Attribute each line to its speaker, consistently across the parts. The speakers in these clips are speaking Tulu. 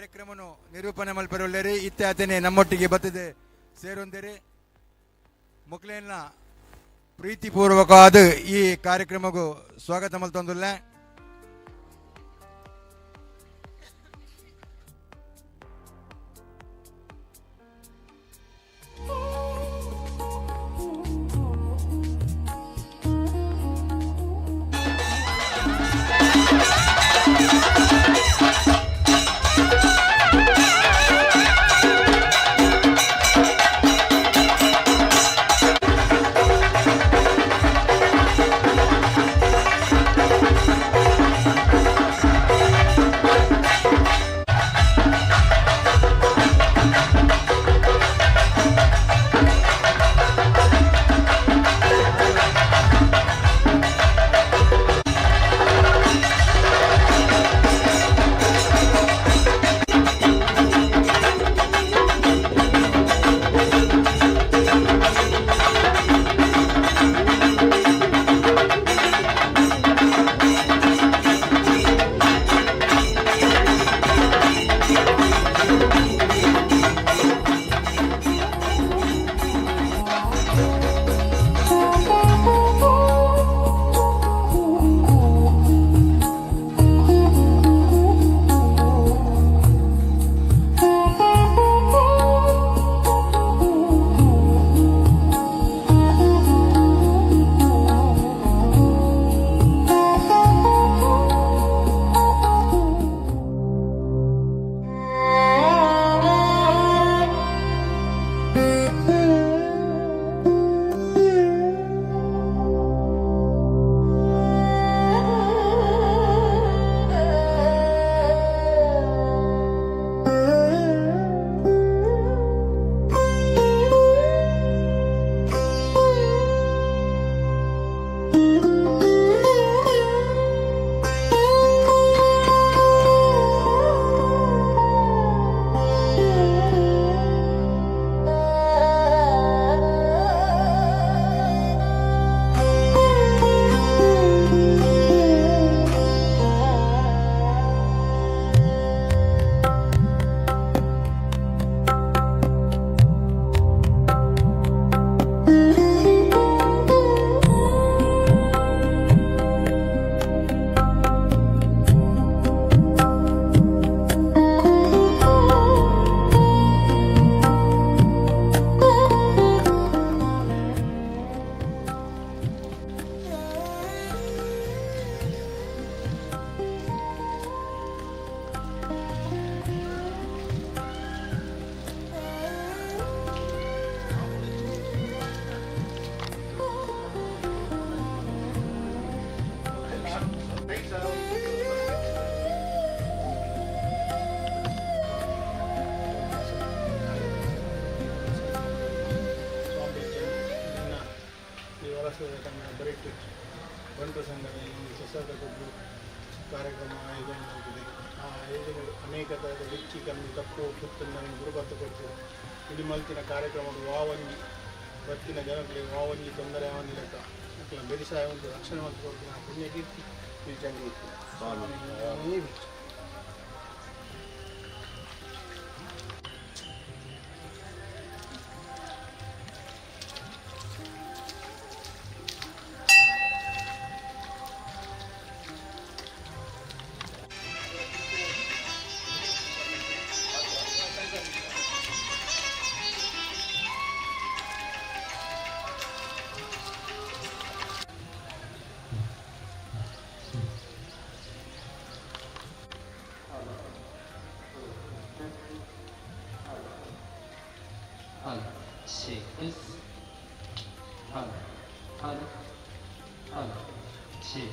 Speaker 1: ಕಾರ್ಯಕ್ರಮನು ನಿರೂಪಣೆ ಮಲ್ಪೆರುಳ್ಳೇರಿ ಇತ್ಯಾತನೆ ನಮ್ಮೊಟ್ಟಿಗೆ ಬತ್ತದೆ ಸೇರೊಂದಿರಿ. ಮೊಕ್ಲೇನ ಪ್ರೀತಿಪೂರ್ವಕವಾದ ಈ ಕಾರ್ಯಕ್ರಮಗೂ ಸ್ವಾಗತ ಮಲ್ತೊಂದುಲ್ಲ.
Speaker 2: ಕಾರ್ಯಕ್ರಮ ಆಯೋಜನೆ ಆಗಿದೆ. ಆ ಆಯೋಜನೆ ಅನೇಕ ಥರದ ಹೆಚ್ಚು ಕಮ್ಮಿ ತಪ್ಪು ಪುತ್ತನ್ನು ಗುರುಬತ್ತು ಕೊಟ್ಟು ಇಡೀ ಮಲ್ತಿನ ಕಾರ್ಯಕ್ರಮದ ವಾವಂಜಿ ಬತ್ತಿನ ಜನಗಳಿಗೆ ವಾವಂಜಿ ತೊಂದರೆ ಆವಂದಿ ಲೆಕ್ಕ ಅಕ್ಲ ಬೆರಿಸಾಯ ಒಂದು ರಕ್ಷಣೆ ಮತ್ತು ಕೊಡ್ತಿನ ಪುಣ್ಯಕೀರ್ತಿ ಬಿಲ್ಚಂಗಿ ಸ್ವಾಮಿ.
Speaker 3: 5, 6, 8, 8, 8, 7.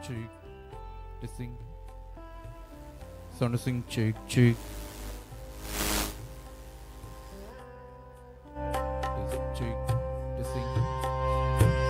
Speaker 4: Check. Testing. Sound testing. Check. Check. Test, check. Testing. Check, test. Check, test.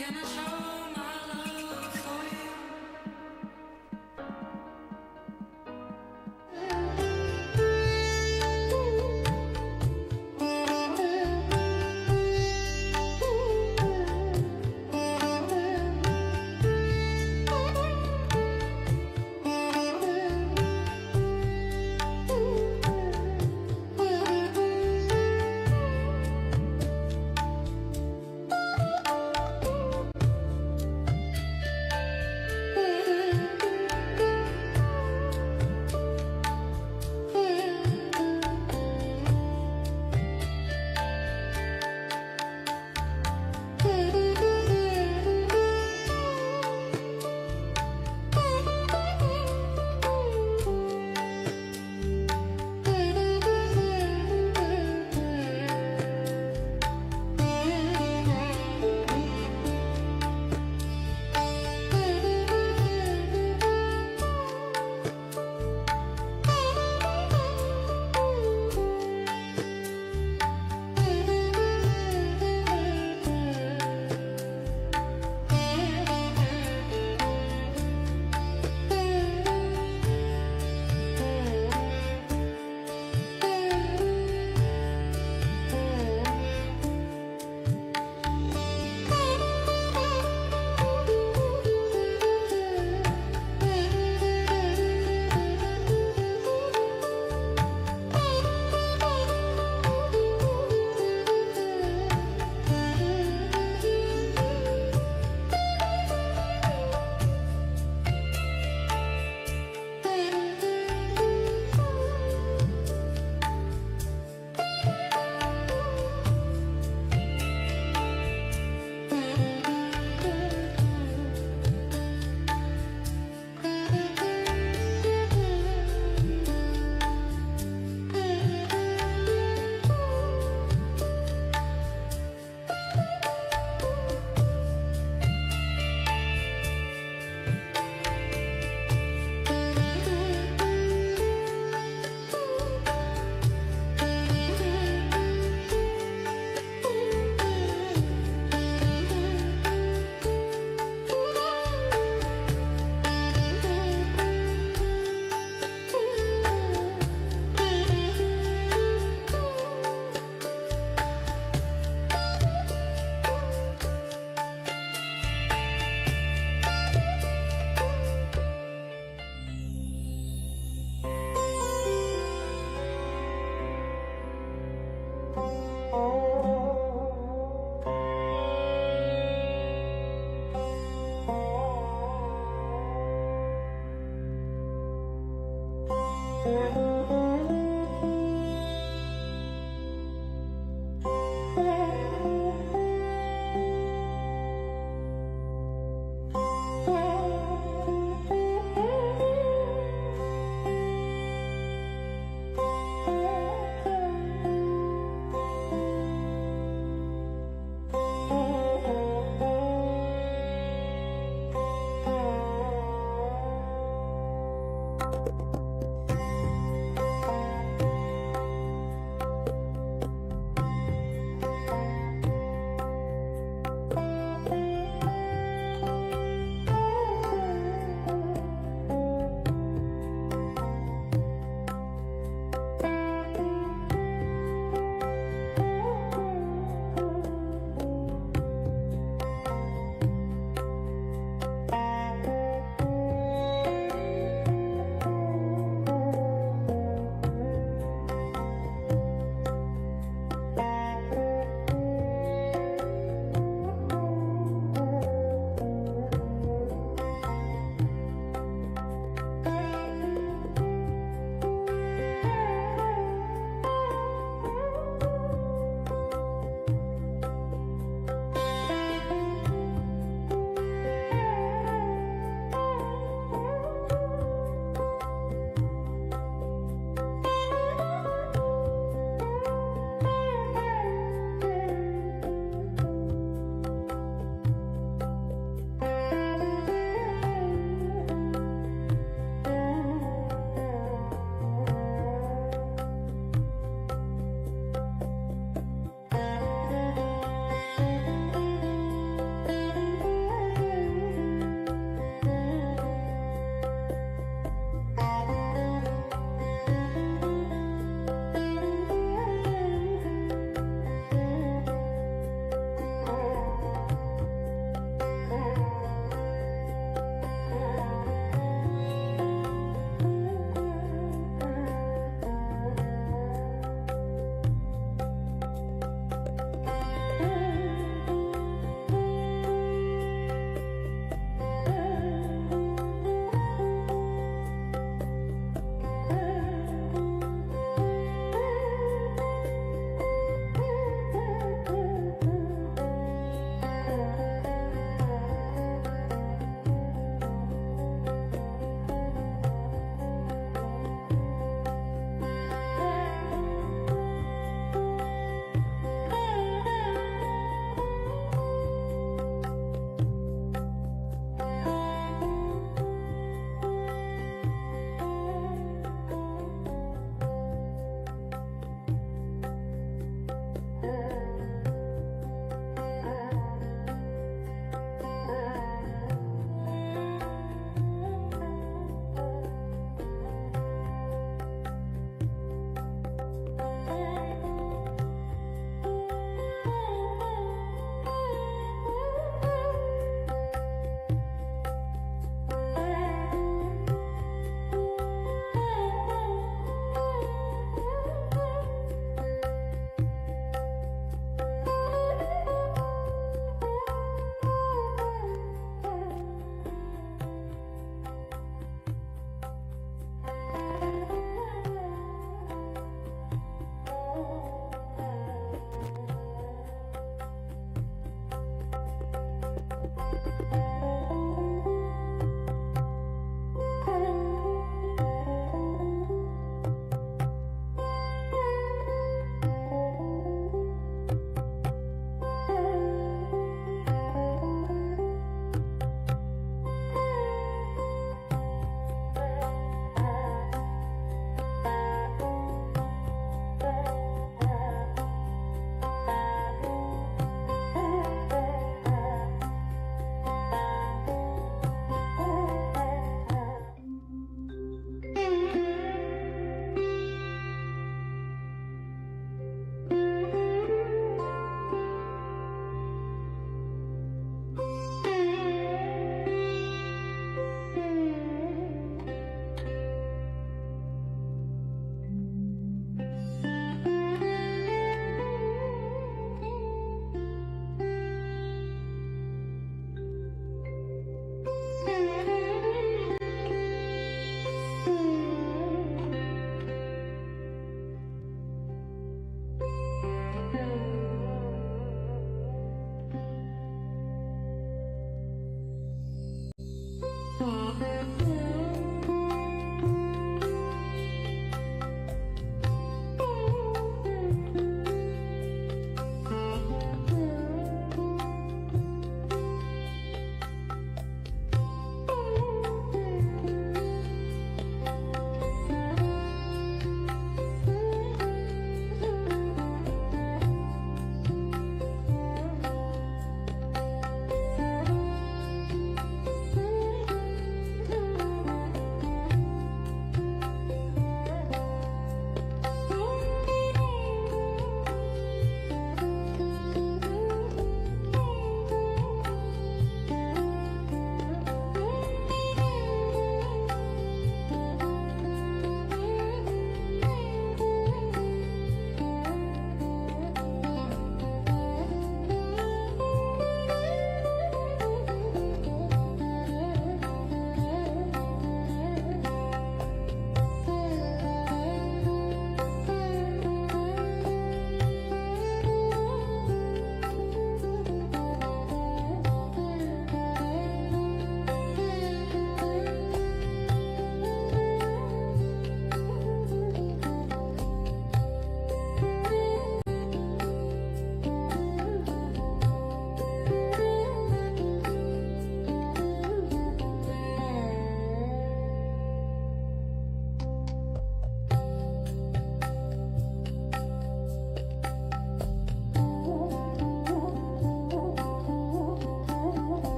Speaker 5: Can I show my love for you?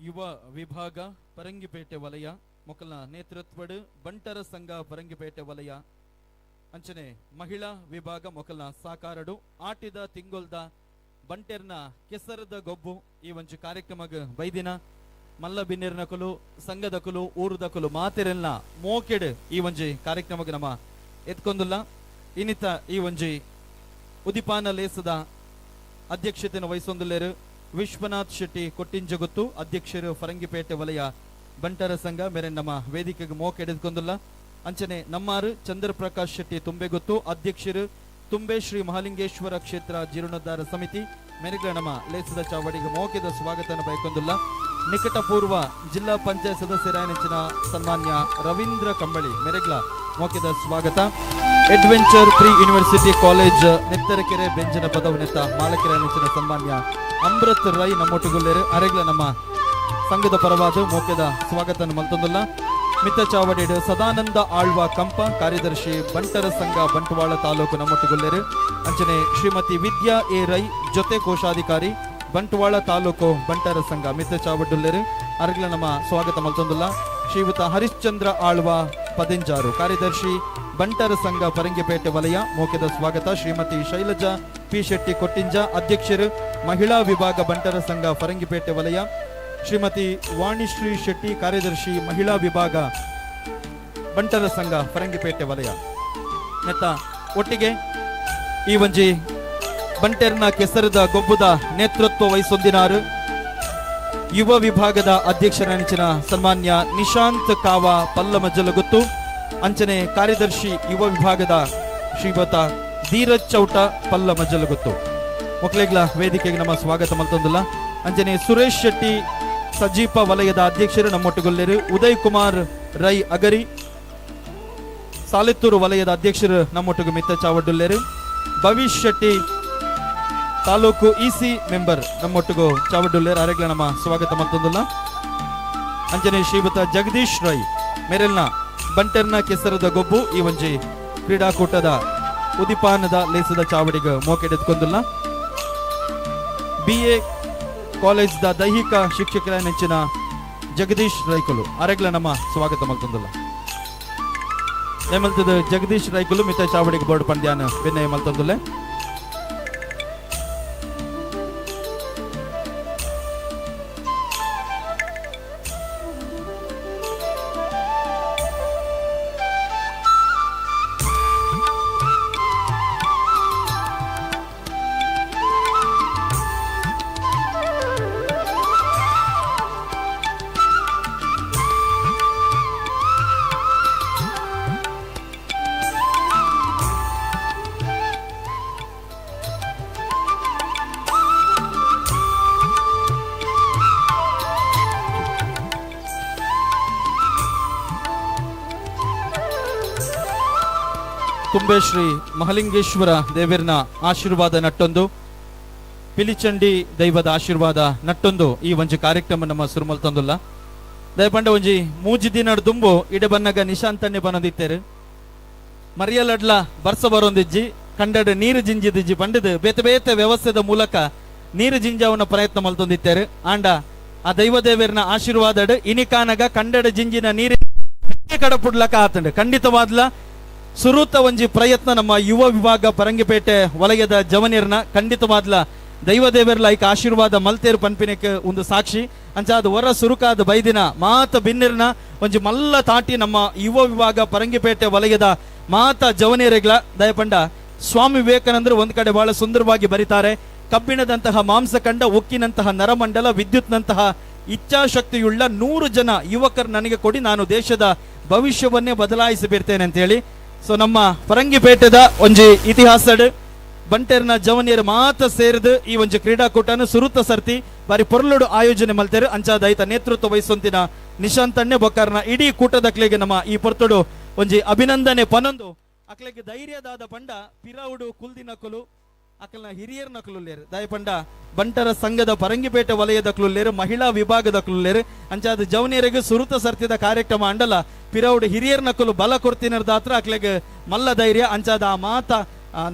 Speaker 4: ಯುವ ವಿಭಾಗ ಪರಂಗಿಪೇಟೆ ವಲಯ ಮೊಕಲ್ನ ನೇತೃತ್ವಡ್ ಬಂಟರ ಸಂಘ ಪರಂಗಿಪೇಟೆ ವಲಯ ಅಂಚನೆ ಮಹಿಳಾ ವಿಭಾಗ ಮೊಕಲ್ನ ಸಾಕಾರಡು ಆಟಿದ ತಿಂಗೊಲ್ದ ಬಂಟೆರ್ನ ಕೆಸರದ ಗೊಬ್ಬು ಈ ಒಂಜಿ ಕಾರ್ಯಕ್ರಮಗ್ ಬೈದಿನ ಮಲ್ಲ ಬಿನ್ನೆರ್ನಕುಲು ಸಂಘದಕುಲು ಊರುದಕುಲು ಮಾತೆರೆಲ್ಲ ಮೋಕೆಡ್ ಈ ಒಂಜಿ ಕಾರ್ಯಕ್ರಮಗ್ ನಮ್ಮ ಎತ್ಕೊಂದುಲ್ಲ. ಇನ್ನಿತ ಈ ಒಂಜಿ ಉದಿಪಾನ ಲೇಸದ ಅಧ್ಯಕ್ಷತೆಯನ್ನು ವಹಿಸೊಂದುಲ್ಲೇರು ವಿಶ್ವನಾಥ್ ಶೆಟ್ಟಿ ಕೊಟ್ಟಿಂಜಗುತ್ತು, ಅಧ್ಯಕ್ಷರು ಫರಂಗಿಪೇಟೆ ವಲಯ ಬಂಟರ ಸಂಘ ಮೇರೆ ನಮ್ಮ ವೇದಿಕೆಗೆ ಮೋಕೆ ಎಡೆದುಕೊಂದುಲ್ಲ. ಅಂಚನೆ ನಮ್ಮಾರು ಚಂದ್ರಪ್ರಕಾಶ್ ಶೆಟ್ಟಿ ತುಂಬೆಗುತ್ತು, ಅಧ್ಯಕ್ಷರು ತುಂಬೆ ಶ್ರೀ ಮಹಾಲಿಂಗೇಶ್ವರ ಕ್ಷೇತ್ರ ಜೀರ್ಣೋದ್ಧಾರ ಸಮಿತಿ ಮೇರೆಗಳ ನಮ್ಮ ಲೇಸದ ಚಾವಡಿಗೆ ಮೋಕೆದ ಸ್ವಾಗತನ ಬಯಕೊಂದುಲ್ಲ. ನಿಕಟಪೂರ್ವ ಜಿಲ್ಲಾ ಪಂಚಾಯತ್ ಸದಸ್ಯರಾಯನಂಚಿನ ಸನ್ಮಾನ್ಯ ರವೀಂದ್ರ ಕಂಬಳಿ ಮೆರೆಗ್ಲ ಮೋಕೆದ ಸ್ವಾಗತ. Adventure pre university college Nettarakere Benjana ಪದವನೆತ್ತ ಮಾಲಕರ ಸನ್ಮಾನ್ಯ ಅಮೃತ್ ರೈ ನಮ್ಮೊಟ್ಟುಗುಲ್ಲೇರು ಅರೆಗ್ಲ ನಮ್ಮ ಸಂಘದ ಪರವಾದ ಮೋಕೆದ ಸ್ವಾಗತ ಮಲ್ತೊಂದುಲ್ಲ. ಮಿತ್ತ ಚಾವಡಿಡು ಸದಾನಂದ ಆಳ್ವ ಕಂಪ, ಕಾರ್ಯದರ್ಶಿ ಬಂಟರ ಸಂಘ ಬಂಟ್ವಾಳ ತಾಲೂಕು ನಮ್ಮೊಟ್ಟುಗುಲ್ಲೇರು. ಅಂಚನೆ ಶ್ರೀಮತಿ ವಿದ್ಯಾ ಎ ರೈ ಜೊತೆ ಕೋಶಾಧಿಕಾರಿ ಬಂಟ್ವಾಳ ತಾಲೂಕು ಬಂಟರ ಸಂಘ ಮಿತ್ತ ಚಾವಡ್ಡುಲ್ಲೇರು ಅರ್ಗ್ಲ ನಮ್ಮ ಸ್ವಾಗತ ಮಲ್ತೊಂದುಲ್ಲ. ಶ್ರೀಯುತ ಹರಿಶ್ಚಂದ್ರ ಆಳ್ವ ಪದಿಂಜಾರು, ಕಾರ್ಯದರ್ಶಿ ಬಂಟರ ಸಂಘ ಪರಂಗಿಪೇಟೆ ವಲಯ ಮೋಕೆದ ಸ್ವಾಗತ. ಶ್ರೀಮತಿ ಶೈಲಜಾ ಪಿ ಶೆಟ್ಟಿ ಕೊಟ್ಟಿಂಜ, ಅಧ್ಯಕ್ಷರು ಮಹಿಳಾ ವಿಭಾಗ ಬಂಟರ ಸಂಘ ಫರಂಗಿಪೇಟೆ ವಲಯ. ಶ್ರೀಮತಿ ವಾಣಿಶ್ರೀ ಶೆಟ್ಟಿ, ಕಾರ್ಯದರ್ಶಿ ಮಹಿಳಾ ವಿಭಾಗ ಬಂಟರ ಸಂಘ ಫರಂಗಿಪೇಟೆ ವಲಯ. ನೆತ್ತ ಒಟ್ಟಿಗೆ ಈ ಒಂಜಿ ಬಂಟೆರ್ನ ಕೆಸರದ ಗೊಬ್ಬುದ ನೇತೃತ್ವ ವಹಿಸೊಂದಿನಾರು ಯುವ ವಿಭಾಗದ ಅಧ್ಯಕ್ಷರ ಸನ್ಮಾನ್ಯ ನಿಶಾಂತ್ ಕಾವ ಪಲ್ಲಮಜ್ಜಲಗುತ್ತು, ಅಂಚನೆ ಕಾರ್ಯದರ್ಶಿ ಯುವ ವಿಭಾಗದ ಶ್ರೀಮತ ಧೀರಜ್ ಚೌಟ ಪಲ್ಲಮಜ್ಜಲಗುತ್ತು. ಮಕ್ಕಳಿಗ್ಲ ವೇದಿಕೆಗೆ ನಮ್ಮ ಸ್ವಾಗತ ಮಲ್ತೊಂದುಲ್ಲ. ಅಂಚನೆ ಸುರೇಶ್ ಶೆಟ್ಟಿ ಸಜೀಪ ವಲಯದ ಅಧ್ಯಕ್ಷರು ನಮ್ಮೊಟ್ಟುಗೊಲ್ಲೇರು. ಉದಯ್ ಕುಮಾರ್ ರೈ ಅಗರಿ ಸಾಲೆತ್ತೂರು ವಲಯದ ಅಧ್ಯಕ್ಷರು ನಮ್ಮೊಟ್ಟಿಗೆ ಮಿತ್ತ ಚಾವಡ್ಡುಲ್ಲೇರು. ಭವಿಷ್ ಶೆಟ್ಟಿ ತಾಲೂಕು ಇಸಿ ಮೆಂಬರ್ ನಮ್ಮೊಟ್ಟಿಗೂ ಚಾವಡ್ಡುಲ್ಲೇರು, ಅರೆಗ್ಲ ನಮ್ಮ ಸ್ವಾಗತ ಮಲ್ತೊಂದುಲ್ಲ. ಅಂಜನೆ ಶ್ರೀಮತ ಜಗದೀಶ್ ರೈ ಮೆರೆಲ್ನ ಬಂಟೆರ್ನ ಕೆಸರದ ಗೊಬ್ಬು ಈ ಒಂಜಿ ಕ್ರೀಡಾಕೂಟದ ಉದಿಪಾನದ ಲೇಸದ ಚಾವಡಿಗ ಮೋಕೆಡೆತ್ಕೊಂದುಲ್ಲ. ಬಿಎ ಕಾಲೇಜ್ the ದೈಹಿಕ ಶಿಕ್ಷಕರ ನೆಂಚಿನ ಜಗದೀಶ್ ರೈಕುಲು ಅರೆಗ್ಲ ನಮ್ಮ ಸ್ವಾಗತ ಮಲ್ತೊಂದುಲ್ಲ. ಏಮಲ್ತದ ಜಗದೀಶ್ ರೈಕುಲು ಮಿತ್ತ ಚಾವಡಿಗೆ ಬೋರ್ಡ್ ಪಂದ್ಯಾನ ಬೆನ್ನ ಮಲ್ತೊಂದುಲ್ಲೆ. ತುಂಬೆ ಶ್ರೀ ಮಹಲಿಂಗೇಶ್ವರ ದೇವರನ ಆಶೀರ್ವಾದ ನಟ್ಟೊಂದು, ಪಿಲಿಚಂಡಿ ದೈವದ ಆಶೀರ್ವಾದ ನಟ್ಟೊಂದು ಈ ಒಂಜಿ ಕಾರ್ಯಕ್ರಮ ನಮ್ಮ ಸುರುಮಲ್ ತಂದುಲ್ಲ. ದಯಪಂಡ ಒಂಜಿ ಮೂಜಿ ದಿನ ದುಂಬು ಇಡೆ ಬನ್ನಗ ನಿಶಾಂತಣ್ಣೆ ಬನ್ನದಿತ್ತೇರು ಮರಿಯಲಡ್ಲ ಬರ್ಸ ಬರೊಂದಿಜ್ಜಿ ಕಂಡಡ್ ನೀರು ಜಿಂಜಿದಿಜ್ಜಿ ಪಂಡದು ಬೇತೆ ಬೇತೆ ವ್ಯವಸ್ಥೆದ ಮೂಲಕ ನೀರು ಜಿಂಜಾವನ ಪ್ರಯತ್ನ ಮಲ್ತೊಂದಿತ್ತೇರು. ಆಂಡ ಆ ದೈವ ದೇವರನ ಆಶೀರ್ವಾದಡ್ ಇನಿಕಾನಗ ಕಂಡಡ ಜಿಂಜಿನ ನೀರು ಕಡಪುಡ್ಲಕ ಆತಂಡು. ಖಂಡಿತವಾದ್ಲ ಸುರೂತ ಒಂಜಿ ಪ್ರಯತ್ನ ನಮ್ಮ ಯುವ ವಿಭಾಗ ಪರಂಗಿಪೇಟೆ ವಲಯದ ಜವನಿರ್ನ ಖಂಡಿತವಾದ್ಲ ದೈವ ದೇವರ್ಲ ಐಕ ಆಶೀರ್ವಾದ ಮಲ್ತೇರು ಪನ್ಪಿನಕ್ಕೆ ಒಂದು ಸಾಕ್ಷಿ. ಅಂಚಾದ ಹೊರ ಸುರುಕಾದ ಬೈದಿನ ಮಾತ ಬಿನ್ನಿರ್ನ ಒಂಜಿ ಮಲ್ಲ ತಾಟಿ ನಮ್ಮ ಯುವ ವಿಭಾಗ ಪರಂಗಿಪೇಟೆ ವಲಯದ ಮಾತ ಜವನಿಯರಿಗ್ಲ ದಯಪಂಡ ಸ್ವಾಮಿ ವಿವೇಕಾನಂದರು ಒಂದ್ ಕಡೆ ಬಹಳ ಸುಂದರವಾಗಿ ಬರೀತಾರೆ, ಕಬ್ಬಿಣದಂತಹ ಮಾಂಸಖಂಡ, ಉಕ್ಕಿನಂತಹ ನರಮಂಡಲ, ವಿದ್ಯುತ್ನಂತಹ ಇಚ್ಛಾಶಕ್ತಿಯುಳ್ಳ 100 ಜನ ಯುವಕರು ನನಗೆ ಕೊಡಿ, ನಾನು ದೇಶದ ಭವಿಷ್ಯವನ್ನೇ ಬದಲಾಯಿಸಿ ಬಿಡ್ತೇನೆ ಅಂತ ಹೇಳಿ. ಸೊ ನಮ್ಮ ಫರಂಗಿಪೇಟೆದ ಒಂಜಿ ಇತಿಹಾಸಡ್ ಬಂಟೆರ್ನ ಜವನಿಯರು ಮಾತ ಸೇರಿದು ಈ ಒಂಜಿ ಕ್ರೀಡಾಕೂಟನ ಸುರುತ ಸರ್ತಿ ಬಾರಿ ಪೊರ್ಲುಡು ಆಯೋಜನೆ ಮಲ್ತೇರು. ಅಂಚಾದ ಐತ ನೇತೃತ್ವ ವಹಿಸೊಂತಿನ ನಿಶಾಂತಣ್ಣೆ ಬೊಕ್ಕರ್ನ ಇಡೀ ಕೂಟದಕ್ಲೆಗೆ ನಮ್ಮ ಈ ಪೊರ್ತುಡು ಒಂಜಿ ಅಭಿನಂದನೆ ಪನೊಂದು. ಅಕ್ಲೆಗೆ ಧೈರ್ಯದಾದ ಪಂಡ ಪಿರವುಡು ಕುಲ್ದಿನಕುಲು ಅಕಲ್ನ ಹಿರಿಯರ್ ನಕಲುಲ್ಲೇರು ದಯಪಂಡ ಬಂಟರ ಸಂಘದ ಪರಂಗಿಪೇಟೆ ವಲಯದ ಕ್ಲುಲ್ಲೇರು, ಮಹಿಳಾ ವಿಭಾಗದ ಕ್ಲುಲ್ಲೇರು. ಅಂಚಾದ ಜವನಿಯರಿಗೆ ಸುರುತ ಸರ್ತಿದ ಕಾರ್ಯಕ್ರಮ ಅಂಡಲ ಪಿರವುಡು ಹಿರಿಯರ್ ನಕಲು ಬಲ ಕೊಡ್ತಿನರ್ದಾತ್ರ ಅಕ್ಲೆಗೆ ಮಲ್ಲ ಧೈರ್ಯ. ಅಂಚಾದ ಆ ಮಾತ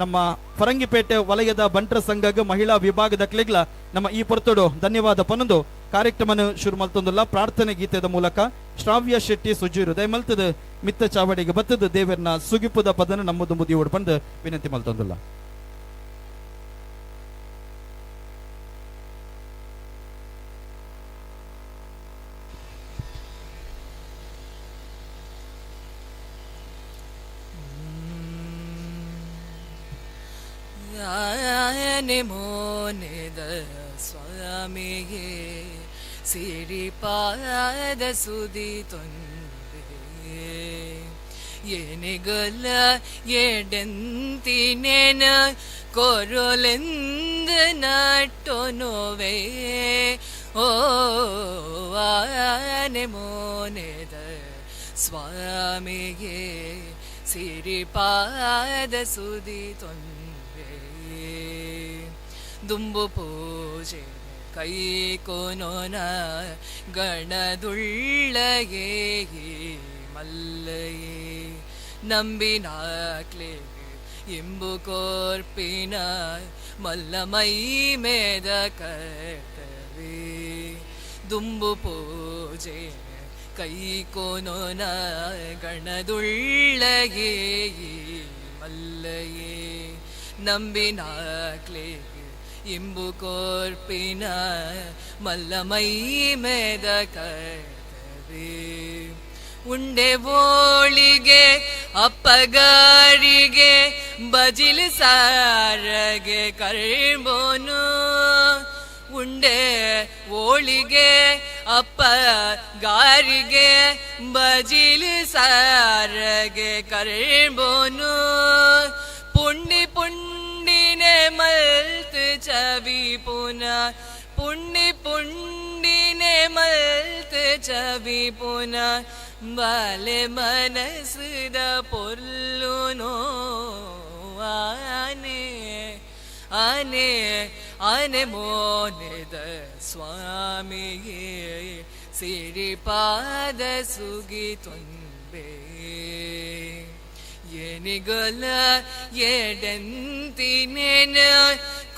Speaker 4: ನಮ್ಮ ಫರಂಗಿಪೇಟೆ ವಲಯದ ಬಂಟರ ಸಂಘಗ್ ಮಹಿಳಾ ವಿಭಾಗದ ಕ್ಲೆಗ್ಲ ನಮ್ಮ ಈ ಪೊರ್ತುಡು ಧನ್ಯವಾದ ಪನೊಂದು ಕಾರ್ಯಕ್ರಮನ ಶುರು ಮಲ್ತೊಂದುಲ್ಲ ಪ್ರಾರ್ಥನೆ ಗೀತೆದ ಮೂಲಕ ಶ್ರಾವ್ಯ ಶೆಟ್ಟಿ ಸುಜೀರು ದಯಮಲ್ತದ ಮಿತ್ತ ಚಾವಡಿಗೆ ಬತ್ತದ ದೇವರ್ನ ಸುಗಿಪುದ ಪದನ ನಮ್ಮದು ಮುದಿಯೋಡು ಪಂದ್ ವಿನಂತಿ ಮಲ್ತೊಂದುಲ್ಲ.
Speaker 5: ಮೋನೆದ ಸ್ವಾಮಿಗೆ ಸಿರಿಪಾದ ಸುದಿ ತೊಂದೆ ಏನಿಗಲ ಎಡೆಂತಿನೇನ ಕೊರೊಲೆಂದ ನಟ್ಟೊನೋವೆ ಓ ಆನೆ ಮೋನೆದ ಸ್ವಾಮಿಗೆ ಸಿರಿಪಾದ ಸುದಿ ತೊಂದೆ ದುಂಬು ಪೂಜೆ ಕೈ ಕೋನೋನ ಗಣದುಳ್ಳಯೇ ಮಲ್ಲಯೇ ನಂಬಿನಾಕ್ಲೆ ಇಂಬು ಕೋರ್ಪಿನ ಮಲ್ಲ ಮೈ ಮೇದ ಕರ್ತವೇ ದುಂಬು ಪೂಜೆ ಕೈ ಕೋನೋನ ಗಣದುಳ್ಳಯೇ ಮಲ್ಲಯೇ ನಂಬಿನಾಕ್ಲೆ ಇಂಬು ಕೋರ್ಪಿನ ಮಲ್ಲ ಮೈ ಮೇದ ಕರ್ತವೇ ಉಂಡೆ ಬೋಳಿಗೆ ಅಪ್ಪಗಾರಿಗೆ ಬಜಿಲ್ ಸಾರಗೆ ಕರ್ಬೋನು ಉಂಡೆ ಓಳಿಗೆ ಅಪ್ಪ ಗಾರಿಗೆ ಬಜಿಲ್ ಸಾರಗೆ ಕರ್ಬೋನು ಪುಂಡಿ ಪುಂಡಿನೆ ಮಲ್ತ್ ಚವಿ ಪುನ ಪುಂಡಿ ಪುಂಡಿನೆ ಮಲ್ತ್ ಚವಿ ಪುನ ಬಾಲೆ ಮನಸ್ಸುದ ಪೊರ್ಲುನೋ ಆನೆ ಆನೆ ಆನೆ ಮೋನೆದ ಸ್ವಾಮಿಯೇ ಸಿರಿಪಾದ ಸುಗಿ ತೊಂಬೆ ಏನಿಗೊಲ ಎಡೆಂತಿನೇನ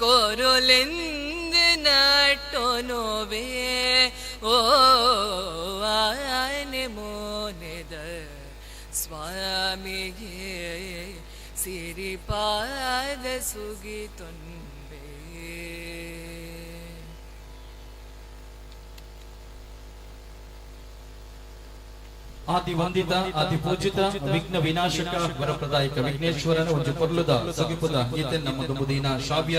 Speaker 5: ಕೊರೊಲೆಂದ ನಟ್ಟೊನೋವೆ ಓ ಆನೆ ಮೋನೆದ ಸ್ವಾಮಿಯೇ ಸಿರಿಪಾದ ಸುಗಿ ತೊಂಬೆ.
Speaker 4: ಆದಿ ವಂದಿತ ಆದಿ ಪೂಜಿತ ವಿಘ್ನ ವಿನಾಶಕ ವರಪ್ರದಾಯಕ ವಿಘ್ನೇಶ್ವರನ ಒಂದು ಪೊರ್ಲುದ ಸುಗಿಪುದ ಗೀತೆ ನಮ್ಮ ದುಂಬುದೀನ ಶ್ರಾವ್ಯ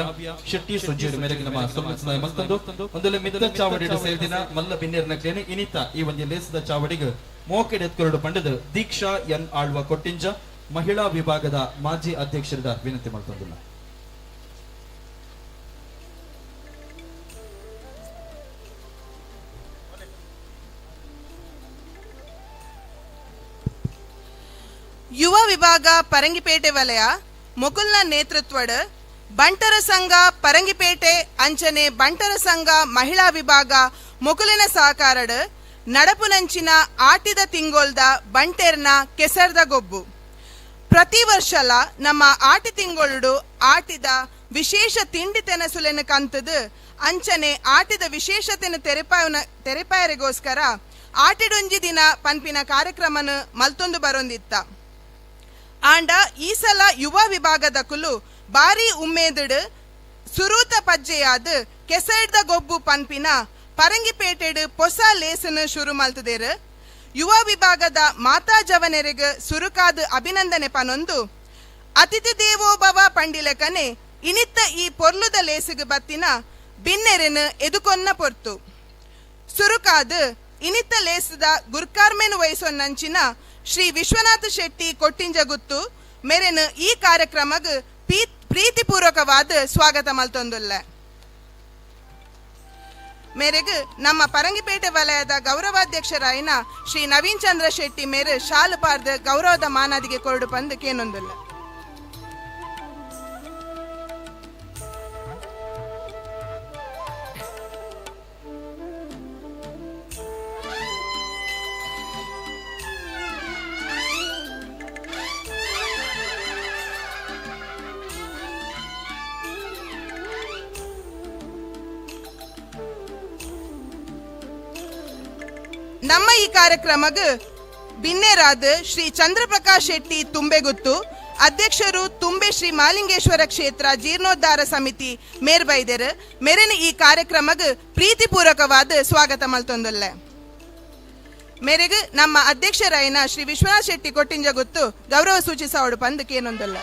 Speaker 4: ಶೆಟ್ಟಿ ಸುಜೀರ್ ಮೇರೆಗೆ ನಮ್ಮ ಸೊಮ್ಮೆ ಮಲ್ತಂದು ಒಂದೊಳ್ಳೆ ಮಿತ್ತ ಚಾವಡಿಡು ಸೇರ್ದಿನ ಮಲ್ಲ ಬಿನ್ನೇರ್ನ ಕ್ಲೇನೆ ಇನಿತ ಈ ಒಂದು ಲೇಸದ ಚಾವಡಿಗೆ ಮೋಕೆಡ್ ಎತ್ಕೊರಡು ಪಂಡದ ದೀಕ್ಷಾ ಎನ್ ಆಳ್ವ ಕೊಟ್ಟಿಂಜ ಮಹಿಳಾ ವಿಭಾಗದ ಮಾಜಿ ಅಧ್ಯಕ್ಷರದ ವಿನಂತಿ ಮಾಡ್ತಂದಿಲ್ಲ.
Speaker 6: ಯುವ ವಿಭಾಗ ಪರಂಗಿಪೇಟೆ ವಲಯ ಮೊಕುಲ್ನ ನೇತೃತ್ವಡ್ ಬಂಟರ ಸಂಘ ಪರಂಗಿಪೇಟೆ ಅಂಚನೆ ಬಂಟರ ಸಂಘ ಮಹಿಳಾ ವಿಭಾಗ ಮೊಕುಲಿನ ಸಹಕಾರಡ್ ನಡಪುನಂಚಿನ ಆಟಿದ ತಿಂಗೋಲ್ದ ಬಂಟೆರ್ನ ಕೆಸರ್ದ ಗೊಬ್ಬು. ಪ್ರತಿ ವರ್ಷಲ ನಮ್ಮ ಆಟಿ ತಿಂಗೊಳ್ಳು ಆಟಿದ ವಿಶೇಷ ತಿಂಡಿ ತೆನಸುಲೆನ ಕಂತದು ಅಂಚನೆ ಆಟಿದ ವಿಶೇಷತೆನ ತೆರೆಪಾಯರಿಗೋಸ್ಕರ ಆಟಿಡೊಂಜಿ ದಿನ ಪನ್ಪಿನ ಕಾರ್ಯಕ್ರಮನ ಮಲ್ತೊಂದು ಬರೊಂದಿತ್ತ. ಆಂಡ ಈ ಸಲ ಯುವ ವಿಭಾಗದ ಕುಲು ಬಾರಿ ಉಮ್ಮೇದಡು ಸುರೂತ ಪಜ್ಜೆಯಾದ ಕೆಸರ್ದ ಗೊಬ್ಬು ಪನ್ಪಿನ ಪರಂಗಿಪೇಟೆಡು ಪೊಸ ಲೇಸನು ಶುರು ಮಲ್ತದೇರು. ಯುವ ವಿಭಾಗದ ಮಾತಾ ಜವನೆರೆಗ್ ಸುರುಕಾದ ಅಭಿನಂದನೆ ಪನೊಂದು ಅತಿಥಿ ದೇವೋಭವ ಪಂಡಿಲಕನೆ ಇನಿತ್ತ ಈ ಪೊರ್ಲುದ ಲೇಸುಗು ಬತ್ತಿನ ಬಿನ್ನೆರೆನು ಎದುಕೊನ್ನ ಪೊರ್ತು. ಸುರುಕಾದ ಇನಿತ್ತ ಲೇಸದ ಗುರ್ಕಾರ್ಮೆನ್ ವಹಿಸೊನ್ನಂಚಿನ ಶ್ರೀ ವಿಶ್ವನಾಥ ಶೆಟ್ಟಿ ಕೊಟ್ಟಿಂಜಗುತ್ತು ಮೆರೆನು ಈ ಕಾರ್ಯಕ್ರಮಗ್ ಪ್ರೀತಿಪೂರ್ವಕವಾದ ಸ್ವಾಗತ ಮಲ್ತೊಂದುಲ್ಲ. ಮೇರೆಗ್ ನಮ್ಮ ಪರಂಗಿಪೇಟೆ ವಲಯದ ಗೌರವಾಧ್ಯಕ್ಷರಾಯಿನ ಶ್ರೀ ನವೀನ್ ಚಂದ್ರ ಶೆಟ್ಟಿ ಮೇರೆ ಶಾಲು ಪಾರ್ದ ಗೌರವದ ಮಾನಾದಿಗೆ ಕೊರಡು ಪಂದು ಕೇನೊಂದುಲ್ಲ. ನಮ್ಮ ಈ ಕಾರ್ಯಕ್ರಮಗ್ ಬಿನ್ನೆರಾದ ಶ್ರೀ ಚಂದ್ರಪ್ರಕಾಶ್ ಶೆಟ್ಟಿ ತುಂಬೆಗುತ್ತು, ಅಧ್ಯಕ್ಷರು ತುಂಬೆ ಶ್ರೀ ಮಾಲಿಂಗೇಶ್ವರ ಕ್ಷೇತ್ರ ಜೀರ್ಣೋದ್ಧಾರ ಸಮಿತಿ ಮೇರ್ಬೈದೆರ್. ಮೆರೆನ ಈ ಕಾರ್ಯಕ್ರಮಗ್ ಪ್ರೀತಿಪೂರ್ವಕವಾದ ಸ್ವಾಗತ ಮಲ್ತೊಂದುಲ್ಲೆ. ಮೇರೆಗ್ ನಮ್ಮ ಅಧ್ಯಕ್ಷರಾಯಿನ ಶ್ರೀ ವಿಶ್ವನಾಥ್ ಶೆಟ್ಟಿ ಕೊಟ್ಟಿಂಜಗುತ್ತು ಗೌರವ ಸೂಚಿಸವಡು ಪಂದ್ ಕೇನೊಂದುಲ್ಲ.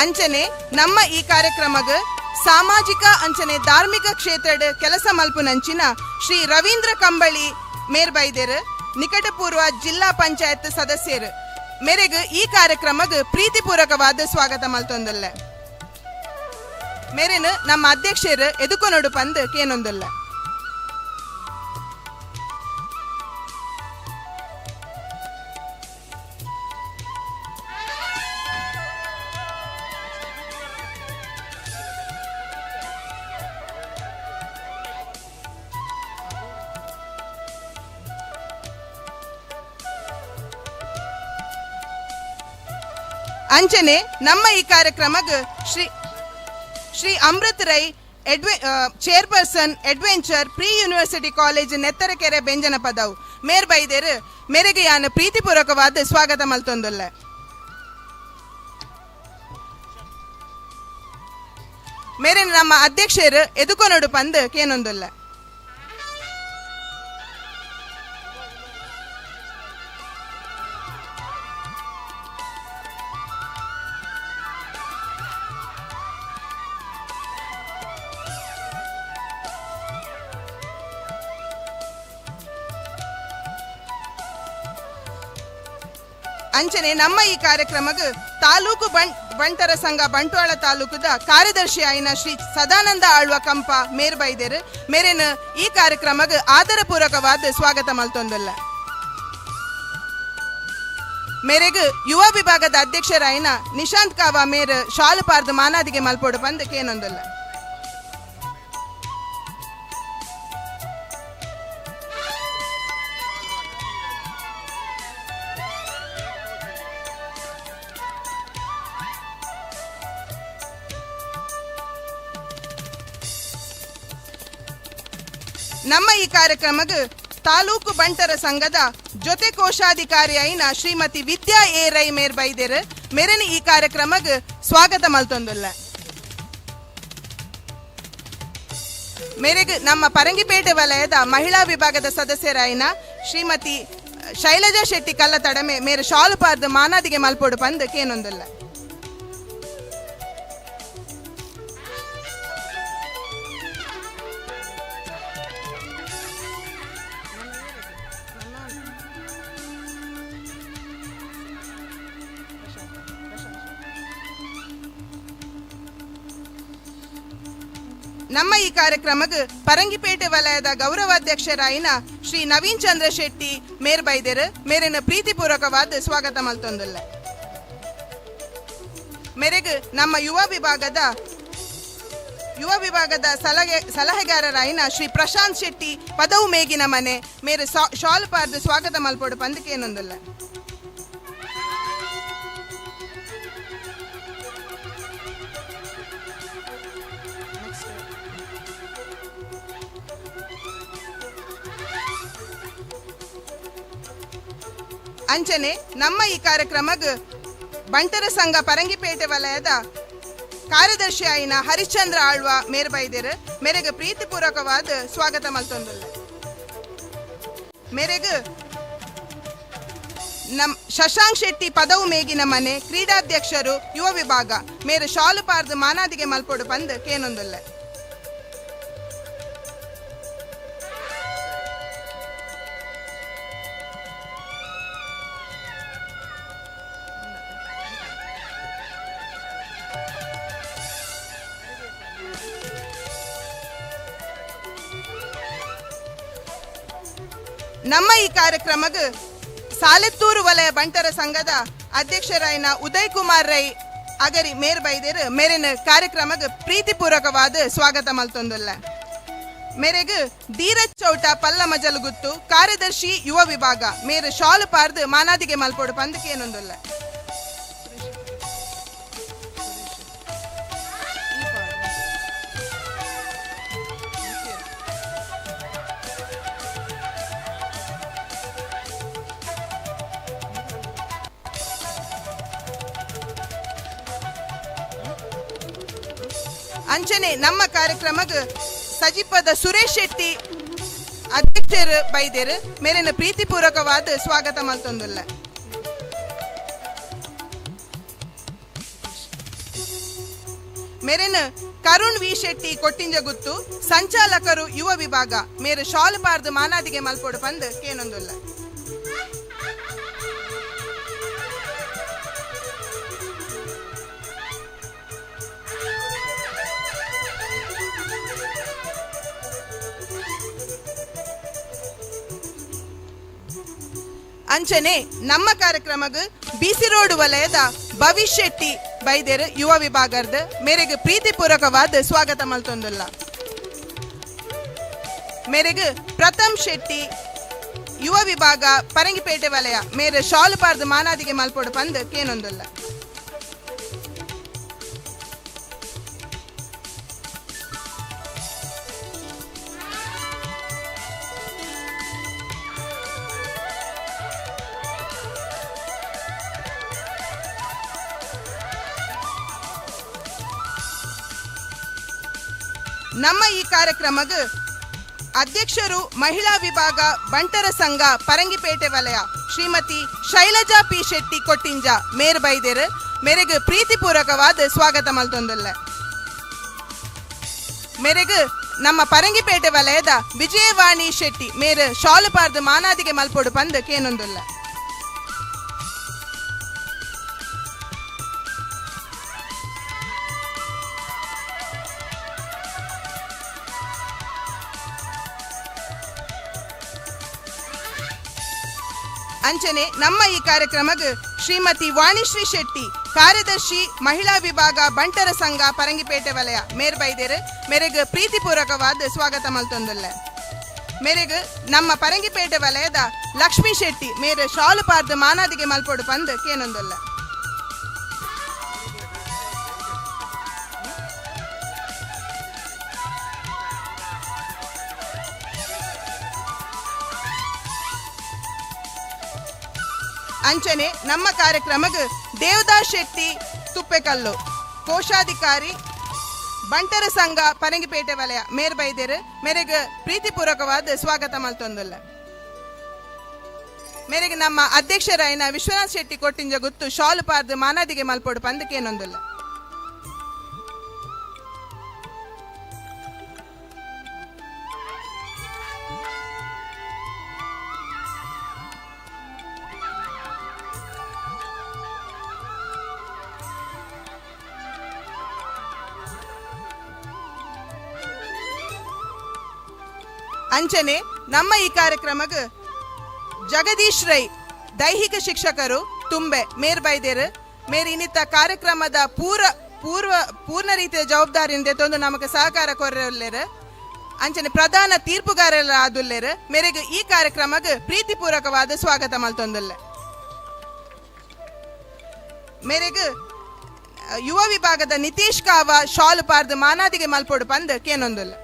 Speaker 6: ಅಂಚನೆ ನಮ್ಮ ಈ ಕಾರ್ಯಕ್ರಮಗ್ ಸಾಮಾಜಿಕ ಅಂಚನೆ ಧಾರ್ಮಿಕ ಕ್ಷೇತ್ರದ ಕೆಲಸ ಮಲ್ಪುನಂಚಿನ ಶ್ರೀ ರವೀಂದ್ರ ಕಂಬಳಿ ಮೇರ್ಬೈದೆರ್, ನಿಕಟಪೂರ್ವ ಜಿಲ್ಲಾ ಪಂಚಾಯತ್ ಸದಸ್ಯರು. ಮೇರೆಗ್ ಈ ಕಾರ್ಯಕ್ರಮಗ್ ಪ್ರೀತಿಪೂರ್ವಕವಾದ ಸ್ವಾಗತ ಮಲ್ತೊಂದುಲ್ಲೆ. ಮೇರೆನು ನಮ್ಮ ಅಧ್ಯಕ್ಷರು ಎದುಕೊನೊಡು ಪಂದ್ ಕೇನೊಂದುಲ್ಲ. ಅಂಚನೆ ನಮ್ಮ ಈ ಕಾರ್ಯಕ್ರಮಗ್ Shri Shri Amrit Rai chairperson adventure pre university college Nettarakere Benjanapadavu ಮೇರ್ ಬೈದೆರ್. ಮೇರೆಗೆ ಯಾನ ಪ್ರೀತಿಪೂರ್ವಕವಾದ ಸ್ವಾಗತ ಮಲ್ತೊಂದುಲ್ಲೆ. ಮೇರೆ ನಮ್ಮ ಅಧ್ಯಕ್ಷರು ಎದುಕೊನೊಡು ಪಂದ್ ಕೇನೊಂದುಲ್ಲ. ಅಂಚನೆ ನಮ್ಮ ಈ ಕಾರ್ಯಕ್ರಮಗ್ ತಾಲೂಕು ಬಂಟರ ಸಂಘ ಬಂಟ್ವಾಳ ತಾಲೂಕುದ ಕಾರ್ಯದರ್ಶಿ ಆಯಿನ ಶ್ರೀ ಸದಾನಂದ ಆಳ್ವ ಕಂಪ ಮೇರ್ ಬೈದೆರ್. ಮೇರೆನ ಈ ಕಾರ್ಯಕ್ರಮಗ್ ಆದರಪೂರ್ವಕವಾದ ಸ್ವಾಗತ ಮಲ್ತೊಂದುಲ್ಲ. ಮೇರೆಗ್ ಯುವ ವಿಭಾಗದ ಅಧ್ಯಕ್ಷರಾಯಿನ ನಿಶಾಂತ್ ಕಾವಾ ಮೇರ್ ಶಾಲು ಪಾರ್ದು ಮಾನಾದಿಗೆ ಮಲ್ಪೋಡು ಪಂದ್ ಕೇನೊಂದುಲ್ಲ. ನಮ್ಮ ಈ ಕಾರ್ಯಕ್ರಮಗ್ ತಾಲೂಕು ಬಂಟರ ಸಂಘದ ಜೊತೆ ಕೋಶಾಧಿಕಾರಿ ಐನ ಶ್ರೀಮತಿ ವಿದ್ಯಾ ಎ ರೈ ಮೇರ್ ಬೈದೆರ್. ಮೇರೆನ ಈ ಕಾರ್ಯಕ್ರಮಗ್ ಸ್ವಾಗತ ಮಲ್ತೊಂದುಲ್ಲ. ಮೇರೆಗ್ ನಮ್ಮ ಪರಂಗಿಪೇಟೆ ವಲಯದ ಮಹಿಳಾ ವಿಭಾಗದ ಸದಸ್ಯರಾಯಿನ ಶ್ರೀಮತಿ ಶೈಲಜಾ ಶೆಟ್ಟಿ ಕಲ್ಲತಡಮೆ ಮೇರೆ ಶಾಲು ಪಾರ್ದು ಮಾನಾದಿಗೆ ಮಲ್ಪೋಡು ಪಂದ್ ಕೇನೊಂದುಲ್ಲ. ನಮ್ಮ ಈ ಕಾರ್ಯಕ್ರಮಗ್ ಪರಂಗಿಪೇಟೆ ವಲಯದ ಗೌರವಾಧ್ಯಕ್ಷರಾಯಿನ ಶ್ರೀ ನವೀನ್ ಚಂದ್ರ ಶೆಟ್ಟಿ ಮೇರ್ ಬೈದೆರ್. ಮೇರೆನ ಪ್ರೀತಿಪೂರ್ವಕವಾದ ಸ್ವಾಗತ ಮಲ್ತೊಂದುಲ್ಲ. ಮೇರೆಗ್ ನಮ್ಮ ಯುವ ವಿಭಾಗದ ಸಲಹೆಗಾರರಾಯಿನ ಶ್ರೀ ಪ್ರಶಾಂತ್ ಶೆಟ್ಟಿ ಪದವು ಮೇಗಿನ ಮನೆ ಮೇರೆ ಶಾಲು ಪಾರ್ದು ಸ್ವಾಗತ ಮಲ್ಪೋಡು ಪಂದಕೇನೊಂದುಲ್ಲ. ಅಂಚನೆ ನಮ್ಮ ಈ ಕಾರ್ಯಕ್ರಮಗ್ ಬಂಟರ ಸಂಘ ಪರಂಗಿಪೇಟೆ ವಲಯದ ಕಾರ್ಯದರ್ಶಿ ಆಯಿನ ಹರಿಶ್ಚಂದ್ರ ಆಳ್ವ ಮೇರ್ ಬೈದೆರ್. ಮೇರೆಗ್ ಪ್ರೀತಿಪೂರ್ವಕವಾದ ಸ್ವಾಗತ ಮಲ್ತೊಂದುಲ್ಲ. ಮೇರೆಗ್ ನಮ್ ಶಶಾಂಕ್ ಶೆಟ್ಟಿ ಪದವು ಮೇಗಿನ ಮನೆ ಕ್ರೀಡಾಧ್ಯಕ್ಷರು ಯುವ ವಿಭಾಗ ಮೇರೆ ಶಾಲು ಪಾರ್ದು ಮಾನಾದಿಗೆ ಮಲ್ಪೊಡು ಪಂದ್ ಕೇನೊಂದುಲ್ಲ. ನಮ್ಮ ಈ ಕಾರ್ಯಕ್ರಮಗ್ ಸಾಲೆತ್ತೂರು ವಲಯ ಬಂಟರ ಸಂಘದ ಅಧ್ಯಕ್ಷರಾಯಿನ ಉದಯ್ ಕುಮಾರ್ ರೈ ಅಗರಿ ಮೇರ್ ಬೈದೇರು ಮೇರಿನ ಕಾರ್ಯಕ್ರಮಕ್ಕೆ ಪ್ರೀತಿಪೂರ್ವಕವಾದ ಸ್ವಾಗತ ಮಲ್ತೊಂದುಲ್ಲ. ಮೇರೆಗ್ ಧೀರಜ್ ಚೌಟ ಪಲ್ಲ ಮಜಲುಗುತ್ತು ಕಾರ್ಯದರ್ಶಿ ಯುವ ವಿಭಾಗ ಮೇರೆ ಶಾಲು ಪಾರ್ದು ಮಾನಾದಿಗೆ ಮಲ್ಪೋಡು ಪಂದಕ್ಕೆ ಏನೊಂದುಲ್ಲ. ಅಂಚನೆ ನಮ್ಮ ಕಾರ್ಯಕ್ರಮಕ್ಕೆ ಸಜಿಪದ ಸುರೇಶ್ ಶೆಟ್ಟಿ ಅಧ್ಯಕ್ಷರು ಬೈದೇರು ಮೇಲಿನ ಪ್ರೀತಿಪೂರ್ವಕವಾದ ಸ್ವಾಗತ ಮಲ್ತೊಂದುಲ್ಲ. ಮೇರಿನ ಕರುಣ್ ವಿ ಶೆಟ್ಟಿ ಕೊಟ್ಟಿಂಜಗುತ್ತು ಸಂಚಾಲಕರು ಯುವ ವಿಭಾಗ ಮೇರೆ ಶಾಲು ಪಾರ್ದು ಮಾನಾದಿಗೆ ಮಲ್ಪೋಡು ಪಂದ್ ಕೇನೊಂದುಲ್ಲ. ಅಂಚನೆ ನಮ್ಮ ಕಾರ್ಯಕ್ರಮಗ್ ಬಿಸಿ ರೋಡ್ ವಲಯದ ಭವಿಷ್ಯ ಶೆಟ್ಟಿ ಬೈದೇರು ಯುವ ವಿಭಾಗದ ಮೇರೆಗೆ ಪ್ರೀತಿಪೂರ್ವಕವಾದ ಸ್ವಾಗತ ಮಲ್ತೊಂದುಲ್ಲ. ಮೇರೆಗೆ ಪ್ರಥಮ್ ಶೆಟ್ಟಿ ಯುವ ವಿಭಾಗ ಪರಂಗಿಪೇಟೆ ವಲಯ ಮೇರೆ ಶಾಲು ಪಾರ್ದು ಮಾನಾದಿಗೆ ಮಲ್ಪೋಡು ಪಂದ್ ಕೇನೊಂದುಲ್ಲ. ನಮ್ಮ ಈ ಕಾರ್ಯಕ್ರಮಕ್ಕೆ ಅಧ್ಯಕ್ಷರು ಮಹಿಳಾ ವಿಭಾಗ ಬಂಟರ ಸಂಘ ಪರಂಗಿಪೇಟೆ ವಲಯ ಶ್ರೀಮತಿ ಶೈಲಜಾ ಪಿ ಶೆಟ್ಟಿ ಕೊಟ್ಟಿಂಜ ಮೇರ್ ಬೈದೇರು ಮೇರೆಗೆ ಪ್ರೀತಿಪೂರ್ವಕವಾದ ಸ್ವಾಗತ ಮಲ್ತೊಂದುಲ್ಲ. ಮೇರೆಗೆ ನಮ್ಮ ಪರಂಗಿಪೇಟೆ ವಲಯದ ವಿಜಯವಾಣಿ ಶೆಟ್ಟಿ ಮೇರೆ ಶಾಲು ಪಾರ್ದು ಮಾನಾದಿಗೆ ಮಲ್ಪೋಡು ಪಂದ್ ಕೇನೊಂದುಲ್ಲ. ಅಂಚನೆ ನಮ್ಮ ಈ ಕಾರ್ಯಕ್ರಮಕ್ಕೆ ಶ್ರೀಮತಿ ವಾಣಿಶ್ರೀ ಶೆಟ್ಟಿ ಕಾರ್ಯದರ್ಶಿ ಮಹಿಳಾ ವಿಭಾಗ ಬಂಟರ ಸಂಘ ಪರಂಗಿಪೇಟೆ ವಲಯ ಮೇರ್ ಬೈದೇರು ಮೇರೆಗೆ ಪ್ರೀತಿಪೂರ್ವಕವಾದ ಸ್ವಾಗತ ಮಲ್ತೊಂದುಲ್ಲ. ಮೇರೆಗೆ ನಮ್ಮ ಪರಂಗಿಪೇಟೆ ವಲಯದ ಲಕ್ಷ್ಮೀ ಶೆಟ್ಟಿ ಮೇರೆ ಶಾಲು ಪಾರ್ದು ಮಾನಾದಿಗೆ ಮಲ್ಪೋಡು ಪಂದ್ ಕೇನೊಂದುಲ್ಲ. ಅಂಚನೆ ನಮ್ಮ ಕಾರ್ಯಕ್ರಮಕ್ಕೆ ದೇವದಾಸ್ ಶೆಟ್ಟಿ ತುಪ್ಪೆಕಲ್ಲು ಕೋಶಾಧಿಕಾರಿ ಬಂಟರ ಸಂಘ ಪರಂಗಿಪೇಟೆ ವಲಯ ಮೇರ್ ಬೈದೇರು ಮೇರೆಗೆ ಪ್ರೀತಿಪೂರ್ವಕವಾದ ಸ್ವಾಗತ ಮಲ್ತೊಂದುಲ್ಲ. ಮೇರೆಗೆ ನಮ್ಮ ಅಧ್ಯಕ್ಷರಾಯನ ವಿಶ್ವನಾಥ್ ಶೆಟ್ಟಿ ಕೊಟ್ಟಿಂಜ ಗುತ್ತು ಶಾಲು ಪಾರ್ದು ಮಾನಾದಿಗೆ ಮಲ್ಪೋಡು ಪಂದಕ್ಕೇನೊಂದುಲ್ಲ. ಅಂಚನೆ ನಮ್ಮ ಈ ಕಾರ್ಯಕ್ರಮಕ್ಕೆ ಜಗದೀಶ್ ರೈ ದೈಹಿಕ ಶಿಕ್ಷಕರು ತುಂಬೆ ಮೇರ್ ಬೈದೇರು ಮೇರ್ ಇನ್ನಿತ ಕಾರ್ಯಕ್ರಮದ ಪೂರ್ಣ ರೀತಿಯ ಜವಾಬ್ದಾರಿಯಿಂದ ತಂದು ನಮಗೆ ಸಹಕಾರ ಕೊರಲ್ಲೇರು. ಅಂಚನೆ ಪ್ರಧಾನ ತೀರ್ಪುಗಾರರಾದುಲ್ಲೇರು ಮೇರೆಗೆ ಈ ಕಾರ್ಯಕ್ರಮಕ್ಕೆ ಪ್ರೀತಿಪೂರ್ವಕವಾದ ಸ್ವಾಗತ ಮಲ್ತೊಂದುಲ್ಲೆ. ಮೇರೆಗೆ ಯುವ ವಿಭಾಗದ ನಿತೀಶ್ ಕಾವ ಶಾಲು ಪಾರ್ದು ಮಾನಾದಿಗೆ ಮಲ್ಪೋಡು ಪಂದ್ ಕೇನೊಂದುಲ್ಲ.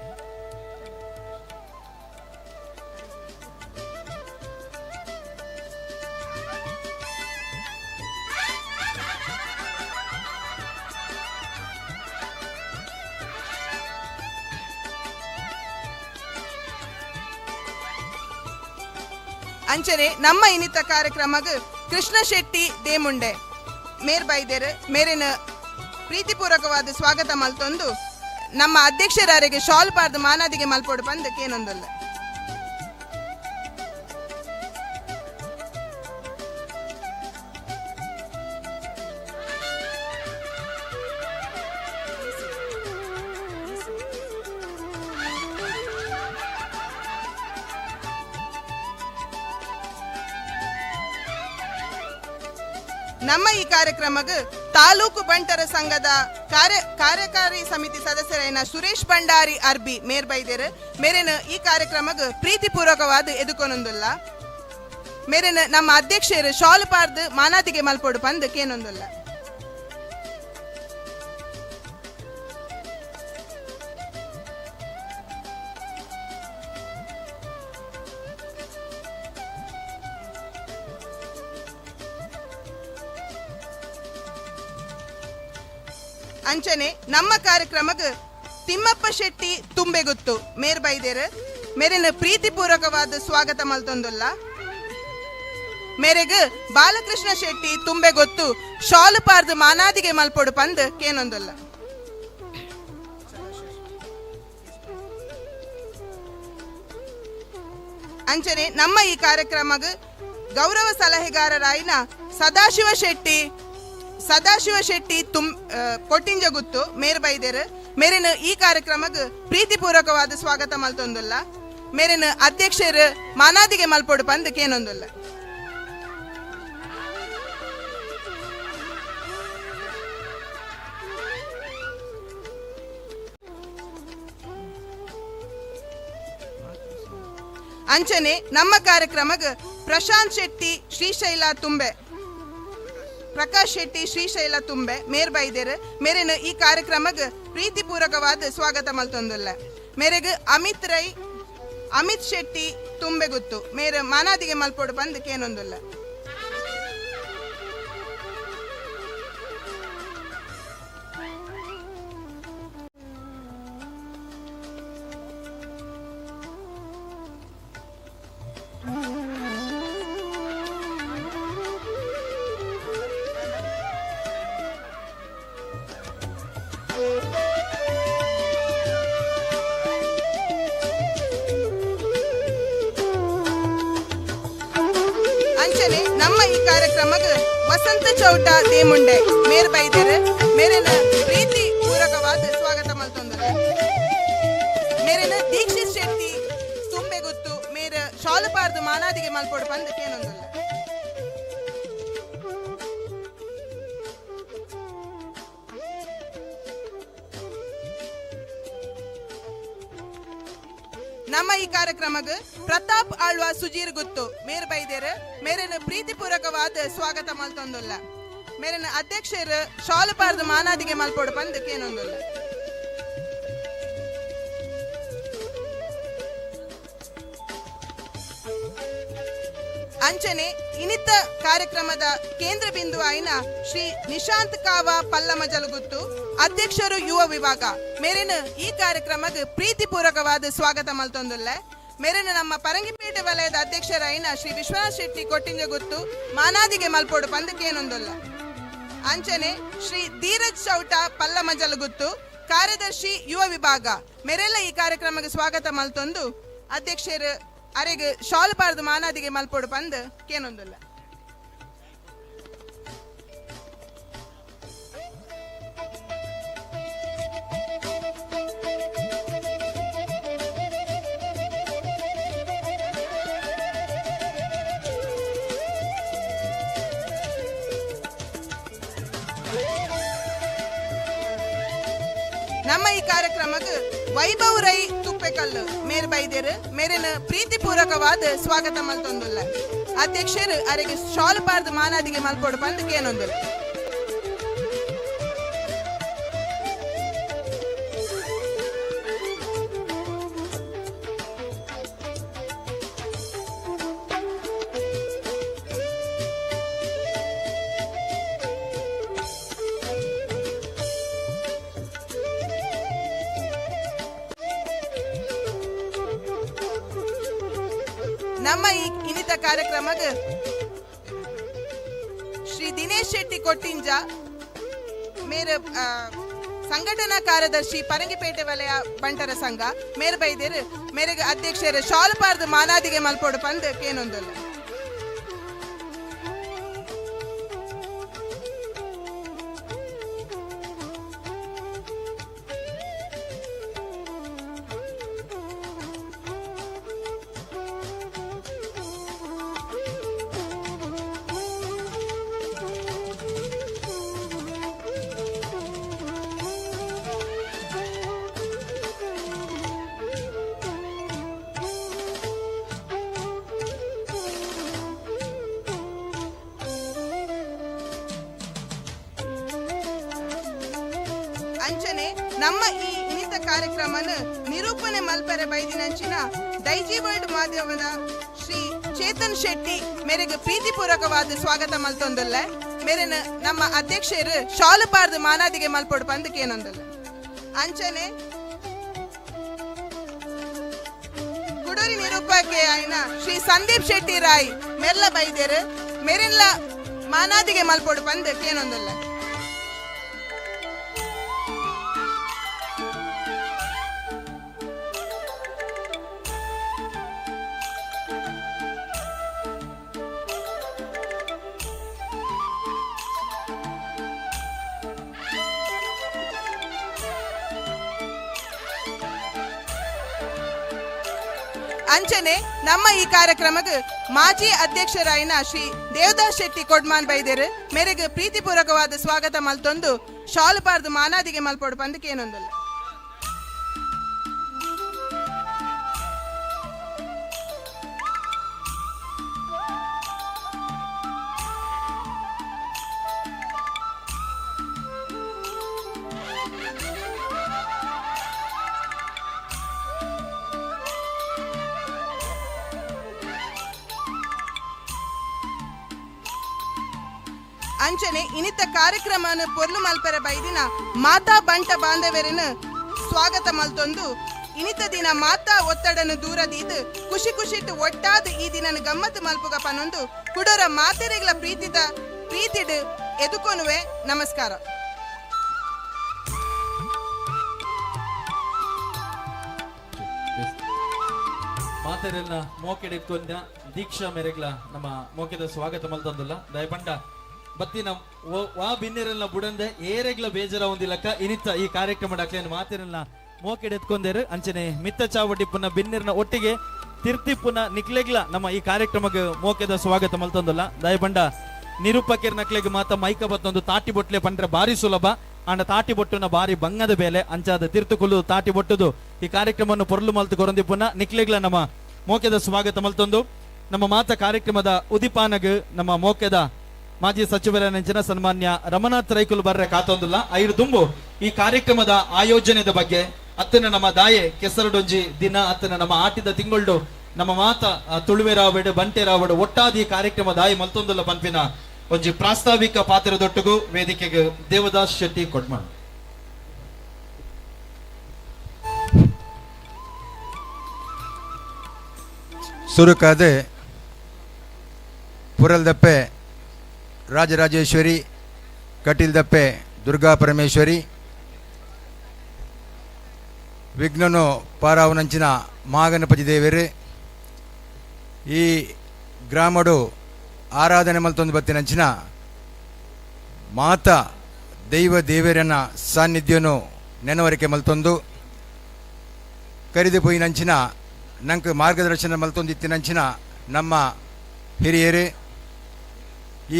Speaker 6: ಅಂಚನೆ ನಮ್ಮ ಇನ್ನಿತ ಕಾರ್ಯಕ್ರಮಕ್ಕೆ ಕೃಷ್ಣ ಶೆಟ್ಟಿ ದೇಮುಂಡೆ ಮೇರ್ ಬೈದೇರು ಮೇರಿನ ಪ್ರೀತಿಪೂರ್ವಕವಾದ ಸ್ವಾಗತ ಮಲ್ತೊಂದು ನಮ್ಮ ಅಧ್ಯಕ್ಷರರಿಗೆ ಶಾಲ್ ಪಾರ್ದು ಮಾನಾದಿಗೆ ಮಲ್ಪೋಡು ಪಂದ್ ಕೇನೊಂದುಲ್ಲ. ನಮ್ಮ ಈ ಕಾರ್ಯಕ್ರಮಗ್ ತಾಲೂಕು ಬಂಟರ ಸಂಘದ ಕಾರ್ಯಕಾರಿ ಸಮಿತಿ ಸದಸ್ಯರಾಯಿನ ಸುರೇಶ್ ಭಂಡಾರಿ ಅರ್ಬಿ ಮೇರ್ ಬೈದೆರ್. ಮೇರೆನ ಈ ಕಾರ್ಯಕ್ರಮಗ್ ಪ್ರೀತಿಪೂರ್ವಕವಾದ ಎದುಕೊನೊಂದುಲ್ಲ. ಮೇರೆನ ನಮ್ಮ ಅಧ್ಯಕ್ಷರು ಶಾಲು ಪಾರ್ದು ಮಾನಾದಿಗೆ ಮಲ್ಪೊಡು ಪಂದ್ ಕೇನೊಂದುಲ್ಲ. ಅಂಚನೆ ನಮ್ಮ ಕಾರ್ಯಕ್ರಮಗ್ ತಿಮ್ಮಪ್ಪ ಶೆಟ್ಟಿ ತುಂಬೆಗುತ್ತು ಮೇರ್ ಬೈದೇರ್. ಮೇರೆನ ಪ್ರೀತಿಪೂರ್ವಕವಾದ ಸ್ವಾಗತ ಮಲ್ತೊಂದುಲ್ಲ. ಮೇರೆಗ್ ಬಾಲಕೃಷ್ಣ ಶೆಟ್ಟಿ ತುಂಬೆಗೊತ್ತು ಶಾಲು ಪಾರ್ದು ಮಾನಾದಿಗೆ ಮಲ್ಪೊಡು ಪಂದ್ ಕೇನೊಂದುಲ್ಲ. ಅಂಚನೆ ನಮ್ಮ ಈ ಕಾರ್ಯಕ್ರಮಗ್ ಗೌರವ ಸಲಹೆಗಾರರಾಯಿನ ಸದಾಶಿವ ಶೆಟ್ಟಿ ತುಂ ಕೊಟ್ಟಿಂಜಗುತ್ತು ಮೇರ್ ಬೈದೆರ್. ಮೇರೆನ ಈ ಕಾರ್ಯಕ್ರಮಗ್ ಪ್ರೀತಿಪೂರ್ವಕವಾದ ಸ್ವಾಗತ ಮಲ್ತೊಂದುಲ್ಲ. ಮೇರೆನ ಅಧ್ಯಕ್ಷರು ಮಾನಾದಿಗೆ ಮಲ್ಪೊಡು ಪಂದ್ ಕೇನೊಂದುಲ್ಲ. ಅಂಚನೆ ನಮ್ಮ ಕಾರ್ಯಕ್ರಮಗ್ ಪ್ರಶಾಂತ್ ಶೆಟ್ಟಿ ಶ್ರೀಶೈಲ ತುಂಬೆ, ಪ್ರಕಾಶ್ ಶೆಟ್ಟಿ ಶ್ರೀಶೈಲ ತುಂಬೆ ಮೇರ್ ಬೈದೆರ್. ಮೇರೆನ ಈ ಕಾರ್ಯಕ್ರಮಗ್ ಪ್ರೀತಿಪೂರ್ವಕವಾದ ಸ್ವಾಗತ ಮಲ್ತೊಂದುಲ್ಲ. ಮೇರೆಗ್ ಅಮಿತ್ ರೈ, ಅಮಿತ್ ಶೆಟ್ಟಿ ತುಂಬೆಗುತ್ತು ಮೇರೆ ಮಾನಾದಿಗೆ ಮಲ್ಪೊಡು ಪಂದ್ ಕೇನೊಂದುಲ್ಲ. ಅಂಚನೆ ನಮ್ಮ ಈ ಕಾರ್ಯಕ್ರಮಗ್ ವಸಂತ ಚೌಟ ದೇಮುಂಡೆ ಮೇರ್ ಬೈದೆರ್. ಮೇರೆನ ಪ್ರೀತಿ ಪೂರಕವಾದ ಸ್ವಾಗತ ಮಲ್ತೊಂದುಲ್ಲ. ಮೇರೆನ ದೀಕ್ಷಿತ್ ಶೆಟ್ಟಿ ತುಂಬೆಗುತ್ತು ಮೇರ ಶಾಲುಪಾರ್ದು ಮಾನಾದಿಗೆ ಮಲ್ಪೊಡು ಪಂದ್ ಕೇನೊಂದುಲ್ಲ. ನಮ್ಮ ಈ ಕಾರ್ಯಕ್ರಮಗ್ ಪ್ರತಾಪ್ ಆಳ್ವ ಸುಜೀರ್ ಗುತ್ತು ಮೇರ್ ಬೈದೆರ್. ಮೇರೆನ ಪ್ರೀತಿಪೂರ್ವಕವಾದ ಸ್ವಾಗತ ಮಲ್ತೊಂದುಲ್ಲ. ಮೇರೆನ ಅಧ್ಯಕ್ಷರು ಶಾಲುಪಾರ್ದು ಮಾನಾದಿಗೆ ಮಲ್ಪೊಡು ಪಂದ್ ಕೇನೊಂದುಲ್ಲ. ಅಂಚನೆ ಇನಿತ ಕಾರ್ಯಕ್ರಮದ ಕೇಂದ್ರ ಬಿಂದು ಆಯಿನ ಶ್ರೀ ನಿಶಾಂತ್ ಕಾವ ಪಲ್ಲಮಜಲುಗುತ್ತು ಅಧ್ಯಕ್ಷರು ಯುವ ವಿಭಾಗ ಮೇರೆನ ಈ ಕಾರ್ಯಕ್ರಮಕ್ಕೆ ಪ್ರೀತಿಪೂರ್ವಕವಾದ ಸ್ವಾಗತ ಮಲ್ತೊಂದುಲ್ಲ. ಮೇರೆನ ನಮ್ಮ ಪರಂಗಿಪೇಟೆ ವಲಯದ ಅಧ್ಯಕ್ಷರಾಯಿನ ಶ್ರೀ ವಿಶ್ವನಾಥ್ ಶೆಟ್ಟಿ ಕೊಟ್ಟಿಂಜಗುತ್ತು ಮಾನಾದಿಗೆ ಮಲ್ಪೊಡು ಪಂದಕೇನೊಂದುಲ್ಲ. ಅಂಚನೆ ಶ್ರೀ ಧೀರಜ್ ಚೌಟ ಪಲ್ಲಮಜಲುಗುತ್ತು ಕಾರ್ಯದರ್ಶಿ ಯುವ ವಿಭಾಗ ಮೇರೆಲ್ಲ ಈ ಕಾರ್ಯಕ್ರಮಕ್ಕೆ ಸ್ವಾಗತ ಮಲ್ತೊಂದು ಅಧ್ಯಕ್ಷರು ಅರೆಗ್ ಶಾಲು ಪಾರ್ದು ಮಾನಾದಿಗೆ ಮಲ್ಪೊಡು ಪಂದ್ ಕೇನೊಂದುಲ್ಲ. ನಮ್ಮ ಈ ಕಾರ್ಯಕ್ರಮಕ್ಕೆ ವೈಭವ್ ರೈ ತುಪ್ಪೆಕಲ್ಲು ಮೇರ್ ಬೈದೇರು. ಮೇರೆನ ಪ್ರೀತಿಪೂರ್ವಕವಾದ ಸ್ವಾಗತ ಮಲ್ತೊಂದುಲ್ಲ. ಅಧ್ಯಕ್ಷರು ಅರೆಗೆ ಶಾಲು ಪಾರ್ದು ಮಾನಾದಿಗೆ ಮಲ್ಪೊಡು ಪಂದ್ ಕೇನೊಂದುಲ್ಲ. ನಮ್ಮ ಈ ಇನ್ನಿತ ಕಾರ್ಯಕ್ರಮಕ್ಕೆ ಶ್ರೀ ದಿನೇಶ್ ಶೆಟ್ಟಿ ಕೊಟ್ಟಿಂಜ ಮೇರ ಸಂಘಟನಾ ಕಾರ್ಯದರ್ಶಿ ಪರಂಗಿಪೇಟೆ ವಲಯ ಬಂಟರ ಸಂಘ ಮೇರ್ ಬೈದೇರು. ಮೇರೆಗೆ ಅಧ್ಯಕ್ಷರು ಶಾಲು ಪಾರ್ದು ಮಾನಾದಿಗೆ ಮಲ್ಪೊಡು ಪಂದ್ ಕೇನೊಂದುಲ್ಲ. ಅಂಚನೆ ನಮ್ಮ ಈ ಇನಿತ ಕಾರ್ಯಕ್ರಮನ ನಿರೂಪಣೆ ಮಲ್ಪರೆ ಬೈದಿನಂಚಿನ ದೈಜಿ ವರ್ಲ್ಡ್ ಮಾಧ್ಯಮದ ಶ್ರೀ ಚೇತನ್ ಶೆಟ್ಟಿ ಮೇರೆಗೆ ಪ್ರೀತಿಪೂರ್ವಕವಾದ ಸ್ವಾಗತ ಮಲ್ತೊಂದುಲ್ಲ. ಮೇರೆನ ನಮ್ಮ ಅಧ್ಯಕ್ಷರು ಶಾಲುಪಾರ್ದು ಮಾನಾದಿಗೆ ಮಲ್ಪೊಡು ಪಂದಕೇನೊಂದಲ್ಲ. ಅಂಚನೆ ಕುಡೂರಿ ನಿರೂಪಕೆ ಆಯ್ನ ಶ್ರೀ ಸಂದೀಪ್ ಶೆಟ್ಟಿ ರಾಯ್ ಮೆರ್ಲ ಬೈದೇರು ಮೆರೆನ್ಲ ಮಾನಾದಿಗೆ ಮಲ್ಪೊಡು ಪಂದ್ ಕೇನೊಂದಲ್ಲ. ಅಂಚನೆ ನಮ್ಮ ಈ ಕಾರ್ಯಕ್ರಮಕ್ಕೆ ಮಾಜಿ ಅಧ್ಯಕ್ಷರಾಯಿನ ಶ್ರೀ ದೇವದಾಸ್ ಶೆಟ್ಟಿ ಕೊಡ್ಮಾನ್ ಬೈದೇರು ಮೇರೆಗೆ ಪ್ರೀತಿಪೂರ್ವಕವಾದ ಸ್ವಾಗತ ಮಲ್ತೊಂದು ಶಾಲುಪಾರ್ದು ಮಾನಾದಿಗೆ ಮಲ್ಪೊಡು ಪಂದಕೇನೊಂದಲ್ಲ. ಅಂಚನೆ ಇನಿತ ಕಾರ್ಯಕ್ರಮನ ಪೊರ್ಲು ಮಲ್ಪೆರ ಬೈದಿನ ಮಾತಾ ಬಂಟ ಬಾಂಧವರನ್ನು ಸ್ವಾಗತ ಮಲ್ತೊಂದು ಇನಿತ ದಿನ ಮಾತಾ ಒತ್ತಡನು ದೂರದೀದು ಖುಷಿ ಖುಷಿಟ್ಟು ಒಟ್ಟಾದ ಈ ದಿನನ ಗಮ್ಮತ್ತು ಮಲ್ಪುಗ ಪನೊಂದು ಕುಡೋರ ಮಾತೆರೆಗಳ ಪ್ರೀತಿದ ಪ್ರೀತಿಡು ಎದುಕೊನುವೆ. ನಮಸ್ಕಾರ.
Speaker 4: ಮಾತೆರೆಲ್ಲ ಮೋಕೆಡೆತ್ಕೊಂಡ ದೀಕ್ಷಾ ಮೇರೆಗ್ಲ ನಮ್ಮ ಮೋಕೆದ ಸ್ವಾಗತ ಮಲ್ತೊಂದುಲ್ಲ. ದಯಪಂಡ ಬತ್ತಿನ ವಾ ಬಿನ್ನೆರೆಲ್ಲ ಬುಡಂದೆ ಏರೆಗ್ಲ ಬೇಜಾರ ಒಂದಿಲ್ಲಕ್ಕ ಇನಿತ ಈ ಕಾರ್ಯಕ್ರಮ ಡಾಕ್ಲೇನ್ ಮಾತಿರಲ್ಲ ಮೋಕೆಡೆತ್ಕೊಂಡೇರು. ಅಂಚನೆ ಮಿತ್ತ ಚಾವಟಿ ಪುನ ಬಿನ್ನೆರ್ನ ಒಟ್ಟಿಗೆ ತಿರ್ತಿ ಪುನ ನಿಕ್ಲೆಗ್ಲ ನಮ್ಮ ಈ ಕಾರ್ಯಕ್ರಮಕ್ಕೆ ಮೋಕೆದ ಸ್ವಾಗತ ಮಲ್ತೊಂದುಲ್ಲ. ದಯಪಂಡ ನಿರೂಪಕರ್ ನಕ್ಲೆಗ್ ಮಾತ ಮೈಕ ಬತ್ತೊಂದು ತಾಟಿ ಬೊಟ್ಲೆ ಪಂಡ್ರೆ ಬಾರಿ ಸುಲಭ ಆಂಡ ತಾಟಿ ಬೊಟ್ಟುನ ಬಾರಿ ಬಂಗದ ಬೇಲೆ ಅಂಚಾದ ತಿರ್ತುಕುಲು ತಾಟಿ ಬೊಟ್ಟುದು ಈ ಕಾರ್ಯಕ್ರಮವನ್ನು ಪೊರ್ಲು ಮಲ್ತು ಕೊರಂದಿ ಪುನ ನಿಕ್ಲೆಗ್ಲ ನಮ್ಮ ಮೋಕೆದ ಸ್ವಾಗತ ಮಲ್ತೊಂದು ನಮ್ಮ ಮಾತ ಕಾರ್ಯಕ್ರಮದ ಉದಿಪಾನಗ್ ನಮ್ಮ ಮೋಕೆದ ಮಾಜಿ ಸಚಿವರ ನೆಂಚಿನ ಸನ್ಮಾನ್ಯ ರಮನಾಥ್ ರೈಕುಲು ಬರ್ರೆ ಕಾತೊಂದುಲ್ಲ. ಐರು ದುಂಬು ಈ ಕಾರ್ಯಕ್ರಮದ ಆಯೋಜನೆದ ಬಗ್ಗೆ ಅತ್ತನ ನಮ್ಮ ದಾಯೆ ಕೆಸರಡೊಂಜಿ ದಿನ ಅತ್ತನ ನಮ್ಮ ಆಟಿದ ತಿಂಗೊಳ್ಡು ನಮ್ಮ ಮಾತ ತುಳುವೆರಾವಡು ಬಂಟೆರಾವಡು ಒಟ್ಟಾದಿ ಈ ಕಾರ್ಯಕ್ರಮ ದಾಯಿ ಮಲ್ತೊಂದುಲ್ಲ ಪನ್ಪಿನ ಒಂಜಿ ಪ್ರಾಸ್ತಾವಿಕ ಪಾತ್ರದೊಟ್ಟುಗು ವೇದಿಕೆಗೆ ದೇವದಾಸ್ ಶೆಟ್ಟಿ ಕೊಡ್ಮಣ್.
Speaker 1: ಸುರುಕಾದೆ ಪುರಲ್ದಪ್ಪೆ ರಾಜರಾಜೇಶ್ವರಿ, ಕಟೀಲ್ದಪ್ಪೆ ದುರ್ಗಾ ಪರಮೇಶ್ವರಿ, ವಿಘ್ನನು ಪಾರಾವನಂಚಿನ ಮಹಾಗಣಪತಿ ದೇವರು ಈ ಗ್ರಾಮಡು ಆರಾಧನೆ ಮಲ್ತೊಂದು ಬತ್ತಿನಂಚಿನ ಮಾತಾ ದೈವ ದೇವರನ್ನ ಸಾನ್ನಿಧ್ಯನು ನೆನವರಿಕೆ ಮಲ್ತೊಂದು ಕರಿದು ಪೋಯಿನಂಚಿನ ನಂಗೆ ಮಾರ್ಗದರ್ಶನ ಮಲ್ತೊಂದಿತ್ತಿನಂಚಿನ ನಮ್ಮ ಹಿರಿಯರು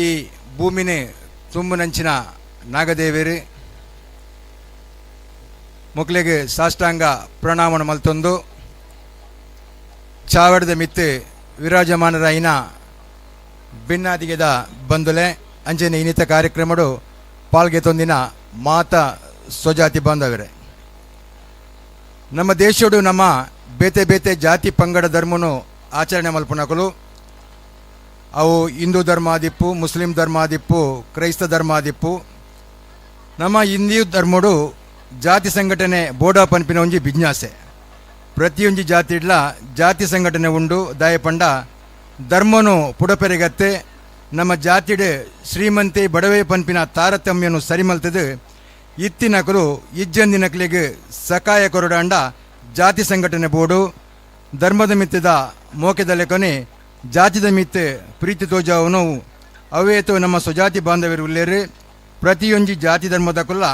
Speaker 1: ಈ ಭೂಮಿನೇ ತುಂಬುನಂಚಿನ ನಾಗದೇವರು ಮೊಕ್ಲೆಗೆ ಸಾಷ್ಟಾಂಗ ಪ್ರಣಾಮಣ ಮಲ್ತೊಂದು ಚಾವಡದ ಮಿತ್ತು ವಿರಾಜಮಾನರಾಯಿನ ಭಿನ್ನಾದಿಗೆದ ಬಂದುಲೆ ಅಂಚನೆ ಇನ್ನಿತ ಕಾರ್ಯಕ್ರಮಡು ಪಾಲ್ಗೆತೊಂದಿನ ಮಾತ ಸ್ವಜಾತಿ ಬಾಂಧವರೇ, ನಮ್ಮ ದೇಶಡು ನಮ್ಮ ಬೇತೆ ಬೇತೆ ಜಾತಿ ಪಂಗಡ ಧರ್ಮನು ಆಚರಣೆ ಮಲ್ಪುನಕುಲು ಅವು ಹಿಂದೂ ಧರ್ಮಾದಿಪ್ಪು, ಮುಸ್ಲಿಂ ಧರ್ಮಾದಿಪ್ಪು, ಕ್ರೈಸ್ತ ಧರ್ಮಾದಿಪ್ಪು. ನಮ್ಮ ಹಿಂದೂ ಧರ್ಮಡು ಜಾತಿ ಸಂಘಟನೆ ಬೋಡ ಪನ್ಪಿನ ಒಂಜಿ ಬಿಜ್ಞಾಸೆ. ಪ್ರತಿಯೊಂಜಿ ಜಾತಿ ಇಡ್ಲ ಜಾತಿ ಸಂಘಟನೆ ಉಂಡು. ದಾಯಪಂಡ ಧರ್ಮನು ಪುಡಪೆರೆಗತ್ತೆ ನಮ್ಮ ಜಾತಿಡ್ ಶ್ರೀಮಂತೆ ಬಡವೆ ಪನ್ಪಿನ ತಾರತಮ್ಯನು ಸರಿಮಲ್ತದು ಇತ್ತಿನಕಲು ಇಜ್ಜಂದಿನಕಲಿಗೆ ಸಕಾಯ ಕೊರಡಾಂಡ ಜಾತಿ ಸಂಘಟನೆ ಬೋಡು ಧರ್ಮದ ಮಿತ್ತದ ಮೋಕೆದ ಲೆಕ್ಕನೆ ಜಾತಿದ ಮಿತ್ತೆ ಪ್ರೀತಿ ತೋಜಾವನು ಅವೇತು ನಮ್ಮ ಸ್ವಜಾತಿ ಬಾಂಧವ್ಯರು ಉಲ್ಲೇರು. ಪ್ರತಿಯೊಂಜಿ ಜಾತಿ ಧರ್ಮದ ಕುಲ್ಲ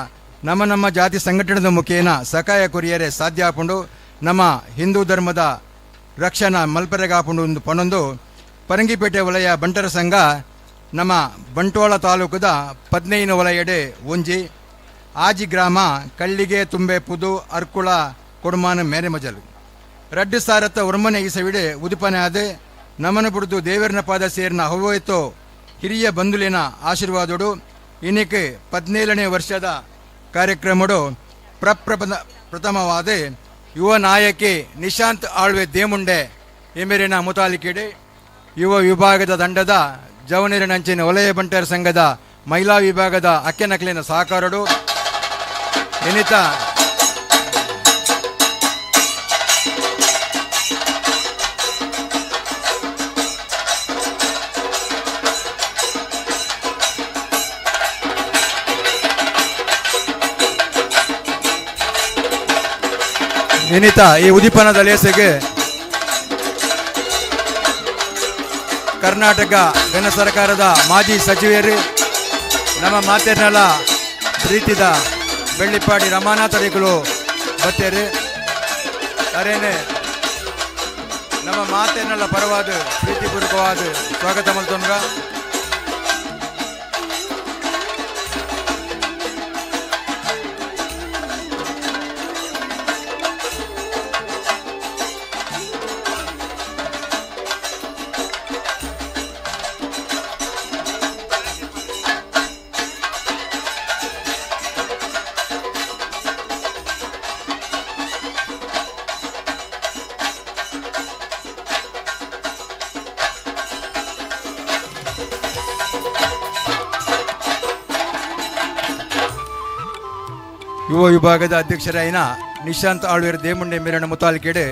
Speaker 1: ನಮ್ಮ ನಮ್ಮ ಜಾತಿ ಸಂಘಟನೆದ ಮುಖೇನ ಸಕಾಯ ಕೊರಿಯರೆ ಸಾಧ್ಯ ಆಪುಂಡು. ನಮ್ಮ ಹಿಂದೂ ಧರ್ಮದ ರಕ್ಷಣಾ ಮಲ್ಪರೆಗಾಪುಂಡು ಒಂದು ಪನೊಂದು ಪರಂಗಿಪೇಟೆ ವಲಯ ಬಂಟರ ಸಂಘ ನಮ್ಮ ಬಂಟ್ವಾಳ ತಾಲೂಕುದ 15 ವಲಯಡೆ ಒಂಜಿ ಆಜಿ ಗ್ರಾಮ ಕಳ್ಳಿಗೆ ತುಂಬೆ ಪುದು ಅರ್ಕುಳ ಕೊಡುಮಾನ ಮೇರೆ ಮಜಲು ರಡ್ಡು ಸಾರತ್ತ ಒರ್ಮನೆ ಇಸವಿಡೆ ಉದುಪನೆ ಆದೆ ನಮನ ಬುಡ್ದು ದೇವರನ ಪಾದ ಸೇರಿನ ಹವ್ವಯ್ತೋ ಹಿರಿಯ ಬಂಧುಲಿನ ಆಶೀರ್ವಾದೋಡು ಇನ್ನಕ್ಕೆ 17ನೇ ವರ್ಷದ ಕಾರ್ಯಕ್ರಮಡು ಪ್ರಥಮವಾದ ಯುವ ನಾಯಕಿ ನಿಶಾಂತ್ ಆಳ್ವೆ ದೇಮುಂಡೆ ಎಮೆರಿನ ಮುತಾಲಿಕೆಡೆ ಯುವ ವಿಭಾಗದ ತಂಡದ ಜವನಿರನಂಚಿನ ವಲಯ ಬಂಟರ ಸಂಘದ ಮಹಿಳಾ ವಿಭಾಗದ ಅಕ್ಕೆನಕ್ಲಿನ ಸಹಕಾರಡು ಎನಿತ ಎನಿತ ಈ ಉದೀಪನದ ಲೇಸೆಗೆ ಕರ್ನಾಟಕ ಘನ ಸರ್ಕಾರದ ಮಾಜಿ ಸಚಿವರು ನಮ್ಮ ಮಾತಿನಲ್ಲ ಪ್ರೀತಿದ ಬೆಳ್ಳಿಪ್ಪಾಡಿ ರಮಾನಾಥರಿಗಳು ಬತ್ತೇರಿ ಅರೇನೆ ನಮ್ಮ ಮಾತಿನೆಲ್ಲ ಪರವಾದ ಪ್ರೀತಿಪೂರ್ವಕವಾದ ಸ್ವಾಗತ ಮಲ್ತೊನ್ಗ. ಯುವ ವಿಭಾಗದ ಅಧ್ಯಕ್ಷರಾಯಿನ ನಿಶಾಂತ್ ಆಳ್ವೇರ್ ದೇಮುಂಡೆ ಮೇರಣ ಮುತಾಲಿಕೆಡೆ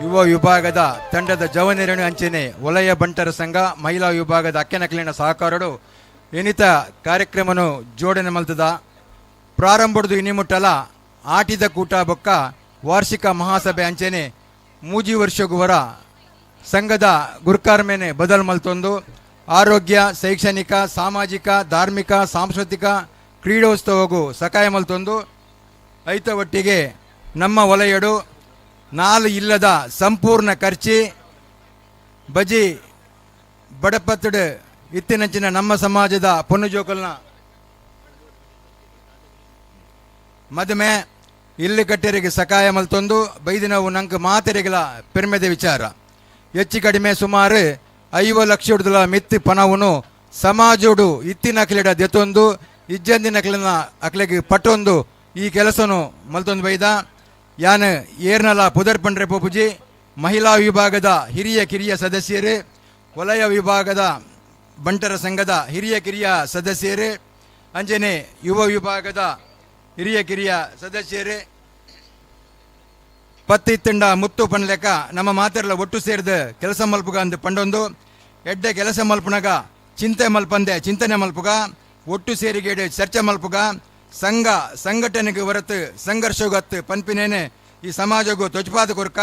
Speaker 1: ಯುವ ವಿಭಾಗದ ತಂಡದ ಜವನಿರಣು ಅಂಚನೆ ವಲಯ ಬಂಟರ ಸಂಘ ಮಹಿಳಾ ವಿಭಾಗದ ಅಕ್ಕೆನಕಲಿನ ಸಹಕಾರಡು ಎನಿತ ಕಾರ್ಯಕ್ರಮನು ಜೋಡಣೆ ಮಲ್ತದ. ಪ್ರಾರಂಭದ ಇನಿಮುಟ್ಟಲ ಆಟಿದ ಕೂಟ ಬೊಕ್ಕ ವಾರ್ಷಿಕ ಮಹಾಸಭೆ ಅಂಚನೆ ಮೂಜಿ ವರ್ಷಗುವರ ಸಂಘದ ಗುರುಕಾರ್ಮೇನೆ ಬದಲು ಮಲ್ತೊಂದು ಆರೋಗ್ಯ, ಶೈಕ್ಷಣಿಕ, ಸಾಮಾಜಿಕ, ಧಾರ್ಮಿಕ, ಸಾಂಸ್ಕೃತಿಕ ಕ್ರೀಡೋತ್ಸವಗೂ ಸಕಾಯ ಮಲ್ತೊಂದು ಐತ ಒಟ್ಟಿಗೆ ನಮ್ಮ ವಲಯಡು ನಾಲು ಇಲ್ಲದ ಸಂಪೂರ್ಣ ಖರ್ಚಿ ಬಜಿ ಬಡಪತ್ತಡು ಇತ್ತಿನಂಚಿನ ನಮ್ಮ ಸಮಾಜದ ಪೊನ್ನು ಜೋಕಲ್ನ ಮದುಮೆ ಇಲ್ಲಿ ಕಟ್ಟೆರಿಗೆ ಸಕಾಯ ಮಲ್ತೊಂದು ಬೈದಿನವು ನಂಗೆ ಮಾತೆರಿಗಲ ಪೆರ್ಮೆದ ವಿಚಾರ. ಹೆಚ್ಚು ಕಡಿಮೆ ಸುಮಾರು 50 ಲಕ್ಷ ಮಿತ್ತಿ ಪಣವನ್ನು ಸಮಾಜೋಡು ಇತ್ತಿನ ಅಕ್ಲೆಡ ದೆತ್ತೊಂದು ಇಜ್ಜಂದಿನ ಅಕ್ಲೆನ ಅಕ್ಲೆಗೆ ಪಟ್ಟೊಂದು ಈ ಕೆಲಸನು ಮಲ್ತೊಂದು ಬೈದ. ಯಾನ್ ಏರ್ನಲ ಪುದರ್ ಪಂಡ್ರೆ ಪೋಪುಜಿ ಮಹಿಳಾ ವಿಭಾಗದ ಹಿರಿಯ ಕಿರಿಯ ಸದಸ್ಯರು, ವಲಯ ವಿಭಾಗದ ಬಂಟರ ಸಂಘದ ಹಿರಿಯ ಕಿರಿಯ ಸದಸ್ಯರು, ಅಂಜನೆ ಯುವ ವಿಭಾಗದ ಹಿರಿಯ ಕಿರಿಯ ಸದಸ್ಯರು, ಪತ್ತಿತ್ತಂಡ ಮುತ್ತು ಪನ್ಲೆಕ್ಕ ನಮ್ಮ ಮಾತೆರ್ಲ ಒಟ್ಟು ಸೇರಿದ ಕೆಲಸ ಮಲ್ಪುಗ ಅಂದು ಪಂಡೊಂದು ಎಡ್ಡೆ ಕೆಲಸ ಮಲ್ಪುನಗ ಚಿಂತೆ ಮಲ್ಪಂದೆ ಚಿಂತನೆ ಮಲ್ಪುಗ ಒಟ್ಟು ಸೇರಿಗೇಡು ಚರ್ಚೆ ಮಲ್ಪುಗ ಸಂಘ ಸಂಘಟನೆಗೆ ಹೊರತು ಸಂಘರ್ಷಗತ್ತು ಪನ್ಪಿನೇನೆ ಈ ಸಮಾಜಗೂ ತೊಜ್ಪಾದ ಕೊರ್ಕ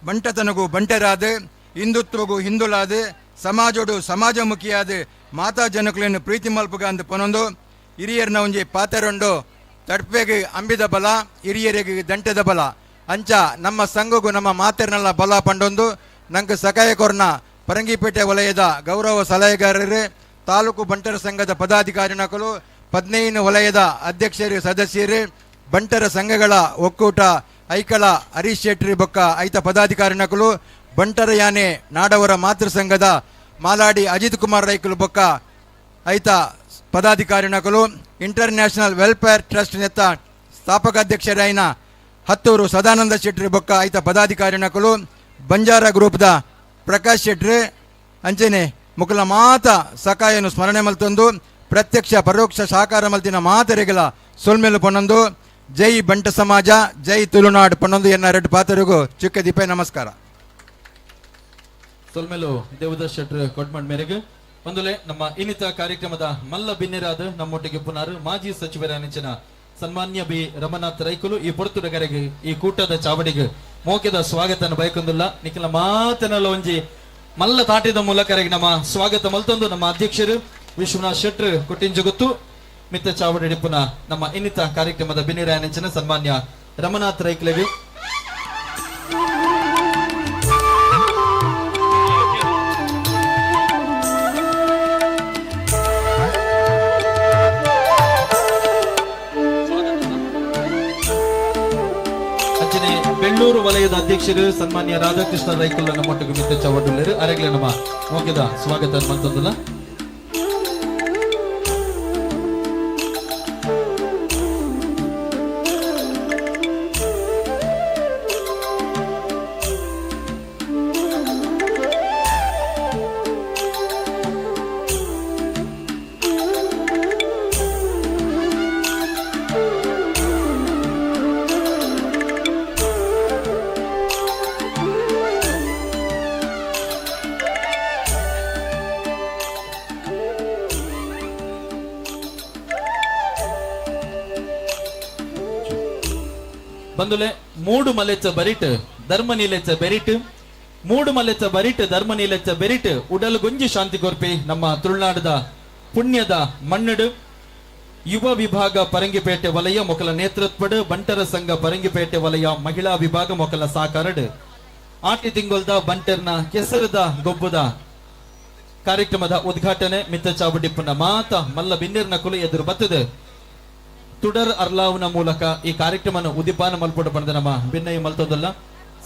Speaker 1: ಬಂಟತನಗೂ ಬಂಟರಾದ ಹಿಂದುತ್ವಗೂ ಹಿಂದುಲಾದ ಸಮಾಜೋಡು ಸಮಾಜಮುಖಿಯಾದ ಮಾತಾ ಜನಕುలను ಪ್ರೀತಿ ಮಲ್ಪುಗ ಅಂದು ಪನೊಂದು ಹಿರಿಯರ್ನ ಒಂಜಿ ಪಾತೆರೊಂಡು ತಡ್ಪೆಗೆ ಅಂಬಿದ ಬಲ ಹಿರಿಯರಿಗೆ ದಂಟೆದ ಬಲ ಅಂಚ ನಮ್ಮ ಸಂಘಗೂ ನಮ್ಮ ಮಾತೆರ್ನೆಲ್ಲ ಬಲ ಪಂಡೊಂದು ನಂಗೆ ಸಕಾಯ ಕೊರ್ನ ಪರಂಗಿಪೇಟೆ ವಲಯದ ಗೌರವ ಸಲಹೆಗಾರರು, ತಾಲೂಕು ಬಂಟರ ಸಂಘದ ಪದಾಧಿಕಾರಿನಕಲು, 15 ವಲಯದ ಅಧ್ಯಕ್ಷರು ಸದಸ್ಯರು, ಬಂಟರ ಸಂಘಗಳ ಒಕ್ಕೂಟ ಐಕಳ ಹರೀಶ್ ಶೆಟ್ಟಿ ಬೊಕ್ಕ ಐತ ಪದಾಧಿಕಾರಿನಕಲು, ಬಂಟರ ಯಾನೆ ನಾಡವರ ಮಾತೃ ಸಂಘದ ಮಾಲಾಡಿ ಅಜಿತ್ ಕುಮಾರ್ ರೈಕಲು ಬೊಕ್ಕ ಐತ ಪದಾಧಿಕಾರಿನಕಲು, ಇಂಟರ್ ನ್ಯಾಷನಲ್ ವೆಲ್ಫೇರ್ ಟ್ರಸ್ಟ್ ನೆತ್ತ ಸ್ಥಾಪಕಾಧ್ಯಕ್ಷರಾಯಿನ ಹತ್ತೂರು ಸದಾನಂದ ಶೆಟ್ಟಿ ಬೊಕ್ಕ ಐತ ಪದಾಧಿಕಾರಿನಕಲು, ಬಂಜಾರ ಗ್ರೂಪ್ದ ಪ್ರಕಾಶ್ ಶೆಟ್ಟಿ ಅಂಚನೆ ಮುಕುಲ ಮಾತ ಸಕಾಯನು ಸ್ಮರಣೆ ಮಲ್ತೊಂದು ಪ್ರತ್ಯಕ್ಷ ಪರೋಕ್ಷ ಸಹಕಾರ ಮಲ್ತಿನ ಮಾತರೆಗಲ ಸೊಲ್ಮೆಲು ಪನ್ನೊಂದು ಜೈ ಬಂಟ ಸಮಾಜ ಜೈ ತುಳುನಾಡು ಪನ್ನೊಂದು ಎನ್ನ ಎರಡು ಪಾತ್ರರಿಗೂ ಚಿಕ್ಕ ದೀಪ ನಮಸ್ಕಾರ.
Speaker 4: ಸೊಲ್ಮೆಲು ದೇವದಾಸ್ ಶೆಟ್ರು ಕೊಟ್ಮಂಡ್ ಮೇರೆಗೆ ಒಂದುಲೆ ನಮ್ಮ ಇನ್ನಿತ ಕಾರ್ಯಕ್ರಮದ ಮಲ್ಲ ಬಿನ್ನೆರಾದ ನಮ್ಮೊಟ್ಟಿಗೆ ಪುನಾರು ಮಾಜಿ ಸಚಿವರ ನೆಚ್ಚಿನ ಸನ್ಮಾನ್ಯ ಬಿ ರಮನಾಥ್ ರೈಕುಲು ಈ ಪೊರ್ತುಡಗರೆಗೆ ಈ ಕೂಟದ ಚಾವಡಿಗೆ ಮೋಕೆದ ಸ್ವಾಗತನ ಬಯಕೊಂದುಲ್ಲ. ನಿಖಿಲ ಮಾತನಲ್ಲ ಒಂಜಿ ಮಲ್ಲ ತಾಟಿದ ಮೂಲಕ ನಮ್ಮ ಸ್ವಾಗತ ಮಲ್ತೊಂದು ನಮ್ಮ ಅಧ್ಯಕ್ಷರು ವಿಶ್ವನಾಥ್ ಶೆಟ್ರು ಕೊಟ್ಟಿಂಜಗುತ್ತು ಮಿತ್ತ ಚಾವಡಿ ಡಿಪ್ಪುನ ನಮ್ಮ ಇನ್ನಿತ ಕಾರ್ಯಕ್ರಮದ ಬಿನ್ನೆರ ನೆಂಚಿನ ಸನ್ಮಾನ್ಯ ರಮನಾಥ್ ರೈಕ್ಲೆಗೆ. ಅಂಚನೆ ಬೆಳ್ಳೂರು ವಲಯದ ಅಧ್ಯಕ್ಷರು ಸನ್ಮಾನ್ಯ ರಾಧಾಕೃಷ್ಣ ರೈಕುಲ್ ನಮ್ಮೊಟ್ಟಿಗೆ ಮಿತ್ತ ಚಾವಡುಳ್ಳರು ಅರೆಗ್ಲೆ ನಮ್ಮ ಮೋಕೆದ ಸ್ವಾಗತ ಮಲ್ತೊಂದುಲ್ಲ. ಬಂದುಲೆ ಮೂಡು ಮಲೆಚ ಬರಿಟ್ ಧರ್ಮ ನೀಲೆಚ ಬೆರಿಟ್, ಮೂಡು ಮಲೆಚ ಬರಿಟ್ ಧರ್ಮ ನೀಲೆಚ ಬೆರಿಟ್ ಉಡಲ್ ಗುಂಜಿ ಶಾಂತಿ ಕೊರ್ಪಿ ನಮ್ಮ ತುಳುನಾಡದ ಪುಣ್ಯದ ಮಣ್ಣಡು. ಯುವ ವಿಭಾಗ ಪರಂಗಿಪೇಟೆ ವಲಯ ಮೊಕಲ ನೇತೃತ್ವಡ್, ಬಂಟರ ಸಂಘ ಪರಂಗಿಪೇಟೆ ವಲಯ ಮಹಿಳಾ ವಿಭಾಗ ಮೊಕಲ ಸಾಕಾರಡ್ ಆಟಿ ತಿಂಗೊಲ್ದ ಬಂಟರ್ನ ಕೆಸರದ ಗೊಬ್ಬುದ ಕಾರ್ಯಕ್ರಮದ ಉದ್ಘಾಟನೆ ಮಿತ್ತ ಚಾವಡಿಪ್ಪನ ಮಾತ ಮಲ್ಲ ಬಿನ್ನಿರ್ನ ಕುಲು ಎದುರು ಬತ್ತದೆ ತುಡರ್ ಅರ್ಲಾವ್ನ ಮೂಲಕ ಈ ಕಾರ್ಯಕ್ರಮನ ಉದಿಪಾನ ಮಲ್ಪೊಡು ಪಂಡ ನಮ್ಮ ಬಿನ್ನೈ ಮಲ್ತದಲ್ಲ.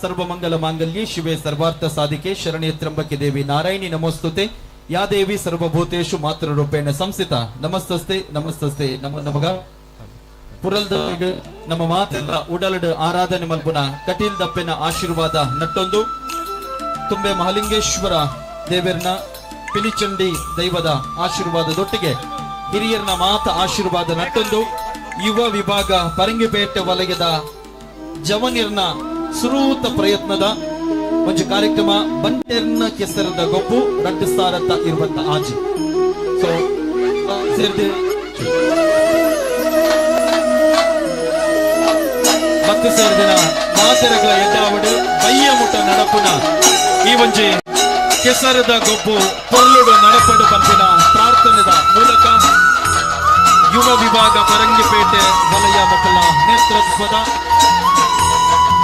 Speaker 4: ಸರ್ವಮಂಗಲ ಮಾಂಗಲ್ಯೆ ಶಿವೆ ಸರ್ವಾರ್ಥ ಸಾಧಿಕೆ ಶರಣ್ಯ ತ್ರಂಬಕೆ ದೇವಿ ನಾರಾಯಣಿ ನಮೋಸ್ತುತೆ ಯಾ ದೇವಿ ಸರ್ವಭೂತೇಶು ಮಾತೃರೂಪೇಣ ಸಂಸ್ಥಿತ ನಮಸ್ತಸ್ತೆ ನಮಸ್ತಸ್ತೆ ನಮ ನಮಗ. ಪುರಲ್ದ ನಮ್ಮ ಮಾತೆಲ್ಲ ಉಡಲಡು ಆರಾಧನೆ ಮಲ್ಪುನ ಕಟೀಲ್ ದಪ್ಪೆನ ಆಶೀರ್ವಾದ ನಟ್ಟೊಂದು ತುಂಬೆ ಮಹಾಲಿಂಗೇಶ್ವರ ದೇವರ್ನ ಪಿಲಿಚಂಡಿ ದೈವದ ಆಶೀರ್ವಾದದೊಟ್ಟಿಗೆ ಹಿರಿಯರ್ನ ಮಾತ ಆಶೀರ್ವಾದ ನಟ್ಟೊಂದು ಯುವ ವಿಭಾಗ ಪರಂಗಿಪೇಟೆ ವಲಯದ ಜವನಿರ್ನ ಸುರೂತ ಪ್ರಯತ್ನದ ಒಂದು ಕಾರ್ಯಕ್ರಮ ಬಂಟೆರ್ನ ಕೆಸರದ ಗೊಬ್ಬು ರಡ್ಡು ಸಾರತ್ತ ಇರುವಂತ ಆಜಿ. ಸೊ ಭಕ್ತ ಸೇರಿದಿನ ಮಾತೆರಗಳ ಎದ್ದಾವಡು ಬಯ್ಯ ಮುಟ್ಟ ನಡಪುನ ಈ ಒಂಜಿ ಕೆಸರದ ಗೊಬ್ಬು ಪೊರ್ಲುಡು ನಡಪಡು ಪಂಪಿನ ಪ್ರಾರ್ಥನೆದ ಮೂಲಕ ಯುವ ವಿಭಾಗ ಪರಂಗಿಪೇಟೆ ವಲಯ ಮಕ್ಕಳ ನೇತೃತ್ವದ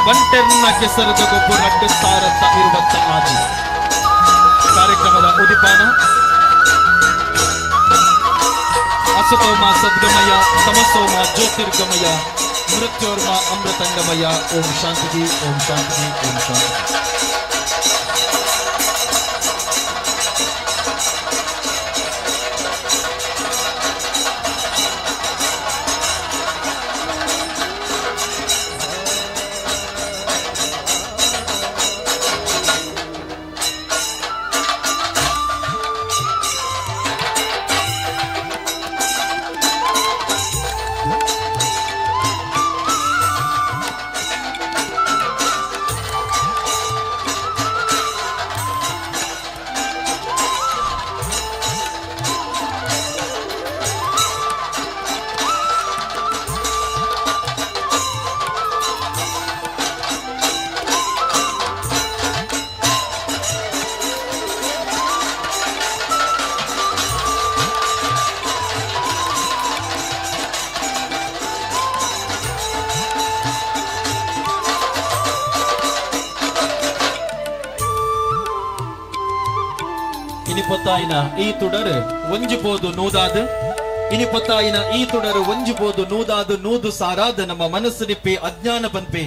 Speaker 4: ಬಂಟೆರ್ನ ಕೆಸರದ ಗೊಬ್ಬು ರಡ್ಡು ಸಾರತ್ತ ಇರುವಂತ ಆಜಿ ಕಾರ್ಯಕ್ರಮದ ಉದಿಪಾನ. ಅಸತೋಮ ಸದ್ಗಮಯ ತಮಸೋಮ ಜ್ಯೋತಿರ್ಗಮಯ ಮೃತ್ಯೋರ್ಮ ಅಮೃತಂಗಮಯ. ಓಂ ಶಾಂತಿ ಓಂ ಶಾಂತಿ ಓಂ ಶಾಂತಿ. ಇನಿಪೊತ್ತಾಯಿನ ಈ ತುಡರು ಒಂಜಿಪೋದು ನೂದಾದು, ಇನಿಪೊತ್ತಾಯಿನ ಈ ತುಡರು ಒಂಜಿಪೋದು ನೂದಾದು ನೂದು ಸಾರಾದ ನಮ್ಮ ಮನಸ್ಸು ನಿಪ್ಪಿ ಅಜ್ಞಾನ ಪನ್ಪಿ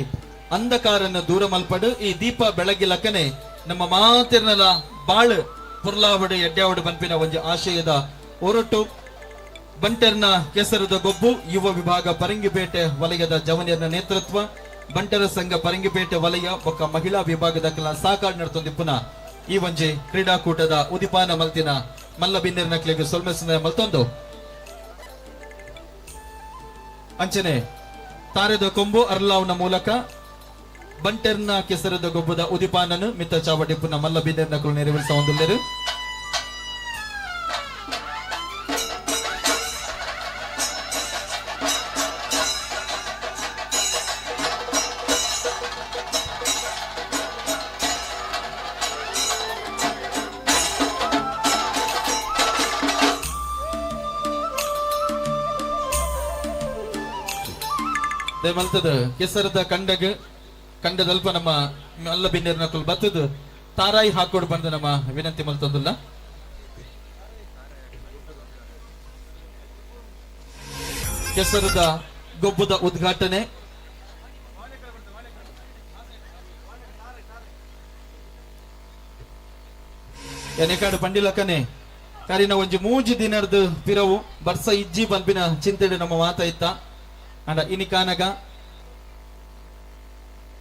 Speaker 4: ಅಂಧಕಾರನ್ನು ದೂರ ಮಲ್ಪಡು ಈ ದೀಪ ಬೆಳಗಿಲಕನೆ ನಮ್ಮ ಮಾತಿರ್ನಲ ಬಾಳು ಪುರ್ಲಾವಡು ಎಡ್ಯಾವಡು ಪನ್ಪಿನ ಒಂಜಿ ಆಶಯದ ಒರಟು ಬಂಟರ್ನ ಕೆಸರದ ಗೊಬ್ಬು ಯುವ ವಿಭಾಗ ಪರಂಗಿಪೇಟೆ ವಲಯದ ಜವನಿಯರ ನೇತೃತ್ವ ಬಂಟರ ಸಂಘ ಪರಂಗಿಪೇಟೆ ವಲಯ ಬೊಕ್ಕ ಮಹಿಳಾ ವಿಭಾಗದ ಕೆಲ ಸಾಕಾಡ್ ನಡ್ತೊಂದಿಪ್ಪುನ ಈ ಒಂಜಿ ಕ್ರೀಡಾಕೂಟದ ಉದಿಪಾನ ಮಲ್ತಿನ ಮಲ್ಲ ಬಿನ್ನೆರ್ನಕ್ಲೆಗ್ ಸೊಲ್ಮೆಸನ ಮಲ್ತೊಂದು ಅಂಚನೆ ತಾರೆದ ಕೊಂಬು ಅರ್ಲಾವ್ನ ಮೂಲಕ ಬಂಟೆರ್ನ ಕೆಸರದ ಗೊಬ್ಬದ ಉದಿಪಾನನು ಮಿತ್ತ ಚಾವಡಿಪ್ಪುನ ಮಲ್ಲ ಬಿನ್ನೆರ್ನಕುಲು ನೆರವೇರಿಸ ಹೊಂದುಲ್ಲೆರು. ಮಲ್ತದ ಕೆಸರದ ಕಂಡಗ ಕಂಡದಲ್ಪ ನಮ್ಮ ಮಲ್ಲ ಬಿನ್ನೆರ್ನಕುಲು ಬತ್ತದ ತಾರಾಯಿ ಹಾಕೋಡು ಬಂದ ನಮ್ಮ ವಿನಂತಿ ಮಲ್ತೊಂದುಲ್ಲ. ಕೆಸರದ ಗೊಬ್ಬದ ಉದ್ಘಾಟನೆ ಎನೆಕಾಡು ಪಂಡಿಲಕನೆ ಕಾರಿನ ಒಂಜಿ ಮೂಜಿ ದಿನರ್ದು ಪಿರವು ಬರ್ಸ ಇಜ್ಜಿ ಪನ್ಪಿನ ಚಿಂತೆಡು ನಮ್ಮ ಮಾತ ಇತ್ತ. ಅಂಡ ಇನಿಕಾನಗ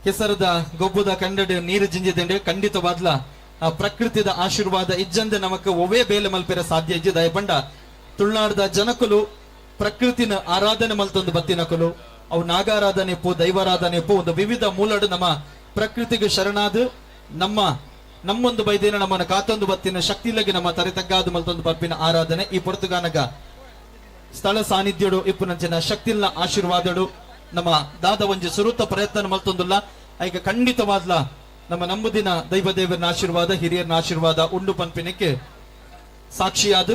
Speaker 4: ಕೆಸರದ ಗೊಬ್ಬದ ಕಂಡಡು ನೀರು ಜಿಂಜಿದಂಡೆ ಖಂಡಿತವಾದ್ಲ ಆ ಪ್ರಕೃತಿದ ಆಶೀರ್ವಾದ ಇಜ್ಜಂದೆ ನಮಕ್ ಒವೇ ಬೇಲೆ ಮಲ್ಪೆರ ಸಾಧ್ಯ ಇಜ್ಜಿ. ದಯಪಂಡ ತುಳುನಾಡದ ಜನಕುಲು ಪ್ರಕೃತಿನ ಆರಾಧನೆ ಮಲ್ತೊಂದು ಬತ್ತಿನಕುಲು ಅವು ನಾಗಾರಾಧನೆ ಪೋ ದೈವಾರಾಧನೆ ಪೋ ಒಂದು ವಿವಿಧ ಮೂಲಡು ನಮ್ಮ ಪ್ರಕೃತಿಗೆ ಶರಣಾದ ನಮ್ಮ ನಮ್ಮೊಂದು ಬೈದೇನ ನಮ್ಮನ್ನ ಕಾತೊಂದು ಬತ್ತಿನ ಶಕ್ತಿಲಗೆ ನಮ್ಮ ತರೆ ತಗ್ಗಾದು ಮಲ್ತೊಂದು ಬರ್ಪಿನ ಆರಾಧನೆ ಈ ಪೊರ್ತುಗಾನಗ ಸ್ಥಳ ಸಾನ್ನಿಧ್ಯಡು ಇಪ್ಪುನಂಚಿನ ಶಕ್ತಿಲ್ನ ಆಶೀರ್ವಾದಡು ನಮ್ಮ ದಾದ ಒಂಜಿ ಸುರುತ ಪ್ರಯತ್ನ ಮಲ್ತೊಂದುಲ್ಲ. ಐಕ ಖಂಡಿತವಾದ್ಲ ನಮ್ಮ ನಂಬುದಿನ ದೈವ ದೇವರನ ಆಶೀರ್ವಾದ, ಹಿರಿಯರನ ಆಶೀರ್ವಾದ ಉಂಡು ಪನ್ಪಿನಕ್ಕೆ ಸಾಕ್ಷಿಯಾದ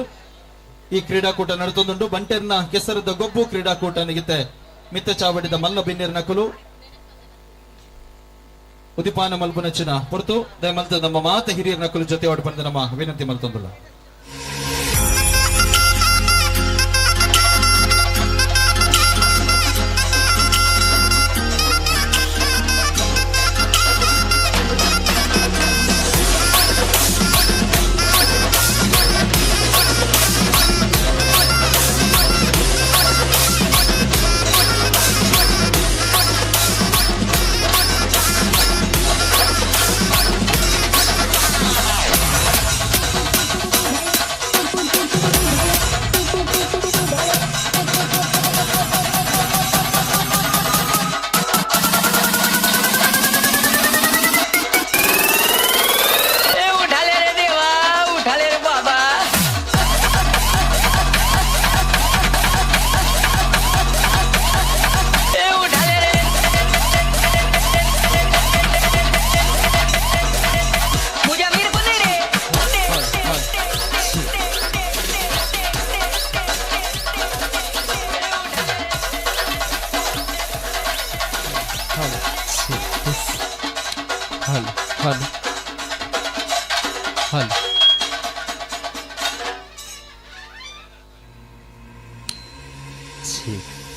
Speaker 4: ಈ ಕ್ರೀಡಾಕೂಟ ನಡತೊಂದುಂಡು. ಬಂಟೆರ್ನ ಕೆಸರದ ಗೊಬ್ಬು ಕ್ರೀಡಾಕೂಟ ನಿಗಿತೆ ಮಿತ್ತ ಚಾವಡಿದ ಮಲ್ಲ ಬಿನ್ನೆರ್ ನಕುಲು ಉದಿಪಾನ ಮಲ್ಪುನಚ್ಚಿನ ಪೊರ್ತು ದಯಮಲ್ತ ನಮ್ಮ ಮಾತ ಹಿರಿಯರ ನಕುಲು ಜೊತೆ ಪಂಡ ನಮ್ಮ ವಿನಂತಿ ಮಲ್ತೊಂದುಲ್ಲ.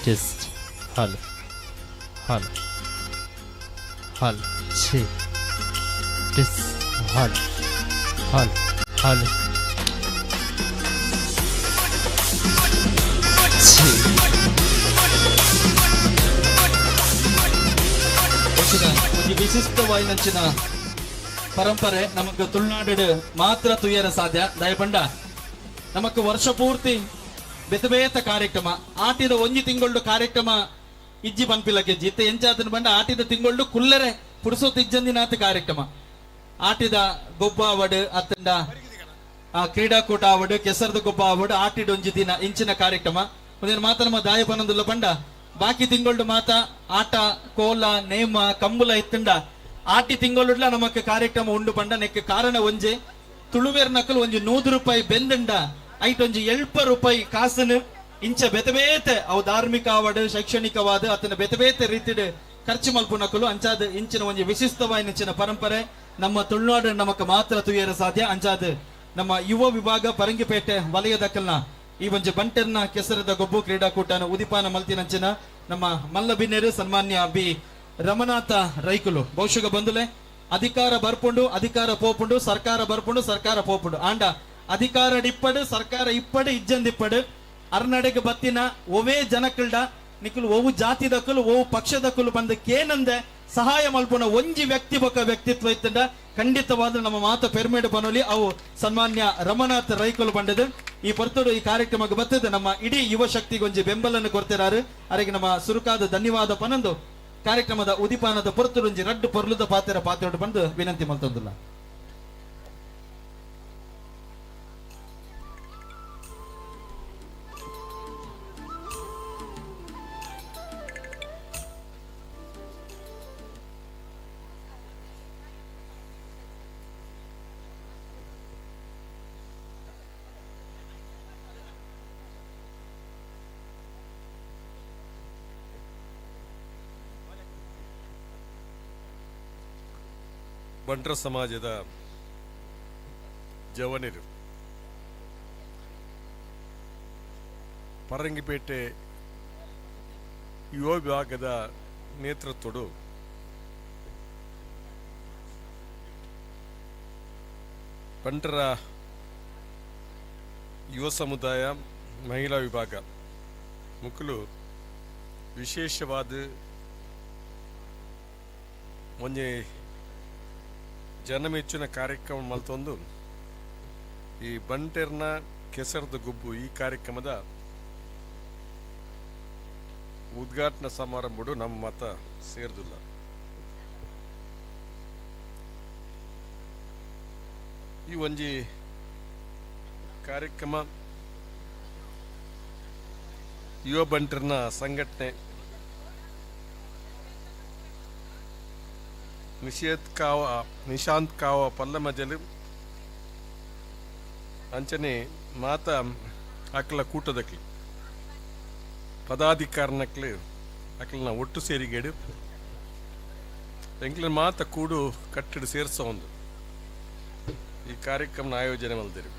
Speaker 3: Test hello hello hello 6 test hello hello hello 6.
Speaker 4: ಒಂಜಿ ವಿಶಿಷ್ಟವಾಯಿನಂಚಿನ ಪರಂಪರೆ ನಮಕ್ ತುಳುನಾಡು ಮಾತ್ರ ತುಯ್ಯರ ಸಾಧ್ಯ. ದಯಪಂಡ ನಮಕ್ ವರ್ಷ ಪೂರ್ತಿ ಬೇತೆ ಬೇತೆ ಕಾರ್ಯಕ್ರಮ, ಆಟಿದ ಒಂಜಿ ತಿಂಗಳು ಕಾರ್ಯಕ್ರಮ ಇಜ್ಜಿ ಪನ್ಪಿಲಕ್ಕೆ ಜಿತ್ತೆ ಎಂಚಾತನ ಬಂಡ ಆಟಿದ ತಿಂಗಳು ಕುಲ್ಲರೆ ಪುರುಸೊತ್ತು ಇಜ್ಜಂದಿನಾತ ಕಾರ್ಯಕ್ರಮ. ಆಟಿದ ಗೊಬ್ಬ ಆವಡ್ ಅತ್ತಂಡ ಆ ಕ್ರೀಡಾಕೂಟ ಆವಡ್, ಕೆಸರದ ಗೊಬ್ಬ ಆವಡ್, ಆಟಿಡ ಒಂಜಿ ದಿನ ಇಂಚಿನ ಕಾರ್ಯಕ್ರಮ. ಒಂದಿನ ಮಾತ ನಮ್ಮ ದಾಯ ಪನೊಂದುಲ್ಲ ಪಂಡ ಬಾಕಿ ತಿಂಗಳು ಮಾತ ಆಟ ಕೋಲ ನೇಮ ಕಂಬುಲ ಇತ್ತಂಡ ಆಟಿ ತಿಂಗಳುಡ್ಲ ನಮಕ್ ಕಾರ್ಯಕ್ರಮ ಉಂಡು ಪಂಡ ನೆಕ್ ಕಾರಣ ಒಂಜೆ ತುಳುವೇರ್ ನಕಲು ಒಂಜಿ 100 ರೂಪಾಯಿ ಬೆಂದಂಡ ಐಟ್ ಒಂಜಿ 70 ರೂಪಾಯಿ ಕಾಸನು ಇಂಚ ಬೇತೆ ಬೇತೆ ಅವು ಧಾರ್ಮಿಕ ಆವಡ್ ಶೈಕ್ಷಣಿಕವಾದ ಅತನ ಬೇತೆ ಬೇತೆ ರೀತಿಡ್ ಖರ್ಚು ಮಲ್ಪುನಕುಲು ಅಂಚಾದ ಇಂಚಿನ ಒಂಜಿ ವಿಶಿಷ್ಟವಾಯಿನ ಪರಂಪರೆ ನಮ್ಮ ತುಳುನಾಡು ನಮಕ್ ಮಾತ್ರ ತುಯ್ಯರ ಸಾಧ್ಯ. ಅಂಚಾದ ನಮ್ಮ ಯುವ ವಿಭಾಗ ಪರಂಗಿಪೇಟೆ ವಲಯದಕಲ್ನ ಈ ಒಂಜಿ ಬಂಟೆರ್ನ ಕೆಸರದ ಗೊಬ್ಬು ಕ್ರೀಡಾಕೂಟನ ಉದಿಪಾನ ಮಲ್ತಿನಂಚಿನ ನಮ್ಮ ಮಲ್ಲ ಬಿನ್ನೆರು ಸನ್ಮಾನ್ಯ ಬಿ ರಮನಾಥ ರೈಕುಲು ಬಹುಶಃ ಬಂದುಲೆ ಅಧಿಕಾರ ಬರ್ಪುಂಡು ಅಧಿಕಾರ ಪೋಪುಂಡು ಸರ್ಕಾರ ಬರ್ಪುಂಡು ಸರ್ಕಾರ ಪೋಪುಂಡು ಆಂಡ ಅಧಿಕಾರ ಇಪ್ಪಡು ಸರ್ಕಾರ ಇಪ್ಪಡು ಇಜ್ಜಂದಿಪ್ಪಡು ಅರ್ನಡೆಗೆ ಬತ್ತಿನ ಒವೇ ಜನಕಲ್ಡ ನಿಕುಲು ಒವು ಜಾತಿದಕುಲು ಒವು ಪಕ್ಷದಕುಲು ಬಂದ ಕೇನಂದೆ ಸಹಾಯ ಮಲ್ಪುನ ಒಂಜಿ ವ್ಯಕ್ತಿ ಬೊಕ್ಕ ವ್ಯಕ್ತಿತ್ವ ಇತ್ತಂಡ ಖಂಡಿತವಾದ ನಮ್ಮ ಮಾತ ಪೆರ್ಮೇಡು ಬನೋಲಿ ಅವು ಸನ್ಮಾನ್ಯ ರಮನಾಥ್ ರೈಕುಲು ಬಂಡದು. ಈ ಪೊರ್ತುಡು ಈ ಕಾರ್ಯಕ್ರಮಕ್ಕೆ ಬರ್ತದೆ ನಮ್ಮ ಇಡೀ ಯುವ ಶಕ್ತಿಗೆ ಒಂಜಿ ಬೆಂಬಲನ್ನು ಕೊಡ್ತಿರಾರು. ಅರೆಗೆ ನಮ್ಮ ಸುರುಕಾದ ಧನ್ಯವಾದ ಪನಂದು ಕಾರ್ಯಕ್ರಮದ ಉದಿಪಾನದ ಪೊರ್ತುಡು ಒಂಜಿ ರಡ್ಡು ಪೊರ್ಲುದ ಪಾತ್ರ ಪಾತ್ರೋಡು ಬಂದು ವಿನಂತಿ ಮಲ್ತೊಂದುಲ್ಲ.
Speaker 7: ಬಂಟರ ಸಮಾಜದ ಜವನರು ಪರಂಗಿಪೇಟೆ ಯುವ ವಿಭಾಗದ ನೇತೃತ್ವಡು ಬಂಟರ ಯುವ ಸಮುದಾಯ ಮಹಿಳಾ ವಿಭಾಗ ಮುಕ್ಕಲು ವಿಶೇಷವಾದ ಒಂಜಿ ಜನಮೆಚ್ಚಿನ ಕಾರ್ಯಕ್ರಮ ಮಲ್ತೊಂದು ಈ ಬಂಟೆರ್ನ ಕೆಸರದ ಗುಬ್ಬು ಈ ಕಾರ್ಯಕ್ರಮದ ಉದ್ಘಾಟನಾ ಸಮಾರಂಭಡು ನಮ್ಮ ಮತ ಸೇರ್ದಿಲ್ಲ. ಈ ಒಂಜಿ ಕಾರ್ಯಕ್ರಮ ಯುವ ಬಂಟರ್ನ ಸಂಘಟನೆ ನಿಷೇಧ್ ಕಾವ ನಿಶಾಂತ್ ಕಾವ ಪಲ್ಲಮಜಲು ಅಂಚನೆ ಮಾತ ಅಕ್ಲ ಕೂಟದಕ್ಲಿ ಪದಾಧಿಕಾರನಕ್ಲು ಅಕ್ಲನ ಒಟ್ಟು ಸೇರಿಗೇಡು ಎಂಕ್ಲ ಮಾತ ಕೂಡು ಕಟ್ಟಡ ಸೇರ್ಸ ಒಂದು ಈ ಕಾರ್ಯಕ್ರಮನ ಆಯೋಜನೆ ಮಲ್ದಿರು.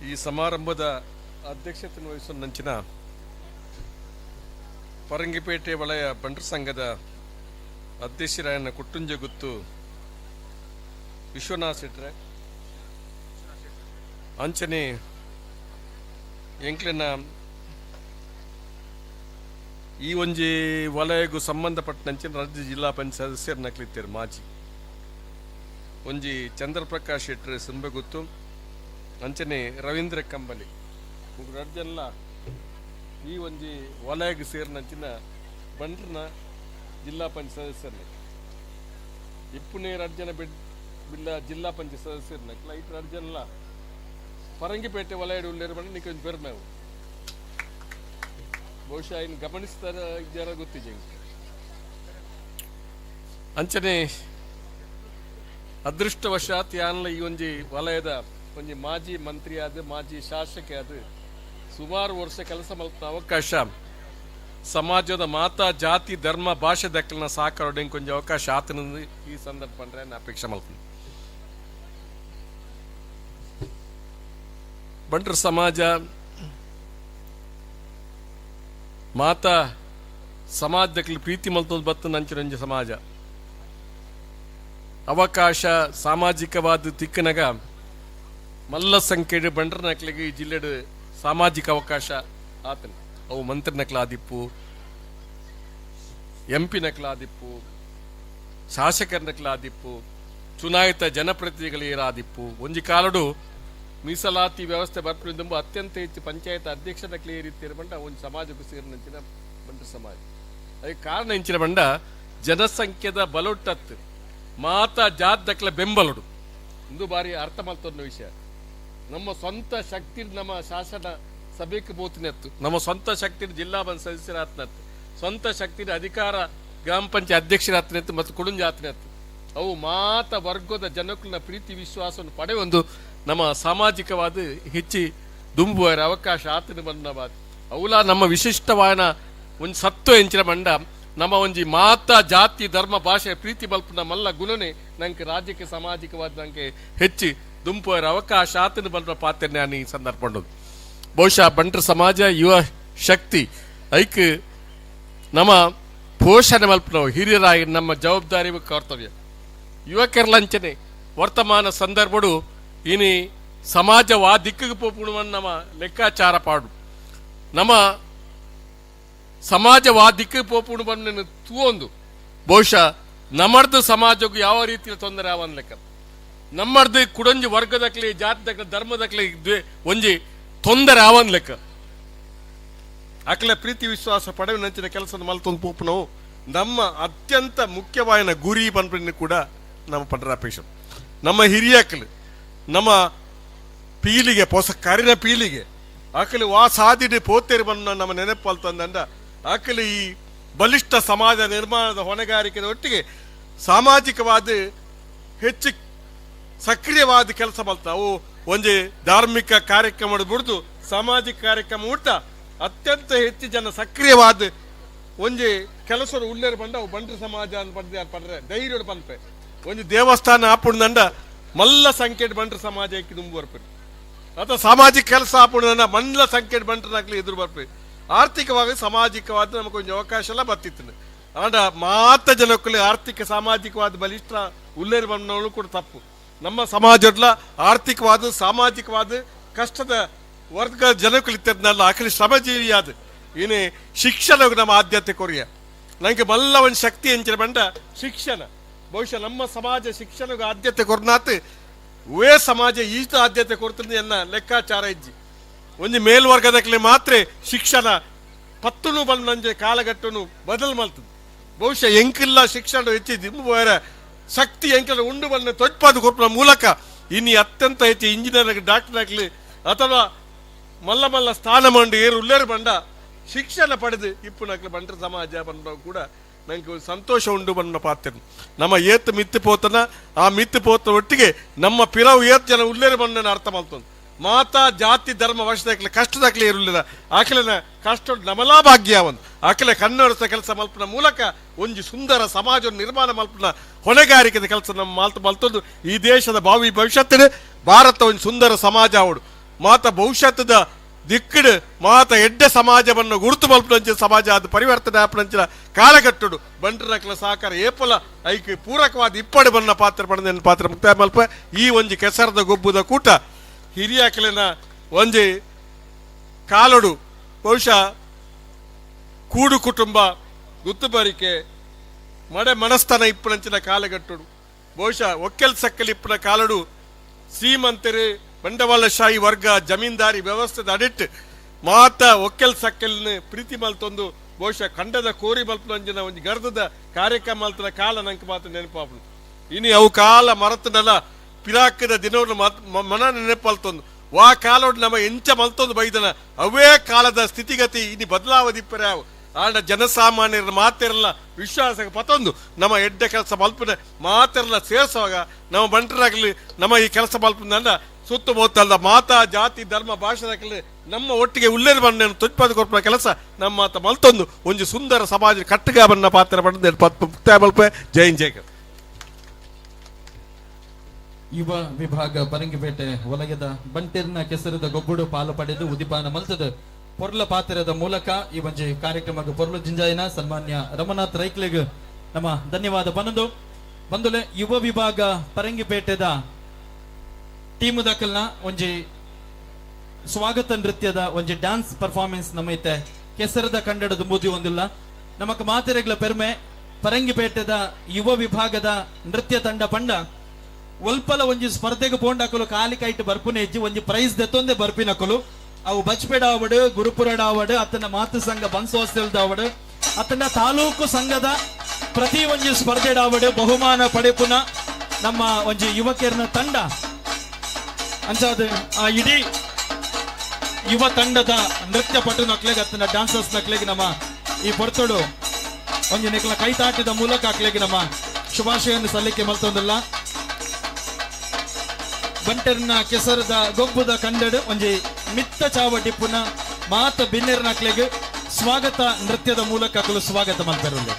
Speaker 7: ಈ ಸಮಾರಂಭದ ಅಧ್ಯಕ್ಷತೆಯನ್ನು ವಹಿಸುವ ನಂಚಿನ ಪರಂಗಿಪೇಟೆ ವಲಯ ಬಂಟರ ಸಂಘದ ಅಧ್ಯಕ್ಷರಾಯನ ಕುಟ್ಟುಂಜಗುತ್ತು ವಿಶ್ವನಾಥ್ ಶೆಟ್ರೆ, ಅಂಚನೆ ಎಂಕ್ಲೆನ ಈ ಒಂಜಿ ವಲಯಗೂ ಸಂಬಂಧಪಟ್ಟಂಚಿನ ರಾಜ್ಯ ಜಿಲ್ಲಾ ಪಂಚಾಯತ್ ಸದಸ್ಯರು ನಕ್ಲಿತ್ತೇರು ಮಾಜಿ ಒಂಜಿ ಚಂದ್ರಪ್ರಕಾಶ್ ಶೆಟ್ರ್ ಸಿಂಬಗುತ್ತು, ಅಂಚನೆ ರವೀಂದ್ರ ಕಂಬಲಿ ರಡ್ಜಲ್ಲ ಈ ಒಂಜಿ ವಲಯಗ್ ಸೇರಿನಂಚಿನ ಬಂಟ್ರನ ಜಿಲ್ಲಾ ಪಂಚಾಯತ್ ಸದಸ್ಯರ್ನ ಇಪ್ಪುನೇ ರಡ್ಜನ ಬಿಲ್ಲ ಜಿಲ್ಲಾ ಪಂಚಾಯತ್ ಸದಸ್ಯರ್ನ ಐಟ್ ರಡ್ಜನ್ಲ ಪರಂಗಿಪೇಟೆ ವಲಯಡು ಉಳ್ಳೇರು ಬಂಡ ನಿಕೊಂಜಿ ಪೆರ್ಮೆವು. ಬಹುಶಃ ಇನ್ನು ಗಮನಿಸ್ತಾರ ಜನ ಗೊತ್ತಿದೆ. ಅಂಚನೆ ಅದೃಷ್ಟವಶಾತ್ ಯಾನ್ಲ ಈ ಒಂಜಿ ವಲಯದ ಒಂಜಿ ಮಾಜಿ ಮಂತ್ರಿ ಆದ, ಮಾಜಿ ಶಾಸಕ ಆದ ಸುಮಾರು ವರ್ಷ ಕೆಲಸ ಮಲ್ಪನ ಅವಕಾಶ, ಸಮಾಜದ ಮಾತಾ ಜಾತಿ ಧರ್ಮ ಭಾಷೆ ದಕ್ಕಲಿನ ಸಾಕರೋಡೆ ಕೊಂಚ ಅವಕಾಶ ಆತನ ಈ ಸಂದರ್ಭ ಅಂದ್ರೆ ಅಪೇಕ್ಷೆ ಮಲ್ಪನ. ಬಂಟ್ರ ಸಮಾಜ ಮಾತಾ ಸಮಾಜದಕ್ಕಲಿ ಪ್ರೀತಿ ಮಲ್ತೊಂದು ಬತ್ತು ನಂಚಿನೊಂಜಿ ಸಮಾಜ. ಅವಕಾಶ ಸಾಮಾಜಿಕವಾದ ತಿಕ್ಕನಗ ಮಲ್ಲ ಸಂಖ್ಯೆಡ್ ಬಂಡ್ರ ನಕ್ಲಿಗೆ ಈ ಜಿಲ್ಲೆಡ್ ಸಾಮಾಜಿಕ ಅವಕಾಶ ಆತನ. ಅವು ಮಂತ್ರಿ ನಕ್ಲಾದಿಪ್ಪು, ಎಂ ಪಿ ನಕ್ಲಾದಿಪ್ಪು, ಶಾಸಕರ ನಕ್ಲಾದಿಪ್ಪು, ಚುನಾಯಿತ ಜನಪ್ರತಿನಿಧಿಗಳೇರಾದಿಪ್ಪು. ಒಂಜಿ ಕಾಲಡು ಮೀಸಲಾತಿ ವ್ಯವಸ್ಥೆ ಬರ್ಪುನೆಂಬ ಅತ್ಯಂತ ಹೆಚ್ಚು ಪಂಚಾಯತ್ ಅಧ್ಯಕ್ಷ ನಕ್ಲಿ ರೀತಿಯ ಬಂಡ ಒಂದು ಸಮಾಜಕ್ಕೂ ಸೇರಿನಂಚಿನ ಬಂಡ ಸಮಾಜ. ಅದಕ್ಕೆ ಕಾರಣ ಇಂಚಿನ ಬಂಡ ಜನಸಂಖ್ಯೆದ ಬಲೊಟ್ಟತ್ತು ಮಾತಾ ಜಾತ್ ದಕ್ಲ ಬೆಂಬಲುಡು. ಇಂದು ಬಾರಿ ಅರ್ಥ ಮಲ್ತೊನ್ನ ವಿಷಯ. ನಮ್ಮ ಸ್ವಂತ ಶಕ್ತಿ ನಮ್ಮ ಶಾಸನ ಸಭೆಗೆ ಬೋತಿನತ್ತು, ನಮ್ಮ ಸ್ವಂತ ಶಕ್ತಿ ಜಿಲ್ಲಾ ಬಂದ್ ಸದಸ್ಯರಾತ್ನತ್ತು, ಸ್ವಂತ ಶಕ್ತಿ ಅಧಿಕಾರ ಗ್ರಾಮ ಪಂಚಾಯತ್ ಅಧ್ಯಕ್ಷರಾತ್ನತ್ತು ಮತ್ತು ಕುಡುಂಜಾತ್ನತ್ತು. ಅವು ಮಾತ ವರ್ಗದ ಜನಕುಲನ ಪ್ರೀತಿ ವಿಶ್ವಾಸವನ್ನು ಪಡೆಯೊಂದು ನಮ್ಮ ಸಾಮಾಜಿಕವಾದ ಹೆಚ್ಚಿ ದುಂಬುವರ ಅವಕಾಶ ಆತನ ಬಂದ ಬಾತ್. ಅವುಲ ನಮ್ಮ ವಿಶಿಷ್ಟವಾದ ಒಂದು ಸತ್ವ ಎಂಚಿನ ಬಂಡ ನಮ್ಮ ಒಂಜಿ ಮಾತಾ ಜಾತಿ ಧರ್ಮ ಭಾಷೆ ಪ್ರೀತಿ ಬಲ್ಪುನ ಮಲ್ಲ ಗುಣನೆ ನಂಗೆ ರಾಜ್ಯಕ್ಕೆ ಸಾಮಾಜಿಕವಾದ ನಂಗೆ ಹೆಚ್ಚಿ ದುಂಪುವರ ಅವಕಾಶ ಆತನ ಬಲ್ಪ ಪಾತ್ರ ನಾನು ಈ ಸಂದರ್ಭ. ಬಹುಶಃ ಬಂಟ್ರ ಸಮಾಜ ಯುವ ಶಕ್ತಿ ಐಕ್ ನಮ್ಮ ಪೋಷಣೆ ಮಲ್ಪನವು ಹಿರಿಯರಾಗಿ ನಮ್ಮ ಜವಾಬ್ದಾರಿ ಕರ್ತವ್ಯ. ಯುವಕರ ಲಂಚನೆ ವರ್ತಮಾನ ಸಂದರ್ಭಡು ಇನಿ ಸಮಾಜ ವಾ ದಿಕ್ಕಿಗೆ ಪೋಪುಣವನ್ನು ನಮ್ಮ ಲೆಕ್ಕಾಚಾರ ಪಾಡು, ನಮ್ಮ ಸಮಾಜ ವಾ ದಿಕ್ಕಿಗೆ ಪೋಪುಣು ಬಂದು ತೂವೊಂದು ಬಹುಶಃ ನಮ್ಮರ್ದು ಸಮಾಜಕ್ಕೂ ಯಾವ ರೀತಿಯ ತೊಂದರೆ ಅವನ್ ಲೆಕ್ಕ ನಮ್ಮರ್ದು ಕುಡಂಜಿ ವರ್ಗದಕ್ಲಿ ಜಾತಿದಕ್ಲಿ ಧರ್ಮದಕ್ಲಿ ಒಂಜಿ ತೊಂದರೆ ಅವನ್ ಲೆಕ್ಕ ಅಕ್ಲೆ ಪ್ರೀತಿ ವಿಶ್ವಾಸ ಪಡೆವಿನಂಚಿನ ಕೆಲಸದ ಮಲ್ತೊಂದು ಪೋಪುನವು ನಮ್ಮ ಅತ್ಯಂತ ಮುಖ್ಯವಾದ ಗುರಿ ಪನ್ಪಿನ ಕೂಡ ನಮ್ಮ ಪಂಡರಾಪೇಶ. ನಮ್ಮ ಹಿರಿಯಕಲು ನಮ್ಮ ಪೀಳಿಗೆ ಪೊಸ ಕರಿನ ಪೀಳಿಗೆ ಅಕಲು ವಾ ಸಾದಿಡಿ ಪೋತೇರಿ ಬಂದ ನಮ್ಮ ನೆನಪಲ್ ತಂದಂಡ ಅಕಲು ಈ ಬಲಿಷ್ಠ ಸಮಾಜ ನಿರ್ಮಾಣದ ಹೊಣೆಗಾರಿಕೆ ಒಟ್ಟಿಗೆ ಸಾಮಾಜಿಕವಾದ ಹೆಚ್ಚು ಸಕ್ರಿಯವಾದ ಕೆಲಸ ಅವು ಒಂಜಿ ಧಾರ್ಮಿಕ ಕಾರ್ಯಕ್ರಮ ಬಿಡ್ದು ಸಾಮಾಜಿಕ ಕಾರ್ಯಕ್ರಮ ಊಟ ಅತ್ಯಂತ ಹೆಚ್ಚು ಜನ ಸಕ್ರಿಯವಾದ ಒಂಜಿ ಕೆಲಸರು ಉಳ್ಳೇರು ಬಂಡ ಅವು ಬಂಡ್ರ ಸಮಾಜ ಅಂತ ಪಡ್ದೆ ಪಡ್ರೆ ಧೈರ್ಯ ಪನ್ಪೆ. ಒಂಜಿ ದೇವಸ್ಥಾನ ಆಪುಂಡಂಡ ಮಲ್ಲ ಸಂಖ್ಯೆ ಬಂಡ್ರ ಸಮಾಜ ದುಂಬು ಬರ್ಪೆ, ಅಥವಾ ಸಾಮಾಜಿಕ ಕೆಲಸ ಆಪುಂಡಂಡ ಮಲ್ಲ ಸಂಖ್ಯೆ ಬಂಟ್ರನಾಗ್ಲಿ ಎದುರು ಬರ್ಪೆ. ಆರ್ಥಿಕವಾಗಿ ಸಾಮಾಜಿಕವಾದ ನಮಗೆ ಒಂಜಿ ಅವಕಾಶ ಎಲ್ಲ ಬತ್ತಿತ್ತು. ಆಂಡ ಮಾತ ಜನಕ್ಕಲ್ಲಿ ಆರ್ಥಿಕ ಸಾಮಾಜಿಕವಾದ ಬಲಿಷ್ಠ ಉಳ್ಳೇರು ಬಂದವಳು ಕೂಡ ತಪ್ಪು. ನಮ್ಮ ಸಮಾಜಡ್ಲ ಆರ್ಥಿಕವಾದ ಸಾಮಾಜಿಕವಾದ ಕಷ್ಟದ ವರ್ಗ ಜನಕ್ಕಲ್ಲಿ ಆಕಲಿ ಶ್ರಮಜೀವಿಯಾದ ಏನೇ ಶಿಕ್ಷಣ ನಮ್ಮ ಆದ್ಯತೆ ಕೊರಿಯ. ನನಗೆ ಮಲ್ಲ ಒಂದು ಶಕ್ತಿ ಎಂಚಿನ ಬಂಡ ಶಿಕ್ಷಣ. ಬಹುಶಃ ನಮ್ಮ ಸಮಾಜ ಶಿಕ್ಷಣಕ್ಕೆ ಆದ್ಯತೆ ಕೊರ್ನಾತ್ ವೇ ಸಮಾಜ ಈತ ಆದ್ಯತೆ ಕೊಡ್ತದೆ ಎನ್ನ ಲೆಕ್ಕಾಚಾರ ಇಜ್ಜಿ. ಒಂಜಿ ಮೇಲ್ವರ್ಗದಕ್ಲೆ ಮಾತ್ರ ಶಿಕ್ಷಣ ಪತ್ತುನು ಬಂದ ಕಾಲಘಟ್ಟನು ಬದಲು ಮಲ್ತದೆ. ಬಹುಶಃ ಎಂಕಿಲ್ಲ ಶಿಕ್ಷಣ ಹೆಚ್ಚಿ ಬೇರೆ ಶಕ್ತಿ ಎಂಕಲ ಉಂಡು ಬಂದ ತೊಟ್ಪಾದ ಕೊರ್ಪುನ ಮೂಲಕ ಇನ್ನು ಅತ್ಯಂತ ಹೆಚ್ಚು ಇಂಜಿನಿಯರ್ ಡಾಕ್ಟರ್ ಆಗಲಿ ಅಥವಾ ಮಲ್ಲ ಮಲ್ಲ ಸ್ಥಾನ ಮಂಡು ಏರು ಉಳ್ಳೇರು ಬಂಡ ಶಿಕ್ಷಣ ಪಡೆದು ಇಪ್ಪುನಕ್ಲೆ ಬಂಟ್ರ ಸಮಾಜ ಬಂದ ಕೂಡ ನಂಗೆ ಸಂತೋಷ ಉಂಡು ಬಣ್ಣ ಪಾತ್ರ. ನಮ್ಮ ಏತ್ ಮಿತ್ತು ಪೋತನ ಆ ಮಿತ್ತು ಪೋತ ಒಟ್ಟಿಗೆ ನಮ್ಮ ಪಿರವು ಏತ್ ಜನ ಉಲ್ಲೇರು ಬಣ್ಣನ ಅರ್ಥ ಮಲ್ತೊಂದು. ಮಾತಾ ಜಾತಿ ಧರ್ಮ ವರ್ಷದಾಕ್ಲೆ ಕಷ್ಟದಾಕ್ಲೆ ಇರಲಿಲ್ಲ, ಆಕಲೆನ ಕಷ್ಟ ನಮಲಾ ಭಾಗ್ಯ ಒಂದು ಆಕಲೆ ಕನ್ನಡದ ಕೆಲಸ ಮಲ್ಪನ ಮೂಲಕ ಒಂಜಿ ಸುಂದರ ಸಮಾಜ ನಿರ್ಮಾಣ ಮಲ್ಪನ ಹೊಣೆಗಾರಿಕೆದ ಕೆಲಸ ನಮ್ಮ ಮಾಲ್ತ ಮಲ್ತೊಂದು ಈ ದೇಶದ ಭಾವಿ ಭವಿಷ್ಯತ್ತಿನ ಭಾರತ ಒಂದು ಸುಂದರ ಸಮಾಜ ಅವಡು ಮಾತ ಭವಿಷ್ಯದ ದಿಕ್ಕಡು ಮಾತ ಎಡ್ಡೆ ಸಮಾಜವನ್ನು ಗುರುತು ಮಲ್ಪನಂಚಿನ ಸಮಾಜ ಅದು ಪರಿವರ್ತನೆ ಆಪನಂಚಿನ ಕಾಲಗಟ್ಟುಡು ಬಂಟರಕ್ಲ ಸಹಕಾರ ಏಪಲ ಐಕ್ ಪೂರಕವಾದ ಇಪ್ಪಡು ಬಣ್ಣ ಪಾತ್ರ ಪಡೆದ ಪಾತ್ರ ಮುಕ್ತಾಯ ಮಲ್ಪ. ಈ ಒಂಜಿ ಕೆಸರದ ಗೊಬ್ಬುದ ಕೂಟ ಹಿರಿಯಾಕಲಿನ ಒಂಜಿ ಕಾಲೊಡು ಬಹುಶಃ ಕೂಡು ಕುಟುಂಬ ಗುತ್ತುಬರಿಕೆ ಮಡೆ ಮನಸ್ತನ ಇಪ್ಪನಂಚಿನ ಕಾಲಗಟ್ಟುಡು ಬಹುಶಃ ಒಕ್ಕೆಲ್ ಸಕ್ಕಲ್ ಇಪ್ಪನ ಕಾಲಡು ಶ್ರೀಮಂತರು ಬಂಡವಾಳಶಾಹಿ ವರ್ಗ ಜಮೀನ್ದಾರಿ ವ್ಯವಸ್ಥೆದ ಅಡಿಟ್ ಮಾತ ಒಕ್ಕೆಲ್ ಸಕ್ಕಲ್ನ ಪ್ರೀತಿ ಮಲ್ತೊಂದು ಬಹುಶಃ ಖಂಡದ ಕೋರಿ ಮಲ್ಪನಂಚಿನ ಒಂಜಿ ಗರ್ದದ ಕಾರ್ಯಕ್ರಮ ಮಲ್ತನ ಕಾಲ ನಂಗೆ ಮಾತ್ರ ನೆನಪಾಪುಂಡು. ಇನಿ ಅವು ಕಾಲ ಮರತನಲ್ಲ ಪಿರಾಕದ ದಿನವನ್ನು ಮನ ನೆನಪಲ್ತೊಂದು ವಾ ಕಾಲೋಡ್ ನಮ್ಮ ಎಂಚ ಮಲ್ತೊಂದು ಬೈದನ ಅವೇ ಕಾಲದ ಸ್ಥಿತಿಗತಿ ಇನಿ ಬದಲಾವದಿಪ್ಪರೆ ಅವು ಆಂಡ ಜನಸಾಮಾನ್ಯರ ಮಾತಿರಲ್ಲ ವಿಶ್ವಾಸ ಪತೊಂದು ನಮ್ಮ ಎಡ್ಡೆ ಕೆಲಸ ಮಲ್ಪನೆ ಮಾತಿರಲ್ಲ ಸೇರಿಸುವಾಗ ನಮ್ಮ ಬಂಟರಾಗಲಿ ನಮ್ಮ ಈ ಕೆಲಸ ಮಲ್ಪನ ಸುತ್ತಮುತ್ತಲ ಮಾತಾ ಜಾತಿ ಧರ್ಮ ಭಾಷೆದಾಗಲಿ ನಮ್ಮ ಒಟ್ಟಿಗೆ ಉಲ್ಲೇರು ಬಣ್ಣ ತುಚ್ಪಾದ ಕೊರ್ಪುನ ಕೆಲಸ ನಮ್ಮ ಮಾತ ಮಲ್ತೊಂದು ಒಂಜಿ ಸುಂದರ ಸಮಾಜ ಕಟ್ಟುಗ ಬಣ್ಣ ಪಾತ್ರ ಬಣ್ಣ ಮಲ್ಪೆ. ಜೈ ಹಿಂದ್, ಜೈ.
Speaker 4: ಯುವ ವಿಭಾಗ ಪರಂಗಿಪೇಟೆ ವಲಯದ ಬಂಟೆರ್ನ ಕೆಸರದ ಗೊಬ್ಬುಡು ಪಾಲು ಪಡೆದು ಉದಿಪಾನ ಮಲ್ತದ ಪೊರ್ಲ ಪಾತ್ರದ ಮೂಲಕ ಈ ಒಂಜಿ ಕಾರ್ಯಕ್ರಮಕ್ಕೆ ಪೊರ್ಲು ಜಿಂಜಾಯಿನ ಸನ್ಮಾನ್ಯ ರಮನಾಥ್ ರೈಕ್ಲೆಗ್ ನಮ್ಮ ಧನ್ಯವಾದ ಬಂದು ಬಂದುಲೆ. ಯುವ ವಿಭಾಗ ಪರಂಗಿಪೇಟೆದ ಟೀಮು ದಾಖಲ್ನ ಒಂಜಿ ಸ್ವಾಗತ ನೃತ್ಯದ ಒಂಜಿ ಡ್ಯಾನ್ಸ್ ಪರ್ಫಾರ್ಮೆನ್ಸ್ ನಮ್ಮ ಇತ್ತೆ ಕೆಸರದ ಕಂಡಡದ ಬೂದಿ ಒಂದಿಲ್ಲ. ನಮಕ್ ಮಾತೆರೆಗ್ಲ ಪೆರ್ಮೆ ಪರಂಗಿಪೇಟೆದ ಯುವ ವಿಭಾಗದ ನೃತ್ಯ ತಂಡ ಪಂಡ ಒಲ್ಪಲ ಒಂಜಿ ಸ್ಪರ್ಧೆಗೆ ಪೋಂಡಾಕಲು ಕಾಲಿ ಕೈಟ್ ಬರ್ಪುನೆ ಹೆಜ್ಜಿ ಒಂಜಿ ಪ್ರೈಸ್ ದೆತ್ತೊಂದೆ ಬರ್ಪಿನಕಲು. ಅವು ಬಚ್ಪೇಡ ಆವಡು, ಗುರುಪುರಡ ಆವಡು, ಅತನ ಮಾತು ಸಂಘ ಬನ್ಸೋಸ್ತೆಲ್ದಾವಡು, ಅತನ ತಾಲೂಕು ಸಂಘದ ಪ್ರತಿ ಒಂಜಿ ಸ್ಪರ್ಧೆಡಾವಡು ಬಹುಮಾನ ಪಡೆಪುನ ನಮ್ಮ ಒಂಜಿ ಯುವಕಿಯರ್ನ ತಂಡ. ಅಂಚಾದ ಆ ಇಡೀ ಯುವ ತಂಡದ ನೃತ್ಯ ಪಟು ನಕ್ಲೆಗ್ ಅತ್ತನ ಡ್ಯಾನ್ಸರ್ಸ್ ನಕ್ಲೆಗ್ ನಮ್ಮ ಈ ಪೊರ್ತುಡು ಒಂಜಿ ನಿಕ್ಲ ಕೈತಾಟದ ಮೂಲಕ ಅಕ್ಲೆಗ್ ನಮ್ಮ ಶುಭಾಶಯನ್ನು ಸಲ್ಲಿಕೆ ಮಲ್ತೊಂದಿಲ್ಲ. ಬಂಟರ್ನ ಕೆಸರದ ಗೊಬ್ಬುದ ಕಂಡಡು ಒಂಜಿ ಮಿತ್ತ ಚಾವಟಿ ಪುನಃ ಮಾತ ಬಿನ್ನೆರ್ ನಕ್ಲೆಗ್ ಸ್ವಾಗತ ನೃತ್ಯದ ಮೂಲಕ ಅಕಲು ಸ್ವಾಗತ ಮಲ್ಪೆರುಲ್ಲೆ.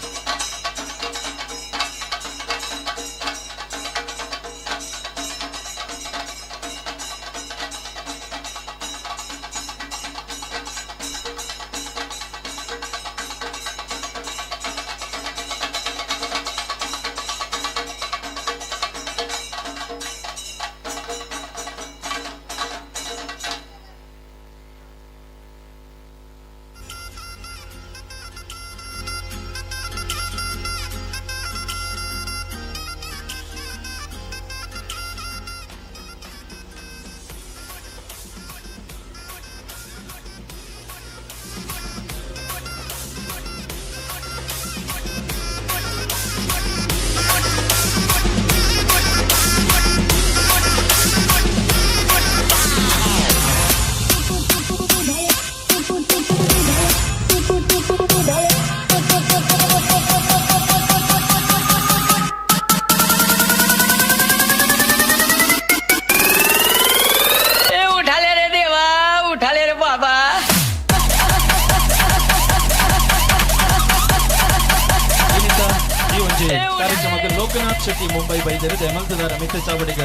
Speaker 4: ಲೋಕನಾಥ್ ಶೆಟ್ಟಿ ಮುಂಬೈ ಬೈದರು ದಯಮಲ್ತದಾರ ಮಿತ್ರ ಚಾವಡಿಗ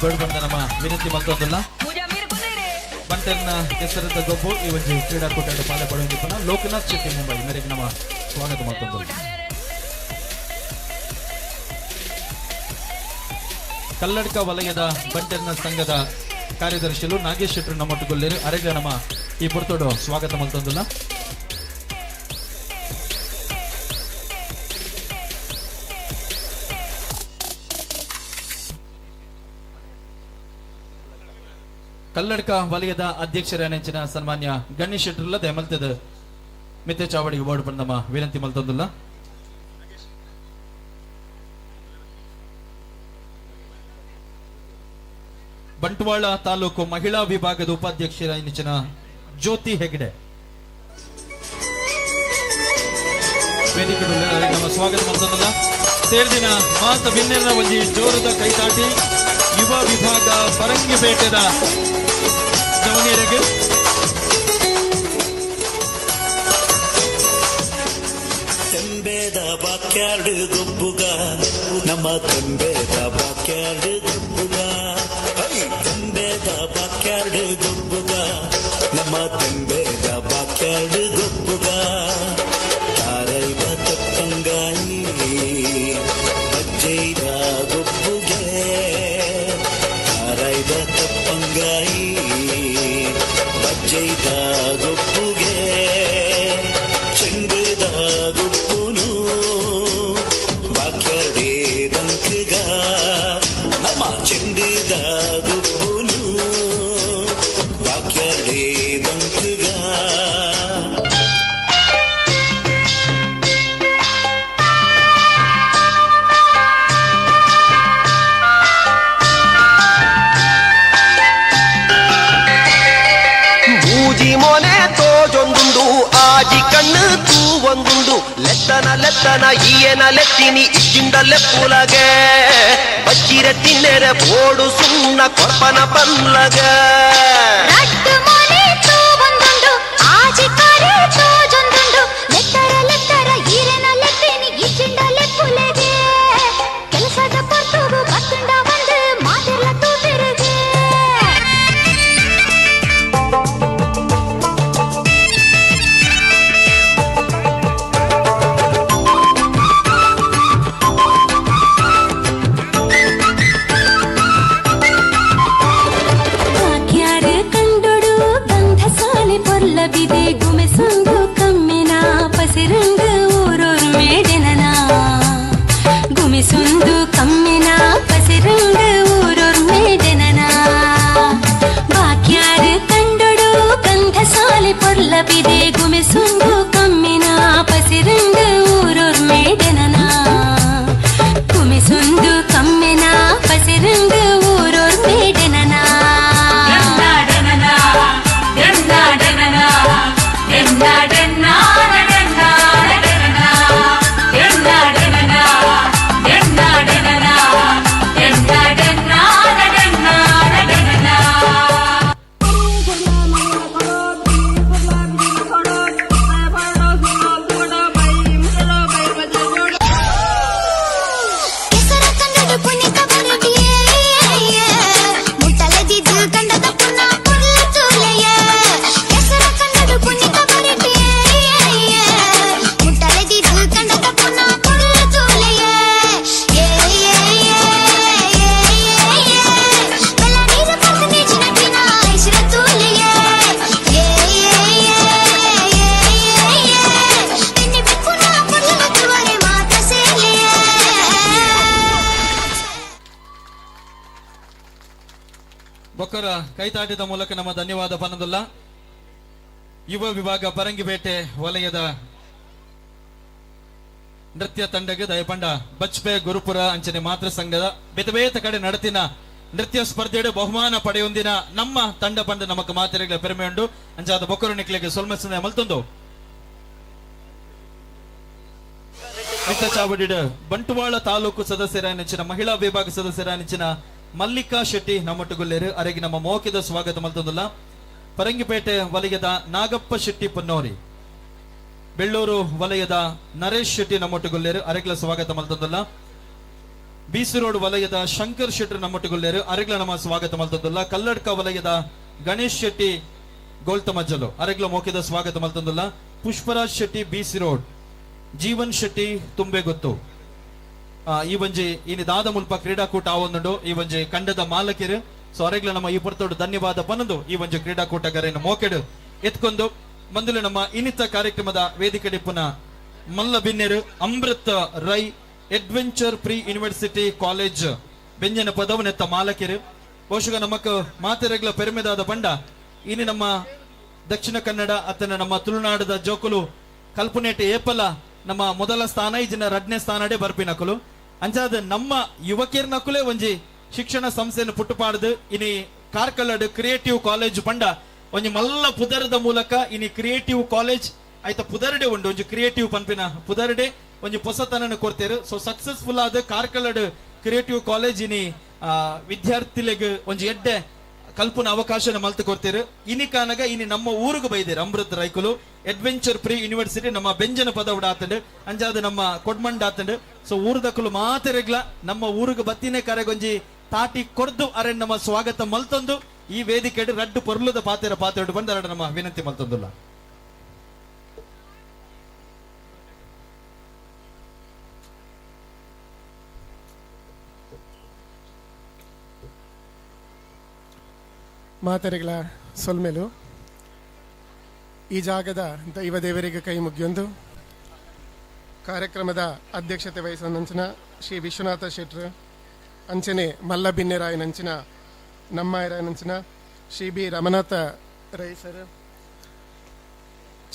Speaker 4: ದೊಡ್ಡ ಬಂದ ನಮ್ಮ ವಿನಂತಿ ಮಲ್ತೊಂದುಲ್ಲ. ಬಂಟರ್ನ ಹೆಸರದ ಗೊಬ್ಬು ಈ ಒಂಜಿ ಕ್ರೀಡಾಕೂಟದ ಪಾಲೆ ಪಡೆಯುವ ಲೋಕನಾಥ್ ಶೆಟ್ಟಿ ಮುಂಬೈ ಮೇರೆಗೆ ನಮ್ಮ ಸ್ವಾಗತ ಮಲ್ತೊಂದುಲ್ಲ. ಕಲ್ಲಡ್ಕ ವಲಯದ ಬಂಟರ್ನ ಸಂಘದ ಕಾರ್ಯದರ್ಶಿಲು ನಾಗೇಶ್ ಶೆಟ್ಟರು ನಮ್ಮೊಟ್ಟುಗೊಲ್ಲೇರು ಅರೆಗ ನಮ್ಮ ಈ ಪುರ್ತೋಡು ಸ್ವಾಗತ ಮಲ್ತೊಂದುಲ್ಲ. ಕಲ್ಲಡ್ಕ ವಲಯದ ಅಧ್ಯಕ್ಷರ ನೆಂಚಿನ ಸನ್ಮಾನ್ಯ ಗಣೇಶ್ ಶೆಟ್ಟರ್ಲ ದಯಮಲ್ತದ ಮಿತ್ತೆ ಚಾವಡಿಗೆ ಬೋರ್ಡ್ ಬಂದಮ್ಮ ವಿನಂತಿ ಮಲ್ತೊಂದುಲ್ಲ. ಬಂಟ್ವಾಳ ತಾಲೂಕು ಮಹಿಳಾ ವಿಭಾಗದ ಉಪಾಧ್ಯಕ್ಷರ ನೆಂಚಿನ ಜ್ಯೋತಿ ಹೆಗ್ಡೆ. ವೇದಿಕೆ ನಮ್ಮ ಸ್ವಾಗತ ಮಲ್ತೊಂದುಲ್ಲ. ಸೇರ್ದಿನ ಮಾತ ಬಿನ್ನೆರ್ನ ಒಂಜಿ ಜೋರದ ಕೈತಾಟಿ ಯುವ ವಿಭಾಗ ಪರಂಗಿಪೇಟೆದ ಜವನಿಯರಿಗೆ.
Speaker 8: ತೆಂಬೇದ ಬಾಕ್ಯಾರ್ಡ್ ಗೊಬ್ಬುಗ ನಮ್ಮ ತೆಂಬೇದ ಬಾಕ್ಯಾರ್ಡ್ ಗೊಬ್ಬುಗ ತೆಂಬೇದ ಬಾಕ್ಯಾರ್ಡ್ ಗೊಬ್ಬುಗ ನಮ್ಮ ತೆಂಬೇದ ಬಾಕ್ಯಾರ್ಡ್ ಗೊಬ್ಬುಗ ತಾರೈದ ತಪ್ಪಂಗಾಯಿ ಬಜ್ಜೈದ ಗೊಬ್ಬುಗೆ ತಾರೈದ ತಪ್ಪಂಗಾಯಿ ಬಜ್ಜೈದ ಗೊಬ್ಬುಗೆ ಚೆಂಡುದ ಗೊಬ್ಬುನು ಬಾಕ್ಯಾರ್ಡೇ ದಂಕುಗ ನಮ್ಮ ಚೆಂಡುದ ಗೊಬ್ಬುನು ಬಾಕ್ಯಾರ್ಡೇ ದಂಕುಗ.
Speaker 9: ಮೂಜಿ ಮೊನೆ ತೋಜೊಂದುಂಡು ಆಜಿ ಕಣ್ಣು ತೂವೊಂದುಂಡು ಲೆತ್ತನ ಲೆತ್ತನ ಈಯನ ಲೆತ್ತಿನಿ ಇಜ್ಜಿಂಡ ಲೆಪ್ಪುಲಗೆ ಬಜ್ಜಿರ ತಿನ್ನೆರ ಬೋಡು ಸುಣ್ಣ ಕೊರ್ಪನ ಪನ್ಲಗ.
Speaker 10: ರಡ್ಡು ಮೊನೆ ತೂವೊಂದುಂಡು ಆಜಿ ಕರೆ ತೋಜೊಂದುಂಡು ಲೆತ್ತರ ಲೆತ್ತರ ಈರೆನ ಲೆತ್ತಿನಿ ಇಜ್ಜಿಂಡ ಲೆಪ್ಪುಲೆಗೆ ಕೆಲಸದ ಪೊರ್ತುಗು ಬತ್ತುಂಡ ಬಂದು ಮಾತೆರ್ಲ ತೂಪೆರುಗೆ.
Speaker 11: ವಾಕ್ಯಾರು ಕಂಡೊಡು ಗಂಧಸಾಲೆ ಪೊರ್ಲಬಿದೆ ಗುಮೆಸೊಂದು ಕಮ್ಮಿನ ಪಸಿರಂಗ ಊರೊರು ಮೇಡೆನನ ಗುಮೆಸೊಂದು ಕಮ್ಮಿನ ಪಸಿರಂಗ ಊರೊರು ಮೇಡೆನನ ವಾಕ್ಯಾರು ಕಂಡೊಡು ಗಂಧಸಾಲೆ ಪೊರ್ಲಬಿದೆ ಗುಮೆಸೊಂದು ಕಮ್ಮಿನ ಪಸಿರಂಗ ಊರೊರು ಮೇಡೆನನ ಗುಮೆಸೊಂದು ಕಮ್ಮಿನ ಪಸಿರಂಗ ಊರೊರು ಮೇಡೆನನ.
Speaker 10: ಕೆಸರ ಕಂಡಡು ಪುನಿತ ಬರಡಿಯೇ ಮುಟ್ಟಲದಿದ್ದು ಕಂಡದ ಪುನ ಪುಲ್ಲ ತೂಲೆಯೇ ಕೆಸರ ಕಂಡಡು ಪುನಿತ ಬರಡಿಯೇ ಮುಟ್ಟಲದಿದ್ದು ಕಂಡದ ಪುನ ಪುಲ್ಲ ತೂಲೆಯೇ ಏ ಏ ಏ ಏ ಬೆಲ್ಲ ನೀರು ಪರ್ತನೆ ಚಿನಟಿನ ಐಶ್ರ ತೂಲೆಯೇ ಏ ಏ ಏ ಏ ಬೆನ್ನಿ ಬೆಕ್ಕುನ ಪುಲ್ಲ ತುವರೆ ಮಾತ ಸೇಲೆಯೇ.
Speaker 4: ಬೊಕ್ಕರ ಕೈತಾಟದ ಮೂಲಕ ನಮ್ಮ ಧನ್ಯವಾದ ಪನ್ನದುಲ್ಲ. ಯುವ ವಿಭಾಗ ಪರಂಗಿಪೇಟೆ ವಲಯದ ನೃತ್ಯ ತಂಡಕ್ಕೆ ದಯಪಂಡ ಬಚ್ಪೆ ಗುರುಪುರ ಅಂಚನೆ ಮಾತೃ ಸಂಘದ ಬೇತೆ ಬೇತೆ ಕಡೆ ನಡತಿನ ನೃತ್ಯ ಸ್ಪರ್ಧೆಡು ಬಹುಮಾನ ಪಡೆಯೊಂದಿನ ನಮ್ಮ ತಂಡ ಪಂಡ ನಮಕ್ ಮಾತೆರೆಗಳ ಪೆರುಮೆ ಉಂಡು. ಅಂಚಾದ ಬೊಕ್ಕರು ನಿಕ್ಲೆಗೆ ಸೊಲ್ಮೆಸನೆ ಮಲ್ತೊಂದು. ಮಿತ್ತ ಚಾವಡಿಡ್ ಬಂಟ್ವಾಳ ತಾಲೂಕು ಸದಸ್ಯರಾನಿಂಚಿನ ಮಹಿಳಾ ವಿಭಾಗ ಸದಸ್ಯರಾನಿಂಚಿನ ಮಲ್ಲಿಕಾ ಶೆಟ್ಟಿ ನಮ್ಮೊಟ್ಟುಗುಲ್ಲೇರು ಅರೆಗೆ ನಮ್ಮ ಮೌಖಿಕ ಸ್ವಾಗತ ಮಲ್ತೊಂದುಲ್ಲ. ಪರಂಗಿಪೇಟೆ ವಲಯದ ನಾಗಪ್ಪ ಶೆಟ್ಟಿ ಪೊನ್ನೋರಿ, ಬೆಳ್ಳೂರು ವಲಯದ ನರೇಶ್ ಶೆಟ್ಟಿ ನಮ್ಮೊಟ್ಟುಗುಲ್ಲೇರು ಅರೆಗ್ಲ ಸ್ವಾಗತ ಮಲ್ತೊಂದುಲ್ಲ. ಬಿಸಿ ರೋಡ್ ವಲಯದ ಶಂಕರ್ ಶೆಟ್ಟಿ ನಮ್ಮೊಟ್ಟುಗುಲ್ಲೇರು ಅರೆಗ್ಲ ನಮ್ಮ ಸ್ವಾಗತ ಮಲ್ತೊಂದುಲ್ಲ. ಕಲ್ಲಡ್ಕ ವಲಯದ ಗಣೇಶ್ ಶೆಟ್ಟಿ ಗೋಲ್ತಮಜ್ಜಲು ಅರೆಗ್ಲ ಮೌಖಿಕ ಸ್ವಾಗತ ಮಲ್ತೊಂದುಲ್ಲ. ಪುಷ್ಪರಾಜ್ ಶೆಟ್ಟಿ ಬಿಸಿ ರೋಡ್, ಜೀವನ್ ಶೆಟ್ಟಿ ತುಂಬೆಗೊತ್ತು. ಈ ಒಂಜಿ ಇನಿ ದಾದ ಮುಲ್ಪ ಕ್ರೀಡಾಕೂಟ ಆವೊಂದುಂಡು ಈ ಒಂಜಿ ಕಂಡದ ಮಾಲಕಿರು. ಸೊ ಅರೆಗ್ಲ ನಮ್ಮ ಈ ಪೊರ್ತೋಡು ಧನ್ಯವಾದ ಪನೊಂದು ಈ ಒಂಜಿ ಕ್ರೀಡಾಕೂಟಗಾರನ ಮೋಕೆಡು ಎತ್ಕೊಂಡು ಮಂದುಲು ನಮ್ಮ ಇನ್ನಿತ ಕಾರ್ಯಕ್ರಮದ ವೇದಿಕೆ ಡಿಪ್ಪುನ ಮಲ್ಲ ಬಿನ್ನೆರು Amrit Rai adventure pre university college ಬೆಂಜನ ಪದವನೆತ್ತ ಮಾಲಕಿರು. ಬಹುಶಃ ನಮಕ್ ಮಾತೆರೆಗ್ಲ ಪೆರುಮೆದಾದ ಪಂಡ ಇನಿ ನಮ್ಮ ದಕ್ಷಿಣ ಕನ್ನಡ ಅತನ ನಮ್ಮ ತುಳುನಾಡದ ಜೋಕುಲು ಕಲ್ಪನೇಟೆ ಏಪಲ ನಮ್ಮ ಮೊದಲ ಸ್ಥಾನ ಇಜಿನ ರಡ್ನೇ ಸ್ಥಾನಡೆ ಬರ್ಪಿನಕುಲು. ಅಂಚಾದ ನಮ್ಮ ಯುವಕಿಯರ್ ನಕುಲೆ ಒಂಜಿ ಶಿಕ್ಷಣ ಸಂಸ್ಥೆಯನ್ನು ಪುಟ್ಟುಪಾಡ್ದು ಇನಿ ಕಾರ್ಕಳಡ್ ಕ್ರಿಯೇಟಿವ್ ಕಾಲೇಜ್ ಪಂಡ ಒಂಜಿ ಮಲ್ಲ ಪುದರದ ಮೂಲಕ ಇನಿ ಕ್ರಿಯೇಟಿವ್ ಕಾಲೇಜ್ ಐತ ಪುದರ್ಡೆ ಉಂಡು ಒಂಜಿ ಕ್ರಿಯೇಟಿವ್ ಪನ್ಪಿನ ಪುದರ್ಡೆ ಒಂಜಿ ಪೊಸತನನ್ನು ಕೊರ್ತೆರ್. ಸೊ ಸಕ್ಸಸ್ಫುಲ್ ಆದ್ ಕಾರ್ಕಳಡ್ ಕ್ರಿಯೇಟಿವ್ ಕಾಲೇಜ್ ಇನಿ ವಿದ್ಯಾರ್ಥಿಲೆಗ್ ಒಂಜಿ ಎಡ್ಡೆ ಕಲ್ಪುನ ಅವಕಾಶನ ಮಲ್ತು ಕೊರ್ತೆರ್. ಇನಿ ಕಾನಗ ಇನಿ ನಮ್ಮ ಊರುಗು ಬೈದೆರ್ ಅಮೃತ್ ರೈಕುಲು ಅಡ್ವೆಂಚರ್ ಪ್ರೀ ಯೂನಿವರ್ಸಿಟಿ ನಮ್ಮ ಬೆಂಜನ ಪದವುಡ ಆತಂಡ್ ಅಂಚಾದ್ ನಮ್ಮ ಕೊಡ್ಮಂಡ್ ಆತಂಡ್. ಸೊ ಊರುದಕುಲು ಮಾತೆರೆಗ್ಲ ನಮ್ಮ ಊರುಗು ಬತ್ತಿನೇ ಕರೆಗೊಂಜಿ ತಾಟಿ ಕೊರ್ದು ಅರೆನ್ ನಮ್ಮ ಸ್ವಾಗತ ಮಲ್ತೊಂದು ಈ ವೇದಿಕೆಡ್ ರಡ್ಡು ಪೊರ್ಲುದ ಪಾತೆರ ಪಾತೆರಡು ಬಂದ ನಮ್ಮ ವಿನಂತಿ ಮಲ್ತೊಂದುಲ್ಲ.
Speaker 12: ಮಾತೆರೆಗಳ ಸೊಲ್ಮೆಲು ಈ ಜಾಗದ ದೈವ ದೇವರಿಗೆ ಕೈ ಮುಗಿಯೊಂದು ಕಾರ್ಯಕ್ರಮದ ಅಧ್ಯಕ್ಷತೆ ವಹಿಸಿದ ಶ್ರೀ ವಿಶ್ವನಾಥ ಶೆಟ್ರು, ಅಂಚನೆ ಮಲ್ಲ ಬಿನ್ನೆರಾಯನಂಚಿನ ನಮ್ಮಾಯರಾಯನಂಚಿನ ಶ್ರೀ ಬಿ ರಮನಾಥ ರೈ ಸರ್,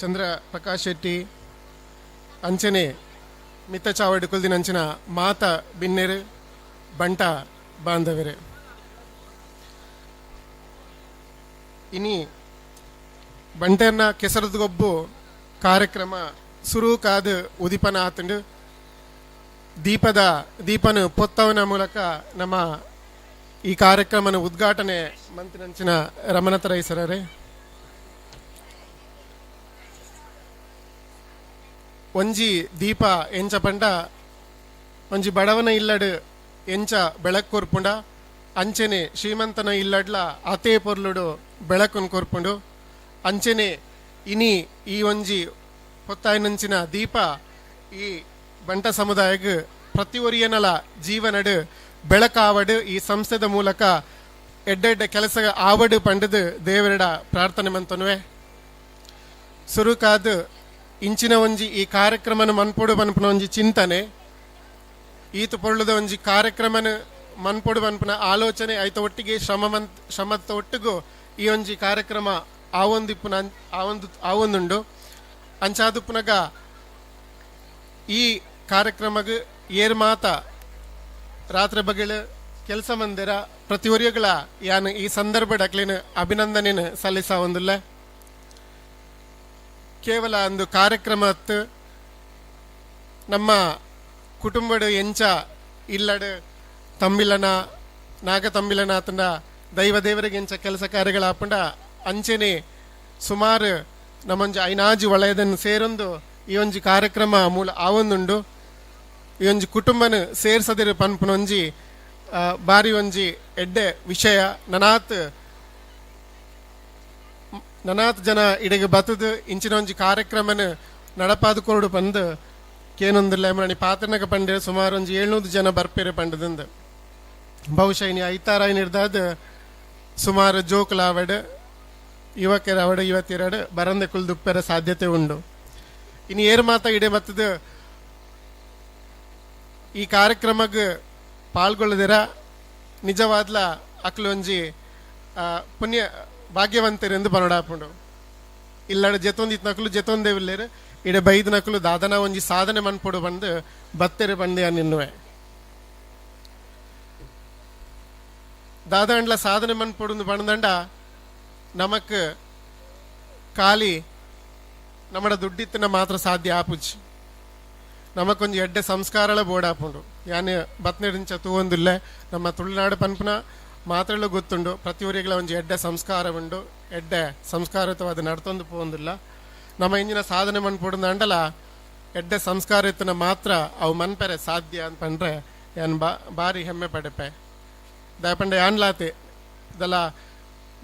Speaker 12: ಚಂದ್ರ ಪ್ರಕಾಶ್ ಶೆಟ್ಟಿ, ಅಂಚನೆ ಮಿತ್ತ ಚಾವಡಿ ಕುಲ್ದಿನಂಚಿನ ಮಾತ ಬಿನ್ನೆರು ಬಂಟ ಬಾಂಧವರೇ, ಇನಿ ಬಂಟೆರ್ನ ಕೆಸರದಗೊಬ್ಬು ಕಾರ್ಯಕ್ರಮ ಸುರುಕಾದ ಉದಿಪನ ಆತಂಡು ದೀಪದ ದೀಪನು ಪೊತ್ತವನ ಮೂಲಕ ನಮ್ಮ ಈ ಕಾರ್ಯಕ್ರಮನ ಉದ್ಘಾಟನೆ ಮಂತಿನಂಚಿನ ರಮನಾಥ ರೈ ಸರರೇ, ಒಂಜಿ ದೀಪ ಎಂಚ ಪಂಡ ಒಂಜಿ ಬಡವನ ಇಲ್ಲಡು ಎಂಚ ಬೆಳಕು ಕೊರ್ಪುಂಡ ಅಂಚನೆ ಶ್ರೀಮಂತನ ಇಲ್ಲಡ್ಲ ಅತೇ ಪೊರ್ಲುಡು ಬೆಳಕನ್ನು ಕೊರ್ಪುಂಡು ಅಂಚನೆ ಇನಿ ಈ ಒಂಜಿ ಹೊತ್ತಾಯಿನಂಚಿನ ದೀಪ ಈ ಬಂಟ ಸಮುದಾಯಕ್ಕೆ ಪ್ರತಿಯೊರಿಯನಲ ಜೀವನಡು ಬೆಳಕಾವಡು ಈ ಸಂಸ್ಥೆದ ಮೂಲಕ ಎಡ್ಡೆಡ್ಡೆ ಕೆಲಸ ಆವಡು ಪಂಡದು ದೇವರಡ ಪ್ರಾರ್ಥನೆ ಮಂತನುವೆ. ಸುರುಕಾದ ಇಂಚಿನ ಒಂಜಿ ಈ ಕಾರ್ಯಕ್ರಮನ ಮನ್ಪೊಡು ಪನ್ಪುನ ಒಂಜಿ ಚಿಂತನೆ, ಈತ ಪೊರ್ಲುದ ಒಂಜಿ ಕಾರ್ಯಕ್ರಮನ ಮನ್ಪೊಡು ಪನ್ಪುನ ಆಲೋಚನೆ ಐತ ಒಟ್ಟಿಗೆ ಶ್ರಮದ ಒಟ್ಟಿಗೂ ಈ ಒಂಜಿ ಕಾರ್ಯಕ್ರಮ ಆವೊಂದಿಪ್ಪುನ ಆವೊಂದು ಆವೊಂದುಂಡು. ಅಂಚಾದುಪ್ಪುನಗ ಈ ಕಾರ್ಯಕ್ರಮಗ್ ಏರ್ ಮಾತ ರಾತ್ರಿ ಬಗೆಳು ಕೆಲಸ ಮಂದಿರ ಪ್ರತಿಯೊರಿಯಗಳ ಯಾನು ಈ ಸಂದರ್ಭ ಡಕ್ಲಿನ ಅಭಿನಂದನೆಯನ್ನು ಸಲ್ಲಿಸ ಒಂದಿಲ್ಲ. ಕೇವಲ ಒಂದು ಕಾರ್ಯಕ್ರಮ ನಮ್ಮ ಕುಟುಂಬಡು ಎಂಚ ಇಲ್ಲಡು ತಂಬಿಲನ ನಾಗ ತಂಬಿಲನ ಆತಂಡ ದೈವ ದೇವರಿಗೆ ಎಂಚ ಕೆಲಸ ಕಾರ್ಯಗಳ ಆಪಂಡ ಅಂಚೆನೆ ಸುಮಾರು ನಮ್ಮೊಂಜಿ ಐನಾಜಿ ವಲಯದನ್ನು ಸೇರೊಂದು ಈ ಒಂಜಿ ಕಾರ್ಯಕ್ರಮ ಮೂಲ ಆವೊಂದುಂಡು. ಈ ಒಂಜಿ ಕುಟುಂಬನ ಸೇರ್ಸದಿರು ಪನ್ಪುನೊಂಜಿ ಬಾರಿ ಒಂಜಿ ಎಡ್ಡೆ ವಿಷಯ. ನನಾತ್ ನನಾತ್ ಜನ ಇಡೆಗೆ ಬತ್ತದು ಇಂಚಿನ ಒಂಜಿ ಕಾರ್ಯಕ್ರಮನ ನಡಪಾದ ಕೊರಡು ಬಂದು ಕೇನೊಂದಿಲ್ಲ. ಮಣಿ ಪಾತ್ರನಗ ಪಂಡೆ ಸುಮಾರು ಒಂಜಿ 700 ಜನ ಬರ್ಪೇರೆ ಪಂಡದಂದು. ಬಹುಶಃ ಇನಿ ಐತಾರ ಹಿಡ್ದಾದ ಸುಮಾರು ಜೋಕುಲಾವಡ್ ಯುವಕರಾವಡು ಯುವತಿಯರಡು ಬರಂದೆ ಕುಲ್ದುಪ್ಪೆರ ಸಾಧ್ಯತೆ ಉಂಡು. ಇನ್ನು ಏರು ಮಾತ ಇಡೆ ಬತ್ತದ ಈ ಕಾರ್ಯಕ್ರಮಕ್ಕೆ ಪಾಲ್ಗೊಳ್ಳದಿರ ನಿಜವಾದ್ಲ ಅಕ್ಲೊಂಜಿ ಪುಣ್ಯ ಭಾಗ್ಯವಂತರೆಂದು ಬನಡಾಪುಂಡು. ಇಲ್ಲಡ ಜೆತೊಂದಿತ್ ನಕಲು ಜೆತೊಂದೇ ಇಲ್ಲೇರು ಇಡೆ ಬೈದ ನಕಲು ದಾದನ ಒಂಜಿ ಸಾಧನೆ ಮನ್ಪೊಡು ಬಂದು ಬತ್ತೆರೆ ಬಂದೆ ನಿನ್ನುವೆ. ದಾದಾಂಡ್ಲ ಸಾಧನೆ ಮನ್ಪೊಡು ಬಂದಂಡ ನಮಕ್ ಖಾಲಿ ನಮ್ಮಡ ದುಡ್ಡಿತ್ತಿನ ಮಾತ್ರ ಸಾಧ್ಯ ಆಪುಜಿ. ನಮಕೊಂಜಿ ಎಡ್ಡೆ ಸಂಸ್ಕಾರಳ ಬೋಡಾಪುಂಡು. ಯಾನ್ ಬತ್ನೆರಿಂಚ ತೂವೊಂದುಲ್ಲೆ ನಮ್ಮ ತುಳುನಾಡು ಪನ್ಪುನ ಮಾತ್ರಲು ಗೊತ್ತುಂಡು. ಪ್ರತಿಯೊರಿಗಳ ಒಂಜಿ ಎಡ್ಡೆ ಸಂಸ್ಕಾರ ಉಂಡು, ಎಡ್ಡೆ ಸಂಸ್ಕಾರಯುತವಾದ ನಡ್ತೊಂದು ಪೋವೊಂದುಲ್ಲ. ನಮ್ಮ ಇಂಜಿನ ಸಾಧನೆ ಮನ್ಪೊಡು ಅಂಡಲ ಎಡ್ಡೆ ಸಂಸ್ಕಾರ ಇತ್ತನ ಮಾತ್ರ ಅವು ಮನ್ಪೆರೆ ಸಾಧ್ಯ ಅಂತ ಪಂಡ್ರೆ ಯಾನ್ ಬಾರಿ ಹೆಮ್ಮೆ ಪಡೆಪೆ. ದಾಯಪಂಡೆ ಯಾನ್ಲಾತೆ ದಲ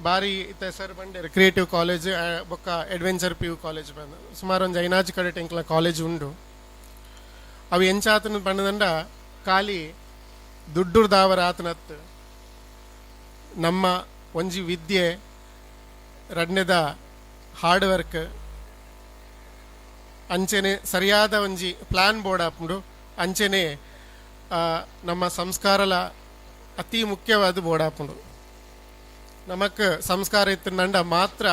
Speaker 12: ಬಾರಿ ಇತ್ತೆ ಸರ್ ಬಂಡೇರು ಕ್ರಿಯೇಟಿವ್ ಕಾಲೇಜ್ ಬೊಕ್ಕ ಅಡ್ವೆಂಚರ್ ಪಿ ಯು ಕಾಲೇಜ್ ಬಂದು ಸುಮಾರು ಒಂಜಿ ಐನಾಜ್ ಕಡೆ ಟೆಂಕ್ಲ ಕಾಲೇಜ್ ಉಂಡು. ಅವು ಎಂಚಾತನ ಬಂಡದಂಡ ಖಾಲಿ ದುಡ್ಡುರ್ ದಾವರ ಆತನತ್ತು ನಮ್ಮ ಒಂಜಿ ವಿದ್ಯೆ, ರಡ್ನೆದ ಹಾರ್ಡ್ ವರ್ಕ್, ಅಂಚೆನೆ ಸರಿಯಾದ ಒಂಜಿ ಪ್ಲಾನ್ ಬೋರ್ಡ್ ಆಪುಂಡು. ಅಂಚೆನೆ ನಮ್ಮ ಸಂಸ್ಕಾರಲ ಅತಿ ಮುಖ್ಯವಾದ ಬೋರ್ಡ್ ಆಪುಂಡು. ನಮಕ್ ಸಂಸ್ಕಾರ ಇತ್ತಂಡ ಮಾತ್ರ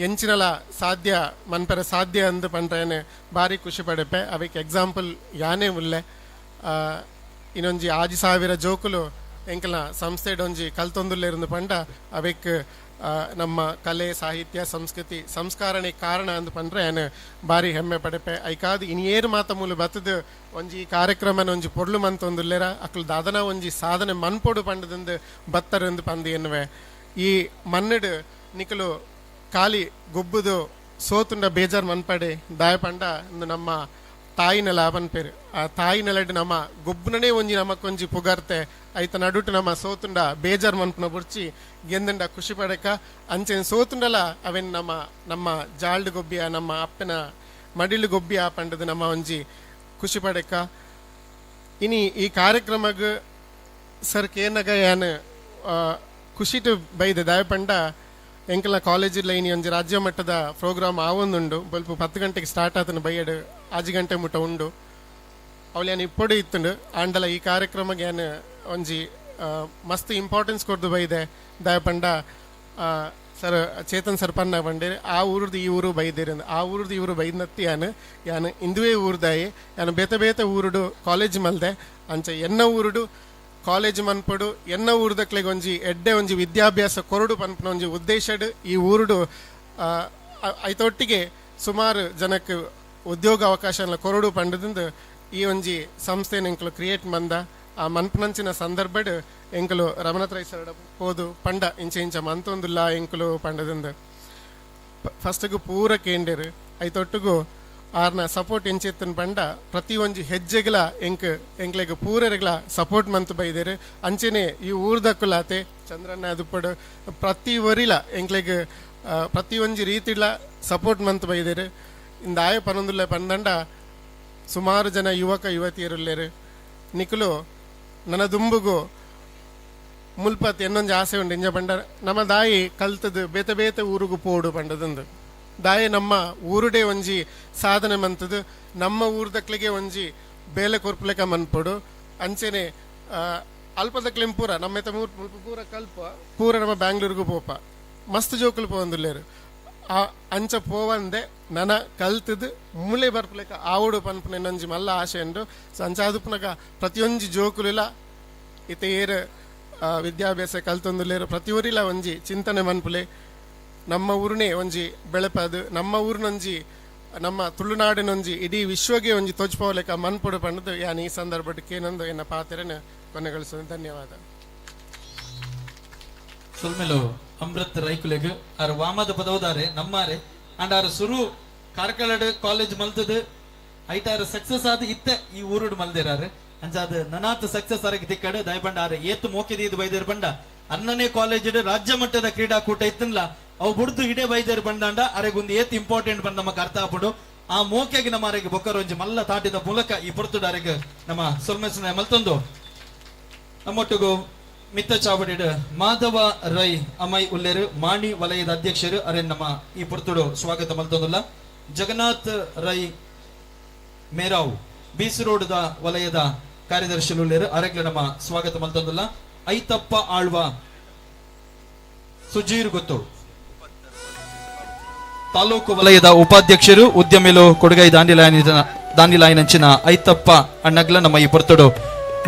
Speaker 12: ಎಂಚಿನಲ ಸಾಧ್ಯ ಮನ್ಪೆರೆ ಸಾಧ್ಯ ಅಂದ್ ಪಂಡ್ರೇನೆ ಬಾರಿ ಖುಷಿ ಪಡೆಪೆ. ಅವಿಕ್ ಎಕ್ಸಾಂಪಲ್ ಯಾನೇ ಉಲ್ಲೆ. ಇನ್ನೊಂಜಿ 5000 ಜೋಕುಲು ಎಂಕಲ್ನ ಸಂಸ್ಥೆಡ್ ಒಂಜಿ ಕಲ್ತೊಂದುಲ್ಲೆರಂದು ಪಂಡ ಅವೆಕ್ ನಮ್ಮ ಕಲೆ ಸಾಹಿತ್ಯ ಸಂಸ್ಕೃತಿ ಸಂಸ್ಕಾರನೆ ಕಾರಣ ಅಂದ್ ಪಂಡ್ರೆ ಯಾನ್ ಬಾರಿ ಹೆಮ್ಮೆ ಪಡೆಪೆ. ಐಕಾದ್ ಇನಿಯೇರು ಮಾತ ಮೂಲು ಬತ್ತದು ಒಂಜಿ ಕಾರ್ಯಕ್ರಮನ ಒಂಜಿ ಪೊರ್ಲು ಮಂತೊಂದುಲ್ಲೆರ ಅಕ್ಲು ದಾದನ ಒಂಜಿ ಸಾಧನೆ ಮನ್ಪೊಡು ಪಂಡದಂದು ಬತ್ತರಂದು ಪಂದು ಎನ್ನುವೆ. ಈ ಮಣ್ಣಡು ನಿಕಲು ಖಾಲಿ ಗೊಬ್ಬುದು ಸೋತುಂಡ ಬೇಜಾರ್ ಮನ್ಪಡೆ ದಾಯ ಪಂಡ ಇಂದು ನಮ್ಮ ತಾಯಿ ನೆಲ ಪನ್ಪೇರು. ಆ ತಾಯಿ ನೆಲಡ್ ನಮ್ಮ ಗೊಬ್ಬುನನೇ ಒಂಜಿ ನಮಕ್ಕೊಂಜಿ ಪುಗರ್ತೆ ಐತ ನಡುಟು ನಮ್ಮ ಸೋತುಂಡ ಬೇಜಾರ್ ಮನ್ಪುನ ಬುರ್ಚಿ ಗೆಂದಂಡ ಖುಷಿ ಪಡೆಕ ಅಂಚೆನ್ ಸೋತುಂಡಲ ಅವೆನ್ ನಮ್ಮ ನಮ್ಮ ಜಾಲ್ಡ್ ಗೊಬ್ಬಿಯ ನಮ್ಮ ಅಪ್ಪನ ಮಡಿಲು ಗೊಬ್ಬಿಯ ಪಂಡದು ನಮ್ಮ ಒಂಜಿ ಖುಷಿ ಪಡೆಕ. ಇನಿ ಈ ಕಾರ್ಯಕ್ರಮಗ್ ಸರ್ ಕೇನಗ ಯಾನ್ ಖುಷಿಟು ಬೈದೆ ದಾಯ ಪಂಡ ಎಂಕಲ್ನ ಕಾಲೇಜಿಲ್ಲ ಇನಿ ಒಂಜಿ ರಾಜ್ಯ ಮಟ್ಟದ ಪ್ರೋಗ್ರಾಮ್ ಆವೊಂದುಂಡು. ಬೊಲ್ಪ 10 ಗಂಟೆಗೆ ಸ್ಟಾರ್ಟ್ ಆತನ ಬೈಯಡ್ 5 ಗಂಟೆ ಮುಟ್ಟ ಉಂಡು. ಅವಳು ಯಾನ್ ಇಪ್ಪೊಡು ಇತ್ತುಂಡು. ಆಂಡಲ ಈ ಕಾರ್ಯಕ್ರಮಕ್ಕೆ ಯಾನ್ ಒಂಜಿ ಮಸ್ತ್ ಇಂಪಾರ್ಟೆನ್ಸ್ ಕೊರ್ದು ಬೈದೆ ದಾಯ ಪಂಡ ಸರ್ ಚೇತನ್ ಸರ್ ಪನ್ನ ಪಂಡೇರು ಆ ಊರುದು ಈ ಊರು ಬೈದೇರು ಆ ಊರುದು ಈ ಊರು ಬೈದ್ನತ್ತಿ ಯಾನ್ ಯಾನ್ ಇಂದುವೇ ಊರುದಾಯಿ ಯಾನ್ ಬೇತೆ ಬೇತೆ ಊರುಡು ಕಾಲೇಜ್ ಮಲ್ದೆ ಅಂಚ ಎನ್ನ ಊರುಡು ಕಾಲೇಜ್ ಮನ್ಪೊಡು ಎನ್ನ ಊರುದಕ್ಲೆಗ್ ಒಂಜಿ ಎಡ್ಡೆ ಒಂಜಿ ವಿದ್ಯಾಭ್ಯಾಸ ಕೊರಡು ಪನ್ಪುನ ಒಂಜಿ ಉದ್ದೇಶಡ್ ಈ ಊರುಡು ಐತೊಟ್ಟಿಗೆ ಸುಮಾರು ಜನಕ್ಕೆ ಉದ್ಯೋಗ ಅವಕಾಶ ಕೊರಡು ಪಂಡದಿಂದ ಈ ಒಂಜಿ ಸಂಸ್ಥೆನ ಎಂಕಲು ಕ್ರಿಯೇಟ್ ಮಂದ. ಆ ಮನ್ಪುನಂಚಿನ ಸಂದರ್ಭಡ್ ಎಂಕಲು ರಮನಾಥ ರೈ ಸರ್ ಪೋದು ಪಂಡ ಇಂಚ ಇಂಚ ಮಂತೊಂದುಲ್ಲ ಎಂಕಲು ಪಂಡದಿಂದ ಫಸ್ಟ್ಗೂ ಪೂರ ಕೇಂಡೇರು ಐತೊಟ್ಟಿಗೂ ಆರ್ನ ಸಪೋರ್ಟ್ ಎಂಚೆತ್ತನ್ ಪಂಡ ಪ್ರತಿ ಒಂಜಿ ಹೆಜ್ಜೆಗಳ ಎಂಕ್ ಎಂಕ್ಲೆಗ್ ಪೂರೆರೆಗ್ಲ ಸಪೋರ್ಟ್ ಮಂತ್ ಬೈದೇರು. ಅಂಚೆನೆ ಈ ಊರ್ದಕ್ಕುಲಾತೆ ಚಂದ್ರಣ್ಣ ದುಪ್ಪಡು ಪ್ರತಿ ಒರಿಲ ಎಂಕ್ಲೆಗ್ ಪ್ರತಿ ಒಂಜಿ ರೀತಿಲ ಸಪೋರ್ಟ್ ಮಂತ್ ಬೈದೇರು. ಇಂದ ಆಯ ಪನೊಂದುಲ್ಲ ಪಂದಂಡ ಸುಮಾರು ಜನ ಯುವಕ ಯುವತಿಯರುಲ್ಲೇರು ನಿಕುಲು ನನ್ನ ದುಂಬುಗು ಮುಲ್ಪತ್ ಎನ್ನೊಂಜಿ ಆಸೆ ಉಂಡು ಇಂಜ ಪಂಡ ನಮ್ಮ ದಾಯಿ ಕಲ್ತದು ಬೇತೆ ಬೇತೆ ಊರುಗು ಪೋಡು ಪಂಡದಂದು ದಾಯಿ ನಮ್ಮ ಊರುಡೆ ಒಂಜಿ ಸಾಧನೆ ಮಂತದು ನಮ್ಮ ಊರ್ದಕ್ಲಿಗೆ ಒಂಜಿ ಬೇಲೆ ಕೊರ್ಪುಲೆಕ ಮನ್ಪೊಡು. ಅಂಚೆನೆ ಅಲ್ಪದಕ್ಲೆಂ ಪೂರ ನಮ್ಮ ಮುಲ್ಪ ಪೂರ ಕಲ್ಪ ಪೂರ ನಮ್ಮ ಬ್ಯಾಂಗ್ಳೂರ್ಗೂ ಪೋಪ ಮಸ್ತ್ ಜೋಕುಲು ಪೋವೊಂದುಲ್ಲೆರ್. ಆ ಅಂಚ ಪೋವಂದೆ ನನ ಕಲ್ತದು ಮೂಲೆ ಬರ್ಪುಲೆಕ ಆವೊಡು ಪನ್ಪುನ ಎನ್ನೊಂಜಿ ಮಲ್ಲ ಆಸೆ ಉಂಡು. ಸೊ ಅಂಚ ಆದುಪ್ಪುನಗ ಪ್ರತಿಯೊಂಜಿ ಜೋಕುಲುಲ ಇತ್ತೆ ಏರ್ ವಿದ್ಯಾಭ್ಯಾಸ ಕಲ್ತೊಂದುಲ್ಲೆರ್ ಪ್ರತಿಯೊರಿಲ ಒಂಜಿ ಚಿಂತನೆ ಮನ್ಪುಲೆ ನಮ್ಮ ಊರನೇ ಒಂಜಿ ಬೆಳಪದು ನಮ್ಮ ಊರಿನೊಂಜಿ ನಮ್ಮ ತುಳುನಾಡಿನೊಂಜಿ ಇಡೀ ವಿಶ್ವಗೆ ಒಂಜಿ ತೋಜ್ಪೋಲೆಕ ಮನ್ಪೊಡು ಪಂಡದು ಯಾನ್ ಈ ಸಂದರ್ಭಡ್ ಕೇನೊಂದು ಎನ್ನ ಪಾತೆರನ್ ಕೊನೆಗೊಳಿಸುವ. ಧನ್ಯವಾದ.
Speaker 4: ಸೊಲ್ಮೆಲು ಅಮೃತ್ ರೈಕುಲೆಗ್ ಆರ್ ವಾಮದ ಪದವುದಾರೆ ನಮ್ಮಾರೆ ಅಂಡ್ ಆರ್ ಸುರು ಕಾರ್ಕಳಡ್ ಕಾಲೇಜ್ ಮಲ್ತದು ಐಟಾರು ಸಕ್ಸಸ್ ಆದ್ ಇತ್ತೆ ಈ ಊರುಡು ಮಲ್ದಿರಾರು. ಅಂಚಾದ ನನಾತ್ ಸಕ್ಸಸ್ ಆರಗ್ ತಿಕ್ಕಡು ದಯಪಂಡ ಆರ್ ಏತ್ ಮೋಕೆದೀದ್ ಬೈದೇರ್ ಪಂಡ ಅನ್ನನೇ ಕಾಲೇಜ್ ರಾಜ್ಯ ಮಟ್ಟದ ಕ್ರೀಡಾಕೂಟ ಇತ್ತನ್ಲ ಅವು ಬುಡ್ದು ಇಡೇ ಬೈದೇರ್ ಬಂದಾಂಡ ಅರೆಗೊಂದು ಏತ್ ಇಂಪಾರ್ಟೆಂಟ್ ಬಂದ ನಮಕ್ ಅರ್ಥ ಆಪುಂಡು. ಆ ಮೋಕೆಗೆ ನಮ್ಮ ಅರೆಗೆ ಬೊಕ್ಕರ ಒಂಜಿ ಮಲ್ಲ ತಾಟಿದ ಮೂಲಕ ಈ ಪೊರ್ತುಡು ಅರೆಗ್ ನಮ್ಮ ಸೊಲ್ಮೆಸನ ಮಲ್ತೊಂದು ನಮ್ಮೊಟ್ಟಿಗೂ ಮಿತ್ತ ಚಾವಡಿಡ್ ಮಾಧವ ರೈ ಅಮೈ ಉಲ್ಲೇರು ಮಾಣಿ ವಲಯದ ಅಧ್ಯಕ್ಷರು ಅರೆ ನಮ್ಮ ಈ ಪೊರ್ತುಡು ಸ್ವಾಗತ ಮಲ್ತೊಂದುಲ್ಲ. ಜಗನ್ನಾಥ್ ರೈ ಮೇರಾವ್ ಬೀಸು ರೋಡ್ ವಲಯದ ಕಾರ್ಯದರ್ಶಿ ಉಲ್ಲೇರು ಅರೆಗ್ಲ ನಮ್ಮ ಸ್ವಾಗತ ಮಲ್ತೊಂದುಲ್ಲ. ಐತಪ್ಪ ಆಳ್ವ ಸುಜೀರ್ ಗೊತ್ತು ತಾಲೂಕು ವಲಯದ ಉಪಾಧ್ಯಕ್ಷರು ಉದ್ಯಮಿಲು ಕೊಡುಗೈ ದಾಂಡಿಲಾಯನಂಚಿನ ಐತಪ್ಪ ಅಣ್ಣಗ್ಲ ನಮ್ಮ ಈ ಪೊರ್ತುಡು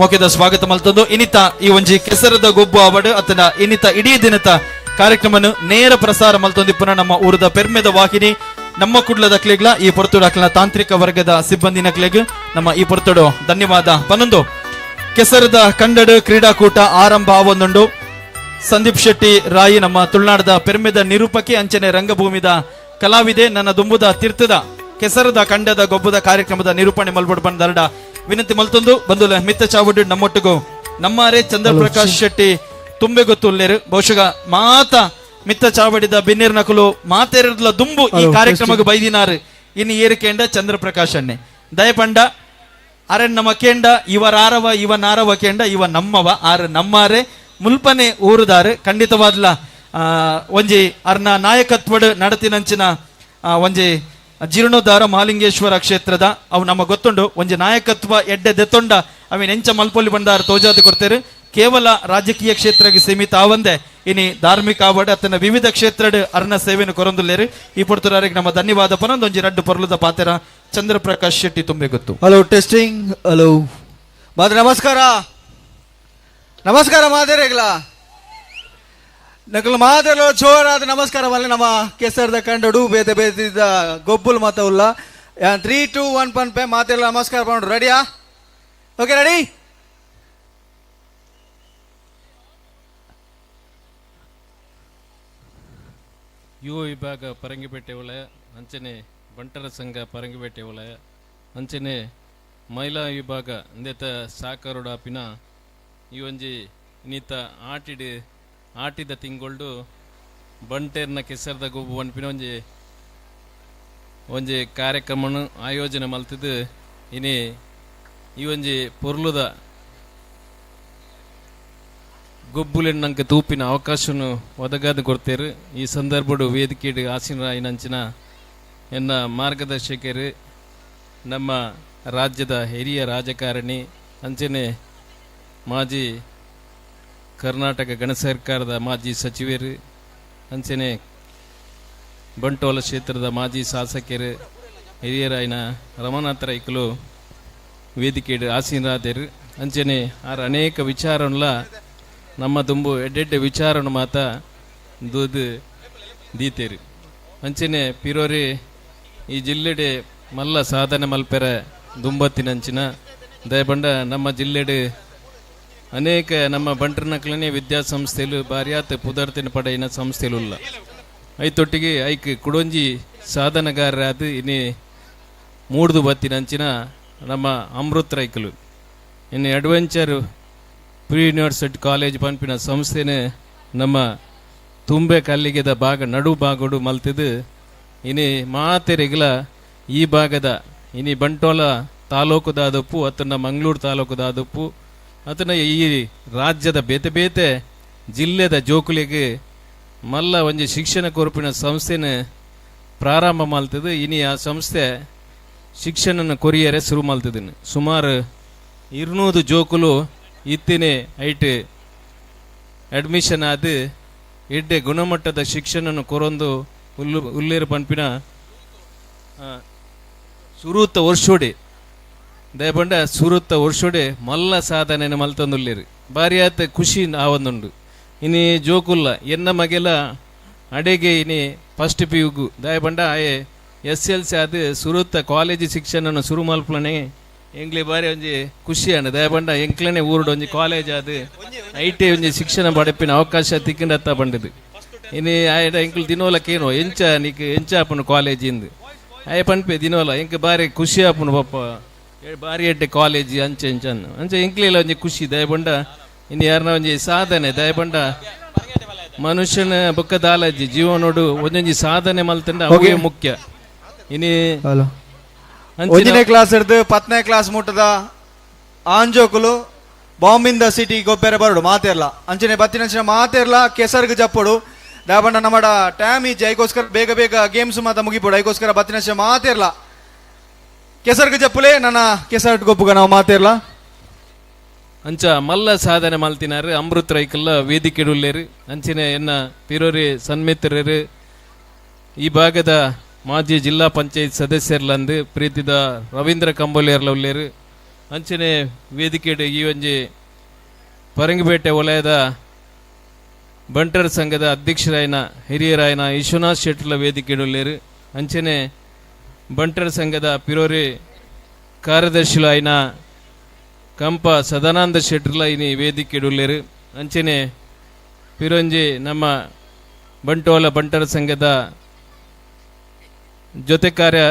Speaker 4: ಮೋಕೆದ ಸ್ವಾಗತ ಮಲ್ತೊಂದು ಇನಿತ ಈ ಒಂಜಿ ಕೆಸರದ ಗೊಬ್ಬು ಅವಡು ಅತನ ಇನಿತ ಇಡೀ ದಿನದ ಕಾರ್ಯಕ್ರಮನು ನೇರ ಪ್ರಸಾರ ಮಲ್ತೊಂದು ಪುನಃ ನಮ್ಮ ಊರದ ಪೆರ್ಮೆದ ವಾಹಿನಿ ನಮ್ಮ ಕುಡ್ಲದ ಕ್ಲೇಗ್ಲ ಈ ಪೊರ್ತುಡು ಅಕ್ಲನ ತಾಂತ್ರಿಕ ವರ್ಗದ ಸಿಬ್ಬಂದಿನ ಕ್ಲೇಗ್ ನಮ್ಮ ಈ ಪೊರ್ತುಡು ಧನ್ಯವಾದ. ಪನ್ನೊಂದು ಕೆಸರದ ಕಂಡಡು ಕ್ರೀಡಾಕೂಟ ಆರಂಭ ಆವೊಂದುಂಡು. ಸಂದೀಪ್ ಶೆಟ್ಟಿ ರಾಯಿ ನಮ್ಮ ತುಳುನಾಡದ ಪೆರ್ಮೆದ ನಿರೂಪಕಿ ಅಂಚನೆ ರಂಗಭೂಮಿದ ಕಲಾವಿದೆ ನನ್ನ ದುಂಬುದ ತೀರ್ಥದ ಕೆಸರದ ಕಂಡದ ಗೊಬ್ಬದ ಕಾರ್ಯಕ್ರಮದ ನಿರೂಪಣೆ ಮಲ್ಬೊಡು ಬಂದರಡ ವಿನಂತಿ ಮಲ್ತೊಂದು ಬಂದು ಮಿತ್ತ ಚಾವಡಿ ನಮ್ಮೊಟ್ಟಿಗೂ ನಮ್ಮಾರೆ ಚಂದ್ರಪ್ರಕಾಶ್ ಶೆಟ್ಟಿ ತುಂಬೆ ಗೊತ್ತುಲ್ಲೇರು. ಬಹುಶಃ ಮಾತ ಮಿತ್ತ ಚಾವಡಿದ ಬಿನ್ನಿರ್ ನಕಲು ಮಾತೇರದ್ಲ ದುಂಬು ಈ ಕಾರ್ಯಕ್ರಮಕ್ಕೆ ಬೈದಿನಾರು ಇನ್ನು ಏರಿಕೆಂಡ ಚಂದ್ರಪ್ರಕಾಶ್ ಅಣ್ಣೆ ದಯಪಂಡ ಅರೆ ನಮ್ಮ ಕೇಂಡ ಇವರಾರವ ಇವ ನಾರವ ಕೇಂಡ ಇವ ನಮ್ಮವ ಆರು ನಮ್ಮಾರೆ ಮುಲ್ಪನೆ ಊರುದಾರು ಖಂಡಿತವಾದ್ಲ ಒಂಜಿ ಅರ್ನ ನಾಯಕತ್ವಡ್ ನಡತಿನಂಚಿನ ಒಂಜಿ ಜೀರ್ಣೋದ್ಧಾರ ಮಹಾಲಿಂಗೇಶ್ವರ ಕ್ಷೇತ್ರದ ಅವು ನಮ್ಮ ಗೊತ್ತುಂಡು ಒಂಜಿ ನಾಯಕತ್ವ ಎಡ್ಡೆ ದೆತ್ತೊಂಡ ಅವಿನ ಎಂಚ ಮಲ್ಪೊಲಿ ಬಂದಾರ ತೋಜಾತಿ ಕೊಡ್ತೇರು. ಕೇವಲ ರಾಜಕೀಯ ಕ್ಷೇತ್ರಕ್ಕೆ ಸೀಮಿತ ಆವಂದೆ ಇನಿ ಧಾರ್ಮಿಕ ಆವಡ್ ಅತನ ವಿವಿಧ ಕ್ಷೇತ್ರಡ್ ಅರ್ನ ಸೇವೆಯನ್ನು ಕೊರೊಂದುಲ್ಲೇರು. ಈ ಪೊರ್ತುರಾರಿಗೆ ನಮ್ಮ ಧನ್ಯವಾದ ಪನೊಂದು ಒಂಜಿ ರಡ್ಡು ಪೊರ್ಲುದ ಪಾತೆರ ಚಂದ್ರಪ್ರಕಾಶ್ ಶೆಟ್ಟಿ ತುಂಬೆ ಗೊತ್ತು.
Speaker 13: Hello testing hello ಮಾತ್ರ ನಮಸ್ಕಾರ ನಮಸ್ಕಾರ ಮಾದೇರೇಗ್ಲ. ನಕಲು ಮಾತೆರ್ಲ ಜೋರಾದ ನಮಸ್ಕಾರ ಮಲ್ಲೆ ನಮ್ಮ ಕೆಸರ್ದ ಕಂಡಡು ಬೇತೆ ಬೇತಿದ ಗೊಬ್ಬುಲು ಮಾತ ಉಲ್ಲ. 3 2 1 ಪನ್ಪೆ ಮಾತೆರ್ಲ ನಮಸ್ಕಾರ ಪಂಡು. ರೆಡಿಯಾ? Okay, ready.
Speaker 7: ಯುವ ವಿಭಾಗ ಪರಂಗಿಪೇಟೆ ವಲಯ, ಅಂಚನೆ ಬಂಟರ ಸಂಘ ಪರಂಗಿಪೇಟೆ ವಲಯ, ಅಂಚನೆ ಮಹಿಳಾ ವಿಭಾಗ ಅಂದೇತ ಸಾಕರುಡಾಪಿನ ಈ ಒಂಜಿ ಇನ್ನಿತ ಆಟಿಡ್ ಆಟಿದ ತಿಂಗೊಳ್ಡು ಬಂಟೇರ್ನ ಕೆಸರ್ದ ಗೊಬ್ಬು ಪನ್ಪಿನ ಒಂಜಿ ಒಂಜಿ ಕಾರ್ಯಕ್ರಮನು ಆಯೋಜನೆ ಮಲ್ತಿದ್ದು ಇನಿ ಈ ಒಂಜಿ ಪೊರ್ಲುದ ಗೊಬ್ಬುಲೆನ್ ನಂಗೆ ತೂಪಿನ ಅವಕಾಶನು ಒದಗಾದ ಕೊಡ್ತೇರು. ಈ ಸಂದರ್ಭಡು ವೇದಿಕೆಡು ಆಸೀನರಾಯಿನಂಚಿನ ಎನ್ನ ಮಾರ್ಗದರ್ಶಕರು, ನಮ್ಮ ರಾಜ್ಯದ ಹಿರಿಯ ರಾಜಕಾರಣಿ, ಅಂಚನೆ ಮಾಜಿ ಕರ್ನಾಟಕ ಗಣ ಸರ್ಕಾರದ ಮಾಜಿ ಸಚಿವರು, ಅಂಚನೆ ಬಂಟೋಲ ಕ್ಷೇತ್ರದ ಮಾಜಿ ಶಾಸಕರು ಹಿರಿಯರಾಯಿನ ರಮಾನಾಥ ರೈಕುಲು ವೇದಿಕೆಡು ಆಸೀನರಾದರು. ಅಂಚನೆ ಆರ್ ಅನೇಕ ವಿಚಾರನ್ಲ ನಮ್ಮ ದುಂಬು ಎಡ್ಡೆಡ್ಡೆ ವಿಚಾರನು ಮಾತ ದೂದು ದೀತೇರು. ಅಂಚನೆ ಪಿರೋರಿ ಈ ಜಿಲ್ಲೆಡೆ ಮಲ್ಲ ಸಾಧನೆ ಮಲ್ಪೆರೆ ದುಂಬತ್ತಿನಂಚಿನ ದಯಬಂಡ ನಮ್ಮ ಜಿಲ್ಲೆಡೆ ಅನೇಕ ನಮ್ಮ ಬಂಟರ್ನಕ್ಲನೆ ವಿದ್ಯಾಸಂಸ್ಥೆಲು ಬಾರ್ಯಾತ್ ಪುದರ್ತಿನ ಪಡೆಯಿನ ಸಂಸ್ಥೆಲು ಐತೊಟ್ಟಿಗೆ ಐಕ್ ಕುಡೊಂಜಿ ಸಾಧನಗಾರರಾದ ಇನಿ ಮೂಡ್ದು ಬತ್ತಿನಂಚಿನ ನಮ್ಮ ಅಮೃತ್ ರೈಕಲು ಇನ್ನು ಅಡ್ವೆಂಚರ್ ಪ್ರೀ ಯೂನಿವರ್ಸಿಟಿ ಕಾಲೇಜ್ ಪನ್ಪಿನ ಸಂಸ್ಥೆನೆ ನಮ್ಮ ತುಂಬೆ ಕಲ್ಲಿಗೆದ ಭಾಗ ನಡು ಭಾಗಡು ಮಲ್ತಿದ್ದು ಇನಿ ಮಾತೆರೆಗ್ಲ ಈ ಭಾಗದ ಇನಿ ಬಂಟೋಲ ತಾಲೂಕುದಾದಪ್ಪು ಅತನ ಮಂಗಳೂರು ತಾಲೂಕುದಾದಪ್ಪು ಅತನ ಈ ರಾಜ್ಯದ ಬೇತೆ ಬೇತೆ ಜಿಲ್ಲೆದ ಜೋಕುಲಿಗೆ ಮಲ್ಲ ಒಂಜಿ ಶಿಕ್ಷಣ ಕೊರಪಿನ ಸಂಸ್ಥೆನ ಪ್ರಾರಂಭ ಮಲ್ತದು. ಇನಿ ಆ ಸಂಸ್ಥೆ ಶಿಕ್ಷಣನ ಕೊರಿಯರೆ ಶುರು ಮಲ್ತದಿನಿ. ಸುಮಾರು 200 ಜೋಕುಲು ಇತ್ತಿನೇ ಐಟ್ ಅಡ್ಮಿಷನ್ ಆದ ಎಡ್ಡೆ ಗುಣಮಟ್ಟದ ಶಿಕ್ಷಣನ ಕೊರೊಂದು ಉಲ್ಲೇರು ಪನ್ಪಿನ ಸುರೂತ ವರ್ಷೋಡೆ ದಯಪಂಡ ಸುರುತ್ತ ವರ್ಷೋಡೆ ಮಲ್ಲ ಸಾಧನೆ ಮಲ್ತೊಂದುಲ್ಲೇರು. ಭಾರಿ ಆತ ಖುಷಿ ಆವೊಂದುಂಡು. ಇನಿ ಜೋಕುಲ್ಲ ಎನ್ನ ಮಗೆಲ ಅಡೆಗೆ ಇನಿ ಫಸ್ಟ್ ಪಿ ಯುಗು ದಯಪಂಡ ಆಯೆ ಎಸ್ ಎಲ್ ಸಿ ಆದ ಸುರುತ್ತ ಕಾಲೇಜ್ ಶಿಕ್ಷಣನ ಸುರು ಮಲ್ಪಲನೆ ಎಂಗ್ಲೆ ಬಾರಿ ಒಂಜಿ ಖುಷಿ ಅಣ್ಣ. ದಯಪಂಡ ಎಂಕ್ಲನೆ ಊರುಡು ಒಂಜಿ ಕಾಲೇಜ್ ಆದ I T ಒಂಜಿ ಶಿಕ್ಷಣ ಪಡೆಪಿನ ಅವಕಾಶ ತಿಕ್ಕಿಂಡತ್ತ ಬಂಡಿದ್ದು. ಇನಿ ಆಯಡ ಎಂಕ್ಲು ದಿನೋಲಕ್ಕೇನೋ ಎಂಚ ನಿಕ್ ಎಂಚ ಆಪುನು ಕಾಲೇಜ್ ಇಂದು ಆಯೆ ಪನ್ಪೆ ದಿನೋಲ ಎಂಕ್ ಬಾರಿ ಖುಷಿ ಆಪುನು ಪಪ್ಪ ಬಾರಿ ಎಡ್ಡೆ ಕಾಲೇಜ್ ಅಂಚೆ ಎಂಚ ಅಂಚೆ ಎಂಕ್ಲೆಲ ಒಂಜಿ ಖುಷಿ. ದಯಪಂಡ ಇನ್ನು ಯಾರನ್ನ ಒಂಜಿ ಸಾಧನೆ ದಯಪಂಡ ಮನುಷ್ಯನ ಬೊಕ್ಕ ದಾಲಜ್ಜಿ ಜೀವನೋಡು ಒಂಜೊಂಜಿ ಸಾಧನೆ ಮಲ್ತಂಡ ಅವೇ ಮುಖ್ಯ. ಇನಿ
Speaker 13: ಒಂಜನೇ ಕ್ಲಾಸ್ ಹಿಡ್ದು 10ನೇ ಕ್ಲಾಸ್ ಮುಟ್ಟದ ಆಂಜೋಕುಲು ಬಾಂಬಿಂದ ಸಿಟಿ ಗೊಬ್ಬೆರೆ ಬರಡು ಮಾತೇರ್ಲ ಅಂಚನೆ ಬತ್ತಿನಂಚಿನ ಮಾತೇರ್ಲ ಕೆಸರ್ಗ್ ಜಪ್ಪೊಡು. ದಾಬಂಡ ನಮ್ಮಡ ಟ್ಯಾಮ್ ಈ ಐಗೋಸ್ಕರ ಬೇಗ ಬೇಗ ಗೇಮ್ಸ್ ಮಾತ ಮುಗಿಪೋಡು. ಐಗೋಸ್ಕರ ಬತ್ತಿನಂಚಿನ ಮಾತೇರ್ಲ ಕೆಸರ್ಗ್ ಜಪ್ಪುಲೆ ನನ್ನ ಕೆಸರ್ ಗೊಬ್ಬುಗ ನಾವು ಮಾತೇರ್ಲ
Speaker 7: ಅಂಚ ಮಲ್ಲ ಸಾಧನೆ ಮಲ್ತಿನಾರು ಅಮೃತ್ ರೈಕಲ್ಲ ವೇದಿಕೆಡುಲ್ಲೇರು. ಅಂಚಿನ ಎನ್ನ ಪಿರೋರಿ ಸನ್ಮಿತ್ರರು ಈ ಭಾಗದ ಮಾಜಿ ಜಿಲ್ಲಾ ಪಂಚಾಯತ್ ಸದಸ್ಯರ್ಲಂದು ಪ್ರೀತಿದ ರವೀಂದ್ರ ಕಂಬೋಲಿಯರ್ಲ ಉಲ್ಲೇರು. ಅಂಚನೆ ವೇದಿಕೆಡು ಈ ಒಂಜಿ ಪರಂಗಿಪೇಟೆ ವಲಯದ ಬಂಟರ್ ಸಂಘದ ಅಧ್ಯಕ್ಷರಾಯನ ಹಿರಿಯರಾಯನ ವಿಶ್ವನಾಥ್ ಶೆಟ್ಟರ್ಲ ವೇದಿಕೆಡುಲ್ಲೇರು. ಅಂಚನೆ ಬಂಟರ್ ಸಂಘದ ಪಿರೋರಿ ಕಾರ್ಯದರ್ಶಿಲಾಯನ ಕಂಪ ಸದಾನಂದ ಶೆಟ್ಟರ್ಲ ಇನಿ ವೇದಿಕೆಡುಲ್ಲೇರು. ಅಂಚನೆ ಪಿರೊಂಜಿ ನಮ್ಮ ಬಂಟೋಲ ಬಂಟರ ಸಂಘದ ಜೊತೆ ಕಾರ್ಯ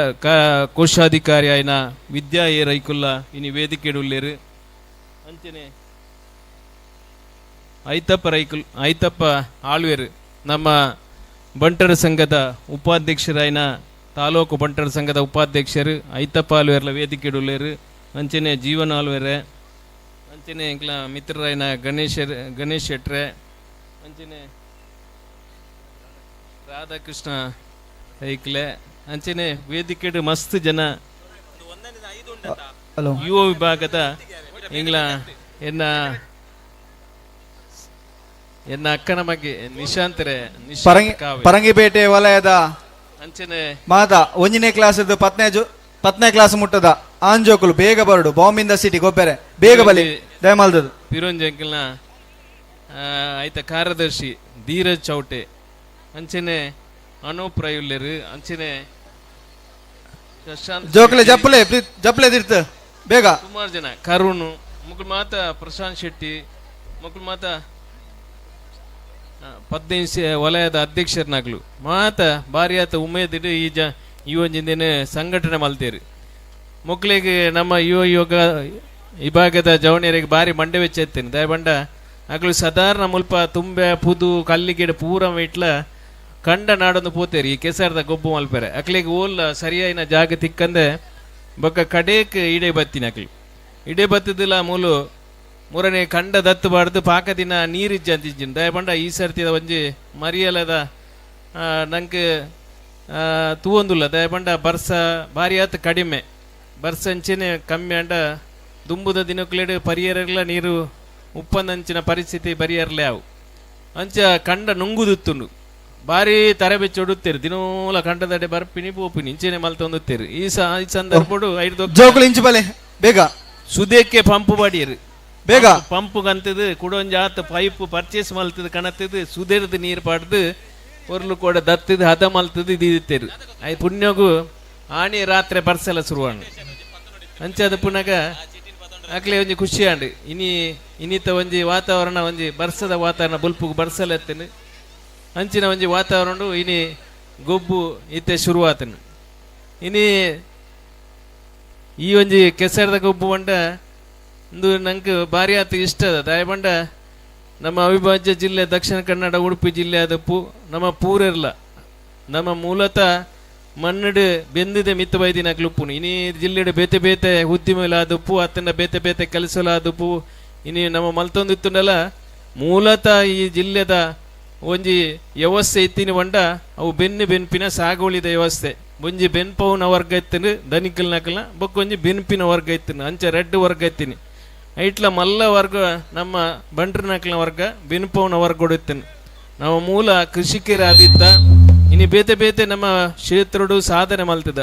Speaker 7: ಕೋಶಾಧಿಕಾರಿ ಆಯ್ನ ವಿದ್ಯಾ ಎ ರೈಕುಲ್ಲ ಇನಿ ವೇದಿಕೆಡುಲ್ಲೇರು. ಅಂಚನೆ ಐತಪ್ಪ ರೈಕುಲ್ ಐತಪ್ಪ ಆಳ್ವೇರು ನಮ್ಮ ಬಂಟರ ಸಂಘದ ಉಪಾಧ್ಯಕ್ಷರಾಯ್ನ ತಾಲೂಕು ಬಂಟರ ಸಂಘದ ಉಪಾಧ್ಯಕ್ಷರು ಐತಪ್ಪ ಆಳ್ವೇರ್ಲ ವೇದಿಕೆಡುಲ್ಲೇರು. ಅಂಚನೆ ಜೀವನ ಆಳ್ವೇರೆ ಅಂಚನೆ ಎಂಕ್ಲ ಮಿತ್ರರಾಯ್ನ ಗಣೇಶ್ ಶೆಟ್ರೆ ಅಂಚನೆ ರಾಧಾಕೃಷ್ಣ ಐಕ್ಲೆ ಅಂಚನೆ ವೇದಿಕೆಡು ಮಸ್ತ್ ಜನ ಯುವ ವಿಭಾಗದ ಎಂಗ್ಲ ಎನ್ನ ಎನ್ನ ಅಕ್ಕನ ಬಗ್ಗೆ ನಿಶಾಂತರೆ
Speaker 13: ಪರಂಗಿಪೇಟೆ ವಲಯದ
Speaker 7: ಅಂಚನೆ
Speaker 13: ಮಾತಾ 1ನೇ ಕ್ಲಾಸ್ 10ನೇ ಕ್ಲಾಸ್ ಮುಟ್ಟದ ಆಂಜೋಕುಲು ಬೇಗ ಬರಡು ಬಾಂಬಿಂದ ಸಿಟಿ ಗೊಬ್ಬೆರೆ ಬೇಗ ಬಲಿ ದಯಮಾಲ್ದದು.
Speaker 7: ಪಿರೋಂಜಿ ಅಂಕಲ್ನ ಆಯ್ತ ಕಾರ್ಯದರ್ಶಿ
Speaker 14: Dheeraj Chowte ಅಂಚನೆ ಅನೂಪ್ ರೈಯುಲ್ಲೆರ್ ಅಂಚನೆ ಪ್ರಶಾಂತ್
Speaker 13: ಜೋಕ್ಲೆ ಜಪ್ಪಲೆ ಜಪ್ಪಲೆ ತಿರ್ತು ಬೇಗ.
Speaker 14: ಸುಮಾರು ಜನ ಕರುಣ್ ಮುಕುಲ್ ಮಾತ ಪ್ರಶಾಂತ್ ಶೆಟ್ಟಿ ಮುಕುಲ್ ಮಾತ 15 ವಲಯದ ಅಧ್ಯಕ್ಷರ್ನಾಗ್ಲು ಮಾತ ಬಾರಿಯಾತ ಉಮೇದಿಡು ಈ ಜ ಈ ಒಂಜಿಂದಿನ ಸಂಘಟನೆ ಮಲ್ತೇರು. ಮೊಕ್ಲಿಗೆ ನಮ್ಮ ಯುವ ಯೋಗ ವಿಭಾಗದ ಜವಣಿಯರಿಗೆ ಬಾರಿ ಮಂಡೆ ವೆಚ್ಚ ಎತ್ತೇನೆ ದಯಬಂಡ ಅಗ್ಲು ಸಾಧಾರಣ ಮುಲ್ಪ ತುಂಬೆ ಪುದು ಕಲ್ಲಿಗಿಡ ಪೂರ ಇಟ್ಲ ಕಂಡ ನಾಡೊಂದು ಪೋತೇರಿ ಈ ಕೆಸರದ ಗೊಬ್ಬು ಮಲ್ಪೆರೆ ಅಕ್ಲಿಗೆ ಓಲ್ಲ ಸರಿಯಾಯಿನ ಜಾಗ ತಿಕ್ಕಂದೆ ಬೊಕ್ಕ ಕಡೇಕ್ ಇಡೆ ಬತ್ತಿನ ಅಕ್ಲು ಇಡೆ ಬತ್ತದಿಲ್ಲ ಮೂಲು ಮೂರನೇ ಕಂಡ ದತ್ತು ಬಾರ್ದು ಪಾಕ ದಿನ ನೀರಿಜ್ಜ ಅಂತಿಜ್ಜಿನ ದಯಬಂಡ ಈ ಸರ್ತಿದ ಒಂಜಿ ಮರಿಯಲದ ನಂಗೆ ತೂವೊಂದುಲ್ಲ ದಯಬಂಡ ಬರ್ಸ ಭಾರಿ ಆತು ಕಡಿಮೆ ಬರ್ಸಂಚೆನೆ ಕಮ್ಮಿ ಅಂಡ ದುಂಬುದ ದಿನಕ್ಲೇಡು ಪರಿಯರಲ್ಲ ನೀರು ಉಪ್ಪಂದಂಚಿನ ಪರಿಸ್ಥಿತಿ ಬರಿಯರ್ಲೆ ಅವು ಅಂಚ ಕಂಡ ನುಂಗುದುತ್ತುಂಡು ಬಾರಿ ತರಬೆಚ್ಚಿ ಒಡುತ್ತೇರು ದಿನೋಲ ಕಂಡದಡೆ ಬರ್ಪಿನಿ ಪೋಪಿನಿ ಇಂಚೆನೆ ಮಲ್ತೊಂದುತ್ತೇರು ಈ ಸಂದರ್ಭಡು ಐದು
Speaker 13: ಜೋಕುಲು ಇಂಚು ಬಲೆ ಬೇಗ
Speaker 14: ಸುದೇಕ್ಕೆ ಪಂಪು ಬಾಡಿಯರು
Speaker 13: ಬೇಗ
Speaker 14: ಪಂಪು ಕಂತದು ಕುಡೊಂಜಿ ಆತ ಪೈಪ್ ಪರ್ಚೇಸ್ ಮಲ್ತದು ಕಣತ್ತದು ಸುದೇರ್ದು ನೀರು ಪಾಡ್ದು ಒರ್ಲು ಕೂಡ ದತ್ತದು ಹದ ಮಲ್ತದು ಇದಿತ್ತೇರು I ಪುಣ್ಯಗು ಆಣಿ ರಾತ್ರಿ ಬರ್ಸೆಲ್ಲ ಶುರುವಾಣ ಅಂಚಾದ ಪುನಗ ಅಕ್ಲೆ ಒಂಜಿ ಖುಷಿ ಆಂಡ್ ಇನಿ ಇನ್ನಿತ ಒಂಜಿ ವಾತಾವರಣ ಒಂಜಿ ಬರ್ಸದ ವಾತಾವರಣ ಬುಲ್ಪುಗು ಬರ್ಸಲ ಎತ್ತನು ಅಂಚಿನ ಒಂಜಿ ವಾತಾವರಣ ಇನಿ ಗೊಬ್ಬು ಇತ್ತೆ ಶುರುವಾತನು ಇನಿ ಈ ಒಂಜಿ ಕೆಸರದ ಗೊಬ್ಬು ಬಂಡ ಇಂದು ನಂಗೆ ಭಾರಿ ಆತ ಇಷ್ಟ ಅದ ದಯಬಂಡ ನಮ್ಮ ಅವಿಭಾಜ್ಯ ಜಿಲ್ಲೆ ದಕ್ಷಿಣ ಕನ್ನಡ ಉಡುಪಿ ಜಿಲ್ಲೆ ಆದ ನಮ್ಮ ಪೂರೆರ್ಲ ನಮ್ಮ ಮೂಲತಃ ಮಣ್ಣಡು ಬೆಂದಿದೆ ಮಿತ್ತ ಬೈದಿನ ಕ್ಲುಪ್ಪುನು ಇನಿ ಜಿಲ್ಲೆಡು ಬೇತೆ ಬೇತೆ ಉದ್ದಿಮೆಲಾದಪ್ಪು ಅತ್ತನ ಬೇತೆ ಬೇತೆ ಕೆಲಸಲಾದಪ್ಪು ಇನಿ ನಮ್ಮ ಮಲ್ತೊಂದಿತ್ತುಂಡಲ ಮೂಲತಃ ಈ ಜಿಲ್ಲೆದ ಒಂಜಿ ವ್ಯವಸ್ಥೆ ಇತ್ತಿನ ಬಂಡ ಅವು ಬೆನ್ನು ಬೆನ್ಪಿನ ಸಾಗುವಳಿದ ವ್ಯವಸ್ಥೆ ಒಂಜಿ ಬೆನ್ಪವುನ ವರ್ಗ ಇತ್ತಿನ ದನಿಕಲ್ ನಕಲ್ನ ಬೊಕ್ಕೊಂಜಿ ಬೆನ್ಪಿನ ವರ್ಗ ಇತ್ತಿನ ಅಂಚ ರೆಡ್ ವರ್ಗ ಇತ್ತಿನಿ ಐಟ್ಲ ಮಲ್ಲ ವರ್ಗ ನಮ್ಮ ಬಂಟ್ರ ನಕಲ್ನ ವರ್ಗ ಬೆನ್ಪವುನ ವರ್ಗ ಇತ್ತಿನ ನಮ್ಮ ಮೂಲ ಕೃಷಿಕರಾದಿತ್ತ ಇನಿ ಬೇತೆ ಬೇತೆ ನಮ್ಮ ಕ್ಷೇತ್ರಡು ಸಾಧನೆ ಮಲ್ತದ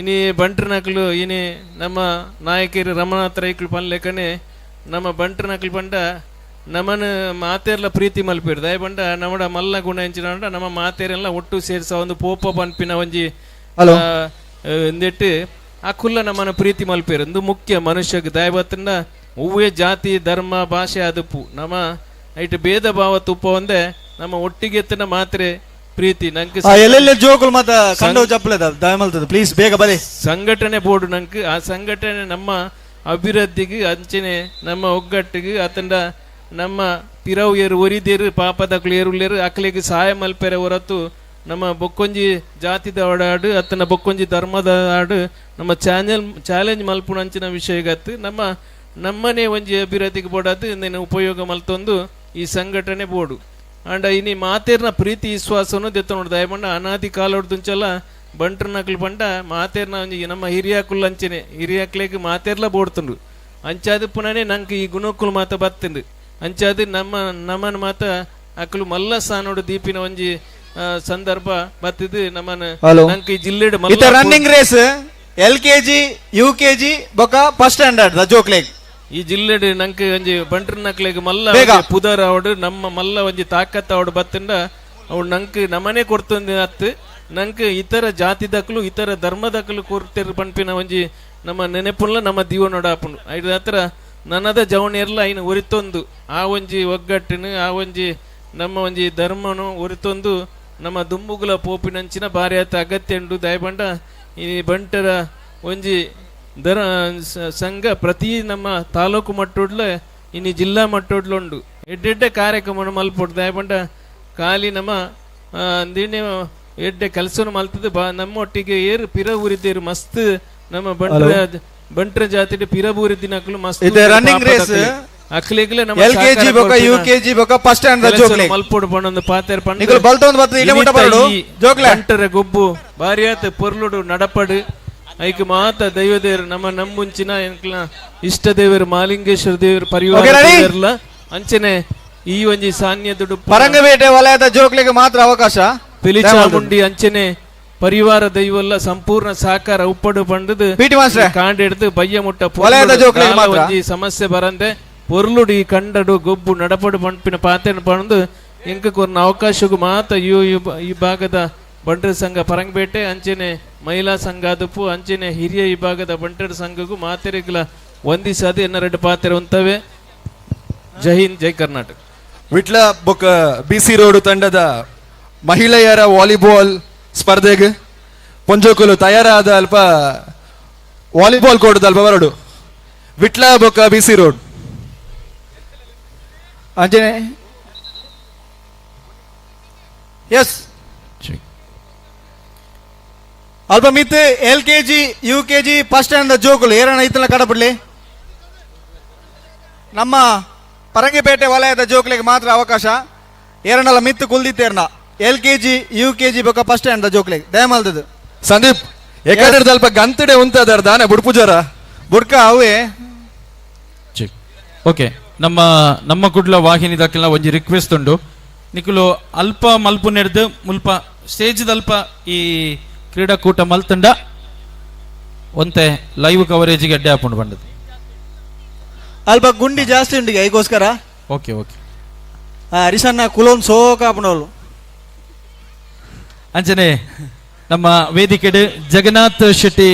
Speaker 14: ಇನಿ ಬಂಟ್ರ ನಕಲು ಇನಿ ನಮ್ಮ ನಾಯಕರು ರಮನಾಥ ರೈಕುಲು ಪನ್ಲೆಕನೆ ನಮ್ಮ ಬಂಟ್ರ ನಕಲು ಪಂಡ ನಮ್ಮನ ಮಾತೇರ್ಲ ಪ್ರೀತಿ ಮಲ್ಪಿರ್ ದಯಬಂಡ ನಮ್ಮಡ ಮಲ್ಲ ಗುಣ ಎಂಚಿನ ನಮ್ಮ ಮಾತೇರೆಲ್ಲ ಒಟ್ಟು ಸೇರ್ಸ ಒಂದು ಪೋಪ ಪನ್ಪಿನ ಒಂಜಿ ಎಂದಿಟ್ಟು ಆ ಕುಲ್ಲ ನಮ್ಮನ ಪ್ರೀತಿ ಮಲ್ಪಿರ್ ಒಂದು ಮುಖ್ಯ ಮನುಷ್ಯಗೆ ದಯಬತ್ತಂಡ ಹೂವೇ ಜಾತಿ ಧರ್ಮ ಭಾಷೆ ಅದಪ್ಪು ನಮ್ಮ ಐಟ್ ಭೇದ ಭಾವ ತುಪ್ಪ ಒಂದೇ ನಮ್ಮ ಒಟ್ಟಿಗೆ ಎತ್ತನ ಮಾತ್ರೆ ಪ್ರೀತಿ ನಂಗೆ
Speaker 13: ಎಲ್ಲೆಲ್ಲ ಜೋಕುಲು ಮಾತ ಕಂಡೋ ಜಪ್ಪಲೆದ ದಯಮಲ್ತದ ಪ್ಲೀಸ್ ಬೇಗ ಬಲೆ
Speaker 14: ಸಂಘಟನೆ ಬೋರ್ಡ್ ನಂಗೆ ಆ ಸಂಘಟನೆ ನಮ್ಮ ಅಭಿವೃದ್ಧಿಗೆ ಅಂಚನೆ ನಮ್ಮ ಒಗ್ಗಟ್ಟಿಗೆ ಅತಂಡ ನಮ್ಮ ಪಿರವು ಏರು ಒರಿದೇರು ಪಾಪದಕ್ಲು ಏರುಲ್ಲೇರು ಅಕ್ಲಿಗೆ ಸಹಾಯ ಮಲ್ಪೆರೆ ಹೊರತು ನಮ್ಮ ಬೊಕ್ಕೊಂಜಿ ಜಾತಿದ ಒಡಾಡು ಅತ್ತನ ಬೊಕ್ಕೊಂಜಿ ಧರ್ಮದ ಆಡು ನಮ್ಮ ಚಾಲೆಂಜ್ ಮಲ್ಪುಣ ಅಂಚಿನ ವಿಷಯಗತ್ತು ನಮ್ಮ ನಮ್ಮನೆ ಒಂಜಿ ಅಭಿವೃದ್ಧಿಗೆ ಬೋಡಾದು ಇಂದಿನ ಉಪಯೋಗ ಮಲ್ತೊಂದು ಈ ಸಂಘಟನೆ ಬೋರ್ಡು ಅಂಡ ಇನಿ ಮಾತೇರ್ನ ಪ್ರೀತಿ ವಿಶ್ವಾಸವನ್ನು ದೆತ್ತ ನೋಡು ದಯಮಂಡ ಅನಾದಿ ಕಾಲೊಡ್ದುಂಚಲ ಬಂಟ್ರ ನಕಲು ಬಂಡ ಮಾತೇರ್ನ ಒಂಜಿ ನಮ್ಮ ಹಿರಿಯಾಕುಲ್ ಅಂಚನೆ ಹಿರಿಯಾಕ್ಲೆಗ್ ಮಾತೇರ್ಲ ಬೋಡ್ತುಂಡು ಅಂಚಾದ ಪುನನೇ ನಂಗೆ ಈ ಗುಣಕ್ಕುಲು ಮಾತ ಬತ್ತುಂಡು ಅಂಚಾದ ನಮ್ಮ ನಮ್ಮನ ಮಾತ ಅಕ್ಲು ಮಲ್ಲ ಸಾನೋಡು ದೀಪಿನ ಒಂಜಿ ಸಂದರ್ಭ ಬತ್ತಿದ್ದು ನಮ್ಮನ ನಂಗೆ ಈ ಜಿಲ್ಲೆಡ್
Speaker 13: ಇತ್ತ running race L K G U K G ಬೊಕ ಫಸ್ಟ್ ಸ್ಟ್ಯಾಂಡರ್ಡ್ the ಜೋಕ್ಲೆಗ್
Speaker 14: ಈ ಜಿಲ್ಲೆಡ್ ನಂಗೆ ಒಂಜಿ ಬಂಟ್ರ ನಕ್ಲೆಗ್ ಮಲ್ಲ ಪುದರ್ ಅವಡು ನಮ್ಮ ಮಲ್ಲ ಒಂಜಿ ತಾಕತ್ ಅವಡು ಬತ್ತಂಡ ಅವು ನಂಗೆ ನಮ್ಮನೆ ಕೊಡ್ತಂದು ಅತ್ತು ನಂಗೆ ಇತರ ಜಾತಿದಕ್ಲು ಇತರ ಧರ್ಮದಕ್ಲು ಕೊಡ್ತಿರ್ ಪನ್ಪಿನ ಒಂಜಿ ನಮ್ಮ ನೆನೆಪುಲ್ಲ ನಮ್ಮ ದೀವನೋಡ ಆಪುಂಡು ಐದು ಹತ್ರ ನನ್ನದ ಜವಣಿಯರ್ಲ ಐನು ಒರಿತೊಂದು ಆ ಒಂಜಿ ಒಗ್ಗಟ್ಟಿನ ಆ ಒಂಜಿ ನಮ್ಮ ಒಂಜಿ ಧರ್ಮನು ಒರಿತೊಂದು ನಮ್ಮ ದುಂಬುಗುಲ ಪೋಪಿನಂಚಿನ ಭಾರಿ ಆತ ಅಗತ್ಯ ಉಂಡು ದಯಬಂಡ ಈ ಬಂಟರ ಒಂಜಿ ದರ ಸಂಘ ಪ್ರತಿ ನಮ್ಮ ತಾಲೂಕು ಮಟ್ಟೊಡ್ಲ ಇನ್ನು ಜಿಲ್ಲಾ ಮಟ್ಟೊಡ್ಲುಂಡು ಎಡ್ಡೆಡ್ಡೆ ಕಾರ್ಯಕ್ರಮ ಮಲ್ಪೊಡು ದಯಬಂಡ ಖಾಲಿ ನಮ್ಮ ಅಂದಿನ ಎಡ್ಡೆ ಕೆಲಸನು ಮಲ್ತದ ಬಾ ನಮ್ಮೊಟ್ಟಿಗೆ ಏರು ಪಿರ ಊರಿದ್ದೇರು ಮಸ್ತ್ ನಮ್ಮ ಬಂಟ್ರ ಜಾತಿ ಪಿರ ಊರಿದ್ದಿನಕ್ಲು ಮಸ್ತ್
Speaker 13: ಇದು ರನ್ನಿಂಗ್ ರೇಸ್
Speaker 14: ಅಕ್ಲಿಗ್ಲೆ ನಮ್ಮ
Speaker 13: L K G ಬೊಕ ಯು ಕೆ ಜಿ ಬೊಕ ಫಸ್ಟ್ ಸ್ಟ್ಯಾಂಡರ್ಡ್ ಜೋಕ್ಲೆ
Speaker 14: ಮಲ್ಪೊಡು ಪಂಡೊಂದು ಪಾತೆರ್ ಪಂಡ
Speaker 13: ನಿಕುಲು ಬಲ್ತೊಂದು ಬತ್ತದ ಇಡೆ ಮುಟ್ಟ ಬರಡು ಜೋಕ್ಲೆ
Speaker 14: ಬಂಟರ ಗೊಬ್ಬು ಬಾರಿಯಾತ ಪೊರ್ಲುಡು ನಡಪಡು ಐಕ್ ಮಾತ ದೈವದೇವರು ನಮ್ಮ ನಮ್ಮುಂಚಿನ ಎಂಕ್ಲ ಇಷ್ಟ ದೇವರು ಮಾಲಿಂಗೇಶ್ವರ ದೇವರು ಪರಿವಾರ ದೇವರ್ಲ ಅಂಚನೆ ಈ ಒಂಜಿ ಸಾನ್ಯದುಡು
Speaker 13: ಪರಂಗಪೇಟೆ ವಲಯದ ಜೋಕ್ಲೆಗೆ ಮಾತ್ರ ಅವಕಾಶ
Speaker 14: ಪಿಲಿಚಾಮುಂಡಿ ಅಂಚನೆ ಪರಿವಾರ ದೈವಲ್ಲ ಸಂಪೂರ್ಣ ಸಹಕಾರ ಉಪ್ಪಡು ಪಂಡದು ಕಾಂಡ ಹಿಡಿದು ಬಯ್ಯ ಮುಟ್ಟ ಒಂಜಿ ಸಮಸ್ಯೆ ಬರಂದೆ ಪೊರ್ಲುಡು ಈ ಕಂಡಡು ಗೊಬ್ಬು ನಡಪಡು ಪಂಪಿನ ಪಾತೆನ ಪಂಡು ಎಂಕ ಕೊರ್ನ ಅವಕಾಶಕ್ಕೂ ಮಾತ you ಈ ಭಾಗದ ಬಂಟರ ಸಂಘ ಪರಂಗಪೇಟೆ ಅಂಚನೆ ಮಹಿಳಾ ಸಂಘ ಅದುಪು ಅಂಚನೆ ಹಿರಿಯ ವಿಭಾಗದ ಬಂಟರ ಸಂಘಕ್ಕೂ ಮಾತೆರೆಗ್ಲ ವಂದಿಸಾದ ಎನ್ನ ರೆಡ್ಡು ಪಾತ್ರೆ ಉಂತವೆ. ಜೈ ಹಿಂದ್, ಜೈ ಕರ್ನಾಟಕ.
Speaker 15: ವಿಟ್ಲ ಬೊಕ್ಕ ಬಿಸಿ ರೋಡ್ ತಂಡದ ಮಹಿಳೆಯರ ವಾಲಿಬಾಲ್ ಸ್ಪರ್ಧೆಗೆ ಪೊಂಜೋಕುಲು ತಯಾರಾದ ಅಲ್ಪ ವಾಲಿಬಾಲ್ ಕೋರ್ಟ್ ಅಲ್ಪ ಬರಡು. ವಿಟ್ಲ ಬೊಕ್ಕ ಬಿಸಿ ರೋಡ್.
Speaker 13: ಅಂಜನೆ ಎಸ್ ಅಲ್ಪ ಮಿತ್ L K G U K G first stand ಜೋಕುಲು ಏರಣ ಇತ್ತಲ ಕಡಪಡ್ಲಿ. ನಮ್ಮ ಪರಂಗಿಪೇಟೆ ವಲಯದ ಜೋಕುಲಿಗೆ ಮಾತ್ರ ಅವಕಾಶ. ಏರಣ್ಣಲ ಮಿತ್ತು ಕುಲ್ದಿತ್ತೇರ್ನ L K G U K G ಬೊಕ್ಕ ಫಸ್ಟ್ ಸ್ಟ್ಯಾಂಡ್ ಜೋಕ್ಲಿಗೆ ದಯಮಾಲ್ದದು.
Speaker 15: ಸಂದೀಪ್ ಎಕಡೆ ಅಲ್ಪ ಗಂತಡೆ ಉಂತದಾರ ದಾನೆ ಬುಡ್ಪುಜಾರ
Speaker 13: ಬುಡ್ಕ ಅವೇ.
Speaker 4: ಓಕೆ, ನಮ್ಮ ನಮ್ಮ ಕುಡ್ಲ ವಾಹಿನಿ ದಾಖಲ ಒಂಜಿ ರಿಕ್ವೆಸ್ಟ್ ಉಂಡು. ನಿಕುಲು ಅಲ್ಪ ಮಲ್ಪು ನೆಡ್ದು ಮುಲ್ಪ ಸ್ಟೇಜ್ ಅಲ್ಪ ಈ ಕ್ರೀಡಾಕೂಟ ಮಲ್ತಂಡ ಒಂತೆ ಲೈವ್ ಕವರೇಜ್ಗೆ ಅಡ್ಡೆ ಹಾಕೊಂಡು ಬಂದದ್ದು.
Speaker 13: ಅಲ್ಪ ಗುಂಡಿ ಜಾಸ್ತಿ ಉಂಟು ಐಗೋಸ್ಕರ.
Speaker 4: Okay okay
Speaker 13: ಹರಿಸನ್ನ ಕುಲೋನ್ ಸೋಕ ಹಾಪುನವಳು.
Speaker 4: ಅಂಚನೆ ನಮ್ಮ ವೇದಿಕೆಡ್ ಜಗನ್ನಾಥ್ ಶೆಟ್ಟಿ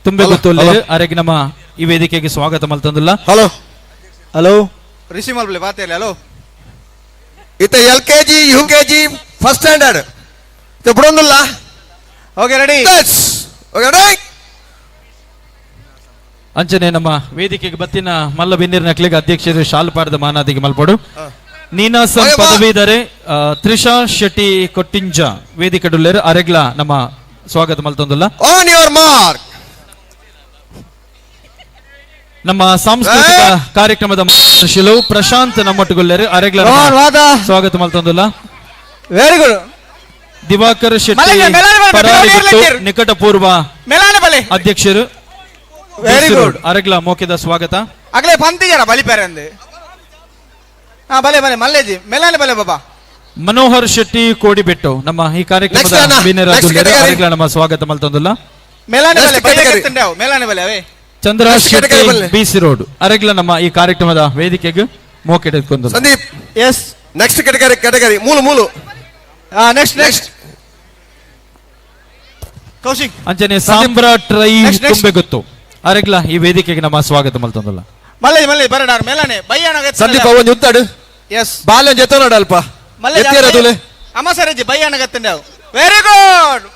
Speaker 4: ತುಂಬೆ ಗೊತ್ತುಲ್ಲ ಅರೆಗೆ ನಮ್ಮ ಈ ವೇದಿಕೆಗೆ ಸ್ವಾಗತ ಮಲ್ತಂದುಲ್ಲ.
Speaker 1: ಹಲೋ
Speaker 13: ಹಲೋ ರಿಷಿ ಮಲ್ಪಲೆ ಬಾತೇಲೆ. ಹಲೋ
Speaker 1: ಇತ್ತ L K G U K G first standard ಬುಡೊಂದುಲ್ಲ.
Speaker 13: Okay ready.
Speaker 1: Okay ready.
Speaker 4: ಅಂಚನೆ ನಮ್ಮ ವೇದಿಕೆಗೆ ಬತ್ತಿನ ಮಲ್ಲ ಬಿನ್ನಿರ್ ನಕ್ಲಿಗೆ ಅಧ್ಯಕ್ಷರು ಶಾಲ್ಪಾಡದ ಮಾನಾದಿಗೆ ಮಲ್ಪಡು. ನೀನಾಸಂ ಪದವೀಧರೆ ತ್ರಿಷಾ ಶೆಟ್ಟಿ ಕೊಟ್ಟಿಂಜ ವೇದಿಕೆ ಡುಲ್ಲೇರು ಅರೆಗ್ಲ ನಮ್ಮ ಸ್ವಾಗತ ಮಲ್ತೊಂದುಲ್ಲ.
Speaker 1: On your mark.
Speaker 4: ನಮ್ಮ ಸಾಂಸ್ಕೃತಿಕ ಕಾರ್ಯಕ್ರಮದ ಮಾರ್ಗದರ್ಶಿಲು ಪ್ರಶಾಂತ್ ನಮ್ಮೊಟ್ಟುಗುಲ್ಲೇರು ಅರೆಗ್ಲ ಸ್ವಾಗತ ಮಲ್ತೊಂದುಲ್ಲ.
Speaker 13: Very good.
Speaker 4: Diwakar Shetty ನಿಕಟಪೂರ್ವ ಅಧ್ಯಕ್ಷರು
Speaker 13: ವೆರಿ ಗುಡ್
Speaker 4: ಅರೆಗ್ಲ ಮೋಕೆದ ಸ್ವಾಗತ.
Speaker 13: ಅಗಲೇ ಪಂತಿಜರ ಬಲಿಪೇರೆ ಅಂದೆ. ಹಾ ಬಲೆ ಬಲೆ ಮಲ್ಲೇಜಿ ಮೆಲಾನೆ ಬಲೆ ಬಾಬಾ.
Speaker 4: ಮನೋಹರ್ ಶೆಟ್ಟಿ ಕೋಡಿಬೆಟ್ಟು ನಮ್ಮ ಈ ಕಾರ್ಯಕ್ರಮದ ಅರೆಗ್ಲ ನಮ್ಮ ಸ್ವಾಗತ ಮಲ್ತೊಂದುಲ್ಲ.
Speaker 13: ಮೆಲಾನೆ ಬಲೆ ಮೆಲಾನೆ ಬಲೆ ಅವೇ.
Speaker 4: ಚಂದ್ರ ಶೆಟ್ಟಿ ಬಿಸಿ ರೋಡ್ ಅರೆಗ್ಲ ನಮ್ಮ ಈ ಕಾರ್ಯಕ್ರಮದ ವೇದಿಕೆಗೆ ಮೋಕೆ ಎತ್ಕೊಂಡು.
Speaker 1: Sandeep
Speaker 13: S
Speaker 1: next category category ಮೂಲು ಮೂಲು
Speaker 13: next next Kaushik.
Speaker 4: ಅಂಚನೆ ಸಾಮ್ರಾಟ್ ರೈ ತುಂಬೆ ಗೊತ್ತು ಅರೆಗ್ಲ ಈ ವೇದಿಕೆಗೆ ನಮ್ಮ ಸ್ವಾಗತ ಮಲ್ತೊಂದುಲ್ಲ.
Speaker 13: ಮಲ್ಲೆ ಮಲ್ಲೆ ಬರಡಾರ್ ಮೇಲಾನೆ ಬಯ್ಯಣ
Speaker 15: ಸಂದೀಪ್ ಅವನ್ ಉತ್ತಾಡು.
Speaker 13: ಎಸ್
Speaker 15: ಬಾಲ್ಯ ಜೊತೆ ಅಲ್ಪ
Speaker 13: ಮಲ್ಲೆ ಅಮ್ಮ ಸರಜಿ ಬಯ್ಯಣ ಗತ್ತಂಡಾವು. ವೆರಿ ಗುಡ್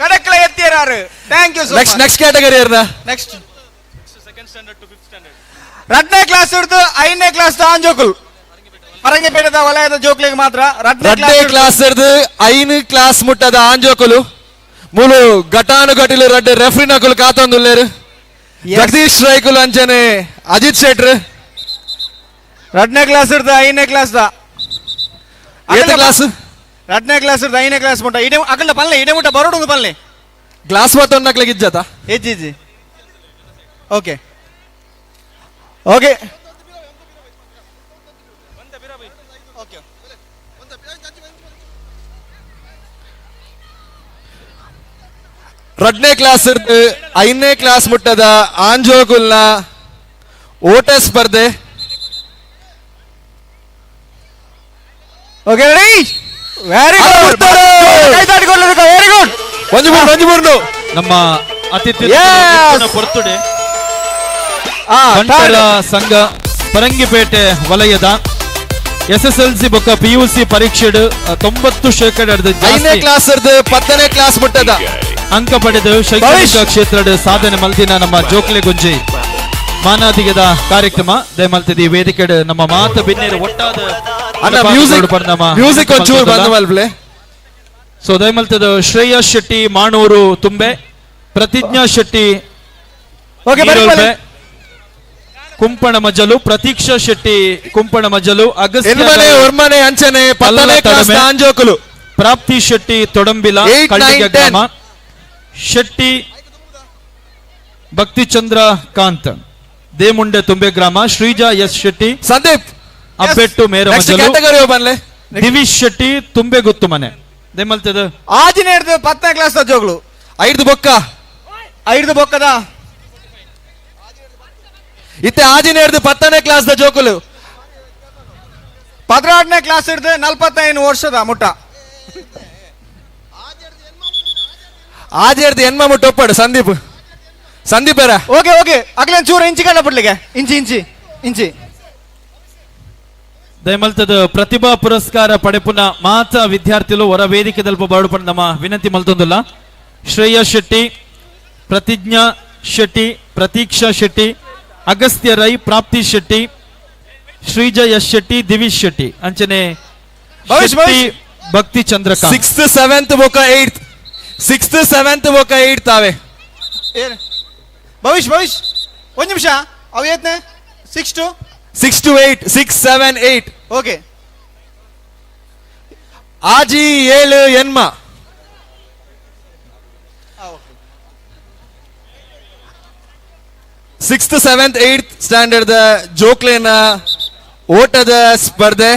Speaker 13: ಕಡಕ್ಲ ಎತ್ತಿರಾರು. Thank you.
Speaker 15: Next next category ಇರ್ನ.
Speaker 13: Next second standard to fifth standard ರಡ್ನೇ class ಹಿಡಿದು ಐದನೇ ಕ್ಲಾಸ್ ಆಂಜೋಕುಲ್ ಪರಂಗಿಪೇಟದ ವಲಯದ ಜೋಕ್ಲಿಗೆ ಮಾತ್ರ.
Speaker 15: ರಡ್ನೇ ಕ್ಲಾಸ್ ಹಿಡಿದು ಐದು ಕ್ಲಾಸ್ ಮುಟ್ಟದ ಆಂಜೋಕುಲು ಮೂಲು ಘಟಾನುಘಟಿಲು ರಡ್ಡೆ ರೆಫ್ರಿ ನಕುಲು ಕಾತೊಂದುಲ್ಲೇರು. ಜಗದೀಶ್ ರೈಕುಲು ಅಂಚನೆ ಅಜಿತ್ ಶೆಟ್ರು.
Speaker 13: ರಡ್ನೇ ಕ್ಲಾಸ್ ಹಿಡಿದು ಐದನೇ ಕ್ಲಾಸ್
Speaker 15: ಕ್ಲಾಸ್
Speaker 13: ರಡ್ನೇ ಕ್ಲಾಸ್ ಹಿಡಿದು ಐದನೇ ಕ್ಲಾಸ್ ಮುಟ್ಟ ಇಡೇ ಅಕಲ್ದ ಪಲ್ಲೆ ಇಡೇ ಮುಟ್ಟ ಬರೋಡು ಪಲ್ಲೆ
Speaker 15: ಗ್ಲಾಸ್ ಮಾತೊಂದು ಇಜ್ಜತ
Speaker 13: ಇಜ್ಜಿ. ಓಕೆ ಓಕೆ
Speaker 15: ರಡ್ನೇ ಕ್ಲಾಸ್ ಐದನೇ ಕ್ಲಾಸ್ ಮುಟ್ಟದ ಆಂಜೋಗುಲ್ನ ಓಟ ಸ್ಪರ್ಧೆ.
Speaker 13: Okay ready. Very good. Very good.
Speaker 15: ಒಂಜಿ ಮೂರು
Speaker 4: ನಮ್ಮ ಅತಿಥಿ ಪೊರ್ತುಡೆ ಬಂಟರ ಸಂಘ ಪರಂಗಿಪೇಟೆ ವಲಯದ ಎಸ್ಎಸ್ಎಲ್ಸಿ ಬೊಕ್ಕ ಪಿಯುಸಿ ಪರೀಕ್ಷೆ 90%
Speaker 15: ಐದನೇ ಕ್ಲಾಸ್ 10ನೇ ಕ್ಲಾಸ್ ಮುಟ್ಟದ
Speaker 4: ಅಂಕ ಪಡೆದು ಶೈಕ್ಷಣಿಕ ಕ್ಷೇತ್ರದ ಸಾಧನೆ ಮಲ್ತಿನ ನಮ್ಮ ಜೋಕ್ಲೆ ಗುಂಜಿ ಮಾನಾದಿಗದ ಕಾರ್ಯಕ್ರಮ ದಯಮಲ್ತಿದಿ ವೇದಿಕೆ ನಮ್ಮ ಮಾತು ಬಿನ್ನೇರು ಒಟ್ಟಾದ
Speaker 15: ಮ್ಯೂಸಿಕ್ ಒಂಚೂರು ಬಂದ್ ಮಲ್ಪ್ಲೆ.
Speaker 4: ಸೊ ದಯಮಲ್ತದ ಶ್ರೇಯಸ್ ಶೆಟ್ಟಿ ಮಾಣೂರು ತುಂಬೆ, ಪ್ರತಿಜ್ಞಾ ಶೆಟ್ಟಿ ಕುಂಪಣ ಮಜಲು, ಪ್ರತೀಕ್ಷಾ ಶೆಟ್ಟಿ ಕುಂಪಣ ಮಜಲು, ಅಗಸ್ತ್ಯ
Speaker 15: ಅಂಚನೆ ಆಂಜೋಕುಲು,
Speaker 4: ಪ್ರಾಪ್ತಿ ಶೆಟ್ಟಿ ತೊಡಂಬಿಲ ಕಳ್ಳಿಗೆ ಗ್ರಾಮ, ಶೆಟ್ಟಿ ಭಕ್ತಿಚಂದ್ರ ಕಾಂತ್ ದೇಮುಂಡೆ ತುಂಬೆ ಗ್ರಾಮ, ಶ್ರೀಜಾ ಎಸ್ ಶೆಟ್ಟಿ
Speaker 15: ಸಂದೀಪ್
Speaker 4: ಅಬ್ಬೆಟ್ಟು ಮೇರ ಮಜಲು, ದಿವಿಶ್ ಶೆಟ್ಟಿ ತುಂಬೆ ಗುತ್ತು ಮನೆ. ದೇಮಲ್ತದ
Speaker 13: ಆಜಿನೇ 10ನೇ ಕ್ಲಾಸ್ ಜೋಗ್ಲು
Speaker 15: ಐದು ಬೊಕ್ಕ
Speaker 13: ಐದು ಬೊಕ್ಕದ
Speaker 15: ಇತ್ತೆ ಆಜಿನೇ 10ನೇ ಕ್ಲಾಸ್ the ಜೋಕುಲು.
Speaker 13: 12ನೇ ಕ್ಲಾಸ್ ಹಿಡ್ದು 45 ವರ್ಷದ ಮುಟ್ಟ.
Speaker 15: ಆಜೇರ್ದು ಎನ್ಮ ಮುಟ್ಟ ಒಪ್ಪಾಡು ಸಂದೀಪ್. ಸಂದೀಪ್
Speaker 13: ಓಕೆ ಓಕೆ ಅಗ್ಲೇನ್ ಚೂರು ಇಂಚಿ ಕಂಡ ಬಿಡ್ಲಿಕ್ಕೆ ಇಂಚಿ ಇಂಚಿ ಇಂಚಿ.
Speaker 4: ದಯಮಲ್ತದ ಪ್ರತಿಭಾ ಪುರಸ್ಕಾರ ಪಡೆಪುನ ಮಾತ ವಿದ್ಯಾರ್ಥಿಲು ಹೊರ ವೇದಿಕೆ ದಲ್ಪ ಬಾಡುಪಣ ನಮ್ಮ ವಿನಂತಿ ಮಲ್ತೊಂದುಲ್ಲ. ಶ್ರೇಯಾ ಶೆಟ್ಟಿ, ಪ್ರತಿಜ್ಞಾ ಶೆಟ್ಟಿ, ಪ್ರತೀಕ್ಷಾ ಶೆಟ್ಟಿ, ಅಗಸ್ತ್ಯ ರೈ, ಪ್ರಾಪ್ತಿ ಶೆಟ್ಟಿ, ಶ್ರೀಜ ಎಸ್ ಶೆಟ್ಟಿ, ದಿವಿಶ್ ಶೆಟ್ಟಿ, ಅಂಚನೆ ಭಕ್ತಿ ಚಂದ್ರಕಾಂತ್.
Speaker 15: 6th 7th ಬೊಕ 8th, 6th 7th ಬೊಕ 8th ಆವೆ.
Speaker 13: ಭವಿಷ್ ಭವಿಷ್ ಒಂದು ನಿಮಿಷ ಅವು ಏತ್ನೆ 6 to
Speaker 15: 6 to 8, 6 7 8.
Speaker 13: Okay.
Speaker 15: ಆಜಿ 7 ಎನ್ಮ. 6th 7th 8th standard ಜೋಕ್ಲೇನ ಓಟದ ಸ್ಪರ್ಧೆ.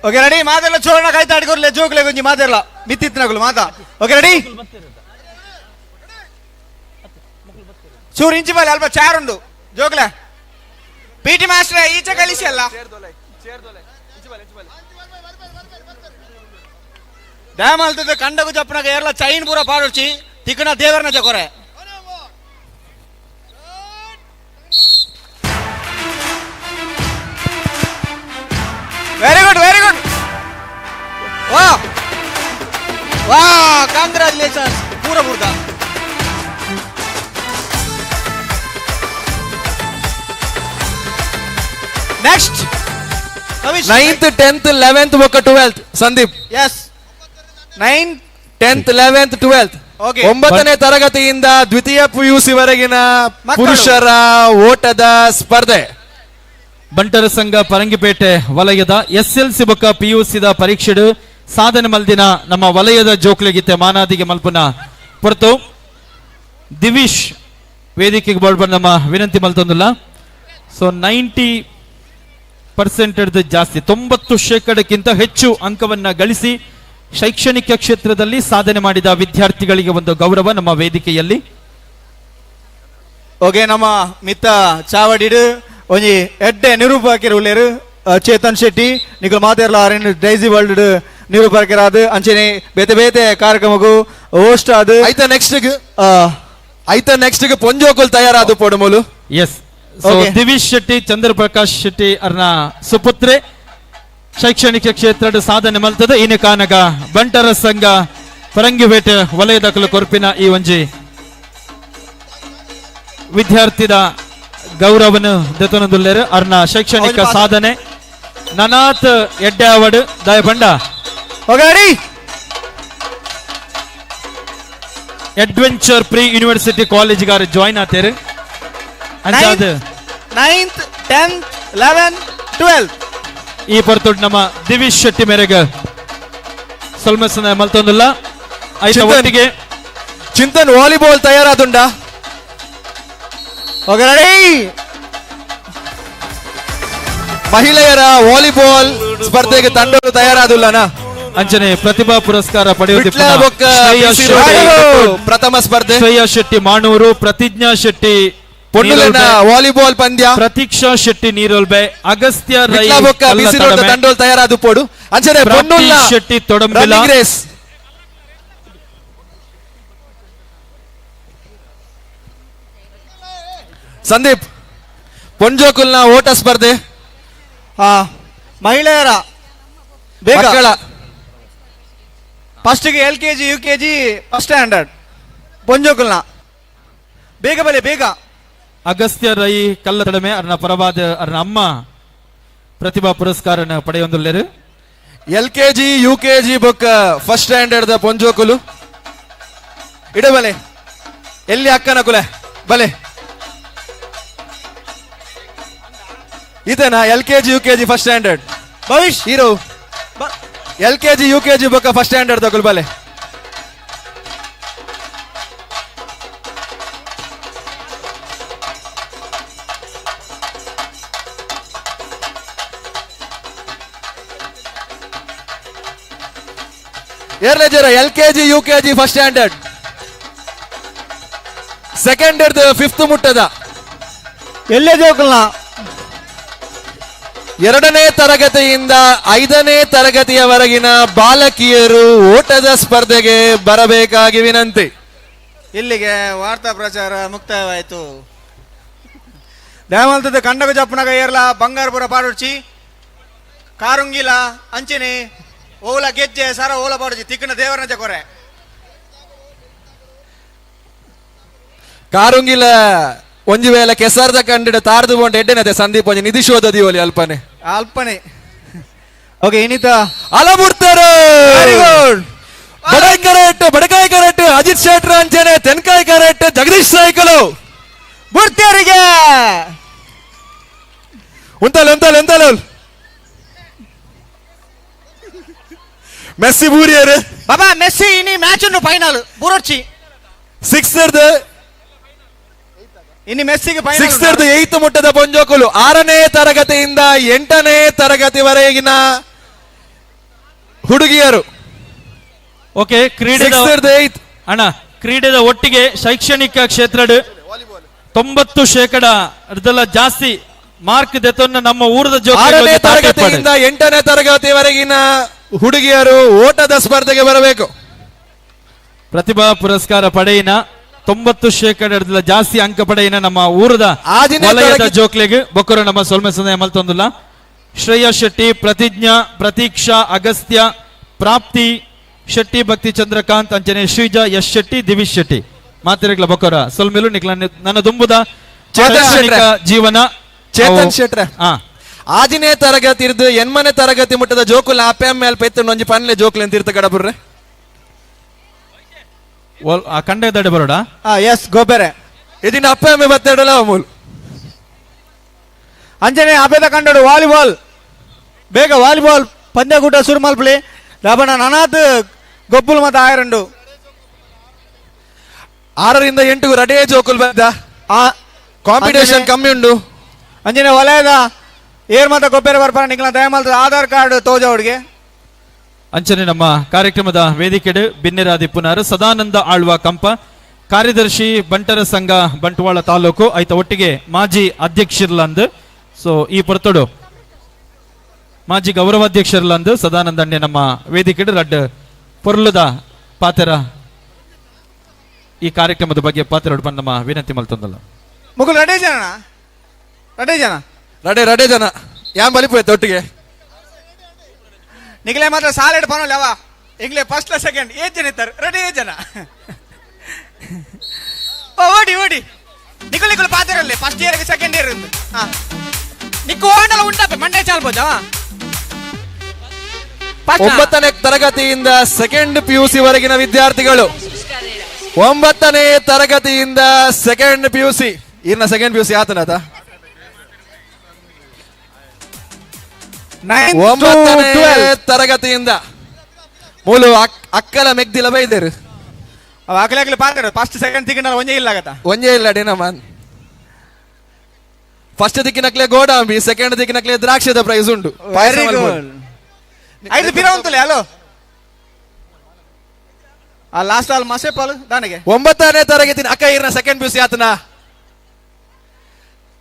Speaker 13: ಓಕೆ ರೆಡಿ ಮಾತೆಲ್ಲ ಚೋರಣ ಕಾಯ್ತಾ ಆಡ್ಕೊರ್ಲೆ ಜೋಕ್ಲೆ ಗುಂಜಿ ಮಾತೆಲ್ಲ ಮಿತ್ತಿತ್ನಗಳು ಮಾತಾ. ಓಕೆ ರೆಡಿ ಚೂರು ಇಂಚಿ ಬಲೆ ಅಲ್ಪ ಚಾರ್ ಉಂಡು ಜೋಕ್ಲೆ. P T master ಈಚೆ ಕಳಿಸಿ ಅಲ್ಲ. ಡ್ಯಾಮ್ ಅಲ್ತದ ಕಂಡಗು ಜಪ್ಪನಾಗ ಏರ್ಲ ಚೈನ್ ಪೂರ ಪಾಡೊಡ್ಚಿ ತಿಕ್ಕಣ ದೇವರನ ಜಕೊರೆ. Very good very good. ವಾ ವಾ ಕಂಗ್ರಾಚುಲೇಷನ್ಸ್ ಪೂರ ಪೂರ್ತ. Next
Speaker 15: 9th 10th 11th ಬೊಕ 12th Sandeep.
Speaker 13: S 9
Speaker 15: 10th 11th 12th.
Speaker 13: Okay.
Speaker 15: 9ನೇ ತರಗತಿಯಿಂದ ದ್ವಿತೀಯ ಪಿಯುಸಿ ವರೆಗಿನ ಪುರುಷರ ಓಟದ ಸ್ಪರ್ಧೆ.
Speaker 4: ಬಂಟರ ಸಂಘ ಪರಂಗಿಪೇಟೆ ವಲಯದ ಎಸ್ಎಲ್ಸಿ ಬೊಕ್ಕ ಪಿಯುಸಿದ ಪರೀಕ್ಷೆಡು ಸಾಧನೆ ಮಲ್ದಿನ ನಮ್ಮ ವಲಯದ ಜೋಕ್ಲೆಗಿತ್ತೆ ಮಾನಾದಿಗೆ ಮಲ್ಪುನ ಪೊರ್ತು ದಿವಿಶ್ ವೇದಿಕೆಗೆ ಬೋರ್ಡ್ ನಮ್ಮ ವಿನಂತಿ ಮಲ್ತೊಂದುಲ್ಲ. ಸೊ 90% ಜಾಸ್ತಿ 90% ಹೆಚ್ಚು ಅಂಕವನ್ನ ಗಳಿಸಿ ಶೈಕ್ಷಣಿಕ ಕ್ಷೇತ್ರದಲ್ಲಿ ಸಾಧನೆ ಮಾಡಿದ ವಿದ್ಯಾರ್ಥಿಗಳಿಗೆ ಒಂದು ಗೌರವ ನಮ್ಮ ವೇದಿಕೆಯಲ್ಲಿ.
Speaker 13: ಓಕೆ ನಮ್ಮ ಮಿತ್ತ ಚಾವಡಿಡು ಒಂಜಿ ಎಡ್ಡೆ ನಿರೂಪಕರು ಉಲ್ಲೇರು ಚೇತನ್ ಶೆಟ್ಟಿ ನಿಕುಲು ಮಾತೆರ್ಲ ಆರೆನ್ ಡೈಸಿ ವರ್ಲ್ಡ್ ನಿರೂಪಕರಾದ ಅಂಚನೆ ಬೇತೆ ಬೇತೆ ಕಾರ್ಯಕ್ರಮಕ್ಕೂ ಹೋಸ್ಟ್ ಆದ.
Speaker 15: ಐತ ನೆಕ್ಸ್ಟ್ ಐತ ನೆಕ್ಸ್ಟ್ ಪೊಂಜೋಕುಲ್ ತಯಾರಾದ ಪೋಡುಮುಲು.
Speaker 4: ಎಸ್ ಸೊ ದಿವಿಶ್ ಶೆಟ್ಟಿ ಚಂದ್ರಪ್ರಕಾಶ್ ಶೆಟ್ಟಿ ಅರ್ನ ಸುಪುತ್ರೆ ಶೈಕ್ಷಣಿಕ ಕ್ಷೇತ್ರದ ಸಾಧನೆ ಮಲ್ತದ ಇನ್ನು ಕಾನಗ ಬಂಟರ ಸಂಘ ಪರಂಗಿಪೇಟೆ ವಲಯದಕಲು ಕೊರ್ಪಿನ ಈ ಒಂಜಿ ವಿದ್ಯಾರ್ಥಿದ ಗೌರವನು ದೆತೊನದುಲ್ಲೇರು ಅರ್ನ ಶೈಕ್ಷಣಿಕ ಸಾಧನೆ ನನಾತ್ ಎಡ್ಡೆ ಅವಡ್ ದಯಪಂಡ. Adventure pre university college gar join ಆತೇರು.
Speaker 13: 9th 10th 11th 12th
Speaker 4: ಈ ಪೊರ್ತುಡ್ ನಮ್ಮ ದಿವಿಶ್ ಶೆಟ್ಟಿ ಮೇರೆಗೆ ಸೊಲ್ಮೆಸನ ಮಲ್ತೊಂದುಲ್ಲ. ಐತ ಒಟ್ಟಿಗೆ
Speaker 15: ಚಿಂತನ್ ವಾಲಿಬಾಲ್ ತಯಾರಾದುಂಡ.
Speaker 13: ಓಕೆ ರೆಡಿ
Speaker 15: ಮಹಿಳೆಯರ ವಾಲಿಬಾಲ್ ಸ್ಪರ್ಧೆಗೆ ತಂಡಗಳು ತಯಾರಾದುಲ್ಲನಾ.
Speaker 4: ಅಂಚನೆ ಪ್ರತಿಭಾ ಪುರಸ್ಕಾರ ಪಡೆಯುತ್ತಿದ್ದ
Speaker 15: ಪ್ರಥಮ ಸ್ಪರ್ಧೆ
Speaker 4: ಶ್ರೇಯಾ ಶೆಟ್ಟಿ ಮಾಣೂರು, ಪ್ರತಿಜ್ಞಾ ಶೆಟ್ಟಿ
Speaker 15: ಪೊನ್ನುಲೆನ ವಾಲಿಬಾಲ್ ಪಂದ್ಯ,
Speaker 4: ಪ್ರತೀಕ್ಷಾ ಶೆಟ್ಟಿ ನೀರೋಲ್ಬೆ, ಅಗಸ್ತ್ಯ ರೈ
Speaker 15: ತಂಡೋಲ್ ತಯಾರಾದ ಪೋಡು. ಅಂಚನೆ ಪೊನ್ನುಲ್ಲ
Speaker 4: ಶೆಟ್ಟಿ ತೊಡಂಬಿಲ
Speaker 15: ರೇಸ್. ಸಂದೀಪ್ ಪೊಂಜೋಕುಲ್ನ ಓಟ ಸ್ಪರ್ಧೆ
Speaker 13: ಮಹಿಳೆಯರ ಮಕ್ಕಳ ಫಸ್ಟ್ಗೆ L K G U K G first standard ಪೊಂಜೋಕುಲ್ನ ಬೇಗ ಬಲೆ ಬೇಗ.
Speaker 4: ಅಗಸ್ತ್ಯ ರೈ ಕಲ್ಲತಡಮೆ ಅರ್ನ ಪರವಾದ ಅರ್ನ ಅಮ್ಮ ಪ್ರತಿಭಾ ಪುರಸ್ಕಾರನ ಪಡೆಯೊಂದುಲ್ಲೇರು.
Speaker 15: L K G U K G ಬೊಕ್ಕ first standard the ಪೊಂಜೋಕುಲು ಇಡ ಬಲೆ ಎಲ್ಲಿ ಅಕ್ಕನ ಕುಲೆ ಬಲೆ ಇದೇನಾ L K G U K G first standard
Speaker 13: Bhavish
Speaker 15: hero L K G U K G ಬೊಕ್ಕ ಫಸ್ಟ್ ಸ್ಟ್ಯಾಂಡರ್ಡ್ ತಗೊಳ್ ಬಲೆ. ಏರ್ಲೇಜರ L K G U K G first standard second fifth ಮುಟ್ಟದ.
Speaker 13: ಎಲ್ಲೇ ಜೋಕಲ್ನ
Speaker 15: 2ನೇ ತರಗತಿಯಿಂದ 5ನೇ ತರಗತಿಯವರೆಗಿನ ಬಾಲಕಿಯರು ಓಟದ ಸ್ಪರ್ಧೆಗೆ ಬರಬೇಕಾಗಿ ವಿನಂತಿ.
Speaker 13: ಇಲ್ಲಿಗೆ ವಾರ್ತಾ ಪ್ರಚಾರ ಮುಕ್ತಾಯವಾಯಿತು. ದೇವಲ್ತದ ಕಂಡಗ ಜಪ್ಪುನಗ ಏರ್ಲ ಬಂಗಾರಪುರ ಪಾಡುರ್ಚಿ ಕಾರುಂಗಿಲ ಅಂಚನೆ ಓಲ ಗೆಜ್ಜೆ ಸರ ಓಲ ಪಾಡುಚಿ ತಿಕ್ಕನ ದೇವರನ ಜಕೊರೆ
Speaker 15: ಕಾರುಂಗಿಲ ಒಂಜಿ ವೇಳೆ ಕೆಸರ್ದ ಕಂಡಿಡ ತಾರ್ದು ಬೋಂಡ ಎಡ್ಡೆನತೆ ಸಂದೀಪ್ ಒಂಜಿ ನಿಧಿ ಶೋಧ ದಿವೋಲಿ ಅಲ್ಪನೆ
Speaker 13: ಅಲ್ಪನೆ. ಓಕೆ ಇನ್ನಿತ
Speaker 15: ಅಲಬುಡ್ತಾರೆ.
Speaker 13: Very good.
Speaker 15: ಬಡಾಯಿ ಕರೆಕ್ಟ್, ಬಡಕಾಯಿ ಕರೆಕ್ಟ್, ಅಜಿತ್ ಶೆಟ್ರ ಅಂಚನೆ ತೆನ್ಕಾಯಿ ಕರೆಕ್ಟ್, ಜಗದೀಶ್ ಸಾಯ್ಕಲು
Speaker 13: ಬುಡ್ತೇರಿಗೆ
Speaker 15: ಉಂತಲ್ ಉಂತಲ್ ಉಂತಲ್ ಮೆಸ್ಸಿ ಬೂರಿಯರು
Speaker 13: ಬಾಬಾ ಮೆಸ್ಸಿ ಇನಿ ಮ್ಯಾಚ್ ಉಂಡು ಫೈನಲ್ ಬುರೊಡ್ಚಿ
Speaker 15: ಸಿಕ್ಸ್
Speaker 13: ಇನಿ ಮೆಸ್ಸಿಗೆ ಫೈನಲ್
Speaker 15: 6th 8th ಮುಟ್ಟದ ಪೊಂಜೋಕುಲು 6ನೇ ತರಗತಿಯಿಂದ 8ನೇ ತರಗತಿವರೆಗಿನ ಹುಡುಗಿಯರು.
Speaker 4: ಓಕೆ, ಕ್ರೀಡೆ ಅಣ್ಣ, ಕ್ರೀಡೆದ ಒಟ್ಟಿಗೆ ಶೈಕ್ಷಣಿಕ ಕ್ಷೇತ್ರಡ್ 90% ಜಾಸ್ತಿ ಮಾರ್ಕ್ ದೆತೊನ್ನ ನಮ್ಮ ಊರದ
Speaker 15: 6ನೇ ತರಗತಿಯಿಂದ 8ನೇ ತರಗತಿವರೆಗಿನ ಹುಡುಗಿಯರು ಓಟದ ಸ್ಪರ್ಧೆಗೆ ಬರಬೇಕು.
Speaker 4: ಪ್ರತಿಭಾ ಪುರಸ್ಕಾರ ಪಡೆಯಿನ 90% ಜಾಸ್ತಿ ಅಂಕ ಪಡೆಯಿನ ನಮ್ಮ ಊರದ ವಲಯದ ಜೋಕ್ಲೆಗ್ ಬೊಕ್ಕರು ನಮ್ಮ ಸೊಲ್ಮೆ ಸಂದಯ ಮಲ್ತೊಂದುಲ್ಲ. ಶ್ರೇಯಾ ಶೆಟ್ಟಿ, ಪ್ರತಿಜ್ಞಾ, ಪ್ರತೀಕ್ಷಾ, ಅಗಸ್ತ್ಯ, ಪ್ರಾಪ್ತಿ ಶೆಟ್ಟಿ, ಭಕ್ತಿ ಚಂದ್ರಕಾಂತ್, ಅಂಚನೆ ಶ್ರೀಜಾ, ಯಶ್ ಶೆಟ್ಟಿ, ದಿವಿಶ್ ಶೆಟ್ಟಿ ಮಾತಿರಗ್ಲ ಬೊಕ್ಕರ ಸೊಲ್ಮೆಲು ನಿಕ್ಲ ನನ್ನ ದುಂಬುದ ಜೀವನ.
Speaker 15: ಚೇತನ್ ಶೆಟ್ರೆ, ಆಜಿನೇ ತರಗತಿ ಇರ್ದು ಎನ್ಮನೆ ತರಗತಿ ಮುಟ್ಟದ ಜೋಕುಲ ಅಪ್ಪೆ ಮೇಲೆ ಪೆತ್ತು ಒಂಜಿ ಪನ್ಲೆ ಜೋಕುಲು ಅಂತ ಇರ್ತ ಕಡಬುರ್ರೆ
Speaker 4: ಕಂಡದಡೆ ಬರೋಡ.
Speaker 13: ಎಸ್ ಗೊಬ್ಬೆರೆ
Speaker 15: ಇದನ್ನ ಅಪ್ಪೆ ಅಮ್ಮೆ ಬತ್ತೆಡಲ ಅಮೂಲ್
Speaker 13: ಅಂಜನೆ ಅಪೇದ ಕಂಡಡು ವಾಲಿಬಾಲ್ ಬೇಗ ವಾಲಿಬಾಲ್ ಪಂದ್ಯಕೂಟ ಶುರು ಮಲ್ಪಲಿ ಲಾಭನ ನನಾತ್ ಗೊಬ್ಬುಲು ಮತ ಆಯರಂಡು
Speaker 15: 6ರಿಂದ 8 ರಡೇ ಜೋಕುಲ್ ಬಂದ ಕಾಂಪಿಟೇಷನ್ ಕಮ್ಮಿ ಉಂಡು.
Speaker 13: ಅಂಜನೆ ವಲಯದ ಏರ್ ಮಾತ ಗೊಬ್ಬರ ಬರ್ಪಾರ ನಿಕ್ಲ ದಯಮಾಲ್ದ ಆಧಾರ್ ಕಾರ್ಡ್ ತೋಜ ಅವರಿಗೆ.
Speaker 4: ಅಂಚನೆ ನಮ್ಮ ಕಾರ್ಯಕ್ರಮದ ವೇದಿಕೆಡು ಬಿನ್ನೆರಾದಿ ಪುನಾರು ಸದಾನಂದ ಆಳ್ವ ಕಂಪ, ಕಾರ್ಯದರ್ಶಿ ಬಂಟರ ಸಂಘ ಬಂಟ್ವಾಳ ತಾಲೂಕು ಐತ ಒಟ್ಟಿಗೆ ಮಾಜಿ ಅಧ್ಯಕ್ಷರ್ಲಂದು ಸೊ ಈ ಪೊರ್ತೊಡು ಮಾಜಿ ಗೌರವಾಧ್ಯಕ್ಷರ್ಲಂದು ಸದಾನಂದ ಅಣ್ಣೆ ನಮ್ಮ ವೇದಿಕೆಡು ರಡ್ಡ್ ಪೊರ್ಲುದ ಪಾತೆರ ಈ ಕಾರ್ಯಕ್ರಮದ ಬಗ್ಗೆ ಪಾತೆರ ನಮ್ಮ ವಿನಂತಿ ಮಲ್ತೊಂದಲ್ಲ.
Speaker 13: ಮುಗುಲ್ ರಡೇ ಜನ ರಡೇ ಜನ
Speaker 15: ರಡೆ ರಡೆ ಜನ ಯಾನ್ ಬಲಿಪೋಯ್ತು ಒಟ್ಟಿಗೆ
Speaker 13: ನಿಗಲೇ ಮಾತ್ರ ಸಾಲೆಡ್ ಪನೋಲ್ಲ ಅವ ಇಂಗ್ಲೆ ಫಸ್ಟ್ ಸೆಕೆಂಡ್ ಏಜ್ ಜನ ಇತ್ತಾರೆ ರೆಡಿ ಏಜ್ ಜನ ಓಡಿ ಓಡಿ ನಿಕುಲ್ ನಿಕುಲ್ ಪಾತಿರಲ್ಲೇ first year second year ಉಂಟು. ಹಾ ನಿಕ್ಕು ಓಂಡಲ ಉಂಟಪ್ಪ ಮಂಡೆ ಚಾಲ್ಬೋದಾ.
Speaker 15: 9ನೇ ತರಗತಿಯಿಂದ ಸೆಕೆಂಡ್ ಪಿಯುಸಿ ವರೆಗಿನ ವಿದ್ಯಾರ್ಥಿಗಳು, 9ನೇ ತರಗತಿಯಿಂದ ಸೆಕೆಂಡ್ ಪಿಯುಸಿ ಇನ್ನ ಸೆಕೆಂಡ್ ಪಿಯುಸಿ ಆತನಾತ 9ನೇ ತರಗತಿಯಿಂದ ಮೂಲು ಅಕ್ಕಲ ಮೆಗ್ದಿಲ ಬೈದೇರು
Speaker 13: ಅಕ್ಕಲ ಅಕ್ಕಲ ಪಾತ್ರ ಫಸ್ಟ್ ಸೆಕೆಂಡ್ ದಿಕ್ಕಿನ ಒಂಜೇ ಇಲ್ಲ ಆಗತ್ತ
Speaker 15: ಒಂಜೇ ಇಲ್ಲ ಡೇನಮ್ಮ. ಫಸ್ಟ್ ದಿಕ್ಕಿನಕ್ಲೆ ಗೋಡಂಬಿ, ಸೆಕೆಂಡ್ ದಿಕ್ಕಿನಕ್ಲೆ ದ್ರಾಕ್ಷಿದ ಪ್ರೈಸ್ ಉಂಟು.
Speaker 13: Very good. ಐದು ಪಿರ ಉಂಟುಲೆ ಹಲೋ ಆ ಲಾಸ್ಟ್ ಆಲ್ ಮಸೆ ಪಾಲು ದಾನಿಗೆ.
Speaker 15: 9ನೇ ತರಗತಿ ಅಕ್ಕ ಇರ್ನ ಸೆಕೆಂಡ್ ಪಿಯುಸಿ ಆತನ,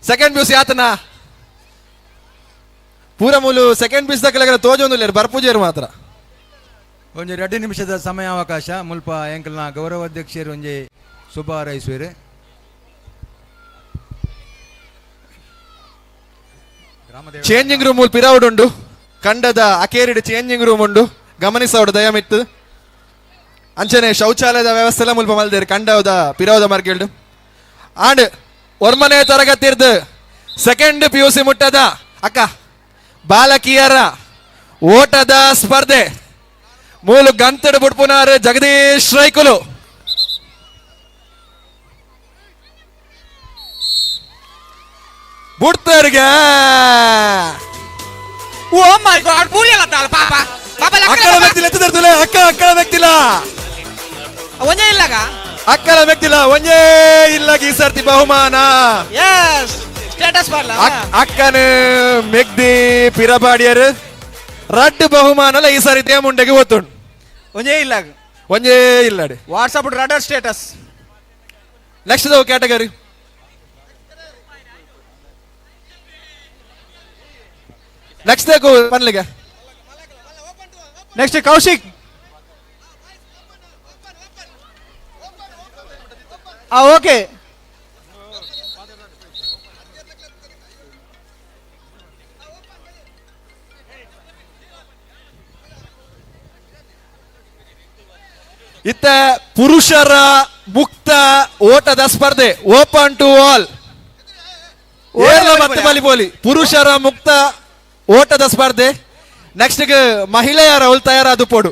Speaker 15: ಸೆಕೆಂಡ್ ಪಿಯುಸಿ ಆತನ ಪೂರ ಮೂಲು ಸೆಕೆಂಡ್ ಪೀಸ್ ದಕ್ಕಲಾಗಲ ತೋಜೊಂದುಲ್ಲೇರು ಬರ್ಪೂಜೆರು ಮಾತ್ರ.
Speaker 1: ಒಂಜಿ 2 ನಿಮಿಷದ ಸಮಯಾವಕಾಶ ಮುಲ್ಪ ಎಂಕಲ್ನ ಗೌರವಾಧ್ಯಕ್ಷರು ಒಂಜಿ ಶುಭ ಹಾರೈಸುವೆರು.
Speaker 15: ಚೇಂಜಿಂಗ್ ರೂಮ್ ಪಿರೌಡ್ ಉಂಡು, ಕಂಡದ ಅಕೇರಿಡ್ ಚೇಂಜಿಂಗ್ ರೂಮ್ ಉಂಡು, ಗಮನಿಸವಡು ದಯಮಿತ್ತು. ಅಂಚನೆ ಶೌಚಾಲಯದ ವ್ಯವಸ್ಥೆ ಮುಲ್ಪ ಮಲ್ದೇರು ಕಂಡವದ ಪಿರೌದ ಮಾರ್ಕೆಲ್ಡು. ಆಂಡ್ ಒರ್ಮನೆ ತರಗತಿರ್ದು ಸೆಕೆಂಡ್ ಪಿಯುಸಿ ಮುಟ್ಟದ ಅಕ್ಕ ಬಾಲಕಿಯರ ಓಟದ ಸ್ಪರ್ಧೆ ಮೂಲು ಗಂತಡು ಬುಡ್ಪುನಾರು ಜಗದೀಶ್ ರೈಕುಲು. ಬುಡ್ತರ್ಗೆ
Speaker 13: ಓ ಮೈ ಗಾಡ್ ಪೂರಿಯಲ್ಲ ತಾಳ ಪಾಪ ಪಾಪ
Speaker 15: ಅಕ್ಕಳ ವ್ಯಕ್ತಿಲ ಎತ್ತದರ್ತುಲೆ ಅಕ್ಕ ಅಕ್ಕಳ ವ್ಯಕ್ತಿಲ
Speaker 13: ಒಂಜೇ ಇಲ್ಲಗ
Speaker 15: ಅಕ್ಕಳ ವ್ಯಕ್ತಿಲ ಒಂಜೇ ಇಲ್ಲ ಈ ಸರ್ತಿ ಬಹುಮಾನ.
Speaker 13: ಎಸ್ ಸ್ಟೇಟಸ್ ಬರ್ಲ
Speaker 15: ಅಕ್ಕನ ಮೆಗ್ದಿ ಪಿರಬಾಡಿಯರು ರಡ್ಡು ಬಹುಮಾನಲ ಈ ಸಾರಿ ದೇಮುಂಡೆಗೆ ಒತ್ತುಂಡು.
Speaker 13: ಒಂಜೇ ಇಲ್ಲ
Speaker 15: ಒಂಜೇ ಇಲ್ಲ
Speaker 13: WhatsApp rudder status.
Speaker 15: Next category Next ಪನ್ಲಿಗೆ.
Speaker 13: Next Kaushik. Okay.
Speaker 15: ಇತ್ತ ಪುರುಷರ ಮುಕ್ತ ಓಟದ ಸ್ಪರ್ಧೆ, open to all. ಮತ್ತೆ ಬಲಿ ಪುರುಷರ ಮುಕ್ತ ಓಟದ ಸ್ಪರ್ಧೆ. ನೆಕ್ಸ್ಟ್ ಮಹಿಳೆಯರ ಅವಳು ತಯಾರಾದ ಪೋಡು.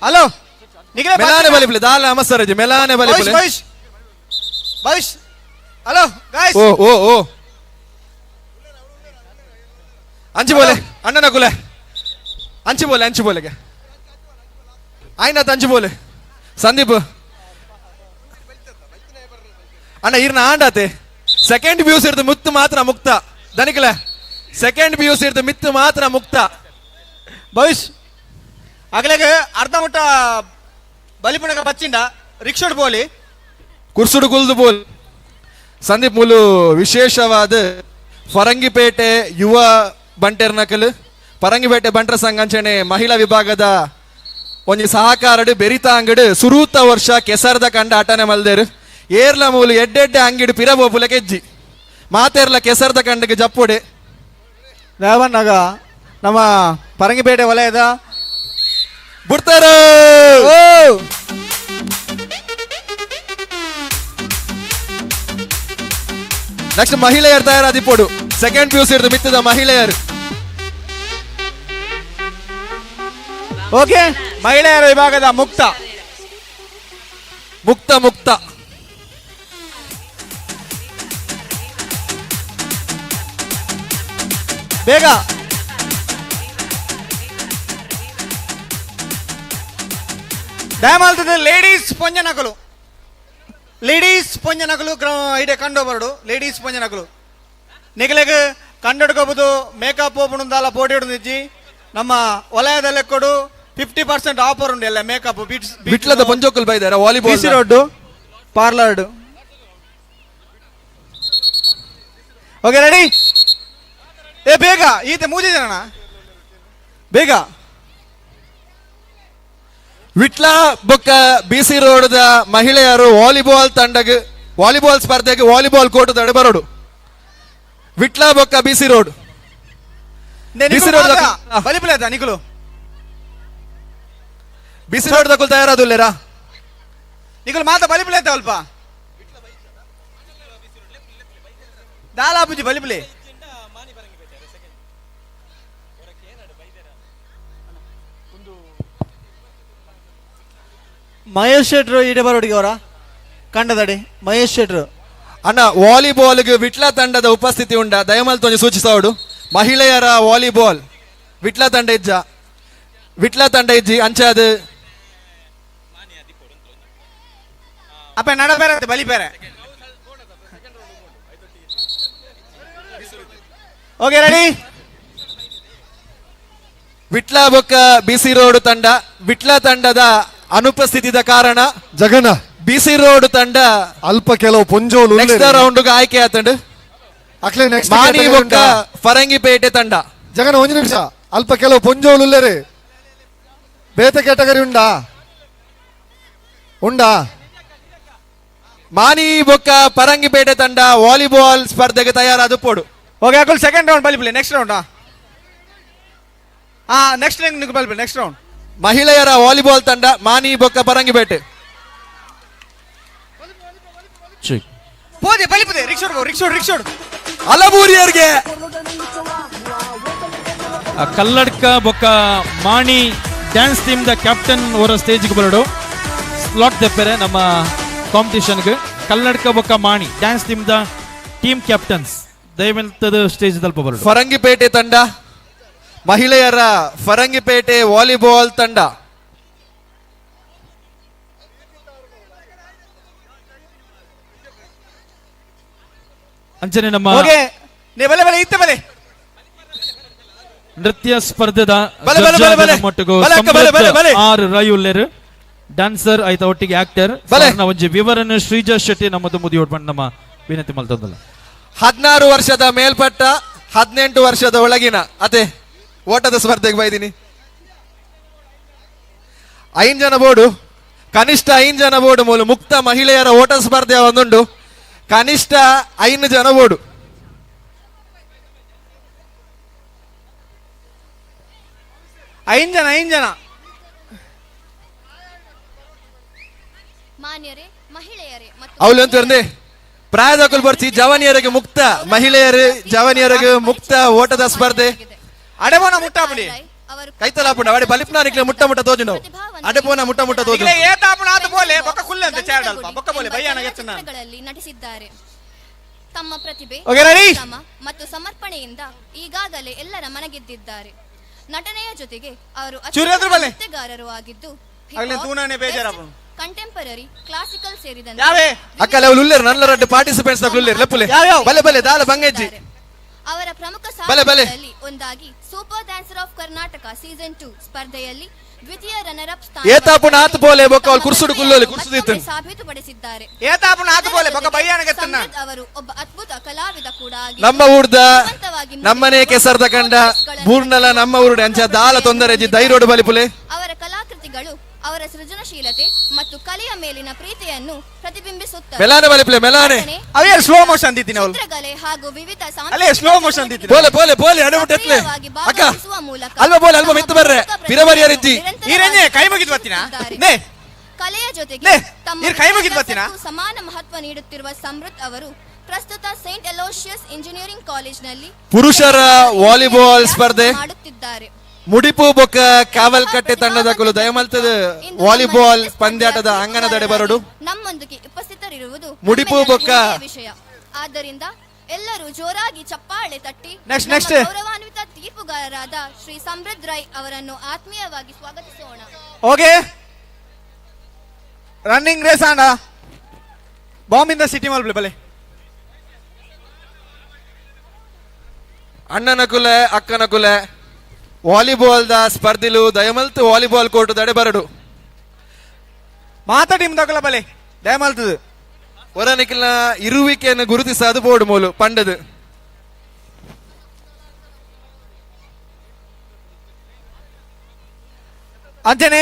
Speaker 13: ಹಲೋ
Speaker 15: ಮೆಲಾನೆ ಬಲಿಪುಲೆ ದಾಲ ಅಮಸರಜಿ ಮೆಲಾನೆ ಬಲಿಪುಲೆ.
Speaker 13: Bhavish hello guys.
Speaker 15: ಓ ಓ ಓ ಅಂಚಿ ಬೋಲೆ ಅಣ್ಣನ ಕುಲೆ ಅಂಚಿ ಬೋಲೆ ಅಂಚಿ ಬೋಲೆಗೆ ಆಯ್ನಾತ್ ಅಂಚಿ ಬೋಲೆ ಸಂದೀಪ್ ಅಣ್ಣ ಇರ್ನ ಆಂಡಾತೆ. ಸೆಕೆಂಡ್ ವ್ಯೂಸ್ ಇರ್ದು ಮುತ್ತು ಮಾತ್ರ ಮುಕ್ತ ದನಿಕಲೆ. ಸೆಕೆಂಡ್ ವ್ಯೂಸ್ ಇರ್ದು ಮಿತ್ತು ಮಾತ್ರ ಮುಕ್ತ.
Speaker 13: ಭವಿಷ್ ಅಗಲೆಗ ಅರ್ಧ ಮುಟ್ಟ ಬಲಿಪುಣಗ ಬಚ್ಚಿಂಡ ರಿಕ್ಷೋಡ್ ಬೋಲಿ
Speaker 15: ಕುರ್ಸುಡು ಕುಲ್ದು ಬೋಲ್. ಸಂದೀಪ್ ಮುಲು ವಿಶೇಷವಾದ ಫರಂಗಿಪೇಟೆ ಯುವ ಬಂಟೆರ್ನಕಲ್ ಪರಂಗಿಪೇಟೆ ಬಂಟರ ಸಂಘ ಅಂಚನೆ ಮಹಿಳಾ ವಿಭಾಗದ ಒಂಜಿ ಸಹಕಾರಡು ಬೆರಿತ ಅಂಗಡು ಸುರೂತ ವರ್ಷ ಕೆಸರ್ದ ಕಂಡ ಆಟನೆ ಮಲ್ದೇರು. ಏರ್ಲ ಮೂಲು ಎಡ್ಡೆಡ್ಡೆ ಅಂಗಿಡು ಪಿರಬೋಪುಲ ಕೆಜ್ಜಿ ಮಾತೇರ್ಲ ಕೆಸರ್ದ ಕಂಡಗೆ ಜಪ್ಪುಡೆ.
Speaker 13: ದೇವನ್ನಾಗ ನಮ್ಮ ಪರಂಗಿಪೇಟೆ ವಲಯದ
Speaker 15: ಬಿಡ್ತಾರ. ನೆಕ್ಸ್ಟ್ ಮಹಿಳೆಯರು ತಯಾರಾದಿಪ್ಪೋಡು. ಸೆಕೆಂಡ್ ಪಿಯುಸಿ ಇರ್ದು ಮಿತ್ತದ ಮಹಿಳೆಯರು.
Speaker 13: ಓಕೆ ಮಹಿಳೆಯರ ವಿಭಾಗದ ಮುಕ್ತ
Speaker 15: ಮುಕ್ತ ಮುಕ್ತ
Speaker 13: ಬೇಗ ಡ್ಯಾಮ್ ಲೇಡೀಸ್ ಪೊಂಜನಕಲು ಲೇಡೀಸ್ ಪೊಂಜನಕಲು ಇಡೆ ಕಂಡು ಬರಡು. ಲೇಡೀಸ್ ಪೊಂಜನಕಲು ನಿಗಲೆಗ್ ಕಂಡುಡ್ಕೋಬಹುದು ಮೇಕಪ್ ಓಪನ್ ಪೋಟಿ ಹಿಡಿದಿಜ್ಜಿ. ನಮ್ಮ ವಲಯದಲ್ಲಿ ಕೊಡು 50% ಆಫರ್ ಉಂಟು ಎಲ್ಲ ಮೇಕಪ್.
Speaker 15: ಬಿಟ್ಲದ ಪಂಜೋಕಲ್ ಬೈದಾರ volleyball
Speaker 13: BC road parlour. Okay ready. ಏ ಬೇಗ ಈತ ಮೂಜಿ ಜನ ಬೇಗ.
Speaker 15: ವಿಟ್ಲ ಬೊಕ್ಕ ಬಿಸಿ ರೋಡ್ ಮಹಿಳೆಯರು ವಾಲಿಬಾಲ್ ತಂಡಗ್ ವಾಲಿಬಾಲ್ ಸ್ಪರ್ಧೆಗೆ ವಾಲಿಬಾಲ್ ಕೋರ್ಟ್ ದಡೆ ಬರೋಡು. ವಿಟ್ಲ ಬೊಕ್ಕ ಬಿಸಿ road BC road
Speaker 13: ನಿಕುಲು
Speaker 15: ಬಿಸಿ ರೋಡ್ ದಕ್ಕುಲ್ ತಯಾರಾದುಲ್ಲೇರಾ
Speaker 13: ನಿಕುಲು ಮಾತ ಬಲಿಪುಲೆ ಅಲ್ಪ ದಾಲಾಪುಜಿ ಬಲಿಪುಲೆ. ಮಹೇಶ್ ಶೆಟ್ರು ಇಡೆ ಬರೋಡಿಗೆ ಅವರ ಕಂಡದಡಿ ಮಹೇಶ್ ಶೆಟ್ರು
Speaker 15: ಅಣ್ಣ ವಾಲಿಬಾಲ್ಗೆ ವಿಟ್ಲ ತಂಡದ ಉಪಸ್ಥಿತಿ ಉಂಡ ದಯಮಲ್ ತೊಂಜಿ ಸೂಚಿಸೋಡು. ಮಹಿಳೆಯರ ವಾಲಿಬಾಲ್ ವಿಟ್ಲ ತಂಡ ಇಜ್ಜ ವಿಟ್ಲ ತಂಡ ಇಜ್ಜಿ ಅಂಚಾದ
Speaker 13: ಅಪ್ಪ ನಡ ಬೇರೆ ಬಲಿ ಬೇರೆ. Okay ready.
Speaker 15: Vitla ಬೊಕ್ಕ ಬಿಸಿ ರೋಡ್ ತಂಡ ವಿಟ್ಲ ತಂಡದ ಅನುಪಸ್ಥಿತಿದ ಕಾರಣ
Speaker 16: ಜಗನ್ನ
Speaker 15: ಬಿಸಿ ರೋಡ್ ತಂಡ
Speaker 16: ಅಲ್ಪ ಕೆಲವು ಪೊಂಜೋಲು
Speaker 15: ನೆಕ್ಸ್ಟ್ ರೌಂಡ್ ಆಯ್ಕೆ ಆತಂಡು.
Speaker 16: ಅಕ್ಲೆ ನೆಕ್ಸ್ಟ್
Speaker 15: ಮಾಣಿ ಬೊಕ್ಕ ಫರಂಗಿಪೇಟೆ ತಂಡ.
Speaker 16: ಜಗನ್ನ ಒಂದು ನಿಮಿಷ ಅಲ್ಪ ಕೆಲವು ಪೊಂಜೋಲು ಉಲ್ಲೇರಿ ಬೇತೆ ಕ್ಯಾಟಗರಿ ಉಂಡಾ ಉಂಡಾ.
Speaker 15: ಮಾನಿ ಬೊಕ್ಕ ಪರಂಗಿಪೇಟೆ ತಂಡ ವಾಲಿಬಾಲ್ ಸ್ಪರ್ಧೆಗೆ ತಯಾರಾದ ಪೋಡು.
Speaker 13: ಓಕೆ ಅಕುಲ್ ಸೆಕೆಂಡ್ ರೌಂಡ್ ಬಲಿಪುಲೆ ನೆಕ್ಸ್ಟ್ ರೌಂಡ್. ಹಾ ನೆಕ್ಸ್ಟ್ ಬಲಿಪುಲೆ ನೆಕ್ಸ್ಟ್ ರೌಂಡ್.
Speaker 15: ಮಹಿಳೆಯರ ವಾಲಿಬಾಲ್ ತಂಡ ಮಾನಿ ಬೊಕ್ಕ ಪರಂಗಿಪೇಟೆ.
Speaker 13: ಪೋದೆ ಬಲಿಪುದೆ ರಿಕ್ಷೋಡ್ ರಿಕ್ಷೋಡ್ ರಿಕ್ಷೋಡ್
Speaker 15: ಅಲಬೂರಿಯರ್ಗೆ
Speaker 4: ಕಲ್ಲಡ್ಕ ಬೊಕ್ಕ ಮಾಣಿ dance team the captain ಅವರ ಸ್ಟೇಜ್ಗೆ ಬರಡು ಸ್ಲಾಟ್ ದೆಪ್ಪರೆ ನಮ್ಮ ಕಾಂಪಿಟಿಷನ್ಗೆ. ಕಲ್ಲಡ್ಕ ಬೊಕ್ಕ Mani dance team the team captains ದಯವಿಲ್ತದ stage ದಲ್ಪ ಬರಡು.
Speaker 15: ಫರಂಗಿಪೇಟೆ ತಂಡ ಮಹಿಳೆಯರ ಫರಂಗಿಪೇಟೆ ವಾಲಿಬಾಲ್ ತಂಡ.
Speaker 4: ಅಂಚನೆ ನಮ್ಮ ನೃತ್ಯ ಸ್ಪರ್ಧೆದ ಆರ್ ರೈ ಉಲ್ಲೇರು. ಡ್ಯಾನ್ಸರ್ ಆಯ್ತಾ ಒಟ್ಟಿಗೆ ಆಕ್ಟರ್
Speaker 15: ಬಲೆ.
Speaker 4: ಒಂಜಿ ವಿವರನ್ನು ಶ್ರೀಜಾ ಶೆಟ್ಟಿ ನಮ್ಮದು ಮುದಿಯೋಡ್ ನಮ್ಮ ವಿನಂತಿ ಮಲ್ತೊಂದಲ್ಲ.
Speaker 15: 16 ವರ್ಷದ ಮೇಲ್ಪಟ್ಟ 18 ವರ್ಷದ ಒಳಗಿನ ಅದೇ ಓಟದ ಸ್ಪರ್ಧೆಗೆ ಬೈದಿನಿ. 5 ಜನ ಬೋರ್ಡು, ಕನಿಷ್ಠ 5 ಜನ ಬೋರ್ಡು ಮೂಲ ಮುಕ್ತ ಮಹಿಳೆಯರ ಓಟ ಸ್ಪರ್ಧೆ ಒಂದುಂಡು. ಕನಿಷ್ಠ 5 ಜನ ಬೋರ್ಡು.
Speaker 13: 5 ಜನ 5 ಜನ.
Speaker 10: ಮಾನ್ಯರೇ, ಮಹಿಳೆಯರೇ ಮತ್ತು
Speaker 15: ಅವಳು ಅಂತ ಪ್ರಾಯದಕುಲ್ ಬರ್ತಿ ಜವಾನಿಯರಿಗೆ ಮುಕ್ತ ಮಹಿಳೆಯರು ಜವಾನಿಯರಿಗೆ ಮುಕ್ತ ಓಟದ ಸ್ಪರ್ಧೆ.
Speaker 13: ಅಡೆಮೋನ ಮುಟ್ಟಾಪುಡಿ
Speaker 15: ಕೈತಲಾಪುಂಡ ಅಡೆ ಬಲಿಪ್ನಾನಿಕ್ಲೆ ಮುಟ್ಟ ಮುಟ್ಟ ತೋಜುಂಡು ಅಡೆಪೋನ ಮುಟ್ಟ ಮುಟ್ಟ ತೋಜು.
Speaker 13: ಏತಾಪುಣ ಆತ ಬೋಲೆ ಬೊಕ್ಕ ಕುಲ್ಲೆ ಅಂತ ಚಾರ್ಡ್ ಅಲ್ಪ ಬೊಕ್ಕ ಬೋಲೆ ಬಯ್ಯಾನ ಗೆಚ್ಚನ.
Speaker 10: ಚಿತ್ರಗಳಲ್ಲಿ ನಟಿಸಿದ್ದಾರೆ. ತಮ್ಮ ಪ್ರತಿಭೆ,
Speaker 13: Okay, ready?
Speaker 10: ಶ್ರಮ ಮತ್ತು ಸಮರ್ಪಣೆಯಿಂದ ಈಗಾಗಲೇ ಎಲ್ಲರ ಮನಗೆದ್ದಿದ್ದಾರೆ. ನಟನೆಯ ಜೊತೆಗೆ ಅವರು
Speaker 13: ಚೂರು ಎದುರು ಬಲೆ.
Speaker 10: ನೃತ್ಯಗಾರರು ಆಗಿದ್ದು
Speaker 13: ಆಗ್ಲೇ ತೂನಾನೆ ಬೇಜಾರಾಪುಂಡು.
Speaker 10: ಕಂಟೆಂಪರರಿ, ಕ್ಲಾಸಿಕಲ್ ಸೇರಿದಂತೆ
Speaker 13: ಯಾವೇ?
Speaker 15: ಅಕ್ಕಲೆ ಅವಳು ಉಲ್ಲೇರು ನಲ್ಲ ರಡ್ಡು ಪಾರ್ಟಿಸಿಪೆಂಟ್ಸ್ ನಕಲು ಉಲ್ಲೇರು ಲೆಪ್ಪುಲೆ.
Speaker 13: ಯಾವ್ಯಾವ?
Speaker 15: ಬಲೆ ಬಲೆ ದಾಲ ಬಂಗೆಜ್ಜಿ.
Speaker 10: ಅವರ ಪ್ರಮುಖ
Speaker 15: ಬಲೆ, ಬಲೆ.
Speaker 10: ಸಾಧನೆಗಳಲ್ಲಿ ಒಂದಾಗಿ super dancer of Karnataka season 2 ಸ್ಪರ್ಧೆಯಲ್ಲಿ ದ್ವಿತೀಯ ರನ್ನರ್ ಅಪ್ ಸ್ಥಾನ
Speaker 15: ಏತಾಪುಣ ಆತ ಬೋಲೆ ಬೊಕ್ಕ ಅವಳು ಕುರ್ಸುಡು ಕುಲ್ಲೋಲಿ ಕುರ್ಸುದಿತ್ತು.
Speaker 10: ಮತ್ತೊಮ್ಮೆ ಸಾಬೀತುಪಡಿಸಿದ್ದಾರೆ.
Speaker 13: ಏತಾಪುಣ ಆತ ಬೋಲೆ ಬೊಕ್ಕ ಬಯ್ಯಾನ ಗೆತ್ತನ್ನ.
Speaker 10: ಸಮೃದ್ಧ್ ಅವರು ಒಬ್ಬ ಅದ್ಭುತ ಕಲಾವಿದ ಕೂಡ ಆಗಿದ್ದು
Speaker 15: ನಮ್ಮ ಊರ್ದ
Speaker 10: ಜೀವಂತವಾಗಿ
Speaker 15: ನಮ್ಮನೆ ಕೆಸರ್ದ ಕಂಡ ಬೂರ್ನಲ ನಮ್ಮ ಊರುಡೆ ಅಂಚ ದಾಲ ತೊಂದರೆ ಜಿ ದೈರೋಡು ಬಲಿಪುಲೆ.
Speaker 10: ಅವರ ಕಲಾಕೃತಿಗಳು ಅವರ ಸೃಜನಶೀಲತೆ ಮತ್ತು ಕಲೆಯ ಮೇಲಿನ ಪ್ರೀತಿಯನ್ನು ಪ್ರತಿಬಿಂಬಿಸುತ್ತವೆ.
Speaker 15: ಮೆಲಾನೆ ಬಲಿಪುಲೆ ಮೆಲಾನೆ.
Speaker 10: ನಟನೆ,
Speaker 13: ಅವೇ ಸ್ಲೋ ಮೋಷನ್ ಅಂತಿದ್ದೀನಿ ಅವಳು.
Speaker 10: ಚಿತ್ರಕಲೆ ಹಾಗೂ ವಿವಿಧ
Speaker 13: ಅಲ್ಲೇ ಸ್ಲೋ ಮೋಷನ್ ಅಂತಿದ್ದೀನಿ.
Speaker 15: ಬೋಲೆ ಬೋಲೆ ಬೋಲೆ ಅಡೆ ಮುಟ್ಟೆತ್ಲೆ.
Speaker 10: ಸಕ್ರಿಯವಾಗಿ
Speaker 15: ಅಕ್ಕ
Speaker 10: ಭಾಗವಹಿಸುವ ಮೂಲಕ
Speaker 15: ಅಲ್ವಾ ಬೋಲೆ ಅಲ್ವಾ ಮಿತ್ತು ಬರ್ರೆ ಪಿರಬರಿಯರಿಜ್ಜಿ.
Speaker 13: ಈ ರೇಂಜೆ ಕೈ ಮುಗಿದು ಬರ್ತೀನಾ? ನೇ.
Speaker 10: ಕಲೆಯ ಜೊತೆಗೆ
Speaker 13: ನೇ,
Speaker 10: ತಮ್ಮ
Speaker 13: ನೀರ್ ಕೈ ಮುಗಿದು ಬರ್ತೀನಾ?
Speaker 10: ಕೆಲಸಕ್ಕೂ ಸಮಾನ ಮಹತ್ವ ನೀಡುತ್ತಿರುವ ಸಮೃದ್ಧ್ ಅವರು ಪ್ರಸ್ತುತ Saint Aloysius engineering ಕಾಲೇಜಿನಲ್ಲಿ
Speaker 15: ಪುರುಷರ ವಾಲಿಬಾಲ್ ಸ್ಪರ್ಧೆ
Speaker 10: ಮಾಡುತ್ತಿದ್ದಾರೆ.
Speaker 15: ಮುಡಿಪು ಬೊಕ್ಕ ಕಾವಲ್ಕಟ್ಟೆ ತಂಡದ ಕುಲು ದಯಮಲ್ತದ ವಾಲಿಬಾಲ್ ಪಂದ್ಯಾಟದ ಅಂಗಣದಡೆ ಬರಡು.
Speaker 10: ನಮ್ಮೊಂದಿಗೆ ಉಪಸ್ಥಿತರಿರುವುದು
Speaker 15: ಮುಡಿಪು
Speaker 10: ನಮ್ಮೆಲ್ಲರ
Speaker 15: ಬೊಕ್ಕ.
Speaker 10: ಹೆಮ್ಮೆಯ ವಿಷಯ. ಆದ್ದರಿಂದ ಎಲ್ಲರೂ ಜೋರಾಗಿ ಚಪ್ಪಾಳೆ ತಟ್ಟಿ
Speaker 13: Next,
Speaker 10: ನಮ್ಮ
Speaker 13: next.
Speaker 10: ಗೌರವಾನ್ವಿತ ತೀರ್ಪುಗಾರರಾದ ಶ್ರೀ ಸಮೃದ್ಧ್ ರೈ ಅವರನ್ನು ಆತ್ಮೀಯವಾಗಿ ಸ್ವಾಗತಿಸೋಣ.
Speaker 13: Okay, running race ಆಂಡ bomb in the city ಮಲ್ಪ್ಲೆ ಬಲೆ.
Speaker 15: ಅಣ್ಣನ ಕುಲೆ ಅಕ್ಕನ ಕುಲೆ ವಾಲಿಬಾಲ್ the ಸ್ಪರ್ಧಿಲು ದಯಮಲ್ತು ವಾಲಿಬಾಲ್ ಕೋರ್ಟ್ ದಡೆ ಬರಡು.
Speaker 13: ಮಾತಾ ಟೀಮ್ ತಗೊಲ್ಲ ಬಲೆ ದಯಮಲ್ತದು.
Speaker 15: ಹೊರನಿಕ್ಕಿನ ಇರುವಿಕೆಯನ್ನು ಗುರುತಿಸಾದು ಬೋರ್ಡ್ ಮೂಲು ಪಂಡದು.
Speaker 13: ಅಂಚನೆ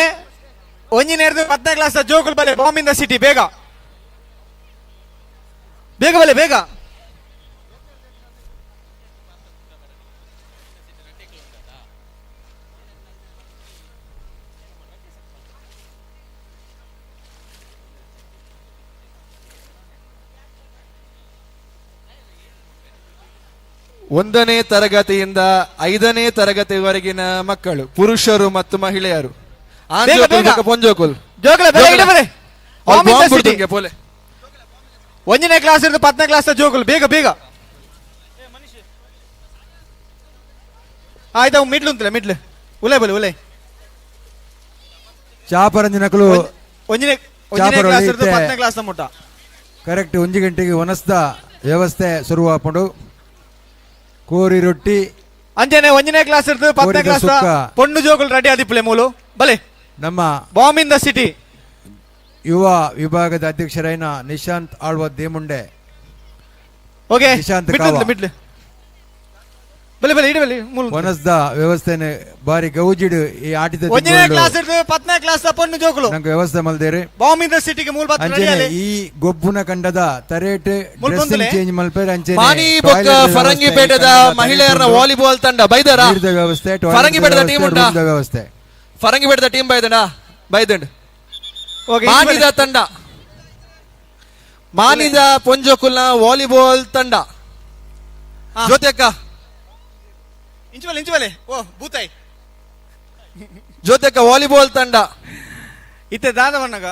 Speaker 13: ಒಂಜಿನೇರ್ದು 10ನೇ ಕ್ಲಾಸ್ ಜೋಕುಲ್ ಬಲೆ bomb in the city ಬೇಗ ಬೇಗ ಬಲೆ ಬೇಗ.
Speaker 15: ಒಂದನೇ ತರಗತಿಯಿಂದ 5ನೇ ತರಗತಿವರೆಗಿನ ಮಕ್ಕಳು, ಪುರುಷರು ಮತ್ತು ಮಹಿಳೆಯರು.
Speaker 13: ಬೇಗ, ಬೇಗ.
Speaker 15: ಪೊಂಜೋಕುಲ್.
Speaker 13: ಜೋಕುಲ, ಬೇಗ ಇಡು ಬಲೆ.
Speaker 15: ಅವ್ರು
Speaker 13: bomb in the
Speaker 15: bomb
Speaker 13: city.
Speaker 15: ಬಿಡ್ತಂಗೆ ಪೋಲೆ.
Speaker 13: 1ನೇ ಕ್ಲಾಸ್ ಇರೋದು 10ನೇ ಕ್ಲಾಸ್ ಜೋಕುಲ್ ಬೇಗ ಬೇಗ. ಆಯ್ತು, ಅವು ಮಿಡ್ಲು ಅಂತಲ್ಲ ಮಿಡ್ಲು ಉಲೆ ಬಲೆ ಉಲೆ.
Speaker 1: ಚಾಪರಂಜಿನಕುಲು
Speaker 13: ಒಂಜಿನೇ
Speaker 1: ಚಾಪರ
Speaker 13: ಕ್ಲಾಸ್ ಇರೋದು
Speaker 1: ಒಳಿತೆ.
Speaker 13: 10ನೇ ಕ್ಲಾಸ್ ಮುಟ್ಟ.
Speaker 1: ಕರೆಕ್ಟ್ 1 ಗಂಟೆಗೆ ಒನಸ್ದ ವ್ಯವಸ್ಥೆ ಶುರುವಾಪುಂಡು. ಕೋರಿ ರೊಟ್ಟಿ
Speaker 13: ಅಂಜನೆ 1ನೇ ಕ್ಲಾಸ್ ಇರೋದು 10ನೇ
Speaker 1: ಕೋರಿದ
Speaker 13: ಕ್ಲಾಸ್
Speaker 1: ಸುಕ್ಕ.
Speaker 13: ಪೊಣ್ಣು ಜೋಕುಲ್ ರೆಡಿ ಆದಿಪ್ಪಲೆ ಮೂಲು ಬಲೆ.
Speaker 1: ನಮ್ಮ
Speaker 13: bomb in the city
Speaker 1: ಯುವ ವಿಭಾಗದ ಅಧ್ಯಕ್ಷರಾಯಿನ ನಿಶಾಂತ್ ಆಳ್ವ ದೇಮುಂಡೆ.
Speaker 13: ಓಕೆ,
Speaker 1: ನಿಶಾಂತ್
Speaker 13: ಮಿಡ್ಲು
Speaker 1: ಕಾವ.
Speaker 13: ಅಂತ ಮಿಡ್ಲು. ಬಲೆ ಬಲೆ ಇಡು ಬಲೆ ಮೂಲು.
Speaker 1: ಒನಸ್ದ ವ್ಯವಸ್ಥೆನೆ ಬಾರಿ ಗೌಜಿಡು ಈ ಆಟಿದ
Speaker 13: 1ನೇ
Speaker 1: ತಿಂಗಳು
Speaker 13: ಕ್ಲಾಸ್ ಇರೋದು 10ನೇ ಕ್ಲಾಸ್ ಪೊಣ್ಣು ಜೋಕುಲು
Speaker 1: ನಂಗೆ ವ್ಯವಸ್ಥೆ ಮಲ್ದೇರಿ.
Speaker 13: ಬಾಂಬ್ ಇನ್ the ಸಿಟಿಗೆ ಮೂಲ ಬತ್ತ ರೆಡಿ
Speaker 1: ಅಂಚನೆ
Speaker 13: ಆಲೆ.
Speaker 1: ಈ ಗೊಬ್ಬುನ ಕಂಡದ ತರೇಟ್
Speaker 13: ಮುಲ್
Speaker 1: ಡ್ರೆಸ್ಸಿಂಗ್
Speaker 13: ಬಂದಲೆ.
Speaker 1: ಚೇಂಜ್ ಮಲ್ಪೇರ್ ಅಂಚನೆ
Speaker 15: ಮಾನಿ ಬೊಕ್ಕ
Speaker 1: ಟಾಯ್ಲೆಟ್ ವ್ಯವಸ್ಥೆ,
Speaker 15: ಫರಂಗಿಪೇಟೆದ
Speaker 1: ಈ ಕಂಡದ
Speaker 15: ಮಹಿಳೆಯರ
Speaker 1: ತರೇಟ್
Speaker 15: ವಾಲಿಬಾಲ್ ತಂಡ ಬೈದರ.
Speaker 1: ನೀರ್ದ ವ್ಯವಸ್ಥೆ, ಟಾಯ್ಲೆಟ್
Speaker 15: ಫರಂಗಿಪೇಟೆದ
Speaker 1: ವ್ಯವಸ್ಥೆ,
Speaker 15: ಟೀಮ್ ಉಂಟಾ?
Speaker 1: ರೂಮ್ದ ವ್ಯವಸ್ಥೆ.
Speaker 15: ಫರಂಗಿಪೇಟೆದ ಟೀಮ್ ಬೈದಂಡ ಬೈದಂಡ್.
Speaker 13: ಓಕೆ,
Speaker 15: ಮಾನಿದ ತಂಡ, ಮಾನಿದ ಪೊಂಜೋಕುಲ್ನ ವಾಲಿಬಾಲ್ ತಂಡ. ಜ್ಯೋತಿ ಅಕ್ಕ.
Speaker 13: ಇಂಚು ಬಲೆ, ಇಂಚು ಬಲೆ. ಓ ಬೂತಾಯಿ.
Speaker 15: ಜ್ಯೋತಿ ಅಕ್ಕ ವಾಲಿಬಾಲ್ ತಂಡ.
Speaker 13: ಇತ್ತೆ ದಾದ ಬಣ್ಣಗ.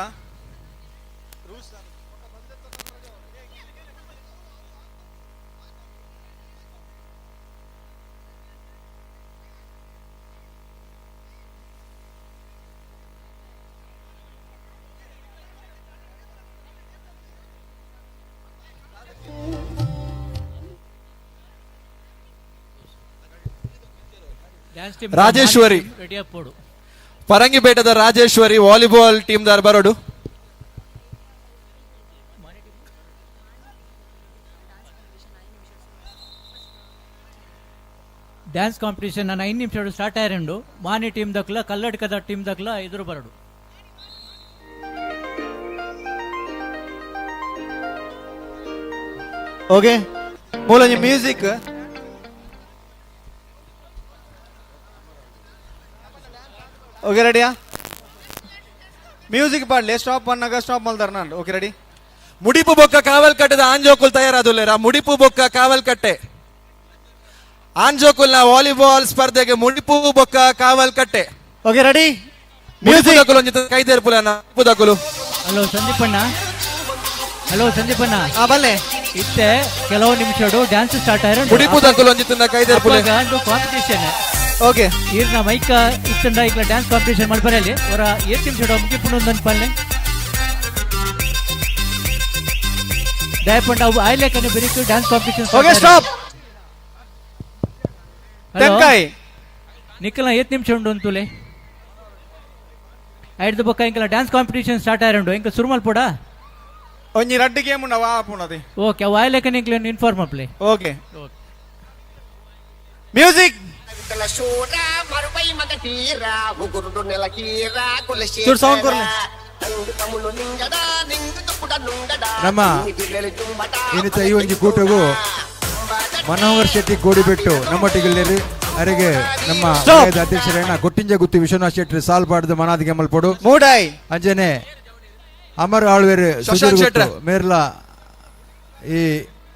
Speaker 15: ರಾಜೇಶ್ವರಿ. ಪರಂಗಿಪೇಟದ ರಾಜೇಶ್ವರಿ ವಾಲಿಬಾಲ್ ಟೀಮ್ ದಾರ್ ಬರೋಡು.
Speaker 17: ಡ್ಯಾನ್ಸ್ ಕಾಂಪಿಟೇಷನ್ ನಾನು 5 ನಿಮಿಷ ಸ್ಟಾರ್ಟ್ ಆಯ್ರಂಡು. ಮಾನಿ ಟೀಮ್ ದಕ್ಲ ಕಲ್ಲಡ್ಕದ ಟೀಮ್ ದಕ್ಲ ಎದುರು ಬರಡು.
Speaker 13: ಓಕೆ ಮೂಲಂಜಿ ಮ್ಯೂಸಿಕ್ ಓಕೆ ರೆಡಿಯಾ? ಮ್ಯೂಸಿಕ್ ಪಾಡ್ಲೆ ಸ್ಟಾಪ್ ಅನ್ನಾಗ ಸ್ಟಾಪ್ ಮಲ್ದಾರ ನಾನು. Okay ready.
Speaker 15: ಮುಡಿಪು ಬೊಕ್ಕ ಕಾವಲ್ ಕಟ್ಟದ ಆಂಜೋಕುಲ್ ತಯಾರಾದುಲ್ಲೇರ. ಮುಡಿಪು ಬೊಕ್ಕ ಕಾವಲ್ ಕಟ್ಟೆ ಆಂಜೋಕುಲ್ನ ವಾಲಿಬಾಲ್ ಸ್ಪರ್ಧೆಗೆ ಮುಡಿಪು ಬೊಕ್ಕ ಕಾವಲ್ ಕಟ್ಟೆ.
Speaker 13: Okay ready.
Speaker 15: Music ಒಂಜಿ ಕೈದೇರ್ಪುಲನ ಮುಡಿಪುದಕುಲು.
Speaker 17: Hello ಸಂದೀಪಣ್ಣ, hello ಸಂದೀಪಣ್ಣ.
Speaker 13: ಬಲ್ಲೆ
Speaker 17: ಇತ್ತೆ ಕೆಲವು ನಿಮಿಷಡು ಡ್ಯಾನ್ಸ್ ಸ್ಟಾರ್ಟ್ ಆಯ್ರ.
Speaker 15: ಮುಡಿಪುದಕುಲು ಒಂಜಿ ತಿನ್ನ ಕೈದೇರ್ಪುಲೆ.
Speaker 17: ಕಾಂಪಿಟೇಷನ್.
Speaker 13: ಓಕೆ
Speaker 17: ಈರ್ನ ಮೈಕ ಇತ್ತಂಡ ಇಕ್ಲ ಡ್ಯಾನ್ಸ್ ಕಾಂಪಿಟೇಷನ್ ಮಲ್ಪರಲ್ಲಿ ಅವರ ಏತ್ ನಿಮಿಷ ಮುಗಿಪುಂಡು ಒಂದು ಪಲ್ಲೆ ದಯಪಂಡ ಅವು ಆಯ್ಲೆಕನೆ ಬೆರಿಕು ಡ್ಯಾನ್ಸ್ ಕಾಂಪಿಟೇಷನ್.
Speaker 13: Okay stop. ತೆಂಕಾಯಿ
Speaker 17: ನಿಕ್ಕಲ ಏತ್ ನಿಮಿಷ ಉಂಡು ಅಂತುಲೆ ಐಡ್ದು ಬೊಕ್ಕ ಇಂಕಲ ಡ್ಯಾನ್ಸ್ ಕಾಂಪಿಟೇಷನ್ ಸ್ಟಾರ್ಟ್ ಆಯ್ರಂಡು ಇಂಕ ಸುರು ಮಲ್ಪೊಡ.
Speaker 13: ಒಂಜಿ ರಡ್ಡ್ ಗೇಮ್ ಉಂಡು ಅವ ಆಪುಂಡು.
Speaker 17: ಓಕೆ ಅವು ಆಯ್ಲೆಕನೆ ಇಂಕ್ಲ ಇನ್ಫಾರ್ಮ್ ಮಲ್ಪಲೆ.
Speaker 13: Okay music. ಚೂರು ಸೌಂಡ್ ಕೊರ್ಲೆ.
Speaker 1: ನಮ್ಮ ಇನ್ನಿತ ಈ ಒಂಜಿ ಕೂಟಗೂ ಮನೋಹರ್ ಶೆಟ್ಟಿ ಕೋಡಿಬಿಟ್ಟು ನಮ್ಮೊಟ್ಟಿಗೆ ಅರೆಗೆ ನಮ್ಮ ವಲಯದ ಅಧ್ಯಕ್ಷರೇನ ಕೊಟ್ಟಿಂಜ ಗುತ್ತಿ ವಿಶ್ವನಾಥ್ ಶೆಟ್ಟಿ ಸಾಲ್ ಪಾಡ್ದು ಮನಾದಿಗೆ ಮಲ್ಪೊಡು.
Speaker 13: ಮೂಡಾಯಿ
Speaker 1: ಅಂಜನೆ ಅಮರ್ ಆಳ್ವೇರು
Speaker 15: ಶಶಾಂಕ್ ಶೆಟ್ರೆ.
Speaker 1: ಮೇರ್ಲಾ ಈ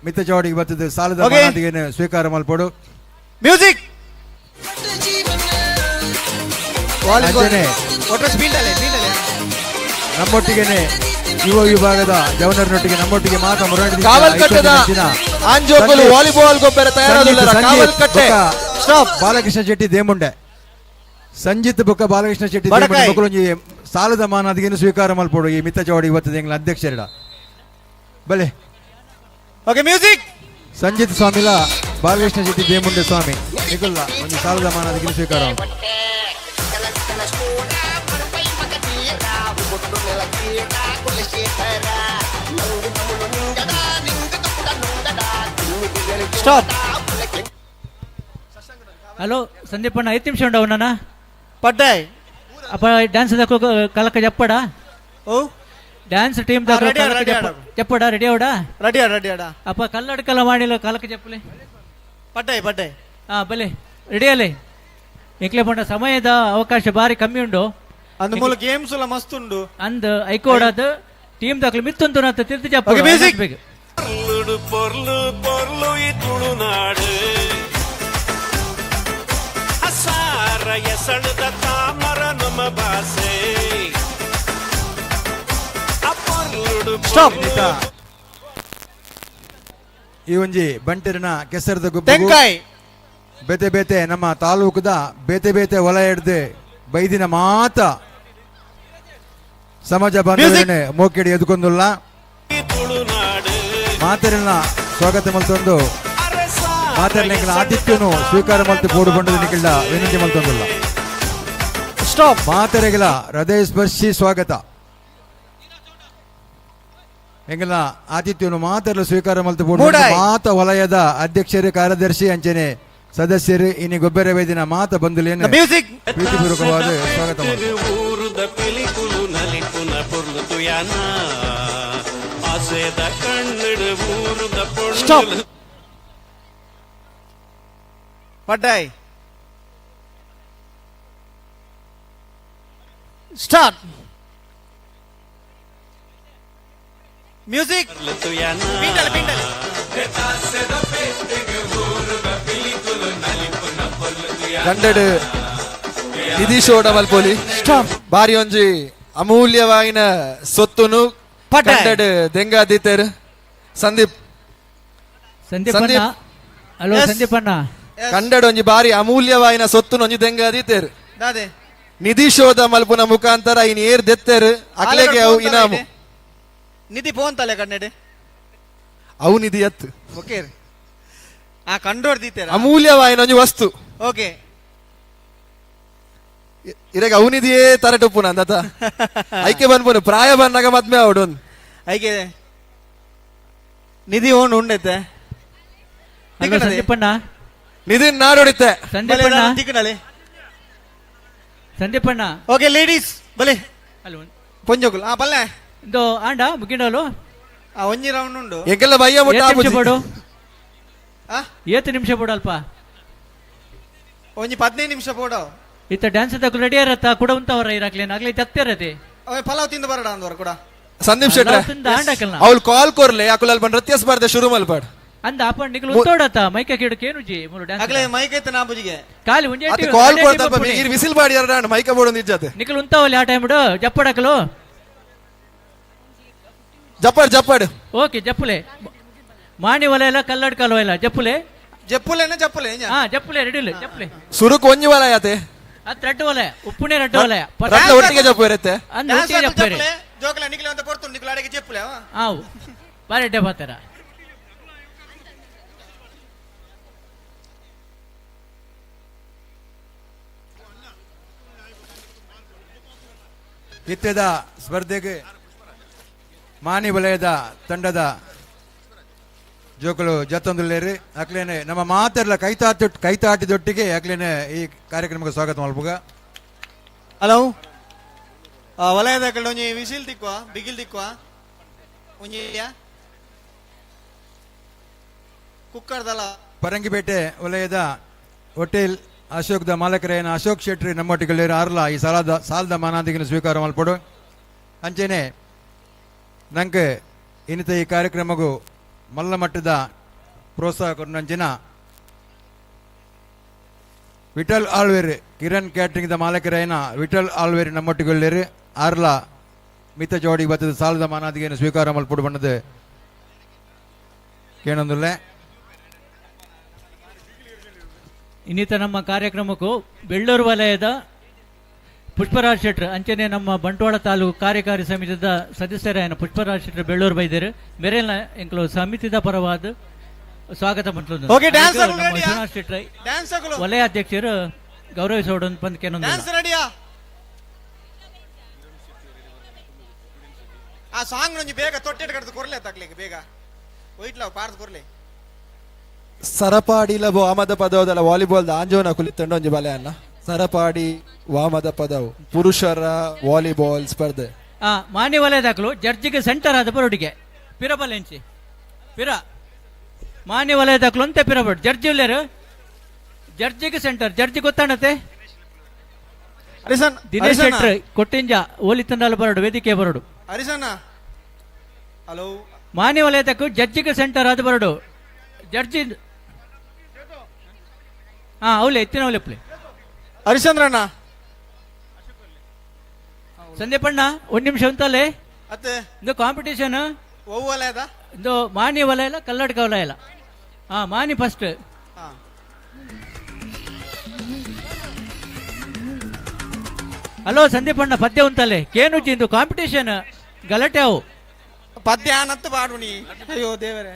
Speaker 1: ಮಿತ್ತ ಚೌಡಿಗೆ ಬರ್ತದೆ ಸಾಲದ
Speaker 13: Okay.
Speaker 1: ಮನಾದಿಗೆ ಸ್ವೀಕಾರ ಮಲ್ಪೊಡು.
Speaker 13: ಮ್ಯೂಸಿಕ್.
Speaker 1: ಅಂಜನೆ ನಮ್ಮೊಟ್ಟಿಗೆನೆ ಯುವ ವಿಭಾಗದ ಜವನರನೊಟ್ಟಿಗೆ ನಮ್ಮೊಟ್ಟಿಗೆ ಮಾತಾ ಮುರಾಣಿ
Speaker 15: ಕಾವಲ್ಕಟ್ಟೆದ ಆಂಜೋಕುಲು ವಾಲಿಬಾಲ್ ಗೊಬ್ಬರ ತಯಾರಾದುಲ್ಲೆರ. ಕಾವಲ್ಕಟ್ಟೆ.
Speaker 1: ಸ್ಟಾಪ್. ಬಾಲಕೃಷ್ಣ ಶೆಟ್ಟಿ ದೇಮುಂಡೆ ಸಂಜಿತ್ ಬೊಕ್ಕ ಬಾಲಕೃಷ್ಣ ಶೆಟ್ಟಿ ದೇಮುಂಡೆ
Speaker 13: ಬಡಕಾಯಿ.
Speaker 1: ಬೊಕ್ಕಲೊಂಜಿ ಸಾಲದ ಮಾನಾದಿಗೆನು ಸ್ವೀಕಾರ ಮಲ್ಪೊಡು ಈ ಮಿತ್ತ ಚೌಡಿ ಇವತ್ತು ಎಂಗ್ಲ ಅಧ್ಯಕ್ಷರ ಬಲೆ.
Speaker 13: Okay music.
Speaker 1: ಸಂಜಿತ್ ಸ್ವಾಮಿಲ ಬಾಲಕೃಷ್ಣ ಶೆಟ್ಟಿ ದೇಮುಂಡೆ ಸ್ವಾಮಿ ನಿಕುಲ್ಲ ಒಂದು ಸಾಲದ ಮಾನಾದಿಗೆನು ಸ್ವೀಕಾರ ಮಲ್ಪೊಡು.
Speaker 13: ಸ್ಟಾಪ್.
Speaker 17: ಹಲೋ ಸಂದೀಪಣ್ಣ ಐದು ನಿಮಿಷ ಉಂಡು ಅವನ
Speaker 13: ಪಡ್ಡಾಯ್
Speaker 17: ಅಪ್ಪ ಡ್ಯಾನ್ಸ್ ಕಲಕ ಜಪ್ಪಡ.
Speaker 13: ಓ
Speaker 17: ಡ್ಯಾನ್ಸ್ ಟೀಮ್
Speaker 13: ready, ready,
Speaker 17: చెప్పడా రెడీ అవడా?
Speaker 13: ರೆಡಿ ರೆಡಿ ಅಡ.
Speaker 17: ಅಪ್ಪ ಕಲ್ಲಡ್ಕಲ ಮಾಡಿಲ್ಲ ಕಲಕ చెప్పలే.
Speaker 13: ಪಡ್ಡಾಯ್ ಪಡ್ಡಾಯ್.
Speaker 17: ಹಾ ಬಲೆ ರೆಡಿ ಅಲ್ಲೇ ಎಂಕ್ಲೆ ಪಂಡ ಸಮಯದ ಅವಕಾಶ ಬಾರಿ ಕಮ್ಮಿ ಉಂಡು.
Speaker 13: ಅಂದ್ ಮೂಲ ಗೇಮ್ಸ್ ಎಲ್ಲ ಮಸ್ತ್ ಉಂಡು.
Speaker 17: ಅಂದ್ ಐಕೋಡಾದ ಟೀಮ್ ದಾಖಲು ಮಿತ್ತೊಂದು ನಾತ ತಿರ್ತಿ ಜಪ್ಪ.
Speaker 13: Okay, music.
Speaker 8: ಪೊರ್ಲು ಪೊರ್ಲು ಈ ತುಳುನಾಡು ಅಸಾರ ಎಸಣದ ತಾಮರ ನಮ್ಮ ಭಾಷೆ ಅಪೊರ್ಲುಡು.
Speaker 13: ಸ್ಟಾಪ್.
Speaker 1: ಈ ಒಂಜಿ ಬಂಟೆರಿನ ಕೆಸರದ ಗುಬ್ಬ
Speaker 13: ತೆಂಕಾಯಿ.
Speaker 1: ಬೇತೆ ಬೇತೆ ನಮ್ಮ ತಾಲೂಕುದ ಬೇತೆ ಬೇತೆ ವಲಯ ಹಿಡ್ದು ಬೈದಿನ ಮಾತ ಸಮಾಜ ಬಾಂಧವರನ್ನೇ ಮೋಕೆಡಿ ಎದುಕೊಂದುಲ್ಲ ಮಾತರಿನ ಸ್ವಾಗತ ಮಲ್ತೊಂದು ಮಾತರ್ಲಿಂಗ್ಲ ಆತಿಥ್ಯನು ಸ್ವೀಕಾರ ಮಲ್ತು ಪೋಡು ಬಂಡದ ನಿಖಿಲ್ಡ ವಿನಂತಿ ಮಲ್ತೊಂದುಲ್ಲ.
Speaker 13: ಸ್ಟಾಪ್.
Speaker 1: ಮಾತರೆಗಳ ಹೃದಯ ಸ್ಪರ್ಶಿ ಸ್ವಾಗತ. ಎಂಗಲ ಆತಿಥ್ಯನು ಮಾತರ್ಲ ಸ್ವೀಕಾರ ಮಲ್ತು ಪೋಡು
Speaker 13: ಮೂಡಾಯಿ.
Speaker 1: ಮಾತ ವಲಯದ ಅಧ್ಯಕ್ಷರು ಕಾರ್ಯದರ್ಶಿ ಅಂಚನೆ ಸದಸ್ಯರು ಇನಿ ಗೊಬ್ಬರ ವೇದಿನ ಮಾತ ಬಂಧುಲೇನು
Speaker 13: ಮ್ಯೂಸಿಕ್.
Speaker 1: ಪ್ರೀತಿಪೂರ್ವಕವಾದ ಸ್ವಾಗತ ಮಲ್ತು.
Speaker 8: ಊರುದ ಪಿಲಿಕುಲು ನಲಿಪುನ ಪೊರ್ಲು ತುಯಾನ ಆಸೆದ ಕಣ್ಣಡು ಊರುದ
Speaker 13: ಸ್ಟಾಪ್.
Speaker 8: ಪೊಣ್ಣು.
Speaker 13: ಪಡ್ಡಾಯ್. ಸ್ಟಾರ್ಟ್. ಮ್ಯೂಸಿಕ್. ಪಿಂಡಲ್ ಪಿಂಡಲ್.
Speaker 15: ಗಂಡಡು ನಿಧೀಶ್ ಮಲ್ಪೋಲಿ.
Speaker 13: ಸ್ಟಾಪ್.
Speaker 15: ಬಾರಿ ಒಂಜಿ ಅಮೂಲ್ಯವಾಯಿನ ಸೊತ್ತುನು
Speaker 13: ಪಡ್ಡಾಯ್.
Speaker 15: ಕಂಡಡ್ ದೆಂಗಾದಿತ್ತೇರು ಸಂದೀಪ್.
Speaker 17: ಸಂದೀಪಣ್ಣ.
Speaker 15: ಸಂದೀಪ್.
Speaker 17: Hello
Speaker 13: Yes.
Speaker 17: ಸಂದೀಪಣ್ಣ.
Speaker 15: ಕಂಡಡ್ ಒಂಜಿ ಬಾರಿ ಅಮೂಲ್ಯವಾಯಿನ ಸೊತ್ತುನು ಒಂಜಿ ದೆಂಗಾದಿತ್ತೇರು
Speaker 13: ದಾದೆ
Speaker 15: ನಿಧಿ ಶೋಧ ಮಲ್ಪುನ ಮುಖಾಂತರ ಇನ್ ಏರ್ ದೆತ್ತೇರು ಅಕ್ಲೆಗೆ ಅವು ಇನಾಮು.
Speaker 13: ನಿಧಿ ಫೋನ್ ತಲೆ ಕಣ್ಣೆಡೆ.
Speaker 15: ಅವು ನಿಧಿ ಅತ್ತು.
Speaker 13: ಓಕೆ ಆ ಕಂಡೋರ್ ದೀತೇರ.
Speaker 15: ಅಮೂಲ್ಯವಾಯಿನ ಒಂಜಿ ವಸ್ತು.
Speaker 13: ಓಕೆ.
Speaker 15: ಇರೆಗ ಅವನಿದಿಯೇ ತರಟುಪ್ಪುನ ಅಂದತ ಐಕೆ ಬನ್ಪುನು ಪ್ರಾಯ ಬನ್ನಾಗ ಮದ್ಮೆ ಅವಡು.
Speaker 13: ಐಕೆ ನಿಧಿ ಓಂಡು ಉಂಡೈತೆ.
Speaker 17: ಹಲೋ ಸಂದೀಪಣ್ಣ.
Speaker 15: ನಿಧಿ ನಾಡೊಡಿತೆ.
Speaker 17: ಸಂದೀಪಣ್ಣ.
Speaker 13: ತಿಕ್ಕನಲೆ.
Speaker 17: ಸಂದೀಪಣ್ಣ.
Speaker 13: ಓಕೆ ಲೇಡೀಸ್ ಬಲೆ.
Speaker 17: ಹಲೋ.
Speaker 13: ಪೊಂಜೋಕುಲು ಆ ಬಲ್ಲೆ.
Speaker 17: ಇಂದು ಆಂಡ ಮುಗಿಂಡಲು.
Speaker 13: ಆ ಒಂಜಿ ರೌಂಡ್ ಉಂಡು.
Speaker 15: ಎಂಕೆಲ್ಲ ಬಯ್ಯ ಮುಟ್ಟ
Speaker 17: ಏತ್ ನಿಮಿಷ
Speaker 15: ಆಪುಜಿ.
Speaker 17: ಬೋಡು?
Speaker 13: ಆ?
Speaker 17: ಏತ್ ನಿಮಿಷ ಬೋಡು ಅಲ್ಪ?
Speaker 13: ಒಂಜಿ 15 ನಿಮಿಷ ಬೋಡು.
Speaker 17: ಇತ್ತ ಡ್ಯಾನ್ಸ್ ತಕ್ಕ ರೆಡಿ ಇರತ್ತ ಕೂಡ ಉಂತವರ ಇರಾಕ್ಲೇನ್ ಆಗ್ಲಿ ತತ್ತಿರತಿ.
Speaker 13: ಅವೆ ಪಲಾವ್ ತಿಂದು ಬರಡ ಅಂದವರ ಕೂಡ.
Speaker 15: ಸಂದೀಪ್ ಶೆಟ್ರೆ
Speaker 17: ಪಲಾವ್ ತಿಂದು ಆಂಡಕಲ್ನ.
Speaker 15: ಅವಳು ಕಾಲ್ ಕೊರ್ಲೆ ಅಕುಲ್ ಅಲ್ಪ ನೃತ್ಯ ಸ್ಪರ್ಧೆ ಶುರು ಮಲ್ಪಾಡ್.
Speaker 17: ಅಂದ ಅಪ್ಪ ನಿಕಲು ಉಂತೋಡತ್ತ ಮೈಕ ಕಿಡಕೇನು ಜಿ ಮೂಲು ಡ್ಯಾನ್ಸ್.
Speaker 13: ಅಗಲೇ ಮೈಕ್ ಐತೆ ನಾ ಬುಜಿಗೆ.
Speaker 17: ಖಾಲಿ ಒಂಜೆ
Speaker 15: ಅತ್ತೆ ಕಾಲ್ ಕೊಡ್ತಲ್ಪ ಈರ್ ವಿಸಿಲ್ ಬಾಡಿ ಯಾರ ಮೈಕ ಬೋಡು ನಿಜ್ಜತೆ.
Speaker 17: ನಿಕಲು ಉಂತಾವಲ್ಲಿ ಆ ಟೈಮ್ ಜಪ್ಪಡಕಲು.
Speaker 15: ಜಪ್ಪಾಡ್ ಜಪ್ಪಾಡ್.
Speaker 17: ಓಕೆ ಜಪ್ಪುಲೆ ಮಾಣಿ ವಲಯ ಕಲ್ಲಡ್ಕಲ್ ವಲಯ ಜಪ್ಪುಲೆ.
Speaker 13: ಜಪ್ಪುಲೆನ ಜಪ್ಪುಲೆ.
Speaker 17: ಹಾ ಜಪ್ಪುಲೆ ರೆಡಿ ಇಲ್ಲ ಜಪ್ಪುಲೆ.
Speaker 15: ಸುರುಕ್ ಒಂಜಿ ವಲಯ ಆತೆ.
Speaker 17: ಅತ್ ರಡ್ಡು ವಲಯ ಉಪ್ಪುನೆ ರಡ್ಡು ವಲಯ.
Speaker 15: ರಡ್ಡ ಒಟ್ಟಿಗೆ ಜಪ್ಪು ಇರುತ್ತೆ.
Speaker 17: ಅಂದ್ ಒಟ್ಟಿಗೆ ಜಪ್ಪು ಇರೆ.
Speaker 13: ಜೋಕಲೆ ನಿಕಲೆ ಅಂತ ಪೊರ್ತು ನಿಕಲ ಅಡಿಗೆ ಜಪ್ಪುಲೆ.
Speaker 17: ಆವು ಬಾರಿ ಅಡ್ಡೆ ಬಾತಾರ.
Speaker 1: ಇತ್ಯದ ಸ್ಪರ್ಧೆಗೆ ಮಾನಿ ವಲಯದ ತಂಡದ ಜೋಕುಲು ಜತ್ತೊಂದುಲ್ಲೇರಿ ಅಕ್ಲೇನೆ ನಮ್ಮ ಮಾತೆಲ್ಲ ಕೈತಾಟಿದೊಟ್ಟಿಗೆ ಅಕ್ಲೇನೆ ಈ ಕಾರ್ಯಕ್ರಮಕ್ಕೆ ಸ್ವಾಗತ ಮಲ್ಪುಗ.
Speaker 13: ಹಲೋ ವಲಯದ ಕಡೆ ಒಂಜಿ ವಿಸಿಲ್ ತಿಕ್ವ ಬಿಗಿಲ್ ತಿಕ್ವ ಒಂಜಿ ಕುಕ್ಕರ್ದಲ್ಲ.
Speaker 1: ಪರಂಗಿಪೇಟೆ ವಲಯದ ಹೋಟೆಲ್ ಅಶೋಕ್ದ ಮಾಲಕರೇನ ಅಶೋಕ್ ಶೆಟ್ಟಿ ನಮ್ಮೊಟ್ಟಿಗೆ ಆರ್ಲ ಈ ಸಾಲದ ಮಾನಾದಿಗಿನ ಸ್ವೀಕಾರ ಮಲ್ಪಡು. ಅಂಚೆನೆ ನಂಗೆ ಇನ್ನಿತ ಈ ಕಾರ್ಯಕ್ರಮಗೂ ಮಲ್ಲ ಮಟ್ಟದ ಪ್ರೋತ್ಸಾಹ ಕೊಟ್ಟಂಚಿನ ವಿಠಲ್ ಆಳ್ವೇರಿ ಕಿರಣ್ ಕ್ಯಾಟ್ರಿಂಗ್ದ ಮಾಲಕರೇನ ವಿಠಲ್ ಆಳ್ವೇರಿ ನಮ್ಮೊಟ್ಟಿಗೆ ಆರ್ಲ ಮಿತ ಜೋಡಿ ಬತ್ತದ ಸಾಲದ ಮಾನಾದಿಗೆಯನ್ನು ಸ್ವೀಕಾರ ಮಲ್ಪಡು ಬಣ್ಣದ ಕೇಳೊಂದುಲ್ಲೆ.
Speaker 17: ಇನ್ನಿತ ನಮ್ಮ ಕಾರ್ಯಕ್ರಮಕ್ಕೂ ಬೆಳ್ಳೂರು ವಲಯದ ಪುಷ್ಪರಾಜ್ ಶೆಟ್ರು ಅಂಚನೆ ನಮ್ಮ ಬಂಟ್ವಾಳ ತಾಲೂಕು ಕಾರ್ಯಕಾರಿ ಸಮಿತಿದ ಸದಸ್ಯರಾಯನ ಪುಷ್ಪರಾಜ್ ಶೆಟ್ರು ಬೆಳ್ಳೂರು ಬೈದರು ಮೇರೆಲ್ಲ ಎಂಕಲು ಸಮಿತಿದ ಪರವಾದ ಸ್ವಾಗತ ಪಂತೊಂದು.
Speaker 13: ಓಕೆ, ಡ್ಯಾನ್ಸ್
Speaker 17: ನಮ್ಮ
Speaker 13: ರೆಡಿಯಾ?
Speaker 17: ವಿಶ್ವನಾಥ್ ಶೆಟ್ರು
Speaker 13: ಡ್ಯಾನ್ಸ್ ಆಗಲು.
Speaker 17: ವಲಯ ಅಧ್ಯಕ್ಷರು ಗೌರವಿಸೋಡು ಬಂದ್ ಕೇನೊಂದು.
Speaker 13: ಡ್ಯಾನ್ಸ್ ರೆಡಿಯಾ? ಆ ಸಾಂಗ್ ಒಂಜಿ ಬೇಗ ತೊಟ್ಟೆಟ್ ಕಡ್ದು ಕೊರ್ಲೆ ತಕ್ಲಿಕ್ಕೆ ಬೇಗ ಒಯ್ಟ್ಲಾವ್ ಪಾರ್ದು ಕೊರ್ಲೆ.
Speaker 15: ಸರಪಾಡಿಲ ವಾಮದ ಪದವದಲ್ಲ ವಾಲಿಬಾಲ್ ಆಂಜೋನ ಕುಲಿತಂಡ ಒಂಜಿ ಬಲೆ ಅನ್ನ ಸರಪಾಡಿ ವಾಮದ ಪದವು ಪುರುಷರ ವಾಲಿಬಾಲ್ ಸ್ಪರ್ಧೆ.
Speaker 17: ಮಾನ್ಯ ವಲಯದಾಕಲು ಜಡ್ಜಿಗೆ ಸೆಂಟರ್ ಆದ ಬರೋಡಿಗೆ ಪಿರಬಲೆಂಚಿ ಪಿರ ಮಾನ್ಯ ವಲಯದಾಕಲು ಅಂತೆ ಪಿರಬಡ್ ಜಡ್ಜಿ ಉಲ್ಲೇರು ಜಡ್ಜಿಗೆ ಸೆಂಟರ್ ಜಡ್ಜಿ ಗೊತ್ತಾಣತೆ ದಿನೇಶ್ ಶೆಟ್ರು ಕೊಟ್ಟಿಂಜ ಓಲಿತಂಡಾಲ ಬರೋಡು ವೇದಿಕೆ ಬರೋಡು.
Speaker 13: ಹರಿಸಣ್ಣ ಹಲೋ.
Speaker 17: ಮಾನ್ಯ ವಲಯದಕ್ಕೂ ಜಡ್ಜಿಗೆ ಸೆಂಟರ್ ಆದ ಬರೋಡು ಜಡ್ಜಿ ಹಾ ಅವಲೆ ಎತ್ತಿನ ಅವಲೆ ಪ್ಲೇ.
Speaker 13: ಹರಿಶ್ಚಂದ್ರಣ್ಣ
Speaker 17: ಸಂದೀಪಣ್ಣ ಒಂದು ನಿಮಿಷ ಅಂತಲೇ
Speaker 13: ಅತ್ತೆ
Speaker 17: ಇಂದು ಕಾಂಪಿಟೇಷನ್
Speaker 13: ಒವ್ವು ವಲಯದ?
Speaker 17: ಇಂದು ಮಾನಿ ವಲಯ ಇಲ್ಲ ಕಲ್ಲಡ್ಕ ವಲಯ ಇಲ್ಲ. ಹಾ ಮಾನಿ ಫಸ್ಟ್. ಹಲೋ ಸಂದೀಪಣ್ಣ ಪದ್ಯ ಉಂಟಲ್ಲೇ ಕೇನುಜಿ ಇಂದು ಕಾಂಪಿಟೇಷನ್ ಗಲಾಟೆ ಅವು
Speaker 13: ಪದ್ಯ ಆನತ್ತು ಬಾಡುಣಿ ಅಯ್ಯೋ ದೇವರೇ.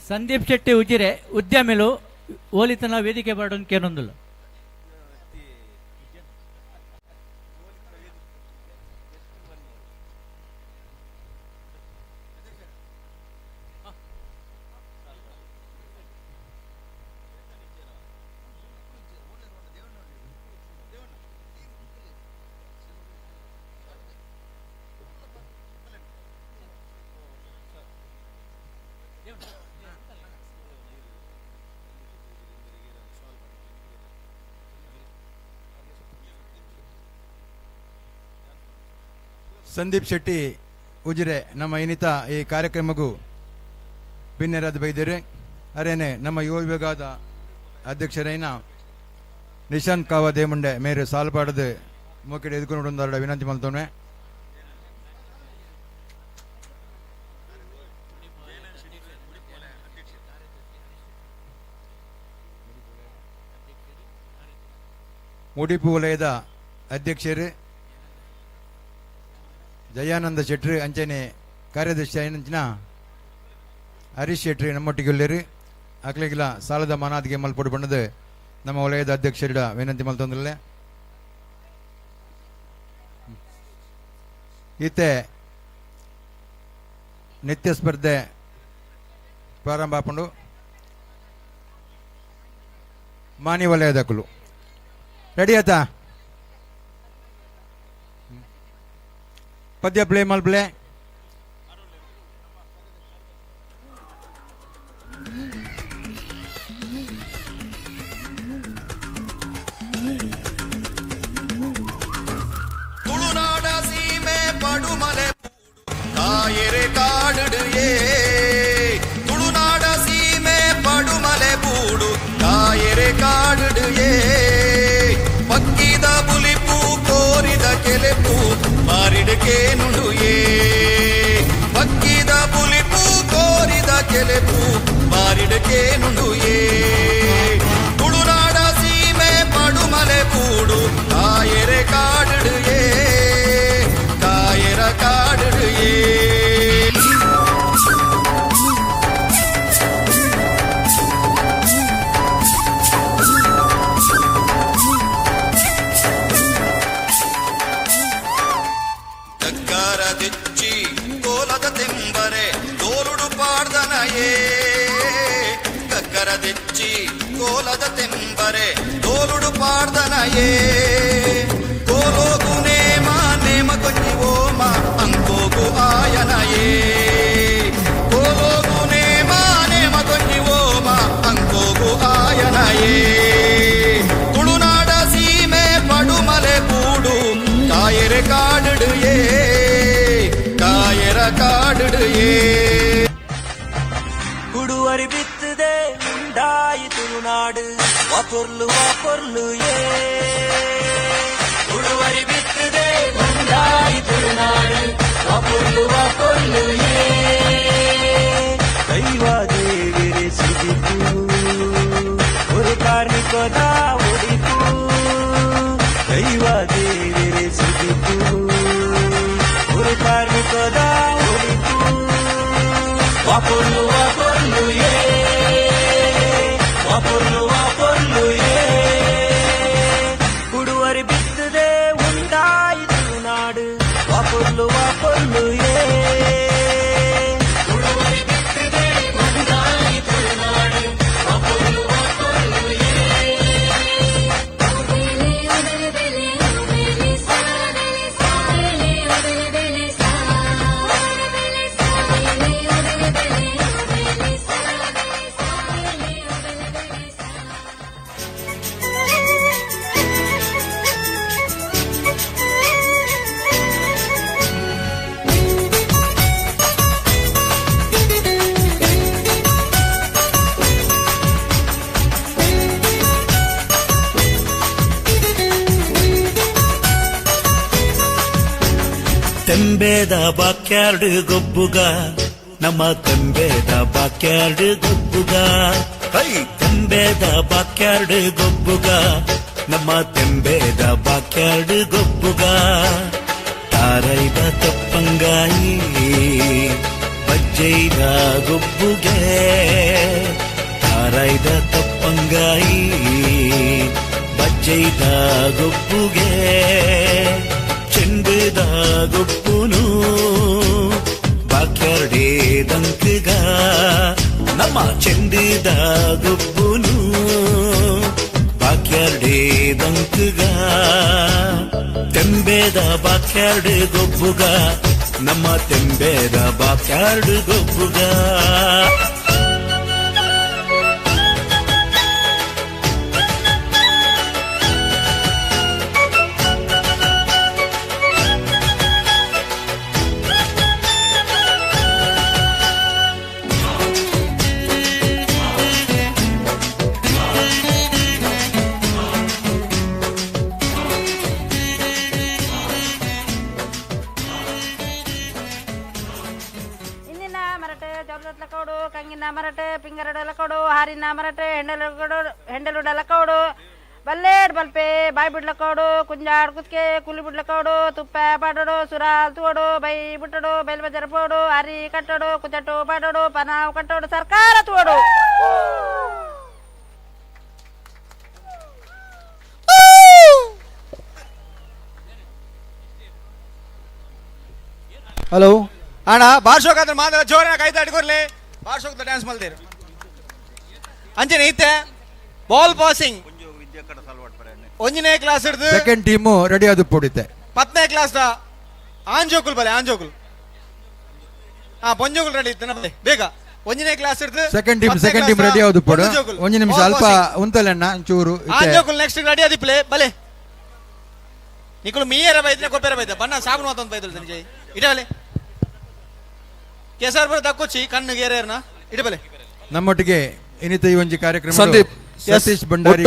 Speaker 17: ಸಂದೀಪ್ ಶೆಟ್ಟಿ ಉಜಿರೆ ಉದ್ಯಮಿಲು ಓಲಿತನ ವೇದಿಕೆ ಬಾಡೋನ್ ಕೇನೊಂದುಲ್ಲ.
Speaker 1: ಸಂದೀಪ್ ಶೆಟ್ಟಿ ಉಜಿರೆ ನಮ್ಮ ಇನ್ನಿತ ಈ ಕಾರ್ಯಕ್ರಮಕ್ಕೂ ಭಿನ್ನರಾದ ಬೈದರೆ ಅರೇನೆ ನಮ್ಮ ಯುವ ವಿಭಾಗದ ಅಧ್ಯಕ್ಷರೈನ ನಿಶಾಂತ್ ಕಾವ ದೇಮುಂಡೆ ಮೇರು ಸಾಲ್ಪಾಡದು ಮೋಕೆಡೆ ಎದುಕೊಂಡು ವಿನಂತಿ ಮಲ್ತೋನೆ. ಮುಡಿಪು ವಲಯದ ಅಧ್ಯಕ್ಷರು ಜಯಾನಂದ ಶೆಟ್ರು ಅಂಚನೆ ಕಾರ್ಯದರ್ಶಿ ಆಯಿನಂಚಿನ ಹರೀಶ್ ಶೆಟ್ರು ನಮ್ಮೊಟ್ಟಿಗೆ ಉಲ್ಲೇರು. ಅಕ್ಲೆಗಿಲ ಸಾಲದ ಮಾನಾದಿಗೆ ಮಲ್ಪೊಡು ಪಂಡದು ನಮ್ಮ ವಲಯದ ಅಧ್ಯಕ್ಷರಿಡ ವಿನಂತಿ ಮಲ್ತೊಂದುಲ್ಲೆ. ಈತೆ ನಿತ್ಯ ಸ್ಪರ್ಧೆ ಪ್ರಾರಂಭ ಆಪುಂಡು. ಮಾನಿ ವಲಯದಕುಲು ರೆಡಿ ಆತಾ? ಪದ್ಯ ಪ್ಲೇ ಮಲ್ಪ್ಲೆ.
Speaker 18: ತುಳುನಾಡ ಸೀಮೆ ಪಡುಮಲೆ ಕಾಯರೆ ಕಾಡುಡು ಏ, ತುಳುನಾಡ ಸೀಮೆ ಪಡುಮಲೆ ಬೂಡು ಕಾಯರೆ ಕಾಡುಡು ಏ, ಪಕ್ಕಿದ ಬುಲಿಪು ಕೋರಿದ ಕೆಲೆಪು ಮಾರಿಡಕೆ ನುಡು ಏ, ಪಕ್ಕಿದ ಬುಲಿಪು ಕೋರಿದ ಕೆಲೆಪು ಮಾರಿಡಕೆ ನುಡು ಏ, ತುಳುನಾಡ ಸೀಮೆ ಪಡುಮಲೆ ಬೂಡು ಕಾಯರೆ ಕಾಡುಡು ಏ, ಕಾಯರ ಕಾಡುಡು ಏ. ಗಗ್ಗರ ದಿಚ್ಚಿ ಕೋಲದ ತೆಂಬರೆ ತೋಲುಡು ಪಾಡ್ದನಯೇ, ಗಗ್ಗರ ದಿಚ್ಚಿ ಕೋಲದ ತೆಂಬರೆ ತೋಲುಡು ಪಾಡ್ದನಯೇ, ಕೋಲೋಗು ನೇಮ ನೇಮ ಕೊಂಜಿ ಓಮ ಅಂಕೋಗು ಆಯನಯೇ, ಕೋಲೋಗು ನೇಮ ನೇಮ ಕೊಂಜಿ ಓಮ ಅಂಕೋಗು ಆಯನಯೇ, ತುಳುನಾಡ ಸೀಮೆ ಪಡುಮಲೆ ಬೂಡು ಕಾಯರೆ ಕಾಡುಡು ಏ, ಕಾಯರ ಕಾಡುಡು ಏ.
Speaker 9: ಕುಡುವರಿ ಬಿತ್ತದೆ ಉಂಡಾಯಿ ತುಳುನಾಡು ವಾಪೊರ್ಲು ವಾಪೊರ್ಲು ಏ, ಕುಡುವರಿ ಬಿತ್ತದೆ ಉಂಡಾಯಿ ತುಳುನಾಡು ವಾಪೊರ್ಲು ವಾಪೊರ್ಲು ಏ, ದೈವ ದೇವಿರೆ ಸುಗಿಪು ஒரு ಕಾರ್ಣಿಕೋದ ಉಡಿಪು, ದೈವ ದೇವಿರೆ ಸುಗಿಪು ஒரு ಕಾರ್ಣಿಕೋದ ಉಡಿಪು, ವಾಪೊರ್ಲು ವಾಪೊರ್ಲು ಏ, ವಾಪೊರ್ಲು ವಾಪೊರ್ಲು ಏ, ಕುಡುವರಿ ಬಿತ್ತದೆ ಉಂಡಾಯಿ ತುಳುನಾಡು ವಾಪೊರ್ಲು ವಾಪೊರ್ಲು ಏ, ಕುಡುವರಿ ಬಿತ್ತದೆ ಉಂಡಾಯಿ ತುಳುನಾಡು ವಾಪೊರ್ಲು ವಾಪೊರ್ಲು ಏ.
Speaker 8: ತೆಂಬೇದ ಬಾಕ್ಯಾರ್ಡ್ ಗೊಬ್ಬುಗ, ನಮ್ಮ ತೆಂಬೇದ ಬಾಕ್ಯಾರ್ಡ್ ಗೊಬ್ಬುಗ, ಹೈ ತೆಂಬೇದ ಬಾಕ್ಯಾರ್ಡ್ ಗೊಬ್ಬುಗ, ನಮ್ಮ ತೆಂಬೇದ ಬಾಕ್ಯಾರ್ಡ್ ಗೊಬ್ಬುಗ, ತಾರೈದ ತಪ್ಪಂಗಾಯಿ ಬಜ್ಜೈದ ಗೊಬ್ಬುಗೆ, ತಾರೈದ ತಪ್ಪಂಗಾಯಿ ಬಜ್ಜೈದ ಗೊಬ್ಬುಗೆ, ಚೆಂಡುದ ಗೊಬ್ಬುನು ಬಾಕ್ಯಾರ್ಡೇ ದಂಕಗ, ನಮ್ಮ ಚೆಂಡುದ ಗೊಬ್ಬುನು ಬಾಕ್ಯಾರ್ಡೇ ದಂಕಗ, ತೆಂಬೇದ ಬಾಕ್ಯಾರ್ಡ್ ಗೊಬ್ಬುಗ, ನಮ್ಮ ತೆಂಬೇದ ಬಾಕ್ಯಾರ್ಡ್ ಗೊಬ್ಬುಗ.
Speaker 19: ಇಂದಿನ ಮರಟೆ ಜವರತ್ಲ ಕೋಡು, ಕಂಗಿನ ಮರಟೆ ಪಿಂಗರಡಲ ಕೋಡು, ಹಾರಿನ ಮರಟೆ ಹೆಂಡಲು ಕೊಡು, ಹೆಂಡಲುಡಲ ಕೋಡು, ಬಲ್ಲೇಡ್ ಬಲ್ಪೆ ಬಾಯ್ ಬಿಡ್ಲಕೋಡು ಕುಂಜಾಡ್ ಕುತ್ಕೆ ಕುಲಿ ಬಿಡ್ಲಕೋಡು ತುಪ್ಪ ಪಾಡೋಡು ಸುರಾಲ್ ತೋಡು ಬೈ ಬಿಟ್ಟಡು ಬೈಲ್ ಬಜಾರ್ ಪೋಡು ಅರಿ ಕಟ್ಟೋಡು ಕುಚಟ್ಟು ಪಾಡೋಡು ಪನಾವ್ ಕಟ್ಟೋಡು ಸರ್ಕಾರ ತೋಡು.
Speaker 13: ಹಲೋ ಅಣ್ಣ, ಬಾರ್ಶೋಕ್ ಆದ್ರೆ ಮಾತ್ರ ಜೋರನ ಕೈ ತಾಡ್ಕೊರ್ಲಿ. ಬಾರ್ಶೋಕ್ ಡ್ಯಾನ್ಸ್ ಮಲ್ತೇರು ಅಂಚನೆ ಇತ್ತೆ ಬಾಲ್ ಪಾಸಿಂಗ್ ಒಂಜನೇ ಕ್ಲಾಸ್ ಹಿಡಿದು
Speaker 1: ಸೆಕೆಂಡ್ ಟೀಮು ರೆಡಿ ಆದು ಪೋಡಿತ್ತೆ.
Speaker 13: 10ನೇ ಕ್ಲಾಸ್ ಆಂಜೋಕುಲ್ ಬಲೆ ಆಂಜೋಕುಲ್ ಹಾ ಪೊಂಜೋಕುಲ್ ರೆಡಿ ಇತ್ತು ಬಲೆ ಬೇಗ ಒಂಜನೇ ಕ್ಲಾಸ್ ಹಿಡಿದು
Speaker 1: ಸೆಕೆಂಡ್ ಟೀಮ್ ರೆಡಿ ಆದು ಪೋಡು. ಒಂಜಿ ನಿಮಿಷ ಅಲ್ಪ ಉಂತಲೆಣ್ಣ ಚೂರು
Speaker 13: ಆಂಜೋಕುಲ್ ನೆಕ್ಸ್ಟ್ ರೆಡಿ ಆದಿಪ್ಲೆ ಬಲೆ. ನಿಕುಲು ಮೀಯರ ಬೈದ್ರೆ ಕೊಪ್ಪೆರ ಬೈದ ಬಣ್ಣ ಸಾಬೂನು ಮಾತೊಂದು ಬೈದಳು ಸಂಜಯ್ ಇಡಬಲೆ ಕೆಸರ್ ಬರ ದಕ್ಕೊಚ್ಚಿ ಕಣ್ಣು ಗೇರೇರ್ನ ಇಡಬಲೆ.
Speaker 1: ನಮ್ಮೊಟ್ಟಿಗೆ ಇನ್ನಿತ ಈ ಒಂಜಿ ಕಾರ್ಯಕ್ರಮ
Speaker 15: ಸಂದೀಪ್
Speaker 1: ಸತೀಶ್ ಭಂಡಾರಿ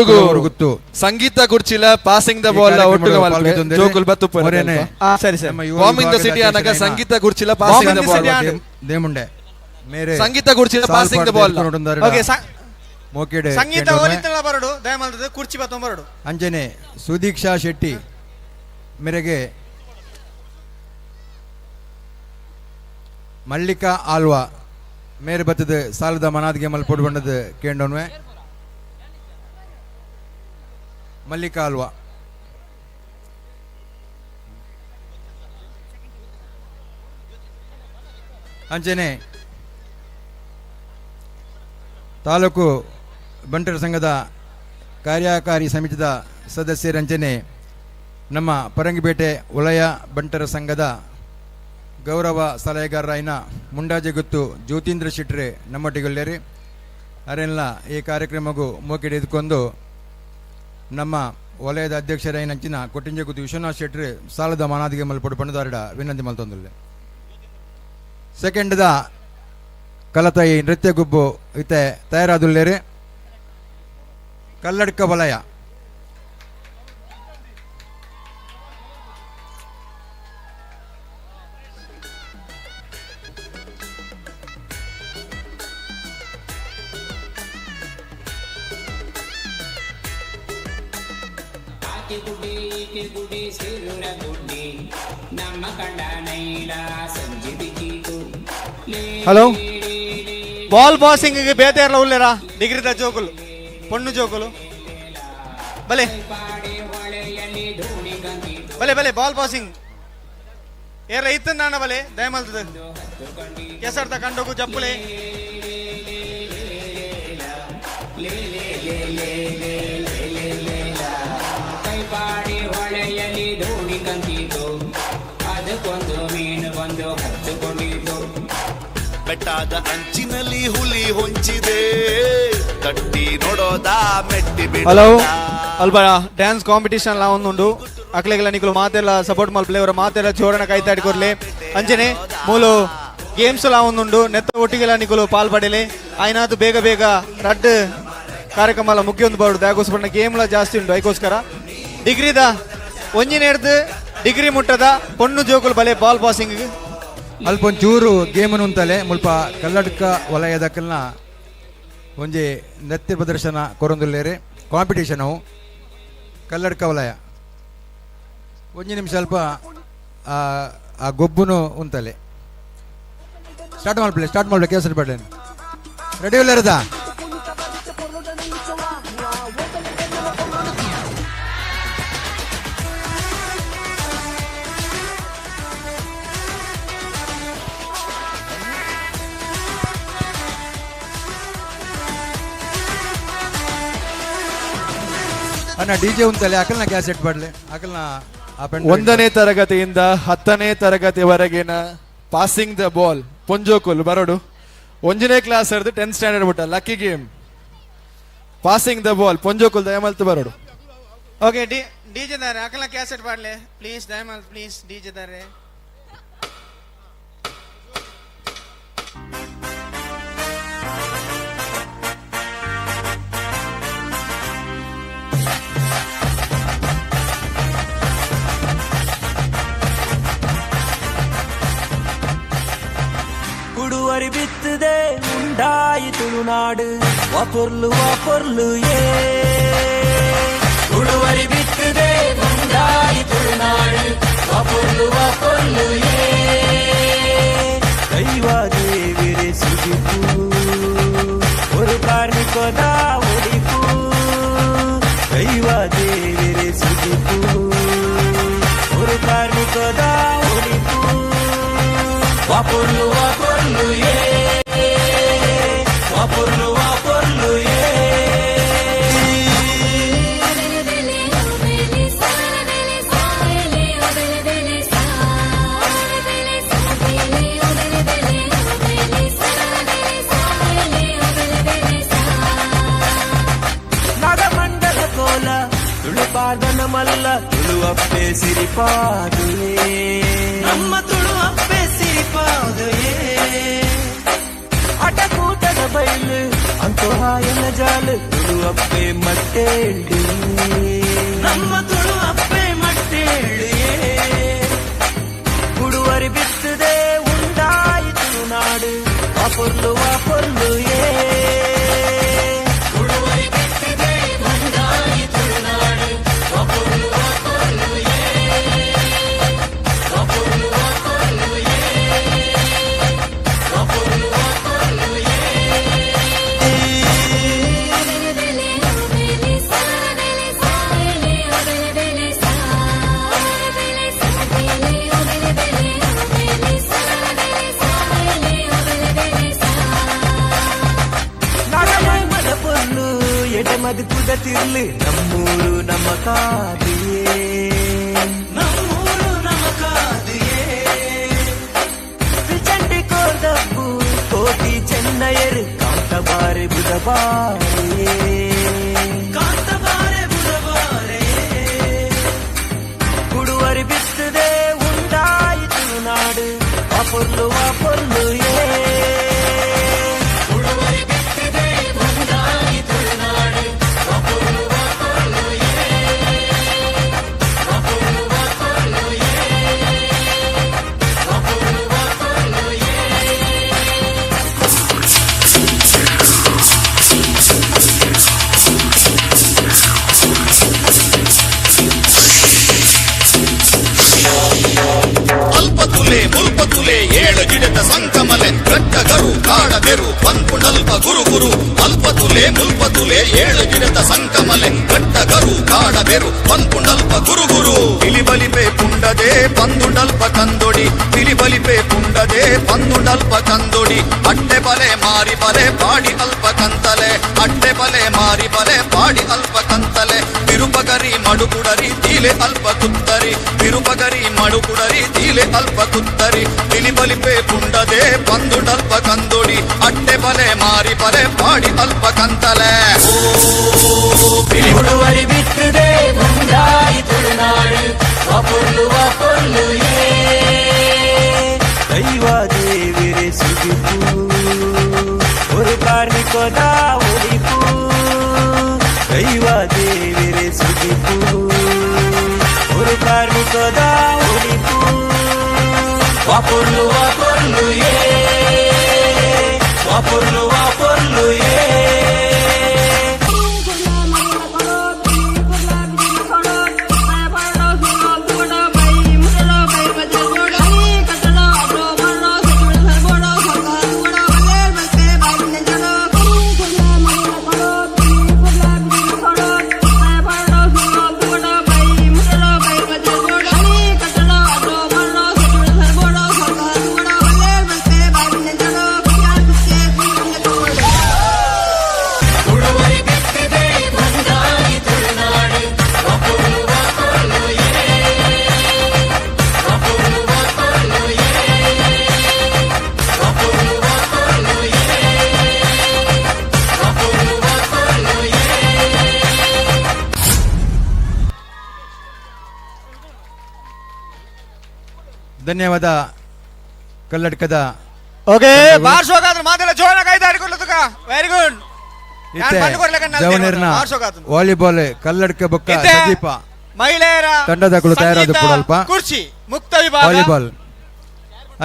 Speaker 1: ಗೊತ್ತು
Speaker 15: ಸಂಗೀತ ಕುರ್ಚಿಲ ಪಾಸಿಂಗ್ the ball ಒಟ್ಟುಗ ಜೋಕುಲ್ ಬತ್ತು
Speaker 13: ಸರಿ ಸರಿ
Speaker 15: ಬಾಂಬ್ ಇನ್ the city ಅನಗ ಸಂಗೀತ ಕುರ್ಚಿಲ ಪಾಸಿಂಗ್ the ball
Speaker 1: ದೇಮುಂಡೆ ಮೇರೆ
Speaker 15: ಸಂಗೀತ ಕುರ್ಚಿಲ ಪಾಸಿಂಗ್ the ball.
Speaker 13: Okay
Speaker 1: ಮೋಕೆಡೆ
Speaker 13: ಸಂಗೀತ ಓಲಿತ್ತಲ ಬರಡು ದಯಮಾಲ್ತದ ಕುರ್ಚಿ ಬತ್ತೊಂಬ ಬರಡು.
Speaker 1: ಅಂಜನೆ ಸುದೀಕ್ಷಾ ಶೆಟ್ಟಿ ಮೇರೆಗೆ ಮಲ್ಲಿಕಾ ಆಲ್ವಾ ಮೇರೆ ಬತ್ತದ ಸಾಲದ ಮನಾದ್ಗೆ ಮಲ್ಪೊಡು ಬಂಡದ ಕೇಂಡೋನ್ವೆ ಮಲ್ಲಿಕಾ ಆಲ್ವಾ. ಅಂಚನೆ ತಾಲೂಕು ಬಂಟರ ಸಂಘದ ಕಾರ್ಯಕಾರಿ ಸಮಿತಿದ ಸದಸ್ಯರಂಚನೆ ನಮ್ಮ ಪರಂಗಿಪೇಟೆ ವಲಯ ಬಂಟರ ಸಂಘದ ಗೌರವ ಸಲಹೆಗಾರರಾಯಿನ ಮುಂಡಾಜೆಗುತ್ತು ಜ್ಯೋತೀಂದ್ರ ಶೆಟ್ರೆ ನಮ್ಮೊಟ್ಟಿಗೊಲ್ಲೇರಿ ಅರೆಲ್ಲ ಈ ಕಾರ್ಯಕ್ರಮಗೂ ಮೋಕಿಡೆ ಎದ್ಕೊಂಡು ನಮ್ಮ ವಲಯದ ಅಧ್ಯಕ್ಷರಾಯಿನ ಅಂಚಿನ ಕೊಟ್ಟಿಂಜಗುತ್ತು ವಿಶ್ವನಾಥ್ ಶೆಟ್ರೆ ಸಾಲದ ಮಾನಾದಿಗೆ ಮಲ್ಪೊಡು ಪಂಡದಾರಡ ವಿನಂತಿ ಮಲ್ತೊಂದುಲ್ಲೆ. ಸೆಕೆಂಡ್ದ ಕಲತಾಯಿ ನೃತ್ಯ ಗುಬ್ಬು ಇತ್ತೆ ತಯಾರಾದುಲ್ಲೇರಿ ಕಲ್ಲಡ್ಕ ವಲಯ.
Speaker 13: ಹಲೋ ಬಾಲ್ ಪಾಸಿಂಗ್ ಬೇತೆರ್ಲ ಉಲ್ಲೇರಾ ಡಿಗ್ರಿದ ಜೋಕುಲು ಪೊಣ್ಣು ಜೋಕುಲು ಬಲೆ ಬಲೆ ಬಲೆ ಬಾಲ್ ಪಾಸಿಂಗ್ ಏರ ಇತ್ತಂದಾಣ ಬಲೆ ದಯಮಲ್ತದ ಕೆಸರ್ದ ಕಂಡೋಗು ಜಪ್ಪುಲೆ.
Speaker 20: ಕೈಪಾಡಿ ಹೊಳೆಯಲ್ಲಿ ದೋಣಿ ಕಂತಿತು ಅದಕ್ಕೊಂದು ಮೀನು ಬಂದು ಹತ್ತುಕೊಂಡಿತು.
Speaker 21: ಬೆಟ್ಟದ ಅಂಚಿನಲ್ಲಿ ಹುಲಿ ಹೊಂಚಿದೆ ತಟ್ಟಿ ನೋಡೋದ ಮೆಟ್ಟಿ.
Speaker 13: ಹಲೋ ಅಲ್ಪ ಡ್ಯಾನ್ಸ್ ಕಾಂಪಿಟೇಷನ್ ಲಾ ಒಂದುಂಡು ಅಕ್ಲೆಗೆಲ್ಲ ನಿಕುಲು ಮಾತೆಲ್ಲ ಸಪೋರ್ಟ್ ಮಲ್ಪಲೆ ಅವರ ಮಾತೆಲ್ಲ ಜೋರಣ ಕೈತಾಡಿಕೊರ್ಲೆ. ಅಂಚನೆ ಮೂಲು ಗೇಮ್ಸ್ ಲಾ ಒಂದುಂಡು ನೆತ್ತ ಒಟ್ಟಿಗೆಲ್ಲ ನಿಕುಲು ಪಾಲ್ ಪಡೆಲೆ ಆಯ್ನಾತು ಬೇಗ ಬೇಗ ರಡ್ಡ್ ಕಾರ್ಯಕ್ರಮ ಎಲ್ಲ ಮುಗಿಯೊಂದು ಬಾಡು ದಾಗೋಸ್ಕರ ಗೇಮ್ಲ ಜಾಸ್ತಿ ಉಂಟು. ಅದಕ್ಕೋಸ್ಕರ ಡಿಗ್ರಿದ ಒಂಜಿನೇಡ್ದು ಡಿಗ್ರಿ ಮುಟ್ಟದ ಪೊಣ್ಣು ಜೋಕುಲು ಬಲೆ ಬಾಲ್ ಪಾಸಿಂಗ್
Speaker 1: ಅಲ್ಪ ಒಂಚೂರು ಗೇಮನು ಅಂತಲೇ ಮುಲ್ಪ ಕಲ್ಲಡ್ಕ ವಲಯದಕ್ಕಲ್ನ ಒಂಜಿ ನೃತ್ಯ ಪ್ರದರ್ಶನ ಕೊರೊಂದುಲ್ಲೇರಿ ಕಾಂಪಿಟೇಷನ್ ಅವು ಕಲ್ಲಡ್ಕ ವಲಯ. ಒಂಜಿ ನಿಮಿಷ ಅಲ್ಪ ಆ ಗೊಬ್ಬುನು ಉಂತಲೆ ಸ್ಟಾರ್ಟ್ ಮಾಡ್ಬಿಡಿ ಸ್ಟಾರ್ಟ್ ಮಾಡ್ಬೇಕು ಕೇಸರಿ ಬೇಡ ರೆಡಿ ಉಲ್ಲೇರದ. ಅಣ್ಣ ಡಿ ಜೆ ಉಂತಲೆ ಅಕಲ್ನ ಕ್ಯಾಸೆಟ್ ಬಡ್ಲೆ ಅಕಲ್ನ.
Speaker 15: 1ನೇ ತರಗತಿಯಿಂದ 10ನೇ ತರಗತಿವರೆಗಿನ ಪಾಸಿಂಗ್ the ball ಪೊಂಜೋಕುಲ್ ಬರೋಡು. 1ನೇ ಕ್ಲಾಸ್ ಹಿಡಿದು 10th standard ಬಿಟ್ಟ lucky game passing the ball ಪೊಂಜೋಕುಲ್ ದಯಮಲ್ತು ಬರೋಡು.
Speaker 13: ಓಕೆ ಡಿ ಡಿಜೆ ದಾರೆ ಅಕಲ್ನ ಕ್ಯಾಸೆಟ್ ಬಾಡ್ಲೆ ಪ್ಲೀಸ್ ದಯಮಲ್ ಪ್ಲೀಸ್ ಡಿಜೆ ದಾರೆ.
Speaker 9: ಕುಡುವರಿ ಬಿತ್ತದೆ ಉಂಡಾಯಿ ತುಳುನಾಡು ವಾ ಪೊರ್ಲು ವಾ ಪೊರ್ಲು ಏ ದೇವಿರೆ ಸುಗಿಪು ஒரு ಕಾರ್ಮಿಕದ ಉಡಿಪು ವಾಪೊರ್ಲು ವಾಪೊರ್ಲು ಏ ವಾಪೊರ್ಲು ವಾಪೊರ್ಲು ಏ. ನಾಗಮಂಡಲ ಕೋಲ ತುಳುಪಾದನ ಮಲ್ಲ ತುಳುವಪ್ಪೆ ಸಿರಿಪಾದುಯೇ, ನಮ್ಮ ತುಳುವಪ್ಪೆ ಸಿರಿಪಾದುಯೇ. ಆಟಕೂಟದ ಬೈಲು ಅಂತೋಹಾಯನ ಜಾಲು ತುಳುವಪ್ಪೆ ಮಟ್ಟೇಳು, ನಮ್ಮ ತುಳುವಪ್ಪೆ ಮಟ್ಟೇಳುಯೇ. ಕುಡುವರಿ ಬಿತ್ತದೆ ಉಂಡಾಯಿ ತುಳುನಾಡು ವಾಪೊರ್ಲು ವಾಪೊರ್ಲು ಏ. ಕುಡುವರಿ ಬಿತ್ತದೆ ಉಂಡಾಯಿ ತುಳುನಾಡು ವಾಪೊರ್ಲು ವಾಪೊರ್ಲು ಏ, ವಾಪೊರ್ಲು ವಾಪೊರ್ಲು ಏ, ವಾಪೊರ್ಲು ವಾಪೊರ್ಲು ಏ. ನಡಮದ ಪೊರ್ಲು ಎಡಮದ ಕುದ ತಿರ್ಲು ನಮ್ಮೂರು ನಮ್ಮ ಕಾದಿಯೇ, ನಮ್ಮೂರು ನಮ್ಮ ಕಾದಿಯೇ. ಚಂಡಿ ಕೋರ್ದಬ್ಬು ಕೋಟಿ ಚೆನ್ನಯರು ಕಾಂತಬಾರೆ ಬುಧಬಾರೆ, ಕಾಂತಬಾರೆ ಬುಧಬಾರೆ. ಕುಡುವರಿ ಬಿತ್ತದೆ ಉಂಡಾಯಿ ತುಳುನಾಡು ವಾಪೊರ್ಲು ವಾಪೊರ್ಲು ಏ. ಕುಡುವರಿ ಬಿತ್ತದೆ ಉಂಡಾಯಿ ತುಳುನಾಡು ವಾಪೊರ್ಲು ವಾಪೊರ್ಲು ಏ, ವಾಪೊರ್ಲು ವಾಪೊರ್ಲು ಏ, ವಾಪೊರ್ಲು ವಾಪೊರ್ಲು ಏ.
Speaker 18: ಅಲ್ಪತುಲೆ ಮುಲ್ಪತುಲೆ ಏಳು ಗಿಡದ ಸಂಕಮಲೆ ಗಟ್ಟಗರು ಕಾಡಬೆರು ಪನ್ಪುಣಲ್ಪ ಗುರು ಗುರು. ಅಲ್ಪತುಲೆ ಮುಲ್ಪತುಲೆ ಏಳು ಗಿಡದ ಸಂಕಮಲೆ ಗಟ್ಟಗರು ಕಾಡಬೆರು ಪನ್ಪುಣಲ್ಪ ಗುರು ಗುರು. ಪಿಲಿಬಲಿಪೆ ಪುಂಡದೆ ಪಂದುಂಡಲ್ಪ ಕಂದೊಡಿ, ಪಿಲಿಬಲಿಪೆ ಪುಂಡದೆ ಪಂದುಂಡಲ್ಪ ಕಂದೊಡಿ. ಅಟ್ಟೆ ಬಲೆ ಮಾರಿ ಬಲೆ ಪಾಡಿ ಅಲ್ಪ ಕಂತಲೆ, ಅಟ್ಟೆ ಬಲೆ ಮಾರಿ ಬಲೆ ಪಾಡಿ ಅಲ್ಪ ಕಂತಲೆ. ತಿರುಪಗರಿ ಮಡುಕುಡರಿ ತೀಲೆ ಅಲ್ಪ ಕುತ್ತರಿ, ತಿರುಪಗರಿ ಮಡುಕುಡರಿ ತೀಲೆ ಅಲ್ಪ ಕುತ್ತರಿ. ಪಿಲಿಬಲಿಪೆ ಪುಂಡದೆ ಪಂದುಂಡಲ್ಪ ಕಂದೊಡಿ, ಅಟ್ಟೆ ಬಲೆ ಮಾರಿ ಬಲೆ ಪಾಡಿ ಅಲ್ಪ ಕಂತಲೆ.
Speaker 9: ಕುಡುವರಿ ಬಿತ್ತದೆ ಉಂಡಾಯಿ ತುಳುನಾಡು ವಾಪೊರ್ಲು ವಾಪೊರ್ಲು ಏ. ದೈವ ದೇವಿರೆ ಸುಗಿಪು ஒரு ಕಾರ್ಮಿಕದ ಉಡಿಪು, ದೈವ ದೇವಿರೆ ಸುಗಿಪು ஒரு ಕಾರ್ಮಿಕದ ಉಡಿಪು. ವಾಪೊರ್ಲು ವಾಪೊರ್ಲು ಏ, ವಾಪೊರ್ಲು ವಾಪೊರ್ಲು ಏ. ಕುಡುವರಿ ಬಿತ್ತದೆ ಉಂಡಾಯಿ ತುಳುನಾಡು ವಾಪೊರ್ಲು ವಾಪೊರ್ಲು ಏ, ವಾಪೊರ್ಲು ವಾಪೊರ್ಲು ಏ, ವಾಪೊರ್ಲು ವಾಪೊರ್ಲು ಏ, ವಾಪೊರ್ಲು ವಾಪೊರ್ಲು ಏ.
Speaker 1: ಧನ್ಯವಾದ ಕಲ್ಲಡ್ಕದ
Speaker 13: ಓಕೆ ಬಾರ್ಸೋಗಾದ್ರು ಮಾತೆಲ್ಲ ಜೋರಾಗಿ ಐದಾಡಿಕೊಳ್ಳುತ್ತಕ. Very good.
Speaker 1: ಇತ್ತೆ ಜವನೇರ್ನ ವಾಲಿಬಾಲ್ ಕಲ್ಲಡ್ಕ ಬೊಕ್ಕ
Speaker 13: ಇತ್ತೆ
Speaker 1: ಸದೀಪ
Speaker 13: ಮಹಿಳೆಯರ
Speaker 1: ತಂಡದಕುಲು ತಯಾರಾದ
Speaker 13: ಸಂಗೀತ
Speaker 1: ಪುಡಲ್ಪ
Speaker 13: ಕುರ್ಚಿ ಮುಕ್ತ ವಿಭಾಗ
Speaker 1: ವಾಲಿಬಾಲ್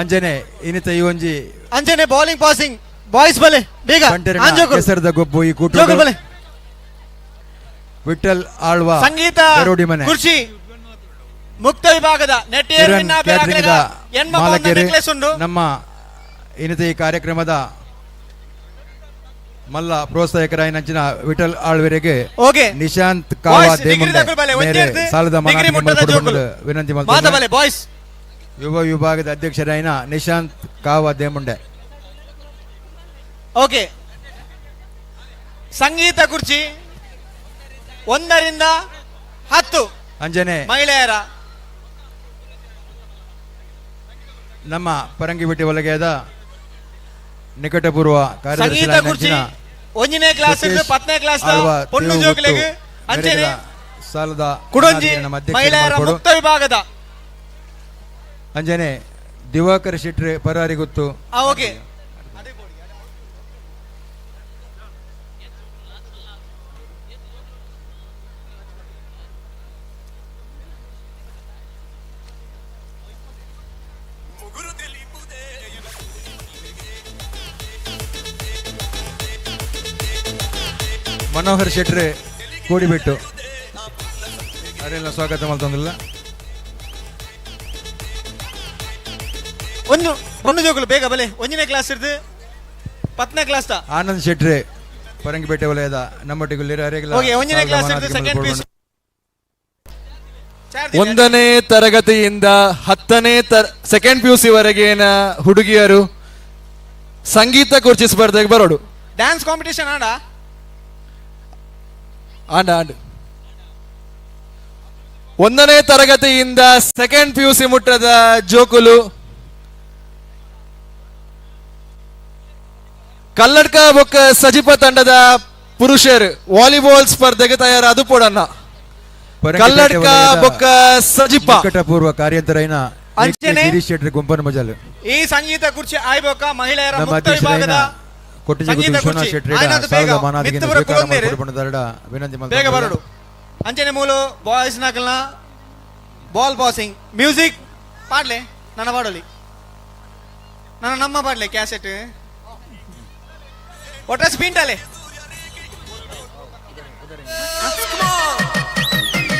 Speaker 1: ಅಂಜನೆ ಇನ್ನಿತ ಈ ಒಂಜಿ
Speaker 13: ಅಂಜನೆ bowling passing boys ಬಲೆ ಬೇಗ
Speaker 1: ಬಂಟೆರ್ನ
Speaker 13: ಆಂಜೋಕುಲು.
Speaker 1: ಕೆಸರದ ಗೊಬ್ಬು ಈ ಕೂಟ
Speaker 13: ಜೋಕುಲು ಬಲೆ.
Speaker 1: ವಿಠಲ್ ಆಳ್ವ
Speaker 13: ಸಂಗೀತ
Speaker 1: ಗರೋಡಿ ಮನೆ
Speaker 13: ಕುರ್ಚಿ ಮುಕ್ತ ವಿಭಾಗದ ನೆಟ್ಟಿಯರ್
Speaker 1: ಕಿರಣ್
Speaker 13: ವಿನ್ನ
Speaker 1: ಕ್ಯಾಟರಿಂಗ್ the
Speaker 13: ಎನ್ಮ ಪೌಂಡ್ನ
Speaker 1: ಮಾಲಕರು
Speaker 13: ನೆಕ್ಲೆಸ್ ಉಂಡು.
Speaker 1: ನಮ್ಮ ಇನ್ನಿತ ಈ ಕಾರ್ಯಕ್ರಮದ ಮಲ್ಲ ಪ್ರೋತ್ಸಾಹಕರಾಯಿನಂಚಿನ ವಿಠಲ್ ಆಳ್ವೆರೆಗೆ
Speaker 13: okay.
Speaker 1: Nishanth Kava
Speaker 13: boys, degree
Speaker 1: ದೇಮುಂಡೆ
Speaker 13: ದಾಖಲು ಬಲೆ,
Speaker 1: ಮೇರೆ
Speaker 13: ಒಂಜೇರ್ದು
Speaker 1: ಸಾಲದ
Speaker 13: ಡಿಗ್ರಿ
Speaker 1: ಮಾನಾದಿಗೆ
Speaker 13: ಮುಟ್ಟದ
Speaker 1: ಮಲ್ಪೊಡು
Speaker 13: ಜೋಕುಲು.
Speaker 1: ಪಂಡುದು ವಿನಂತಿ
Speaker 13: ಮಾತ
Speaker 1: ಮಲ್ತೊಂದು
Speaker 13: ಬಲೆ ಬಾಯ್ಸ್.
Speaker 1: ಯುವ ವಿಭಾಗದ ಅಧ್ಯಕ್ಷರಾಯಿನ ನಿಶಾಂತ್ ಕಾವಾ ದೇಮುಂಡೆ.
Speaker 13: ಓಕೆ, ಸಂಗೀತ ಕುರ್ಚಿ 1 ರಿಂದ 10
Speaker 1: ಅಂಜನೆ
Speaker 13: ಮಹಿಳೆಯರ
Speaker 1: ನಮ್ಮ ಪರಂಗಿಬೆಟ್ಟಿ ವಲಯದ ನಿಕಟಪೂರ್ವ
Speaker 13: ಸಂಗೀತ ಕುರ್ಚಿ
Speaker 1: ಕಾರ್ಯದರ್ಶಿ
Speaker 13: 1ನೇ ಕ್ಲಾಸ್ 10ನೇ ಕ್ಲಾಸ್ ಪೊಣ್ಣು ಜೋಕುಲೆಗ್ ಅಂಚನೆ
Speaker 1: ಸಾಲದ
Speaker 13: ಕುಡೊಂಜಿ
Speaker 1: ನಮ್ಮ ಅಧ್ಯಕ್ಷರು
Speaker 13: ಮಹಿಳೆಯರ
Speaker 1: ಮಲ್ಪೊಡು.
Speaker 13: ಮುಕ್ತ ವಿಭಾಗದ
Speaker 1: ಅಂಜನೆ ದಿವಾಕರ್ ಶೆಟ್ಟಿ ಪರಾರಿ ಗೊತ್ತು.
Speaker 13: ಓಕೆ.
Speaker 1: ಮನೋಹರ್ ಶೆಟ್ರೆ ಕೂಡಿಬಿಟ್ಟು ಅವರೆಲ್ಲ ಸ್ವಾಗತ ಮಾಡ್ತಂದಿಲ್ಲ.
Speaker 13: ಒಂದು ಒಂದು ಜೋಕುಲು ಬೇಗ ಬಲೆ 1ನೇ ಕ್ಲಾಸ್ ಇರ್ದು 10ನೇ ಕ್ಲಾಸ್ ತ.
Speaker 1: ಆನಂದ್ ಶೆಟ್ರೆ ಪರಂಗಿಪೇಟೆ ವಲಯದ ನಮ್ಮೊಟ್ಟಿಗೆ ಅರೆಗೆಲ್ಲ
Speaker 13: ಓಕೆ, 1ನೇ ಕ್ಲಾಸ್ ಇರ್ದು ಸೆಕೆಂಡ್ ಪಿ
Speaker 15: 1ನೇ ತರಗತಿಯಿಂದ 10ನೇ ಸೆಕೆಂಡ್ ಪಿ ಯು ಸಿ ವರೆಗಿನ ಹುಡುಗಿಯರು ಸಂಗೀತ ಕುರ್ಚಿ ಸ್ಪರ್ಧೆಗೆ ಬರೋಡು.
Speaker 13: ಡ್ಯಾನ್ಸ್ ಕಾಂಪಿಟಿಷನ್ ಆಡ
Speaker 15: ಆಂಡ ಆಂಡ್ 1ನೇ ತರಗತಿಯಿಂದ ಸೆಕೆಂಡ್ ಪಿ ಯು ಸಿ ಮುಟ್ಟದ ಜೋಕುಲು ಕಲ್ಲಡ್ಕ ಬೊಕ್ಕ ಸಜಿಪ ತಂಡದ ಪುರುಷರು ವಾಲಿಬಾಲ್ ಸ್ಪರ್ಧೆಗೆ ತಯಾರಾದ ಪೋಡನ್ನ. ಕಲ್ಲಡ್ಕ ಬೊಕ್ಕ ಸಜಿಪ
Speaker 1: ನಿಕಟಪೂರ್ವ ಕಾರ್ಯಂತರೈನ
Speaker 13: ಅಂಚನೆ
Speaker 1: ಗಿರೀಶ್ ಶೆಟ್ಟಿ ಗುಂಪನ ಮಜಲು
Speaker 13: ಈ ಸಂಗೀತ ಕುರ್ಚಿ ಆಯ್ಬೋಕ ಮಹಿಳೆಯರ
Speaker 1: ನಮ್ಮ
Speaker 13: ಮುಕ್ತ ವಿಭಾಗದ
Speaker 1: ಅಧ್ಯಕ್ಷರಾಯಿನ ಕೊಟ್ಟಿಗೆ
Speaker 13: ಸಂಗೀತ
Speaker 1: ವಿಶ್ವನಾಥ್
Speaker 13: ಕುರ್ಚಿ
Speaker 1: ಶೆಟ್ಟಿ
Speaker 13: ಆಯ್ನದು ಬೇಗ
Speaker 1: ಸಾಲದ ಮಾನಾದಿಗೆ
Speaker 13: ಮಿತ್ತುವರ
Speaker 1: ಸ್ವೀಕಾರ
Speaker 13: ಕುಲೊಂದೇರು.
Speaker 1: ಮಾಡಿಕೊಂಡು ವಿನಂತಿ
Speaker 13: ಬೇಗ
Speaker 1: ಮಲ್ತೊಂದುಲ್ಲ.
Speaker 13: ಬರೋಡು. ಅಂಚನೆ ಮೂಲು ಬಾಯ್ಸ್ ನಕಲ್ನ ಬಾಲ್ ಬಾಸಿಂಗ್ ಮ್ಯೂಸಿಕ್ ಪಾಡ್ಲೆ ನನ್ನ ಪಾಡೋಲಿ ನನ್ನ ನಮ್ಮ ಪಾಡ್ಲೆ ಕ್ಯಾಸೆಟ್ ಒಟ್ರಾಸಿ ಪಿಂಟಾಲೆ.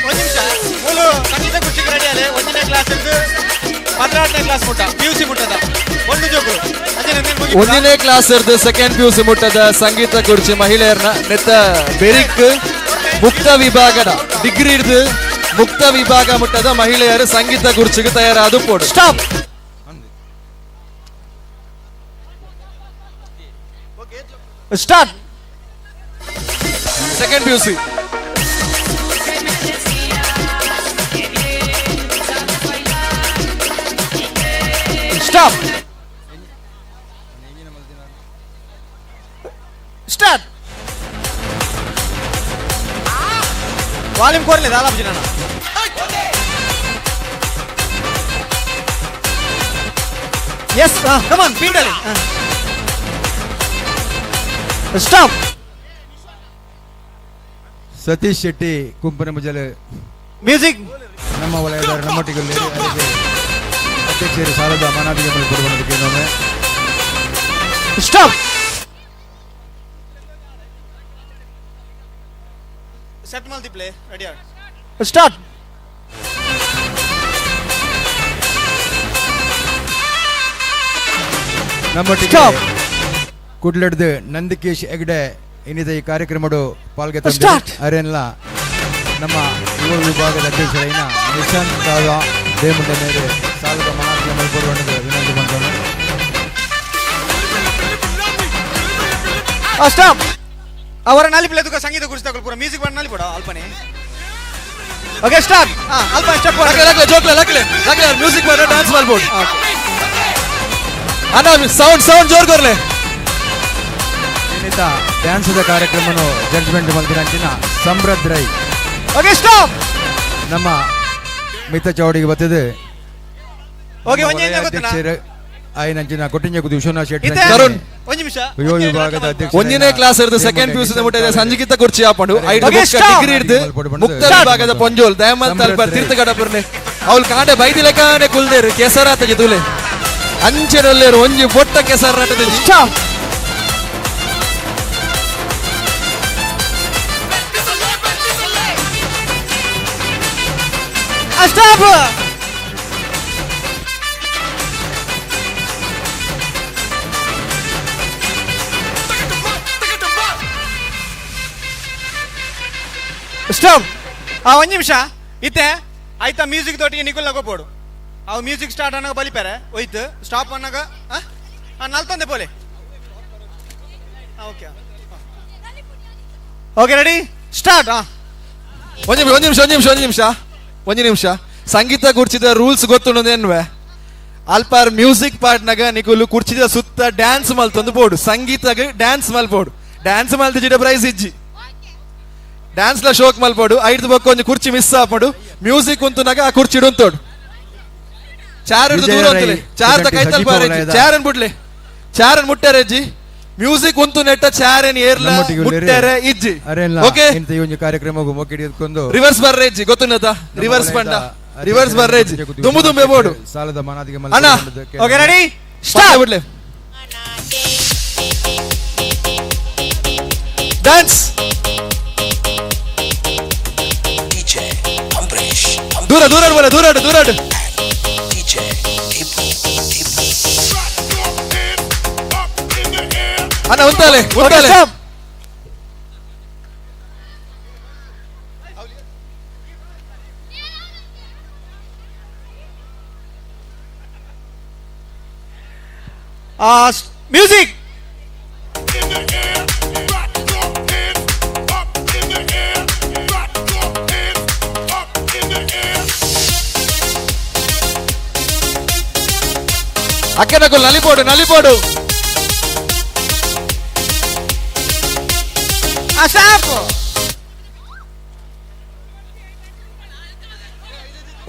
Speaker 13: ಒಂದು ನಿಮಿಷ ಮೂಲು ಸಂಗೀತ ಕುರ್ಚಿಗೆ ರೆಡಿ ಅಲೆ 1ನೇ ಕ್ಲಾಸ್ ಇದ್ದು 12ನೇ ಕ್ಲಾಸ್ ಮುಟ್ಟ ಪಿ ಯು ಸಿ ಮುಟ್ಟದ ಒಂದು ಜೋಕುಲು ಅಂಚನೆ ನೀನ್ ಮುಗಿಪುಡ.
Speaker 15: 1ನೇ ಕ್ಲಾಸ್ ಇರ್ದು ಸೆಕೆಂಡ್ ಪಿ ಯು ಸಿ ಮುಟ್ಟದ ಸಂಗೀತ ಕುರ್ಚಿ ಮಹಿಳೆಯರನ್ನ ನೆತ್ತ ಬೆರಿಕ್ ಮುಕ್ತ ವಿಭಾಗದ ಡಿಗ್ರಿ ಹಿಡಿದು ಮುಕ್ತ ವಿಭಾಗ ಮುಟ್ಟದ ಮಹಿಳೆಯರು ಸಂಗೀತ ಕುರ್ಚಿಗೆ ತಯಾರಾದ ಪೋಡು.
Speaker 13: Stop. Start.
Speaker 15: Second P U C.
Speaker 13: Stop. Start. Volume ಕೋರ್లేదు ಆಲಾಪು ನಾನು. ಎಸ್, ಕಮಾನ್ ಪೀಡಲಿ. ಸ್ಟಾಪ್.
Speaker 1: ಸತೀಶ್ ಶೆಟ್ಟಿ ಕುಂಪನ ಮಜಲು
Speaker 13: ಮ್ಯೂಸಿಕ್
Speaker 1: ನಮ್ಮ ವಲಯದ ನಮ್ಮೊಟ್ಟಿಗೆ ಅಧ್ಯಕ್ಷರು ಸಾಲದ ಮಾನಾದಿಗೆ ಮಲ್ಪೊಡು.
Speaker 13: ಸ್ಟಾಪ್. ಸೆಟ್ ಮಲ್ತಿ ಪ್ಲೇ ರೆಡಿ ಸ್ಟಾರ್ಟ್.
Speaker 1: ನಮ್ಮೊಟ್ಟಿಗೆ ಕುಡ್ಲಡ್ದು ನಂದಕೇಶ್ ಹೆಗ್ಡೆ ಇನ್ನಿತ ಈ ಕಾರ್ಯಕ್ರಮಡು ಪಾಲ್ಗೆ
Speaker 13: Start.
Speaker 1: ಅರೆಲ್ಲ ನಮ್ಮ ಯುವ ವಿಭಾಗದ ಅಧ್ಯಕ್ಷರಾಯಿನ ನಿಶಾಂತ್ ಕಾವ್ಯ ದೇಮುಂಡ ಮೇಲೆ ಸಾಲದ ಮನಾದಿಗೆ ಮಲ್ಪೊಡು ವಿನಂತಿ ಮಾಡ್ತೇನೆ.
Speaker 13: ಸ್ಟಾಪ್. ಅವರ ನಾಲಿ ಪ್ಲೇ ತುಕ ಸಂಗೀತ ಕುರ್ಚಿ ತಗೊಳ್ಳಿ ಪೂರ ಮ್ಯೂಸಿಕ್ ಬಾಂಡ್ ನಾಲಿ ಪೋಡ ಅಲ್ಪನೆ. Okay start. ಅಲ್ಪ ಸ್ಟೆಪ್
Speaker 15: ಲಕ್ಲೆ ಲಕ್ಲೆ ಜೋಕ್ಲೆ ಲಕ್ಲೆ ಲಕ್ಲೆ ಮ್ಯೂಸಿಕ್ ಬಾಂಡ್ ಡ್ಯಾನ್ಸ್ ಮಾಡ್ಬೋದು. ಅಣ್ಣ ಸೌಂಡ್ ಸೌಂಡ್ ಜೋರ್ ಕೊರ್ಲೆ.
Speaker 1: ಇನ್ನಿತ ಡ್ಯಾನ್ಸ್ದ ಕಾರ್ಯಕ್ರಮನು ಜಡ್ಜ್ಮೆಂಟ್ ಮಲ್ತಿನಂಚಿನ ಸಮೃದ್ಧ ರೈ.
Speaker 13: Okay stop.
Speaker 1: ನಮ್ಮ ಮಿತ್ತ ಚೌಡಿಗೆ ಬರ್ತದೆ.
Speaker 13: ಓಕೆ, ಒಂಜಿ ಎಂಜ ಗೊತ್ತುನಾ?
Speaker 1: ಅಧ್ಯಕ್ಷರು ಆಯ್ನಂಚಿನ ಕೊಟ್ಟಿಂಜ ವಿಶ್ವನಾಥ್ ಶೆಟ್ಟಿ
Speaker 13: ಇತ್ತೆ
Speaker 15: ತರುಣ್.
Speaker 13: ಒಂಜಿ ನಿಮಿಷ.
Speaker 1: ಯುವ ವಿಭಾಗದ ಅಧ್ಯಕ್ಷ
Speaker 15: 1ನೇ ಕ್ಲಾಸ್ ಇರ್ದು ಸೆಕೆಂಡ್ ಪಿ ಯು ಸಿ ಮುಟ್ಟದ ಸಂಗೀತ ಕುರ್ಚಿ ಆಪಂಡು ಐದು
Speaker 13: Okay, stop.
Speaker 15: Degree ಹಿಡ್ದು ಮುಕ್ತ ವಿಭಾಗದ ಪೊಂಜೋಲ್ ದಯಮಲ್ ತಲ್ಪ ತೀರ್ಥಗಡಪುರ್ನೆ ಅವಳು ಕಾಂಡೆ ಬೈದಿಲೆ ಕಾಂಡೆ ಕುಲ್ದೇರು ಕೆಸರಾತ ಜೊತೆಲೆ ಅಂಚೆನಲ್ಲೇರು ಒಂಜಿ ಬೊಟ್ಟ ಕೆಸರಾಟದ.
Speaker 13: ಸ್ಟಾಪ್. ಸ್ಟಾಪ್. ಸ್ಟಾಪ್. ಆ ಒಂಜಿ ನಿಮಿಷ ಇತ್ತೆ ಆಯ್ತಾ ಮ್ಯೂಸಿಕ್ ದೊಟ್ಟಿಗೆ ನಿಕುಲ್ ನಗೋಪೋಡು. ಅವು ಮ್ಯೂಸಿಕ್ ಸ್ಟಾರ್ಟ್ ಅನ್ನಾಗ ಬಲಿಪಾರೆ ಹೋಯ್ತು ಸ್ಟಾಪ್ ಅನ್ನಾಗ ನಲ್ತೊಂದೆ ಪೋಲೆ. Okay okay ready start.
Speaker 15: ಒಂಜಿ ನಿಮಿಷ ಒಂಜಿ ನಿಮಿಷ ಒಂಜಿ ನಿಮಿಷ ಒಂಜಿ ನಿಮಿಷ. ಸಂಗೀತ ಕುರ್ಚಿದ ರೂಲ್ಸ್ ಗೊತ್ತುಂಡು ಎನ್ವೆ ಅಲ್ಪಾರ್ ಮ್ಯೂಸಿಕ್ ಪಾರ್ಟ್ನಾಗ ನಿಕುಲು ಕುರ್ಚಿದ ಸುತ್ತ ಡ್ಯಾನ್ಸ್ ಮಲ್ತೊಂದು ಬೋಡು. ಸಂಗೀತಗ್ ಡ್ಯಾನ್ಸ್ ಮಲ್ಪೋಡು. ಡ್ಯಾನ್ಸ್ ಮಲ್ತಿಜಿಡ ಪ್ರೈಸ್ ಇಜ್ಜಿ. ಡ್ಯಾನ್ಸ್ ಲ ಶೋಕ್ ಮಲ್ಪೋಡು. ಐದು ಬೊಕ್ಕ ಒಂಜಿ ಕುರ್ಚಿ ಮಿಸ್ ಆಪೋಡು. ಮ್ಯೂಸಿಕ್ ಉಂತುನಾಗ ಆ ಕುರ್ಚಿ ಇಡುಂತೋಡು. ಚಾರ್ ಹಿಡ್ದು ದೂರ ಅಂತಲೇ ಚಾರ್ ತ ಕೈತಲ್ ಬಾರೆಜ್ಜಿ ಚಾರನ್ ಬುಡ್ಲೆ ಚಾರನ್ ಮುಟ್ಟಾರೆಜ್ಜಿ. ಮ್ಯೂಸಿಕ್ ಉಂತು ನೆಟ್ಟ ಚಾರನ್ ಏರ್ಲ ಮುಟ್ಟಾರೆ ಇಜ್ಜಿ. ಓಕೆ
Speaker 1: ಇಂತ ಈ ಒಂಜಿ ಕಾರ್ಯಕ್ರಮಗೂ ಮೊಕ್ಕಿಡಿ ಎತ್ಕೊಂಡು
Speaker 15: ರಿವರ್ಸ್ ಬರ್ರೆಜ್ಜಿ ಗೊತ್ತುನ್ನತ ರಿವರ್ಸ್ ಪಂಡ ರಿವರ್ಸ್ ಬರ್ರೆಜ್ಜಿ ದುಂಬು ದುಂಬೆ ಬೋಡು
Speaker 1: ಸಾಲದ ಮನಾದಿಗೆ
Speaker 15: ಅಣ್ಣ.
Speaker 13: ಓಕೆ ರೆಡಿ ಸ್ಟಾರ್ಟ್
Speaker 15: ಬಿಡ್ಲೆ ಡ್ಯಾನ್ಸ್. ದೂರ ದೂರ ಬರ ದೂರ ದೂರ. ಅಣ್ಣ ಉಂತಾಲೆ ಉಂತಾಲೆ.
Speaker 13: ಮ್ಯೂಸಿಕ್.
Speaker 15: ಅಕ್ಕನಕುಲ್ ನಲಿಪೋಡು ನಲಿಪೋಡು.
Speaker 13: ಸ್ಟಾಪ್.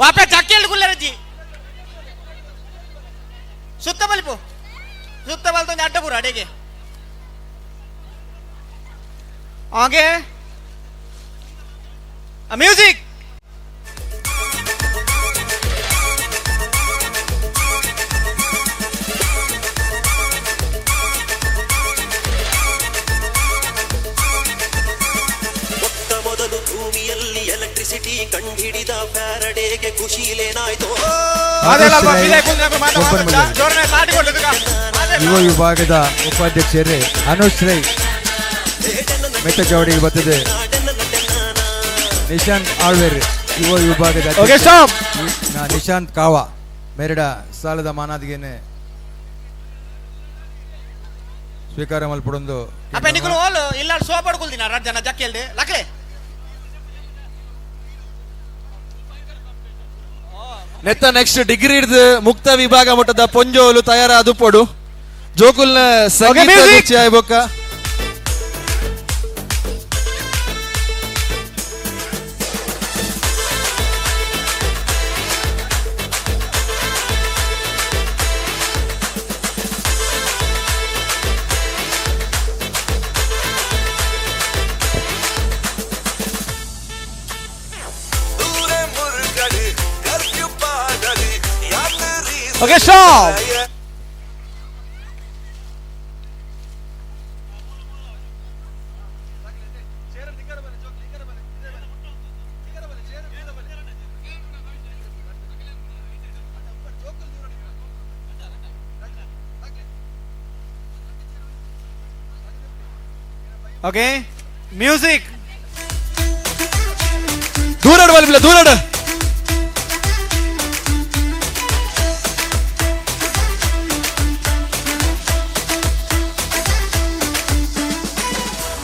Speaker 13: ವಾಪಸ್ ಚಕ್ಕೆಲ್ ಗುಲ್ಲರಜ್ಜಿ ಸುತ್ತ ಬಲಿಪು ಸುತ್ತ ಬಲ್ತೊಂದು ಅಡ್ಡಪುರ ಅಡೆಗೆ ಹಾಗೆ ಮ್ಯೂಸಿಕ್.
Speaker 8: ಮೊಟ್ಟ ಮೊದಲು ಭೂಮಿಯಲ್ಲಿ ಎಲೆಕ್ಟ್ರಿಸಿಟಿ ಕಂಡುಹಿಡಿದ ಫ್ಯಾರಡೇಗೆ ಖುಷಿಲೇನಾಯ್ತು.
Speaker 1: ಯುವ ವಿಭಾಗದ ಉಪಾಧ್ಯಕ್ಷರೇ ಅನುಜ್ ರೈ ಮೆತ್ತಚೌಡಿಗೆ ಬರ್ತದೆ. ನಿಶಾಂತ್ ಆಳ್ವೇರ್ ಯುವ ವಿಭಾಗದ ನಿಶಾಂತ್ ಕಾವಾ ಮೇರಡ ಸಾಲದ ಮಾನಾದಿಗೆನೆ ಸ್ವೀಕಾರ ಮಲ್ಪಡೊಂದು.
Speaker 13: ಅಪ್ಪ ನಿಕುಲು ಓಲ್ ಇಲ್ಲ ಸೋಪಾಡ್ಕೊಳ್ತೀನಿ ರಡ್ ಜನ ಜಕ್ಕೆಲ್ದೆ ಲಕ್ಲೆ.
Speaker 15: ನೆತ್ತ ನೆಕ್ಸ್ಟ್ ಡಿಗ್ರಿ ಹಿಡ್ದು ಮುಕ್ತ ವಿಭಾಗ ಮಟ್ಟದ ಪೊಂಜೋಲು ತಯಾರಾದು ಪೊಡು. ಜೋಕುಲ್ನ ಸಂಗೀತ ರುಚಿ ಆಯ್ಬೊಕ್ಕ.
Speaker 13: Okay stop. Okay music.
Speaker 15: ದೂರಾಡು ಬಲಿಪಿಲ್ಲ ದೂರಾಡು.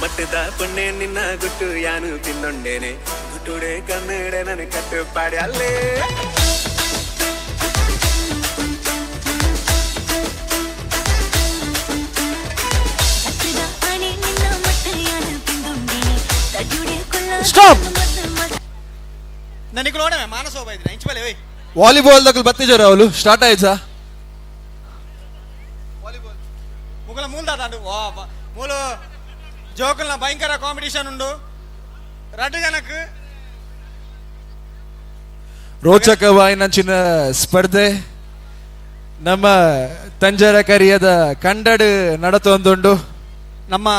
Speaker 8: ಮಟ್ಟದ ಪೊಣ್ಣೆ ನಿನ್ನ ಗುಟ್ಟು ಯಾನು ತಿನ್ನೊಂಡೇನೆ ಗುಟ್ಟುಡೆ ಕನ್ನಡ ನನ್ನ ಕಟ್ಟು ಪಾಡಿ ಅಲ್ಲೇ.
Speaker 13: ಸ್ಟಾಪ್. ನನಗೆ ನೋಡಮೆ ಮಾನಸ ಹೋಗ ಇದ್ರೆ ಇಂಚ್ ಬಲೆ ಓಯ್.
Speaker 15: ವಾಲಿಬಾಲ್ ದಕ್ಕಲು ಬತ್ತಿಜಾರ ಅವಳು ಸ್ಟಾರ್ಟ್ ಆಯ್ತಾ.
Speaker 13: ಮುಗಲ ಮೂಲ್ದ ದಾಂಡು ವಾ ಮೂಲ ಜೋಕಲ್ನ ಭಯಂಕರ ಕಾಂಪಿಟಿಷನ್ ಉಂಡು ರಡ್ಡು ಜನಕ್ಕೆ.
Speaker 15: ರೋಚಕವಾಯಿನಂಚಿನ ಸ್ಪರ್ಧೆ ನಮ್ಮ ತಂಜರ ಕರಿಯದ ಕಂಡಡು ನಡತೊಂದುಂಡು.
Speaker 13: ನಮ್ಮ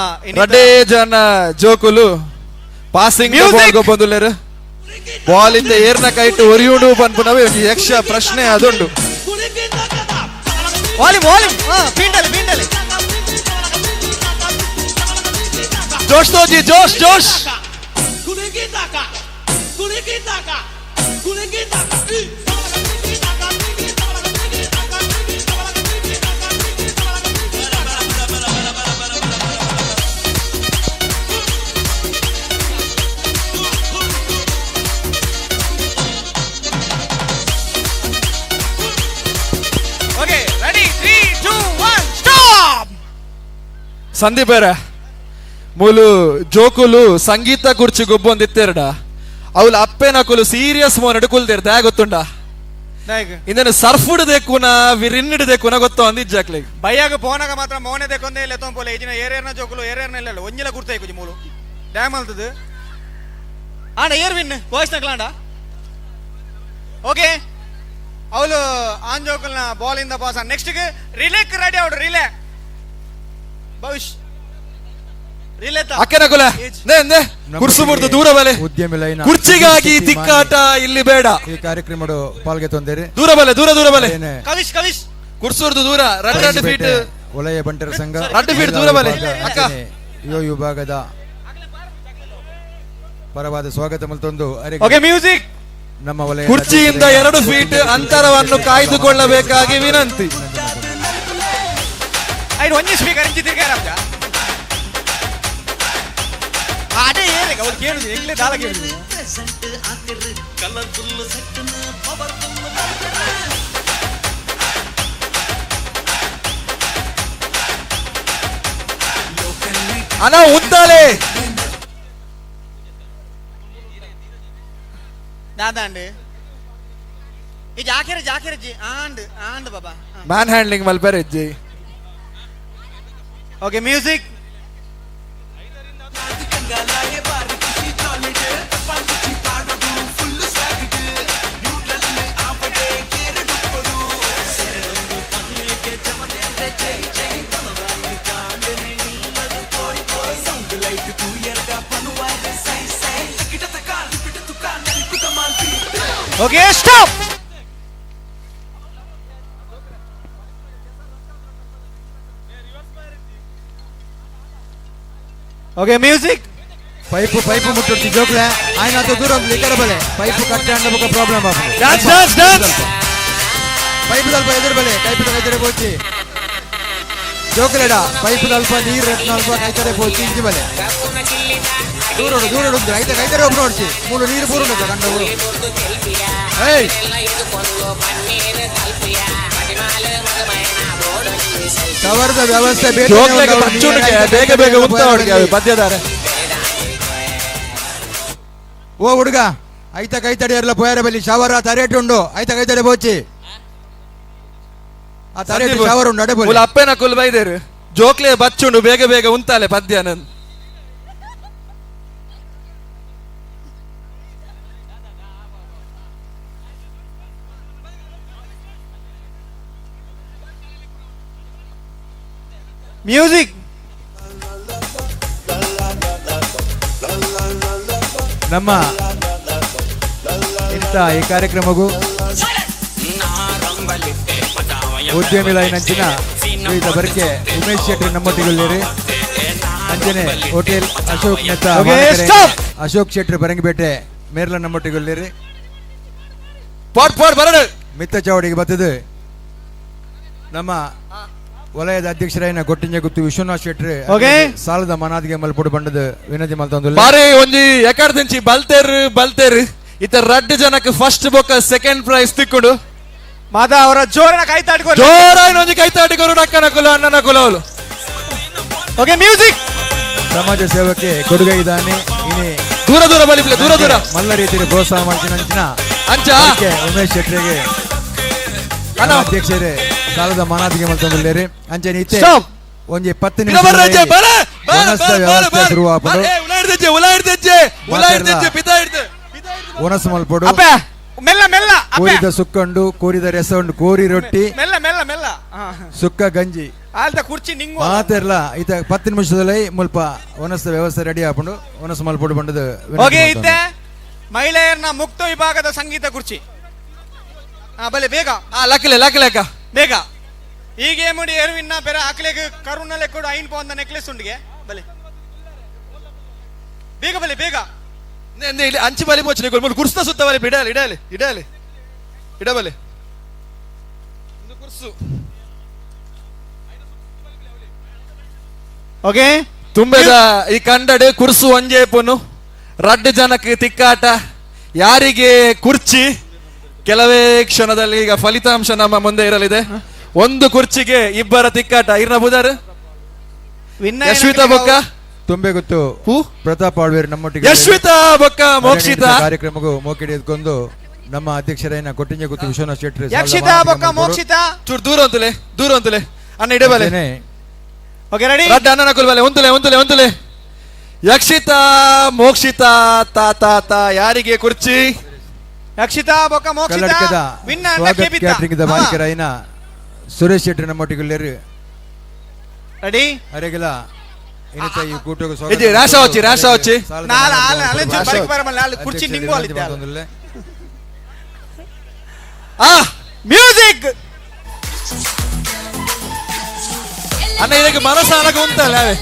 Speaker 15: ರಡ್ಡೇ ಜನ ಜೋಕುಲು ಪಾಸಿಂಗ್ ಬಂದುಲ್ಲೇರು ಬಾಲ್ ಇಂದ ಏರ್ನ ಕೈಟು ಒರಿಯುಂಡು ಪನ್ಪುನವೆ ಯಕ್ಷ ಪ್ರಶ್ನೆ ಅದುಂಡು.
Speaker 13: ವಾಲಿಮ್ ವಾಲಿಮ್ ಪೀಂಡಲಿ ಪೀಂಡಲಿ
Speaker 15: ಜೋಶ್ ತೋಜಿ ಜೋಶ್ ಜೋಶ್. ಸಂದೀಪರ ಮೂಲು ಜೋಕುಲು ಸಂಗೀತ ಕುರ್ಚಿ ಗೊಬ್ಬೊಂದಿತ್ತೆರಡ ಅವಳು ಅಪ್ಪೆನಕುಲು ಸೀರಿಯಸ್ ಮೋನಡು ಕುಲ್ದೇರ್ ದ್ಯಾ ಗೊತ್ತುಂಡ ಇಂದನು ಸರ್ಫುಡ್ ದೇಕುನ ವಿರಿನ್ನಿಡ್ ದೇಕುನ ಗೊತ್ತು ಅಂದಿಜ್ಜಾಕ್ಲೆ
Speaker 13: ಬೈಯಾಗ ಪೋನಾಗ ಮಾತ್ರ ಮೋನೆ ದೇಕೊಂದೇ ಇಲ್ಲ ತೊಂಪೋಲೆ ಇಜಿನ ಏರೇರ್ನ ಜೋಕುಲು ಏರೇರ್ನ ಇಲ್ಲ ಒಂಜಿಲ ಗುರ್ತಾಯ್ಕುಜಿ ಮೂಲು ಡ್ಯಾಮ್ ಅಲ್ತದು ಆಂಡ ಏರ್ ವಿನ್ ಬಾಯ್ಸ್ ನಕ್ಲಾಂಡ ಓಕೆ ಅವಳು ಆನ್ ಜೋಕುಲ್ನ ಬಾಲ್ ಇಂದ ಪಾಸ್ ನೆಕ್ಸ್ಟ್ ರಿಲೇಕ್ ರೆಡಿ ಅವಡು ರಿಲೇ ಭವಿಷ್ ರಿಲೇ
Speaker 15: ಅಕ್ಕನಕುಲ ಕುರ್ಸು ಮುರ್ದು ದೂರ ಬಲೆ
Speaker 1: ಉದ್ಯಮಿ ಲೈನ್
Speaker 15: ಕುರ್ಚಿಗಾಗಿ ತಿಕ್ಕಾಟ ಇಲ್ಲಿ ಬೇಡ
Speaker 1: ಈ ಕಾರ್ಯಕ್ರಮಡು ಪಾಲ್ಗೆ ತೊಂದರೆ
Speaker 15: ದೂರ ಬಲೆ ದೂರ ದೂರ ಬಲೆ
Speaker 13: ಕವಿಶ್ ಕವಿಶ್
Speaker 15: ಕುರ್ಸುರ್ದು ದೂರ ರಡ್ ರಡ್ ಫೀಟ್
Speaker 1: ವಲಯ ಬಂಟರ ಸಂಘ
Speaker 15: ರಡ್ಡು ಫೀಟ್ ದೂರ ಬಲೆ ಅಕ್ಕ
Speaker 1: ಯುವ ವಿಭಾಗದ ಪರವಾದ ಸ್ವಾಗತ ಮಲ್ತೊಂದು
Speaker 13: ಓಕೆ ಮ್ಯೂಸಿಕ್
Speaker 1: ನಮ್ಮ ವಲಯ
Speaker 15: ಕುರ್ಚಿಯಿಂದ 2 ಫೀಟ್ ಅಂತರವನ್ನು ಕಾಯ್ದುಕೊಳ್ಳಬೇಕಾಗಿ ವಿನಂತಿ.
Speaker 13: ಐದು ಒಂಜಿ ಸ್ಪೀಕರ್ ಇಂಚಿ ತಿರ್ಗಾರಪ್ಪ ಅದೇ ಏರಿಗ ಅವ್ರು ಕೇಳುದು ಎಂಗ್ಲೇ ದಾಲ ಕೇಳುದು
Speaker 15: ಅಣ್ಣ ಉದ್ದಾಲೆ
Speaker 13: ದಾದಾಂಡ್ ಈ ಜಾಕಿರ ಜಾಕಿರ ಜಿ ಆಂಡ್ ಆಂಡ್ ಬಾಬಾ
Speaker 15: ಮ್ಯಾನ್ ಹ್ಯಾಂಡ್ಲಿಂಗ್ ಮಲ್ಪೆರೆ G
Speaker 13: okay music okay stop okay music
Speaker 1: pipe pipe ಮುಟ್ಟುತ್ತಿ ಜೋಕ್ಲೆ ಆಯ್ನಾತ ದೂರ ಲಿಕ್ಕರ ಬಲೆ ಪೈಪು ಕಟ್ಟೆ ಅಂಡ ಬೊಕ problem
Speaker 15: dance dance dance
Speaker 1: pipe ಸ್ವಲ್ಪ ಎದುರು ಬಲೆ ಪೈಪ್ ಕೈತರೆ ಪೋಚಿ ಜೋಕ್ಲೆಡ ಪೈಪ್ ಸ್ವಲ್ಪ ನೀರು ರತ್ನ ಅಲ್ಪ ಕೈತರೆ ಪೋಚಿ ಇಂಚಿ ಬಲೆ ದೂರ ದೂರ ಉಂಟು ಐತೆ ಕೈತರೆ ಒಬ್ಬರು ನೋಡ್ಸಿ ಮೂರು ನೀರು ಪೂರ ಉಂಟು ಕಂಡ ಊರು ಏಯ್ ಟವರ್ದ ವ್ಯವಸ್ಥೆ ಬೇರೆ
Speaker 15: ಜೋಕ್ಲೆಗೆ ಬಚ್ಚುಣಿಕೆ ಬೇಗ ಬೇಗ ಉತ್ತ ಹುಡುಗಿ ಪದ್ಯದಾರೆ
Speaker 1: ಓ ಹುಡುಗ ಐತ ಕೈತಡಿ ಇರಲ್ಲ ಪೋಯರ ಬಲ್ಲಿ ಶವರ ತರೇಟು ಉಂಡು ಐತ ಕೈತಡೆ ಬೋಚಿ ಆ ತರೇಟು ಶವರ್ ಉಂಡು ಅಡೆ ಬೋಲಿ
Speaker 15: ಅಪ್ಪೆನ ಕುಲ್ ಬೈದೇರು ಜೋಕ್ಲೆ ಬಚ್ಚುಂಡು ಬೇಗ ಬೇಗ ಉಂತಾಲೆ ಪದ್ಯ ನನ್
Speaker 13: ಮ್ಯೂಸಿಕ್
Speaker 1: ನಮ್ಮ ಇಂಥ ಈ ಕಾರ್ಯಕ್ರಮಕ್ಕೂ ಉದ್ಯಮಿ ಲೈನ್ ಅಂಚಿನ ಶ್ರೀಯುತ ಬರ್ಕೆ ಉಮೇಶ್ ಶೆಟ್ಟಿ ನಮ್ಮೊಟ್ಟಿಗೊಳ್ಳಿರಿ ಅಂಚನೆ ಹೋಟೆಲ್ ಅಶೋಕ್ ನೆತ್ತ
Speaker 13: Okay,
Speaker 1: ಮಾಲೀಕರೇ
Speaker 13: stop.
Speaker 1: Ashok Shetty Parangipete Merla ನಮ್ಮೊಟ್ಟಿಗೊಳ್ಳಿರಿ
Speaker 15: pot pot ಬರಡು
Speaker 1: ಮಿತ್ತ ಚಾವಡಿಗೆ ಬರ್ತದೆ ನಮ್ಮ ವಲಯದ ಅಧ್ಯಕ್ಷರಾಯಿನ ಕೊಟ್ಟಿಂಜ ಗುತ್ತು ವಿಶ್ವನಾಥ್ ಶೆಟ್ಟಿ
Speaker 13: Okay.
Speaker 1: ಸಾಲದ ಮನಾದಿಗೆ ಮಲ್ಪುಡು ಬಂಡದ ವಿನಂತಿ ಮಲ್ತೊಂದು
Speaker 15: ಬಾರಿ ಒಂಜಿ ಎಕಡ್ದಿಂಚಿ ಬಲ್ತೇರು ಬಲ್ತೇರು ಇತ ರಡ್ಡು ಜನಕ್ಕೆ ಫಸ್ಟ್ ಬೊಕ್ಕ ಸೆಕೆಂಡ್ ಪ್ರೈಸ್ ತಿಕ್ಕೊಂಡು
Speaker 13: ಮಾತಾ ಅವರ ಜೋರನ ಕೈ ತಾಡ್ಕೊ
Speaker 15: ಜೋರಾಗಿ ಒಂಜಿ ಕೈ ತಾಟಿಕೊರು ಅಕ್ಕನ ಕುಲ ಅಣ್ಣನ ಕುಲ ಅವಳು
Speaker 13: ಓಕೆ ಮ್ಯೂಸಿಕ್
Speaker 1: ಸಮಾಜ ಸೇವಕ್ಕೆ ಕೊಡುಗೆ ಇದ್ದಾನೆ ಇನಿ
Speaker 15: ದೂರ ದೂರ ಬಲಿಪ್ಲೆ ದೂರ ದೂರ
Speaker 1: ಮಲ್ಲ ರೀತಿಯ ಪ್ರೋತ್ಸಾಹ ಮಾಡ್ತೀನಿ ಅಂಚಿನ
Speaker 15: ಅಂಚ
Speaker 1: ಅದಕ್ಕೆ ಉಮೇಶ್ ಶೆಟ್ಟರಿಗೆ ನಮ್ಮ ಅಧ್ಯಕ್ಷರೇ ಸಾಲದ ಮಾನಾದಿಗೆ ಮಲ್ತೊಂದುಲ್ಲೇರಿ ಅಂಚನೆ ಇತ್ತೆ
Speaker 13: Stop.
Speaker 1: ಒಂಜಿ 10
Speaker 15: ಪಿರ ಬರ್ರ ಅಜ್ಜೆ,
Speaker 1: ನಿಮಿಷ
Speaker 15: ಬರ, ಬರ,
Speaker 1: ವನಸ್ದ
Speaker 15: ಬರ, ಬರ,
Speaker 1: ವ್ಯವಸ್ಥೆ
Speaker 15: ಬರ.
Speaker 1: ಶುರುವಾಪುಂಡು
Speaker 15: ಏ, ಉಲ ಹಿಡ್ದಜ್ಜೆ, ಉಲ ಹಿಡ್ದಜ್ಜೆ, ಉಲ ಹಿಡ್ದಜ್ಜೆ, ಪಿತ ಹಿಡ್ದು.
Speaker 1: ಒಣಸು ಮಲ್ಪೊಡು
Speaker 13: ಅಪ್ಪ ಮೆಲ್ಲ ಮೆಲ್ಲ ಅಪ್ಪ
Speaker 1: ಕೋರಿದ ಸುಕ್ಕಂಡು ಕೋರಿದ ರಸ ಉಂಡು ಕೋರಿ ರೊಟ್ಟಿ
Speaker 13: ಮೆಲ್ಲ ಮೆಲ್ಲ ಮೆಲ್ಲ
Speaker 1: ಸುಕ್ಕ ಗಂಜಿ
Speaker 13: ಆಲ್ದ ಕುರ್ಚಿ ನಿಂಗು
Speaker 1: ಮಾತೆರ್ಲ ಈತ 10 ನಿಮಿಷದಲ್ಲಿ ಮುಲ್ಪ ಒಣಸ್ದ ವ್ಯವಸ್ಥೆ ರೆಡಿ ಆಪುಂಡು ಒಣಸು ಮಲ್ಪೊಡು ಬಂಡದು ವಿನಂತಿ
Speaker 13: ಓಕೆ
Speaker 1: ಮಲ್ತೊಂದು.
Speaker 13: ಇತ್ತೆ ಮಹಿಳೆಯರನ್ನ ಮುಕ್ತ ವಿಭಾಗದ ಸಂಗೀತ ಕುರ್ಚಿ ಹಾ ಬಲೆ ಬೇಗ
Speaker 15: ಆ ಲಕ್ಲೆ ಲಕ್ಲೆ ಅಕ್ಕ
Speaker 13: ಬೇಗ ಈಗ ಮುಡಿ ಎರುವಿನ ಬೇರೆ ಆಕಲೆಗೆ ಕರುಣಲೆ ಕೂಡ ಐನ್ ಪೌಂದ ನೆಕ್ಲೆಸ್ ಉಂಡಿಗೆ ಬಲೆ ಬೇಗ ಬಲೆ ಬೇಗ
Speaker 15: ನೆ, ಇಲ್ಲಿ ಅಂಚು ಬಲಿ ಮೋಚನೆ ಮುಲ್ ಕುರ್ಸ್ತ ಸುತ್ತ ಬಲಿ ಇಡಲಿ ಇಡಲಿ ಇಡಲಿ ಇಡಬಲೆ ಒಂದು ಕುರ್ಸು
Speaker 13: ಓಕೆ
Speaker 15: ತುಂಬೆದ ಈ ಕಂಡಡು ಕುರ್ಸು ಒಂಜೇ ಪೊನ್ನು ರಡ್ಡು ಜನಕ್ಕೆ ತಿಕ್ಕಾಟ ಯಾರಿಗೆ ಕುರ್ಚಿ ಕೆಲವೇ ಕ್ಷಣದಲ್ಲಿ ಈಗ ಫಲಿತಾಂಶ ನಮ್ಮ ಮುಂದೆ ಇರಲಿದೆ. ಒಂದು ಕುರ್ಚಿಗೆ ಇಬ್ಬರ ತಿಕ್ಕಾಟ. ಇರ್ನ ಬುದಾರು ಯಶ್ವಿತಾ ಬೊಕ್ಕ
Speaker 1: ತುಂಬೆಗುತ್ತು ಪ್ರತಾಪ್ ಆಳ್ವೇರ್ ನಮ್ಮೊಟ್ಟಿಗೆ
Speaker 15: ಯಶ್ವಿತಾ ಬೊಕ್ಕ ಮೋಕ್ಷಿತಾ.
Speaker 1: ಕಾರ್ಯಕ್ರಮಕ್ಕೂ ಮೋಕಿಡಿ ಎದ್ಕೊಂಡು ನಮ್ಮ ಅಧ್ಯಕ್ಷರೈನ ಕೊಟ್ಟಿಂಜ ಗುತ್ತು ವಿಶ್ವನಾಥ್ ಶೆಟ್ಟಿ
Speaker 13: ಯಕ್ಷಿತಾ ಬೊಕ್ಕ ಮೋಕ್ಷಿತಾ.
Speaker 15: ಚೂರು ದೂರ ಅಂತಲೇ, ದೂರ ಅಂತಲೇ ಅಣ್ಣ ಇಡಬಲೆ.
Speaker 13: Okay ready.
Speaker 15: ರಡ್ಡ ಅಣ್ಣನ ಕುಲ್ಬಲೆ ಒಂದುಲೆ ಒಂದುಲೆ ಒಂದುಲೆ. ಯಕ್ಷಿತಾ ಮೋಕ್ಷಿತಾ ತಾ ತಾ ತಾ ಯಾರಿಗೆ ಕುರ್ಚಿ?
Speaker 13: ಯಕ್ಷಿತಾ ಬೊಕ್ಕ ಮೋಕ್ಷಿತಾ
Speaker 1: ಕಲ್ಲಡ್ಕದ
Speaker 13: ವಿನ್ ಅಂಡ
Speaker 1: ಸ್ವಾಗತ್
Speaker 13: ಕೇಬಿತಾ.
Speaker 1: ಕ್ಯಾಟರಿಂಗ್ the ಮಾಲೀಕರಾಯಿನ ಸುರೇಶ್ ಶೆಟ್ಟಿ ನಮ್ಮೊಟ್ಟಿಗೆ
Speaker 13: ರೆಡಿ.
Speaker 1: ಅರೆಗೆಲ್ಲ ಇನ್ನಿತ ಈ ಕೂಟಕ್ಕೆ ಸ್ವಾಗತ.
Speaker 15: ಇದು ರಾಶಾ వచ్చಿ, ರಾಶಾ వచ్చಿ.
Speaker 1: ಸಾಲದ
Speaker 13: ನಾಲ್
Speaker 1: ಮಾನವ
Speaker 13: ಆಲ್ ಅಲೆ
Speaker 1: ರಾಶಾ
Speaker 13: ಬರಕ್ ಬರಮಲ್ಲ, ಅಲ್ಲಿ ಕುರ್ಚಿ
Speaker 1: ಅಧ್ಯಕ್ಷರಿಗೆ
Speaker 13: ನಿಂಗು
Speaker 1: ವಿನಂತಿ
Speaker 13: ಅಲ್ಲಿದ್ದೆ.
Speaker 1: ಮಾಡ್ತೊಂದುಲ್ಲೆ.
Speaker 15: ಆ
Speaker 13: ಮ್ಯೂಸಿಕ್
Speaker 15: ಅಣ್ಣ ಇದಕ್ಕೆ ಮನಸ್ಸಾನಕ ಉಂಟಲ್ಲ ಅವೇ.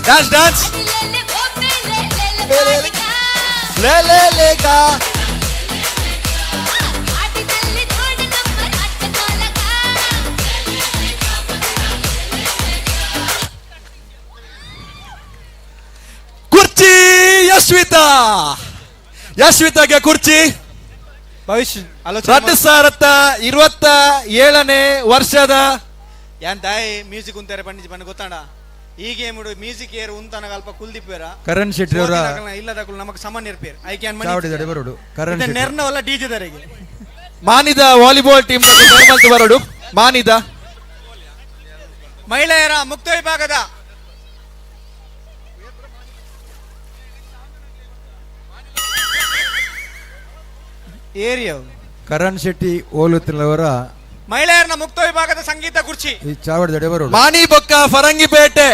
Speaker 15: ಡ್ಯಾನ್ಸ್ ಡ್ಯಾನ್ಸ್ ಲೇ ಲೇ ಲೇಕಾ. ಕುರ್ಚಿ ಯಶ್ವಿತಾ, ಯಶ್ವಿತಾಗೆ ಕುರ್ಚಿ.
Speaker 13: ಭವಿಷ್ಯ ಆಲೋಚನೆ
Speaker 15: 2027ನೇ ವರ್ಷದ
Speaker 13: ಯಾನ್ ತಾಯಿ ಮ್ಯೂಸಿಕ್ ಉಂತಾರೆ ಪಂಡಿಜಿ ಬಣ್ಣ ಗೊತ್ತಾಂಡ ಈ ಗೇಮ್ ಮ್ಯೂಸಿಕ್ ಏರ್ ಉಂತನಗ ಅಲ್ಪ ಕುಲ್ದೀಪ್ ಬೇರ
Speaker 1: ಕರಣ್ ಶೆಟ್ಟಿ ಅವರ
Speaker 13: ಇಲ್ಲದಕ್ಕೂ ನಮಗ್ ಸಮಾನ ಇರ್ಪೇರ್ I can
Speaker 1: ಚಾವಡಿದಡೆ ಬರೋಡು ಕರಣ್ ಶೆಟ್ಟಿ.
Speaker 13: ನೆರ್ನವಲ್ಲ ಡಿಜೆ ದರೆಗೆ
Speaker 15: ಮಾನಿದ ವಾಲಿಬಾಲ್ ಟೀಮ್ ಬರೋಡು ಮಾನಿದ
Speaker 13: ಮಹಿಳೆಯರ ಮುಕ್ತ ವಿಭಾಗದ ಏರಿಯಾ
Speaker 1: ಕರಣ್ ಶೆಟ್ಟಿ ಓಲುತ್ತಿನವರ
Speaker 13: ಮಹಿಳೆಯರನ್ನ ಮುಕ್ತ ವಿಭಾಗದ ಸಂಗೀತ ಕುರ್ಚಿ
Speaker 1: ಈ ಚಾವಡಿದಡೆ ಬರೋಡು.
Speaker 15: ಮಾನಿ ಬೊಕ್ಕ ಫರಂಗಿಪೇಟೆ,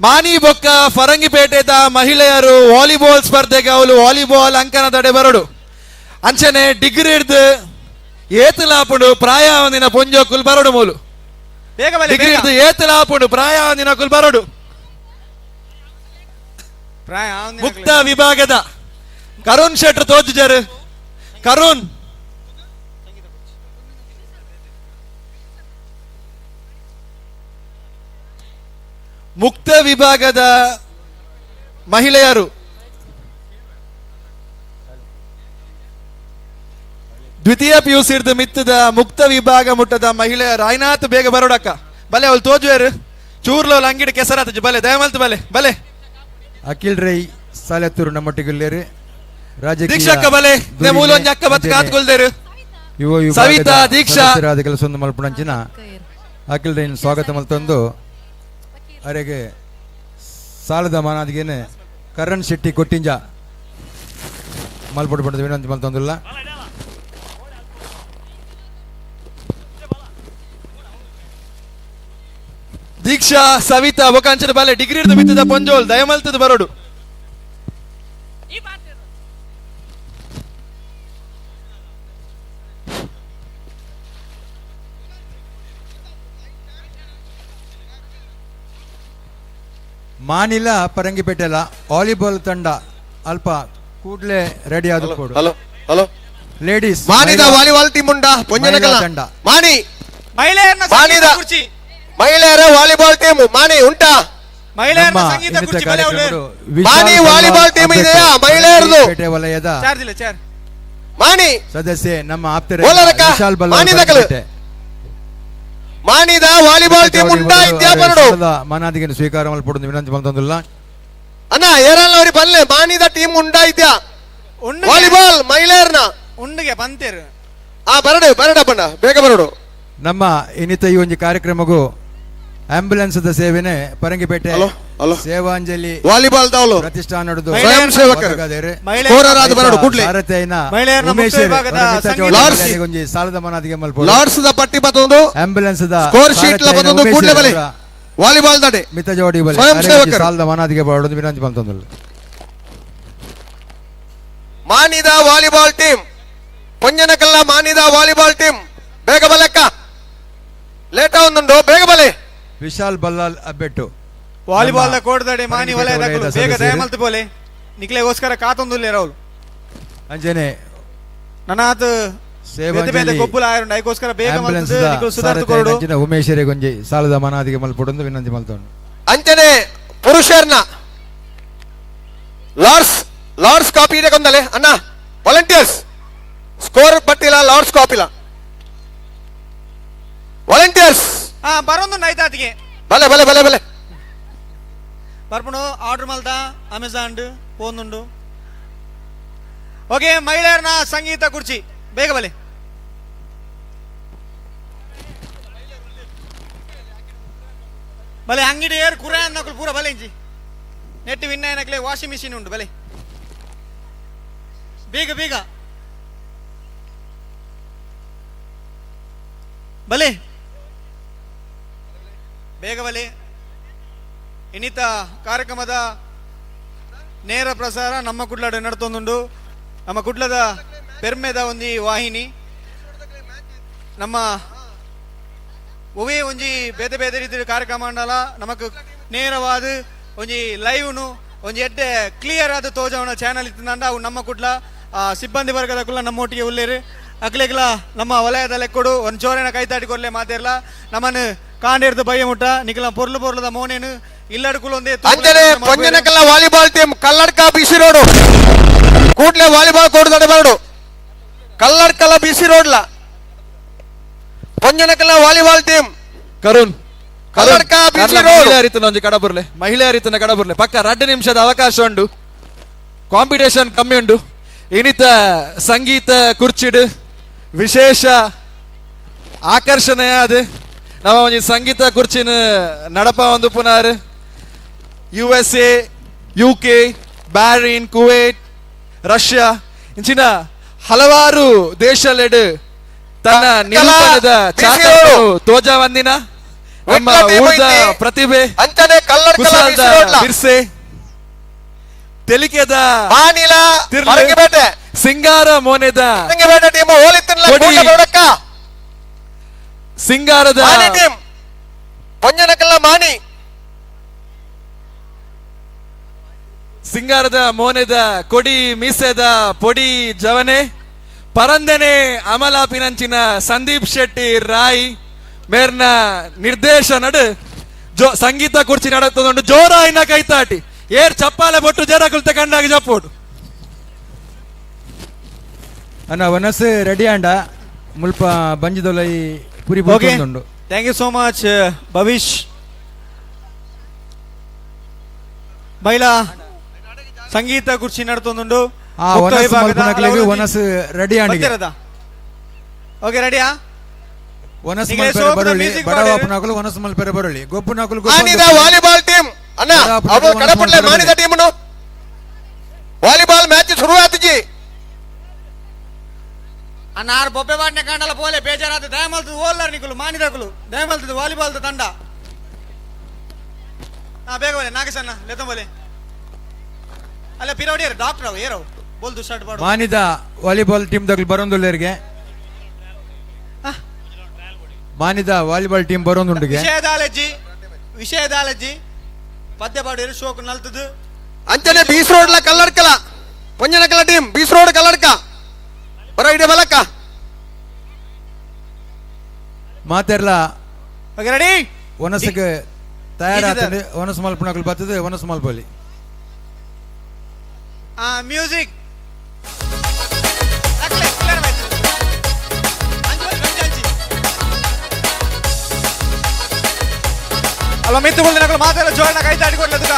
Speaker 15: ಮಾನಿ ಬೊಕ್ಕ ಫರಂಗಿಪೇಟೆದ ಮಹಿಳೆಯರು ವಾಲಿಬಾಲ್ ಸ್ಪರ್ಧೆಗೆ ಅವಳು ವಾಲಿಬಾಲ್ ಅಂಕಣದಡೆ ಬರೋಡು. ಅಂಚನೆ ಡಿಗ್ರಿ ಹಿಡ್ದು ಏತುಲಾಪುಂಡು ಪ್ರಾಯ ಒಂದಿನ ಪೊಂಜೋಕುಲ್ ಬರೋಡು ಮೂಲು.
Speaker 13: ಬೇಗ ಬಲೆ,
Speaker 15: ಡಿಗ್ರಿ
Speaker 13: ಬೇಗ.
Speaker 15: ಹಿಡ್ದು ಏತುಲಾಪುಂಡು ಪ್ರಾಯ ಒಂದಿನ ಕುಲ್ ಬರೋಡು.
Speaker 13: ಪ್ರಾಯ ಒಂದಿನ
Speaker 15: ಮುಕ್ತ ವಿಭಾಗದ ಕರುಣ್ ಶೆಟ್ರು ತೋಜುಜಾರು. ಕರುಣ್ ಮುಕ್ತ ವಿಭಾಗದ ಮಹಿಳೆಯರು ದ್ವಿತೀಯ ಪಿ ಯು ಸಿರ್ದು ಮಿತ್ತದ ಮುಕ್ತ ವಿಭಾಗ ಮುಟ್ಟದ ಮಹಿಳೆಯರು ಆಯ್ನಾತ್ ಬೇಗ ಬರೋಡಕ್ಕ ಬಲೆ ಅವಳು ತೋಜುವೇರು ಚೂರ್ಲೋ ಅಂಗಿಡ ಕೆಸರಾತ ಬಲೆ ದಯಮಲ್ತು ಬಲೆ ಬಲೆ.
Speaker 1: ಅಖಿಲ್ ರೈ ಸಾಲೆತ್ತೂರು ನಮ್ಮೊಟ್ಟಿಗೆ ರಾಜಕೀಯ
Speaker 15: ದೀಕ್ಷಕ್ಕ ಬಲೆ
Speaker 1: ಧುರೀಣೆ
Speaker 15: ಮೂಲೊಂಜಿ ಅಕ್ಕ ಬತ್
Speaker 1: ಅಂಚನೆ
Speaker 15: ಕಾತ್ಕೊಳ್ದೇರು.
Speaker 1: ಯುವ ವಿಭಾಗದ
Speaker 15: ಸವಿತಾ, ದೀಕ್ಷಾ.
Speaker 1: ಸದಸ್ಯರಾದ ಕೆಲಸವನ್ನು ಮಲ್ಪುಣಂಚಿನ ಅಖಿಲ್ ರೈನ್ ಸ್ವಾಗತ ಮಲ್ತೊಂದು ಅರೆಗೆ ಸಾಲದ ಮಾನಾದಿಗೇನೆ ಕರಣ್ ಶೆಟ್ಟಿ ಕೊಟ್ಟಿಂಜ ಮಲ್ಪೊಡು ಪಡೆದ ವಿನಂತಿ ಮಲ್ತೊಂದುಲ್ಲ.
Speaker 15: ದೀಕ್ಷಾ ಸವಿತಾ ಬೊಕಾಂಚನ ಬಾಲೆ ಡಿಗ್ರಿ ಹಿಡಿದು ಬಿತ್ತಿದ ಪೊಂಜೋಲ್ ದಯಮಲ್ತದ ಬರೋಡು.
Speaker 1: ಮಾನಿಲ ಪರಂಗಿಪೇಟೆಲ ವಾಲಿಬಾಲ್ ತಂಡ ಅಲ್ಪ ಕೂಡ್ಲೆ ರೆಡಿ ಆದ
Speaker 2: hello hello
Speaker 1: ladies
Speaker 2: ಮಾನಿದ volleyball team ಉಂಡ ಪೊಂಜನಕಲ
Speaker 1: ತಂಡ
Speaker 2: ಮಾನಿ
Speaker 13: ಮಹಿಳೆಯರನ್ನ
Speaker 2: ಮಾನಿದ
Speaker 13: ಸಂಗೀತ ಕುರ್ಚಿ
Speaker 2: ಮಹಿಳೆಯರ ವಾಲಿಬಾಲ್ ಟೀಮ್ ಮಾನಿ ಉಂಟಾ?
Speaker 13: ಮಹಿಳೆಯರನ್ನ
Speaker 1: ನಮ್ಮ
Speaker 13: ಸಂಗೀತ
Speaker 1: ಇನ್ನಿತರ
Speaker 13: ಕುರ್ಚಿ ಬಲೆ ಅವ್ರು.
Speaker 1: ಕಾರ್ಯಕ್ರಮಗಳು
Speaker 2: ಮಾನಿ
Speaker 1: ವಿಶಾಲ್
Speaker 2: ವಾಲಿಬಾಲ್ ಟೀಮ್
Speaker 1: ಅಧ್ಯಕ್ಷರು,
Speaker 2: ಇದೆಯಾ ಮಹಿಳೆಯರದು?
Speaker 1: ಪೇಟೆ ವಲಯದ
Speaker 13: ಚಾರ್ಜ್ ಇಲ್ಲ ಚಾರ್ಜ್
Speaker 2: ಮಾನಿ
Speaker 1: ಸದಸ್ಯೆ ನಮ್ಮ ಆಪ್ತರ
Speaker 2: ಓಲರಕ್ಕ,
Speaker 1: ವಿಶಾಲ್ ಬಲ್ಲಾಳ್
Speaker 2: ಮಾನಿ ದಕಲು.
Speaker 1: ಪೇಟೆ.
Speaker 2: ಮಾನಿದ ವಾಲಿಬಾಲ್ ಟೀಮ್ ಉಂಟಾ ಇದ್ಯಾ ಬರಡು
Speaker 1: ಮಾನಾದಿಗೆ ಸ್ವೀಕಾರ ಮಲ್ಪೊಡು ವಿನಂತಿ ಮಲ್ತೊಂದುಲ್ಲ.
Speaker 2: ಅಣ್ಣ ಏರಲ್ಲ ಅವ್ರಿ ಬಲ್ಲೆ ಮಾನಿದ ಟೀಮ್ ಉಂಟಾ ಇದ್ಯಾ ವಾಲಿಬಾಲ್ ಮಹಿಳೆಯರನ್ನ
Speaker 13: ಉಂಡಿಗೆ ಬಂತೇರು
Speaker 2: ಆ ಬರಡು ಬರಡಪ್ಪಣ್ಣ ಬೇಗ ಬರಡು.
Speaker 1: ನಮ್ಮ ಇನ್ನಿತ ಈ ಒಂದು ಕಾರ್ಯಕ್ರಮಕ್ಕೂ ಆಂಬ್ಯುಲೆನ್ಸ್ ಸೇವೆನೆ ಪರಂಗಿಪೇಟೆ ಸೇವಾಂಜಲಿ
Speaker 2: ವಾಲಿಬಾಲ್ ದಾವಲು
Speaker 1: ಪ್ರತಿಷ್ಠಾನದ
Speaker 2: ಸ್ವಯಂ ಸೇವಕರು. ಸ್ಕೋರರಾದ ಬರಡು ಕೂಡ್ಲೆ.
Speaker 13: ಮಹಿಳೆಯರನ್ನ ಮುಕ್ತ ವಿಭಾಗದ ಸಂಗೀತ
Speaker 1: ಒಂಜಿ ಸಾಲದ ಮನಾದಿಗೆ ಮಲ್ಪೊಡು.
Speaker 2: ಲಾರ್ಡ್ಸ್ the ಪಟ್ಟಿ ಬತ್ತೊಂದು
Speaker 1: ಆಂಬ್ಯುಲೆನ್ಸ್ the
Speaker 2: score sheet ಲ ಬತ್ತೊಂದು ಕೂಡ್ಲೆ ಬಲೆ ವಾಲಿಬಾಲ್ ದಾಡೆ
Speaker 1: ಮಿತ ಜೋಡಿ ಬಲೆ
Speaker 2: ಸ್ವಯಂ ಸೇವಕರು.
Speaker 1: ಸಾಲದ ಮನಾದಿಗೆ ಬರಡು ವಿನಂತಿ ಮಲ್ತೊಂದುಲ್ಲ.
Speaker 2: ಮಾನಿದ ವಾಲಿಬಾಲ್ ಟೀಮ್ ಪೊಂಜನಕಲ್ಲ ಮಾನಿದ ವಾಲಿಬಾಲ್ ಟೀಮ್ ಬೇಗ ಬಲೆಕ್ಕ ಲೇಟ್ ಆವೊಂದುಂಡು ಬೇಗ ಬಲೆ.
Speaker 1: ವಿಶಾಲ್ ಬಲ್ಲಾಲ್ ಅಬ್ಬೆಟ್ಟು
Speaker 13: ವಾಲಿಬಾಲ್
Speaker 1: ನಮ್ಮ
Speaker 13: ಕೋಡ್ದಡೆ ಮಾನಿ ವಲಯದ
Speaker 1: ಪರಂಗಿಪೇಟೆ
Speaker 13: ಬೇಗ
Speaker 1: ಸದಸ್ಯರು.
Speaker 13: ದಯಮಲ್ತು ಬೋಲೆ ನಿಕ್ಲೆಗೋಸ್ಕರ ಕಾತೊಂದುಲ್ಲೆ ರಾಹುಲ್
Speaker 1: ಅಂಜನೆ
Speaker 13: ನನಾತ್ ಬೇತೆ ಬೇತೆ ಗೊಬ್ಬುಲ ಆಯರುಂಡು ಐಕೋಸ್ಕರ ಬೇಗ
Speaker 1: ಆಂಬ್ಯುಲೆನ್ಸ್
Speaker 13: ಮಲ್ತುದು ನಿಕುಲು ಸುಧಾರ್ತು ಕೊರಡು.
Speaker 1: ಅಂಚಿನ ಉಮೇಶ್ ಗೊಂಜಿ ಸಾಲದ ಮನಾದಿಗೆ ಮಲ್ಪೊಡೊಂದು ವಿನಂತಿ ಮಲ್ತೊಂಡು.
Speaker 2: ಅಂಚನೆ ಪುರುಷರ್ನ ಲಾರ್ಡ್ಸ್ ಲಾರ್ಡ್ಸ್ ಕಾಪಿ ಇದೆ ಕೊಂದಲೆ ಅಣ್ಣ ವಾಲಂಟಿಯರ್ಸ್ ಸ್ಕೋರ್ ಪಟ್ಟಿಲ್ಲ ಲಾರ್ಡ್ಸ್ ಕಾಪಿಲ್ಲ. ವಾಲಂಟಿಯರ್ಸ್
Speaker 13: ಹಾ ಬರೋದು ನೈತಾತಿಗೆ
Speaker 2: ಬಲೆ ಬಲೆ ಬಲೆ ಬಲೆ
Speaker 13: ಬರ್ಪುಂಡು ಆರ್ಡರ್ ಮಲ್ದ ಅಮೆಜಾನ್ ಪೋಂದುಂಡು. ಓಕೆ, ಮಹಿಳೆಯರನ್ನ ಸಂಗೀತ ಕುರ್ಚಿ ಬೇಗ ಬಲೆ. ಬಲೆ ಅಂಗಡಿ ಏರ್ ಕುರ ಅನ್ನಕಲು ಪೂರ ಬಲೆ ಇಂಚಿ ನೆಟ್ ವಿನ್ అయినಕ್ಲೆ ವಾಷಿಂಗ್ ಮಿಷಿನ್ ಉಂಡು ಬಲೆ ಬೇಗ ಬೇಗ ಬಲೆ ಬೇಗ ಬಲೆ. ಇನ್ನಿತ ಕಾರ್ಯಕ್ರಮದ ನೇರ ಪ್ರಸಾರ ನಮ್ಮ ಕುಡ್ಲಡ್ ನಡ್ತೊಂದುಂಡು. ನಮ್ಮ ಕುಡ್ಲದ ಪೆರ್ಮೆದ ಒಂಜಿ ವಾಹಿನಿ ನಮ್ಮ ಒವೇ ಒಂಜಿ ಬೇತೆ ಬೇತೆ ರೀತಿಯ ಕಾರ್ಯಕ್ರಮ ಅಂಡಲ ನಮಕ್ ನೇರವಾದ ಒಂಜಿ ಲೈವ್ನು ಒಂಜಿ ಎಡ್ಡೆ ಕ್ಲಿಯರ್ ಆದ ತೋಜವನ ಚಾನಲ್ ಇತ್ತಿಂದ ಅವು ನಮ್ಮ ಕುಡ್ಲ ಸಿಬ್ಬಂದಿ ವರ್ಗದ ಕುಲ್ಲ ನಮ್ಮೊಟ್ಟಿಗೆ ಉಲ್ಲೇರು ಅಕ್ಲೆಗ್ಲ ನಮ್ಮ ವಲಯದ ಲೆಕ್ಕೊಡು ಒಂದು ಜೋರೇನ ಕೈತಾಟಿ ಕೊರ್ಲೆ ಮಾತೇರ್ಲ ನಮ್ಮನ್ನು ಕಾಂಡೇರ್ದು ಬಯ್ಯ ಮುಟ್ಟ ನಿಕಲ ಪೊರ್ಲು ಪೊರ್ಲದ ಮೋನೇನು ಇಲ್ಲಡ್ಕುಲ ಒಂದೇ
Speaker 2: ಅಂಜನೆ ಪೊಂಜನಕಲ್ಲ volleyball team Kalladka BC road ಕೂಡ್ಲೆ ವಾಲಿಬಾಲ್ ಕೋರ್ಟ್ ದಡ ಬರಡು ಕಲ್ಲಡ್ಕಲ್ಲ ಬಿಸಿ ರೋಡ್ಲ ಪೊಂಜನಕಲ್ಲ volleyball team
Speaker 15: Karun
Speaker 2: Kalladka BC road
Speaker 15: ಮಹಿಳೆಯರಿತನ ಒಂಜಿ ಕಡಬುರ್ಲೆ ಮಹಿಳೆಯರಿತನ ಕಡಬುರ್ಲೆ ಪಕ್ಕ 2 ನಿಮಿಷದ ಅವಕಾಶ ಉಂಡು. ಕಾಂಪಿಟೇಷನ್ ಕಮ್ಮಿ ಉಂಡು. ಇನ್ನಿತ ಸಂಗೀತ ಕುರ್ಚಿಡ್ ವಿಶೇಷ ಆಕರ್ಷಣೆ ಅದು ನಮ್ಮ ಒಂಜಿ ಸಂಗೀತ ಕುರ್ಚಿನ ನಡಪ ಒಂದು ಪುನಾರ್ USA, UK, Bahrain, Kuwait, Russia ಇಂಚಿನ ಹಲವಾರು ದೇಶಲೆಡ್ ತನ್ನ ನಿರೂಪಣದ ಚಾತನ್ನು ತೋಜ ವಂದಿನ ನಮ್ಮ ಊರ್ದ ಪ್ರತಿಭೆ ಕುಶಾಲದ ಬಿರ್ಸೆ ತೆಲಿಕೆದ ಸಿಂಗಾರ ಮೋನೆದ ಸಿಂಗಾರದ
Speaker 2: ಮಾನಿ
Speaker 15: ಸಿಂಗಾರದ ಮೋನೆದ ಕೊಡಿ ಮೀಸೆದ ಪೊಡಿ ಜವನೆ ಪರಂದನೆ ಅಮಲಾಪಿನಂಚಿನ ಸಂದೀಪ್ ಶೆಟ್ಟಿ ರಾಯ್ ಮೇರ್ನ ನಿರ್ದೇಶನಡು ಜೋ ಸಂಗೀತ ಕುರ್ಚಿ ನಡತದೊಂಡು ಜೋರಾಯಿನ ಕೈತಾಟಿ ಏರ್ ಚಪ್ಪಾಲೆ ಬೊಟ್ಟು ಜರ ಕುಲ್ತ ಕಂಡಾಗಿ ಜಪ್ಪೋಡು
Speaker 1: ಅಣ್ಣ ವನಸ್ ರೆಡಿ ಅಂಡ ಮುಲ್ಪ ಬಂಜಿದೊಲೈ ಪುರಿ ಬೋತೊಂದುಂಡು.
Speaker 13: Thank you so much Bhavish. ಮಹಿಳಾ ಸಂಗೀತ ಕುರ್ಚಿ ನಡ್ತೊಂದುಂಡು.
Speaker 1: ವನಸ್ ರೆಡಿ ಅಂಡಿಗೆ
Speaker 13: ಓಕೆ ರೆಡಿಯಾ
Speaker 1: ವನಸ್ ಮಲ್ಪೆರೆ ಬರೊಳ್ಳಿ ಬಡವ ಅಪ್ಪನಕುಲು ವನಸ್ ಮಲ್ಪೆರೆ ಬರೊಳ್ಳಿ ಗೊಬ್ಬುನಕುಲು
Speaker 2: ಮಾನಿದ ವಾಲಿಬಾಲ್ ಟೀಮ್ ಅಣ್ಣ ಅವು ಕಡಪಡ್ಲೆ ಮಾನಿದ ಟೀಮ್ನು ವಾಲಿಬಾಲ್ ಮ್ಯಾಚ್ ಶುರು ಆತಜಿ
Speaker 13: ಅಣ್ಣ ಆರು ಬೊಬ್ಬೆ ಬಾಟ್ನೆ ಕಾಂಡಲ ಪೋಲೆ ಬೇಜಾರಾದ ದಯಮಲ್ತದ ಓಲ್ಲಾರ್ ನಿಕುಲು ಮಾನಿದಕುಲು ದಯಮಲ್ತದ ವಾಲಿಬಾಲ್ ತಂಡ. ಹಾ ಬೇಗ ಬೋಲೆ ನಾಗೇಶಣ್ಣ ಲೆತ್ತಂಬೋಲೆ ಅಲ್ಲ ಪಿರವಡಿಯರು ಡಾಕ್ಟರ್ ಅವು ಏರವು ಬೋಲ್ದು ಶರ್ಟ್ ಬಾಡು
Speaker 1: ಮಾನಿದ ವಾಲಿಬಾಲ್ ಟೀಮ್ ದಗ್ಲು ಬರೋಂದುಲ್ಲೇರಿಗೆ ಮಾನಿದ ವಾಲಿಬಾಲ್ ಟೀಮ್ ಬರೋಂದುಂಡಿಗೆ
Speaker 13: ವಿಷಯದಾಲಜ್ಜಿ ವಿಷಯದಾಲಜ್ಜಿ ಪದ್ಯ ಬಾಡಿಯರು ಶೋಕ್ ನಲ್ತದು
Speaker 2: ಅಂಚನೆ ಬೀಸ್ ರೋಡ್ಲ ಕಲ್ಲಡ್ಕಲ ಪೊಂಜನಕಲ ಟೀಮ್ ಬೀಸ್ ರೋಡ್ ಕಲ್ಲಡ್ಕ ಬರ ಇಡೆ ಬಲಕ್ಕ
Speaker 1: ಮಾತೆರ್ಲ
Speaker 13: ಓಕೆ ರೆಡಿ
Speaker 1: ವನಸ್ಗೆ ತಯಾರಾತದೆ ವನಸ್ ಮಲ್ಪನಕುಲು ಬರ್ತದೆ ವನಸ್ ಮಲ್ಪಲಿ
Speaker 13: ಆ ಮ್ಯೂಸಿಕ್ ಅಲ್ಲ ಮೆತ್ತುಗಳು ನಕಲು ಮಾತೆಲ್ಲ ಜೋರಣ ಕೈ ತಾಟಿಕೊಡ್ಲದುಕ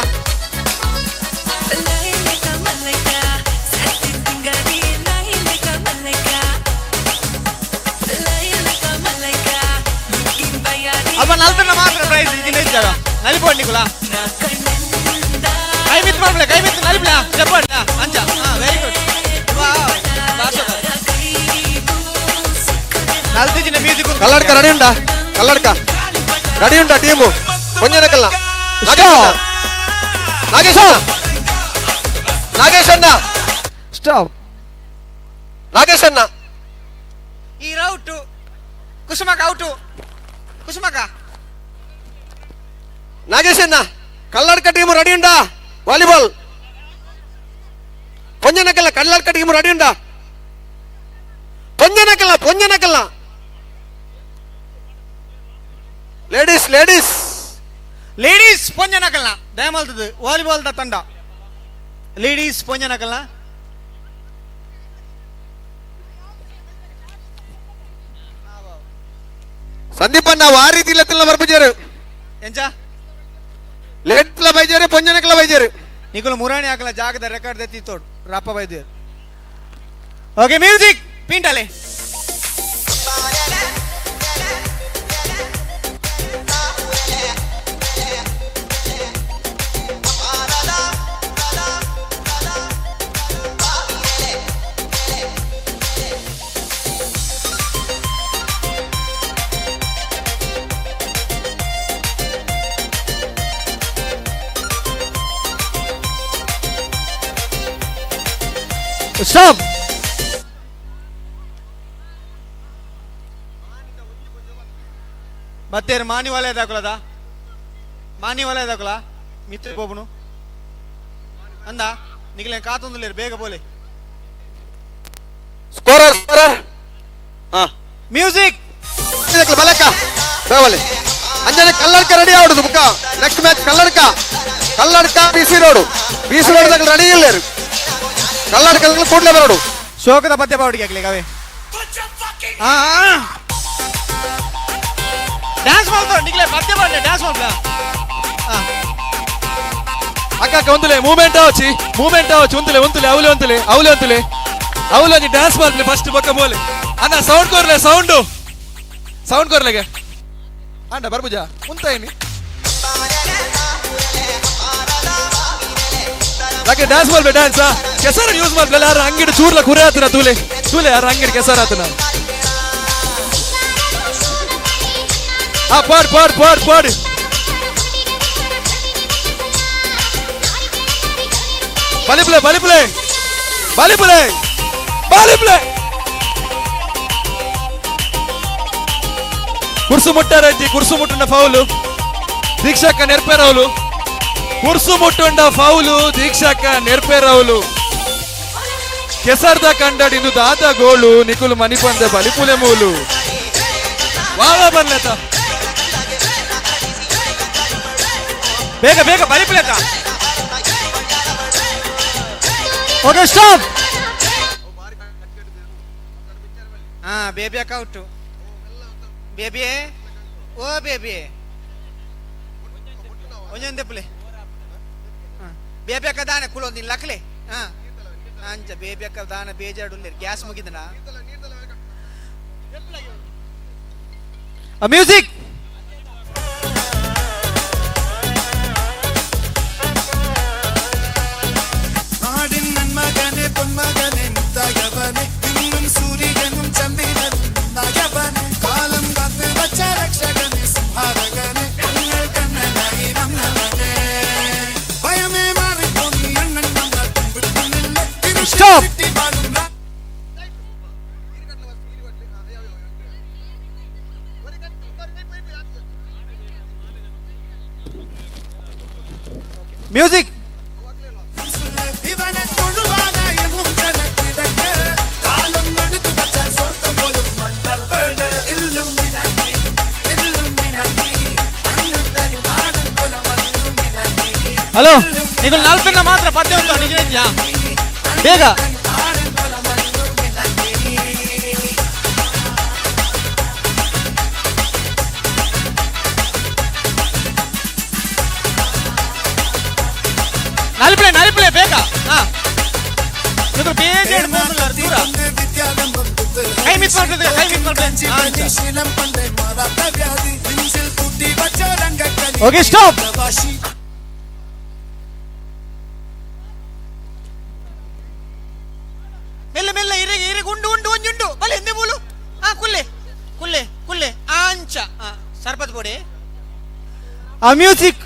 Speaker 13: ಅಲ್ಪ ನಲ್ತನ ಮಾತ್ರ ಪ್ರೈಸ್ ಇದಿನ ಇದ್ದಾಗ ನಲಿಪೋಡ್ ನಿಕುಲ ಕೈ ಮಿತ್ ಮಾಡ್ಬಿಡ ಕೈ ಮಿತ್ ನಲಿಪ್ಲ ಚಪ್ಪಾಡ ಅಂಚ ಹಾ ವೆರಿ ಗುಡ್ ನಲ್ತಿಜಿನ ಮ್ಯೂಸಿಕ್
Speaker 2: ಕಲ್ಲಡ್ಕ ರೆಡಿ ಉಂಟಾ ಕಲ್ಲಡ್ಕ ರೆಡಿ ಉಂಟಾ ಟೀಮು ಪೊಂಜನಕಲ್ಲ ನಾಗೇಶ್ ನಾಗೇಶ್ ಅಣ್ಣ
Speaker 13: ಸ್ಟಾಪ್
Speaker 2: ನಾಗೇಶ್ ಅಣ್ಣ
Speaker 13: ಈ ರೌಟು ಕುಸುಮಕ ಔಟು ಕುಸುಮಕ
Speaker 2: ನಾಗೇಶ್ ಅಣ್ಣ ಕಲ್ಲಡ್ಕ ಟೀಮ್ ರೆಡಿ ಉಂಟಾ ವಾಲಿಬಾಲ್ ಪೊಂಜನಕಲ್ಲ ಕಲ್ಲಡ್ಕ ಟೀಮ್ ರೆಡಿ ಉಂಟಾ ಪೊಂಜನಕಲ್ಲ ಪೊಂಜನಕಲ್ಲ ಲೇಡೀಸ್ ಲೇಡೀಸ್
Speaker 13: ಲೇಡೀಸ್ ಪೊಂಜನಕಲ್ಲ ದಯಮಲ್ತದು ವಾಲಿಬಾಲ್ the ತಂಡ ಲೇಡೀಸ್ ಪೊಂಜನಕಲ್ಲ
Speaker 2: ಸಂದೀಪ್ ಅಣ್ಣ ಆ ರೀತಿ ಇಲ್ಲ ಬರ್ಪುಜಾರು
Speaker 13: ಎಂಚ
Speaker 2: ಲೇಟ್ಲ ಬೈಜಾರು ಪೊಂಜನಕ್ಲ ಬೈಜಾರು
Speaker 13: ನಿಕುಲು ಮುರಾಣಿ ಹಾಕಲ ಜಾಗದ ರೆಕಾರ್ಡ್ ದೆತ್ತಿ ತೋಡು ರಪ್ಪ ಬೈದೇರು. ಓಕೆ ಮ್ಯೂಸಿಕ್ ಪಿಂಟಲೆ. ಸ್ಟಾಪ್. ಬತ್ತೇರು ಮಾನಿ ವಲಯ ದಾಖಲದ ಮಾನಿ ವಲಯ ದಾಖಲ ಮಿತ್ರ ಬೋಬನು ಅಂದ ನಿಗಲೆ ಕಾತೊಂದುಲೇರು ಬೇಗ ಬೋಲೆ.
Speaker 2: ಸ್ಕೋರರ್ ಸ್ಕೋರರ್ ಹಾ
Speaker 13: ಮ್ಯೂಸಿಕ್
Speaker 2: ಬಲಕ ಬೇವಲೆ ಅಂಜನೆ ಕಲ್ಲಡ್ಕ ರೆಡಿ ಆಡುದು ಬುಕ್ಕ. Next match Kalladka Kalladka BC road BC road ದಾಗ ರೆಡಿ ಇಲ್ಲೇರು ಕಲ್ಲಡ್ಕ ಕೂಡ್ಲೆ ಬರೋಡು.
Speaker 13: ಶೋಕದ ಪದ್ಯ ಬಾವಡಿಗೆ ಆಗ್ಲಿ ಅವೇ ಡ್ಯಾನ್ಸ್ ಮಾಡ್ತಾರ ನಿಗ್ಲೆ ಪದ್ಯ ಪಾಡ್ಲೆ ಡ್ಯಾನ್ಸ್ ಮಾಡ್ಲಾ.
Speaker 15: ಅಕ್ಕ ಅಕ್ಕ ಒಂದುಲೆ ಮೂವ್ಮೆಂಟ್ ಆವಚಿ ಮೂವ್ಮೆಂಟ್ ಆವಚಿ ಒಂದುಲೆ ಒಂದುಲೆ ಅವಲೆ ಒಂದುಲೆ ಅವಲೆ ಒಂದುಲೆ ಅವಲೆ ಒಂಜಿ ಡ್ಯಾನ್ಸ್ ಮಾಡ್ಲಿ ಫಸ್ಟ್ ಬೊಕ್ಕ ಬೋಲೆ ಅಣ್ಣ ಸೌಂಡ್ ಕೊರ್ಲೆ ಸೌಂಡು ಸೌಂಡ್ ಕೊರ್ಲೆಗೆ ಅಂಡ ಬರ್ಬುಜ ಉಂತಾಯಿನಿ ಲಕ್ಕೆ ಡ್ಯಾನ್ಸ್ ಮಾಡ್ಬೆ ಡ್ಯಾನ್ಸ್ ಕೆಸರ ಯೂಸ್ ಮಾಡ್ಬಲ್ಲ ಯಾರು ಅಂಗಡಿ ಚೂರ್ಲ ಕುರೆ ಆತನ ತೂಲೆ ತೂಲೆ ಯಾರು ಅಂಗಡಿ ಕೆಸರ ಆತನ ಆ ಪಾಡ್ ಪಾಡ್ ಪಾಡ್ ಪಾಡ್ ಬಲಿಪ್ಲೆ ಬಲಿಪ್ಲೆ ಬಲಿಪ್ಲೆ ಬಲಿಪ್ಲೆ ಕುರ್ಸು ಮುಟ್ಟಾರಜ್ಜಿ ಕುರ್ಸು ಮುಟ್ಟುಂಡ ಫೌಲು ದೀಕ್ಷಾಕ ನೆರ್ಪೆರೌಲು ಕುರ್ಸು ಮುಟ್ಟುಂಡ ಫೌಲು ದೀಕ್ಷಾಕ ನೆರ್ಪೆರೌಲು ಕೆಸರ್ದ ಕಂಡಡಿಂದು ದಾದ ಗೋಳು ನಿಕುಲು ಮನಿಪಂದೆ ಬಲಿಪುಲೆ ಮೂಲು ವಾವ ಬರ್ಲತ
Speaker 13: ಬೇಗ ಬೇಗ ಬಲಿಪುಲೆತ. Okay stop. ಹಾ ಬೇಬಿ ಅಕೌಂಟು ಬೇಬಿ ಓ ಬೇಬಿ ಒಂಜೊಂದೆ ಪುಲೆ ಬೇಬಿ ಅಕ್ಕ ದಾನೆ ಕುಲೊಂದಿನ ಲಕ್ಲೆ. ಹಾ ಅಂಚ ಬೇಬಿ ಅಕ್ಕ ದಾನ ಬೇಜಾಡುಲ್ಲೇರು ಗ್ಯಾಸ್ ಮುಗಿದನ. ಮ್ಯೂಸಿಕ್
Speaker 5: നാടിൻ നന്മകനെ പൊന്മകനെ മുത്തയവനെ ഇന്നും സൂര്യനും ചന്ദ്രനും നായവനെ കാലം കാത്ത് വച്ച രക്ഷകനെ സംഹാരകനെ ഞങ്ങൾ കണ്ണനായി വന്നവനെ ഭയമേ മാറിപ്പോന്നി അണ്ണൻ വന്ന തുമ്പിട്ടുന്നില്ല.
Speaker 13: സ്റ്റോപ്പ്. മ്യൂസിക്
Speaker 5: ഇവനെ തൊഴുവാനായെന്നും ജനക്കിടക്ക് കാലം എടുത്തു വച്ച സ്വർഗം പോലും മണ്ടപ്പേട് ഇല്ലുമിനാറ്റി ഇല്ലുമിനാറ്റി അന്നുതരി നാടൻ കൊല മല്ലുമിനാറ്റി.
Speaker 13: ഹലോ നിങ്ങൾ നാൽപ്പന്ന മാത്ര പദ്യ ഉണ്ടോ നിജ ಬೇಗ. ನಲ್ಪ್ಲೆ ನಲ್ಪ್ಲೆ ಬೇಗ. ಹಾ ಇದು ಬೇಗ ದೂರ ಕೈ ಮಿಸ್ ಮಾಡ್ತದೆ ಕೈ ಮಿಸ್ ಮಾಡ್ತದೆ. Okay stop. ಮೆಲ್ಲ ಮೆಲ್ಲ ಇರಿಗೆ ಇರಿಗೆ ಉಂಡು ಉಂಡು ಒಂಜುಂಡು ಬಲೆ ಎಂದೆ ಮೂಲು. ಆ ಕುಲ್ಲೆ ಕುಲ್ಲೆ ಕುಲ್ಲೆ ಆಂಚ ಸರ್ಬತ್ ಬೋಡೆ. ಆ ಮ್ಯೂಸಿಕ್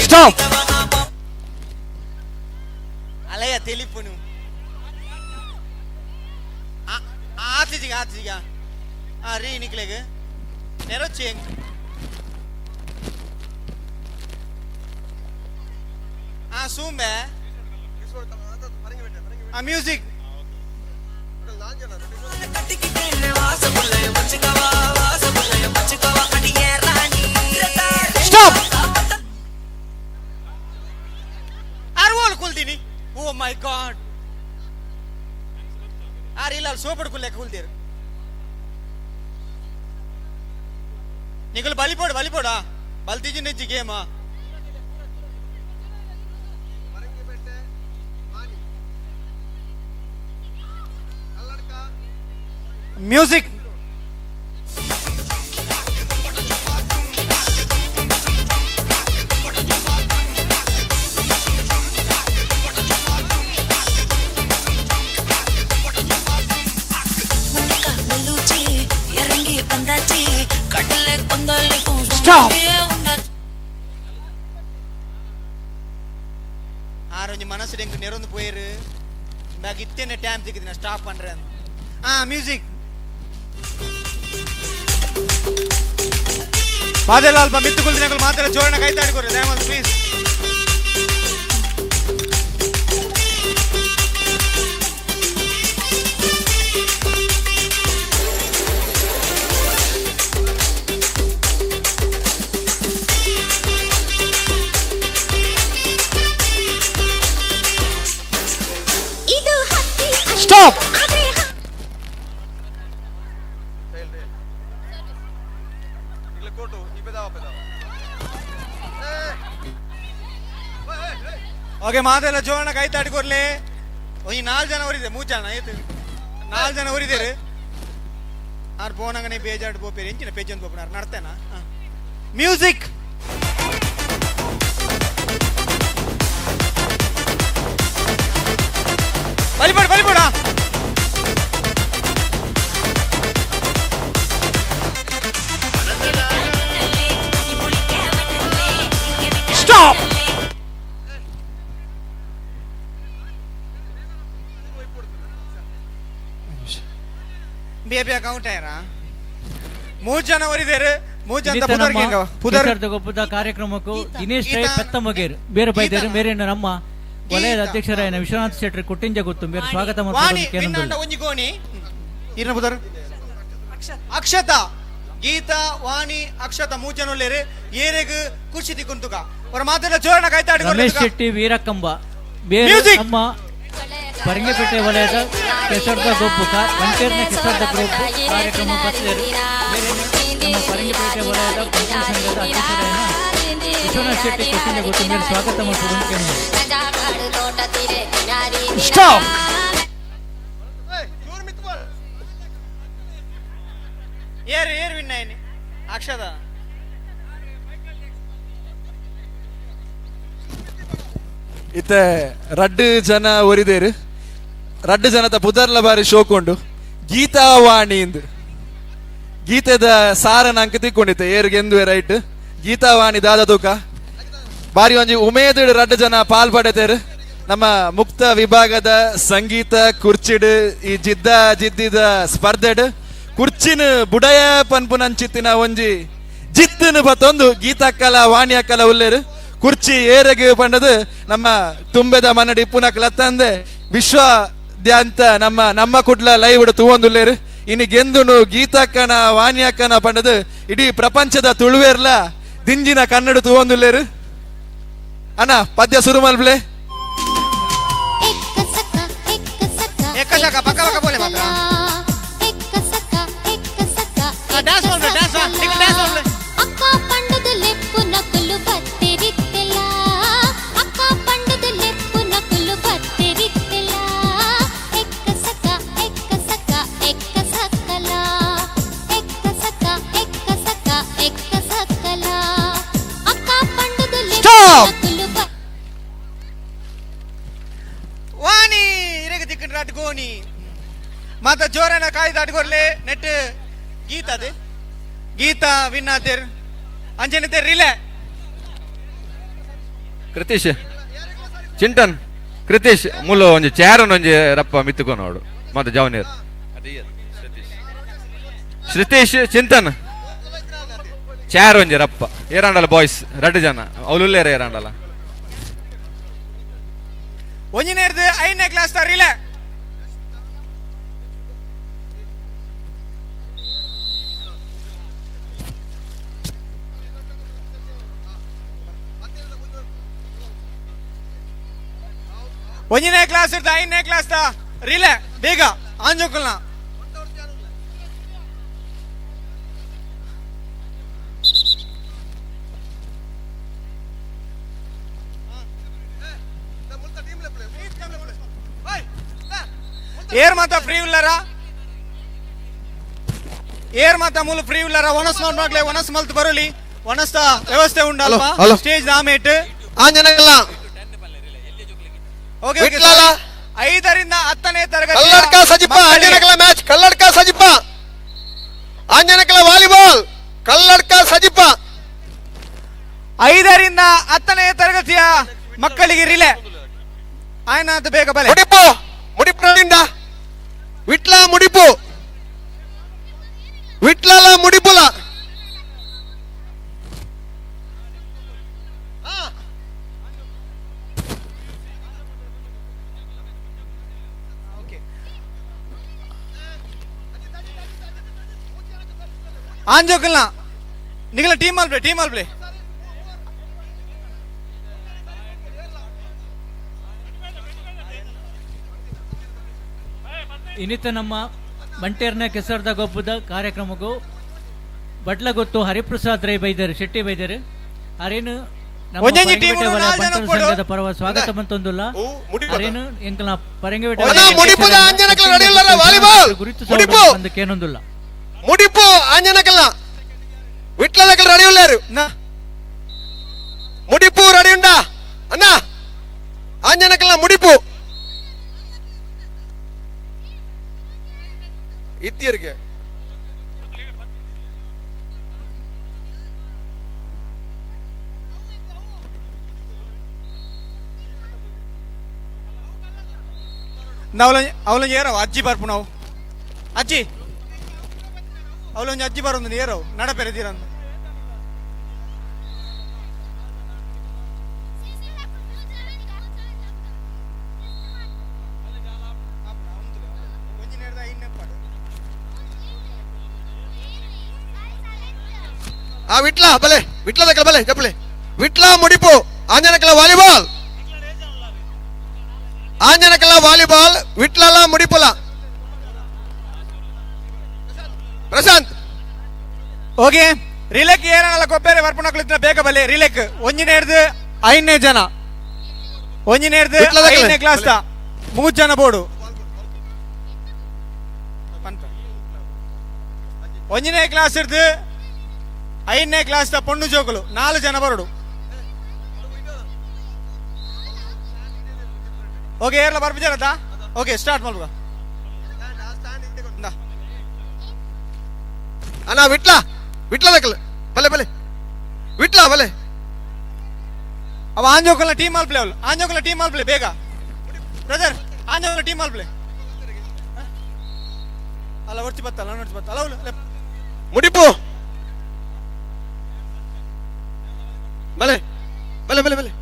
Speaker 13: ಸ್ಟಾಪ್. ಅಲಯ ತೆಲಿಪುನು ಆತಿಜಿಗ ಆತಿಜಿಗ ಆ ರೀ ನಿಕ್ಲೆಗ್ ನೆರೊಚ್ಚಿ. ಆ ಸೂಂಬೆ ಆ ಮ್ಯೂಸಿಕ್ ಸ್ಟಾಪ್ ಅರ್ವೋಲ್ ಕುಲ್ದಿನಿ. ಓ ಮೈ ಗಾಡ್, ಆರ್ ಇಲ್ಲ ಸೋಪಡ್ ಕುಲ್ಲೆಕ್ಕ ಕುಲ್ದಿರು. ನಿಗಲು ಬಲಿಪೋಡು ಬಲಿಪೋಡಾ ಬಲ್ತಿಜಿ ನಿಜ್ಜಿ ಗೇಮಾ. Music stop. ಆರೊಂಜಿ ಮನಸ್ಸು ಎಂಕ್ ನೆರೊಂದು ಪೋಯರು ಬ್ಯಾಗ್ ಇತ್ತೇನೆ ಟೈಮ್ ಸಿಕ್ಕಿದ್ ನಾ ಸ್ಟಾಪ್ ಪಂಡ್ರೆ. ಆ ಮ್ಯೂಸಿಕ್ ಮಾದೆಲ್ಲ ಅಲ್ಪ ಮಿತ್ತು ಕುಲ್ದಿನಗಳು ಮಾತ್ರ ಜೋರಣ ಕೈ ತಾಡಿಕೊರಿ ದಯಮಾಡಿ ಪ್ಲೀಸ್. ಸ್ಟಾಪ್. ಓಕೆ ಮಾತೆಲ್ಲ ಜೋರಣ ಕೈ ತಾಡಿಕೊರ್ಲಿ. ಈ ನಾಲ್ಕು ಜನ ಊರಿದೆ, ಮೂರು ಜನ ಆಯ್ತು, ನಾಲ್ಕು ಜನ ಊರಿದ್ದೇರು. ಆರ್ ಪೋನಂಗನೆ ಬೇಜಾಡ್ ಪೋಪೇರು ಎಂಚಿನ ಪೇಜೊಂದು ಪೋಪುನ ನಡ್ತೇನಾ. ಮ್ಯೂಸಿಕ್ ಬಲಿಪೋಡು ಬಲಿಪೋಡ. ಸ್ಟಾಪ್. ಬೇಬಿ ಅಕೌಂಟ್ ಆಯ್ರಾ ಮೂರು ಜನ ಒರಿದೇರು, ಮೂರು ಜನ ಪುದರ್ ಕೇಂಗ ಪುದರ್
Speaker 17: ಗೊಬ್ಬದ ಕಾರ್ಯಕ್ರಮಕ್ಕೂ ದಿನೇಶ್ ರೈ ಪೆತ್ತಮಗೇರ್ ಬೇರೆ ಬೈದೇರು ಮೇರೇನು ನಮ್ಮ ವಲಯದ ಅಧ್ಯಕ್ಷರಾಯನ ವಿಶ್ವನಾಥ್ ಶೆಟ್ಟರ್ ಕೊಟ್ಟಿಂಜ ಗೊತ್ತು ಮೇರೆ ಸ್ವಾಗತ
Speaker 13: ವಾಣಿ ವಿನ್ನಾಂಡ ಒಂಜಿ ಗೋಣಿ ಇರ್ನ ಪುದರ್ ಅಕ್ಷತಾ ಗೀತಾ ವಾಣಿ ಅಕ್ಷತಾ ಮೂರು ಜನ ಉಲ್ಲೇರು. ಏರೆಗ್ ಖುಷಿ ತಿಕ್ಕುಂತುಕ ಅವರ ಮಾತೆಲ್ಲ ಜೋರಣ ಕೈತಾಡಿ.
Speaker 17: ರಮೇಶ್ ಶೆಟ್ಟಿ ವೀರಕಂಬ ಬೇರೆ ನಮ್ಮ ಪರಂಗಿಪೇಟೆ ವಲಯದ ಕೆಸರ್ದ ಗೊಬ್ಬು ಬಂಟೇರ್ನ ಕೆಸರ್ದ ಗ್ರೂಪ್ ಕಾರ್ಯಕ್ರಮ ಬತ್ತೇರು ನಮ್ಮ ಪರಂಗಿಪೇಟೆ ವಲಯದ ಬಂಟರ ಸಂಘದ ಅಧ್ಯಕ್ಷರಾಯನ ವಿಶ್ವನಾಥ್ ಶೆಟ್ಟಿ ಕೊಟ್ಟಿಂಜ ಗೊತ್ತು ಮೇಲೆ ಸ್ವಾಗತ ಮಾಡ್ಕೊಂಡು.
Speaker 13: ಸ್ಟಾಪ್. ಏರು ಏರು ವಿನ್ ಆಯ್ನಿ ಅಕ್ಷತಾ.
Speaker 15: ಇತ್ತೆ ರಡ್ಡು ಜನ ಒರಿದೇರು, ರಡ್ಡು ಜನತ ಪುದರ್ಲ ಬಾರಿ ಶೋಕೊಂಡು ಗೀತಾವಾಣಿ ಇಂದು ಗೀತೆದ ಸಾರನ ಅಂಕ ತಿಕ್ಕೊಂಡಿತ್ತೆ ಏರ್ಗೆಂದುವೆ ರೈಟ್. ಗೀತಾವಾಣಿ ದಾದ ತೂಕ ಬಾರಿ ಒಂಜಿ ಉಮೇದ್ ರಡ್ಡು ಜನ ಪಾಲ್ ಪಡೆತೇರು. ನಮ್ಮ ಮುಕ್ತ ವಿಭಾಗದ ಸಂಗೀತ ಕುರ್ಚಿಡ್ ಈ ಜಿದ್ದ ಜಿದ್ದಿದ ಸ್ಪರ್ಧೆಡ್ ಕುರ್ಚಿನ ಬುಡಯ ಪನ್ಪುನಂಚಿತ್ತಿನ ಒಂಜಿ ಜಿದ್ದನು ಬತ್ತೊಂದು ಗೀತಾಕ್ಕಲ ವಾಣಿಯಕ್ಕಲ ಉಲ್ಲೇರು. ಕುರ್ಚಿ ಏರೆಗೆ ಪಂಡದು ನಮ್ಮ ತುಂಬೆದ ಮನ್ನಡಿ ಇಪ್ಪುನಕಲ ತಂದೆ ವಿಶ್ವದ್ಯಾಂತ ನಮ್ಮ ನಮ್ಮ ಕುಡ್ಲ ಲೈವ್ ತೂವೊಂದುಲ್ಲೇರು. ಇನಿ ಗೆಂದುನು ಗೀತಾಕ್ಕನ ವಾಣಿಯಕ್ಕನ ಪಂಡದು ಇಡೀ ಪ್ರಪಂಚದ ತುಳುವೇರ್ಲ ದಿಂಜಿನ ಕನ್ನಡ ತೂವೊಂದುಲ್ಲೇರು. ಅಣ್ಣ ಪದ್ಯ ಸುರು ಮಲ್ಪ್ಲೆ.
Speaker 13: ಪಕ್ಕ ಪಕ್ಕ ಬೋಲೆ ಮಾತ್ರ. ಡ್ಯಾನ್ಸ್ ಮಾಡ್ಲೆ, ಡ್ಯಾನ್ಸ್ ನಿಂಗೆ ಡ್ಯಾನ್ಸ್ ಮಾಡ್ಲೆ.
Speaker 10: ಅಕ್ಕ ಪಂಡದ ಲೆಪ್ಪು ನಕಲು ಬತ್ತೆರಿತ್ತೆಲ, ಅಕ್ಕ ಪಂಡದ ಲೆಪ್ಪು ನಕಲು ಬತ್ತೆರಿತ್ತೆಲ, ಎಕ್ಕ ಸಕ ಎಕ್ಕ ಸಕ ಎಕ್ಕ ಸಕಲ, ಎಕ್ಕ ಸಕ ಎಕ್ಕ ಸಕ ಎಕ್ಕ ಸಕಲ, ಅಕ್ಕ ಪಂಡದ ಲೆಪ್ಪು ನಕಲು.
Speaker 13: ವಾಣಿ ಇರಗ ದಿಕ್ಕನ್ ರಾಟ್ ಗೋಣಿ ಮಾತ ಜೋರನ ಕಾಯ್ದು ಅಡ್ಗೊರ್ಲೆ ನೆಟ್ ಗೀತಾ ಅದೇ ಗೀತಾ ವಿನ್ ಆತೇರ್ ಅಂಜನೆ ತೇರ್ ರಿಲೆ.
Speaker 6: ಕೃತೀಶ್ ಚಿಂಟನ್ ಕೃತೀಶ್ ಮೂಲ ಒಂಜಿ ಚೇರ್ ಒಂಜಿ ರಪ್ಪ ಮಿತ್ತುಕೊನೋಡು ಮತ್ತೆ ಜವನೀರ್ ಶ್ರಿತೇಶ್ ಚಿಂತನ್ ಚೇರ್ ಒಂಜಿ ರಪ್ಪ ಏರಾಂಡಲ ಬಾಯ್ಸ್ ರಡ್ಡು ಜನ ಅವಳುಲ್ಲೇರ ಏರಾಂಡಲ.
Speaker 13: ಒಂಜಿನೇರ್ದು ಐದನೇ ಕ್ಲಾಸ್ ದ ರಿಲೇ. ಒಂದನೇ ಕ್ಲಾಸ್ ಇರ್ದ ಐದನೇ ಕ್ಲಾಸ್ the relay ಬೇಗ ಆಂಜೋಕಲ್ನ. ಏರ್ ಮಾತ ಫ್ರೀ ಉಳ್ಳಾರ, ಏರ್ ಮಾತ ಮೂಲ ಫ್ರೀ ಉಳ್ಳಾರ. ಒಣಸ್ ಮಾಡ್ಲೆ ಒಣಸ್ ಮಲ್ತ್ ಬರಲಿ, ಒಣಸ್ತ ವ್ಯವಸ್ಥೆ ಉಂಡಲ್ಪ
Speaker 2: ಹಲೋ.
Speaker 13: ಸ್ಟೇಜ್ ಆಮೇಟ್
Speaker 2: ಆಂಜನಗಲ್ಲ.
Speaker 13: ಓಕೆ ಓಕೆ
Speaker 2: ವಿಟ್ಲಾಲ.
Speaker 13: 5ರಿಂದ 10ನೇ ತರಗತಿ
Speaker 2: ಕಲ್ಲಡ್ಕ ಸಜಿಪ ಆಂಜನಕಲ ಮ್ಯಾಚ್. ಕಲ್ಲಡ್ಕ ಸಜಿಪ ಆಂಜನಕಲ ವಾಲಿಬಾಲ್. ಕಲ್ಲಡ್ಕ ಸಜಿಪ.
Speaker 13: 5ರಿಂದ 10ನೇ ತರಗತಿಯ ಮಕ್ಕಳಿಗೆ ರಿಲೇ. ಆಯ್ನಾತ್ ಬೇಗ ಬಲೆ.
Speaker 2: ಮುಡಿಪು ಮುಡಿಪಿನಿಂದ ವಿಟ್ಲ ಮುಡಿಪು ವಿಟ್ಲಲ ಮುಡಿಪುಲ.
Speaker 13: ಆಂಜೋಕಲ್ನ ನಿಗಲ ಟೀಮ್ ಆಲ್ಪ್ಲೆ, ಟೀಮ್ ಆಲ್ಪ್ಲೆ.
Speaker 17: ಇನ್ನಿತ ನಮ್ಮ ಬಂಟೇರ್ನ ಕೆಸರ್ದ ಗೊಬ್ಬದ ಕಾರ್ಯಕ್ರಮಕ್ಕೂ ಬಟ್ಲಗೊತ್ತು ಹರಿಪ್ರಸಾದ್ ರೈ ಬೈದರು, ಶೆಟ್ಟಿ ಬೈದರು. ಅರೇನು ನಮ್ಮ
Speaker 13: ಒಂಜೊಂಜಿ ಟೀಮ್
Speaker 17: ಪರಂಗಿಪೇಟೆ ವಲಯ
Speaker 13: ನಾಲ್ ಜನ
Speaker 17: ಬಂಟರ
Speaker 13: ಕೊಡು.
Speaker 17: ಸಂಘದ ಪರವ ಸ್ವಾಗತ ಬಂತೊಂದುಲ್ಲ. ಅರೇನು ಎಂಕಲ್ನ ಪರಂಗಿಪೇಟೆ
Speaker 2: ಅಣ್ಣ,
Speaker 17: ವಲಯ
Speaker 2: ಮುಡಿಪುದ ಆಂಜನಕಲ್ ನಡೆಯಲ್ಲ ವಾಲಿಬಾಲ್.
Speaker 17: ಗುರುತು
Speaker 2: ಮುಡಿಪು.
Speaker 17: ಕೇನೊಂದುಲ್ಲ.
Speaker 2: ಮುಡಿಪು ಆಂಜನಕಲ್ನ ವಿಟ್ಲದಕಲ್ ರೆಡಿ ಉಳ್ಳಾರು. ಮುಡಿಪು ರೆಡಿ ಉಂಡಾ ಅಣ್ಣ? ಆಂಜನಕಲ್ನ ಮುಡಿಪು ಇತ್ತಿಯರಿಗೆ.
Speaker 13: ಅವಲೊಂಜಿ ಏರವು ಅಜ್ಜಿ ಬರ್ಪು ನಾವು ಅಜ್ಜಿ ಅವಲೊಂಜಿ ಅಜ್ಜಿ ಬರೋದು ಏರವು ನಡಪೆರೆದಿರಂದು.
Speaker 2: ಆ ವಿಟ್ಲ ಬಲೆ, ವಿಟ್ಲ ದಕ್ಕಲ ಬಲೆ ಚಪ್ಪಲೆ. ವಿಟ್ಲ ಮುಡಿಪು ಆಂಜನಕಲ ವಾಲಿಬಾಲ್. ಆಂಜನಕಲ ವಾಲಿಬಾಲ್ ವಿಟ್ಲಲ ಮುಡಿಪುಲ. ಪ್ರಶಾಂತ್.
Speaker 13: ಓಕೆ ರಿಲೆಕ್ ಏರನಲ್ಲ ಕೊಪ್ಪೇರೆ ಬರ್ಪುನಕ್ಲು ಬೇಗ ಬಲೆ ರಿಲೆಕ್. ಒಂಜಿನೇರ್ದು ಐದನೇ ಜನ, ಒಂಜಿನೇರ್ದು
Speaker 2: ವಿಟ್ಲದ ಕಲೆ.
Speaker 13: ಐದನೇ ಕ್ಲಾಸ್ the 3 ಜನ ಬೋರ್ಡು. ಒಂದನೇ ಕ್ಲಾಸ್ ಇರ್ದು ಐದನೇ ಕ್ಲಾಸ್ the ಪೊಣ್ಣು ಜೋಕುಲು 4 ಜನ ಬರೋಡು. ಓಕೆ ಏರ್ಲ ಬರ್ಪಿಜಾರದಾ? ಓಕೆ ಸ್ಟಾರ್ಟ್ ಮಾಡ್ಬ.
Speaker 2: ಅಣ್ಣ ವಿಟ್ಲ ವಿಟ್ಲ ದಕ್ಕಲ ಬಲೆ ಬಲೆ ವಿಟ್ಲ ಬಲೆ.
Speaker 13: ಅವ ಆಂಜೋಕಲ್ನ ಟೀಮ್ ಆಲ್ಪ್ಲೆ, ಅವಳು ಆಂಜೋಕಲ್ನ ಟೀಮ್ ಆಲ್ಪ್ಲೆ ಬೇಗ ಬ್ರದರ್, ಆಂಜೋಕಲ್ನ ಟೀಮ್ ಆಲ್ಪ್ಲೆ. ಅಲ್ಲ ಒರ್ಚಿ ಬತ್ತಲ್ಲ ಒರ್ಚಿ ಬತ್ತಲ್ಲ ಅವಳು.
Speaker 2: ಮುಡಿಪು ಬಲೆ ಬಲೆ ಬಲೆ ಬಲೆ.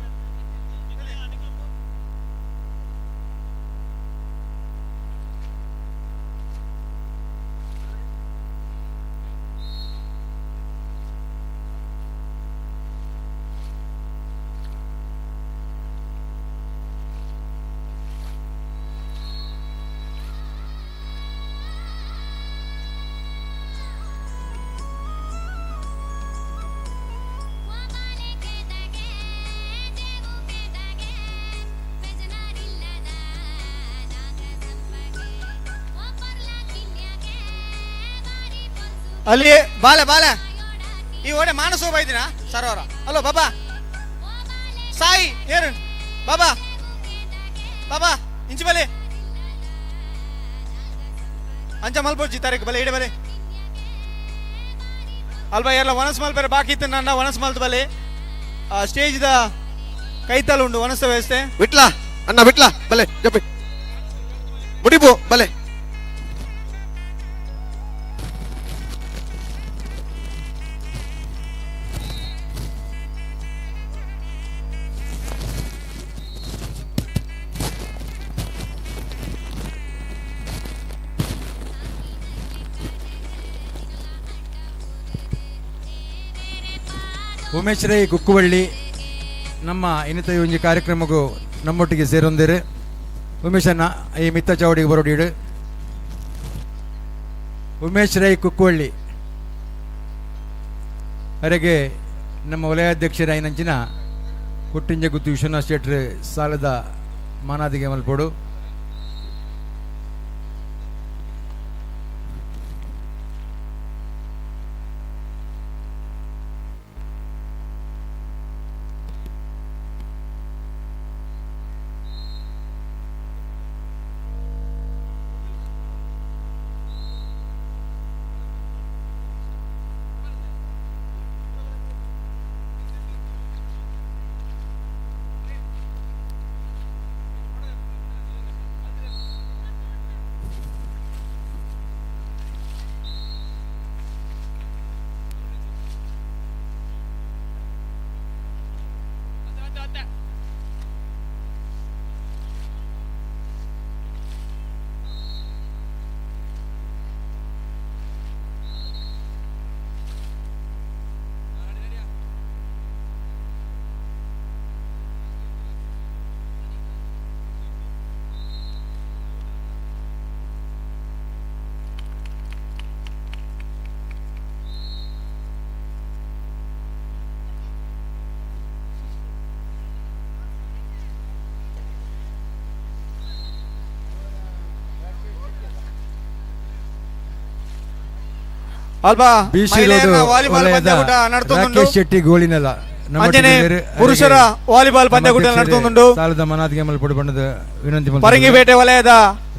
Speaker 13: ಅಲ್ಲಿ ಬಾಲೆ ಬಾಲೆ ಈ ಓಡೆ ಮಾನಸೋ ಬೈದಿನ ಸರೋವರ. ಹಲೋ ಬಾಬಾ ಸಾಯಿ ಏರು ಬಾಬಾ ಬಾಬಾ ಇಂಚು ಬಲೆ ಅಂಚ ಮಲ್ಪೊಚ್ಚಿ ತಾರೀಕು ಬಲೆ ಇಡೆ ಬಲೆ ಅಲ್ವಾ ಎಲ್ಲ ಒನಸ್ ಮಲ್ಪೆರೆ ಬಾಕಿ ಇತ್ತು ನನ್ನ ಒನಸ್ ಮಲ್ತ್ ಬಲೆ. ಸ್ಟೇಜ್ the ಕೈತಲ್ ಉಂಡು ಒನಸ್ತ ವ್ಯವಸ್ಥೆ.
Speaker 2: ವಿಟ್ಲ ಅಣ್ಣ ವಿಟ್ಲ ಬಲೆ ಜಪ್ಪಿ ಮುಡಿಪು ಬಲೆ.
Speaker 1: ಉಮೇಶ್ ರೈ ಕುಕ್ಕುವಳ್ಳಿ ನಮ್ಮ ಇನ್ನಿತ ಒಂಜಿ ಕಾರ್ಯಕ್ರಮಕ್ಕೂ ನಮ್ಮೊಟ್ಟಿಗೆ ಸೇರೊಂದಿರು. ಉಮೇಶನ್ನ ಈ ಮಿತ್ತ ಚಾವಡಿಗೆ ಬರೋಡಿಡು. ಉಮೇಶ್ ರೈ ಕುಕ್ಕುವಳ್ಳಿ ಅರೆಗೆ ನಮ್ಮ ವಲಯಾಧ್ಯಕ್ಷರಾಯಿನಂಚಿನ ಕೊಟ್ಟಿಂಜ ಗುತ್ತು ವಿಶ್ವನಾಥ್ ಶೆಟ್ರು ಸಾಲದ ಮಾನಾದಿಗೆ ಮಲ್ಪೋಡು.
Speaker 13: ಅಲ್ಪ ಮಹಿಳೆಯರ ವಾಲಿಬಾಲ್ ಪಂದ್ಯಕೂಟ ನಡತೊಂದುಂಡು.
Speaker 1: ರಾಕೇಶ್ ಶೆಟ್ಟಿ ಗೋಳಿನೆಲ್ಲ
Speaker 13: ಅಂಚನೆ ಪುರುಷರ ವಾಲಿಬಾಲ್ ಪಂದ್ಯಕೂಟ ನಡತೊಂದುಂಡು.
Speaker 1: ಸಾಲದ ಮನಾದಿಗೆ ಮಲ್ಪೊಡು ಬಣ್ಣದ ವಿನಂತಿ ಮಲ್ಪೊಡು.
Speaker 13: ಪರಂಗಿಪೇಟೆ ವಲಯದ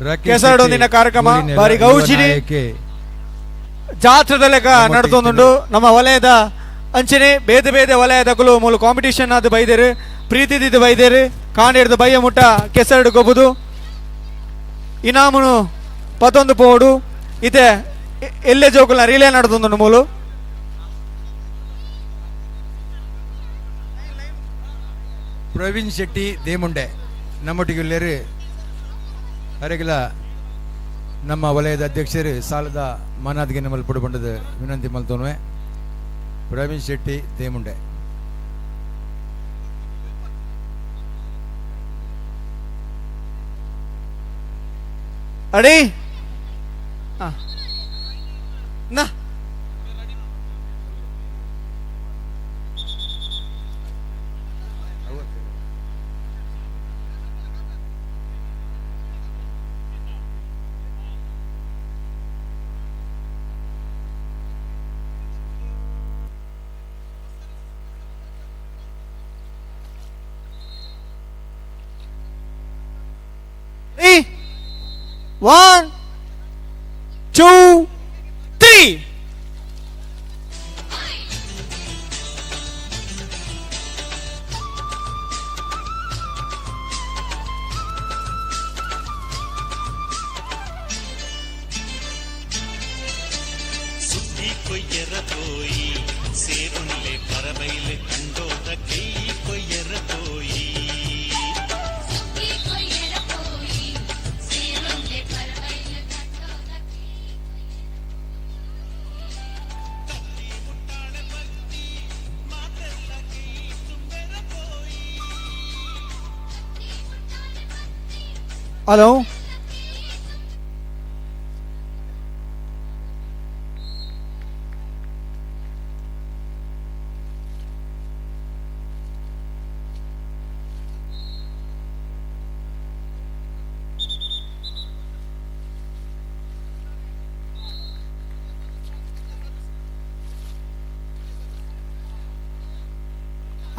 Speaker 1: ರಾಕೇಶ್
Speaker 13: ಕೆಸರಡೊಂದಿನ
Speaker 1: ಶೆಟ್ಟಿ
Speaker 13: ಕಾರ್ಯಕ್ರಮ
Speaker 1: ಗೋಳಿನೆಲ
Speaker 13: ಬಾರಿ
Speaker 1: ಯುವ
Speaker 13: ಗೌಜಿಡಿ
Speaker 1: ನಾಯಕೆ
Speaker 13: ಜಾತ್ರೆದ ಲೆಕ್ಕ ನಡತೊಂದುಂಡು. ನಮ್ಮ ವಲಯದ ಅಂಚನೆ ಬೇತೆ ಬೇತೆ ವಲಯದಕುಲು ಮೂಲು ಕಾಂಪಿಟೇಷನ್ ಆದ್ ಬೈದೇರು, ಪ್ರೀತಿದಿದ್ದು ಬೈದೇರು, ಕಾಂಡಿಡ್ದು ಬಯ್ಯ ಮುಟ್ಟ ಕೆಸರಡು ಗೊಬ್ಬುದು ಇನಾಮುನು ಪತ್ತೊಂದು ಪೋಡು ಇತ್ತೆ ಎಲ್ಲೆ ಜೋಕುಲ್ನ ರಿಲೇ ನಡತೊಂದುಂಡು ಮೂಲು.
Speaker 1: ಪ್ರವೀಣ್ ಶೆಟ್ಟಿ ದೇಮುಂಡೆ ನಮ್ಮೊಟ್ಟಿಗೆ ಉಲ್ಲೇರು. ಅರೆಗಿಲ ನಮ್ಮ ವಲಯದ ಅಧ್ಯಕ್ಷರು ಸಾಲದ ಮಾನಾದಿಗೆ ನಮ್ಮಲ್ಲಿ ಪುಡುಬಂಡದ ವಿನಂತಿ ಮಲ್ತೋನುವೆ. ಪ್ರವೀಣ್ ಶೆಟ್ಟಿ ದೇಮುಂಡೆ.
Speaker 13: ಅಡಿ ನಾ 1 2 3.
Speaker 3: ಸುದ್ದಿ ಕೊಯ್ಯರ ಪೋಯಿ ಸೇರುನ್ಲೆ ಪರಬೈಲೆ ಕಂಡೋದ ಕೈ ಕೊಯ್ಯರ ಪೋಯಿ.
Speaker 13: ಹಲೋ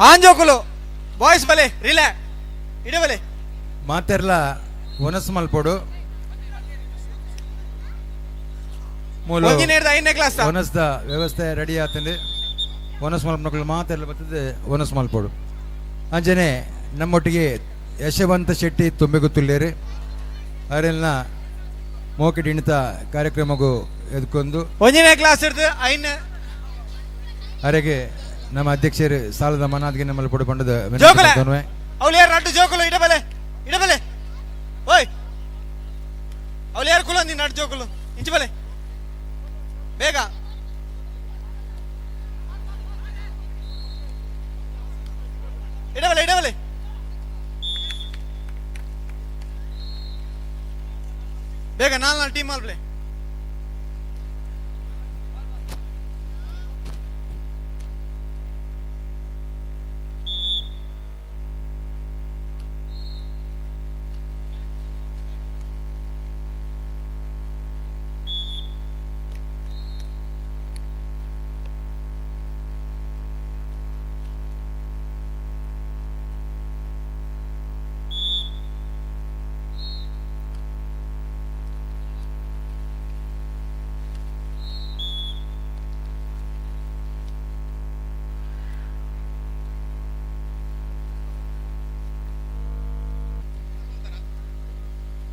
Speaker 13: ಆಂಜೋಕುಲು ಬಾಯ್ಸ್ ಬಲೆ ರಿಲೇ ಇಡಬಲೆ
Speaker 1: ಮಾತೆರ್ಲ ಒನಸ್ ಮಲ್ಪೊಡು. ಮೂಲು
Speaker 13: ಒಂಜಿನೇರ್ದ ಐದನೇ ಕ್ಲಾಸ್
Speaker 1: ಒನಸ್ದ ವ್ಯವಸ್ಥೆ ರೆಡಿ ಆತಂದೆ. ಒನಸ್ ಮಲ್ಪನಕುಲು ಮಾತೆರ್ಲ ಬರ್ತದೆ ಒನಸ್ ಮಲ್ಪೊಡು. ಅಂಚನೆ ನಮ್ಮೊಟ್ಟಿಗೆ ಯಶವಂತ ಶೆಟ್ಟಿ ತುಂಬಿಗುತ್ತುಲ್ಲೇರು ಅವರೆಲ್ಲ ಮೋಕಿಟ್ ಇಣಿತ ಕಾರ್ಯಕ್ರಮಗೂ ಎದ್ಕೊಂಡು
Speaker 13: ಒಂದನೇ ಕ್ಲಾಸ್ ಇರ್ತದೆ ಐನ
Speaker 1: ಅರೆಗೆ ನಮ್ಮ ಅಧ್ಯಕ್ಷರು ಸಾಲದ ಮನಾದ್ಗೆ ನಮ್ಮಲ್ಲಿ ಪೊಡು ಪಂಡದ
Speaker 13: ಜೋಕುಲೆ ಅವಳು ಯಾರು ನಟ್ಟು ಜೋಕುಲು ಇಡಬಲೆ ಇಡಬಲೆ ಓಯ್ ಅವಳು ಯಾರು ಕುಲ ನೀನು ನಟ್ಟು ಜೋಕುಲು ಇಂಚು ಬಲೆ ಬೇಗ. ಬೇಗ ನಾಲ್ ನಾಲ್ ಟೀಮ್ ಮಲ್ಪ್ಲೆ.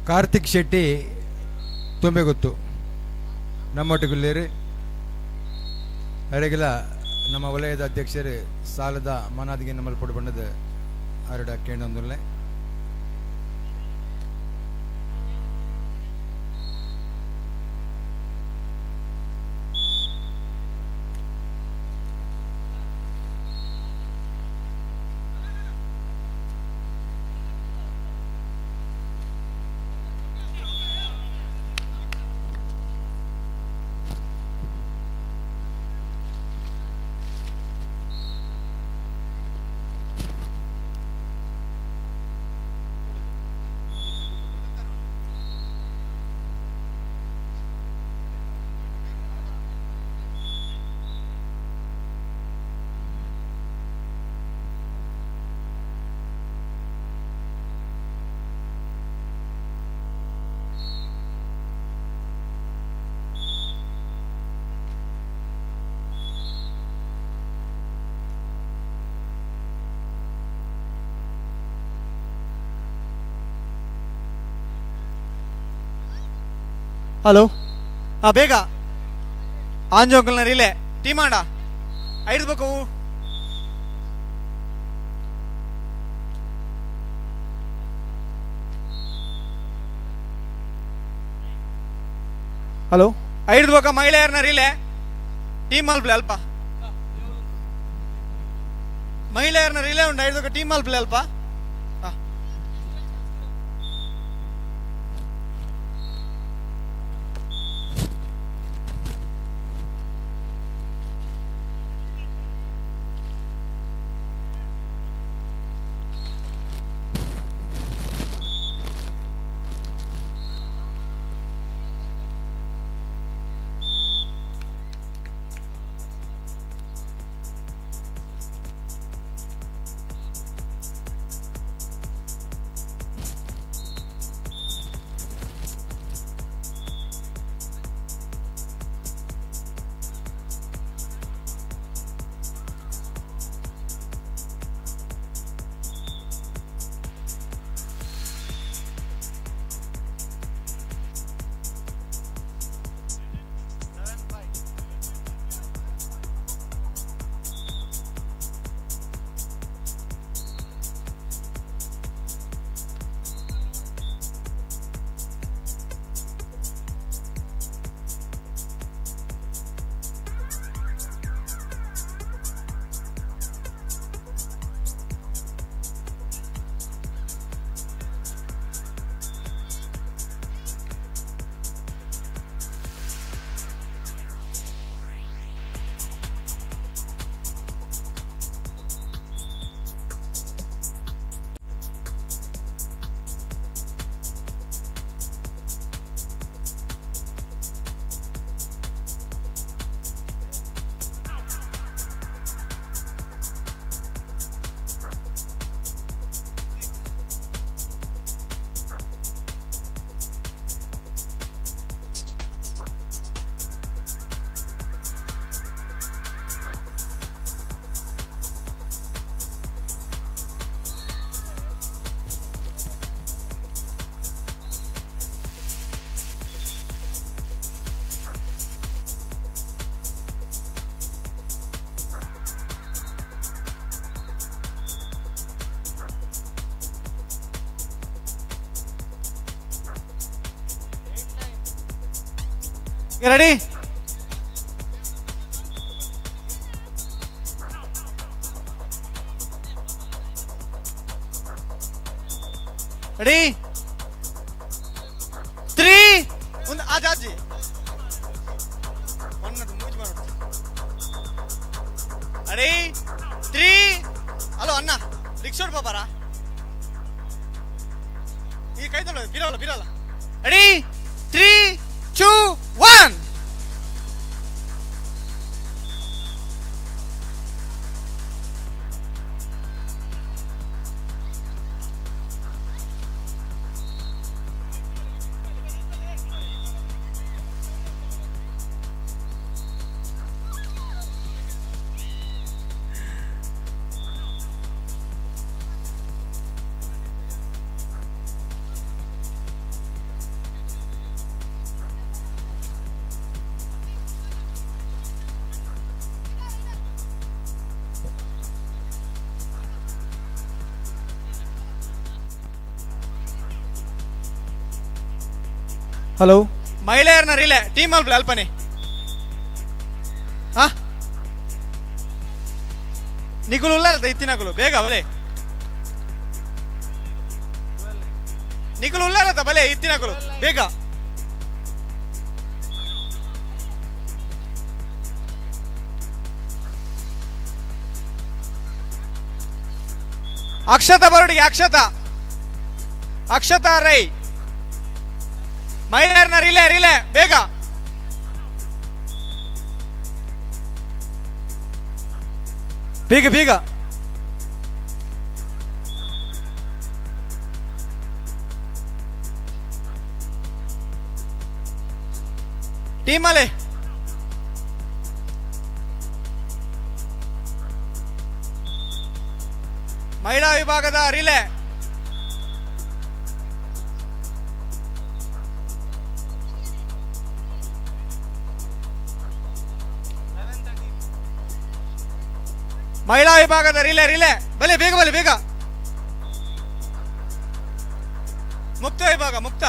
Speaker 1: ಕಾರ್ತಿಕ್ ಶೆಟ್ಟಿ ತುಂಬೆಗುತ್ತು ನಮ್ಮೊಟ್ಟಿಗುಲ್ಲೇರು ಅರೆಗಿಲ ನಮ್ಮ ವಲಯದ ಅಧ್ಯಕ್ಷರು ಸಾಲದ ಮನಾದಿಗೆ ನಮ್ಮಲ್ಲಿ ಪೊಡು ಬಣ್ಣದ ಅರಡ ಕೇಂದ್ರದಲ್ಲೇ.
Speaker 13: ಹಲೋ, ಹಾ ಬೇಗ ಆಂಜೋಕಲ್ನ ರಿಲೇ ಟೀಮ್ ಆಡ ಐದು ಬೇಕು. ಹಲೋ, ಐದು ಬೋಕ ಮಹಿಳೆಯರನ್ನ ರಿಲೇ ಟೀಮ್ ಮಲ್ಪ್ಲೆ ಅಲ್ಪ. ಮಹಿಳೆಯರನ್ನ ರಿಲೇ ಉಂಟು, ಐದು ಟೀಮ್ ಮಲ್ಪ್ಲೆ ಅಲ್ಪ. Ready? Ready? 3 ಜಾಜಿ ಒನ್ನದು ಮೂಜಿ ಮಾಡೋದು. ಅರೇ 3. ಹಲೋ ಅಣ್ಣ, ರಿಕ್ಷಾ ಬಾಬಾರ ಈ ಕೈ ತೊಳೆ ಬಿರಲ್ಲ ಬಿರಲ್ಲ. ರೆಡಿ 3 2 1.
Speaker 11: ಹಲೋ
Speaker 13: ಮಹಿಳೆಯರನ್ನ ರಿಲೇ ಟೀಮ್ ಅಲ್ಪ ಅಲ್ಪನೆ. ಹಾ ನಿಗುಲು ಉಲ್ಲ ಇತ್ತಿನಗುಲು ಬೇಗ ಬಲೆ. ನಿಗುಲು ಉಲ್ಲಾರತ ಬಲೆ ಇತ್ತಿನಗುಲು ಬೇಗ. ಅಕ್ಷತಾ ಬರೋಡಿಗೆ ಅಕ್ಷತಾ, ಅಕ್ಷತಾ ರೈ. ಮಹಿಳೆಯರನ್ನ ರಿಲೇ ರಿಲೇ ಬೇಗ. ಬೇಗ ಬೇಗ. ಟೀಮ್ ಅಲ್ಲೇ ಮಹಿಳಾ ವಿಭಾಗದ ರಿಲೇ. ಮಹಿಳಾ ವಿಭಾಗದ ರಿಲೇ ರಿಲೇ ಬಲೆ ಬೇಗ ಬಲೆ ಬೇಗ. ಮುಕ್ತ ವಿಭಾಗ ಮುಕ್ತ.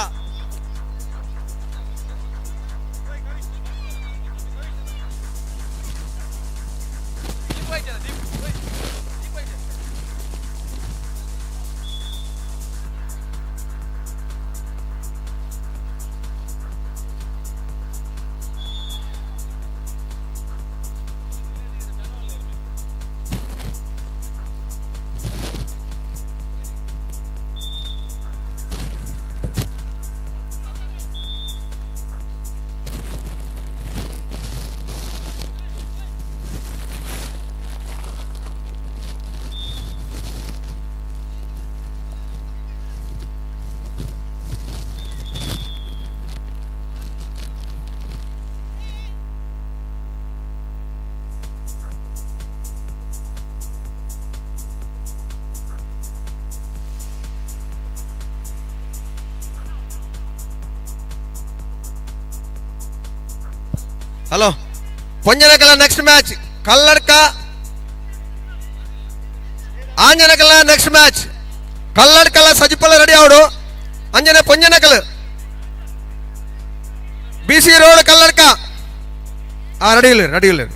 Speaker 2: ಹಲೋ ಪೊಂಜನಕಲ ನೆಕ್ಸ್ಟ್ ಮ್ಯಾಚ್ ಕಲ್ಲಡ್ಕ ಆಂಜನಕಲ ನೆಕ್ಸ್ಟ್ ಮ್ಯಾಚ್ ಕಲ್ಲಡ್ಕಲ ಸಜಿಪಲ ರೆಡಿ ಆವಡು. ಅಂಜನೆ ಪೊಂಜನಕಲ್ B C road Kalladka. Ready ಇಲ್ಲ ರೆಡಿ ಇಲ್ಲ.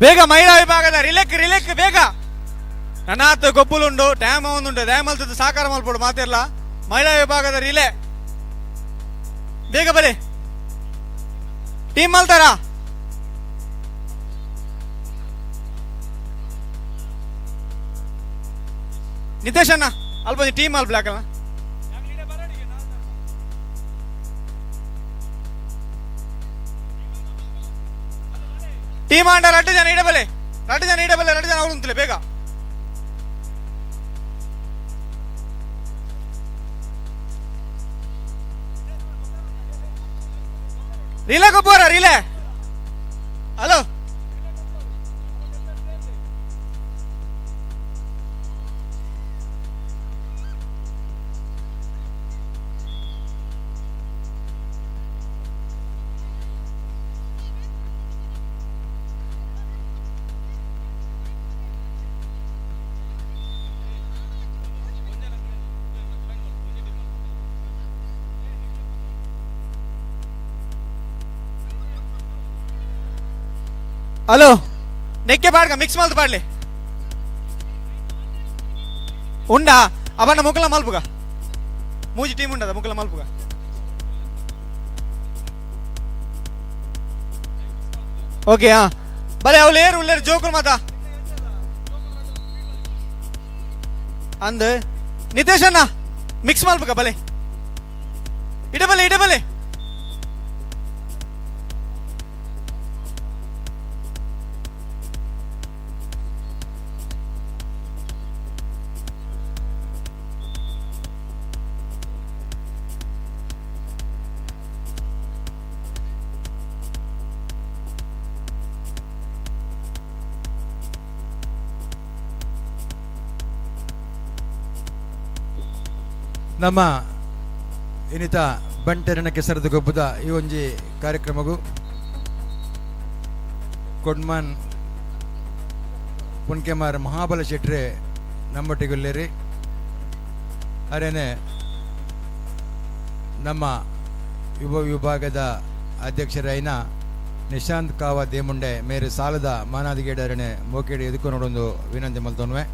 Speaker 13: ಬೇಗ ಮಹಿಳಾ ವಿಭಾಗದ ರಿಲೆಕ್ ರಿಲೆಕ್ ಬೇಗ. ನನಾತ್ ಗೊಬ್ಬುಲುಂಡು ಡ್ಯಾಮ್ ಒಂದುಂಡು ಡ್ಯಾಮ್ ಅಲ್ತದ್ದು ಸಾಕಾರ ಮಲ್ಪಡು ಮಾತಿರ್ಲ. ಮಹಿಳಾ ವಿಭಾಗದ ರಿಲೇ ಬೇಗ ಬಲೆ. ಟೀಮ್ ಮಲ್ತಾರ ನಿತೇಶ್ ಅಣ್ಣ ಅಲ್ಪ ಟೀಮ್ ಅಲ್ ಬ್ಲಾಕ್ ಅಲ್ಲ. ಟೀಮ್ ಆಂಡ ರಡ್ಡು ಜನ ಇಡಬಲೆ, ರಡ್ಡು ಜನ ಇಡಬಲೆ, ರಡ್ಡು ಜನ ಅವಳು ಬೇಗ. ರಿಲೇ ಗೊಬ್ಬರ ರಿಲೇ. ಹಲೋ ಹಲೋ ನೆಕ್ಕೆ ಪಾಡ್ಕ ಮಿಕ್ಸ್ ಮಲ್ತ್ ಪಾಡ್ಲಿ ಉಂಡಾ. ಅವನ ಮುಕಲ ಮಲ್ಪುಗ ಮೂಜಿ ಟೀಮ್ ಉಂಡದ ಮುಕಲ ಮಲ್ಪುಗ. ಓಕೆ ಹಾ ಬಲೆ ಅವಳು ಏರು ಉಳ್ಳೇರು ಜೋಕುಲು ಮಾತಾ ಅಂದ್ ನಿತೇಶ್ ಅಣ್ಣ ಮಿಕ್ಸ್ ಮಲ್ಪುಗ ಬಲೆ ಇಡಬಲೆ ಇಡಬಲೆ.
Speaker 1: ನಮ್ಮ ಇನ್ನಿತ ಬಂಟೆರನ ಕೆಸರದ ಗೊಬ್ಬದ ಈ ಒಂಜಿ ಕಾರ್ಯಕ್ರಮಗೂ ಕೊಡ್ಮನ್ ಪುನ್ಕೆಮಾರ್ ಮಹಾಬಲ ಶೆಟ್ರೆ ನಮ್ಮೊಟ್ಟಿಗುಲ್ಲೇರಿ. ಅರೇನೆ ನಮ್ಮ ಯುವ ವಿಭಾಗದ ಅಧ್ಯಕ್ಷರಾಯಿನ ನಿಶಾಂತ್ ಕಾವ ದೇಮುಂಡೆ ಮೇರೆ ಸಾಲದ ಮಾನಾದಿಗೇಡರಣೆ ಮೋಕೇಡಿ ಎದುಕು ನೋಡೊಂದು ವಿನಂತಿ ಮಲ್ತೊನ್ವೆ.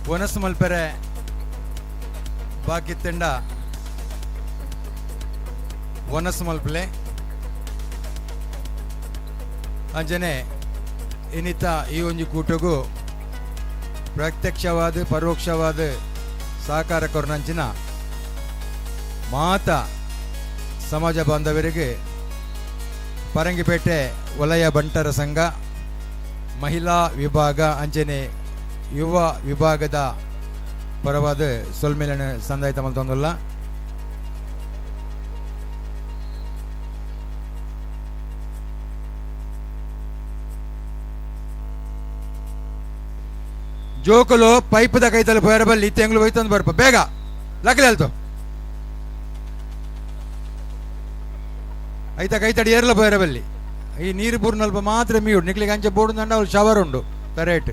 Speaker 1: ವನಸ್ ಮಲ್ಪೆರೆ ಬಾಕಿ ತಂಡ ವನಸ್ ಮಲ್ಪಲೆ ಅಂಜನೆ ಇನ್ನಿತ ಈ ಒಂಜಿ ಕೂಟಗೂ ಪ್ರತ್ಯಕ್ಷವಾದ ಪರೋಕ್ಷವಾದ ಸಹಕಾರ ಕೊರನಂಚಿನ ಮಾತ ಸಮಾಜ ಬಾಂಧವರಿಗೆ ಪರಂಗಿಪೇಟೆ ವಲಯ ಬಂಟರ ಸಂಘ ಮಹಿಳಾ ವಿಭಾಗ ಅಂಚನೆ ಯುವ ವಿಭಾಗದ ಪರವಾದ ಸೊಲ್ಮೇಲನ ಸಂದಾಯ ಮಲ್ತೊಂದುಲ್ಲ. ಜೋಕುಲು ಪೈಪದ ಕೈತಲ್ಲಿ ಪೋಯರ ಬಲ್ಲಿ ಇತ್ತೆಂಗ್ಲು ಹೋಯ್ತಂದು ಬರ್ಪ ಬೇಗ ಲಕ್ಲೆ ಹೇಳ್ತು ಐತ ಕೈತಡಿ ಏರ್ಲ ಪೋಯರ ಬಲ್ಲಿ ಈ ನೀರು ಬೂರ್ನಲ್ಪ ಮಾತ್ರ ಮೀಯುಡು ನಿಕ್ಲಿಗೆ ಅಂಚೆ ಬೋರ್ಡ್ ದಂಡ ಅವ್ಳು ಶವರ್ ಉಂಡು ತರೇಟ್.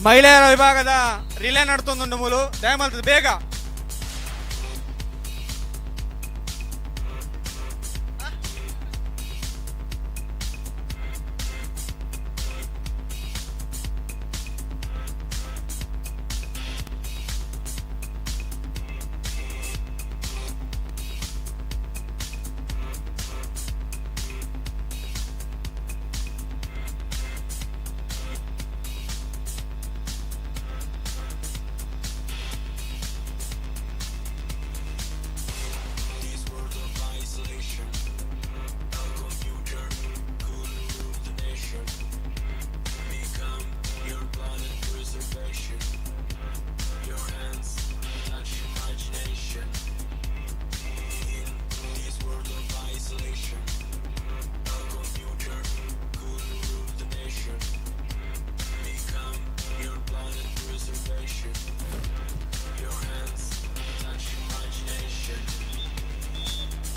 Speaker 13: ಮಹಿಳೆಯರ ವಿಭಾಗದ ರಿಲೇ ನಡ್ತೊಂದುಂಡು ಮೂಲು ದಯಮಲ್ತದ ಬೇಗ.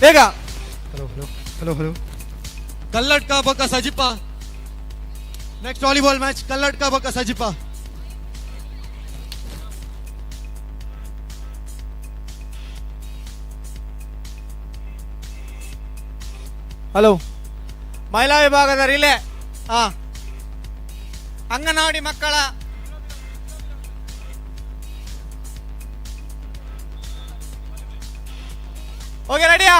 Speaker 13: ಬೇಗ.
Speaker 16: Hello hello hello hello. Kalladka ಬೊಕ್ಕ Sajipa. Next volleyball match Kalladka ಬೊಕ್ಕ ಸಜಿಪ.
Speaker 13: ಹಲೋ, ಮಹಿಳಾ ವಿಭಾಗದ ರಿಲೇ. ಹಾ, ಅಂಗನವಾಡಿ ಮಕ್ಕಳ ಓಕೆ, ರೆಡಿಯಾ?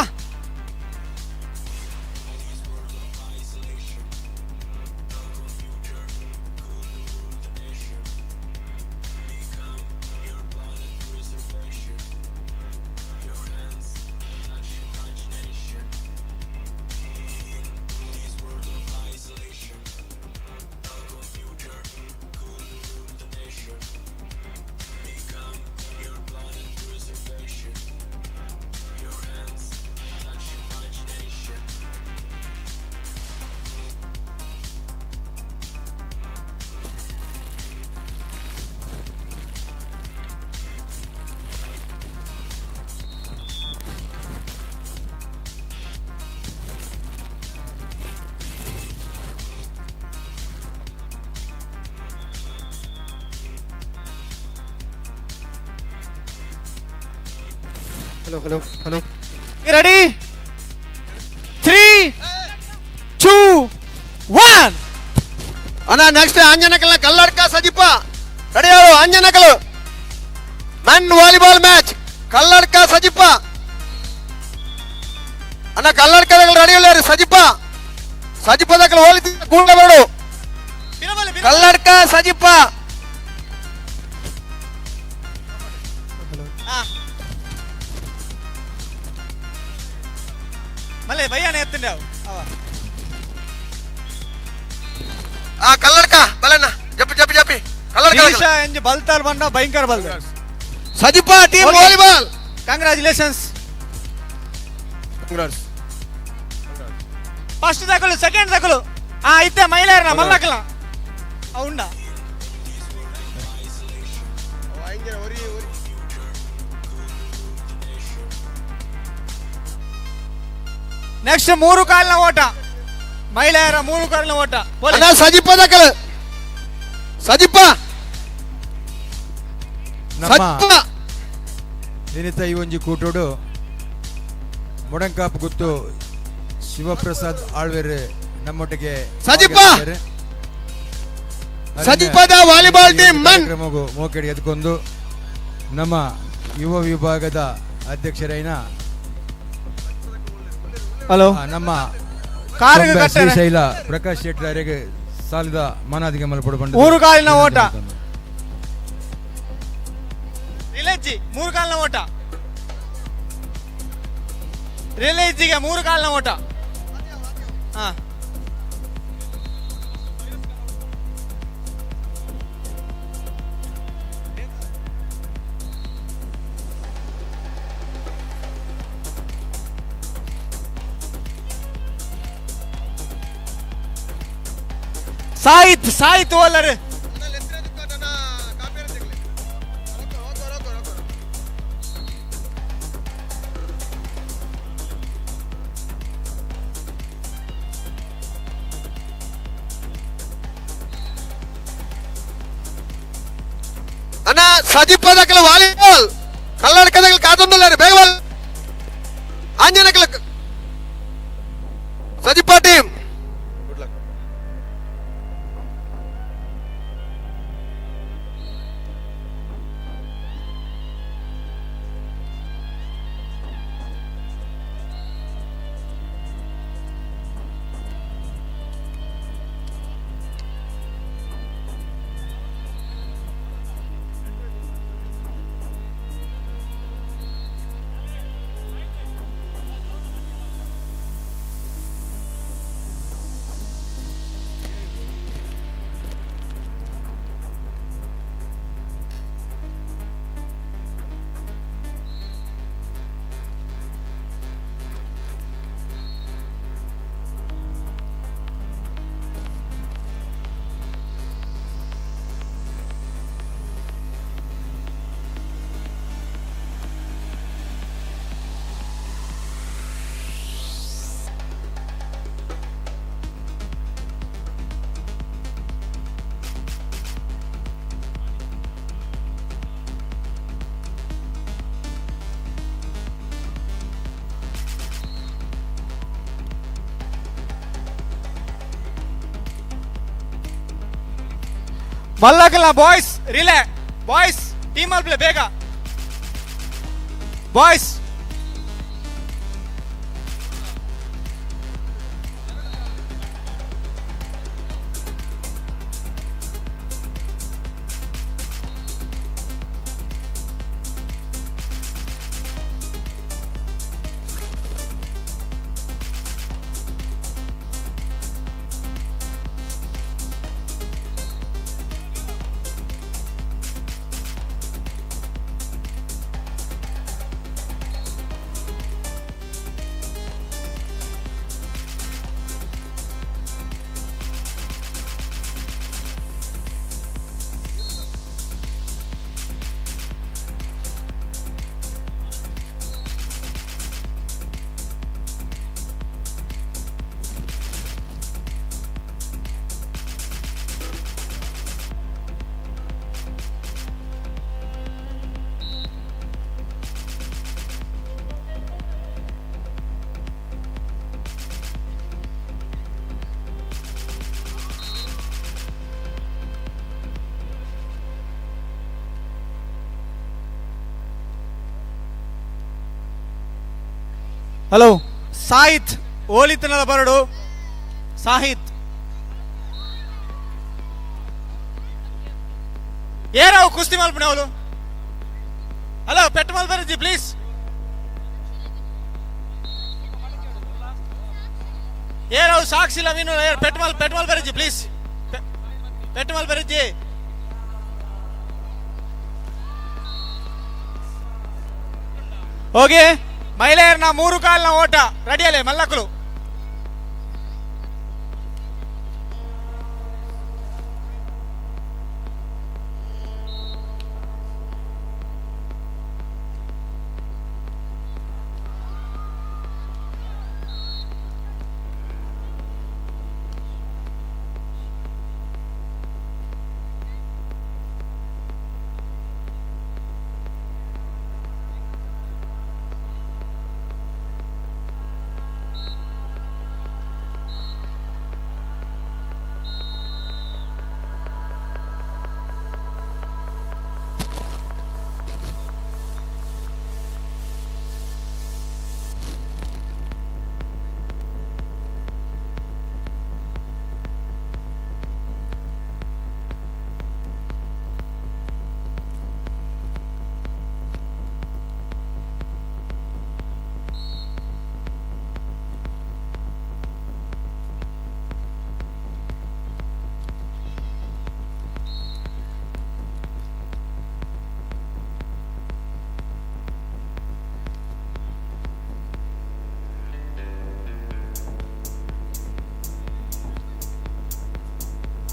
Speaker 16: Hello hello hello.
Speaker 13: Ready, 3 2 1.
Speaker 2: ಅಣ್ಣ, ನೆಕ್ಸ್ಟ್ ಆಂಜನಕಲ್ನ ಕಲ್ಲಡ್ಕ ಸಜಿಪ ರೆಡಿ ಆಡು. ಆಂಜನಕಲ್ men volleyball match Kalladka Sajipa. ಅಣ್ಣ, ಕಲ್ಲಡ್ಕ ರೆಡಿ ಇಲ್ಲ. ಸಜಿಪ ಸಜಿಪ ದಕ್ಕಲು ಹೋಲಿ ಕೂಡ ಬೇಡು. ಕಲ್ಲಡ್ಕ ಸಜಿಪ.
Speaker 13: ಮಲ್ಲೆ ಬಯ್ಯಾನೆ ಎತ್ತಂಡೆ ಅವ.
Speaker 2: ಆ ಕಲ್ಲಡ್ಕ ಬಲಣ್ಣ, ಜಪ್ಪಿ ಜಪ್ಪಿ ಜಪ್ಪಿ ಕಲ್ಲಡ್ಕ.
Speaker 13: ಈಶಾ ಎಂಜಿ ಬಲ್ತಾರ್ ಬಣ್ಣ ಭಯಂಕರ ಬಲ್ದ.
Speaker 2: Sajipa team volleyball.
Speaker 13: Congratulations.
Speaker 2: Congrats.
Speaker 13: First ದಕಲು ಸೆಕೆಂಡ್ ದಕಲು. ಆ ಇತ್ತೆ ಮಹಿಳೆಯರನ್ನ ಮಲ್ಲಕಲ ಉಂಡ. ನೆಕ್ಸ್ಟ್ ಮೂರು ಕಾಲಿನ ಓಟ, ಮಹಿಳೆಯರ ಮೂರು ಕಾಲಿನ ಓಟ.
Speaker 2: ಅಣ್ಣ, ಸಜಿಪ ದಕಲು ಸಜಿಪ.
Speaker 1: ನಮ್ಮ ದಿನಿತ ಈ ಒಂಜಿ ಕೂಟೋಡು ಮೊಡಂಕಾಪ್ ಗುತ್ತು ಶಿವಪ್ರಸಾದ್ ಆಳ್ವೇರ್ ನಮ್ಮೊಟ್ಟಿಗೆ
Speaker 2: ಸಜಿಪ!
Speaker 1: ಭಾಗವಹಿಸಿದ್ದಾರೆ.
Speaker 2: ಸಜಿಪದ ವಾಲಿಬಾಲ್ ಟೀಮ್ ಮನ್.
Speaker 1: ಕಾರ್ಯಕ್ರಮಗೂ ಮೋಕೆಡಿ ಎದ್ಕೊಂಡು ನಮ್ಮ ಯುವ ವಿಭಾಗದ ಅಧ್ಯಕ್ಷರೈನ
Speaker 13: ಹಲೋ
Speaker 1: ನಮ್ಮ
Speaker 13: ಕಾರಿಗೆ
Speaker 1: ಕೊಂಬೆ
Speaker 13: ಕಟ್ಟರೆ.
Speaker 1: ಶ್ರೀಶೈಲ ಪ್ರಕಾಶ್ ಶೆಟ್ಟಿ ಅವರಿಗೆ ಸಾಲದ ಮನಾದಿಗೆ ಮಲ್ಪಡು.
Speaker 13: ಮೂರು ಕಾಲಿನ ಓಟ ರಿಲೇಜಿ, ಮೂರು ಕಾಲಿನ ಓಟ ರಿಲೇಜಿಗೆ, ಮೂರು ಕಾಲಿನ ಓಟ. ಹಾ, ಸಾಯಿತ್ ಸಾಯಿತ್ ಓಲರ್.
Speaker 2: ಸಜಿಪದಕಲ ವಾಲಿಬಾಲ್ ಕಲ್ಲಡ್ಕದಕಲ್ ಕಾತೊಂದುಲ್ಲಾರು ಬೇಗ ಬಾಲ್ ಆಂಜನಕಲ ಸಜಿಪ ಟೀಮ್.
Speaker 13: ಮಲ್ಲಕಲ್ಲ ಬಾಯ್ಸ್ ರಿಲೇ ಬಾಯ್ಸ್ ಟೀಮ್ ಅಲ್ಪ್ಲೆ ಬೇಗ ಬಾಯ್ಸ್. ಹಲೋ ಸಾಹಿತ್ ಓಲಿತನದ ಬರಡು ಸಾಹಿತ್ ಏರಾವು ಕುಸ್ತಿ ಮಲ್ಪನೆ ಅವಳು. ಹಲೋ ಪೆಟ್ಟು ಮಲ್ಪರಜಿ ಪ್ಲೀಸ್. ಏರಾವು ಸಾಕ್ಷಿಲ್ಲ ಮೀನು ಪೆಟ್ಟು ಮಲ್ ಪೆಟ್ಟು ಮಲ್ಪರಜಿ ಪ್ಲೀಸ್ ಪೆಟ್ಟು ಮಲ್ಪರಜಿ. ಓಕೆ ಮಹಿಳೆಯರ್ನ ಮೂರು ಕಾಲಿನ ಓಟ ರೆಡಿಯಲ್ಲೇ ಮಲ್ಲಕ್ಕಲು.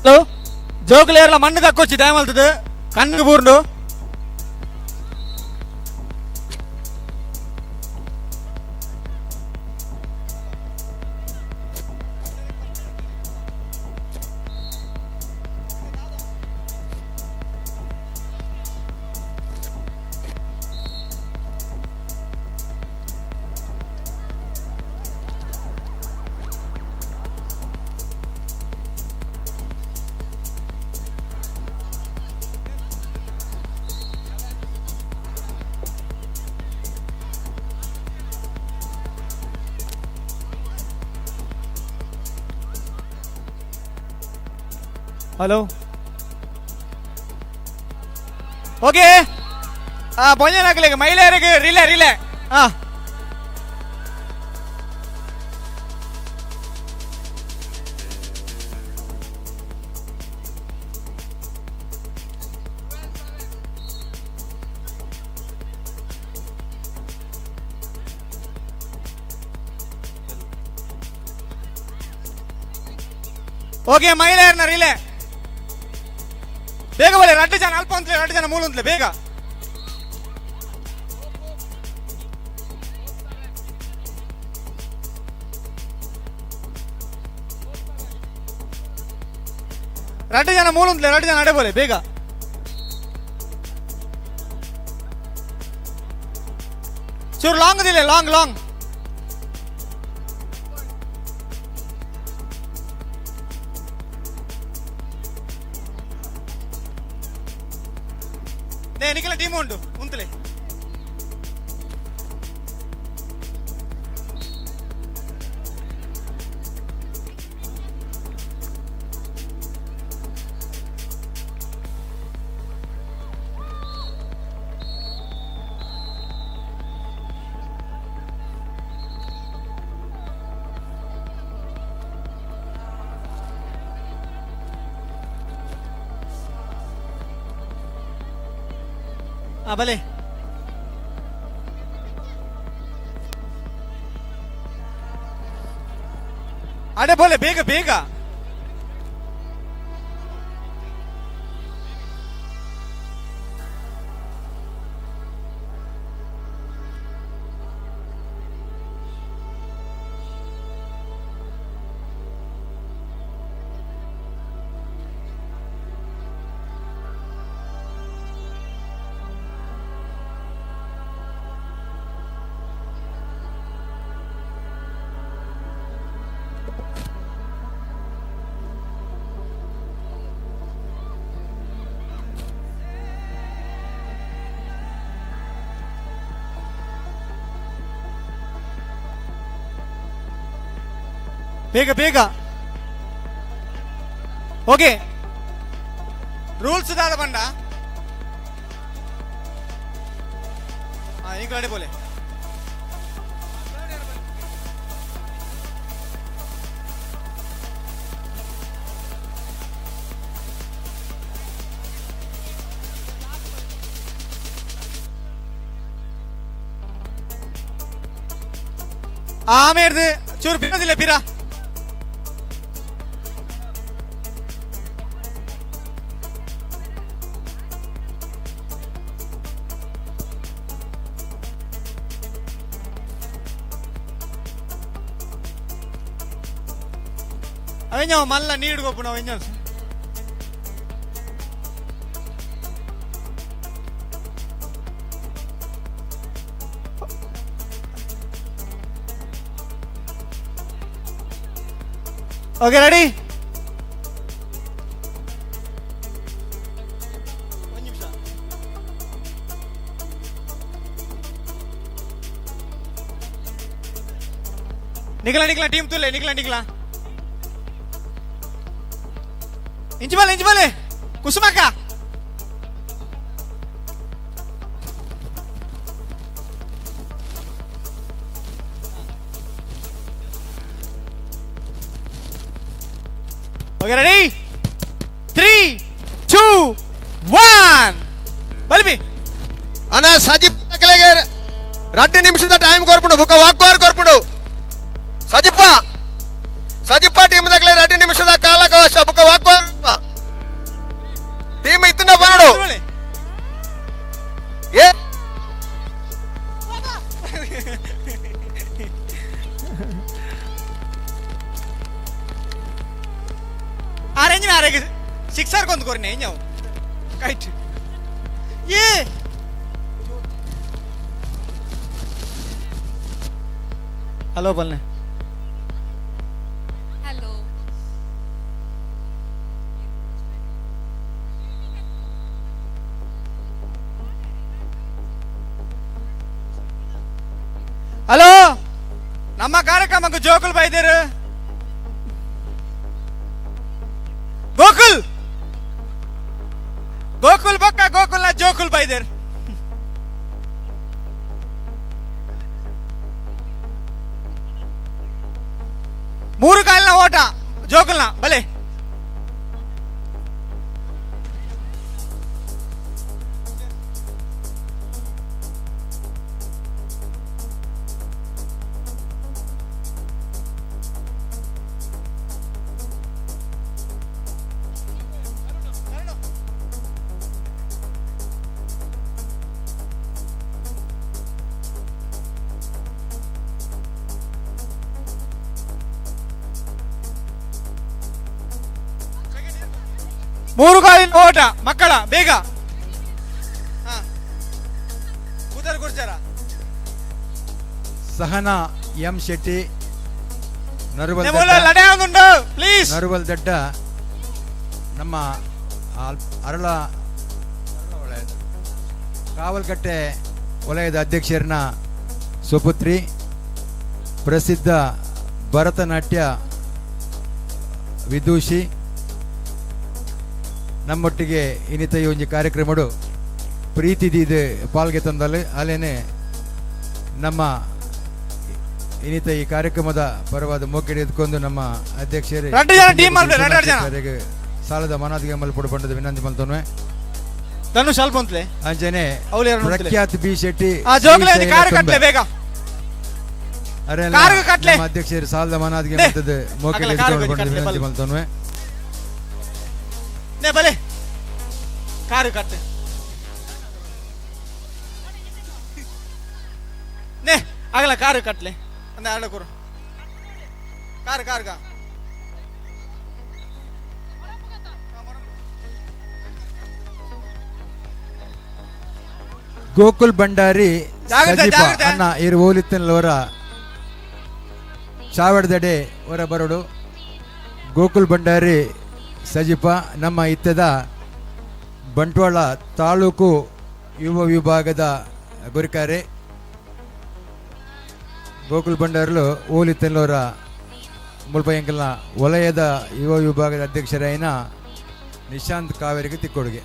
Speaker 13: ಹಲೋ ಜೋಕುಲೇರ್ಲ ಮಣ್ಣು ತಕ್ಕೊಚ್ಚಿ ದಯಮಲ್ತದೆ ಕಣ್ಣು ಬೂರ್ಂಡು. ಹಲೋ ಓಕೆ ಆ ಪೊಂಜನಾಕ್ಲೆಗ್ ಮಹಿಳೆಯರಿಗೆ ರಿಲೇ ರಿಲೇ ಆ ಓಕೆ ಮಹಿಳೆಯರನ್ನ ರಿಲೇ ಬೇಗ ಬಲೆ ರಡ್ಡು ಜನ ಅಲ್ಪ ಅಂತಲೇ ರಡ್ಡು ಜನ ಮೂಲ ಅಂತಲೇ ಬೇಗ ರಡ್ಡು ಜನ ಮೂಲ ಅಂತಲೇ ರಡ್ಡು ಜನ ಅಡೆ ಬೋಲೆ ಬೇಗ ಚೂರು ಲಾಂಗ್ ದಿಲ್ಲ ಲಾಂಗ್ ಲಾಂಗ್ ನೇ ನಿಖಿಲ ಟೀಮ್ ಉಂಟು ಉಂತಲೆ ಆ ಬಲೆ ಅಡೆ ಬೋಲೆ ಬೇಗ ಬೇಗ ಬೇಗ ಬೇಗ ಓಕೆ ರೂಲ್ಸ್ ದಾದ ಬಂಡ ಈ ಕಡೆ ಬೋಲೆ ಆಮೇರ್ದು ಚೂರು ಬಿರೋದಿಲ್ಲ ಬಿರಾ ಅವೆಂಜ ಮಲ್ಲ ನೀರು ಗೊಪ್ಪು ಅವೆಂಜ ಓಕೆ ರೆಡಿ ನಿಖಲ ನಿಖಲ ಟೀಮ್ ತುಲ್ಲೆ ನಿಖಲ ನಿಖಲ ಇಂಚು ಬಲೆ ಇಂಚು ಬಲೆ ಕುಸುಮಕ್ಕ okay ready 3 2 1 ಬಲ್ಬಿ
Speaker 2: ಅಣ್ಣ ಸಜಿಪ್ ತಕಲೆಗೆ 2 ನಿಮಿಷದ ಟೈಮ್ ಕೊರ್ಪುಂಡು ಬುಕ್ಕ ವಾಕ್ವಾರ್ ಕೊರ್ಪುಂಡು ಸಜಿಪ್ಪ ಸಜಿಪ್ಪ ಟೀಮ್ ದಕ್ಲೆ 2 ನಿಮಿಷದ ಕಾಲಾವಕಾಶ ಬುಕ್ಕ ವಾಕ್ವಾರ್ ಟೀಮ್ ಇತ್ತನ ಬರಡು ಏ
Speaker 13: ಆರೆಂಜ್ ಆರೆಗೆ ಸಿಕ್ಸರ್ ಕೊಂದು ಕೊರ್ನೆ ಇಂಜವು ಕೈಟ್ ಏ ಹಲೋ ಬಲ್ನೆ
Speaker 11: ಹಲೋ
Speaker 13: ಹಲೋ ನಮ್ಮ ಕಾರ್ಯಕ್ರಮಕ್ಕೆ ಜೋಕುಲ್ ಬೈದೇರು ಗೋಕುಲ್ ಬೈದೇರ್. ಮೂರು ಕಾಲಿನ ಓಟ ಜೋಕುಲ್ನ ಬಲೆ. ಮೂರು ಕಾಲಿನ ಓಟ ಮಕ್ಕಳ ಬೇಗ. ಉದರ್ ಗುರ್ಜರ.
Speaker 1: ಸಹನಾ ಎಂ ಶೆಟ್ಟಿ ನರುವಲ್
Speaker 13: ಪ್ಲೀಸ್.
Speaker 1: ನರುವಲ್ ದಡ್ಡ ನಮ್ಮ ಅರಳ ಕಾವಲ್ಕಟ್ಟೆ ವಲಯದ ಅಧ್ಯಕ್ಷರನ್ನ ಸುಪುತ್ರಿ, ಪ್ರಸಿದ್ಧ ಭರತನಾಟ್ಯ ವಿದೂಷಿ, ನಮ್ಮೊಟ್ಟಿಗೆ ಇನ್ನಿತ ಈ ಒಂಜಿ ಕಾರ್ಯಕ್ರಮಡು ಪ್ರೀತಿ ದೀದ್ ಪಾಲ್ಗೆ ತಂದಲ್ಲಿ ಅಲ್ಲೇನೆ ನಮ್ಮ ಇನ್ನಿತ ಈ ಕಾರ್ಯಕ್ರಮದ ಪರವಾದ ಮೋಕೆಡೆ ಎದ್ಕೊಂಡು ನಮ್ಮ ಅಧ್ಯಕ್ಷರು ಸಾಲದ ಮನಾದಿಗೆ ಮಲ್ಪಡು ಪಂಡದ ವಿನಂತಿ ಮಲ್ತೊನ್ವೆ.
Speaker 13: ಧನುಷ್ ಅಲ್ಪ ಅಂತಲೇ.
Speaker 1: ಅಂಚನೆ ಪ್ರಖ್ಯಾತ್ ಬಿ ಶೆಟ್ಟಿ ಅಧ್ಯಕ್ಷರು ಸಾಲದ ಮನಾದಿಗೆ ಮಲ್ತದ ಮೋಕೆಡೆ ಎದ್ಕೊಂಡು ಪಂಡದ ವಿನಂತಿ ಮಲ್ತೊನ್ವೆ.
Speaker 13: ಬಲೆ ಕಾರು ಕಟ್ಟೆ ನೇ ಆಗಲ ಕಾರು ಕಟ್ಲೆ ಅಂದ ಆಡ ಕೊರು ಕಾರು ಕಾರು ಕಾ.
Speaker 1: ಗೋಕುಲ್ ಭಂಡಾರಿ ಸಜೀಪ ಅಣ್ಣ ಇರು ಓಲಿತ್ತನವರ ಚಾವಡದಡೆ ಹೊರ ಬರೋಡು. ಗೋಕುಲ್ ಭಂಡಾರಿ ಸಜೀಪ ನಮ್ಮ ಇತ್ತದ ಬಂಟ್ವಾಳ ತಾಲೂಕು ಯುವ ವಿಭಾಗದ ಗುರಿಕಾರೆ. ಗೋಕುಲ್ ಭಂಡಾರ್ಲು ಓಲಿತ್ತನವರ ಮುಲ್ಪಯಂಕಲ್ನ ವಲಯದ ಯುವ ವಿಭಾಗದ ಅಧ್ಯಕ್ಷರಾಯಿನ ನಿಶಾಂತ್ ಕಾವೇರಿಗೆ ತಿಕ್ಕೊಡುಗೆ.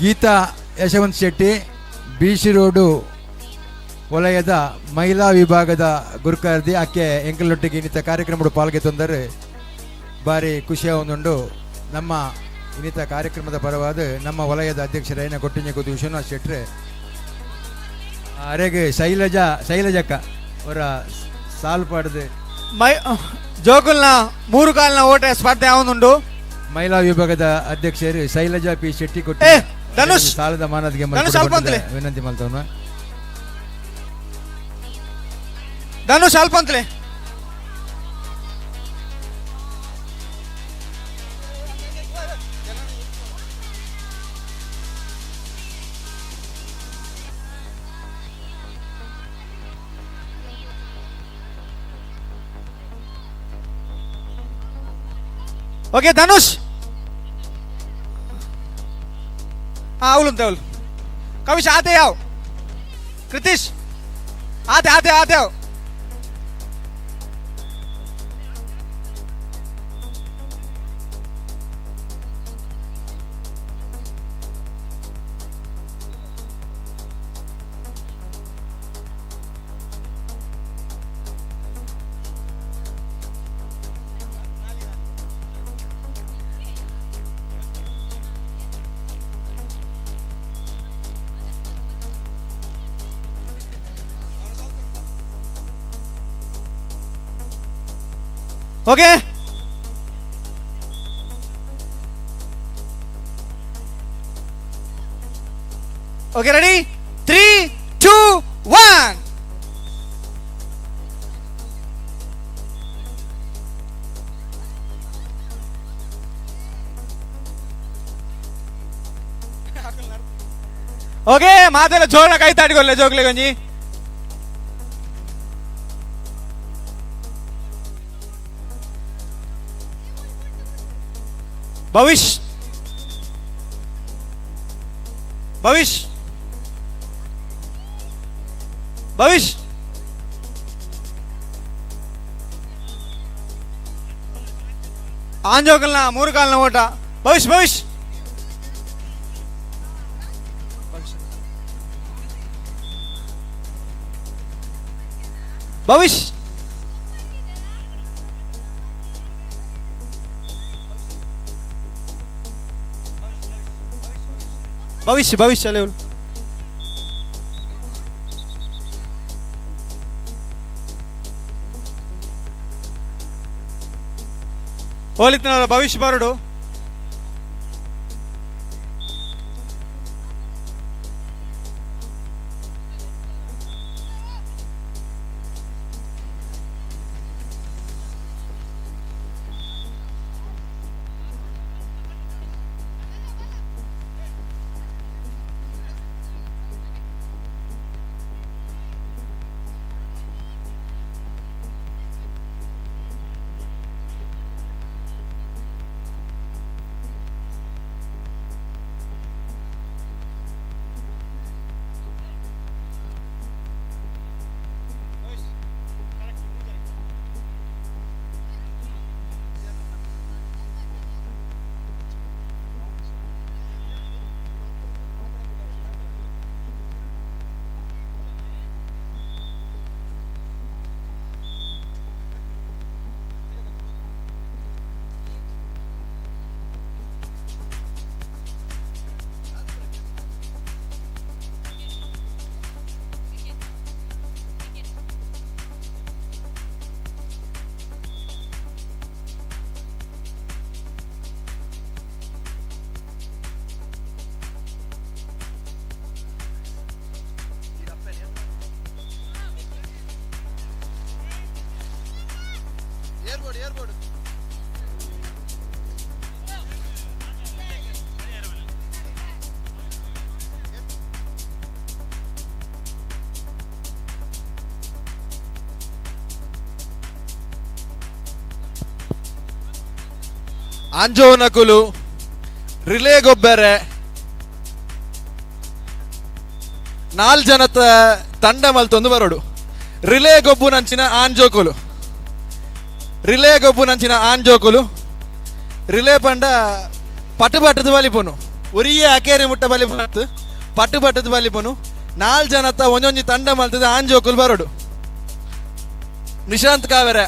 Speaker 1: ಗೀತಾ ಯಶವಂತ್ ಶೆಟ್ಟಿ ಬಿಸಿ ರೋಡು ವಲಯದ ಮಹಿಳಾ ವಿಭಾಗದ ಗುರುಕಾರ್ದಿ ಆಕೆ ಎಂಕಲೊಟ್ಟಿಗೆ ಇನ್ನಿತ ಕಾರ್ಯಕ್ರಮಡು ಪಾಲ್ಗೆ ತೊಂದರೆ ಭಾರಿ ಖುಷಿಯ ಒಂದುಂಡು. ನಮ್ಮ ಇನ್ನಿತ ಕಾರ್ಯಕ್ರಮದ ಪರವಾದ ನಮ್ಮ ವಲಯದ ಅಧ್ಯಕ್ಷರಾಯಿನ ಕೊಟ್ಟಿಂಜ ಕೂತು ವಿಶ್ವನಾಥ್ ಶೆಟ್ರೆ ಅರೆಗೆ ಶೈಲಜಾ ಶೈಲಜಕ್ಕ ಅವರ ಸಾಲು ಪಾಡದೆ
Speaker 13: ಮೈ ಜೋಕುಲ್ನ ಮೂರು ಕಾಲಿನ ಓಟ ಸ್ಪರ್ಧೆ ಯಾವನುಂಡು.
Speaker 1: ಮಹಿಳಾ ವಿಭಾಗದ ಅಧ್ಯಕ್ಷರು ಶೈಲಜಾ ಪಿ ಶೆಟ್ಟಿ ಕೊಟ್ಟು
Speaker 13: ಧನುಷ್
Speaker 1: ಸಾಲದ ಮಾನದಿಗೆ ವಿನಂತಿ ಮಾಡ್ತವನ.
Speaker 13: ಧನುಷ್ ಅಲ್ಪ ಅಂತಲೇ. ಓಕೆ ಧನುಷ್ ಅವಳು ಅವಳು ಕವಿಶ್ ಆತೆ ಯಾವ ಕೃತೀಶ್ ಆತೆ ಆತೆ ಆತೆ ಯಾವ. Okay okay ready 3 2 1. Okay ಮಾತೆಲ್ಲ ಜೋರ ಕೈ ತಾಡಿಕೊಲ್ಲೆ ಜೋಗ್ಲೆ ಗೊಂಜಿ. ಭವಿಷ್ ಭವಿಷ್ ಭವಿಷ್ ಆಂಜೋಕಲ್ನ ಮೂರು ಕಾಲ್ನ ಓಟ. ಭವಿಷ್ ಭವಿಷ್ ಭವಿಷ್ ಭವಿಷ್ಯ ಭವಿಷ್ಯ ಲೆವೆಲ್. ಹೋಲಿತನವರ ಭವಿಷ್ಯ ಬರಡು.
Speaker 15: ಆಂಜೋನಕುಲು ರಿಲೇ ಗೊಬ್ಬೆರೆ ನಾಲ್ ಜನತ ತಂಡ ಮಲ್ತೊಂದು ಬರೋಡು. ರಿಲೇ ಗೊಬ್ಬು ನಂಚಿನ ಆಂಜೋಕುಲು, ರಿಲೇ ಗೊಬ್ಬು ನಂಚಿನ ಆಂಜೋಕುಲು. ರಿಲೇ ಪಂಡ ಪಟ್ಟು ಪಟ್ಟದ ಬಲಿಪುನು, ಒರಿಯೇ ಅಕೇರಿ ಮುಟ್ಟ ಬಲಿಪು, ಪಟ್ಟು ಪಟ್ಟದ ಬಲಿಪುನು. ನಾಲ್ ಜನತ ಒಂಜೊಂಜಿ ತಂಡ ಮಲ್ತದ ಆಂಜೋಕುಲು ಬರೋಡು. ನಿಶಾಂತ್ ಕಾವೇರ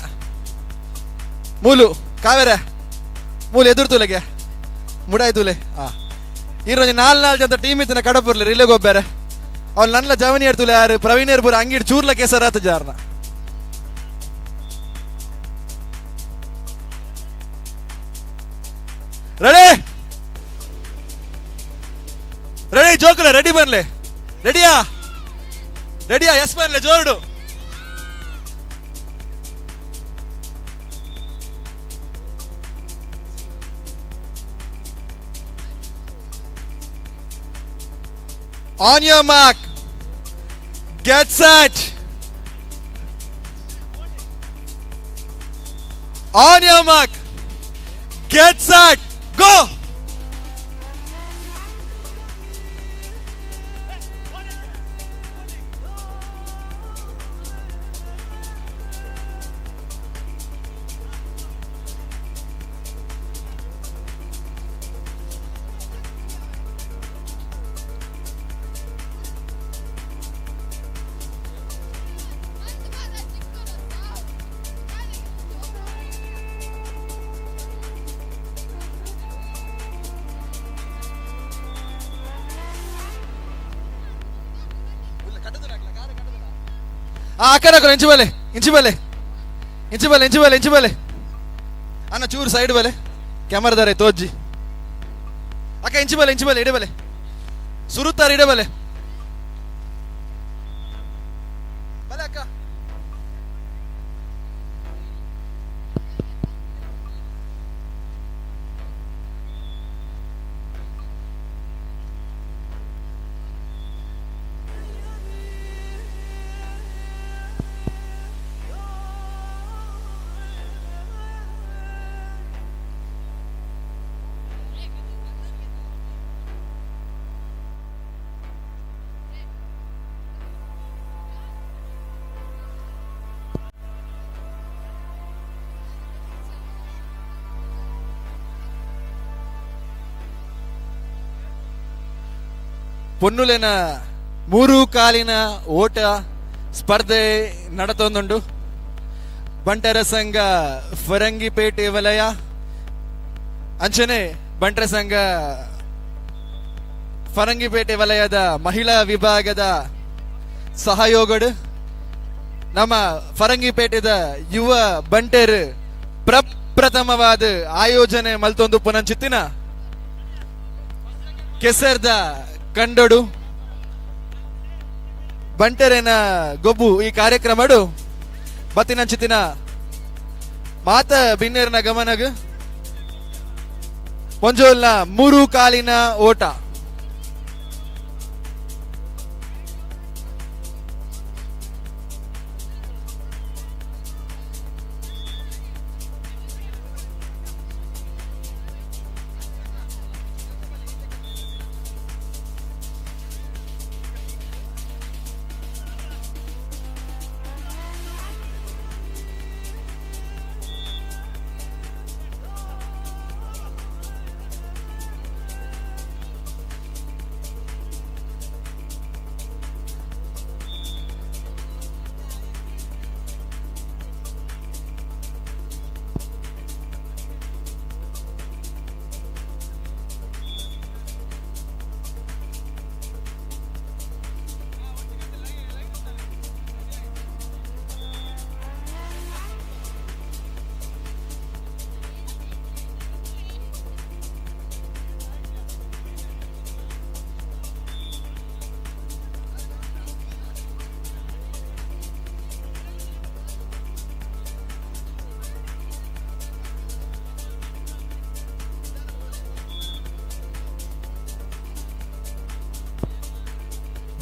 Speaker 15: ಮೂಲು, ಕಾವೇರ ಮೂಲು ಎದುರು ತುಲೆಗೆ ಮುಡಾಯ್ ತುಲೆ. ಈರೊಂಜಿ ನಾಲ್ ನಾಲ್ ಜನ ಟೀಮ್ ಇತ್ತಿನ ಕಡಪುರ್ಲೆ ರಿಲೇ ಗೊಬ್ಬೆರೆ. ಅವ್ನು ನನ್ನ ಜವನಿಯರ್ ತುಲೆ ಯಾರು ಪ್ರವೀಣ್ ಪೂರ ಅಂಗಿಡ್ ಚೂರ್ಲ ಕೇಸರಾತ ಜಾರ್ನ. ರೆಡಿ ರೆಡಿ ಜೋಕುಲೆ ರೆಡಿ ಬರ್ಲೆ, ರೆಡಿಯಾ ರೆಡಿಯಾ? ಎಸ್ ಬರ್ಲೆ ಜೋರುಡು. On your mark, get set. On your mark, get set, go! ಅಕ್ಕನ ಇಂಚು ಬಲೆ, ಇಂಚು ಬಲೆ, ಇಂಚು ಬಲೆ, ಇಂಚು ಬಲೆ, ಇಂಚು ಬಲೆ. ಅಣ್ಣ ಚೂರು ಸೈಡ್ ಬಲೆ, ಕ್ಯಾಮರಾದಾರೆ ತೋಜ್ಜಿ. ಅಕ್ಕ ಇಂಚು ಬಲೆ, ಇಂಚು ಬಲೆ, ಇಡಬಲೆ, ಸುರುತ್ತಾರ ಇಡಬಲೆ. ಬಲೆ ಅಕ್ಕ. ಪೊನ್ನುಲೆನ ಮೂರು ಕಾಲಿನ ಓಟ ಸ್ಪರ್ಧೆ ನಡತೊಂದುಂಡು. ಬಂಟರ ಸಂಘ ಫರಂಗಿಪೇಟೆ ವಲಯ ಅಂಚನೆ ಬಂಟರ ಸಂಘ ಫರಂಗಿಪೇಟೆ ವಲಯದ ಮಹಿಳಾ ವಿಭಾಗದ ಸಹಯೋಗಡು ನಮ್ಮ ಫರಂಗಿಪೇಟೆದ ಯುವ ಬಂಟರು ಪ್ರಪ್ರಥಮವಾದ ಆಯೋಜನೆ ಮಲ್ತೊಂದು ಪುನಂಚಿತ್ತಿನ ಕೆಸರ್ದ ಕಂಡಡು ಬಂಟರೆನ ಗೊಬ್ಬು ಈ ಕಾರ್ಯಕ್ರಮಡು ಬತ್ತಿನಂಚಿತ್ತಿನ ಮಾತ ಬಿನ್ನೇರ್ನ ಗಮನಗ್ ಒಂಜೋಲ್ನ ಮೂರು ಕಾಲಿನ ಓಟ.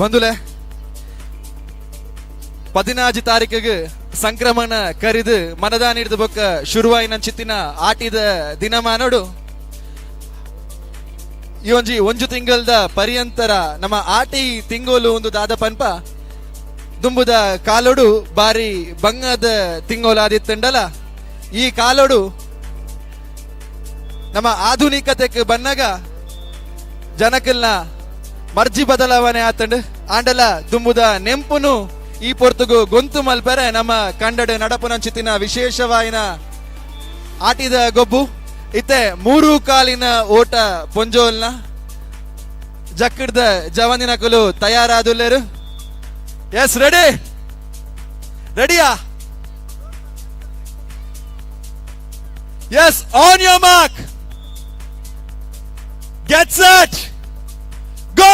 Speaker 15: ಬಂದುಲೆ 14 ತಾರೀಕಿಗೆ ಸಂಕ್ರಮಣ ಕರಿದು ಮನದಾನ ಹಿಡಿದು ಬೊಕ್ಕ ಶುರುವಾಯಿನ ಚಿತ್ತಿನ ಆಟಿದ ದಿನಮಾನೋಡು ಈ ಒಂಜಿ ಒಂಜು ತಿಂಗಳದ ಪರ್ಯಂತರ ನಮ್ಮ ಆಟಿ ತಿಂಗೋಲು ಒಂದು ದಾದ ಪನ್ಪ ದುಂಬುದ ಕಾಲೋಡು ಬಾರಿ ಬಂಗದ ತಿಂಗೋಲಾದಿತ್ತಂಡಲ ಈ ಕಾಲೋಡು ನಮ್ಮ ಆಧುನಿಕತೆಗೆ ಬನ್ನಗ ಜನಕಲ್ನ ಮರ್ಜಿ ಬದಲಾವಣೆ ಆತಂಡು ಆಂಡಲ ದುಂಬುದ ನೆಂಪುನು ಈ ಪೊರ್ತುಗು ಗೊಂತು ಮಲ್ಪರೆ ನಮ್ಮ ಕಂಡಡೆ ನಡಪುನಂಚಿತ್ತಿನ ವಿಶೇಷವಾಯಿನ ಆಟಿದ ಗೊಬ್ಬು ಇತ್ತೆ ಮೂರು ಕಾಲಿನ ಓಟ ಪೊಂಜೋಲ್ನ ಜಕ್ಕಡ್ದ ಜವನಿನಕುಲು ತಯಾರಾದುಲ್ಲೇರು. ಎಸ್ ರೆಡಿ ರೆಡಿಯಾ? Yes, on your mark, get set, go.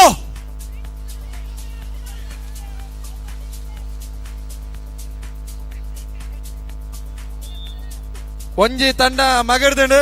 Speaker 15: ಒಂಜಿ ತಂಡ ಮಗರ್ದಂಡು.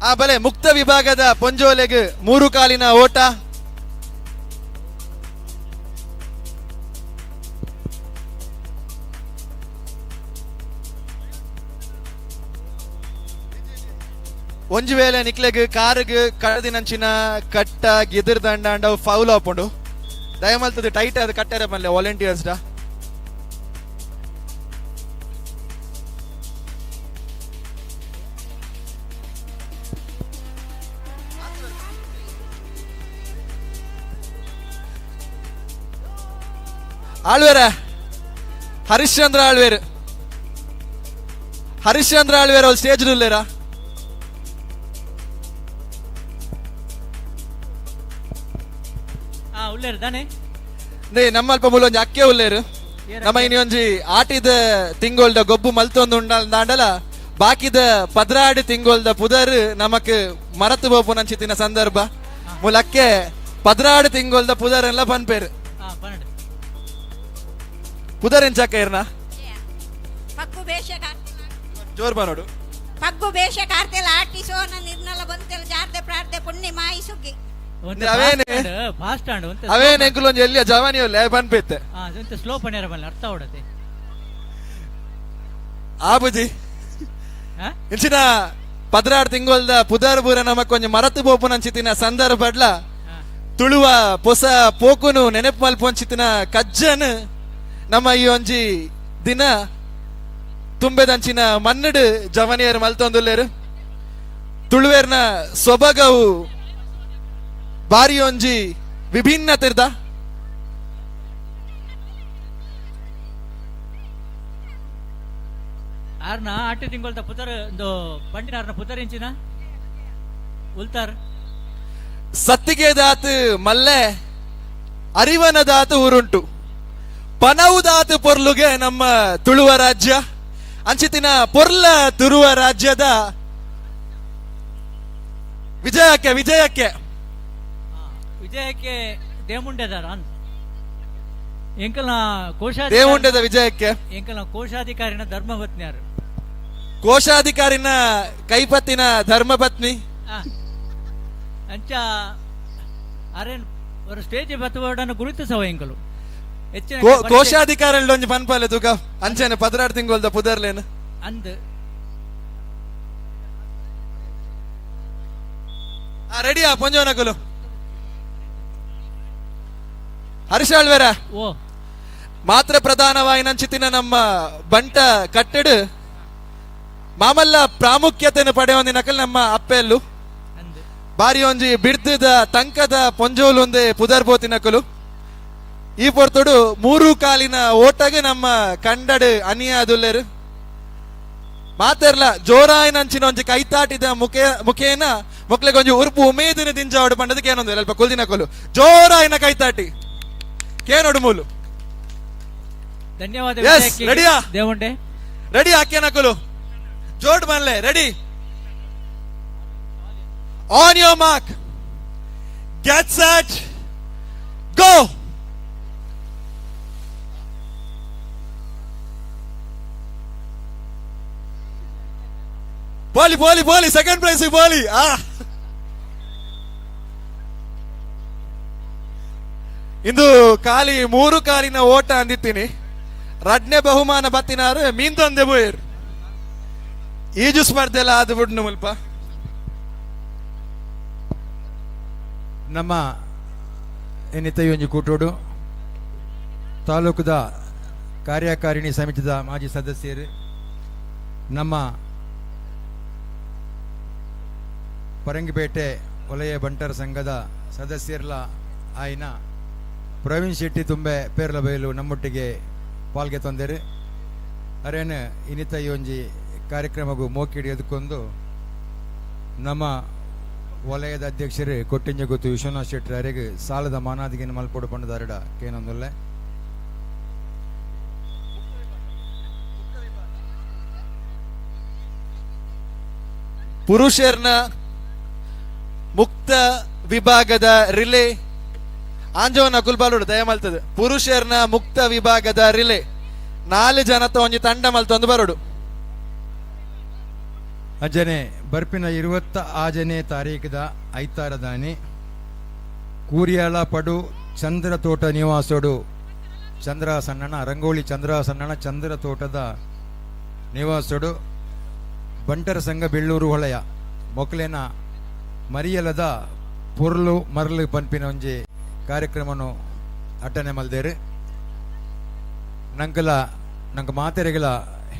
Speaker 15: ಆ ಬಲೆ ಮುಕ್ತ ವಿಭಾಗದ ಪೊಂಜೋಲೆಗ್ ಮೂರು ಕಾಲಿನ ಓಟ. ಒಂಜಿ ವೇಳೆ ನಿಕ್ಲೆಗ್ ಕಾರುಗ್ ಕಡದಿನಂಚಿನ ಕಟ್ಟ ಗೆದಿರ್ ದಂಡ ಅಂಡ ಫೌಲ್ ಆಪುಂಡು. ದಯಮಲ್ತದ ಟೈಟ್ ಅದು ಕಟ್ಟಾರೆ ಪನ್ಲೆ ವಾಲಂಟಿಯರ್ಸ್ ಡಾ. ಆಳ್ವೇರ ಹರಿಶ್ಚಂದ್ರ ಆಳ್ವೇರ್, ಹರಿಶ್ಚಂದ್ರ ಆಳ್ವೇರ್ ಅವ್ರು ಸ್ಟೇಜ್ ಉಲ್ಲೇರಾ?
Speaker 17: ಉಲ್ಲೇರು ತಾನೆ?
Speaker 15: ನೇ ನಮ್ಮಲ್ಪ ಮೂಲೊಂಜಿ ಅಕ್ಕೆ ಉಲ್ಲೇರು. ನಮ್ಮ ಇನ್ನೊಂಜಿ ಆಟಿದ ತಿಂಗೋಲ್ದ ಗೊಬ್ಬು ಮಲ್ತೊಂದು ಉಂಡಾಂಡಲ ಬಾಕಿದ 12 ತಿಂಗೋಲ್ದ ಪುದರ್ ನಮಕ್ ಮರತು ಬೋಪುನಂಚಿತ್ತಿನ ಸಂದರ್ಭ ಮೂಲಕ್ಕೆ 12 ತಿಂಗೋಲ್ದ ಪುದರ್ ಎಲ್ಲ ಪನ್ಪೇರು. ಪುದರ್ ಎಂಚಾಕ ಇರ್ನ
Speaker 11: ಪಗ್ಗು ಬೇಷ
Speaker 15: ಜೋರ್ ಬರೋಡು.
Speaker 11: ಪಗ್ಗು ಬೇಷ ಕಾರ್ತೆಲ ಆಟಿ ಸೋನ ನಿರ್ನಲ ಬಂತೆಲ ಜಾರ್ದೆ ಪ್ರಾರ್ದೆ ಪುಣ್ಯ ಮಾಯಿ ಸುಗ್ಗಿ.
Speaker 15: ಅವೇನೆ
Speaker 17: ಫಾಸ್ಟ್ ಆಂಡ್
Speaker 15: ಅವೇನೆ ಎಂಕುಲೊಂಜಿ ಎಲ್ಲಿಯ ಜವಾನಿ ಒಲ್ಲೆ ಪನ್ಪೇತೆ.
Speaker 17: ಒಂತೆ ಸ್ಲೋ ಪನ್ಯರ ಬಲ್ಲ ಅರ್ಥ ಆವಡತೆ.
Speaker 15: ಆ ಬುಜಿ ಇಂಚಿನ 12 ತಿಂಗೋಲ್ದ ಪುದರ್ ಬೂರ ನಮಕ್ ಒಂಜಿ ಮರತು ಬೋಪುನಂಚಿತ್ತಿನ ಸಂದರ್ಭಡ್ಲ ತುಳುವ ಪೊಸ ಪೋಕುನು ನೆನಪು ಮಲ್ಪೊಂಚಿತ್ತಿನ ಕಜ್ಜನ್ ನಮ್ಮ ಈ ಒಂಜಿ ದಿನ ತುಂಬೆದಂಚಿನ ಮಣ್ಣಡು ಜವನಿಯರು ಮಲ್ತೊಂದುಲ್ಲೇರು. ತುಳುವೇರ್ನ ಸೊಬಗವು ಬಾರಿ ಒಂಜಿ ವಿಭಿನ್ನ ತಿರ್ದ.
Speaker 17: ಆರ್ನ ಆಟಿ ತಿಂಗೊಳ್ದ ಪುದರ್ ಒಂದು ಪಂಡಿನ ಆರ್ನ ಪುದರ್ ಇಂಚಿನ ಉಲ್ತಾರ್
Speaker 15: ಸತ್ತಿಗೆ ದಾತು ಮಲ್ಲೆ ಅರಿವನ ದಾತು ಊರುಂಟು ಪನವು ದಾತು ಪೊರ್ಲುಗೆ ನಮ್ಮ ತುಳುವ ರಾಜ್ಯ ಅಂಚಿತಿನ ಪೊರ್ಲ ತುರುವ ರಾಜ್ಯದ ವಿಜಯಕ್ಕೆ ವಿಜಯಕ್ಕೆ
Speaker 17: ವಿಜಯಕ್ಕೆ ದೇಮುಂಡೆದಾರ ಅಂದ್ ಎಂಕಲ್ನ ಕೋಶಾಧಿಕಾರಿ
Speaker 15: ದೇವುಂಡೆದ ವಿಜಯಕ್ಕೆ
Speaker 17: ಎಂಕಲ್ನ ಕೋಶಾಧಿಕಾರಿನ ಧರ್ಮಪತ್ನಿಯಾರು
Speaker 15: ಕೋಶಾಧಿಕಾರಿನ ಕೈಪತ್ತಿನ ಧರ್ಮಪತ್ನಿ.
Speaker 17: ಅಂಚ ಅರೇನ್ ஒரு ಸ್ಟೇಜ್ ಬತ್ತುವಡನ್ನು ಗುರುತಿಸವ ಎಂಕಲು ಹೆಚ್ಚಿನ
Speaker 15: ಕೋಶಾಧಿಕಾರಿ ಒಂಜಿ ಪನ್ಪಲೆ ತೂಕ ಅಂಚನೆ 12 ತಿಂಗೊಲ್ದ ಪುದರ್ಲೇನು
Speaker 17: ಅಂದ್
Speaker 15: ರೆಡಿಯಾ ಪೊಂಜೋನಕುಲು ಹರ್ಷಾಳ್ವೇರ
Speaker 17: ಓ
Speaker 15: ಮಾತ್ರ ಪ್ರಧಾನವಾಯಿನಂಚಿತಿನ ನಮ್ಮ ಬಂಟ ಕಟ್ಟಡು ಮಾಮಲ್ಲ ಪ್ರಾಮುಖ್ಯತೆಯನ್ನು ಪಡೆಯೊಂದಿನ ನಕಲ್ ನಮ್ಮ ಅಪ್ಪೆಲ್ಲು ಬಾರಿ ಒಂಜಿ ಬಿಡ್ದದ ತಂಕದ ಪೊಂಜೋಲುಂದೆ ಪುದರ್ ಪೋತಿನಕಲು ಈ ಪೊರ್ತುಡು ಮೂರು ಕಾಲಿನ ಓಟಗೆ ನಮ್ಮ ಕಂಡಡು ಅನಿಯಾದುಲ್ಲೇರು ಮಾತೆರ್ಲ ಜೋರಾಯಿನಂಚಿನ ಒಂಜಿ ಕೈತಾಟಿದ ಮುಖೇನ ಮೊಕ್ಲೆಗ್ ಒಂಜಿ ಉರ್ಪು ಉಮೇದಿನ ದಿಂಜಾವಡು ಪಂಡದಕ್ಕೆ ಏನೊಂದು ಅಲ್ಪ ಕೊಲ್ದಿನ ಕೊಲು ಜೋರಾಯಿನ ಕೈತಾಟಿ ಕೇನೋಡು ಮೂಲು.
Speaker 17: ಧನ್ಯವಾದ.
Speaker 15: Yes, ರೆಡಿಯಾ?
Speaker 17: ದೇವುಂಡೆ
Speaker 15: ರೆಡಿ ಆಕೇನಕುಲು ಜೋಡ್ ಬನ್ಲೆ ready on your mark get set go. Poly poly poly second prize poly. ಆ ಇಂದು ಖಾಲಿ 3 ಕಾಲಿನ ಓಟ ಅಂದಿತ್ತೀನಿ. ರಡ್ನೆ ಬಹುಮಾನ ಬತ್ತಿನಾರು ಮೀನ್ತೊಂದೆ ಬೋಯರ್ ಈಜು ಸ್ಪರ್ಧೆ ಎಲ್ಲ ಆದ ಬಿಡ್ನು ಮುಲ್ಪ.
Speaker 1: ನಮ್ಮ ಎನ್ನಿತ ಒಂಜಿ ಕೂಟೋಡು ತಾಲೂಕುದ ಕಾರ್ಯಕಾರಿಣಿ ಸಮಿತಿದ ಮಾಜಿ ಸದಸ್ಯರು ನಮ್ಮ ಪರಂಗಿಪೇಟೆ ವಲಯ ಬಂಟರ ಸಂಘದ ಸದಸ್ಯರ್ಲ ಆಯ್ನ ಪ್ರವೀಣ್ ಶೆಟ್ಟಿ ತುಂಬೆ ಪೇರ್ಲಬೈಲು ನಮ್ಮೊಟ್ಟಿಗೆ ಪಾಲ್ಗೆ ತಂದರು. ಅರೇನು ಇನ್ನಿತ ಈ ಒಂಜಿ ಕಾರ್ಯಕ್ರಮಗೂ ಮೋಕಿಡಿ ಎದ್ಕೊಂಡು ನಮ್ಮ ವಲಯದ ಅಧ್ಯಕ್ಷರು ಕೊಟ್ಟಿಂಜ ಗೊತ್ತು ವಿಶ್ವನಾಥ್ ಶೆಟ್ಟಿ ಅರೆಗೆ ಸಾಲದ ಮಾನಾದಿಗೆನ ಮಲ್ಪೊಡು ಪಂಡದಾರಡ ಕೇನೊಂದುಲ್ಲೆ.
Speaker 15: ಪುರುಷರ್ನ ಮುಕ್ತ ವಿಭಾಗದ ರಿಲೇ ಆಂಜೋನ ಕುಲ್ಬಾಲುಡು ದಯಮಲ್ತದೆ. ಪುರುಷರ್ನ ಮುಕ್ತ ವಿಭಾಗದ ರಿಲೇ 4 ಜನತ ಒಂಜಿ ತಂಡ ಮಲ್ತೊಂದು ಬರೋಡು.
Speaker 1: ಅಂಜನೆ ಬರ್ಪಿನ 26ನೇ ತಾರೀಕದ ಐತಾರದಾನಿ ಕೂರಿಯಾಳ ಪಡು ಚಂದ್ರ ತೋಟ ನಿವಾಸೋಡು ಚಂದ್ರ ಸಣ್ಣನ ರಂಗೋಲಿ ಚಂದ್ರ ಸಣ್ಣನ ಚಂದ್ರ ತೋಟದ ನಿವಾಸೋಡು ಬಂಟರ ಸಂಘ ಬೆಳ್ಳೂರು ಹೊಳೆಯ ಮೊಕ್ಲೆನ ಮರಿಯಲದ ಪೊರ್ಲು ಮರಳು ಪನ್ಪಿನ ಒಂಜಿ ಕಾರ್ಯಕ್ರಮನು ಅಟ್ಟನೆ ಮಲ್ದೇರು. ನಂಕಲ ನಂಗೆ ಮಾತೆರೆಗಳ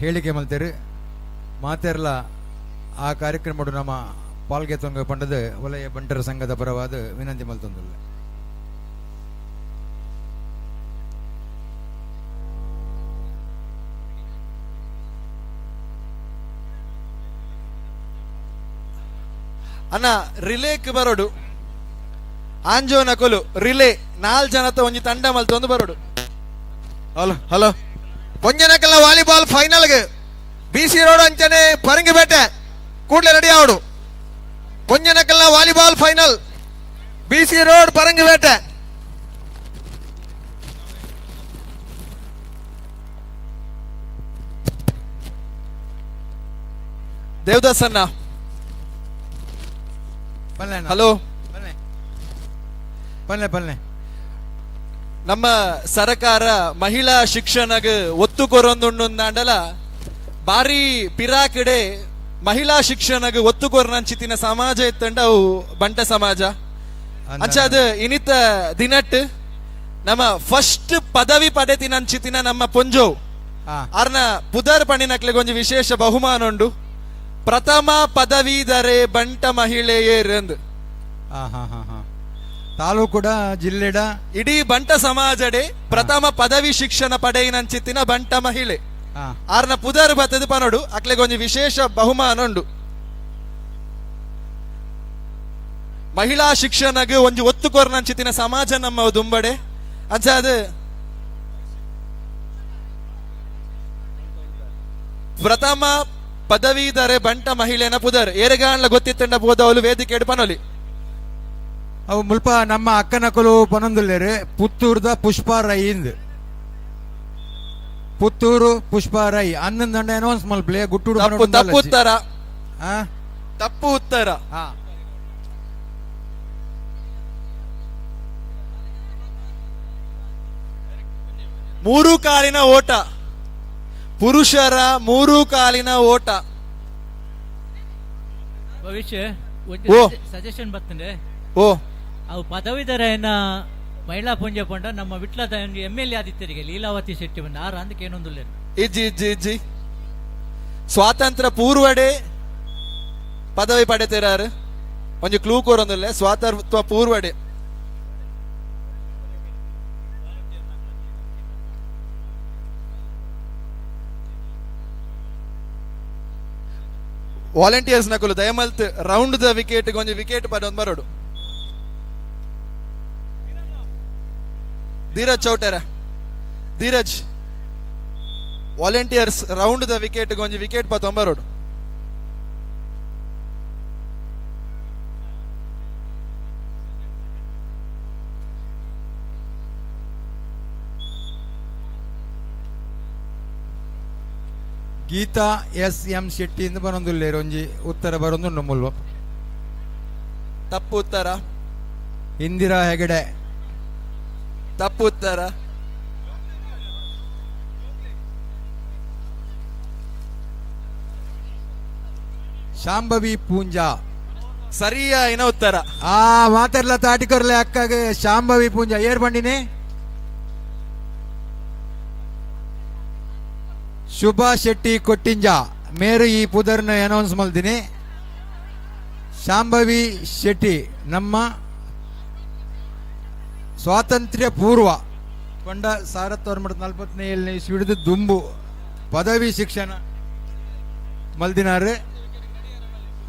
Speaker 1: ಹೇಳಿಕೆ ಮಲ್ತೇರು. ಮಾತೆರ್ಲ ಆ ಕಾರ್ಯಕ್ರಮಡು ನಮ್ಮ ಪಾಲ್ಗೆ ತೊಂಗ ಪಂಡದ ವಲಯ ಬಂಟರ ಸಂಘದ ಪರವಾದ ವಿನಂತಿ ಮಲ್ತೊಂದುಲ್ಲ.
Speaker 15: ಅಣ್ಣ ರಿಲೇಕ್ ಬರೋಡು ಆಂಜೋನ ಕೊಲು ರಿಲೇ 4 ಜನತ ಒಂಜಿ ತಂಡ ಮಲ್ತೊಂದು ಬರೋಡು.
Speaker 2: ಹಲೋ ಹಲೋ ಪೊಂಜನಕಲ್ನ ವಾಲಿಬಾಲ್ ಫೈನಲ್ಗೆ ಬಿ ಸಿ ರೋಡ್ ಅಂಚನೆ ಪರಂಗಿಪೇಟೆ ಕೂಡಲೇ ರೆಡಿ ಆವಡು. ಪೊಂಜನಕಲ್ನ volleyball final B C road Parangipete.
Speaker 15: ದೇವದಾಸನ್ನ. Hello.
Speaker 1: ಪಲ್ಲೆ ಪಲ್ಲೆ.
Speaker 15: ನಮ್ಮ ಸರಕಾರ ಮಹಿಳಾ ಶಿಕ್ಷಣಗ್ ಒತ್ತು ಕೊರೊಂದುಂಡಲ ಬಾರಿ ಪಿರಾಕಡೆ ಮಹಿಳಾ ಶಿಕ್ಷಣಗ್ ಒತ್ತು ಕೊರನಂಚಿತಿನ ಸಮಾಜ ಇತ್ತಂಡ ಅವು ಬಂಟ ಸಮಾಜ. ಅಂಚ ಅದು ಇನಿತ ದಿನಟ್ ನಮ್ಮ ಫಸ್ಟ್ ಪದವಿ ಪಡೆತಿನಂಚಿತಿನ ನಮ್ಮ ಪೊಂಜೋ ಅರ್ನ ಪುದರ್ ಪಣಿನಕ್ಲೆಗ್ ಒಂಜಿ ವಿಶೇಷ ಬಹುಮಾನ ಉಂಡು. ಪ್ರಥಮ ಪದವೀಧರೆ ಬಂಟ ಮಹಿಳೆಯೇರಂದು.
Speaker 1: ತಾಲೂಕುಡ ಜಿಲ್ಲೆಡ
Speaker 15: ಇಡೀ ಬಂಟ ಸಮಾಜಡೆ ಪ್ರಥಮ ಪದವಿ ಶಿಕ್ಷಣ ಪಡೆಯಿನಂಚಿತ್ತಿನ ಬಂಟ ಮಹಿಳೆ ಆರ್ನ ಪುದರ್ ಬತ್ತದ ಪನೋಡು ಅಕ್ಲೆಗ್ ಒಂಜಿ ವಿಶೇಷ ಬಹುಮಾನ ಉಂಡು. ಮಹಿಳಾ ಶಿಕ್ಷಣಗ್ ಒಂಜಿ ಒತ್ತು ಕೊರ್ನಂಚಿತ್ತಿನ ಸಮಾಜ ನಮ್ಮ ದುಂಬಡೆ. ಅಂಚ ಅದು ಪ್ರಥಮ ಪದವೀಧರೆ ಬಂಟ ಮಹಿಳೆನ ಪುದರ್ ಏರೆಗಾಣ್ಲ ಗೊತ್ತಿತ್ತಂಡ ಬೋದವಲು ವೇದಿಕೆ ಪನೊಲಿ.
Speaker 1: ಅವು ಮುಲ್ಪ ನಮ್ಮ ಅಕ್ಕನಕಲು ಪನೊಂದುಲ್ಲೇರು ಪುತ್ತೂರ್ದ ಪುಷ್ಪ ರೈ ಇಂದ್. ಪುತ್ತೂರು ಪುಷ್ಪ ರೈ ಅನ್ನಂದಂಡ ಅನೌನ್ಸ್ ಮಲ್ಪ್ಲೆ ಗುಟ್ಟುಡು
Speaker 15: ತಪ್ಪು ತಪ್ಪು ಉತ್ತರ, ತಪ್ಪು ಉತ್ತರ. ಮೂರು ಕಾಲಿನ ಓಟ, ಪುರುಷರ ಮೂರು ಕಾಲಿನ ಓಟ.
Speaker 17: ಭವಿಷ್ಯ ಸಜೆಷನ್ ಬರ್ತದೆ.
Speaker 15: ಓ
Speaker 17: ಅವು ಪದವೀಧರೆಯನ್ನ ಮಹಿಳಾ ಪುಂಜ ಪಂಡ ನಮ್ಮ ವಿಟ್ಲದ ಎಂ ಎಲ್ ಎ ಆದಿತ್ಯರಿಗೆ ಲೀಲಾವತಿ ಶೆಟ್ಟಿ ಬಂದ ಆರು ಅಂದಕ್ಕೆ ಏನೊಂದುಲ್ಲ.
Speaker 15: ಇಜ್ಜಿ ಇಜ್ಜಿ ಇಜ್ಜಿ. ಸ್ವಾತಂತ್ರ್ಯ ಪೂರ್ವಡೆ ಪದವಿ ಪಡೆತಿರಾರು ಒಂಜಿ ಕ್ಲೂ ಕೋರೊಂದುಲ್ಲೆ. ಸ್ವಾತಂತ್ರ್ಯ ಪೂರ್ವಡೆ ವಾಲಂಟಿಯರ್ಸ್ ನಕುಲು ದಯಮಲ್ತ್ ರೌಂಡ್ the wicket ಒಂಜಿ ವಿಕೆಟ್ ಪದೊಂದು ಬರೋಡು. ಧೀರಜ್ ಚೌಟರ, Dheeraj volunteers round the wicket ಒಂಜಿ ವಿಕೆಟ್ ಪತ್ತೊಂಬರೋಡು.
Speaker 1: ಗೀತಾ ಎಸ್ ಎಂ ಶೆಟ್ಟಿ ಇಂದ ಬರೊಂದುಲ್ಲೇರು ಒಂಜಿ ಉತ್ತರ ಬರೊಂದು ಮುಲ್ವ.
Speaker 15: ತಪ್ಪು ಉತ್ತರ.
Speaker 1: ಇಂದಿರಾ ಹೆಗಡೆ.
Speaker 15: ತಪ್ಪು ಉತ್ತರ.
Speaker 1: ಶಾಂಭವಿ ಪೂಂಜಾ.
Speaker 15: ಸರಿಯಾಯಿನ ಉತ್ತರ.
Speaker 1: ಆ ಮಾತಾಡ್ಲ ತಾಟಿಕೊರ್ಲೆ ಅಕ್ಕಾಗ ಶಾಂಭವಿ ಪೂಂಜಾ ಏರ್ ಬಂಡಿನಿ. ಶುಭಾ ಶೆಟ್ಟಿ ಕೊಟ್ಟಿಂಜ ಮೇರು ಈ ಪುದರ್ನ ಅನೌನ್ಸ್ ಮಲ್ದಿನಿ. ಶಾಂಭವಿ ಶೆಟ್ಟಿ ನಮ್ಮ ಸ್ವಾತಂತ್ರ್ಯ ಪೂರ್ವ ಕೊಂಡ 1947ನೇ ಇಸ್ವಿಡಿದು ದುಂಬು ಪದವಿ ಶಿಕ್ಷಣ ಮಲ್ದಿನಾರು.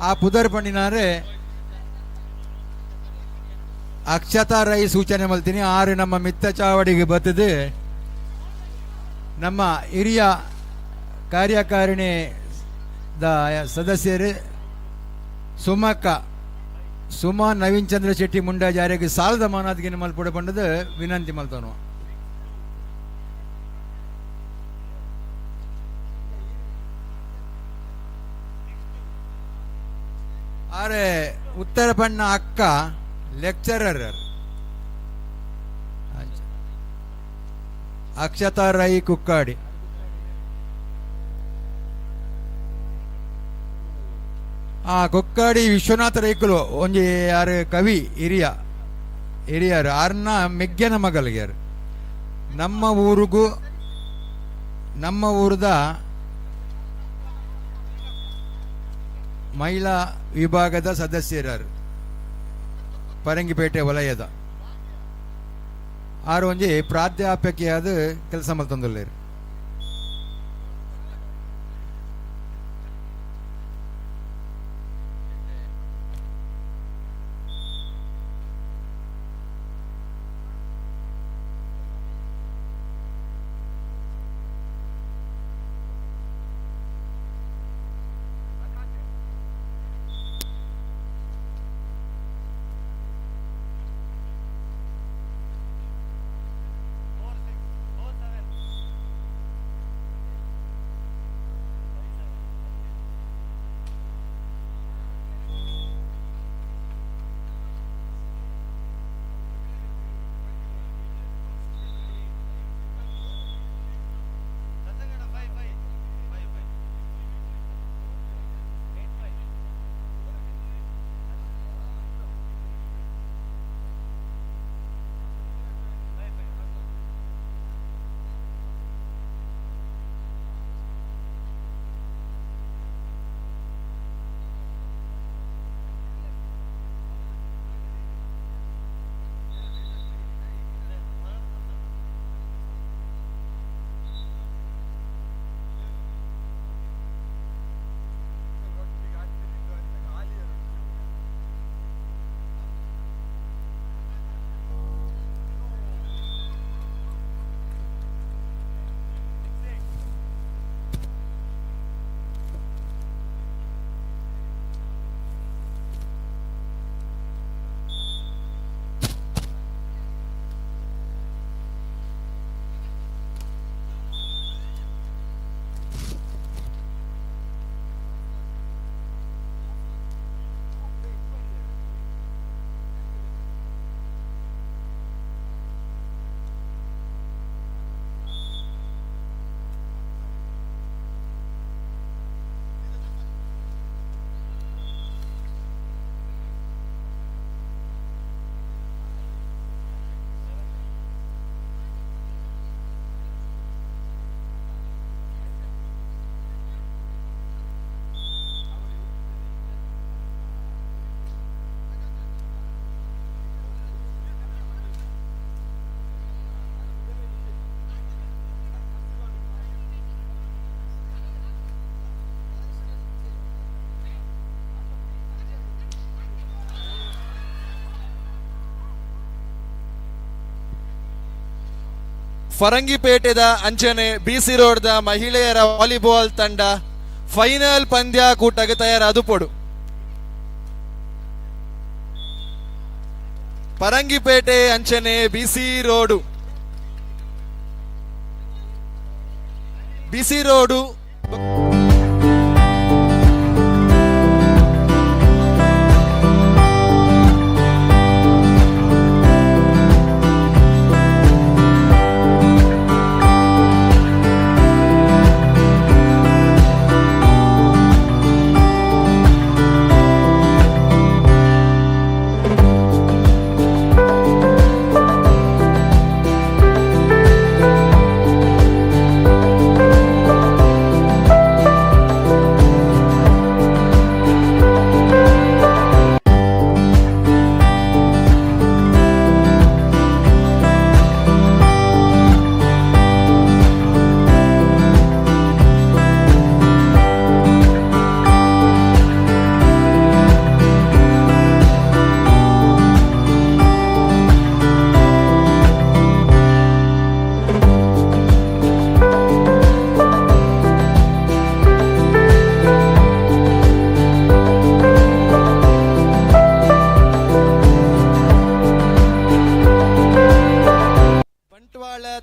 Speaker 1: ಆ ಪುದರ್ ಪಂಡಿನಾರು ಅಕ್ಷತಾ ರೈ ಸೂಚನೆ ಮಲ್ತೀನಿ. ಆರು ನಮ್ಮ ಮಿತ್ತ ಚಾವಡಿಗೆ ಬತ್ತದೆ ನಮ್ಮ ಹಿರಿಯ ಕಾರ್ಯಕಾರಿಣಿ ಸದಸ್ಯರು ಸುಮಕ್ಕ ಸುಮಾ ನವೀನ್ ಚಂದ್ರ ಶೆಟ್ಟಿ ಮುಂಡಾ ಜಾರಿಗೆ ಸಾಲದ ಮಾನಾದ್ಗಿನ ಮಲ್ಪುಡೆ ಪಂಡದು ವಿನಂತಿ ಮಲ್ತಾನು. ಆರೆ ಉತ್ತರ ಪಣ್ಣ ಅಕ್ಕ ಲೆಕ್ಚರರ್ ಅಕ್ಷತಾ ರೈ ಕುಕ್ಕಾಡಿ. ಆ ಕೊಕ್ಕಾಡಿ ವಿಶ್ವನಾಥ ರೈಕುಲು ಒಂಜಿ ಯಾರು ಕವಿ ಹಿರಿಯ ಹಿರಿಯರು ಆರ್ನ ಮೆಗ್ಗೆನ ಮಗಲಿಗ್ಯಾರು. ನಮ್ಮ ಊರಿಗೂ ನಮ್ಮ ಊರದ ಮಹಿಳಾ ವಿಭಾಗದ ಸದಸ್ಯರಾರು ಪರಂಗಿಪೇಟೆ ವಲಯದ ಆರು ಒಂಜಿ ಪ್ರಾಧ್ಯಾಪಕಿಯಾದ ಕೆಲಸ ಮಲ್ತೊಂದುಲ್ಲೇರು.
Speaker 15: ಫರಂಗಿಪೇಟೆದ ಅಂಚನೆ ಬಿಸಿ ರೋಡ್ದ ಮಹಿಳೆಯರ ವಾಲಿಬಾಲ್ ತಂಡ ಫೈನಲ್ ಪಂದ್ಯ ಕೂಟಕ್ಕೆ ತಯಾರಾದು ಪೋಡು. ಪರಂಗಿಪೇಟೆ ಅಂಚನೆ ಬಿಸಿ ರೋಡು, ಬಿಸಿ ರೋಡು.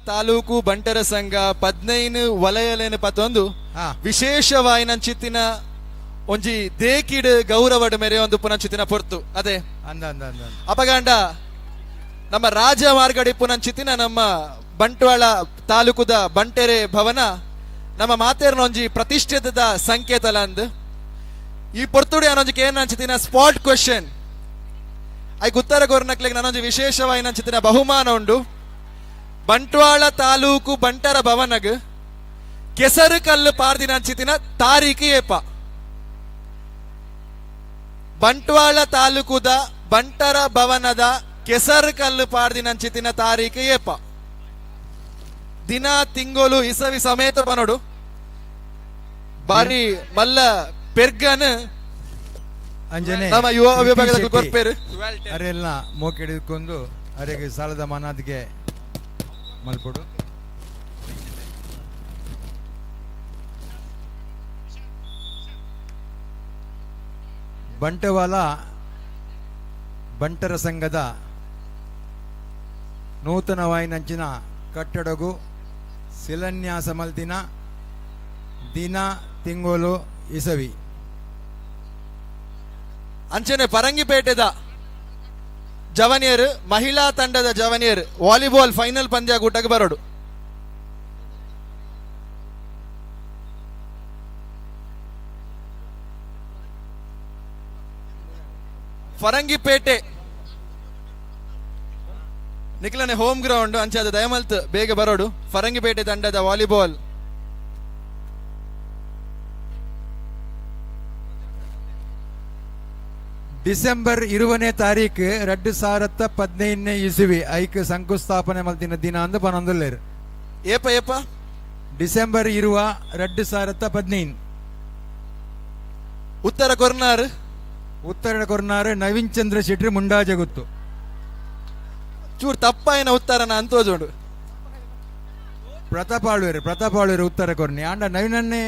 Speaker 15: ತಾಲೂಕು ಬಂಟರ ಸಂಘ 15 ವಲಯಲೇನ ಪತ್ತೊಂದು ವಿಶೇಷವಾಯಿನಂಚಿತ್ತಿನ ಒಂಜಿ ದೇಕಿಡ್ ಗೌರವಡ್ ಮೇರೆ ಒಂದು ಪುನಂಚಿತ್ತಿನ ಪೊರ್ತು ಅದೇ
Speaker 1: ಅಂದ ಅಂದ ಅಂದ
Speaker 15: ಅಪಗಾಂಡ ನಮ್ಮ ರಾಜ ಮಾರ್ಗಡಿ ಪುನಂಚಿತ್ತಿನ ನಮ್ಮ ಬಂಟ್ವಾಳ ತಾಲೂಕುದ ಬಂಟೆರೆ ಭವನ ನಮ್ಮ ಮಾತೇರ್ನ ಒಂಜಿ ಪ್ರತಿಷ್ಠಿತದ ಸಂಕೇತಲ ಅಂದ್ ಈ ಪೊರ್ತುಡಿ ಅನ್ನೊಂಜಿ ಕೇನಂಚಿತ್ತಿನ ಸ್ಪಾಟ್ ಕ್ವೆಶನ್ ಐಕ್ ಉತ್ತರ ಕೋರ್ನಕ್ಲೆಗ್ ನಾನೊಂಜಿ ವಿಶೇಷವಾಯಿನಂಚಿತ್ತಿನ ಬಹುಮಾನ ಉಂಡು. ಬಂಟ್ವಾಳ ತಾಲೂಕು ಬಂಟರ ಭವನಗ್ ಕೆಸರು ಕಲ್ಲು ಪಾರ್ದಿನಂಚಿತಿನ ತಾರೀಕು ಏಪ? ಬಂಟ್ವಾಳ ತಾಲೂಕುದ ಬಂಟರ ಭವನದ ಕೆಸರು ಕಲ್ಲು ಪಾರ್ದಿನಂಚಿತಿನ ತಾರೀಕು ಏಪ? ದಿನ ತಿಂಗಳು ಇಸವಿ ಸಮೇತ ಬನೋಡು. ಬಾರಿ ಮಲ್ಲ ಪೆರ್ಗನ್
Speaker 1: ಅಂಜನೆ
Speaker 15: ನಮ್ಮ ಯುವ ವಿಭಾಗದ ಕೊರ್ಪೇರು
Speaker 1: ಅರೆಲ್ಲ ಮೋಕೆಡಿಕೊಂಡು ಅರೆಗೆ ಸಾಲದ ಮನಾದಿಗೆ ಮಲ್ಪೊಡು. ಬಂಟವಾಲ ಬಂಟರ ಸಂಘದ ನೂತನವಾಯಿನಂಚಿನ ಕಟ್ಟಡಗು ಶಿಲಾನ್ಯಾಸ ಮಲ್ತಿನ ದಿನ ತಿಂಗಳು ಇಸವಿ.
Speaker 15: ಅಂಚನೆ ಪರಂಗಿಪೇಟೆದ ಜವನಿಯರ್ ಮಹಿಳಾ ತಂಡದ ಜವನಿಯರ್ ವಾಲಿಬಾಲ್ ಫೈನಲ್ ಪಂದ್ಯ ಕೂಟಕ್ಕೆ ಬರೋಡು. ಫರಂಗಿಪೇಟೆ ನಿಖಲನೆ ಹೋಮ್ ಗ್ರೌಂಡ್ ಅಂಚಾದ ದಯಮಲ್ತ್ ಬೇಗ ಬರೋಡು. ಫರಂಗಿಪೇಟೆ ತಂಡದ ವಾಲಿಬಾಲ್
Speaker 1: ಡಿಸೆಂಬರ್ 20ನೇ ತಾರೀಕು 2015ನೇ ಇಸುವಿ ಐಕ್ ಶಂಕುಸ್ಥಾಪನೆ ಮಲ್ತಿನ ದಿನ ಅಂದ ಪನೊಂದುಲ್ಲೇರು.
Speaker 15: ಏಪ ಏಪ
Speaker 1: ಡಿಸೆಂಬರ್ 20 2015.
Speaker 15: ಉತ್ತರ ಕೊರ್ನಾರ್,
Speaker 1: ಉತ್ತರ ಕೊರ್ನಾರ್ ನವೀನ್ ಚಂದ್ರ ಶೆಟ್ಟಿ ಮುಂಡಾಜೆ ಗೊತ್ತು.
Speaker 15: ಚೂರು ತಪ್ಪಾಯಿನ ಉತ್ತರನ ಅಂತೋಜೋಡು.
Speaker 1: ಪ್ರತಾಪ್ ಆಳ್ವೇರು, ಪ್ರತಾಪ್ ಆಳ್ವೇರು ಉತ್ತರ ಕೊರ್ನಿ ಆಂಡ ನವೀನನ್ನೇ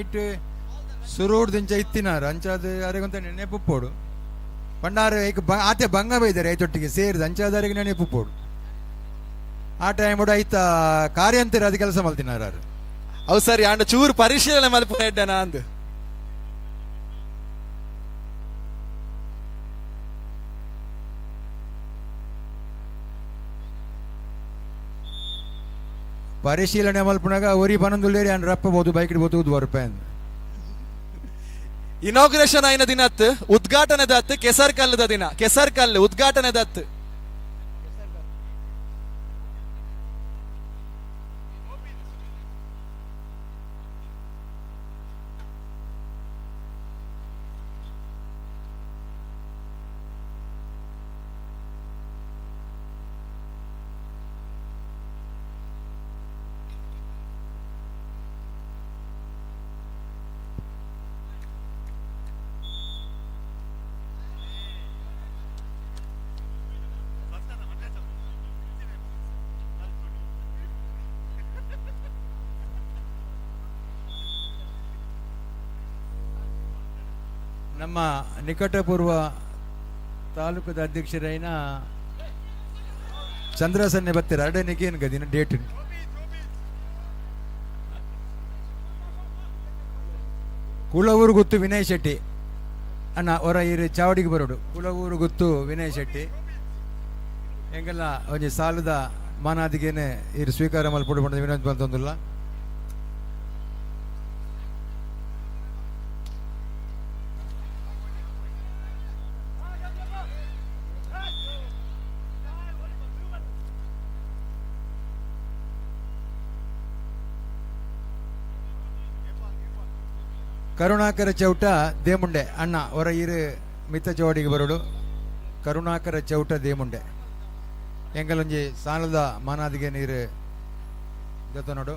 Speaker 1: ಇಟ್ಟು ಸುರೂಡ್ ದಿಂಚ ಇತ್ತಿನಾರು ಅಂಚಾದ ಅರೆಗೊಂತ ನೆನಪುಪ್ಪೋಡು. ಪಂಡಾರು ಏಕ ಆತೆ ಬಂಗ ಬೈದಾರೆ ಐತೊಟ್ಟಿಗೆ ಸೇರಿದ ಅಂಚಾದಾರಿಗೆ ನೆನಪುಪ್ಪೋಡು. ಆ ಟೈಮ್ ಐತ ಕಾರ್ಯಂತರ ಅದು ಕೆಲಸ ಮಲ್ತಿನಾರು.
Speaker 15: ಅವು ಸರಿ ಆಂಡ ಚೂರು ಪರಿಶೀಲನೆ ಮಲ್ಪುನ ಎಡ್ಡೆನಾ ಅಂದ್.
Speaker 1: ಪರಿಶೀಲನೆ ಮಲ್ಪುನಾಗ ಒರಿ ಪನೊಂದುಲ್ಲೇರಿ ಆಂಡ್ ರಪ್ಪಬಹುದು ಬೈಕ್ ಬೋದು ಬರ್ಪೆ.
Speaker 15: ಇನಾಗ್ರೇಷನ್ ಆಯ್ನ ದಿನತ್ ಉದ್ಘಾಟನೆ ದತ್ ಕೆಸರ್ ಕಲ್ಲದ ದಿನ, ಕೆಸರ್ ಕಲ್ಲು ಉದ್ಘಾಟನೆ ದತ್.
Speaker 1: ನಮ್ಮ ನಿಕಟಪೂರ್ವ ತಾಲೂಕದ ಅಧ್ಯಕ್ಷರೈನ ಚಂದ್ರಸನ್ನೆ ಬತ್ತಾರೆ ಅರಡನಿಗೆ ಏನು ಗದಿನ ಡೇಟ್ ಕುಳವೂರು ಗುತ್ತು ವಿನಯ್ ಶೆಟ್ಟಿ ಅಣ್ಣ ಹೊರ ಇರು ಚಾವಡಿಗೆ ಬರೋಡು. ಕುಳವೂರು ಗುತ್ತು ವಿನಯ್ ಶೆಟ್ಟಿ ಎಂಗೆಲ್ಲ ಒಂಜಿ ಸಾಲದ ಮಾನಾದಿಗೇನೆ ಇರು ಸ್ವೀಕಾರ ಮಲ್ಪೊಡು ಪಂಡ ವಿನೋದ್ ಬಂತೊಂದಿಲ್ಲ. ಕರುಣಾಕರ ಚೌಟ ದೇಮುಂಡೆ ಅಣ್ಣ ಹೊರ ಇರು ಮಿತ್ತ ಚೌಡಿಗೆ ಬರೋಡು. ಕರುಣಾಕರ ಚೌಟ ದೇಮುಂಡೆ ಎಂಗಲೊಂಜಿ ಸಾಲದ ಮಾನಾದಿಗೆ ನೀರು ನೋಡು.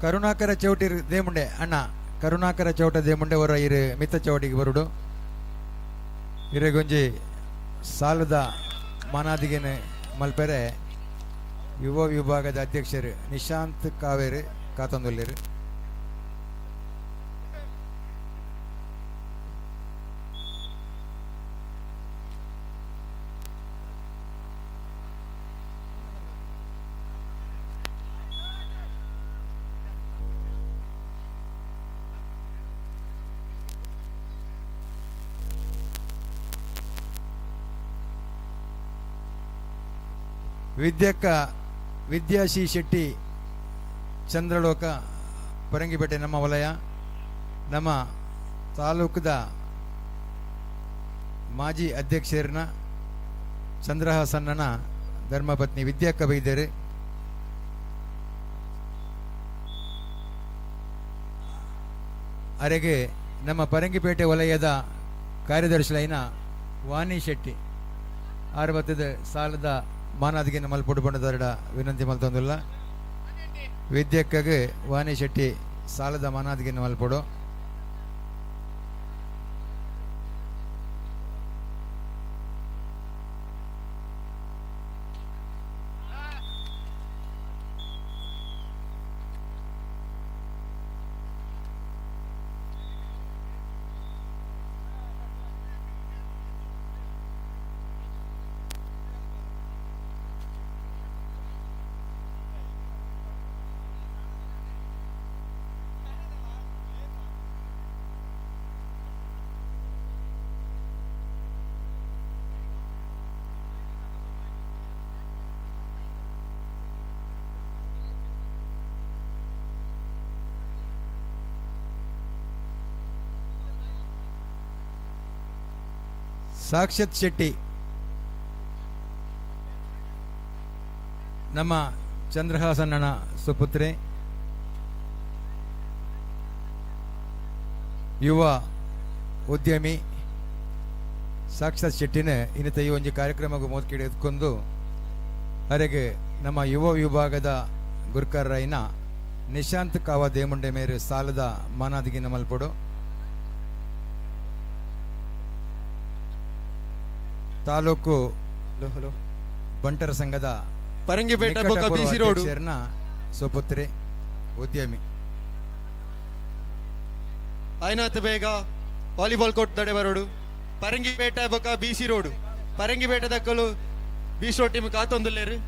Speaker 1: ಕರುಣಾಕರ ಚೌಟಿ ದೇಮುಂಡೆ ಅಣ್ಣ ಕರುಣಾಕರ ಚೌಟ ದೇಮುಂಡೆ ಅವರ ಇರು ಮಿತ್ತ ಚೌಟಿಗೆ ಬರುಡು. ಇರೆಗೊಂಜಿ ಸಾಲದ ಮಾನಾದಿಗೆನೆ ಮಲ್ಪೆರೆ ಯುವ ವಿಭಾಗದ ಅಧ್ಯಕ್ಷರು ನಿಶಾಂತ್ ಕಾವೇರಿ ಕಾತಂದೊಲ್ಲೇರು. ವಿದ್ಯಕ್ಕ ವಿದ್ಯಾಶಿ ಶೆಟ್ಟಿ ಚಂದ್ರಲೋಕ ಪರಂಗಿಪೇಟೆ ನಮ್ಮ ವಲಯ ನಮ್ಮ ತಾಲೂಕದ ಮಾಜಿ ಅಧ್ಯಕ್ಷರನ್ನ ಚಂದ್ರಹಾಸನ್ನನ ಧರ್ಮಪತ್ನಿ ವಿದ್ಯಾಕ್ಕ ಬೈದರು. ಅರೆಗೆ ನಮ್ಮ ಪರಂಗಿಪೇಟೆ ವಲಯದ ಕಾರ್ಯದರ್ಶಿಲೈನ ವಾಣಿ ಶೆಟ್ಟಿ ಆರ್ಬತ್ತದ ಸಾಲದ ಮಾನಾದಿಗೆ ಮಲ್ಪೊಡು ಬಣ್ಣದರಡ ವಿನಂತಿ ಮಲ್ತೊಂದಿಲ್ಲ. ವಿದ್ಯಕ್ಕಗೆ ವಾಣಿ ಶೆಟ್ಟಿ ಸಾಲದ ಮಾನಾದಿಗೆ ಮಲ್ಪೊಡು. ಸಾಕ್ಷತ್ ಶೆಟ್ಟಿ ನಮ್ಮ ಚಂದ್ರಹಾಸಣ್ಣನ ಸುಪುತ್ರಿ, ಯುವ ಉದ್ಯಮಿ ಸಾಕ್ಷತ್ ಶೆಟ್ಟಿನ ಇನ್ನಿತ ಈ ಒಂದು ಕಾರ್ಯಕ್ರಮಕ್ಕೆ ಮೋದ್ಕಿಡಿ ಎತ್ಕೊಂಡು ಅರೆಗೆ ನಮ್ಮ ಯುವ ವಿಭಾಗದ ಗುರ್ಕರ್ರೈನ ನಿಶಾಂತ್ ಕಾವ ದೇಮುಂಡೆ ಮೇರೆ ಸಾಲದ ಮಾನಾದಿಗೆ ಮಲ್ಪೊಡು. ತಾಲೂಕು ಬಂಟರ ಸಂಘದ
Speaker 16: ಪರಂಗಿಪೇಟೆ ಬೊಕ್ಕ ಬಿಸಿ ರೋಡು
Speaker 1: ಸುಪುತ್ರಿ ಉದ್ಯಮಿ
Speaker 16: ಆಯ್ನಾತ್ ಬೇಗ ವಾಲಿಬಾಲ್ ಕೋರ್ಟ್ ದಡೆ ಬರೋಡು. ಪರಂಗಿಪೇಟೆ ಬೊಕ್ಕ ಬಿಸಿ ರೋಡು ಪರಂಗಿಪೇಟೆ ದಕ್ಕಲು ಬಿಸಿ ರೋಡ್ ಟೀಮ್ ಕಾತೊಂದುಲ್ಲೇರು.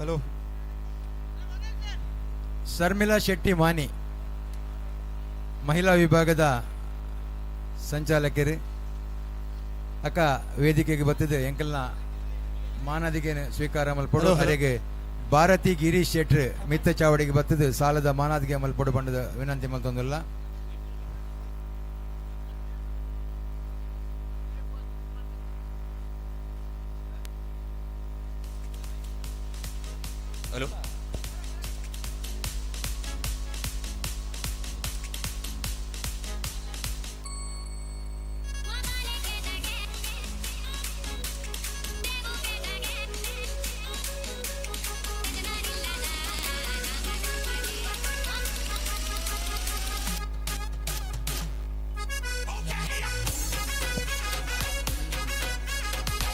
Speaker 1: ಹಲೋ ಶರ್ಮಿಳಾ ಶೆಟ್ಟಿ ಮಾನಿ ಮಹಿಳಾ ವಿಭಾಗದ ಸಂಚಾಲಕರು ಅಕ್ಕ ವೇದಿಕೆಗೆ ಬತ್ತಿದೆ ಎಂಕಲ್ನ ಮಾನದಿಗೆ ಸ್ವೀಕಾರ ಮಲ್ಪೊಡು. ಅರೆಗೆ ಭಾರತಿ ಗಿರೀಶ್ ಶೆಟ್ರು ಮಿತ್ತ ಚಾವಡಿಗೆ ಬತ್ತಿದೆ ಸಾಲದ ಮಾನಾದಿಗೆ ಮಲ್ಪೊಡು ಬಂಡದ ವಿನಂತಿ ಮಲ್ತೊಂದಿಲ್ಲ.
Speaker 12: Hello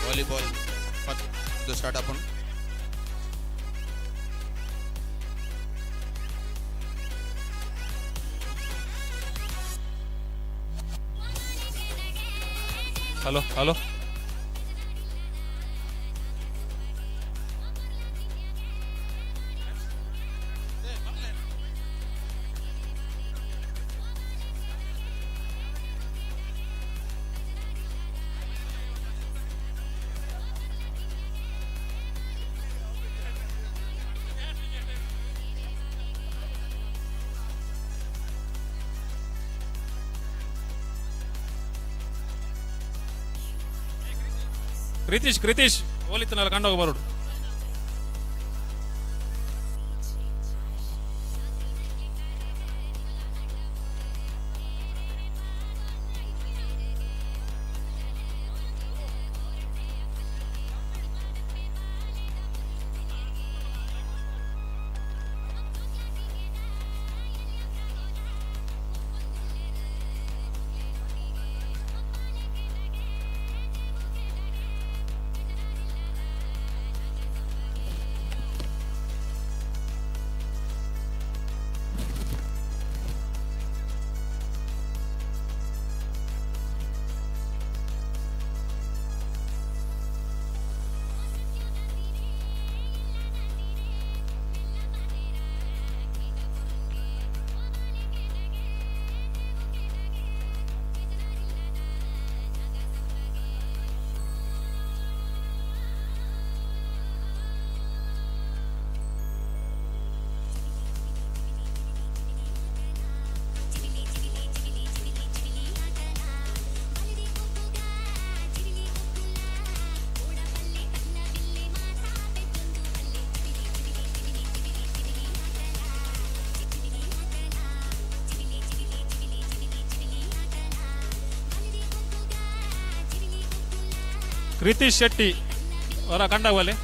Speaker 12: volleyball ಪತ್ತು ಸ್ಟಾರ್ಟ್ ಆಪುಂಡು.
Speaker 22: Hello hello Kritish Kritish ಓಲಿತ್ತನಲ್ಲ ಕಂಡೋಗ ಬರೋಡು.
Speaker 23: ಕೃತೀಶ್ ಶೆಟ್ಟಿ ಅವರ ಕಂಡಾಗಲಿ.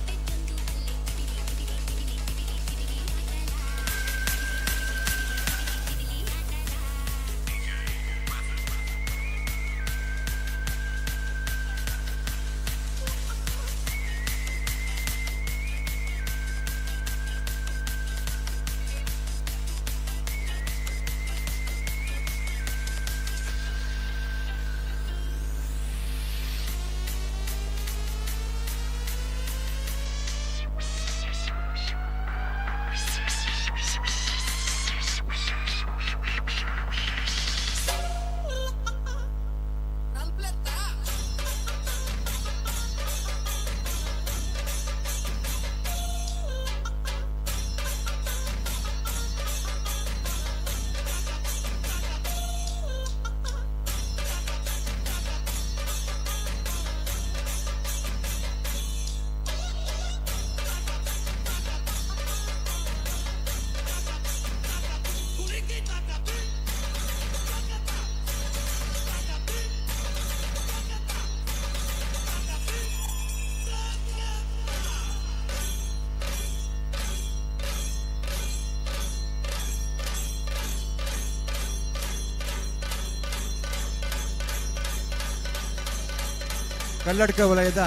Speaker 1: ಕಲ್ಲಡ್ಕ ವಲಯದ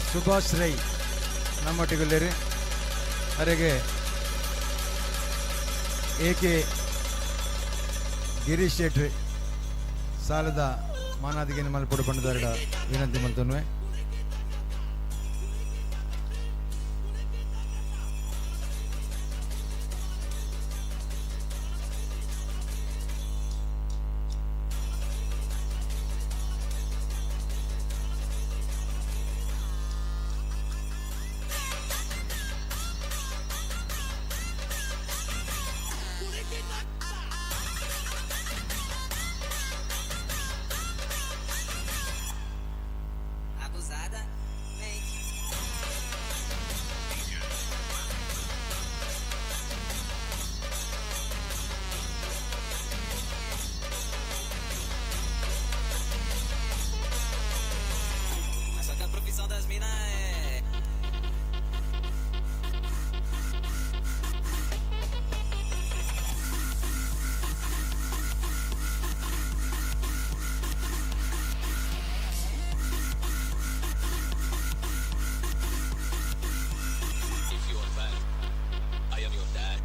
Speaker 1: ಸುಭಾಷ್ ರೈ ನಮ್ಮೊಟ್ಟಿಗುಳ್ಳೇರಿ. ಅರೆಗೆ ಎ ಕೆ ಗಿರೀಶ್ ಶೆಟ್ರಿ ಸಾಲದ ಮಾನಾದಿಗೆ ಮಲ್ಪೊಡು ಪಂಡದಾರಡ ವಿನಂತಿ ಮಲ್ತೊನ್ವೆ.
Speaker 24: Abusada, mente.
Speaker 4: If you are bad, I am your dad.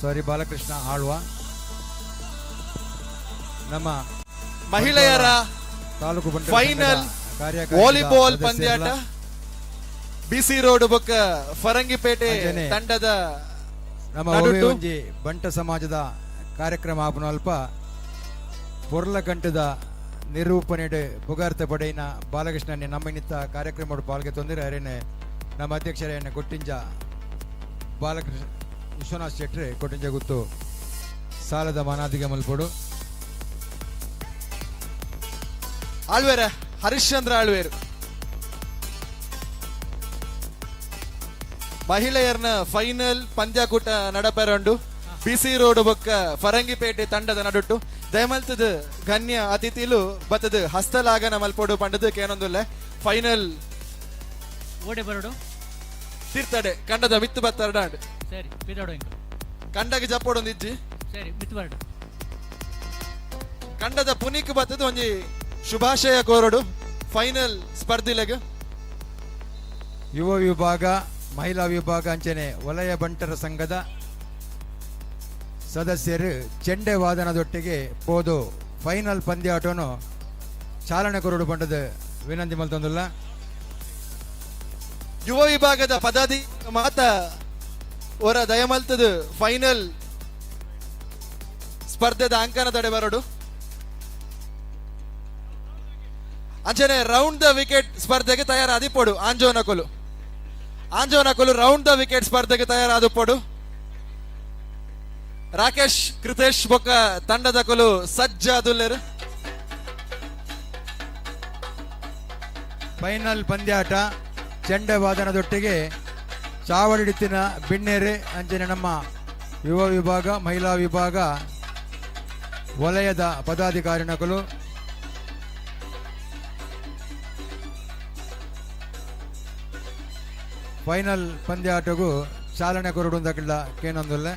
Speaker 1: ಸಾರಿ ಬಾಲಕೃಷ್ಣ ಆಳ್ವ ನಮ್ಮ
Speaker 15: ಮಹಿಳೆಯರ
Speaker 1: ತಾಲೂಕು ಬಂಟರ
Speaker 15: ಫೈನಲ್
Speaker 1: ಸಂಘದ ಕಾರ್ಯಕಾರಿಣಿದ
Speaker 15: ವಾಲಿಬಾಲ್
Speaker 1: ಸದಸ್ಯರೆಲ್ಲ
Speaker 15: ಪಂದ್ಯಾಟ ಬಿಸಿ ರೋಡ್ ಬೊಕ್ಕ ಫರಂಗಿಪೇಟೆ
Speaker 1: ಅಂಚನೆ
Speaker 15: ತಂಡದ
Speaker 1: ನಮ್ಮ
Speaker 15: ನಡುಟು.
Speaker 1: ಒಂಜಿ ಬಂಟ ಸಮಾಜದ ಕಾರ್ಯಕ್ರಮ ಆಪುನ ಅಲ್ಪ ಪೊರ್ಲಕಂಠದ ನಿರೂಪಣೆಡ್ ಪುಗಾರ್ತೆ ಪಡೆಯಿನ ಬಾಲಕೃಷ್ಣನೆ ನಮ್ಮ ನಿತ್ತ ಕಾರ್ಯಕ್ರಮ ಪಾಲ್ಗೆ ತೊಂದರೆ ಅರೇನೆ ನಮ್ಮ ಅಧ್ಯಕ್ಷರೇನ ಕೊಟ್ಟಿಂಜ ಬಾಲಕೃಷ್ಣ ವಿಶ್ವನಾಥ್ ಶೆಟ್ರೆ ಕೊಟ್ಟಿಂಜ ಗುತ್ತು ಸಾಲದ ಮಾನಾದಿಗೆ ಮಲ್ಪೊಡು.
Speaker 15: ಆಳ್ವೇರ ಹರಿಶ್ಚಂದ್ರ ಆಳ್ವೇರು ಮಹಿಳೆಯರ್ನ ಫೈನಲ್ ಪಂದ್ಯಾಕೂಟ ನಡಪೆರಂಡು ಬಿಸಿ ರೋಡ್ ಬೊಕ್ಕ ಫರಂಗಿಪೇಟೆ ತಂಡದ ನಡುಟ್ಟು. ದಯಮಲ್ತದ ಗಣ್ಯ ಅತಿಥಿಲು ಬತ್ತದ ಹಸ್ತಲಾಗನ ಮಲ್ಪೊಡು ಪಂಡದು ಕೇನೊಂದುಲ್ಲೆ ಫೈನಲ್
Speaker 17: ಓಡೆ ಬರಡು
Speaker 15: ತೀರ್ಥಡೆ ಕಂಡದ ಮಿತ್ತು ಬತ್ತರಡಾಂಡ್.
Speaker 17: ಸರಿ ಪಿದಾಡು ಇಂಕ.
Speaker 15: ಕಂಡಗೆ ಜಪ್ಪೊಡೊಂದು ಇಜ್ಜಿ.
Speaker 17: ಸರಿ ಮಿತ್ತು ಬರಡು.
Speaker 15: ಕಂಡದ ಪುನಿಕ್ ಬತ್ತದ ಒಂಜಿ ಶುಭಾಶಯ ಕೋರಡು ಫೈನಲ್ ಸ್ಪರ್ಧಿಲೆಗ್.
Speaker 1: ಯುವ ವಿಭಾಗ ಮಹಿಳಾ ವಿಭಾಗ ಅಂಚನೆ ವಲಯ ಬಂಟರ ಸಂಘದ ಸದಸ್ಯರು ಚೆಂಡೆ ವಾದನದೊಟ್ಟಿಗೆ ಪೋದು ಫೈನಲ್ ಪಂದ್ಯಾಟವನ್ನು ಚಾಲನೆ ಕೊರಡು ಬಂಡದ ವಿನಂತಿ ಮಲ್ತೊಂದುಲ್ಲ.
Speaker 15: ಯುವ ವಿಭಾಗದ ಪದಾಧಿ ಮಾತ ಅವರ ದಯಮಲ್ತದ ಫೈನಲ್ ಸ್ಪರ್ಧೆದ ಅಂಕನ ತಡೆ ಬರಡು. ಅಂಚನೆ round the wicket ಸ್ಪರ್ಧೆಗೆ ತಯಾರಾದಿಪ್ಪೊಡು ಆಂಜೋನಕೊಲು. ಆಂಜೋನಕೊಲು round the wicket ಸ್ಪರ್ಧೆಗೆ ತಯಾರಾದಿಪ್ಪೊಡು. ರಾಕೇಶ್ ಕೃತೇಶ್ ಬೊಕ್ಕ ತಂಡದ ಕೊಲು ಸಜ್ಜಾದುಲ್ಲೆರು.
Speaker 1: ಫೈನಲ್ ಪಂದ್ಯಾಟ ಚೆಂಡೆ ವಾದನದೊಟ್ಟಿಗೆ ಚಾವಡಿಡಿತ್ತಿನ ಬಿಣ್ಣೇರೆ ಅಂಚನೆ ನಮ್ಮ ಯುವ ವಿಭಾಗ ಮಹಿಳಾ ವಿಭಾಗ ವಲಯದ ಪದಾಧಿಕಾರಿನಕಲು ಫೈನಲ್ ಪಂದ್ಯಾಟಗೂ ಚಾಲನೆ ಕೊರಡುಂದಕ್ಕಿಲ್ಲ ಕೇನೊಂದುಲ್ಲೆ.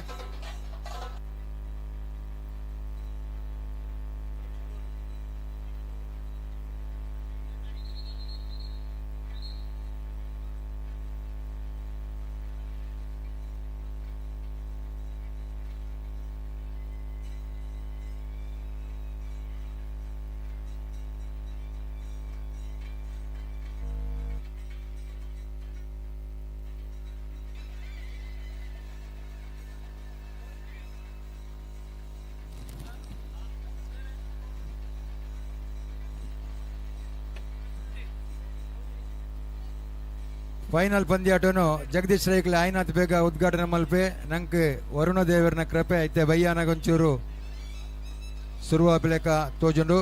Speaker 1: ಫೈನಲ್ ಪಂದ್ಯಾಟನು ಜಗದೀಶ್ ರೈಕ್ಲೆ ಆಯ್ನಾಥ್ ಬೇಗ ಉದ್ಘಾಟನೆ ಮಲ್ಪೆ ನಂಕ್ ವರುಣ ದೇವರನ ಕೃಪೆ ಐತೆ ಬಯ್ಯಾನಗೊಂಚೂರು ಸುರುವಾಪಿಲೇಕ ತೋಜುಂಡು.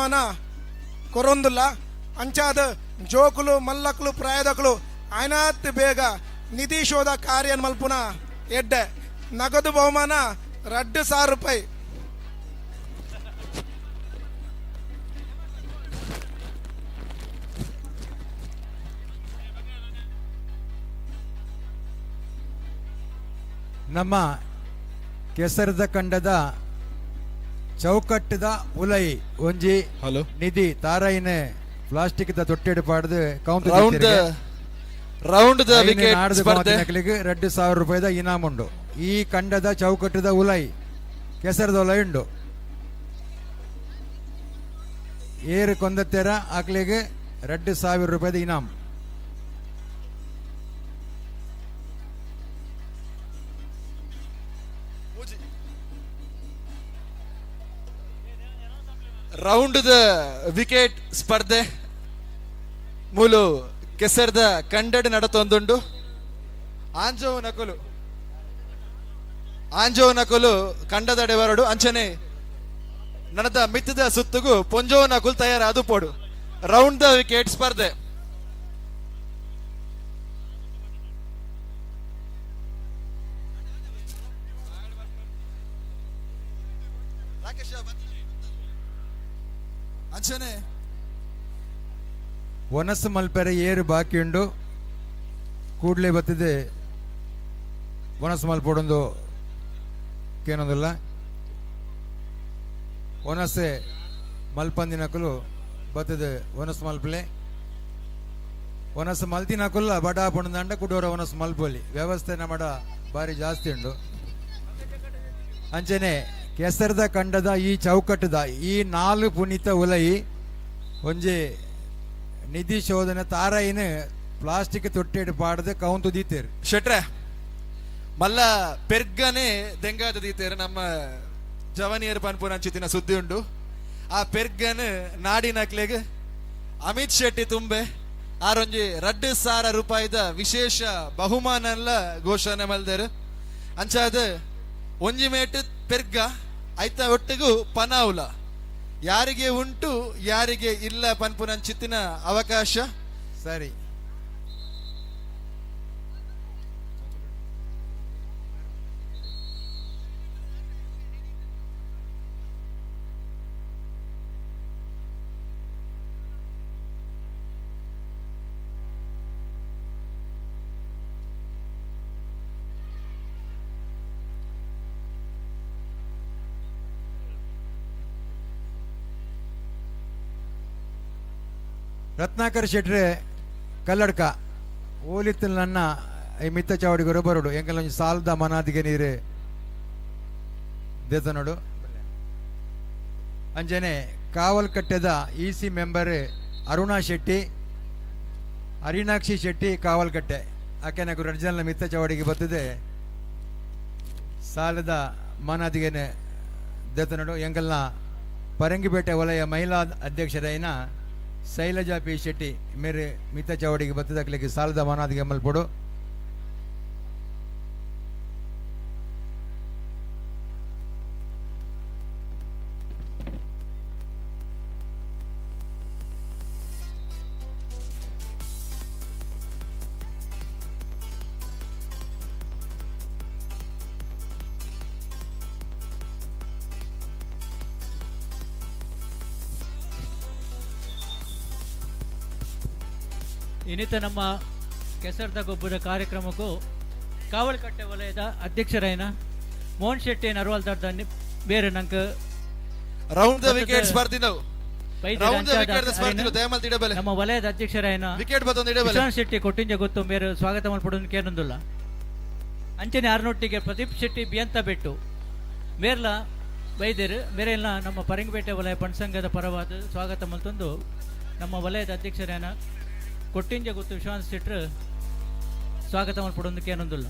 Speaker 7: ಬಹುಮಾನ ಕೊರೊಂದುಲ್ಲ. ಅಂಚಾದ ಜೋಕುಲು ಮಲ್ಲಕ್ಲು ಪ್ರಾಯದಕ್ಲು ಆಯ್ನಾತ್ ಬೇಗ ನಿಧಿ ಶೋಧ ಕಾರ್ಯ ಮಲ್ಪುನ ಎಡ್ಡೆ. ನಗದು ಬಹುಮಾನ 2,000 ರೂಪಾಯಿ.
Speaker 1: ನಮ್ಮ ಕೆಸರದ ಕಂಡದ ಚೌಕಟ್ಟದ ಉಲೈ ಒಂಜಿ ನಿಧಿ ತಾರೈನೆ ಪ್ಲಾಸ್ಟಿಕ್ the ತೊಟ್ಟೆಡು ಪಾಡ್ದು count
Speaker 15: round the wicket ಸ್ಪರ್ಧೆ.
Speaker 1: 2,000 ರೂಪಾಯಿದ ಇನಾಮುಂಡು. ಈ ಕಂಡದ ಚೌಕಟ್ಟದ ಉಲೈ ಕೆಸರದ ಉಲೈ ಉಂಡು. ಏರು ಕೊಂದತ್ತೆರ ಆಕ್ಲಿಗೆ 2,000 ರೂಪಾಯಿದ ಇನಾಮ್.
Speaker 15: ರೌಂಡ್ the wicket ಸ್ಪರ್ಧೆ ಮೂಲು ಕೆಸರ್ದ ಕಂಡಡ್ ನಡತೊಂದುಂಡು. ಆಂಜೋವು ನಕುಲು ಕಂಡದಡೆ ಬರಡು. ಅಂಚನೆ ನನದ ಮಿತ್ತದ ಸುತ್ತುಗು ಪೊಂಜೋವು ನಕುಲು ತಯಾರಾದು ಪೋಡು. ರೌಂಡ್ the wicket ಸ್ಪರ್ಧೆ. ಅಂಚನೆ
Speaker 1: ಒನಸು ಮಲ್ಪೆರೆ ಏರು ಬಾಕಿ ಉಂಡು. ಕೂಡಲೇ ಬತ್ತಿದೆ ಒನಸು ಮಲ್ಪೊಡೊಂದು ಕೇನೊಂದಿಲ್ಲ. ಒನಸೆ ಮಲ್ಪಂದಿನಕುಲು ಬತ್ತದೆ ಒನಸು ಮಲ್ಪಲೆ. ಒನಸು ಮಲ್ತಿನಕುಲ್ಲ ಬಡ ಪೊಂಡಂಡ ಕುಡೋರ ಒನಸು ಮಲ್ಪೊಲಿ ವ್ಯವಸ್ಥೆ ನಮ್ಮಡ ಬಾರಿ ಜಾಸ್ತಿ ಉಂಡು. ಅಂಚನೆ ಕೆಸರದ ಕಂಡದ ಈ ಚೌಕಟ್ಟದ ಈ 4 ಪುನೀತ ಉಲೈ ಒಂಜಿ ನಿಧಿ ಶೋಧನೆ ತಾರೈನ ಪ್ಲಾಸ್ಟಿಕ್ ತೊಟ್ಟೆಡು ಪಾಡದೆ ಕೌಂತು ದೀತೇರು.
Speaker 15: ಶೆಟ್ರೆ ಮಲ್ಲ ಪೆರ್ಗನೆ ದೆಂಗಾದ ದೀತೇರು. ನಮ್ಮ ಜವನಿಯರ್ ಪನ್ಪುನಂಚಿತ್ತಿನ ಸುದ್ದಿ ಉಂಡು. ಆ ಪೆರ್ಗನ್ ನಾಡಿನಕ್ಲೆಗ್ ಅಮಿತ್ ಶೆಟ್ಟಿ ತುಂಬೆ ಆರೊಂಜಿ 2,000 ರೂಪಾಯಿದ ವಿಶೇಷ ಬಹುಮಾನ ಎಲ್ಲ ಘೋಷಣೆ ಮಲ್ದೇರು. ಅಂಚಾದ ಒಂಜಿ ಮೇಟ್ ಪೆರ್ಗ ಐತ ಒಟ್ಟಿಗೂ ಪನಾವುಲ ಯಾರಿಗೆ ಉಂಟು ಯಾರಿಗೆ ಇಲ್ಲ ಪನ್ಪುನಂಚಿತ್ತಿನ ಅವಕಾಶ.
Speaker 1: ಸರಿ, ರತ್ನಾಕರ್ ಶೆಟ್ರೆ ಕಲ್ಲಡ್ಕ ಓಲಿತ್ತು ನನ್ನ ಈ ಮಿತ್ತ ಚಾವಡಿಗರು ಬರೋಡು. ಎಂಕಲ್ ಒಂಜಿ ಸಾಲದ ಮನಾದಿಗೆ ನೀರು ದೇತನೋಡು. ಅಂಚನೆ ಕಾವಲ್ಕಟ್ಟೆದ E C member Aruna Shetty, Harinakshi Shetty Kavalkatte ಆಕೆನಕು ಎರಡು ಜನ ಮಿತ್ತ ಚಾವಡಿಗೆ ಬತ್ತದೆ ಸಾಲದ ಮನಾದಿಗೆನೆ ದೇತನೋಡು. ಎಂಕಲ್ನ ಪರಂಗಿಪೇಟೆ ವಲಯ ಮಹಿಳಾ ಅಧ್ಯಕ್ಷರೈನ ಶೈಲಜಾ ಪಿ ಶೆಟ್ಟಿ ಮೇರೆ ಮಿತ್ತ ಚಾವಡಿಗೆ ಬತ್ತದಕ್ಲಿಗೆ ಸಾಲದ ಮನಾದಿಗೆ ಮಲ್ಪೊಡು.
Speaker 17: ಇನ್ನಿತ ನಮ್ಮ ಕೆಸರದ ಗೊಬ್ಬರ ಕಾರ್ಯಕ್ರಮಕ್ಕೂ ಕಾವಲ್ಕಟ್ಟೆ ವಲಯದ ಅಧ್ಯಕ್ಷರಾಯನ ಮೋಹನ್ ಶೆಟ್ಟಿ ನರ್ವಾಲ್ದಾರ್ ಬೇರೆ ನಂಕ
Speaker 15: ರೌಂಡ್ the wicket ಸ್ಪರ್ಧಿನವು. ರೌಂಡ್ the wicket ಸ್ಪರ್ಧಿನವು ದಯಮಾಲ್ ತಿಡಬಲೆ.
Speaker 17: ನಮ್ಮ ವಲಯದ ಅಧ್ಯಕ್ಷರಾಯನ
Speaker 15: ವಿಕೆಟ್ ಬತ್ತೊಂದು ಇಡಬಲೆ.
Speaker 17: ವಿಶ್ವಾನ್ ಶೆಟ್ಟಿ ಕೊಟ್ಟಿಂಜ ಗೊತ್ತು ಬೇರೆ ಸ್ವಾಗತ ಮಲ್ಪಡೋದು ಕೇನೊಂದುಲ್ಲ. ಅಂಚನೆ ಆರ್ನೊಟ್ಟಿಗೆ ಪ್ರದೀಪ್ ಶೆಟ್ಟಿ ಬಿಯಂತ ಬೆಟ್ಟು ಮೇರ್ಲ ಬೈದೇರು ಮೇರೆಲ್ಲ ನಮ್ಮ ಪರಂಗಿಪೇಟೆ ವಲಯ ಪಣಸಂಘದ ಪರವಾದ ಸ್ವಾಗತ ಮಲ್ತೊಂದು ನಮ್ಮ ವಲಯದ ಅಧ್ಯಕ್ಷರಾಯನ ಕೊಟ್ಟಿಂಜ ಗೊತ್ತು ವಿಶ್ವಾನ್ ಶೆಟ್ರು ಸ್ವಾಗತ ಮಲ್ಪಡೋದು ಕೇನೊಂದುಲ್ಲ.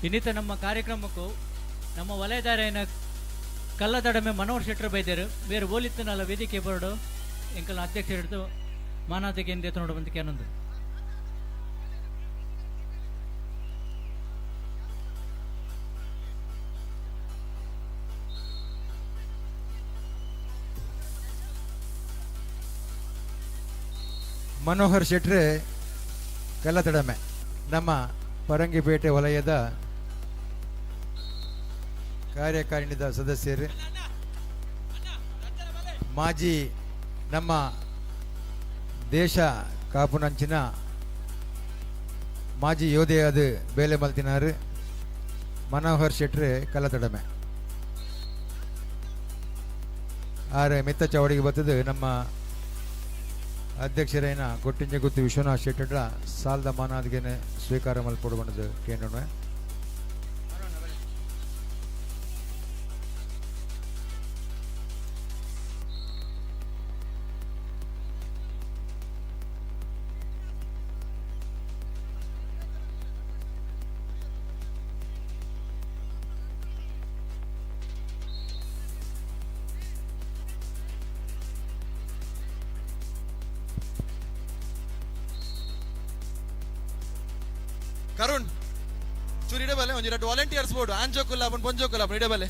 Speaker 17: ಇನ್ನಿತ ನಮ್ಮ ಕಾರ್ಯಕ್ರಮಕ್ಕೂ ನಮ್ಮ ವಲಯದಾರೈನ ಕಲ್ಲದಡಮೆ ಮನೋಹರ್ ಶೆಟ್ಟರ್ ಬೈದೇರು ಬೇರೆ ಓಲಿತ್ತನಲ್ಲ ವೇದಿಕೆ ಬರಡು ಎಂಕಲ್ನ ಅಧ್ಯಕ್ಷ ಹಿಡಿದು ಮಾನಾದಿಗೆ ಎಂದೇತ ನೋಡು ಬಂದು ಕೇನೊಂದು.
Speaker 1: ಮನೋಹರ್ ಶೆಟ್ರೆ ಕಲ್ಲತಡಮೆ ನಮ್ಮ ಪರಂಗಿಪೇಟೆ ವಲಯದ ಕಾರ್ಯಕಾರಿಣಿದ ಸದಸ್ಯರು, ಮಾಜಿ ನಮ್ಮ ದೇಶ ಕಾಪುನಂಚಿನ ಮಾಜಿ ಯೋಧೆಯಾದ ಬೇಲೆ ಮಲ್ತಿನಾರು ಮನೋಹರ್ ಶೆಟ್ರೆ ಕಲ್ಲತಡಮೆ. ಆರೆ ಮಿತ್ತ ಚಾವಡಿಗೆ ಬರ್ತದೆ ನಮ್ಮ ಅಧ್ಯಕ್ಷರೇನ ಕೊಟ್ಟಿಂಜ ಗುತ್ತು ವಿಶ್ವನಾಥ್ ಶೆಟ್ಟಡ ಸಾಲದ ಮಾನಾದಿಗೆನೆ ಸ್ವೀಕಾರ ಮಲ್ಪೊಡು ಕೇಂದ್ರ.
Speaker 15: ಕರುಣ್ ಚೂರು ಇಡಬಲ್ಲೆ ಒಂಜಿ ಎರಡು ವಾಲಂಟಿಯರ್ಸ್ ಬೋರ್ಡು ಆಂಜೋಕುಲ್ಲ ಅವನ್ ಪೊಂಜೋಕುಲ್ಲ ಅವನ್ ಇಡಬಲ್ಲೆ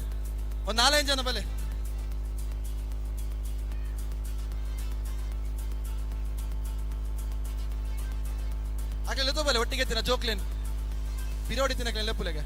Speaker 15: ಒಂದು ನಾಲೈದು ಜನ ಬಲೆ. ಅಕಲೆ ಬಲೆ ಒಟ್ಟಿಗೆ ತಿನ್ನ ಜೋಕ್ಲೇನ್ ಪಿರೋಡಿ ತಿನ್ನಕ್ಲೆ ಲೆಪ್ಪುಲೆಗೆ.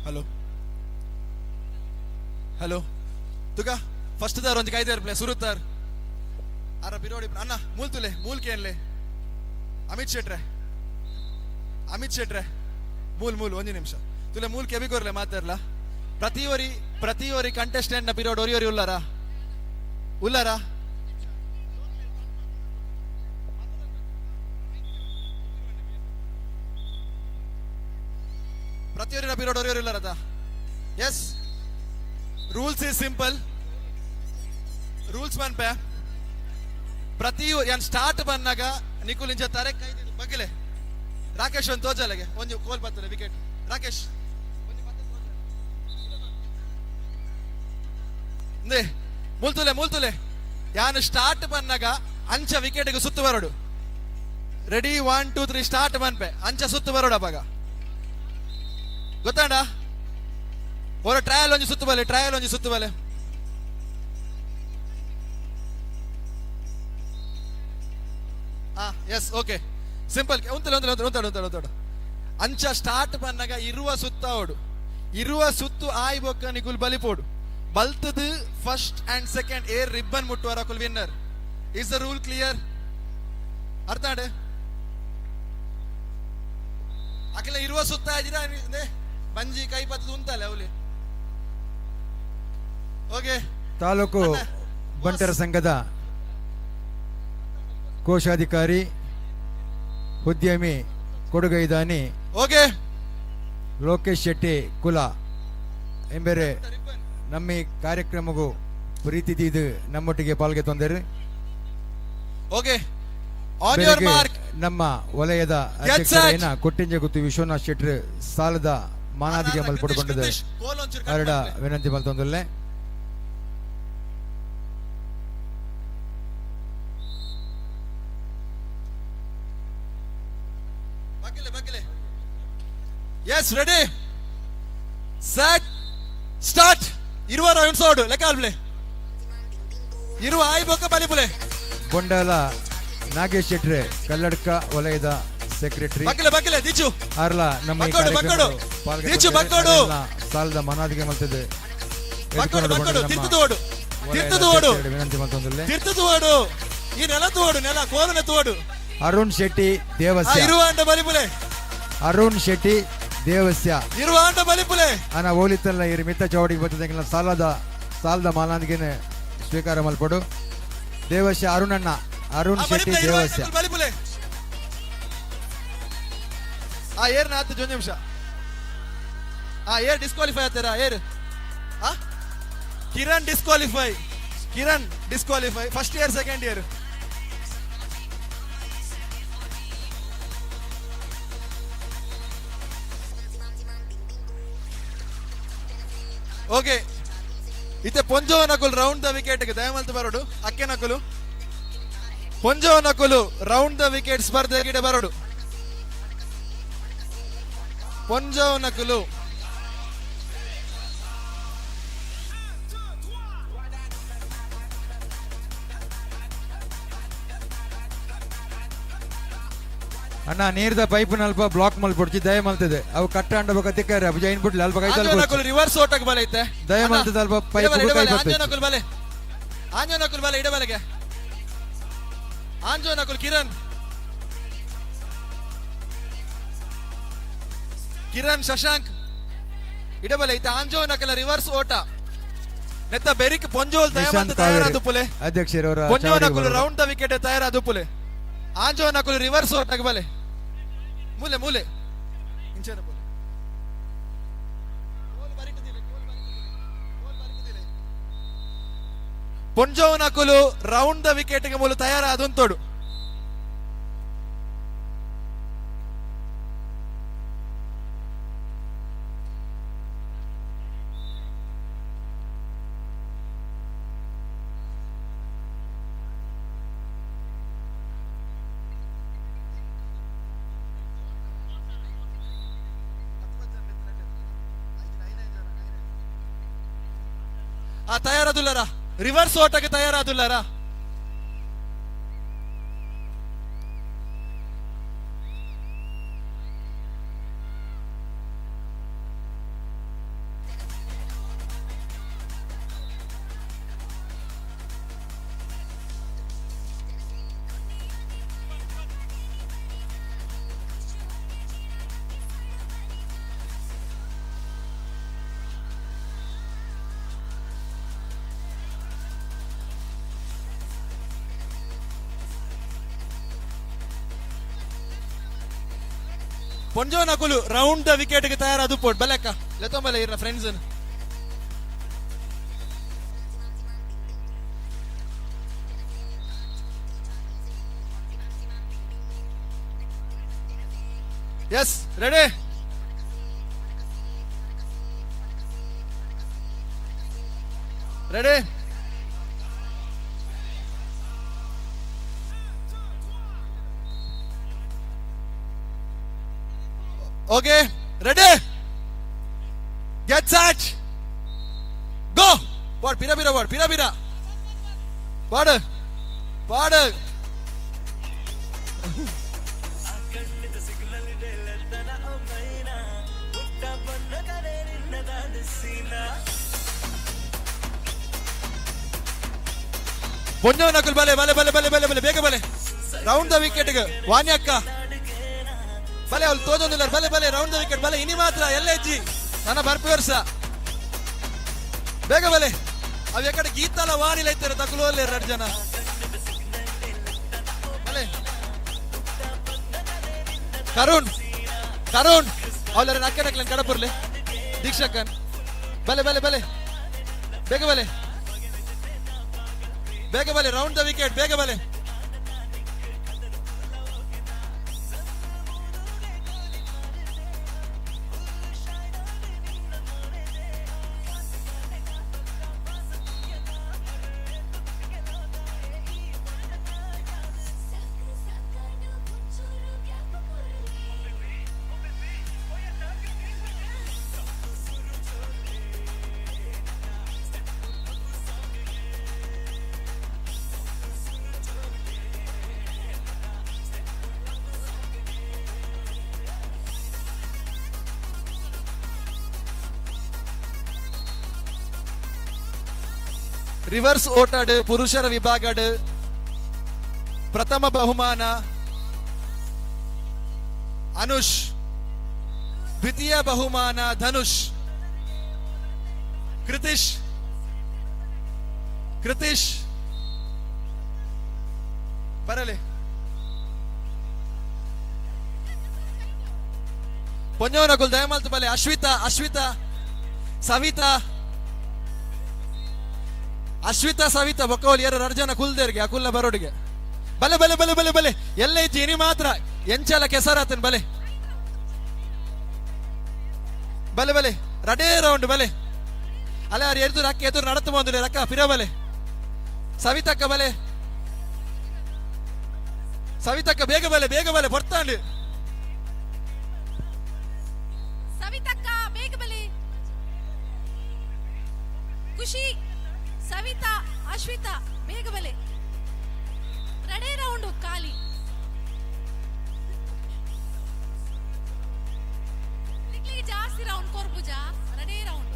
Speaker 15: ಹಲೋ ಹಲೋ ತುಗ ಫಸ್ಟ್ ದಾರ್ ಒಂಜಿ ಕೈದಾರ್ ಪ್ಲೇ ಸುರುತ್ತಾರ್ ಅರ ಬಿರೋಡಿ ಅಣ್ಣ ಮೂಲ್ತುಲೆ ಮೂಲ್ಕೆ ಏನ್ಲೆ ಅಮಿತ್ ಶೆಟ್ರೆ ಅಮಿತ್ ಶೆಟ್ರೆ ಮೂಲ್ ಮೂಲ್ ಒಂಜಿ ನಿಮಿಷ ತುಲೆ ಮೂಲ್ ಕೆಬಿಗೋರ್ಲೆ ಮಾತಾಡ್ಲ. ಪ್ರತಿಯೊರಿ ಪ್ರತಿಯೊರಿ ಕಂಟೆಸ್ಟೆಂಟ್ ನ ಪಿರೋಡ್ ಒರಿ ಒರಿ ಉಲ್ಲಾರ ಉಲ್ಲಾರ ಪ್ರತಿಯೊರಿನ ಪಿರೋಡ್ ಒರಿ ಒರಿ ಉಲ್ಲಾರದ. Yes, rules is simple. Rules ಮನ್ಪೆ ಪ್ರತಿ ಯಾನ್ ಸ್ಟಾರ್ಟ್ ಬಂದಾಗ ನಿಕುಲ್ ಇಂಚ ತಾರೆ ಕೈ ಬಗ್ಲೆ ರಾಕೇಶ್ ಒಂದು ತೋಜಲಗೆ ಒಂದು ಕೋಲ್ ಬರ್ತದೆ ವಿಕೆಟ್. ರಾಕೇಶ್ ಮೂಲ್ತುಲೆ ಮೂಲ್ತುಲೆ ಯಾನು ಸ್ಟಾರ್ಟ್ ಬಂದಾಗ ಅಂಚ ವಿಕೆಟ್ಗೆ ಸುತ್ತು ಬರೋಡು. ರೆಡಿ 1 2 3 ಸ್ಟಾರ್ಟ್ ಮನ್ಪೆ ಅಂಚ ಸುತ್ತು ಬರೋಡು ಅವಾಗ ಗೊತ್ತಾಂಡ. ಓರ ಟ್ರಯಲ್ ಒಂಜಿ ಸುತ್ತು ಬಲೆ ಟ್ರಯಲ್ ಒಂಜಿ ಸುತ್ತು ಬಲೆ. ಎಸ್ ಓಕೆ ಸಿಂಪಲ್ ಉಂತಲೆ ಉಂತಲೆ ಉಂತಾಡು ಉಂತಾಡು ಉಂತಾಡು ಅಂಚ ಸ್ಟಾರ್ಟ್ ಬಂದಾಗ ಇರುವ ಸುತ್ತ ಓಡು ಇರುವ ಸುತ್ತು ಆಯ್ ಬೊಕ್ಕ ನಿಕುಲ್ ಬಲಿಪೋಡು ಬಲ್ತದು first and second air ribbon ಮುಟ್ಟುವರ Kul winner. Is the rule clear? ಅರ್ಥ ಆಡೆ ಅಖಿಲ ಇರುವ ಸುತ್ತ ಇದ್ದೀರಾ ಬಂಜಿ ಕೈ ಪತ್ತದು ಉಂತಲ್ಲ ಅವಲಿ. ಓಕೆ
Speaker 1: ತಾಲೂಕು ಬಂಟರ ಸಂಘದ ಕೋಶಾಧಿಕಾರಿ ಉದ್ಯಮಿ ಕೊಡುಗೈದಾನಿ
Speaker 15: ಓಕೆ
Speaker 1: ಲೋಕೇಶ್ ಶೆಟ್ಟಿ ಕುಲ ಎಂಬೆರೆ ನಮ್ಮ ಈ ಕಾರ್ಯಕ್ರಮಗೂ ಪ್ರೀತಿ ಇದು ನಮ್ಮೊಟ್ಟಿಗೆ ಪಾಲ್ಗೆ ತೊಂದರೆ.
Speaker 15: ಓಕೆ ಆನ್ your mark
Speaker 1: ನಮ್ಮ ವಲಯದ ಅಧ್ಯಕ್ಷರಾದ ಕೊಟ್ಟಿಂಜ ಗುತ್ತು ವಿಶ್ವನಾಥ್ ಶೆಟ್ಟರ್ ಸಾಲದ ಮಾನಾದಿಗೆ ಮಲ್ಪಡುಕೊಂಡಿದೆ ಅರಡ ವಿನಂತಿ ಮಲ್ತೊಂದಲ್ಲೇ.
Speaker 15: ಬಕ್ಕಲೆ. Yes, ready, set, start. ಇರುವ ರೌಂಡ್ ಸೋಡು ಲೆಕ್ಕ ಅಲ್ಪ್ಲೆ. ಇರುವ ಆಯ್ ಬೊಕ್ಕ ಬಲಿಪುಲೆ.
Speaker 1: ಬೊಂಡಾಲ ನಾಗೇಶ್ ಶೆಟ್ರೆ, ಕಲ್ಲಡ್ಕ ವಲಯದ ಸೆಕ್ರೆಟರಿ.
Speaker 15: ಬಕ್ಕಲೆ ಬಕ್ಕಲೆ ದಿಚ್ಚು.
Speaker 1: ಆರ್ಲ ನಮ್ಮ ಈ
Speaker 15: ಬಕ್ಕೋಡು, ಬಕ್ಕೋಡು.
Speaker 1: ಕಾರ್ಯಕ್ರಮದ
Speaker 15: ದಿಚ್ಚು, ಬಕ್ಕೋಡು.
Speaker 1: ಸಾಲದ ಮನಾದಿಗೆ ಮಲ್ತದೆ.
Speaker 15: ಬಕ್ಕೋಡು, ಬಕ್ಕೋಡು. ತಿರ್ತುದು ಓಡು, ತಿರ್ತುದು ಓಡು.
Speaker 1: ವಿನಂತಿ ಮಲ್ತೊಂದುಲ್ಲೆ.
Speaker 15: ತಿರ್ತುದು ಓಡು. ಈ ನೆಲ ತೋಡು, ನೆಲ ಕೋಲನೆ ತೋಡು.
Speaker 1: ಅರುಣ್ ಶೆಟ್ಟಿ ದೇವಸ್ಯ.
Speaker 15: ಇರುವ ಅಂಡ ಬಲಿಪುಲೆ.
Speaker 1: ಅರುಣ್ ಶೆಟ್ಟಿ ದೇವಸ್ಯ.
Speaker 15: ಇರುವ ಅಂಡ ಬಲಿಪುಲೆ.
Speaker 1: ಅನ ಓಲಿತ್ತಲ್ಲ ಇರು ಮಿತ್ತ ಚೌಡಿಗೆ ಬರ್ತದೆ. ಸಾಲದ ಸಾಲದ ಮಾಲಾಂದಿಗೆನೆ ಸ್ವೀಕಾರ ಮಲ್ಪಡು. ದೇವಸ್ಯ ಅರುಣಣ್ಣ, ಅರುಣ್ ಶೆಟ್ಟಿ ದೇವಸ್ಯ.
Speaker 15: ಬಲಿಪುಲೆ. ಆ ಏರ್ ನಾತ್ ಜೊಂದು ನಿಮಿಷ. ಆ ಏರ್ ಡಿಸ್ಕ್ವಾಲಿಫೈ ಆಗ್ತಾರ ಏರ್. ಆ Kiran disqualify, Kiran disqualify. First year, second year. Okay, ಇತ್ತೆ ಪೊಂಜೋ ನಕುಲು ರೌಂಡ್ the wicket ದಯಮಲ್ತು ಬರೋಡು. ಅಕ್ಕೆ ನಕುಲು ಪೊಂಜೋ ನಕುಲು ರೌಂಡ್ the wicket ಸ್ಪರ್ಧೆ ಗಿಡ ಬರೋಡು. ಪೊಂಜೋ ನಕುಲು
Speaker 1: ಅಣ್ಣ, ನೀರ್ದ ಪೈಪ್ ನಲ್ಪ ಬ್ಲಾಕ್ ಮಲ್ಪೊಡ್ಚಿ, ದಯ ಮಲ್ತದೆ. ಅವು ಕಟ್ಟ ಅಂಡ ಬೊಕ ತಿಕ್ಕರೆ ಅವು ಜೈನ್ ಬಿಡ್ಲಿ ಅಲ್ಪ ಕೈ
Speaker 15: ಆಂಜೋ ನಕುಲು ರಿವರ್ಸ್ ಓಟಕ್ಕೆ ಬಲ ಐತೆ.
Speaker 1: ದಯ ಮಲ್ತದೆ ಅಲ್ಪ ಪೈಪ್ ಕೈ.
Speaker 15: ಆಂಜೋ ನಕುಲು ಬಲೆ, ಆಂಜೋ ನಕುಲು ಬಲೆ, ಇಡಬಲೆಗೆ ಆಂಜೋ ನಕುಲು. ಕಿರಣ್, ಕಿರಣ್, ಶಶಾಂಕ್ ಇಡಬಲೆ ಐತೆ. ಆಂಜೋ ನಕಲ ರಿವರ್ಸ್ ಓಟ ನೆತ್ತ ಬೆರಿಕ್ ಪೊಂಜೋಲ್ ದಯಮಲ್ತ ತಯಾರಾದುಪುಲೆ.
Speaker 1: ಅಧ್ಯಕ್ಷರವರ
Speaker 15: ಪೊಂಜೋ ನಕುಲು ರೌಂಡ್ the wicket ತಯಾರಾದುಪುಲೆ. ಆಂಜೋ ನಕುಲು ರಿವರ್ಸ್ ಓಟಕ್ಕೆ ಬಲೆ. ಮೂಲೆ ಮೂಲೆ ಇಂಚೆನ ಪೋಲೆ. ಪೊಂಜೋವ್ ನಕುಲು ರೌಂಡ್ the wicket ಗೆ ಮೂಲು ತಯಾರಾದುಂತೋಡು. ಆ ತಯಾರಾದುಲ್ಲಾರ ರಿವರ್ಸ್ ಓಟಕ್ಕೆ ತಯಾರಾದುಲ್ಲಾರ. ಪೊಂಜೋ ನಕುಲು ರೌಂಡ್ the wicket ಗೆ ತಯಾರಾದು ಪೋಟ್ ಬಲೆಕ್ಕ ಲೆತ್ತೊಂಬಲೆ ಇರ್ನ friends. Yes, ready, ready. Okay, ready, get set, go. What Pira Pira, what Pira Pira, ಪಾಡು ಪಾಡು. ಪೊಂಜೋ ನಕುಲ್ ಬಲೆ ಬಲೆ ಬಲೆ ಬಲೆ ಬಲೆ ಬಲೆ ಬೇಗ ಬಲೆ. ರೌಂಡ್ the wicket ವಾಣಿ ಅಕ್ಕ ಬಲೆ, ಅವ್ಳು ತೋಜೊಂದಿಲ್ಲ. ಬಲೆ ಬಲೆ ರೌಂಡ್ the wicket ಬಲೆ. ಇನಿ ಮಾತ್ರ ಎಲ್ಲ ಹೆಜ್ಜಿ ನನ್ನ ಬರ್ಪಿ ವರ್ಷ ಬೇಗ ಬಲೆ. ಅವ್ ಎಕಡೆ ಗೀತಾಲ ವಾಣಿಲ ಐತಾರೆ ತಕುಲು ಅಲ್ಲೇ ಎರಡು ಜನ ಬಲೆ. ಕರುಣ್, ಕರುಣ್ ಅವಳ ಅಕ್ಕ ನಕ್ಲನ್ ಕಡಪುರ್ಲೆ ದೀಕ್ಷಕನ್ ಬಲೆ ಬಲೆ ಬಲೆ ಬೇಗ ಬಲೆ ಬೇಗ ಬಲೆ. ರೌಂಡ್ the wicket ಬೇಗ ಬಲೆ. ರಿವರ್ಸ್ ಓಟಾಡ್ ಪುರುಷರ ವಿಭಾಗಡ್ ಪ್ರಥಮ ಬಹುಮಾನ ಅನುಷ್, ದ್ವಿತೀಯ ಬಹುಮಾನ ಧನುಷ್. ಕೃತಿಶ್, ಕೃತಿಶ್ ಬರಲಿ. ಪೊಂಜೋನಕುಲ್ ದಯಮಾಲ್ತು ಬಲೆ. ಅಶ್ವಿತಾ, ಅಶ್ವಿತಾ, ಸವಿತಾ, ಅಶ್ವಿತಾ, ಸವಿತಾ ಬೊಕ್ಕವಲ್ ಯಾರು ರಡ್ ಜನ ಕುಲ್ದೇರ್ಗೆ ಅಕುಲ್ಲ ಬರೋಡಿಗೆ. ಬಲೆ ಬಲೆ ಬಲೆ ಬಲೆ ಬಲೆ ಎಲ್ಲ ಇಜ್ಜಿ ಇನಿ ಮಾತ್ರ ಎಂಚಲ ಕೆಸರಾತನ್. ಬಲೆ ಬಲೆ ಬಲೆ ರಡೇ ರೌಂಡ್ ಬಲೆ. ಅಲ್ಲ ಯಾರು ಎದುರು ಅಕ್ಕ ಎದುರು ನಡತು ಬಂದಿಲ್ಲ ರಕ್ಕ ಫಿರ ಬಲೆ. ಸವಿತಕ್ಕ ಬಲೆ, ಸವಿತಕ್ಕ ಬೇಗ ಬಲೆ, ಬೇಗ ಬಲೆ ಬರ್ತಾಂಡು.
Speaker 14: ಸವಿತಕ್ಕ ಬೇಗ ಬಲೆ. ಖುಷಿ, ಸವಿತಾ, ಅಶ್ವಿತಾ ಬೇಗ ಬಲೆ. ರಡೇ ರೌಂಡ್ ಖಾಲಿ. ನಿಕ್ಲಿಗೆ ಜಾಸ್ತಿ ರೌಂಡ್ ಕೊರ್ಪುಜ, ರಡೇ ರೌಂಡ್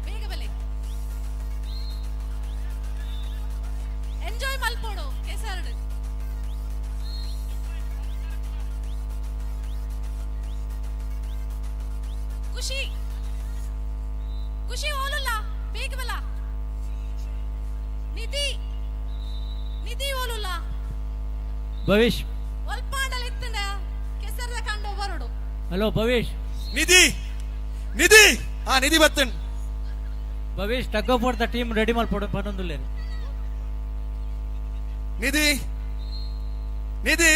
Speaker 14: ಬೇಗ ಬಲೆ. ಎಂಜಾಯ್ ಮಲ್ಪೋಡು ಕೆಸರ್ಡ್. ಖುಷಿ, ಖುಷಿ ಓಲುಲ್ಲ ಬೇಗ ಬಲ. ನಿಧಿ, ನಿಧಿ ಓಲುಲ್ಲ.
Speaker 17: ಭವಿಷ್
Speaker 14: ಒಲ್ಪಾಂಡಲ ಇತ್ತಂಡ ಕೆಸರ್ದ ಕಂಡು ಬರೋಡು.
Speaker 17: ಹಲೋ ಭವಿಷ್.
Speaker 15: ನಿಧಿ, ನಿಧಿ, ಆ ನಿಧಿ ಬತ್ತನ್.
Speaker 17: Bhavish tug of the team ready ಮಲ್ಪೋಡು ಪನೊಂದುಲ್ಲೇರು.
Speaker 15: Nidhi, Nidhi,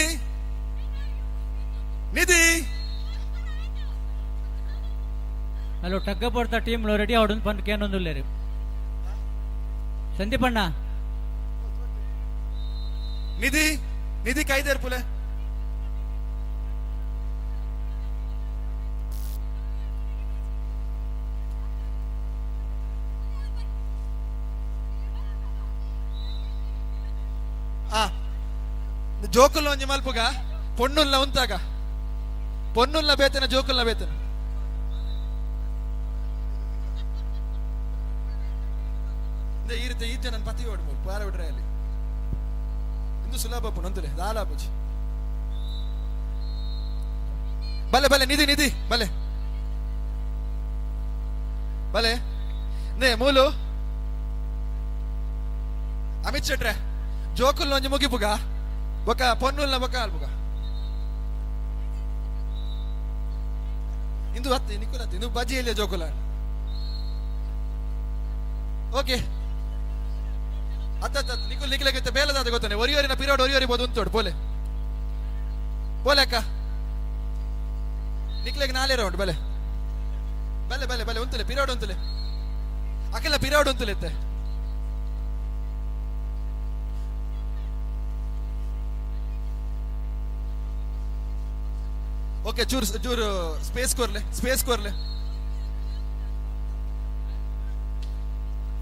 Speaker 15: Nidhi.
Speaker 17: Hello tug of the team ready ಅವಡು ಪನ್ ಕೇನೊಂದುಲ್ಲೇರು. Sandeep ಅಣ್ಣ.
Speaker 15: ನಿಧಿ, ನಿಧಿ ಕೈದೇರ್ ಪುಲೆ. ಆ ಜೋಕುಲ್ಲ ಒಂಜಿ ಮಲ್ಪುಗ ಪೊಣ್ಣುಲ್ಲ ಉಂತಾಗ ಪೊನ್ನುಲ್ಲ ಬೇತನ ಜೋಕುಲ್ಲ ಬೇತನ. ಈ ರೀತಿ ಈ ಜನ ಪತಿ ಓಡ್ ಮೂರು ಪಾರ ಬಿಡ್ರೆ ಅಲ್ಲಿ ಇಂದು ಸುಲಭ ಪುನಂತುಲೆ ದಾಲಾಪುಜಿ. ಬಲೆ ಬಲೆ ನಿಧಿ, ನಿಧಿ ಬಲೆ ಬಲೆ ನೇ ಮೂಲು ಅಮಿತ್ ಶೆಟ್ರೆ ಜೋಕುಲ್ ಒಂಜಿ ಮುಗಿಪುಗ ಬೊಕ ಪೊನ್ನುಲ್ನ ಬೊಕ ಅಲ್ಪುಗ. ಇಂದು ಹತ್ತಿ ನಿಕುಲ ಇಂದು ಬಜಿ ಇಲ್ಲ ಜೋಕುಲ. ಓಕೆ ಅತ್ತ ಅತ್ತ ನಿಕುಲ್ ನಿಖಿಲಕ್ಕೆ ಬೇಲದಾದ ಗೊತ್ತಾನೆ. ಒರಿಯೋರಿನ ಪಿರಿಯಡ್ ಒರಿಯೋರಿ ಬೋದು ಉಂತೋಡು. ಪೋಲೆ ಪೋಲೆ ಅಕ್ಕ ನಿಕ್ಲೆಗ್ ನಾಲೆ ರೌಂಡ್. ಬಲೆ ಬಲೆ ಬಲೆ ಬಲೆ ಉಂತುಲೆ ಪಿರಿಯಡ್ ಉಂತುಲೆ ಅಕ್ಕೆಲ್ಲ ಪಿರಿಯಡ್ ಉಂತುಲೆ ಇತ್ತೆ. ಓಕೆ ಚೂರು ಚೂರು ಸ್ಪೇಸ್ ಕೊರ್ಲೆ, ಸ್ಪೇಸ್ ಕೊರ್ಲೆ.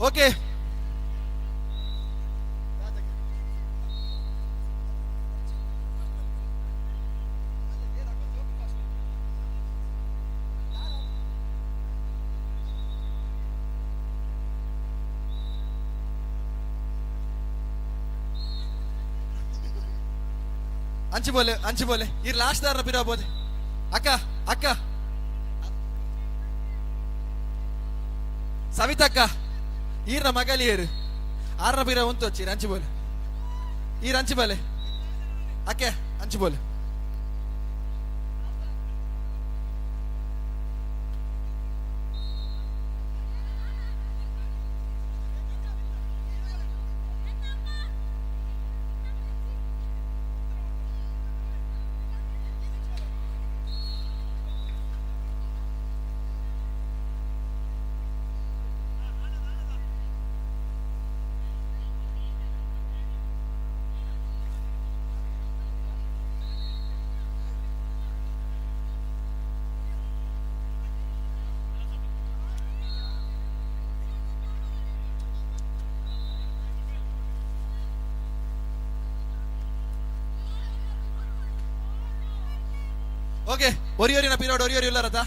Speaker 15: ಓಕೆ ಅಂಚಿ ಬೋಲೆ, ಅಂಚಿ ಬೋಲೆ. ಈ ಲಾಸ್ಟ್ ದಾರ ಪಿರ ಬೋದೆ. ಅಕ್ಕ, ಅಕ್ಕ ಸವಿತಕ್ಕ ಈರ್ನ ಮಗಲಿಯರು ಆರ್ನ ಪಿರ ಉಂತು వచ్చి ಅಂಚಿ ಬೋಲೆ. ಈರ್ ಅಂಚಿ ಬೋಲೆ ಅಕ್ಕೆ ಅಂಚಿ ಬೋಲೆ. ಓಕೆ ಒರಿಯೋರಿನ ಪಿರಿಯಡ್ ಒರಿಯೋರಿ ಇಲ್ಲರತ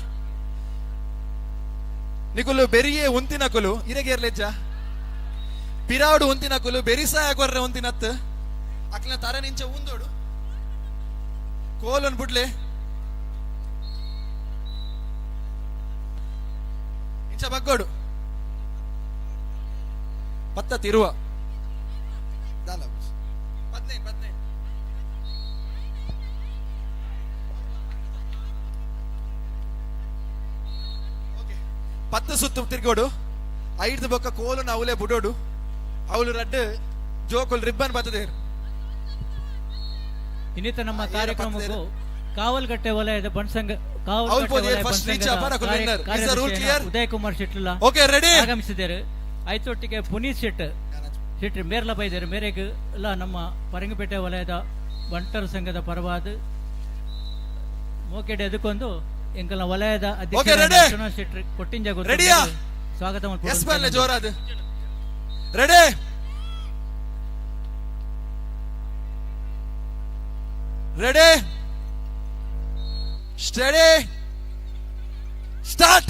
Speaker 15: ನಿಕುಲು ಬೆರಿಯೇ ಉಂತಿನಕುಲು ಇರೆಗೇರ್ಲೆಜ್ಜ ಪಿರಾಡು ಉಂತಿನಕುಲು ಬೆರಿಸಾಯ ಕೊರ್ರೆ ಉಂತಿನತ್ತು ಅಕ್ಲಿನ ತರ ನಿಂಚ ಉಂದೋಡು ಕೋಲನ್ ಬುಡ್ಲೆ ಇಂಚ ಬಗ್ಗೋಡು ಪತ್ತ ತಿರುವ 15 10 ಸುತ್ತು ತಿರ್ಗೋಡು 5 ಬೊಕ್ಕ ಕೋಲುನ ಅವಲೆ ಬುಡೋಡು ಅವಳು ರಡ್ಡು ಜೋಕುಲ್ ರಿಬ್ಬನ್ ಬತ್ತದೇರು.
Speaker 17: ಇನ್ನಿತ ನಮ್ಮ ಕಾರ್ಯಕ್ರಮಕ್ಕೂ ಕಾವಲ್ಗಟ್ಟೆ ವಲಯದ ಬಣಸಂಗ ಉದಯ್ ಕುಮಾರ್ ಶೆಟ್ಲ ಆಗಮಿಸಿದ್ದಾರೆ. ಐತೊಟ್ಟಿಗೆ ಪುನೀತ್ ಶೆಟ್ ಶೆಟ್ಟಿ ಮೇರ್ಲ ಬೈದರು ಮೇರೆಗೆ ಎಲ್ಲ ನಮ್ಮ ಪರಂಗಿಪೇಟೆ ವಲಯದ ಬಂಟರ ಸಂಘದ ಪರವಾದ ಮೋಕೆಡೆ ಅದಕ್ಕೊಂದು ಎಂಕಲ್ನ ವಲಯದ ಅಧ್ಯಕ್ಷ ಶೆಟ್ಟಿ ಕೊಟ್ಟಿಂಜ ಸ್ವಾಗತ.
Speaker 15: ಜೋರಾದ ready ready steady start.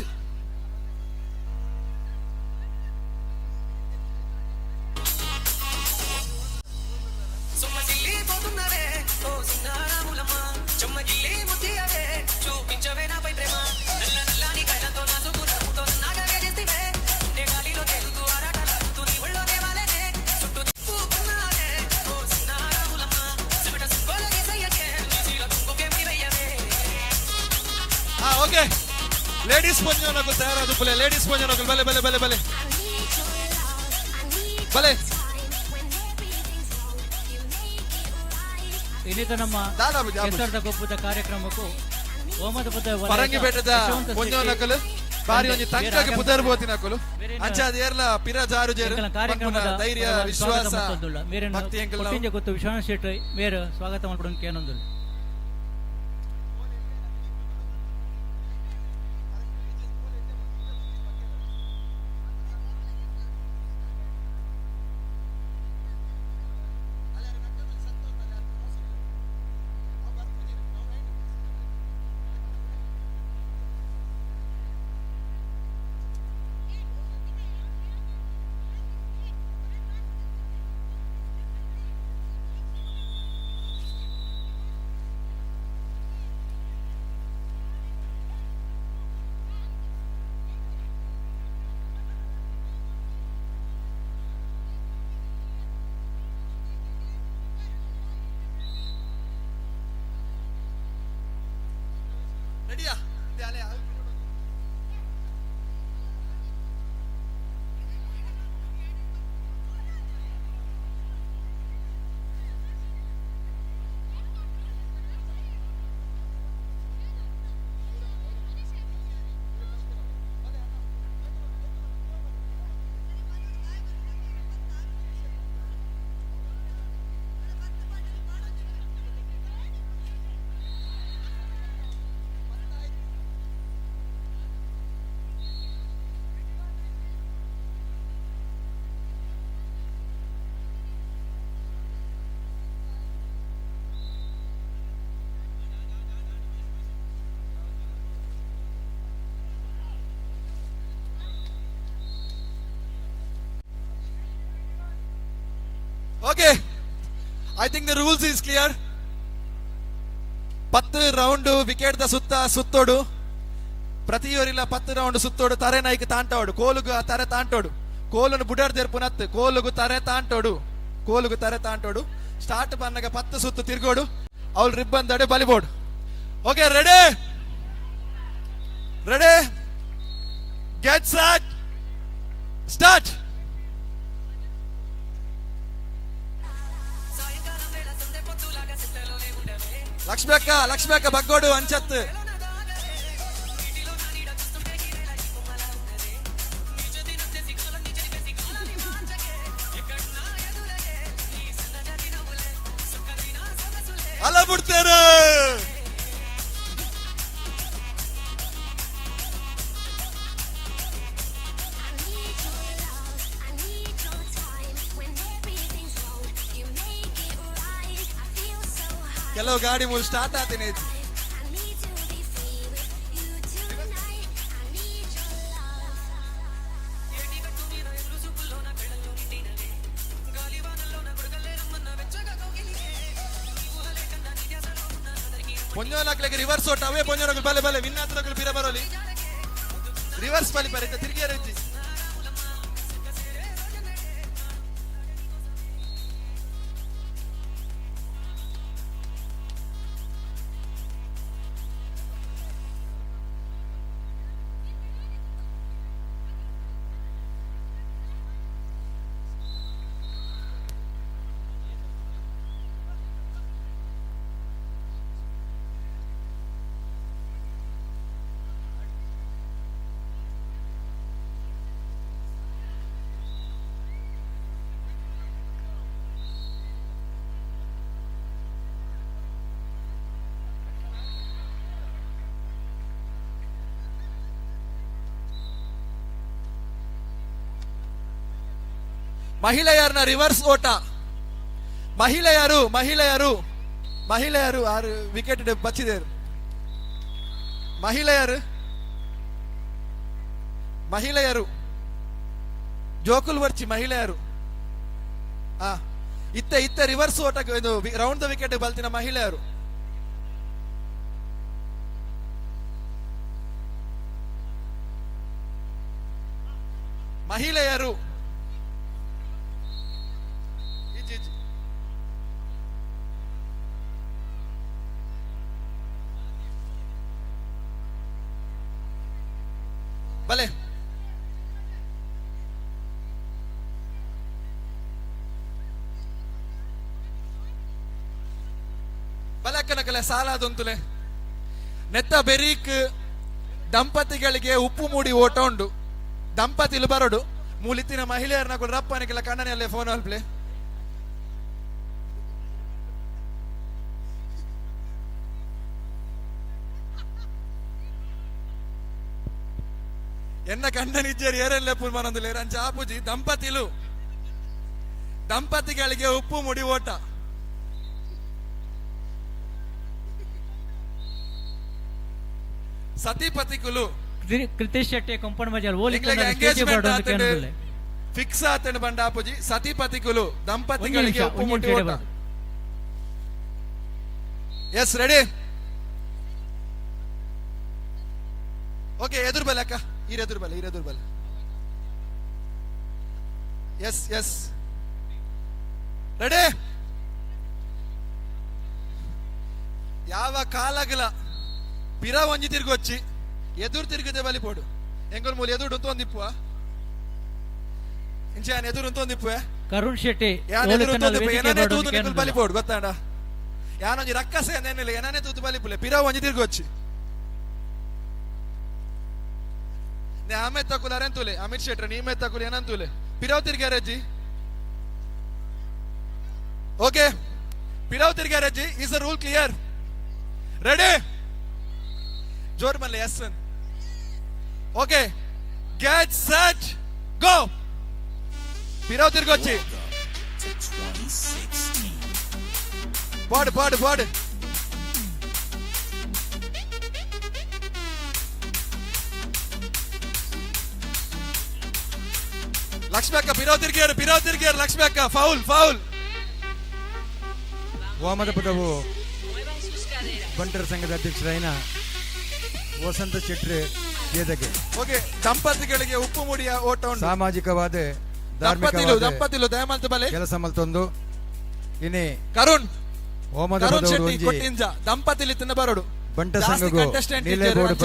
Speaker 15: Okay ladies ಪಂಜೋನಕು ತಯಾರಾದ ಪುಲೆ ಲೇಡೀಸ್ ಪಂಜೋನಕು ಬಲೆ ಬಲೆ ಬಲೆ ಬಲೆ ಬಲೆ.
Speaker 17: ಇನ್ನಿತ ನಮ್ಮ ಕೆಸರದ ಗೊಬ್ಬದ ಕಾರ್ಯಕ್ರಮಕ್ಕೂ
Speaker 15: ಪರಂಗಿಪೇಟದ ಪಂಜೋನಕಲು ಬಾರಿ ಒಂಜಿ ತಂಕಗೆ ಪುದರ್ ಬೋತಿನಕುಲು ಅಂಚಾದ ಏರ್ಲ ಪಿರ ಜಾರು ಜೇರು
Speaker 17: ಕಾರ್ಯಕ್ರಮದ
Speaker 15: ಧೈರ್ಯ ವಿಶ್ವಾಸ ಭಕ್ತಿ ಎಂಕಲ್ನ
Speaker 17: ಕೊಟ್ಟಿಂಜ ಗೊತ್ತು ವಿಶ್ವನಾಥ್ ಶೆಟ್ಟಿ ಮೇರು ಸ್ವಾಗತ ಮಾಡ್ಕೊಂಡು ಏನೊಂದು.
Speaker 15: Okay, I think the rules is clear. 10 round wicket the ಸುತ್ತ ಸುತ್ತೋಡು, ಪ್ರತಿಯೋರಿಲ್ಲ 10 ರೌಂಡ್ ಸುತ್ತೋಡು. ತರೆ ನಾಯ್ಕ ತಾಂಟೋಡು, ಕೋಲುಗು ತರೆ ತಾಂಟೋಡು, ಕೋಲನ್ನು ಬುಡರ್ದೇರ್ ಪುನತ್, ಕೋಲುಗು ತರೆ ತಾಂಟೋಡು, ಕೋಲುಗು ತರೆ ತಾಂಟೋಡು. ಸ್ಟಾರ್ಟ್ ಬಂದಾಗ 10 ಸುತ್ತು ತಿರ್ಗೋಡು, ಅವಳು ribbon ದಡೆ ಬಲಿಬೋಡು. Okay, ready ready get set start. Lakshmi ಅಕ್ಕ, ಲಕ್ಷ್ಮಿ ಅಕ್ಕ ಬಗ್ಗೋಡು ಅಂಚತ್ತು. ಅಲ್ಲ ಬಿಡ್ತೇನೆ. ಕೆಲವು ಗಾಡಿ ಮೂಲ ಸ್ಟಾರ್ಟ್ ಆತೀನಿ. ಪೊಂಜೋನಕ್ಲೆಗ್ ರಿವರ್ಸ್ ಓಟ ಅವೇ ಪೊಂಜೋನಕ್ಲು ಬಲೆ ಬಲೆ ವಿನ್ನಾತ್ರಕ್ಲು ಪಿರ ಬರೋಲಿ ರಿವರ್ಸ್ ಬಲಿ ಪರ ಇತ್ತೆ ತಿರ್ಗಿಯರ ಇಜ್ಜಿ. ಮಹಿಳೆಯರನ್ನ ರಿವರ್ಸ್ ಓಟ. ಮಹಿಳೆಯರು ಮಹಿಳೆಯರು ಮಹಿಳೆಯರು ಆರು ವಿಕೆಟ್ ಬಚ್ಚಿದೇರು. ಮಹಿಳೆಯರು ಮಹಿಳೆಯರು ಜೋಕುಲ್ ವರ್ಚಿ ಮಹಿಳೆಯರು. ಇತ್ತೆ ಇತ್ತೆ ರಿವರ್ಸ್ ಓಟ ಇದು ರೌಂಡ್ the wicket ಬಲ್ತಿನ ಮಹಿಳೆಯರು. ಮಹಿಳೆಯರು ಬಲೆ ಬಲಕ್ಕನಕಲೆ ಸಾಲಾದೊಂತುಲೆ ನೆತ್ತ ಬೆರೀಕ್ ದಂಪತಿಗಳಿಗೆ ಉಪ್ಪು ಮೂಡಿ ಓಟ ಉಂಡು. ದಂಪತಿಲು ಬರೋಡು ಮೂಲಿತ್ತಿನ ಮಹಿಳೆಯರನ್ನ ಕೂಡ ರಪ್ಪನಿಗೆಲ್ಲ ಕಣ್ಣನೆಯಲ್ಲೇ ಫೋನ್ ಅಲ್ಪ್ಲೆ. ಎನ್ನ ಕಂಡನಿಜ್ಜರು ಏರೆಲ್ಲ ಪುಲ್ಮನೊಂದುಲೆ ರಂಚ ಆಪುಜಿ. ದಂಪತಿಲು ದಂಪತಿಗಳಿಗೆ ಉಪ್ಪು ಮುಡಿ ಓಟ. ಸತಿಪತಿಕುಲು
Speaker 17: ಕೃತೀಶ್ ಶೆಟ್ಟಿ ಕಂಪೌಂಡ್ ಮಜಾಲ್
Speaker 15: ಎಂಗೇಜ್ಮೆಂಟ್ ಫಿಕ್ಸ್ ಆತಂಡ್ ಬಂಡ ಆಪುಜಿ. ಸತಿಪತಿಕುಲು ದಂಪತಿಗಳಿಗೆ ಉಪ್ಪು ಮುಡಿ ಓಟ. ಎಸ್ ರೆಡಿ ಓಕೆ ಎದುರು ಬಲೆ ಅಕ್ಕ, ಈರೆದುರು ಬಲೆ, ಈರೆದುರು ಬಲೆ. Yes yes ready. ಯಾವ ಕಾಲಗಲ ಪಿರ ಒಂಜಿ ತಿರ್ಗೊಚ್ಚಿ ಎದುರು ತಿರುಗದೆ ಬಲಿ ಪೋಡು. ಎಂಗೊಲ್ ಮೂಲ ಎದುರು ಒಂದಿಪ್ಪುವ ಇಂಚ ಎದುರು ಒಂದಿಪ್ಪುವೆ
Speaker 17: ಕರುಣ್ ಶೆಟ್ಟಿ
Speaker 15: ಏನನೇ ತೂದು ನಿಕುಲ್ ಬಲಿ ಪೋಡು ಗೊತ್ತಾಂಡ. ಯಾನೊಂಜಿ ರಕ್ಕಸೆ ಏನಿಲ್ಲ ಏನನೇ ತೂದು ಬಲಿ ಪುಲೆ ಪಿರ ಒಂಜಿ ತಿರ್ಗೊಚ್ಚಿ. ಅಮಿತ್ ತಕುಲ್ ಅರೆಂತುಲೆ ಅಮಿತ್ ಶೆಟ್ರ ನೀಮೆ ತಕುಲ್ ಏನಂತುಲೆ ಪಿರವ್ ತಿರ್ಗ್ಯಾರಜ್ಜಿ. ಓಕೆ ಪಿರವ್ ತಿರ್ಗ್ಯಾರಜ್ಜಿ. Is the rule clear? Ready? ಜೋರ್ ಮಲ್ಲೆ yes. Okay get set go. ಪಿರವ್ ತಿರ್ಗೊಚ್ಚಿ ಪಾಡು ಪಾಡು ಪಾಡು. ಲಕ್ಷ್ಮಿ ಅಕ್ಕ ಪಿರವ್ ತಿರ್ಗಿಯಾರು, ಪಿರವ್ ತಿರ್ಗಿಯಾರು ಲಕ್ಷ್ಮಿ ಅಕ್ಕ. Foul foul.
Speaker 1: ವಾಮದಪದವು ಬಂಟರ ಸಂಘದ ಅಧ್ಯಕ್ಷರಾಯಿನ ವಸಂತ ಶೆಟ್ಟಿ ಕೇದಗೆ.
Speaker 15: ಓಕೆ ದಂಪತಿಗಳಿಗೆ ಉಪ್ಪು ಮುಡಿಯ ಓಟ ಉಂಟು.
Speaker 1: ಸಾಮಾಜಿಕವಾದ
Speaker 15: ದಂಪತಿಲು ದಂಪತಿಲು ದಯಮಾಲ್ತ ಬಲೆ
Speaker 1: ಕೆಲಸ ಮಲ್ತೊಂದು ಇನಿ
Speaker 15: ಕರುಣ್
Speaker 1: ಓಮದ
Speaker 15: ಶೆಟ್ಟಿ ಕೊಟ್ಟಿಂಜ ದಂಪತಿಲಿ ತಿನ್ನ ಬರೋಡು.
Speaker 1: ಬಂಟ ಸಂಘಗೂ ನೀಲೆ ಬೋರ್ಡ್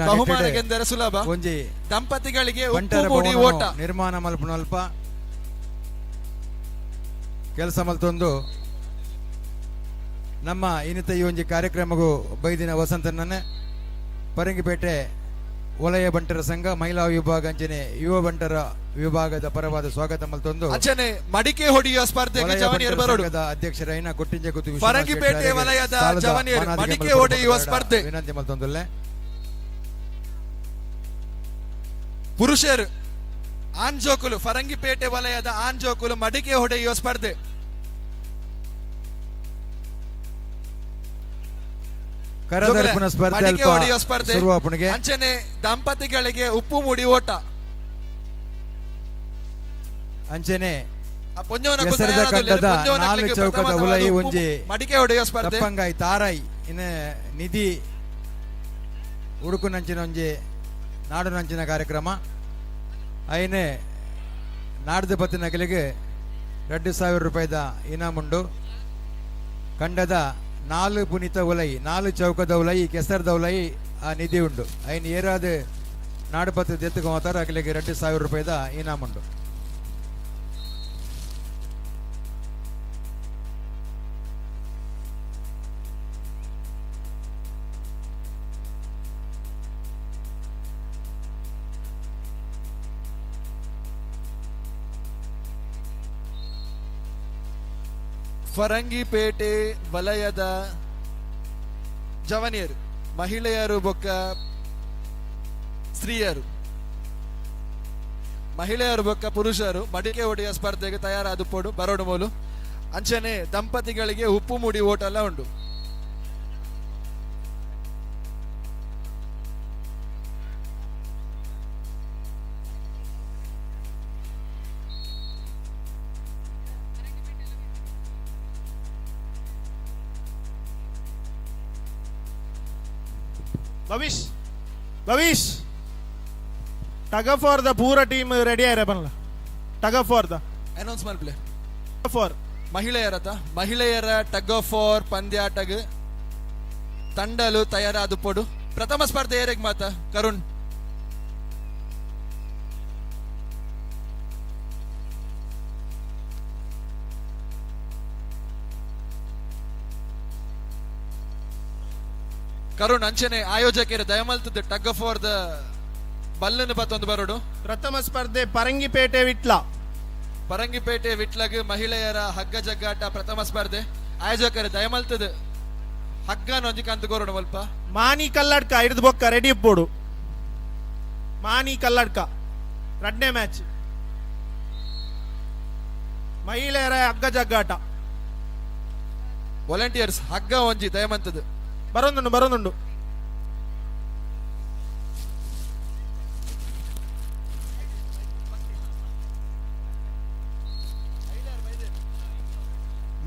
Speaker 15: ಬಹುಮಾನಗೆಂದರೆ ಸುಲಭ.
Speaker 1: ಒಂಜಿ
Speaker 15: ದಂಪತಿಗಳಿಗೆ
Speaker 1: ಬಂಟರ
Speaker 15: ಉಪ್ಪು ಮುಡಿ ಓಟ
Speaker 1: ನಿರ್ಮಾಣ ಮಲ್ಪುನಲ್ಪ ಕೆಲಸ ಮಲ್ತೊಂದು ನಮ್ಮ ಇನ್ನಿತ ಈ ಒಂಜಿ ಕಾರ್ಯಕ್ರಮಗೂ ಬೈದಿನ ವಸಂತನನ್ನೇ ಪರಂಗಿಪೇಟೆ ವಲಯ ಬಂಟರ ಸಂಘ ಮಹಿಳಾ ವಿಭಾಗ ಅಂಚನೆ ಯುವ ಬಂಟರ ವಿಭಾಗದ ಪರವಾದ ಸ್ವಾಗತ ಮಲ್ತೊಂದು
Speaker 15: ಅಂಚನೆ ಮಡಿಕೆ ಹೊಡೆಯುವ ಸ್ಪರ್ಧೆಗೆ ಜವನಿಯರು ಬರೋಡು.
Speaker 1: ಅಧ್ಯಕ್ಷರೈನ ಕೊಟ್ಟಿಂಜ ಗುತ್ತು
Speaker 15: ಪರಂಗಿಪೇಟೆ ವಲಯದ ಜವನಿಯರು ಮಡಿಕೆ ಹೊಡೆಯುವ ಸ್ಪರ್ಧೆ
Speaker 1: ವಿನಂತಿ ಮಲ್ತೊಂದುಲ್ಲೆ.
Speaker 15: ಪುರುಷರು ಆಂಜೋಕುಲು ಫರಂಗಿಪೇಟೆ ವಲಯದ ಆಂಜೋಕುಲು ಮಡಿಕೆ ಹೊಡೆಯುವ ಸ್ಪರ್ಧೆ.
Speaker 1: ಕರದರ್ಪಣ ಸ್ಪರ್ಧೆ ಶುರುವಾಪುಣಿಗೆ
Speaker 15: ಅಂಚನೆ ದಂಪತಿಗಳಿಗೆ ಉಪ್ಪು ಮುಡಿ ಓಟ.
Speaker 1: ಅಂಚನೆ ಕಂಡದ ನಾಲು ಚೌಕದ ಉಲೈ ಒಂಜಿ
Speaker 15: ಮಡಿಕೆ ಹೊಡೆಯುವ ಸ್ಪರ್ಧೆ
Speaker 1: ತಪ್ಪಂಗಾಯಿ ತಾರಾಯಿ ಇನ್ನು ನಿಧಿ ಉಡುಕುನಂಚಿನ ಒಂಜಿ ನಾಡುನಂಚಿನ ಕಾರ್ಯಕ್ರಮ. ಐನೆ ನಾಡ್ದು ಪತ್ತಿನಕಲಿಗೆ 2000 ರೂಪಾಯಿದ ಇನಾಮುಂಡು. ಕಂಡದ 4 ಪುನೀತ ಉಲೈ, 4 ಚೌಕದ ಉಲೈ, ಕೆಸರ್ದ ಉಲೈ ಆ ನಿಧಿ ಉಂಡು. ಐನ್ ಏರಾದ ನಾಡು ಪತ್ತು ದೆತ್ತುಕೋತಾರ ಅಕಲಿಗೆ 2000 ರೂಪಾಯಿದ ಇನಾಮುಂಡು.
Speaker 15: ಫರಂಗಿಪೇಟೆ ವಲಯದ ಜವನಿಯರು, ಮಹಿಳೆಯರು ಬೊಕ್ಕ ಸ್ತ್ರೀಯರು, ಮಹಿಳೆಯರು ಬೊಕ್ಕ ಪುರುಷರು ಮಡಿಕೆ ಒಡೆಯ ಸ್ಪರ್ಧೆಗೆ ತಯಾರಾದ ಪೋಡು ಬರೋಡು ಮೂಲು. ಅಂಚನೆ ದಂಪತಿಗಳಿಗೆ ಉಪ್ಪು ಮುಡಿ ಓಟೆಲ್ಲ ಉಂಡು.
Speaker 7: Bhavish, Bhavish, tug of war the ಪೂರ ಟೀಮ್ ರೆಡಿ ಆಯ್ರ ಬನ್ಲ. Tug of war the
Speaker 15: announce ಮಲ್ಪ್ಲೆ
Speaker 7: ಫಾರ್
Speaker 15: ಮಹಿಳೆಯರತ ಮಹಿಳೆಯರ ಟಗ್ ಆಫ್ ವಾರ್ ಪಂದ್ಯಾಟಗ್ ತಂಡಲು ತಯಾರಾದ ಪೋಡು. ಪ್ರಥಮ ಸ್ಪರ್ಧೆ ಏರೆಗ್ ಮಾತ ಕರುಣ್. ಕರುಣ್ ಅಂಚನೆ ಆಯೋಜಕರು ದಯಮಲ್ತದ ಟಗ್ ಆಫ್ ವಾರ್ the ಬಲ್ಲನ್ನು ಬತ್ತೊಂದು ಬರೋಡು.
Speaker 7: ಪ್ರಥಮ ಸ್ಪರ್ಧೆ ಪರಂಗಿಪೇಟೆ ವಿಟ್ಲ.
Speaker 15: ಪರಂಗಿಪೇಟೆ ವಿಟ್ಲಗ್ ಮಹಿಳೆಯರ ಹಗ್ಗ ಜಗ್ಗಾಟ ಪ್ರಥಮ ಸ್ಪರ್ಧೆ. ಆಯೋಜಕರು ದಯಮಲ್ತದ ಹಗ್ಗನೊಂಜಿ ಕಂತು ಕೋರೋಡು ಅಲ್ಪ.
Speaker 7: ಮಾನಿ ಕಲ್ಲಡ್ಕ ಹಿಡಿದು ಬೊಕ್ಕ ರೆಡಿ ಇಪ್ಪೋಡು. ಮಾನಿ ಕಲ್ಲಡ್ಕ ರಡ್ನೇ ಮ್ಯಾಚ್ ಮಹಿಳೆಯರ ಹಗ್ಗ ಜಗ್ಗಾಟ.
Speaker 15: ವಾಲಂಟಿಯರ್ಸ್ ಹಗ್ಗ ಒಂಜಿ ದಯಮಂತದ
Speaker 7: ಬರೋದುಂಡು ಬರೋದುಂಡು.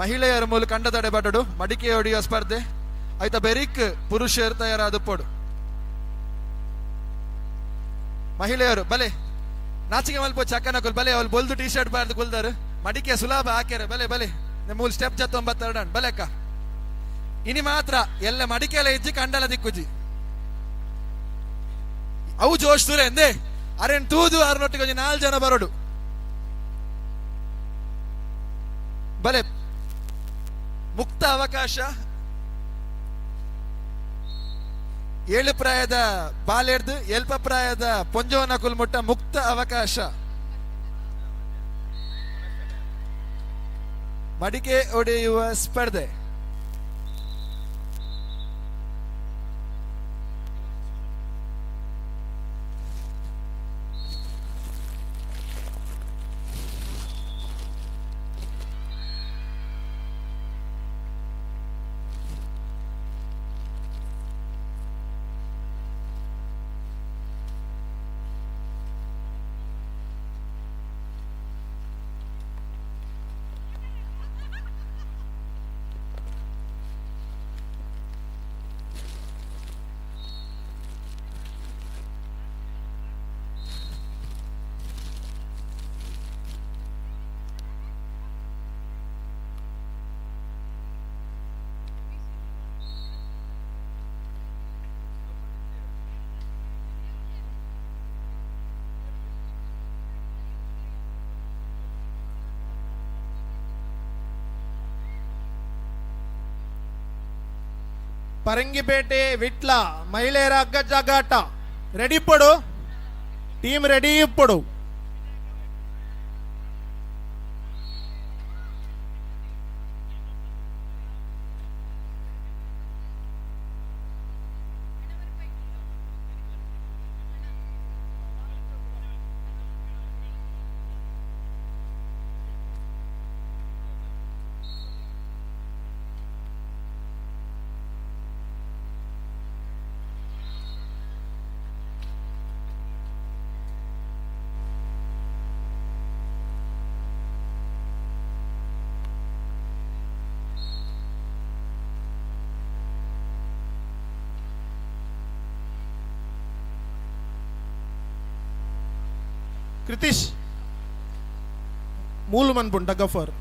Speaker 15: ಮಹಿಳೆಯರ ಮೂಲಕ ಕಂಡದಡೆ ಬಡಡು ಮಡಿಕೆ ಹೊಡೆಯುವ ಸ್ಪರ್ಧೆ. ಆಯ್ತಾ ಬೆರಿಕ್ ಪುರುಷರು ತಯಾರಾದ ಪೋಡು. ಮಹಿಳೆಯರು ಬಲೆ ನಾಚಿಕೆ ಮಲ್ಪ ಚಕ್ಕನಕುಲ್ ಬಲೆ ಅವಳು ಬೊಲ್ದು ಟಿ ಶರ್ಟ್ ಬಾರ್ದು ಕುಲ್ದಾರು ಮಡಿಕೆ ಸುಲಭ ಹಾಕ್ಯಾರ ಬಲೆ ಬಲೆ ಮೂಲ ಸ್ಟೆಪ್ ಜತ್ತೊಂಬತ್ತೆರಡು ಬಲೆ ಅಕ್ಕ. ಇನಿ ಮಾತ್ರ ಎಲ್ಲ ಮಡಿಕೆಲ್ಲ ಇಜ್ಜಿ ಕಂಡಲ ದಿಕ್ಕುಜಿ ಅವು ಜೋಶ್ ತುರೆ ಎಂದೇ ಅರೆನ್ ತೂದು ಆರ್ನೊಟ್ಟಿಗೆ ಒಂಜಿ 4 ಜನ ಬರೋಡು ಬಲೆ. ಮುಕ್ತ ಅವಕಾಶ. 7 ಪ್ರಾಯದ ಬಾಲೆರ್ದು ಎಲ್ಪ ಪ್ರಾಯದ ಪೊಂಜೋನ ಕುಲ್ಮುಟ್ಟ ಮುಕ್ತ ಅವಕಾಶ. ಮಡಿಕೆ ಒಡೆಯುವ ಸ್ಪರ್ಧೆ.
Speaker 7: ಪರಂಗಿಪೇಟೆ ವಿಟ್ಲ ಮಹಿಳೆಯರ ಹಗ್ಗ ಜಗ್ಗಾಟ ರೆಡಿ ಇಪ್ಪಡು, ಟೀಮ್ ರೆಡಿ ಇಪ್ಪಡು. ಕೃತೀಶ್ ಮೂಲು ಮನ್ಪುಂಡು ಟಗ್ ಆಫ್ ವಾರ್.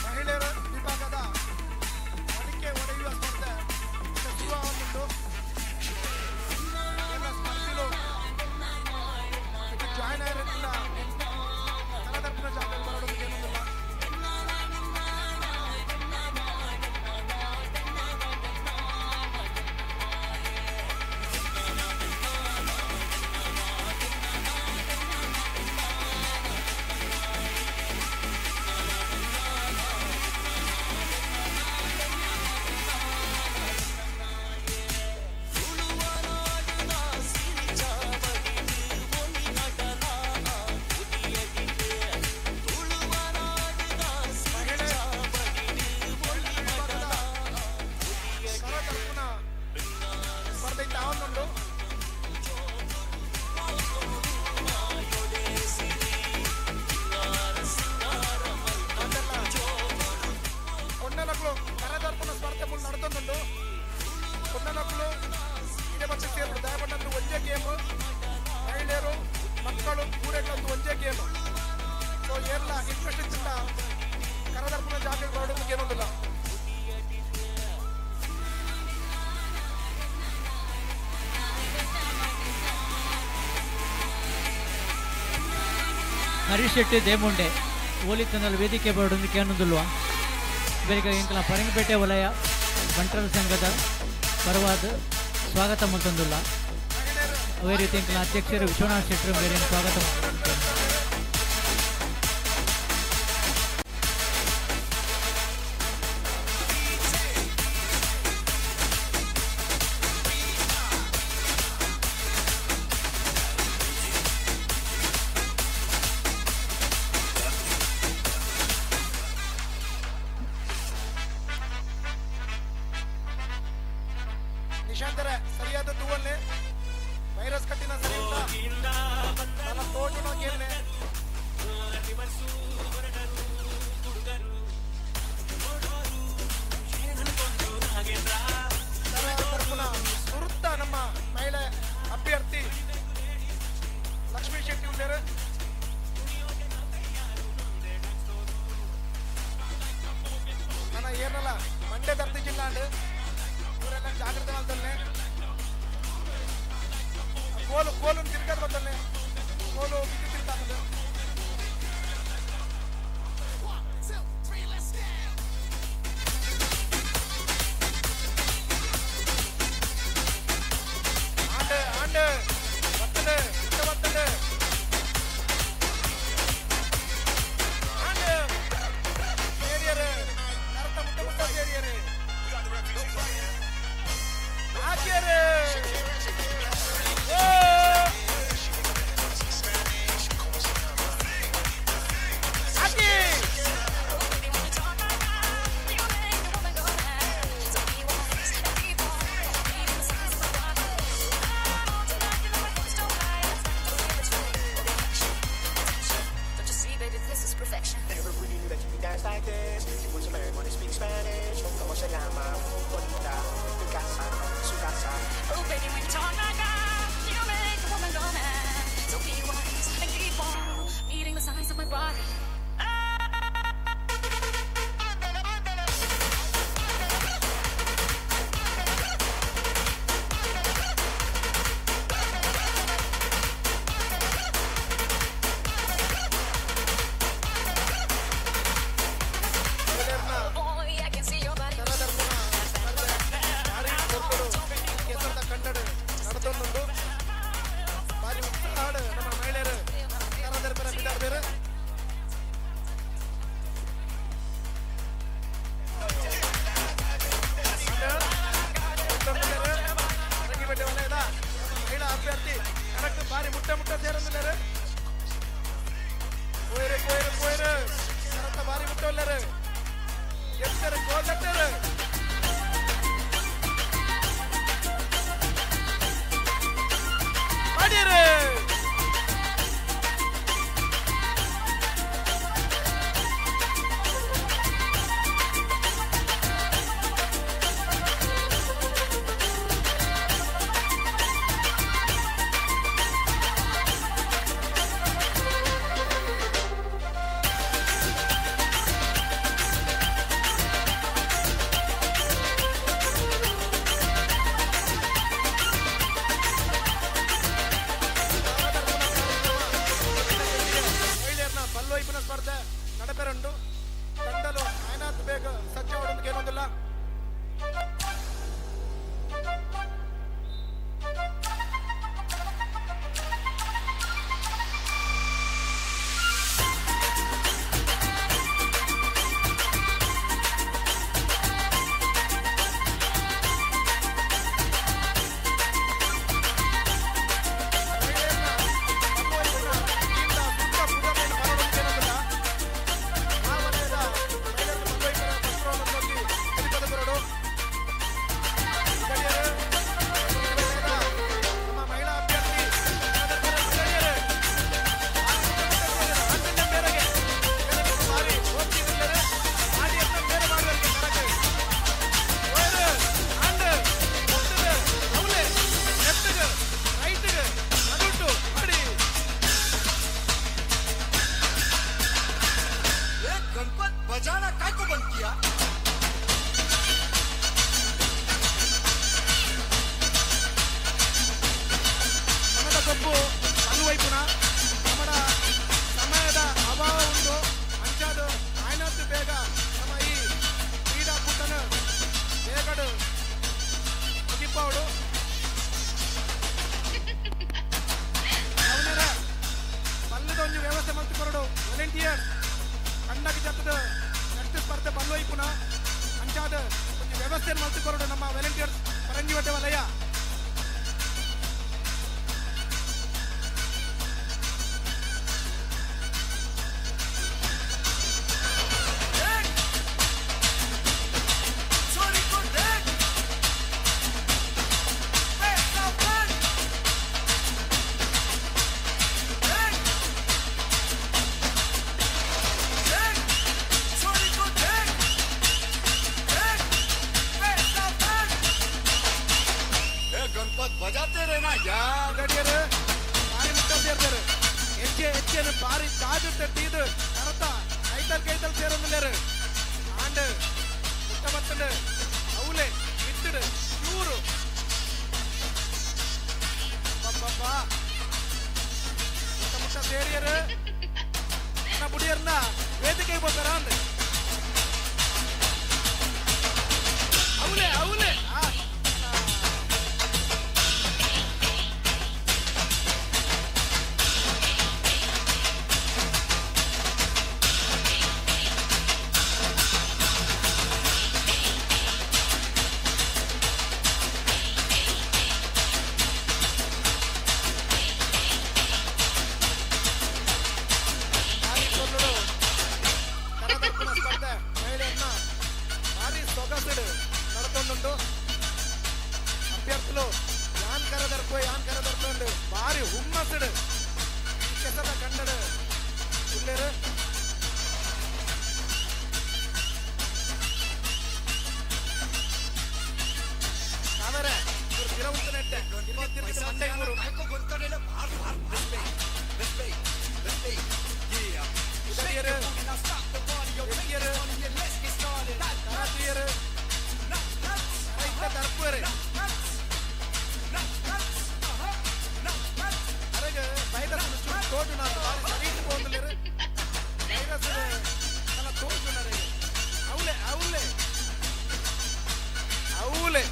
Speaker 7: ಮಹಿಳೆಯರ ವಿಭಾಗದ ಅಡಿಕೆ ಒಡೆಯುವ ಸ್ಪರ್ಧೆ ಶುರುವಾಗುಂಟು. ಎಲ್ಲ ಸ್ಪರ್ಧಿಲು ಜಾಯ್ನ್ ಆಗಿರೋದ್ರಿಂದ ಕನ್ನಡದ ಜಾಗ ಬರೋದಕ್ಕೆ ಏನೊಂದಿಲ್ಲ. ಸ್ಪರ್ಧೆ ತಾವೊಂದುಂಟು. కొండనకులు కరదర్పణ స్పర్ధ ముళ్ళు నడుతుండు. కొండనకులు ಇದೇ ಪಕ್ಷ ಸೇರ್ಬಿಡು ದಯಪಟ್ಟಂದು ಒಂದೇ ಗೇಮ್. ಮಹಿಳೆಯರು ಮಕ್ಕಳು ಪೂರೈಕಂದು ಒಂದೇ ಗೇಮ್. ಸೊ ಏರ್ಲ ಇಂಟ್ರೆಸ್ಟ್ ಇತ್ತಿಲ್ಲ ಕರದರ್ಪಣ ಜಾಗ ಬರೋದಕ್ಕೆ ಏನೊಂದಿಲ್ಲ.
Speaker 17: ಹರೀಶ್ ಶೆಟ್ಟಿ ದೇಮುಂಡೆ ಓಲಿತನಲ್ಲಿ ವೇದಿಕೆ ಬರೋದಕ್ಕೆ ಅನ್ನೋದಿಲ್ವ. ಬೇರೆ ಎಂಕಲ ಪರಂಗಿಪೇಟೆ ವಲಯ ಬಂಟರ ಸಂಘದ ಪರವಾದ ಸ್ವಾಗತ ಮತ್ತೊಂದಿಲ್ಲ. ಅದೇ ರೀತಿ ಎಂಕಲ ಅಧ್ಯಕ್ಷರು ವಿಶ್ವನಾಥ್ ಶೆಟ್ಟರು ಬೇರೆ ಸ್ವಾಗತ.
Speaker 7: ನಿಶಾಂತರ ಸರಿಯಾದ ತೂವಲ್ಲೆ ವೈರಸ್ ಕಟ್ಟಿನ ಸರಿ ಉಂಟಾ ನನ್ನ ತೋಟನ ಕೇಳನೆ. ತರಪುನ ಸುರುತ್ತ ನಮ್ಮ ಮಹಿಳೆ ಅಭ್ಯರ್ಥಿ ಲಕ್ಷ್ಮೀ ಶೆಟ್ಟಿ ಉಳ್ಳೇರು. ನನ್ನ ಏನಲ್ಲ ಮಂಡ್ಯ ದರ್ತಿ ಜಿಲ್ಲಾಂಡ್ ಇವರೆಲ್ಲ ಜಾಗ್ರತೆ ಮಾಡ್ತಾನೆ. ಕೋಲು ಕೋಲು ತಿರ್ಗದ್ ಬರ್ತಾನೆ, ಕೋಲು ಬಿದ್ದು ತಿರ್ತಾನದು. ಆಂಡ್ ಆಂಡ್ ಬರ್ತದೆ ಬರ್ತದೆ ಆಂಡ್ ಸೇರಿಯರು ನರತ ಮುಟ್ಟ ಮುಟ್ಟ ಸೇರಿಯರು ಹಾಕಿಯರು. ಹಾಕಿ
Speaker 10: This is perfection.
Speaker 5: Never really knew that you could dance like this. She wants to learn how to speak Spanish. Como se llama? Bonita. Tu casa, su casa.
Speaker 10: Oh, baby, when you talk like that, you make a woman go mad. So be wise and keep on meeting the signs of my body. Boy, I can see your body.
Speaker 7: ಕೆಸರದ ಕಂಡಡು ನಡತೊಂದುಂಡು. ಬಾರಿ ಉತ್ಸಾಹಡ್ ನಮ್ಮ ಮಹಿಳೆಯರು ಕರದರ್ಪರ ಬಿದಾರ್ಬೇರು. ರಂಗಿಬೆಟ್ಟೆ ವಲಯದ ಮಹಿಳಾ ಅಭ್ಯರ್ಥಿ ಕರೆಕ್ಟ್ ಬಾರಿ ಮುಟ್ಟ ಮುಟ್ಟ ಸೇರೊಂದುಲ್ಲೇರು. ಕೋಯರು ಕೋಯರು ಕೋಯರು ಕರೆಕ್ಟ್ ಬಾರಿ ಮುಟ್ಟ ಉಲ್ಲೇರು. ಎತ್ತರು ಗೋಲ್ ತಟ್ಟರು. ಮಾಡಿರು. ಮಹಿಳೆಯರ್ನ ಪಲ್ಲೊಯ್ಪಿನ ಸ್ಪರ್ಧೆ ನಡಪೆರುಂಡು. ತಂಡಲು ಆಯ್ನಾತ್ ಬೇಗ ಸಜ್ಜ ಏನೊಂದಿಲ್ಲ.
Speaker 5: गणपत बजाना काय को बंद किया?
Speaker 7: ನಮ್ಮದ ಕೊಬ್ಬು ಪಲ್ಲುವೈಪುನ ನಮ್ಮಡ ಸಮಯದ ಅಭಾವ ಉಂಟು. ಅಂಚಾದು ಆಯ್ನತ್ತು ಬೇಗ ನಮ್ಮ ಈ ಕ್ರೀಡಾಕೂಟನ ಬೇಗಡು ಮುಗಿಪಾವಡು. ಅವನರ ಪಲ್ಲದ ಒಂಜಿ ವ್ಯವಸ್ಥೆ ಮಲ್ತು ಕೊರಡು ವಾಲಂಟಿಯರ್ ಕಂಡಕ್ಕೆ ಜತ್ತದ ನೆಕ್ಸ್ಟ್ ಸ್ಪರ್ಧೆ ಪಲ್ಲುವೈಪುನ ಅಂಚಾದ ಒಂಜಿ ವ್ಯವಸ್ಥೆ ಮಲ್ತು ಕೊರಡು ನಮ್ಮ ವಾಲಂಟಿಯರ್ಸ್ ಪರಂಗಿವಟ್ಟೆ ವಲಯ.
Speaker 5: छोरी को देख.
Speaker 7: ಗಡಿಯರು ಭಾರಿ ಮುಟ್ಟ ಸೇರ್ತಾರೆ. ಹೆಜ್ಜೆ ಹೆಜ್ಜೆನು ಭಾರಿ ಜಾಗ್ರತೆ ತೀದು ಕರತ ಕೈತಲ್ ಕೈತಲ್ ಸೇರೊಂದಿಲ್ಲೇರು. ಆಂಡ್ ಮುಟ್ಟ ಬತ್ತಂಡು ಅವಲೆ ಬಿತ್ತಡು ಚೂರು ಪಪ್ಪ ಮುಟ್ಟ ಮುಟ್ಟ ಸೇರಿಯರು ನನ್ನ ಬುಡಿಯರ್ನ ವೇದಿಕೆಗೆ ಬರ್ತಾರ ಅಂದೆ. ಅವಲೆ ಅವಲೆ ಸೊಗಸುಡು ನಡತೊಂದುಂಡು. ಅಭ್ಯರ್ಥಿಲು ಯಾನ್ ಕರದರ್ಪು ಯಾನ್ ಕರದರ್ಪುಂಡು ಭಾರಿ ಹುಮ್ಮಸ್ಸುಡು ಕೆಸದ ಕನ್ನಡ ಉಲ್ಲೇರು. ಕಾವೇರೆ ಇವ್ರು ತಿರವುಂತನೆಟ್ಟೆ ತಿರುಗಿ ಮಂಡೆ ಇವರು ಇದರಿಯರು ಎಲ್ಲಿಯರು ಕರಾತಿಯರು ರೈತ ದರ್ಪುವರು ಅರಗ ವೈರಸ್ ತೋಟು ನಾನು ಭಾರಿ ಸರೀಟ್ ಪೋಂದುಲೇರು. ವೈರಸ್ ನನ್ನ ತೋಟುನರೆ ಅವಲೆ ಅವಲೆ ಅವಲೆ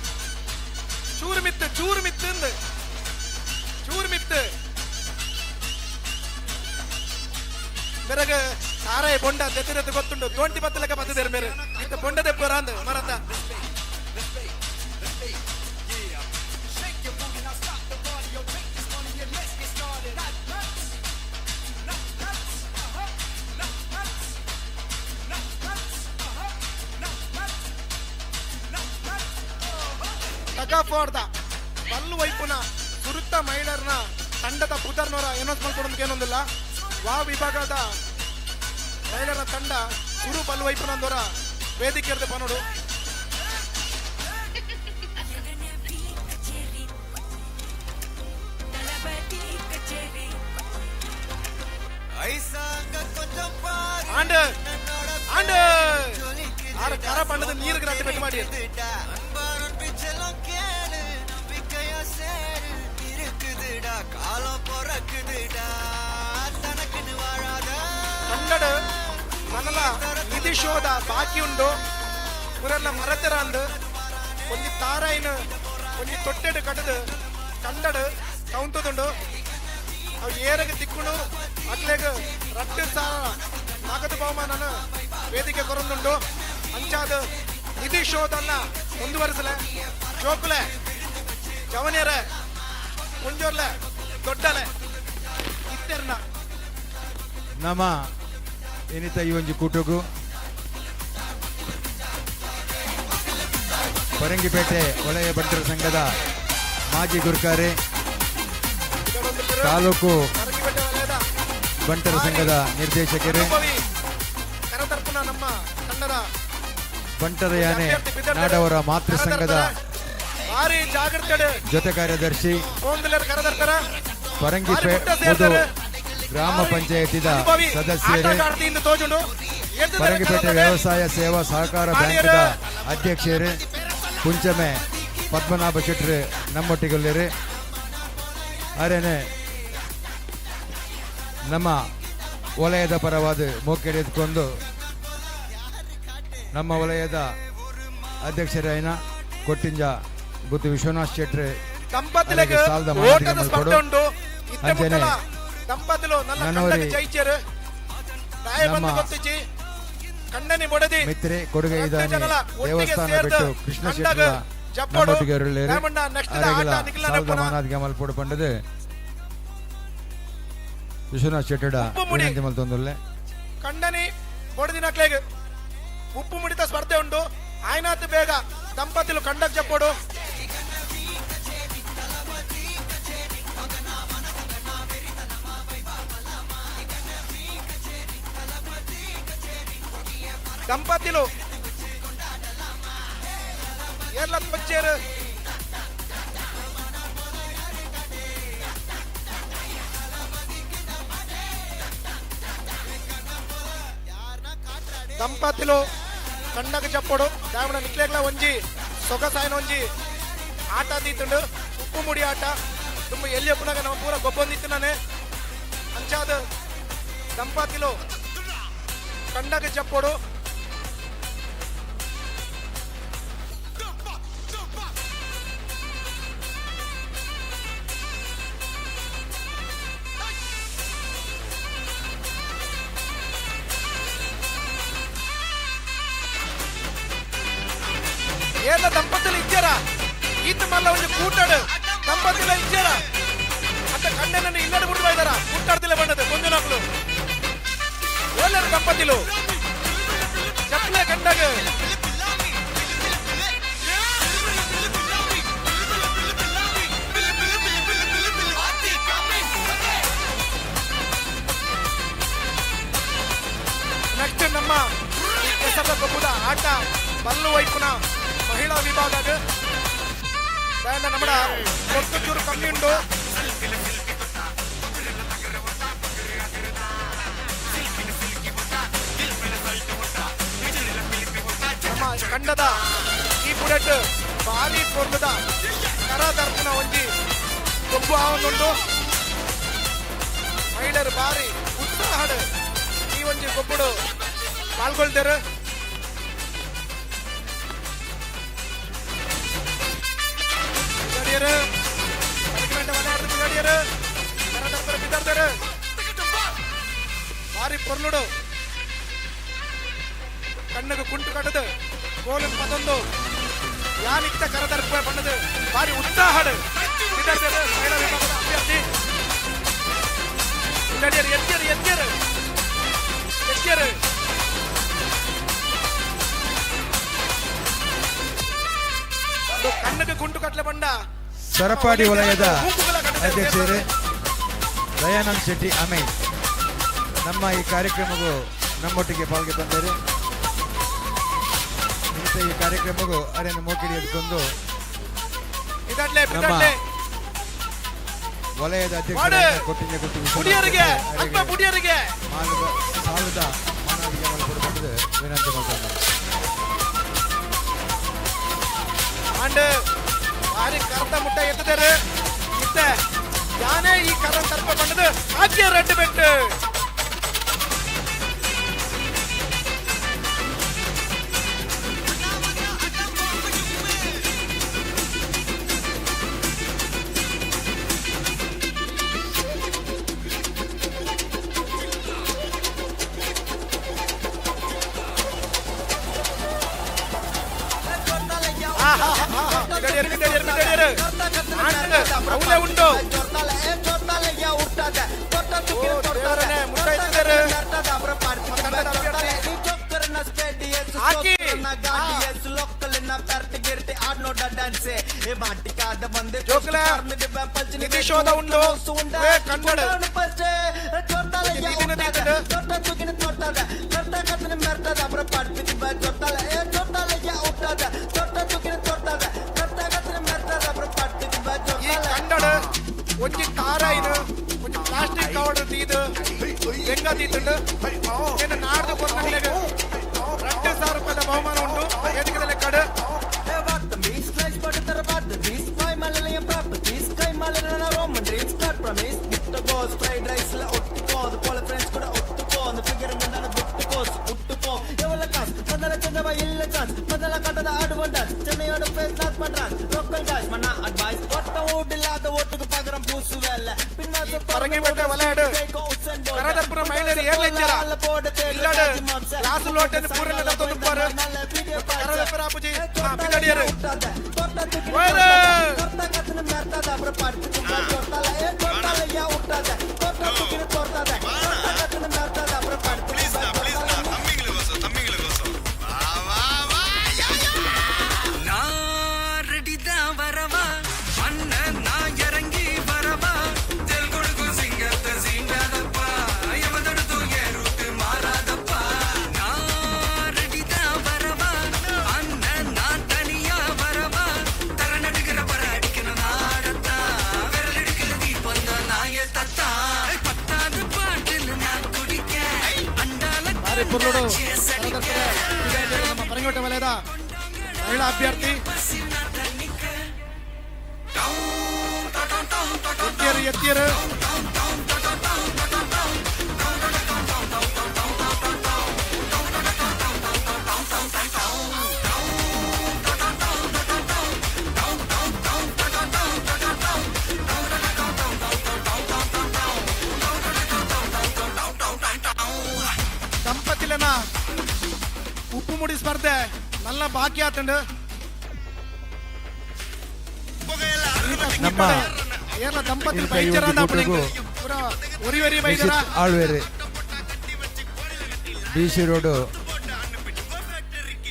Speaker 7: ಚೂರು ಮಿತ್ತು ಚೂರು ಮಿತ್ತು ಅಂದು ಚೂರು ಮಿತ್ತು ಮೆರಗ ಸಾರಾಯಿ ಬೊಂಡ ತೆತ್ತಿರತ್ತು ಗೊತ್ತುಂಡು ತೋಂಟಿ ಪತ್ತಲಕ ಬತ್ತದೇರು ಮೇರೆ ಇಂತ ಬೊಂಡ ದೆಪ್ಪರ ಅಂದು ಮರತ. ಟಗಫೋರ್ದ ಬಲ್ಲು ವೈಪುನ ಸುರುತ್ತ ಮಹಿಳೆಯರ್ನ ತಂಡದ ಪುದರ್ನವರ ಏನೋ ಮಲ್ಕೊಡೋದಕ್ಕೆ ಏನೊಂದಿಲ್ಲ. ವಾ ವಿಭಾಗದ ಮಹಿಳೆಯರ ತಂಡ ಸುರು ಬಲ್ವೈಪುನಂದವರ ವೇದಿಕೆ ಪನೋಡು. ಆಂಡ್ ಆಂಡ್ ಆರು ಕರ ಬಣ್ಣದ ನೀರು ಗಟ್ಟಿ ಬೆಟ್ಟು ಮಾಡಿ ಕನ್ನಡ ಮನಲ ನಿಧಿ ಶೋಧ ಬಾಕಿ ಉಂಡು. ಪುರೆಲ್ಲ ಮರತೆರ ಅಂದು ಒಂಜಿ ತಾರಾಯಿನ ಒಂಜಿ ತೊಟ್ಟೆಡು ಕಟ್ಟದು ಕಂಡಡು ಕೌಂತದುಂಡು. ಅವು ಏರಗ ತಿಕ್ಕುಂಡು ಅಕ್ಲೆಗ್ ರಟ್ಟು ಸಾರ ನಗದು ಬಹುಮಾನನ ವೇದಿಕೆ ಕೊರೊಂದುಂಡು. ಅಂಚಾದ ನಿಧಿ ಶೋಧನ್ನ ಮುಂದುವರಿಸಲೆ ಜೋಕುಲೆ ಜವನಿಯರೆ ಕುಂಜೋರ್ಲೆ ದೊಡ್ಡಲೆ ಇತ್ತೆರ್ನ
Speaker 1: ನಮ್ಮ ಏನಿತ ಈ ಒಂಜಿ ಕೂಟಗು ಪರಂಗಿಪೇಟೆ ವಲಯ ಬಂಟರ ಸಂಘದ ಮಾಜಿ ಗುರ್ಕಾರೆ ತಾಲೂಕು ಬಂಟರ ಸಂಘದ ನಿರ್ದೇಶಕರು ಬಂಟರ ಯಾನೆ ನಾಡವರ ಮಾತೃ ಸಂಘದ ಜೊತೆ ಕಾರ್ಯದರ್ಶಿ ಪರಂಗಿಪೇಟೆ ಗ್ರಾಮ ಪಂಚಾಯತಿದ ಸದಸ್ಯರು ಪರಂಗಿಪೇಟೆ ವ್ಯವಸಾಯ ಸೇವಾ ಸಹಕಾರ ಬ್ಯಾಂಕ್ದ ಅಧ್ಯಕ್ಷರು ಪುಂಚಮೆ ಪದ್ಮನಾಭ ಶೆಟ್ಟರು ನಮ್ಮೊಟ್ಟಿಗೊಲ್ಲಿರು. ಅರೇನೆ ನಮ್ಮ ವಲಯದ ಪರವಾದ ಮೋಕೆಡೆದುಕೊಂಡು ನಮ್ಮ ವಲಯದ ಅಧ್ಯಕ್ಷರಾಯನ ಕೊಟ್ಟಿಂಜ ಗುತ್ತು ವಿಶ್ವನಾಥ್ ಶೆಟ್ಟರು ಅಂಚನೆ ಮಿತ್ರೆ ಕೊಡುಗೆ ದೇವಸ್ಥಾನ ಬಿಟ್ಟು ಕೃಷ್ಣ ಶೆಟ್ಟರ ನಮ್ಮೊಟ್ಟಿಗೆ ಸಾಲದ ಮಾನಾದಿಗೆ ಮಲ್ಪೋಡು ಪಂಡದು ವಿಶ್ವನಾಥ್ ಶೆಟ್ಟಡ ವಿನಂತಿ ಮಲ್ತೊಂದುಲ್ಲೆ.
Speaker 7: ಕಂಡನಿ ಬೊಡದಿನಕ್ಲೆಗ್ ಉಪ್ಪು ಮುಡಿತ ಸ್ಪರ್ಧೆ ಉಂಟು. ಆಯ್ನಾತ್ ಬೇಗ ದಂಪತಿಲು ಕಂಡಕ್ ಜಪ್ಪೋಡು. ದಂಪತಿಲು ಏರ್ಲ ಬಚ್ಚೇರು ದಂಪತಿಲು ಕಂಡಗ ಚಪ್ಪೊಡು ದಾಮಣ ನಿಕ್ಲೆಗ್ಲ ಒಂಜಿ ಸೊಗಸಾಯನ ಒಂಜಿ ಆಟ ದೀತುಂಡು ಉಪ್ಪು ಮುಡಿ ಆಟ ತುಂಬ ಎಲ್ಲಿ ಪುನಗ ನಮ್ಮ ಪೂರ ಗೊಬ್ಬೊಂದಿತ್ತು ಅಂಚಾದ ದಂಪತಿಲು ಕಂಡಗ ಚಪ್ಪೊಡು ಏನ ದಂಪತಿಲು ಇಜ್ಜರ ಈತ ಮಲ್ಲ ಒಂಜಿ ಕೂಟಾಡು ದಂಪತಿಲ ಇಜ್ಜರ ಅಂತ ಕಂಡೆನನ್ನು ಇಲ್ಲಡೆ ಬಿಡುವ ಇದ್ದಾರ ಕೂಟಾಡ್ತಿಲ್ಲ ಬಣ್ಣದ ಕೊಂಜನಕ್ಲು ಓಲರು ದಂಪತಿಲು ಚಪ್ಪಲೆ ಕಂಡಾಗ ನೆಕ್ಸ್ಟ್ ನಮ್ಮ ಈ ಕೆಸರ ಗೊಬ್ಬದ ಆಟ ಬಲ್ಲು ವೈಪುನ ಮಹಿಳಾ ವಿಭಾಗ ನಮ್ಮ ಕೊಟ್ಟು ಚೂರು ಕಮ್ಮಿ ಉಂಟು. ನಮ್ಮ ಕಂಡದ ಈ ಬುಲೆಟ್ ಭಾರಿ ಪೊರ್ಲುದ ಕರ ದರ್ಪಣ ಒಂಜಿ ಗೊಬ್ಬು ಆವೊಂದುಂಡು. ಮಹಿಳೆಯರು ಭಾರಿ ಉತ್ಸಾಹಡ್ ಈ ಒಂಜಿ ಗೊಬ್ಬುಡು ಪಾಲ್ಗೊಳ್ತಾರೆ. ಭಾರಿ ಪೊರ್ಲುಡು ಕಣ್ಣಗೆ ಕುಂಟು ಕಟ್ಟದು ಕೋಲನ್ ಪದೊಂದು ಯಾನಿತ್ತ ಕರದರ್ಪ ಬಣ್ಣದು ಭಾರಿ ಉತ್ಸಾಹಡ್ ಮಹಿಳಾ ವಿಭಾಗದ ಅಭ್ಯರ್ಥಿ ಬಿದಾಡಿಯರು ಎತ್ತಿಯರು ಎತ್ತಿಯರು ಎತ್ತಿಯರು ಕಣ್ಣಗೆ ಕುಂಟು ಕಟ್ಲೆ ಬಂಡ.
Speaker 1: ಸರಪಾಡಿ ವಲಯದ ಅಧ್ಯಕ್ಷರೇ ದಯಾನಂದ್ ಶೆಟ್ಟಿ ಅಮೈ ನಮ್ಮ ಈ ಕಾರ್ಯಕ್ರಮಕ್ಕೂ ನಮ್ಮೊಟ್ಟಿಗೆ ಪಾಲ್ಗೆ ಬಂದರೆ ಇಂಥ ಈ ಕಾರ್ಯಕ್ರಮಕ್ಕೂ ಅರೆಯನ್ನು ಮೋಕಿಡಿ ಎದ್ಕೊಂಡು ನಮ್ಮ ವಲಯದ ಅಧ್ಯಕ್ಷ ಕೊಟ್ಟಿಗೆ ಕೊಟ್ಟು ಸಾಲದ ಮಾನವಿಗೆ ಕೊಡಬೇಕೆಂದು ವಿನಂತಿ ಮಾಡ್ತಾರೆ.
Speaker 7: ಭಾರಿ ಕರ್ತ ಮುಟ್ಟ ಎತ್ತದಾರೆ ಇತ್ತ ಯಾನೇ ಈ ಕರ ತರ್ಪ ಬಂದது ಆಕೆ ರೆಡ್ ಬೆಟ್ಟು. ಉಂಟು ನಿತೀಶೋದ ಉಂಟು ಕನ್ನಡ ಈ ಕನ್ನಡ ಒಂಜಿ ತಾರಾಯಿನ ಒಂಜಿ ಪ್ಲಾಸ್ಟಿಕ್ ಕವರ್ ತೀದು ಹೆಂಗ ತೀತುಂಡು ಏನ ನಾಡ್ದು ಕೊರ್ನಕ್ಲೆಗ್ 2000 ರೂಪಾಯಿದ ಬಹುಮಾನ ಉಂಟು. ವೇದಿಕೆದ ಲೆಕ್ಕಡ್ ಪರಂಗಿಪೇಟೆ ವಲಯಡ್ ಕರದರ್ಪುರ ಮಹಿಳೆಯರು ಏರ್ಲೆಂಚರ ಇಲ್ಲಡ್ ಕ್ಲಾಸ್ ಲೋಟೆನ್ ಪೂರೆಲ್ಲ ದತ್ತೊಂದುಪ್ಪಾರು ಕರದರ್ಪುರ ಅಪ್ಪುಜಿ ಬಿದಡಿಯರು ಮಹಿಳಾ ಅಭ್ಯರ್ಥಿ ಎತ್ತಿಯರು ಎತ್ತಿಯರು ದಂಪತಿಲನ ಉಪ್ಪುಮುಡಿ ಸ್ಪರ್ಧೆ ನಲ್ಲ ಬಾಕಿ ಆತಂಡು.
Speaker 1: ನಮ್ಮ
Speaker 7: ಏರ್ಲ ದಂಪತಿ
Speaker 1: ಇಲ್ಕ
Speaker 7: ಬೈಚರ
Speaker 1: ಈ ಒಂದು ಕೂಟಗೂ
Speaker 7: ಒರಿ ಒರಿ ಬೈದರ
Speaker 1: ನಿಶಿತ್ ಆಳ್ವೇರು ಬಿ ಸಿ ರೋಡು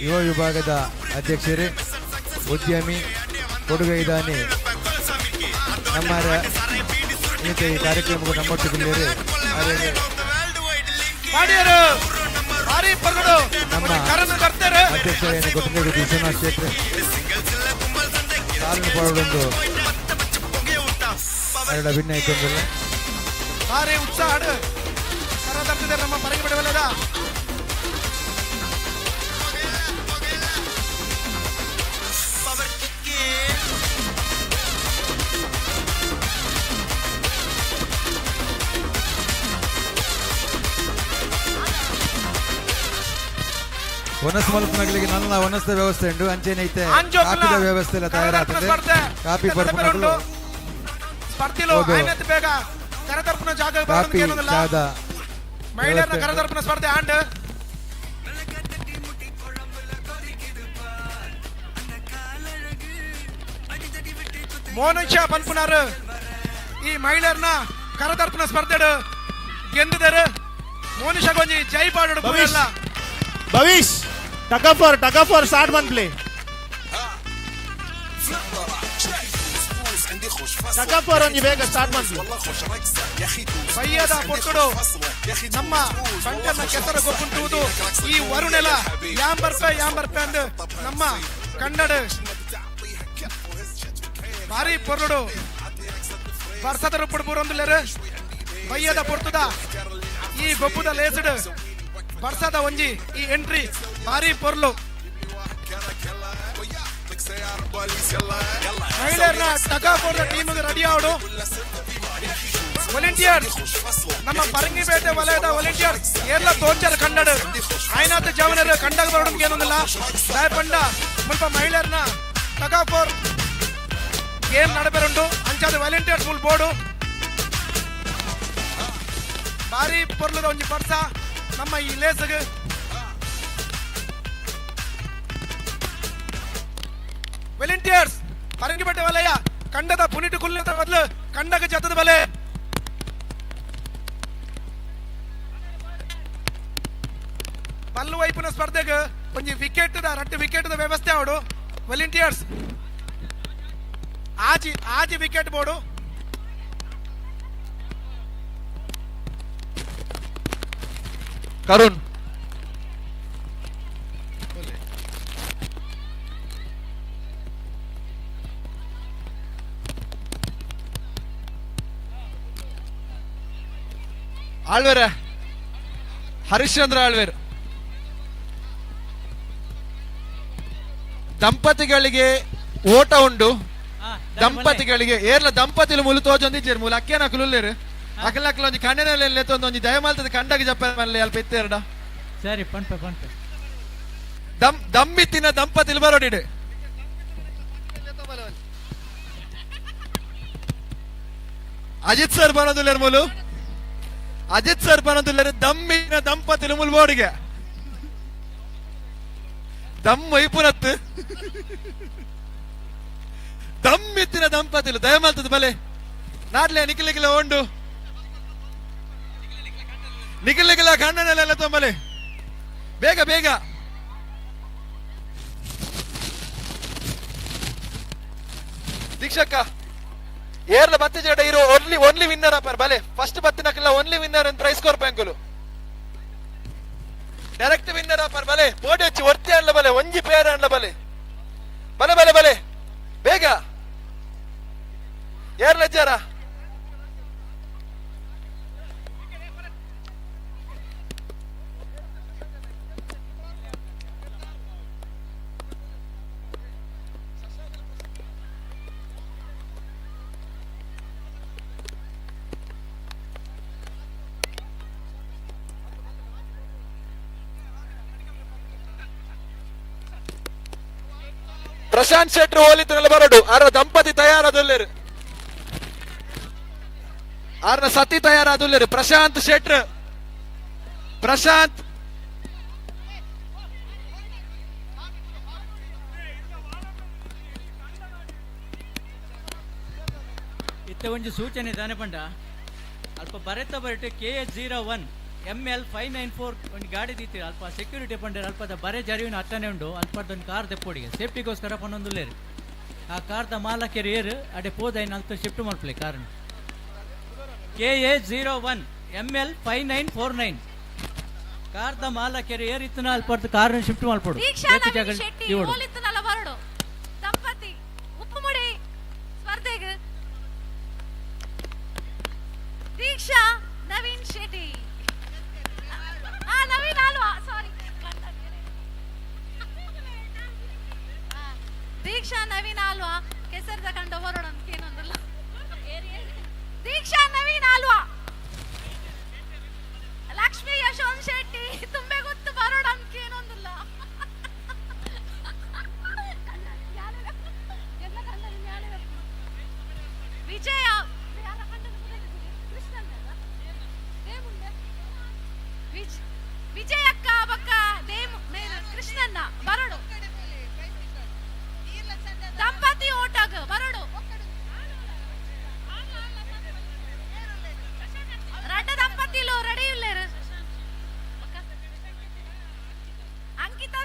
Speaker 1: ಯುವ ವಿಭಾಗದ ಅಧ್ಯಕ್ಷರೇ, ಉದ್ಯಮಿ, ಕೊಡುಗೈದಾನಿ ನಮ್ಮ ಈತ ಈ ಕಾರ್ಯಕ್ರಮಕ್ಕೆ ನಮ್ಮೊಟ್ಟಿಗೆ ಅವರಿಗೆ
Speaker 7: ಪಾಡಿಯರು ಭಾರಿ ಪರ್ಗಡು
Speaker 1: ನಮ್ಮ
Speaker 7: ಕರನ್ನು ಕರ್ತಾರೆ.
Speaker 1: ಅಧ್ಯಕ್ಷರಾದ ಕೊಟ್ಟಂಗಡಿ ವಿಶ್ವನಾಥ್ ಶೆಟ್ಟಿ ಸಾಲಿನ ಪಡೊಂದು ಎರಡು ಅಭಿನಯ ತೊಂದರೆ.
Speaker 7: ಭಾರಿ ಉತ್ಸಾಹ ಕರ ತರ್ತಿದ್ದಾರೆ ನಮ್ಮ ಪರಂಗಿ ಬಿಡವಲ್ಲದ.
Speaker 1: ವನಸ್ ಮಲ್ಪನಗಳಿಗೆ ನನ್ನ ವನಸ್ದ ವ್ಯವಸ್ಥೆ ಉಂಟು. ಅಂಚೆನೆ ಐತೆ
Speaker 7: ಆಂಜೋಕ್ಲ
Speaker 1: ಕಾಪಿದ ವ್ಯವಸ್ಥೆ ಎಲ್ಲ ತಯಾರಾಗ್ತದೆ.
Speaker 7: ಸ್ಪರ್ಧೆ
Speaker 1: ಕಾಪಿ ಪರ್ಪನಗಳು
Speaker 7: ಸ್ಪರ್ಧಿಲು
Speaker 1: ಹೌದು.
Speaker 7: ಆಯ್ನತ್ ಬೇಗ ಕರದರ್ಪಣ ಜಾಗ
Speaker 1: ಕಾಪಿ ಚಾದ
Speaker 7: ಮಹಿಳೆಯರ
Speaker 1: ವ್ಯವಸ್ಥೆ.
Speaker 7: ಕರದರ್ಪಣ ಸ್ಪರ್ಧೆ ಆಂಡ್ ಮೋನುಷ ಪನ್ಪುನಾರು ಈ ಮಹಿಳೆಯರನ್ನ ಕರದರ್ಪಣ ಸ್ಪರ್ಧೆ ಗೆದ್ದಿದ್ದಾರೆ. ಮೋನಿಷ ಗೊಂಜಿ ಜೈ ಪಾಡು.
Speaker 19: Bhavish Bhavish tug of war start one play. Tug of war ಒಂಜಿ ಬೇಗ ಸ್ಟಾರ್ಟ್ ಮನ್ ಪ್ಲೇ.
Speaker 7: ಬಯ್ಯದ ಪೊಟ್ಟುಡು ನಮ್ಮ ಬಂಟನ ಕೆಸರ ಗೊಪ್ಪುಂಟುವುದು ಈ ವರುಣೆಲ ಯಾಂಬರ್ಪೆ ಯಾಂಬರ್ಪೆ ಅಂದು ನಮ್ಮ ಕನ್ನಡ ಭಾರಿ ಪೊರ್ಲುಡು ಬರ್ಸದ ರೂಪುಡು ಬೂರೊಂದುಲ್ಲೆರು. ಬಯ್ಯದ ಪೊರ್ತುದ ಈ ಗೊಪ್ಪುದ ಲೇಸುಡು ಬರ್ಸದ ಒಂಜಿ ಈ ಎಂಟ್ರಿ ಭಾರಿ ಪೊರ್ಲು. ಮಹಿಳೆಯರನ್ನ tug of war team ready ಆವಡು. ವಾಲಂಟಿಯರ್ಸ್ ನಮ್ಮ ಪರಂಗಿಪೇಟೆ ವಲಯದ ವಾಲಂಟಿಯರ್ಸ್ ಏರ್ಲ ತೋಚರ್ ಕನ್ನಡ ಆಯ್ನಾಥ ಜವನರು ಕಂಡಾಗ ಬರೋಡಕ್ಕೆ ಏನೊಂದಿಲ್ಲ ದಯಪಂಡ ಮುಲ್ಪ ಮಹಿಳೆಯರನ್ನ ಟಗ್ ಆಫ್ ವಾರ್ ಗೇಮ್ ನಡಬೆರುಂಡು. ಅಂಚಾದ ವಾಲಂಟಿಯರ್ಸ್ ಮುಲ್ ಬೋರ್ಡು ಭಾರಿ ಪೊರ್ಲದ ಒಂಜಿ ಬರ್ಸ ನಮ್ಮ ಈ ಲೇಸಗ್. ವಾಲಂಟಿಯರ್ಸ್ ಪರಂಗಿಪೇಟೆ ವಲಯ ಕಂಡದ ಪುನಿಟು ಕುಲ್ಲಿನ ಬದಲು ಕಂಡಗ ಜತದ ಬಲೆ ಪಲ್ಲು ವೈಪುನ ಸ್ಪರ್ಧೆಗೆ ಒಂಜಿ ವಿಕೆಟ್ ರಟ್ಟು ವಿಕೆಟ್ ವ್ಯವಸ್ಥೆ ಅವಡು. ವಾಲಂಟಿಯರ್ಸ್ ಆಜಿ ಆಜಿ ವಿಕೆಟ್ ಬೋರ್ಡು.
Speaker 15: ಕರುಣ್ ಆಳ್ವೇರ ಹರಿಶ್ಚಂದ್ರ ಆಳ್ವೇರ್ ದಂಪತಿಗಳಿಗೆ ಓಟ ಉಂಡು. ದಂಪತಿಗಳಿಗೆ ಏರ್ಲ ದಂಪತಿಲು ಮುಲು ತೋಜೊಂದಿಜ್ಜೆರ್ ಮೂಲು ಅಕ್ಕೇನ ಅಕುಲುಲ್ಲೇರು ಅಕಲ್ ಅಕಲ್ ಒಂಜಿ ಕಣ್ಣೆನಲ್ಲಿ ಒಂಜಿ ಒಂಜಿ ದಯಮಾಲ್ತದ ಕಂಡಗ ಜಪ್ಪ ಮಲ್ಲೆ ಅಲ್ಪ ಇತ್ತೇರ್ಡ.
Speaker 17: ಸರಿ ಪನ್ಪೆ ಪನ್ಪೆ.
Speaker 15: ದಮ್ ದಮ್ಮಿತ್ತಿನ ದಂಪತಿಲು ಬರೋಡಿಡು. ಅಜಿತ್ ಸರ್ ಬರೋದಿಲ್ಲೇರು ಮೂಲು ಅಜಿತ್ ಸರ್ ಬರೋದಿಲ್ಲೇರು ದಮ್ಮಿನ ದಂಪತಿಲು ಮುಲು ಬೋಡಿಗೆ ದಮ್ ಐಪುನತ್ತು ದಮ್ಮಿತ್ತಿನ ದಂಪತಿಲು ದಯಮಾಲ್ತದ ಬಲೆ ನಾಡ್ಲೆ ನಿಖಿಲಿಗಿಲ ಉಂಡು ನಿಖಿಲಿಗಿಲ ಕಣ್ಣನೆಲ್ಲ ತೊಂಬಲೆ ಬೇಗ ಬೇಗ. ದೀಕ್ಷಕ್ಕ ಏರ್ಲ ಬತ್ತಿ ಜಡ ಇರೋ ಓನ್ಲಿ ಓನ್ಲಿ ವಿನ್ನರ್ ಅಪ್ಪರ್ ಬಲೆ ಫಸ್ಟ್ ಬತ್ತಿನಕ್ಕೆಲ್ಲ ಓನ್ಲಿ ವಿನ್ನರ್ ಅಂತ ಪ್ರೈಸ್ ಕೊರ್ಪ ಅಂಕುಲು ಡೈರೆಕ್ಟ್ ವಿನ್ನರ್ ಅಪ್ಪರ್ ಬಲೆ ಬೋಡಿ ಹಚ್ಚಿ ಒರ್ತಿ ಅನ್ಲ ಬಲೆ ಒಂಜಿ ಪೇರ್ ಅನ್ಲ ಬಲೆ ಬಲೆ ಬಲೆ ಬಲೆ ಬೇಗ ಏರ್ಲ ಜರ ಪ್ರಶಾಂತ್ ಶೆಟ್ರು ಓಲಿತ್ತನೆಲ್ಲ ಬರಡು. ಆರ ದಂಪತಿ ತಯಾರಾದುಲ್ಲೇರು. ಆರ್ನ ಸತಿ ತಯಾರಾದುಲ್ಲೇರು. ಪ್ರಶಾಂತ್ ಶೆಟ್ರು, ಪ್ರಶಾಂತ್.
Speaker 17: ಇತ್ತೆ ಒಂಜಿ ಸೂಚನೆ ದಾನೆ ಪಂಡ ಅಲ್ಪ ಬರೆತ ಬರೆಟ್ KA 01 ML 594 ಒಂದು ಗಾಡಿ ದೀತಿ ಅಲ್ಪ ಸೆಕ್ಯೂರಿಟಿ ಪಂಡೇರ್ ಅಲ್ಪದ ಬರೆ ಜರಿವಿನ ಅಟ್ಟನೆ ಉಂಡು. ಅಲ್ಪದ ಒಂದು ಕಾರ್ ದೆಪ್ಪೋಡಿಗೆ ಸೇಫ್ಟಿಗೋಸ್ಕರ ಪನ್ನೊಂದುಲ್ಲೇರು. ಆ ಕಾರ್ದ ಮಾಲಕೆರ್ ಏರು ಅಡೆ ಪೋದೈನ ಅಲ್ಪ ಶಿಫ್ಟ್ ಮಲ್ಪಲೆ ಕಾರಣ. KA 01 ML 5949 ಕಾರ್ದ ಮಾಲಕೆರ್ ಏರ್ ಇತ್ತನ ಅಲ್ಪದ ಕಾರ್ ಶಿಫ್ಟ್ ಮಲ್ಪೊಡು.
Speaker 14: ದೀಕ್ಷಾ
Speaker 17: ಏತ್
Speaker 14: ನವೀನ್
Speaker 17: ಜಾಗ
Speaker 14: ಶೆಟ್ಟಿ
Speaker 17: ಇವಡು.
Speaker 14: ಓಲಿತ್ತನಲ್ಲ ಬರಡು. ದಂಪತಿ ಉಪ್ಪುಮುಡಿ ಸ್ಪರ್ಧೆಗ್. ದೀಕ್ಷಾ ನವೀನ್ ಶೆಟ್ಟಿ, ಆ ನವೀನ್ ಆಲ್ವಾ, ಸಾರಿ, ದೀಕ್ಷಾ ನವೀನ್ ಆಲ್ವಾ ಕೆಸರ್ದ ಕಂಡ ಬರೋಣ ಅಂತ ಏನೊಂದಲ್ಲ. ದೀಕ್ಷಾ ನವೀನ್ ಆಲ್ವಾ, ಲಕ್ಷ್ಮೀ ಯಶವಂತ್ ಶೆಟ್ಟಿ ತುಂಬೆ ಗೊತ್ತು ಬರೋಣ ಅಂತ ಏನೊಂದಿಲ್ಲ. ವಿಜಯ ವಿಜಯಕ್ಕ ಬಕ್ಕ ದೇಮು ಕೃಷ್ಣನ್ನ ಬರಡು. ದಂಪತಿ ಓಟಗ್ ಬರಡು. ರಡ್ಡ ದಂಪತಿಲು ರೆಡಿ ಇಲ್ಲೇರು. ಅಂಕಿತಾ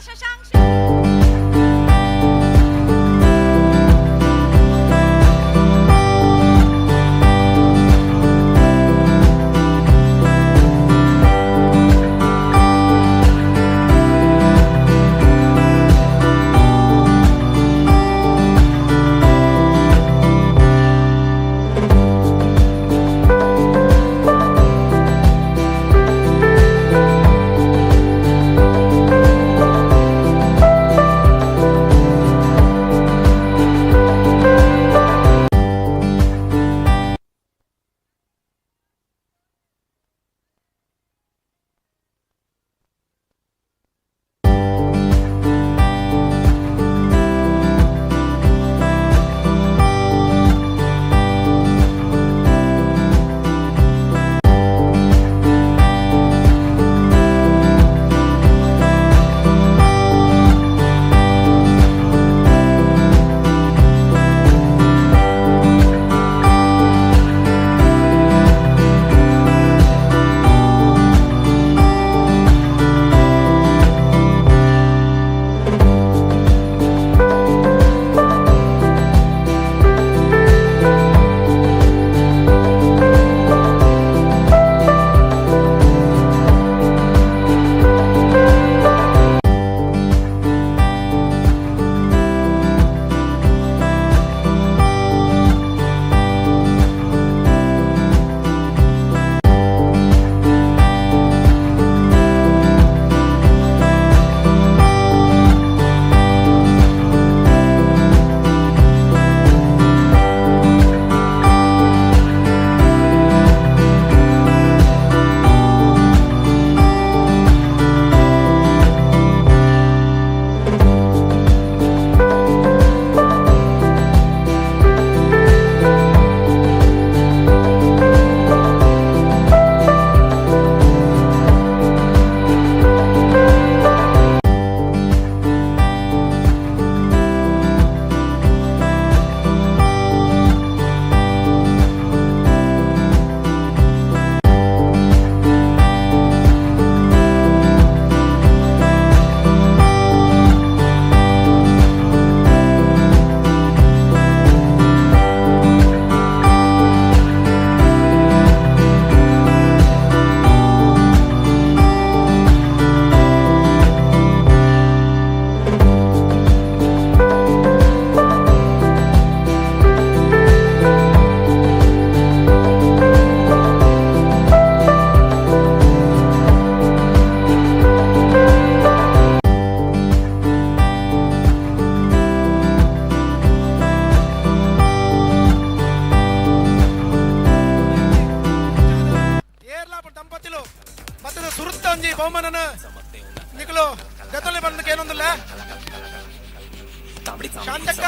Speaker 7: ಶಾಂತಕ್ಕ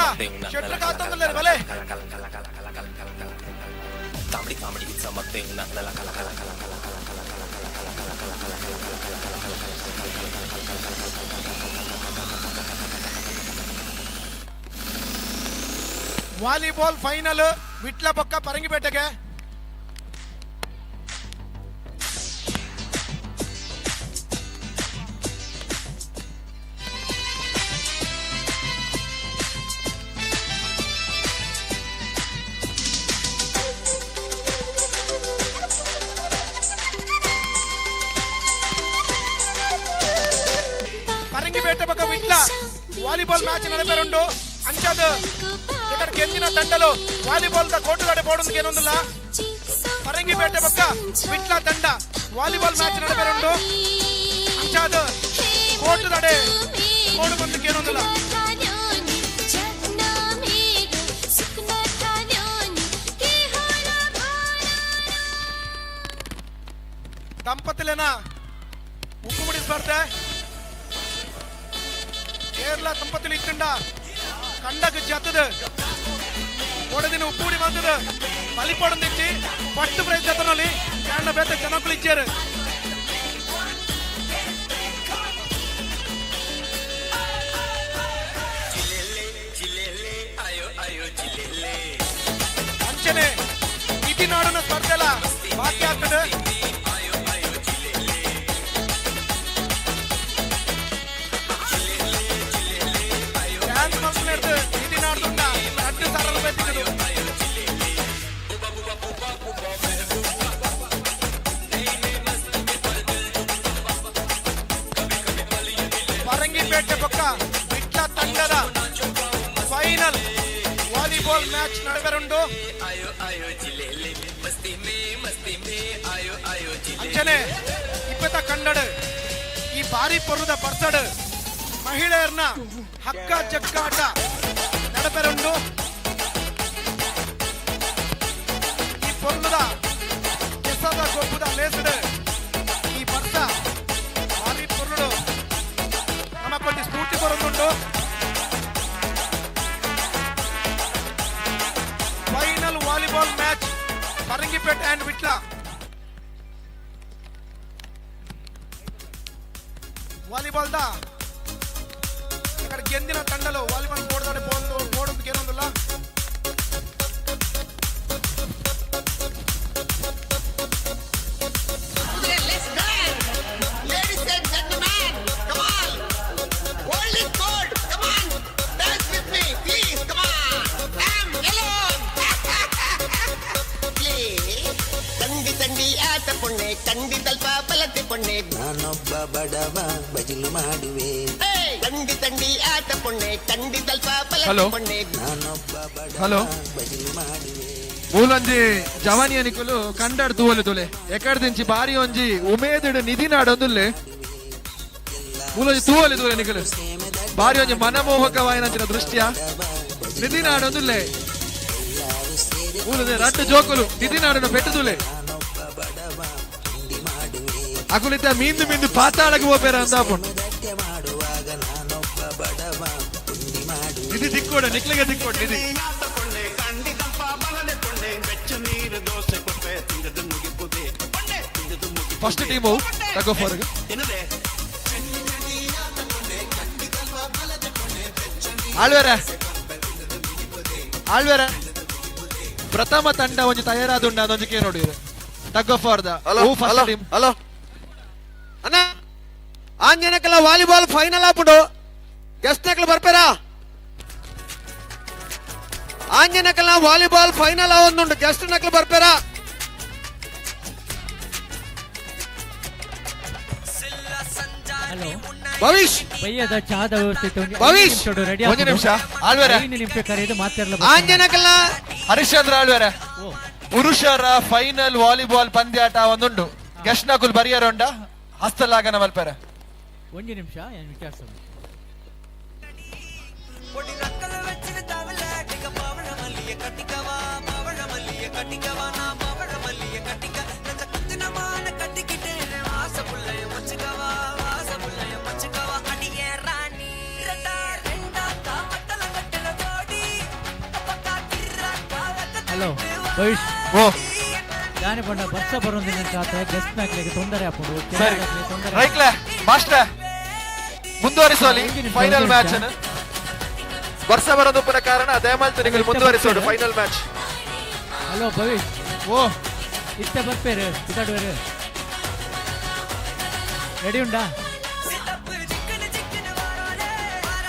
Speaker 7: ಶೆಟ್ರ್ ಕಾತೊಂದುಲ್ಲೆರ್ ಬಲೆ
Speaker 4: ಕಾಮಿಡಿ ಕಾಮಿಡಿ ಮತ್ತೆ ನಲ್ಲ ಕಲ ಕಲ ಕಲ ಕಲ ಕಲ ಕಲ ಕಲ ಕಲ ಕಲ ಕಲ ಕಲ ಕಲ ಕಲ ಕಲ
Speaker 7: ವಾಲಿಬಾಲ್ ಫೈನಲ್ ವಿಟ್ಲ ಪಕ್ಕ ಪರಂಗಿಪೇಟೆಗೆ ಪರಂಗಿಪೇಟೆ ಪಕ್ಕ ವಿಟ್ಲ ವಾಲಿಬಾಲ್ ಮ್ಯಾಚ್ ನಡೆಪೇರುಂಡು ಅಂಚಾದ ఇక్కడ ಗೆಂದಿನ ತಂಡಲು ವಾಲಿಬಾಲ್ the ಕೋಟುಗಾಡೆ ಬೋರ್ಡ್ ಏನೊಂದಿಲ್ಲ. ಪರಂಗಿಪೇಟೆ ಪಕ್ಕ ವಿಟ್ಲ ತಂಡ ವಾಲಿಬಾಲ್ ಮ್ಯಾಚ್ ನಡೆಪೇರುಂಡು ಅಂಚಾದ ಕೋಟುದಡೆ ಕೋಡು ಬಂದಕ್ಕೆ ಏನೊಂದಿಲ್ಲ. ದಂಪತಿಲೇನ ಉಪ್ಪುಮುಡಿ ಸ್ಪರ್ಧೆ ಕೇರಳ ದಂಪತಿಲು ಇತ್ತುಂಡ ಕಂಡಕ್ಕೆ ಜತ್ತದ ಕೊಡದಿನ ಉಪ್ಪುಡಿ ಬಂದದ ಬಲಿಪಡೊಂದಿಚ್ಚಿ ಫಸ್ಟ್ ಪ್ರೈಸ್ ಜತ್ತನಲ್ಲಿ ಕೇರಳ ಬೇತ ಜನಕ್ಕಳು ಇಚ್ಚಾರು. ಅಂಚನೆ ಇತಿ ನಾಡಿನ ಸ್ಪರ್ಧೆಲ ಬಾಕಿ ಆಗ್ತದೆ. ಡ್ಯಾನ್ಸ್ ಮಲ್ಪನೇರ್ದು ಇತಿ ನಾಡ್ದುಂಡ 2000 ರೂಪಾಯಿ ತಿಕ್ಕದು. ಪರಂಗಿಪೇಟೆ ಪಕ್ಕ ವಿಟ್ಲ ತಂಡದ ಫೈನಲ್ ವಾಲಿಬಾಲ್ ಮ್ಯಾಚ್ ನಡೆದರುಂಡು. ಅಂಚನೆ ಇಪ್ಪತ್ತ ಕನ್ನಡ ಈ ಬಾರಿ ಪೊರ್ಲದ ಪರ್ಸಡ್ ಮಹಿಳೆಯರನ್ನ ಹಕ್ಕ ಜಕ್ಕಾಟ ನಡೆದರುಂಡು. ಈ ಪೊರ್ಲದ ಕೆಸದ ಗೊಬ್ಬದ ಲೇಸಡು ಈ ಬರ್ಸ ಬಾರಿ ಪೊರ್ಲುಡು ನಮ್ಮ ಕೊಂಚ ಸ್ಫೂರ್ತಿ ಬರೋದುಂಟು. Final volleyball match Farangipete and Vitla. Volleyball the ఇక్కడ ಗೆಂದಿನ ತಂಡಲು ವಾಲಿಬಾಲ್ ಬೋರ್ಡ್ ಬೋರ್ಡ್ ಏನೊಂದಿಲ್ಲ.
Speaker 5: Ladies and gentlemen, come on! World is cold. Come on, dance with me, please. Come on. I'm alone. Please. ತಂಡಿ ತಂಡಿ ಆತ ಪೊಣ್ಣೆ ತಂಡಿ ತಲ್ಪ ಬಲತೆ ಪೊಣ್ಣೆ
Speaker 18: ನಾನೊಬ್ಬ ಬಡವ ಬಜಲು ಮಾಡುವೆ
Speaker 5: ತಂಡಿ ತಂಡಿ ಆತ ಪೊಣ್ಣೆ ತಂಡಿ ತಲ್ಪ ಬಲತೆ
Speaker 15: ಹಲೋ.
Speaker 5: ಪೊಣ್ಣೆ
Speaker 18: ನಾನೊಬ್ಬ ಬಡವ
Speaker 15: ಹಲೋ.
Speaker 18: ಬಜಲು ಮಾಡುವೆ
Speaker 15: ಮೂಲೊಂಜಿ ಜವಾನಿಯ ನಿಕುಲು ಕಂಡಾಡ್ ತೂವಲು ತುಲೆ ಎಕಡ್ದಿಂಚಿ ಬಾರಿ ಒಂಜಿ ಉಮೇದಿಡು ನಿಧಿ ನಾಡೊಂದುಲ್ಲೆ ಮೂಲೊಂಜಿ ತೂವಲು ತೂಲೆ ನಿಕುಲು ಬಾರಿ ಒಂಜಿ ಮನಮೋಹಕವಾಯಿನಂಚಿನ ದೃಷ್ಟಿಯ ನಿಧಿ ನಾಡೊಂದುಲ್ಲೆ ಮೂಲೊಂಜಿ ರಡ್ಡು ಜೋಕುಲು ನಿಧಿ ನಾಡನ್ನು ಪೆಟ್ಟು ತುಲೆ ಅಕುಲಿತ ಮೀಂದು ಮೀಂದು ಪಾತಾಳಕ್ಕೆ ಹೋಪೇರ ಅಂದಾಪುಂಡು ನಿಧಿ ದಿಕ್ಕೋಡ ನಿಕ್ಲಿಗೆ ದಿಕ್ಕೋಡ ನಿಧಿ. ಫಸ್ಟ್ ಟೀಮು ತಗೋ ಫಾರ್ಗ್ ಆಳ್ವೆರ ಆಳ್ವೆರ ಪ್ರಥಮ ತಂಡ ಒಂಜಿ ತಯಾರಾದುಂಡ ಅದೊಂಜಿ ಕೇ ನೋಡಿ tug of the first team.
Speaker 2: Hello ಅಣ್ಣ, ಆಂಜನಕಲ ವಾಲಿಬಾಲ್ ಫೈನಲ್ ಆಪುಂಡು. ಗೆಸ್ಟ್ ನಕಲು ಬರ್ಪೇರಾ? ಆಂಜನಕಲ ವಾಲಿಬಾಲ್ ಫೈನಲ್ ಆವೊಂದುಂಡು. ಗೆಸ್ಟ್ ನಕಲು ಬರ್ಪೇರಾ?
Speaker 17: ಹಲೋ
Speaker 2: ಭವಿಷ್
Speaker 17: ಬಯ್ಯದ ಚಾದ ವ್ಯವಸ್ಥೆ
Speaker 2: ಭವಿಷ್!
Speaker 17: ರೆಡಿ
Speaker 15: ಒಂದು ನಿಮಿಷ ಆಳ್ವೆರ
Speaker 17: ನಿಮಿಷ ಕರೆಯೋದು ಮಾತಾಡಲ.
Speaker 2: ಆಂಜನಕಲ
Speaker 15: ಹರಿಶ್ಚಂದ್ರ ಆಳ್ವೆರ ಪುರುಷರ ಫೈನಲ್ ವಾಲಿಬಾಲ್ ಪಂದ್ಯಾಟ ಒಂದುಂಡು. ಗೆಸ್ಟ್ ನಕುಲ್ ಬರಿಯರುಂಡ ಹಸ್ತಲಾಗನ ಮಲ್ಪೆರ.
Speaker 17: ಒಂದು ನಿಮಿಷ ಏನು ವಿಚಾರಿಸೋದು.
Speaker 9: அடியே ராணி ரெண்டா ரெண்டா மட்டல கட்டல.
Speaker 17: ಹಲೋ ಭವಿಷ್.
Speaker 15: ಓ
Speaker 17: ದಾನಿ ಪಂಡ ಬರ್ಸ ಬರೋದಿನ ಗೆಸ್ಟ್ ಮ್ಯಾಕ್ಲಿಗೆ ತೊಂದರೆ ಆಪುಂಡು.
Speaker 15: ಸರಿ ರೈಕ್ಲೆ ಮಾಸ್ಟ್ರೆ ಮುಂದುವರಿಸೋಲಿ ಫೈನಲ್ ಮ್ಯಾಚ್ ಅನ್ನು. ವರ್ಷ ಬರೋದಪ್ಪನ ಕಾರಣ ದಯಮಾಲ್ತು ನೀವು ಮುಂದುವರಿಸೋಡು ಫೈನಲ್ ಮ್ಯಾಚ್.
Speaker 17: ಹಲೋ ಭವಿಷ್.
Speaker 15: ಓ
Speaker 17: ಇತ್ತೆ ಬರ್ಪೇರು ಇದಾಡುವೇರು ರೆಡಿ ಉಂಡಾ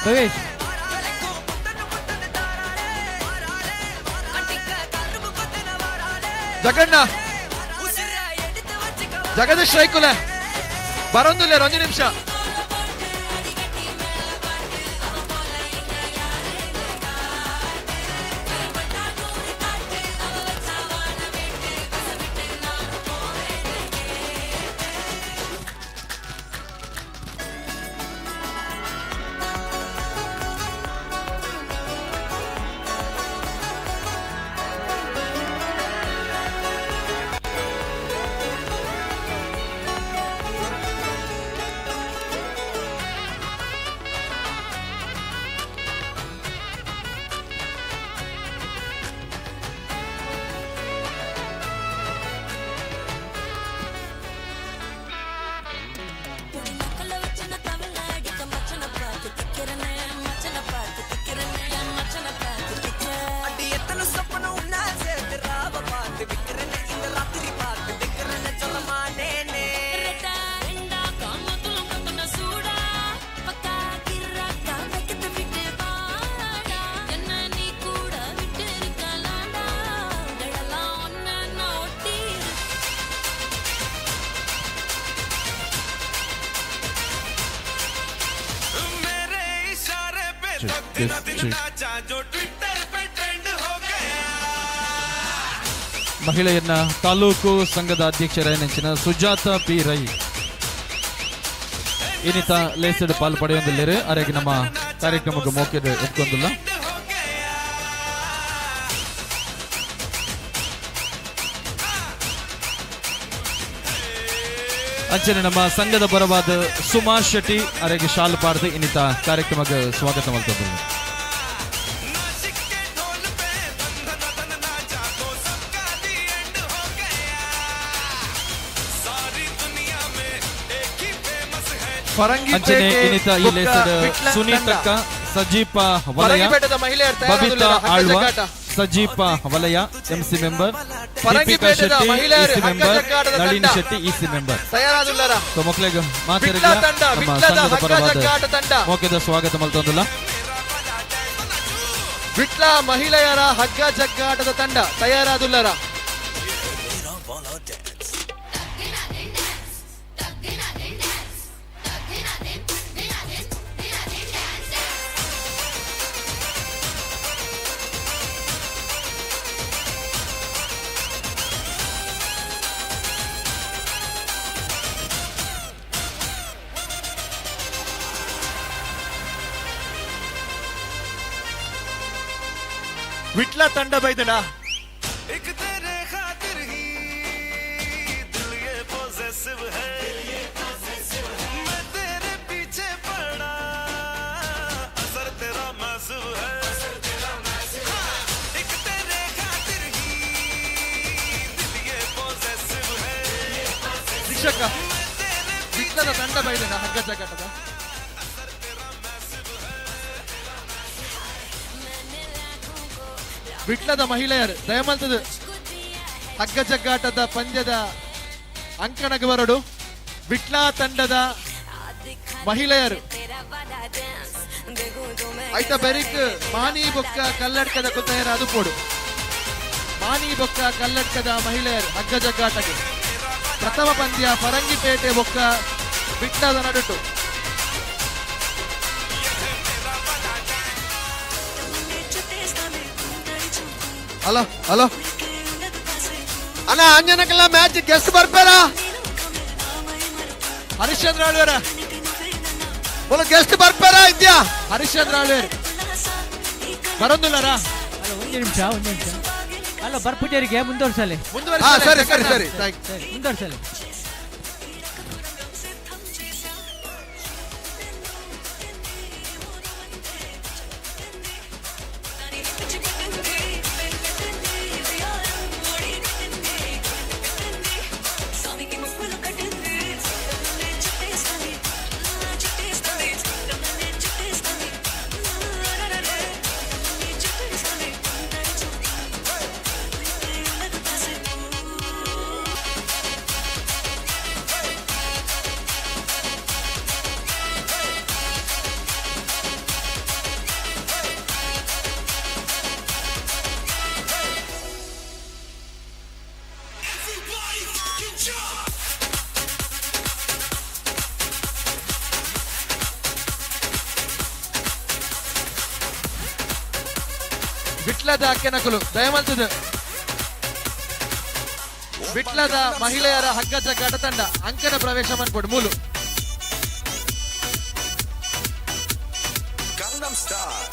Speaker 17: ಭವಿಷ್?
Speaker 15: ಜಗಣ್ಣ ಜಗದೀಶ್ ರೈಕುಲೆ ಬರೊಂದಿಲ್ಲ ಒಂದು ನಿಮಿಷ. ಮಹಿಳೆಯನ್ನ ತಾಲೂಕು ಸಂಘದ ಅಧ್ಯಕ್ಷರಾಯನಂಚಿನ ಸುಜಾತ ಪಿ ರೈ ಇನ್ನಿತ ಲೇಸಡ್ ಪಾಲ್ ಪಡೆಯೊಂದಿಲ್ಲೇರು. ಅರೆಗೆ ನಮ್ಮ ಕಾರ್ಯಕ್ರಮಕ್ಕೆ ಮೋಕೆದ ಎತ್ಕೊಂದಿಲ್ಲ. ಅಂಚನೆ ನಮ್ಮ ಸಂಘದ ಪರವಾದ ಸುಮಾ ಶೆಟ್ಟಿ ಅರೆಗೆ ಶಾಲು ಪಾಡ್ದು ಇನ್ನಿತ ಕಾರ್ಯಕ್ರಮಕ್ಕೆ ಸ್ವಾಗತ ಮಾಡ್ತಿದ್ದೇವೆ. ಅಂಚನೆ ಇನ್ನಿತ ಈ ಲೇಸಡ್ ಸುನೀತಕ್ಕ, ಸಜೀಪ ವಲಯ, ಬಬಿತಾ ಆಳ್ವ, ಸಜೀಪ ವಲಯ MC member, Deepika Shetty EC member, Nalin Shetty EC member. So ಮಕ್ಕಳಿಗೆ ಮಾತಾಡಿದ ನಮ್ಮ ಸಂಘದ ಪರವಾದ ಮೋಕೆದ ಸ್ವಾಗತ ಮಲ್ತೊಂದಿಲ್ಲ. ವಿಟ್ಲ ಮಹಿಳೆಯರ ಹಗ್ಗ ಜಗ್ಗಾಟದ ತಂಡ ತಯಾರಾದುಲ್ಲರ. ವಿಟ್ಲ ತಂಡ ಬೈದನ. ಶಿಕ್ಷಕ ವಿಟ್ಲದ ತಂಡ ಬೈದನ ಹಗ್ಗ ಜಗ್ಗಾಟದ. ವಿಟ್ಲದ ಮಹಿಳೆಯರು ದಯಮಲ್ತದ ಹಗ್ಗ ಜಗ್ಗಾಟದ ಪಂದ್ಯದ ಅಂಕಣಗೆ ಬರಡು. ವಿಟ್ಲ ತಂಡದ ಮಹಿಳೆಯರು ಐತ ಬೆರಿಕ್ ಮಾನಿ ಬೊಕ್ಕ ಕಲ್ಲಡ್ಕದ ಕುತಯರ ಅದು ಪೋಡು. ಮಾನಿ ಬೊಕ್ಕ ಕಲ್ಲಡ್ಕದ ಮಹಿಳೆಯರು ಹಗ್ಗ ಜಗ್ಗಾಟಕ್ಕೆ ಪ್ರಥಮ ಪಂದ್ಯ ಫರಂಗಿಪೇಟೆ ಬೊಕ್ಕ ವಿಟ್ಲದ ನಡುಟು.
Speaker 2: ಹಲೋ ಹಲೋ ಅಣ್ಣ, ಅಂಜನಕ್ಕೆಲ್ಲ ಮ್ಯಾಚ್ ಗೆಸ್ಟ್ ಬರ್ಬೇಡ.
Speaker 15: ಹರಿಶ್ಚಂದ್ರ ಆಳ್ವೇರ
Speaker 2: ಬೋಲ ಗೆಸ್ಟ್ ಬರ್ಬೇಡ ಇದ್ಯಾ?
Speaker 15: ಹರಿಶ್ಚಂದ್ರ ಆಳ್ವೇರ್ ಬರೋದಿಲ್ಲರಾ?
Speaker 17: ಒಂದು ನಿಮಿಷ ಒಂದು ನಿಮಿಷ. ಅಲ್ಲ ಬರ್ಪೂಜಾರಿಗೆ ಮುಂದುವರ್ಸಲಿ.
Speaker 2: ಸರಿ ಸರಿ ಸರಿ
Speaker 17: ಮುಂದುವರ್ಸಲಿ.
Speaker 15: ವಿಟ್ಲದ ಅಕ್ಕೆನಕುಲು ದಯಮಲ್ತದ ವಿಟ್ಲದ ಮಹಿಳೆಯರ ಹಗ್ಗ ಜಗ್ಗಾಟ ತಂಡ ಅಂಕಣ ಪ್ರವೇಶ ಮನ್ಪೊಡು ಮೂಲು.
Speaker 5: Gangnam Style.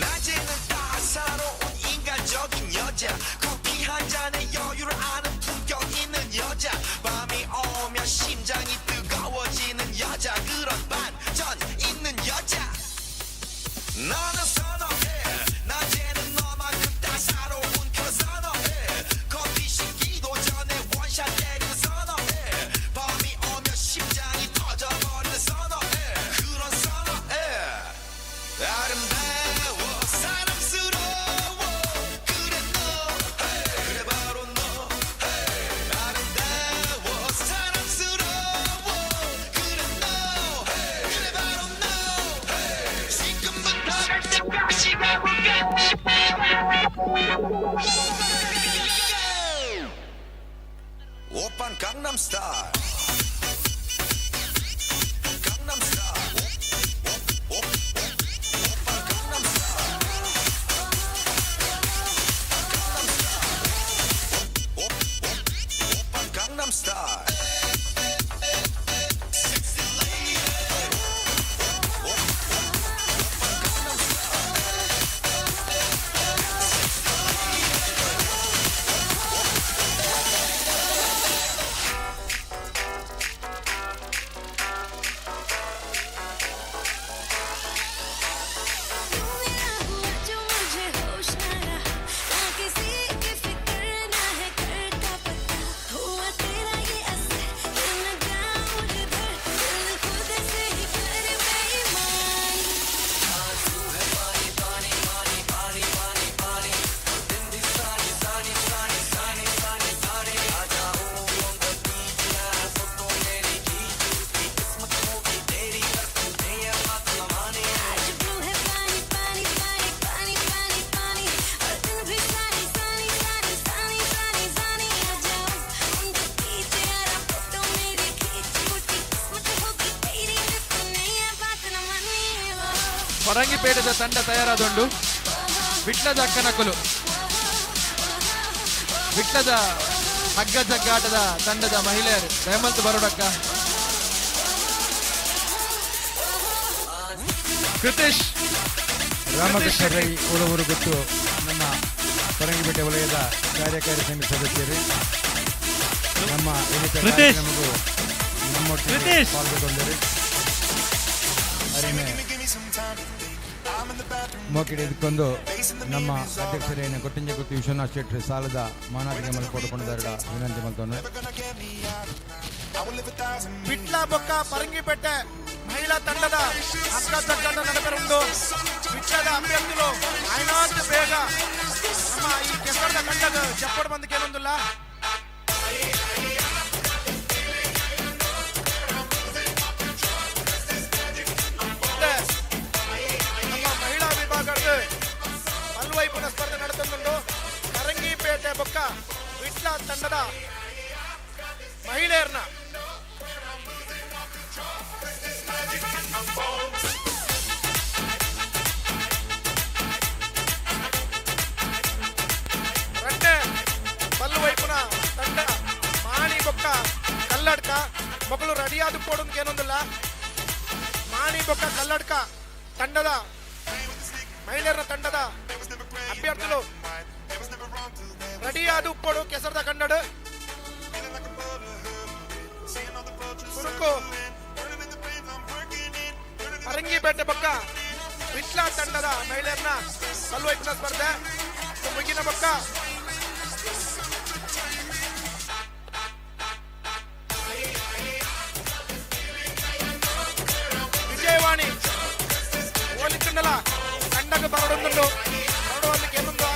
Speaker 5: 낮에는 따사로운 인간적인 여자, 커피 한 잔에 여유를 아는 품격 있는 여자, 밤이 오면 심장이 뜨거워지는 여자, 그런 반전 있는 여자. 나는 선어해. 낮에는 너만큼 따사로운 그런 선어해. 커피 식기도 전에 원샷 때리는 선어해. 밤이 오면 심장이 터져버리는 선어해. 그런 선어해. 아름다워 사랑스러워 그래 너 그래 바로 너 아름다워 사랑스러워 그래 너 그래 바로 너 지금부터 갈 때까지 가볼까. 오빤 강남스타일 강남스타일 오빤 강남스타일 오빤 강남스타일
Speaker 10: जो मुझे होश ना रहा, ना किसी की फिक्र ना है घर का पता, हुआ तेरा ये असर कि न जाऊं जिधर, दिल खुद से ही करे बेईमान। आज ब्लू है पानी पानी पानी पानी पानी पानी और दिन भी सानी सानी सानी सानी सानी सानी। आ जाओ उनके पीछे यारा फोटो मेरी खींच, फूटी किस्मत होगी तेरी तूने ये बात न मानी।
Speaker 15: ಪರಂಗಿಪೇಟೆದ ತಂಡ ತಯಾರಾದೊಂಡು. ವಿಟ್ಲದ ಅಕ್ಕನಕುಲು ವಿಟ್ಲದ ಹಗ್ಗ ಜಗ್ಗಾಟದ ತಂಡದ ಮಹಿಳೆಯರು ದಯಮಲ್ತು ಬರೋಡಕ್ಕ. ಕೃತೀಶ್
Speaker 1: ರಾಮಕೃಷ್ಣ ರೈ ಉಳವೂರು ಗೊತ್ತು ನಮ್ಮ ಪರಂಗಿಪೇಟೆ ವಲಯದ ಕಾರ್ಯಕಾರಿ ಸಮಿತಿ ಸದಸ್ಯರು ನಮ್ಮ ಇನ್ನಿತರ
Speaker 17: ಕೃತೀಶ್.
Speaker 1: ಕಾರ್ಯಕ್ರಮಕ್ಕೂ ನಮ್ಮೊಟ್ಟಿಗೆ
Speaker 17: ಕೃತೀಶ್.
Speaker 1: ಪಾಲ್ಗೊಂಡರು. ಅರಿಮೆ ಮೋಕಿಡೆ ಇದಕ್ಕೊಂದು ನಮ್ಮ ಅಧ್ಯಕ್ಷರೇನು ಕೊಟ್ಟಿಂಜ ಗುತ್ತು ವಿಶ್ವನಾಥ್ ಶೆಟ್ಟಿ ಸಾಲದ ಮಾನಾದಿಗೆ ಮಲ್ಕೊಡುಕೊಂಡಾರ ವಿನಂತಿ ಮಲ್ತೊಂದು.
Speaker 7: ವಿಟ್ಲ ಬೊಕ್ಕ ಪರಂಗಿಪೇಟೆ ಮಹಿಳಾ ತಂಡದ ಹಗ್ಗ ಜಗ್ಗಾಟ ನಡಪೆರುಂಡು. ವಿಟ್ಲದ ಅಭ್ಯರ್ಥಿಗಳು ಐನಾತ್ ಬೇಗ ನಮ್ಮ ಈ ಕೆಸರದ ತಂಡದ ಜಪ್ಪಡ್ ಬಂದು ಕೇಳೊಂದಿಲ್ಲ. ಮತ್ತೆ ನಮ್ಮ ಮಹಿಳಾ ವಿಭಾಗದ ಪಲ್ವೈಪುನ ಸ್ಪರ್ಧೆ ನಡೆದುಂಡು. ಪರಂಗಿಪೇಟೆ ಬೊಕ್ಕ ವಿಟ್ಲ ತಂಡದ ಮಹಿಳೆಯರನ್ನ ರಡ್ಡೆ ಬಲ್ಲು ವೈಪುನ ತಂಡ ಮಾಣಿ ಬೊಕ್ಕ ಕಲ್ಲಡ್ಕ ಮೊಗಲು ರೆಡಿಯಾದ ಪೋಡೋದಕ್ಕೆ ಏನೊಂದಿಲ್ಲ. ಮಾಣಿ ಬೊಕ್ಕ ಕಲ್ಲಡ್ಕ ತಂಡದ ಮಹಿಳೆಯರ ತಂಡದ ಅಭ್ಯರ್ಥಿಗಳು ರೆಡಿಯಾದ ಉಪ್ಪೋಡು ಕೆಸರದ ಕನ್ನಡ ಸುರುಕು ಪರಂಗಿಪೇಟೆ ಬೊಕ್ಕ ವಿಟ್ಲ ತಂಡದ ಮಹಿಳೆಯರನ್ನ ಕಲ್ವೈಪಿನ ಸ್ಪರ್ಧೆ ಮುಗಿನ ಬೊಕ್ಕ ವಿಜಯವಾಣಿ ಓಲಿತ್ತುಂಡಲ ತಂಡಕ್ಕೆ ಬರಡೊಂದುಂಡು ಬರಡುವಂದಕ್ಕೆ ಏನೊಂದು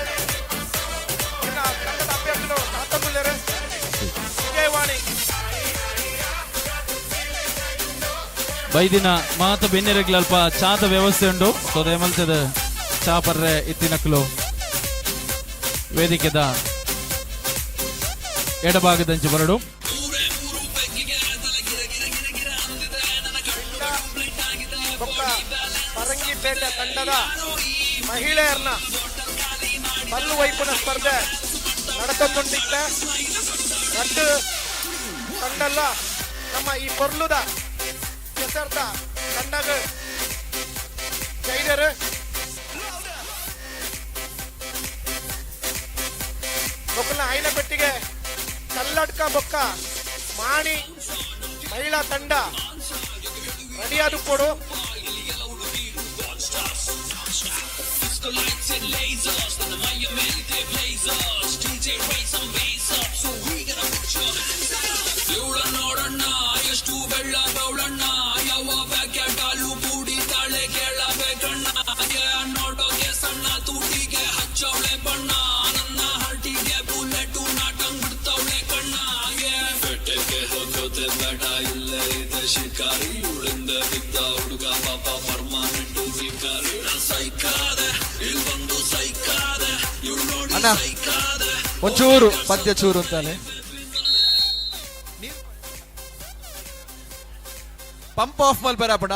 Speaker 7: ಇನ್ನ ತಂಡದ ಅಭ್ಯರ್ಥಿಗಳು ಕಾತೊಂದುಲ್ಲೇರು. ವಿಜಯವಾಣಿ
Speaker 22: ಬೈದಿನ ಮಾತ ಬೆನ್ನೆರಗ್ಲ ಅಲ್ಪ ಚಾದ ವ್ಯವಸ್ಥೆ ಉಂಡು. ಸೊ ದಯಮಲ್ತದ ಚಾ ಪರ್ರೆ ಇತ್ತಿನಕ್ಲು ವೇದಿಕೆದ ಎಡಭಾಗದಂಚು ಬರಡು.
Speaker 7: ಪರಂಗಿಪೇಟೆ ತಂಡದ ಮಹಿಳೆಯರನ್ನ ಬಲ್ಲು ವೈಪುನ ಸ್ಪರ್ಧೆ ನಡತೊಂದುಂಡಿತ್ತ ರಡ್ಡು ತಂಡಲ್ಲ ನಮ್ಮ ಈ ಪೊರ್ಲುದ ಕೆಸರ್ದ ತಂಡಗ ಜೈದರ್ ಬೊಕ್ಕಲ್ನ ಐನ ಪೆಟ್ಟಿಗೆ ಕಲ್ಲಡ್ಕ ಬೊಕ್ಕ ಮಾಣಿ ಮಹಿಳಾ ತಂಡ ರೆಡಿಯಾದ ಕೊಡು.
Speaker 8: ನೋಡಣ್ಣ ಎಷ್ಟು ಬೆಳ್ಳ ಗೌಳಣ್ಣ ಯಾವ ಪ್ಯಾಕೆಟ್ ಕೂಡಿತಾಳೆ ಕೇಳಬೇಕಣ್ಣ ನೋಡೋಕೆ ಸಣ್ಣ ತೂಟಿಗೆ ಹಚ್ಚವಳೆ ಬಣ್ಣ ನನ್ನ ಹರ್ಟಿಗೆ ಬುಲೆಟು ನಾಟಂಗ್ ಬಿಡ್ತವಳೆ ಕಣ್ಣ ಬೆಟ್ಟಕ್ಕೆ ಹೋಗೋದೆ ಬೇಡ ಇಲ್ಲೇ ಇದೆ ಶಿಕಾರಿ ಉಳಿಂದ ಬಿದ್ದ ಹುಡುಗ ಪಾಪ ಪರ್ಮಾನೆಂಟು ಬಿಕಾರಿ ಸೈಕಾದೆ ಇಲ್ಲಿ ಬಂದು ಸೈಕಾದೆ ಇವ್ಳು ನೋಡಿ
Speaker 15: ಅಣ್ಣ
Speaker 8: ಸೈಕಾದೆ
Speaker 15: ಒಂಚೂರು ಪದ್ಯ ಚೂರು ಅಂತಾನೆ. ಪಂಪ್ ಆಫ್ ಮಲ್ಪೆರಾಪುಂಡ,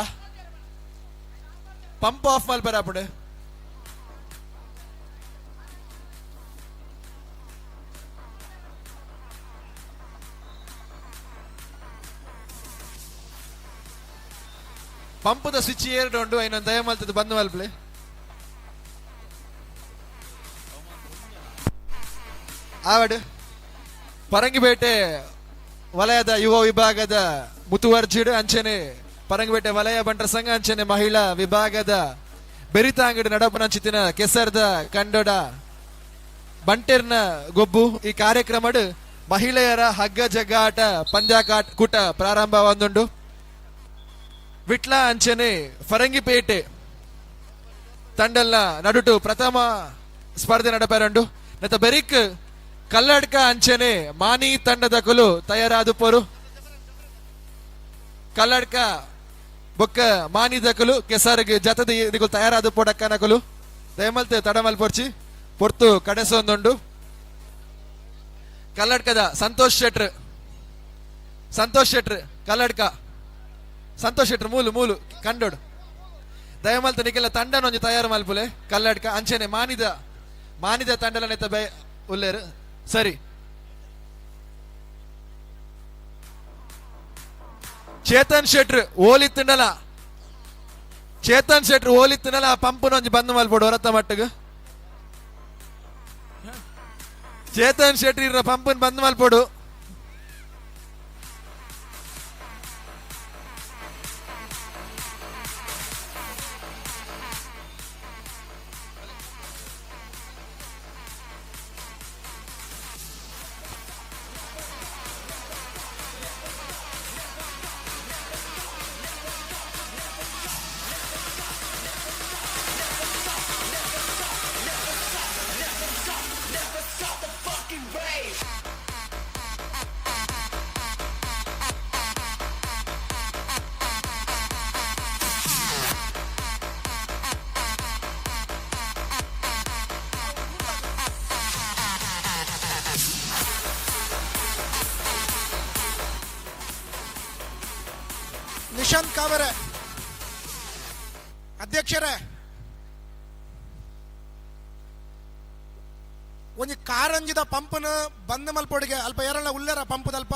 Speaker 15: ಪಂಪ್ ಆಫ್ ಮಲ್ಪೆರಾಪುಂಡು. ಪಂಪದ ಸ್ವಿಚ್ ಏರ್ಡ್ ಉಂಡು ಐನೊಂದು ದಯ ಮಲ್ತದ ಬಂದ್ ಮಲ್ಪಲೆ. ಆವಡ್ ಪರಂಗಿಪೇಟೆ ವಲಯದ ಯುವ ವಿಭಾಗದ ಮುತುವರ್ಜಿಡು ಅಂಚನೆ ಪರಂಗಿಪೇಟೆ ವಲಯ ಬಂಟರ ಸಂಘ ಅಂಚನೆ ಮಹಿಳಾ ವಿಭಾಗದ ಬೆರಿತಾಂಗಡಿ ನಡಪನಂಚಿತಿನ ಕೆಸರ್ದ ಕಂಡೋಡ ಬಂಟೆರ್ನ ಗೊಬ್ಬು ಈ ಕಾರ್ಯಕ್ರಮಡು ಮಹಿಳೆಯರ ಹಗ್ಗ ಜಗ್ಗಾಟ ಪಂದ್ಯ ಕೂಟ ಪ್ರಾರಂಭವಾದುಂಡು. ವಿಟ್ಲ ಅಂಚನೆ ಫರಂಗಿಪೇಟೆ ತಂಡಲ್ನ ನಡುಟು ಪ್ರಥಮ ಸ್ಪರ್ಧೆ ನಡಪೇರಂಡು. ನತ್ತ ಬೆರಿಕ್ ಕಲ್ಲಡ್ಕ ಅಂಚನೆ ಮಾನಿ ತಂಡದ ಕುಲು ತಯಾರಾದುಪೋರು. ಕಲ್ಲಡ್ಕ ಬೊಕ್ಕ ಮಾನಿದ ಕುಲು ಕೆಸರ್ಗೆ ಜತದ ನಿಕುಲು ತಯಾರಾದ ಪೋಡಕ್ಕನ ಕುಲು ದಯಮಲ್ತೆ ತಡಮಲ್ ಪೊರ್ಚಿ ಪೊರ್ತು ಕಡೆಸೊಂದುಂಡು. ಕಲ್ಲಡ್ಕದ ಸಂತೋಷ್ ಶೆಟ್ರ್, ಸಂತೋಷ್ ಶೆಟ್ರ್ ಕಲ್ಲಡ್ಕ, ಸಂತೋಷ್ ಶೆಟ್ರ್ ಮೂಲು ಮೂಲು ಕಂಡೋಡು. ದಯಮಲ್ತ ನಿಕೆಲ್ಲ ತಂಡನೊಂಜಿ ತಯಾರು ಮಲ್ಪುಲೆ ಕಲ್ಲಡ್ಕ ಅಂಚನೆ ಮಾನಿದ ಮಾನಿದ ತಂಡಲನೆತ್ತ ಬೆ ಉಲ್ಲೇರು. ಸರಿ, ಚೇತನ್ ಶೆಟ್ರ್ ಓಲಿತ್ತುಂಡಲ, ಚೇತನ್ ಶೆಟ್ರ್ ಓಲಿತ್ತುಂಡಲ ಪಂಪುನೊಂಜಿ ಬಂದ್ ಮಲ್ಪೊಡು ಹೊರತ ಮಟ್ಟಗ್. ಚೇತನ್ ಶೆಟ್ರ್ ಇರ ಪಂಪನ್ ಬಂದ್ ಮಲ್ಪೊಡು.
Speaker 7: ನಿಶಾಂತ್ ಕಾವರೆ ಅಧ್ಯಕ್ಷರೇ, ಒಂಜಿ ಕಾರಂಜಿದ ಪಂಪನ ಬಂದ್ ಮಲ್ಪೊಡಿಗೆ ಅಲ್ಪ ಏರಲ್ಲ ಉಲ್ಲೇರ ಪಂಪದಲ್ಪ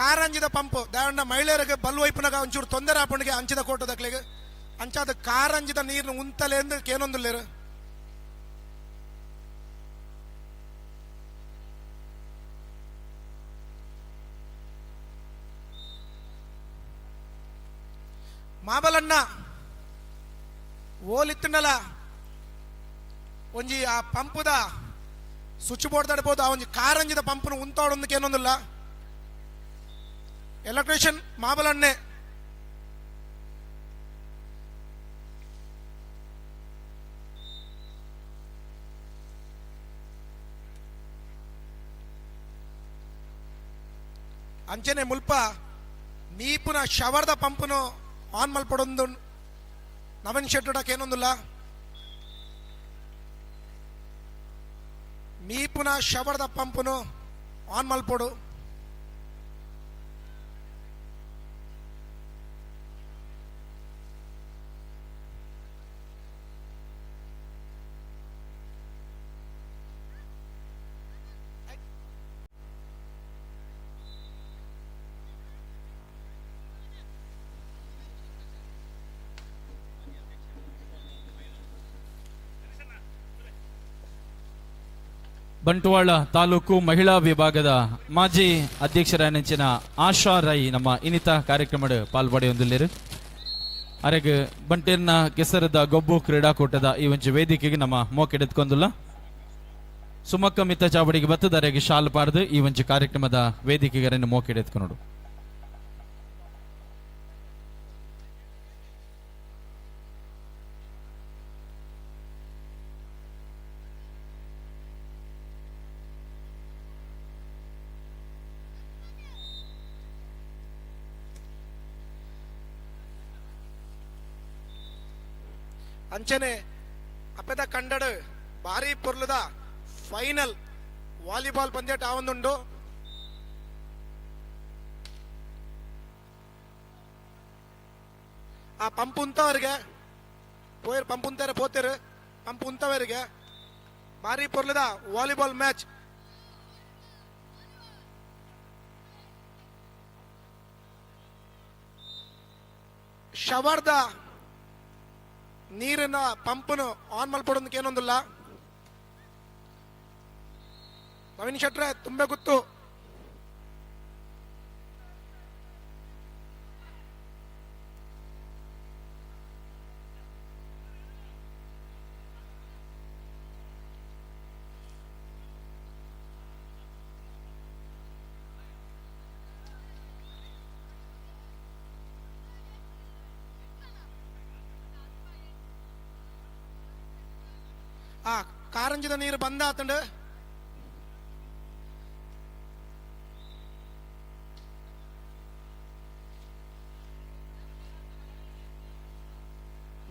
Speaker 7: ಕಾರಂಜಿದ ಪಂಪ್ ದಾವಣ್ಣ ಮಹಿಳೆಯರಿಗೆ ಬಲ್ವೈಪುನಾಗ ಒಂಚೂರು ತೊಂದರೆ ಆಪಣಿಗೆ ಅಂಚಿದ ಕೋಟದಕ್ಲಿಗೆ ಅಂಚಾದ ಕಾರಂಜಿದ ನೀರ್ನ ಉಂತಲೇಂದು ಕೇನೊಂದುಲ್ಲೇರು. ಮಾಬಲಣ್ಣ ಓಲಿತ್ತುಂಡಲ ಒಂಜಿ ಆ ಪಂಪುದ ಸ್ವಿಚ್ ಬೋರ್ಡ್ ತಡ್ಬೋದು ಆ ಒಂಜಿ ಕಾರಂಜಿದ ಪಂಪುನ ಉಂತಾಡೊಂದಕ್ಕೆ ಏನೊಂದಿಲ್ಲ. ಎಲೆಕ್ಟ್ರಿಷಿಯನ್ ಮಾಬಲಣ್ಣೆ ಅಂಚನೆ ಮುಲ್ಪ ಮೀಪುನ ಶವರ್ದ ಪಂಪುನು ಆನ್ ಮಲ್ಪಡೊಂದು ನವೀನ್ ಶೆಟ್ಟಡಕ್ಕೆ ಏನೊಂದಿಲ್ಲ. ಮೀಪುನ ಶವರ್ದ ಪಂಪುನು ಆನ್ ಮಲ್ಪೊಡು.
Speaker 22: ಬಂಟ್ವಾಳ ತಾಲೂಕು ಮಹಿಳಾ ವಿಭಾಗದ ಮಾಜಿ ಅಧ್ಯಕ್ಷರಾಯನಂಚಿನ ಆಶಾ ರೈ ನಮ್ಮ ಇನ್ನಿತ ಕಾರ್ಯಕ್ರಮದ ಪಾಲ್ಪಡೆಯೊಂದಿಲ್ಲೇರು. ಅರೆಗ್ ಬಂಟೇರ್ನ ಕೆಸರದ ಗೊಬ್ಬು ಕ್ರೀಡಾಕೂಟದ ಈ ಒಂಜಿ ವೇದಿಕೆಗೆ ನಮ್ಮ ಮೋಕೆಡೆತ್ಕೊಂದುಲ್ಲ. ಸುಮಕ್ಕ ಮಿತ್ತ ಚಾವಡಿಗೆ ಬತ್ತದ ಅರೆಗ್ ಶಾಲ್ ಪಾರ್ದು ಈ ಒಂಜಿ ಕಾರ್ಯಕ್ರಮದ ವೇದಿಕೆಗೆ ಅರೆನ್ ಮೋಕೆಡೆತ್ಕೊನೋಡು.
Speaker 7: ಅಂಚನೆ ಅಪ್ಪದ ಕಂಡಡು ಭಾರಿ ಪೊರ್ಲುದ ಫೈನಲ್ ವಾಲಿಬಾಲ್ ಪಂದ್ಯಾಟ ಆವೊಂದುಂಡು. ಆ ಪಂಪ್ ಉಂತವರಿಗೆ ಪೋಯರ್ ಪಂಪ್ ಉಂತಾರೆ ಪೋತೆರು ಪಂಪ್ ಉಂತವರಿಗೆ ಭಾರಿ ಪೊರ್ಲುದ ವಾಲಿಬಾಲ್ ಮ್ಯಾಚ್. ಶವರ್ದ ನೀರಿನ ಪಂಪನು ಆನ್ ಮಲ್ಪಡೋದಕ್ಕೆ ಏನೊಂದಿಲ್ಲ. ನವೀನ್ ಶೆಟ್ರೆ ತುಂಬೆ ಗೊತ್ತು. ಆ ಕಾರಂಜಿದ ನೀರು ಬಂದಾತಂಡು.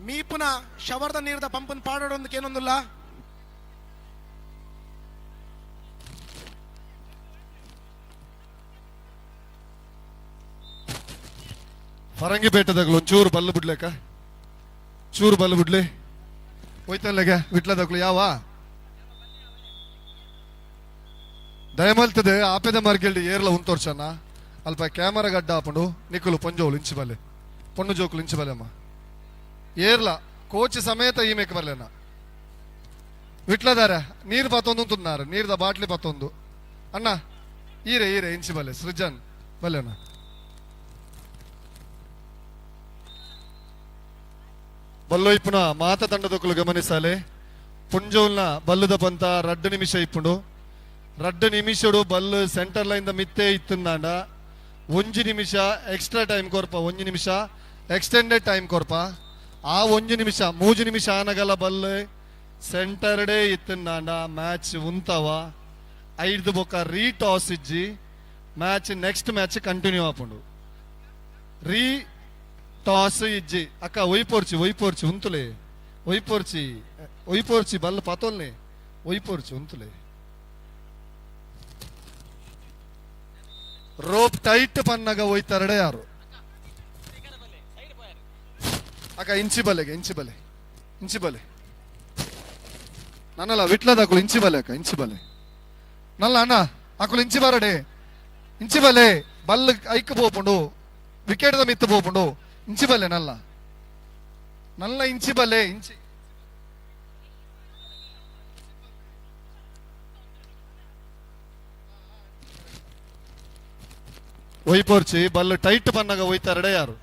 Speaker 7: ಮೀಪುನ ಶವರ್ದ ನೀರ್ದ ಪಂಪನ್ ಪಾಡೋದಕ್ಕೆ ಏನೊಂದಿಲ್ಲ.
Speaker 6: ಫರಂಗಿಪೇಟೆದಾಗಲು ಒಂಚೂರು ಬಲ್ಲು ಬಿಡ್ಲೇಕ, ಚೂರು ಬಲ್ಲು ಬಿಡ್ಲಿ ಹೋಯ್ತಲ್ಲೆಗೆ ವಿಟ್ಲದಕ್ಲು ಯಾವ ದಯಮಲ್ತದೆ ಆಪೆದ ಮಾರ್ಗೆಲ್ಡಿ ಏರ್ಲ ಉಂತೋರ್ಚನ್ನ ಅಲ್ಪ ಕ್ಯಾಮರಾ ಗಡ್ಡ ಹಾಪುಂಡು ನಿಕ್ಕುಲು ಪೊಂಜೋಳು ಇಂಚಿ ಬಲ್ಲೆ ಪೊಣ್ಣು ಜೋಕುಲು ಇಂಚಿ ಬಲ್ಲೆ ಅಮ್ಮ ಏರ್ಲ ಕೋಚ್ ಸಮೇತ ಈ ಮೇಕ್ ಬರ್ಲೇನ ವಿಟ್ಲದಾರ ನೀರು ಪತ್ತೊಂದು ಉಂತುನ್ನಾರ ನೀರ್ದ ಬಾಟ್ಲಿ ಪತ್ತೊಂದು ಅಣ್ಣ ಈರೆ ಈರೆ ಇಂಚಿ ಬಲ್ಲೆ ಸೃಜನ್ ಬಲ್ಲೆಣ್ಣ ಬಲ್ಲೋ ಇಪ್ಪುನ ಮಾತ ತಂಡದಕ್ಕಲು ಗಮನಿಸಾಲೆ ಪುಂಜೋಲ್ನ ಬಲ್ಲುದ ಪಂತ ರಡ್ಡು ನಿಮಿಷ ಇಪ್ಪುಂಡು ರಡ್ಡು ನಿಮಿಷಡು ಬಲ್ಲು ಸೆಂಟರ್ ಲೈನ್ the ಮಿತ್ತೆ ಇತ್ತುಂದಾಂಡ ಒಂಜಿ ನಿಮಿಷ ಎಕ್ಸ್ಟ್ರಾ ಟೈಮ್ ಕೊರ್ಪ ಒಂಜಿ ನಿಮಿಷ ಎಕ್ಸ್ಟೆಂಡೆಡ್ ಟೈಮ್ ಕೊರ್ಪ ಆ ಒಂಜಿ ನಿಮಿಷ ಮೂಜು ನಿಮಿಷ ಆನಗಲ ಬಲ್ಲು ಸೆಂಟರ್ಡೇ ಇತ್ತುಂದಾಂಡ ಮ್ಯಾಚ್ ಉಂತವ ಐದು ಬೊಕ್ಕ ರೀ ಟಾಸ್ ಇಜ್ಜಿ ಮ್ಯಾಚ್ ನೆಕ್ಸ್ಟ್ ಮ್ಯಾಚ್ ಕಂಟಿನ್ಯೂ ಆಪುಂಡು ರೀ ಟಾಸ್ ಇಜ್ಜಿ ಅಕ್ಕ ಒಯ್ಪೋರ್ಚಿ ಒಯ್ಪೋರ್ಚಿ ಉಂತುಲೆ ಒಯ್ಪೋರ್ಚಿ ಒಯ್ಪೋರ್ಚಿ ಬಲ್ಲ ಪತೋಲ್ನೆ ಒಯ್ಪೋರ್ಚಿ ಉಂತುಲೆ ರೋಪ್ ಟೈಟ್ ಪನ್ನಗ ಒಯ್ತಾರಡೆ ಯಾರು ಅಕ್ಕ ಇಂಚಿ ಬಲೆಗೆ ಇಂಚಿ ಬಲೆ ಇಂಚಿ ಬಲೆ ನನ್ನಲ್ಲ ವಿಟ್ಲದ ಅಕುಲು ಇಂಚಿ ಬಲೆ ಅಕ್ಕ ಇಂಚಿ ಬಲೆ ನಲ್ಲ ಅಣ್ಣ ಅಕುಲು ಇಂಚಿ ಬರಡೆ ಇಂಚಿ ಬಲೆ ಬಲ್ ಐಕ್ ಪೋಪುಂಡು ವಿಕೆಟ್ the ಮಿತ್ತು ಪೋಪುಂಡು ಇಂಚಿ ಬಲೆ ನಲ್ಲ ನಲ್ಲ ಇಂಚಿ ಬಲೆ ಇಂಚಿ ಒಯ್ಪೋರ್ಚಿ ಬಲ್ಲು ಟೈಟ್ ಪನ್ನಗ ಒಯ್ತಾರಡೆ ಯಾರು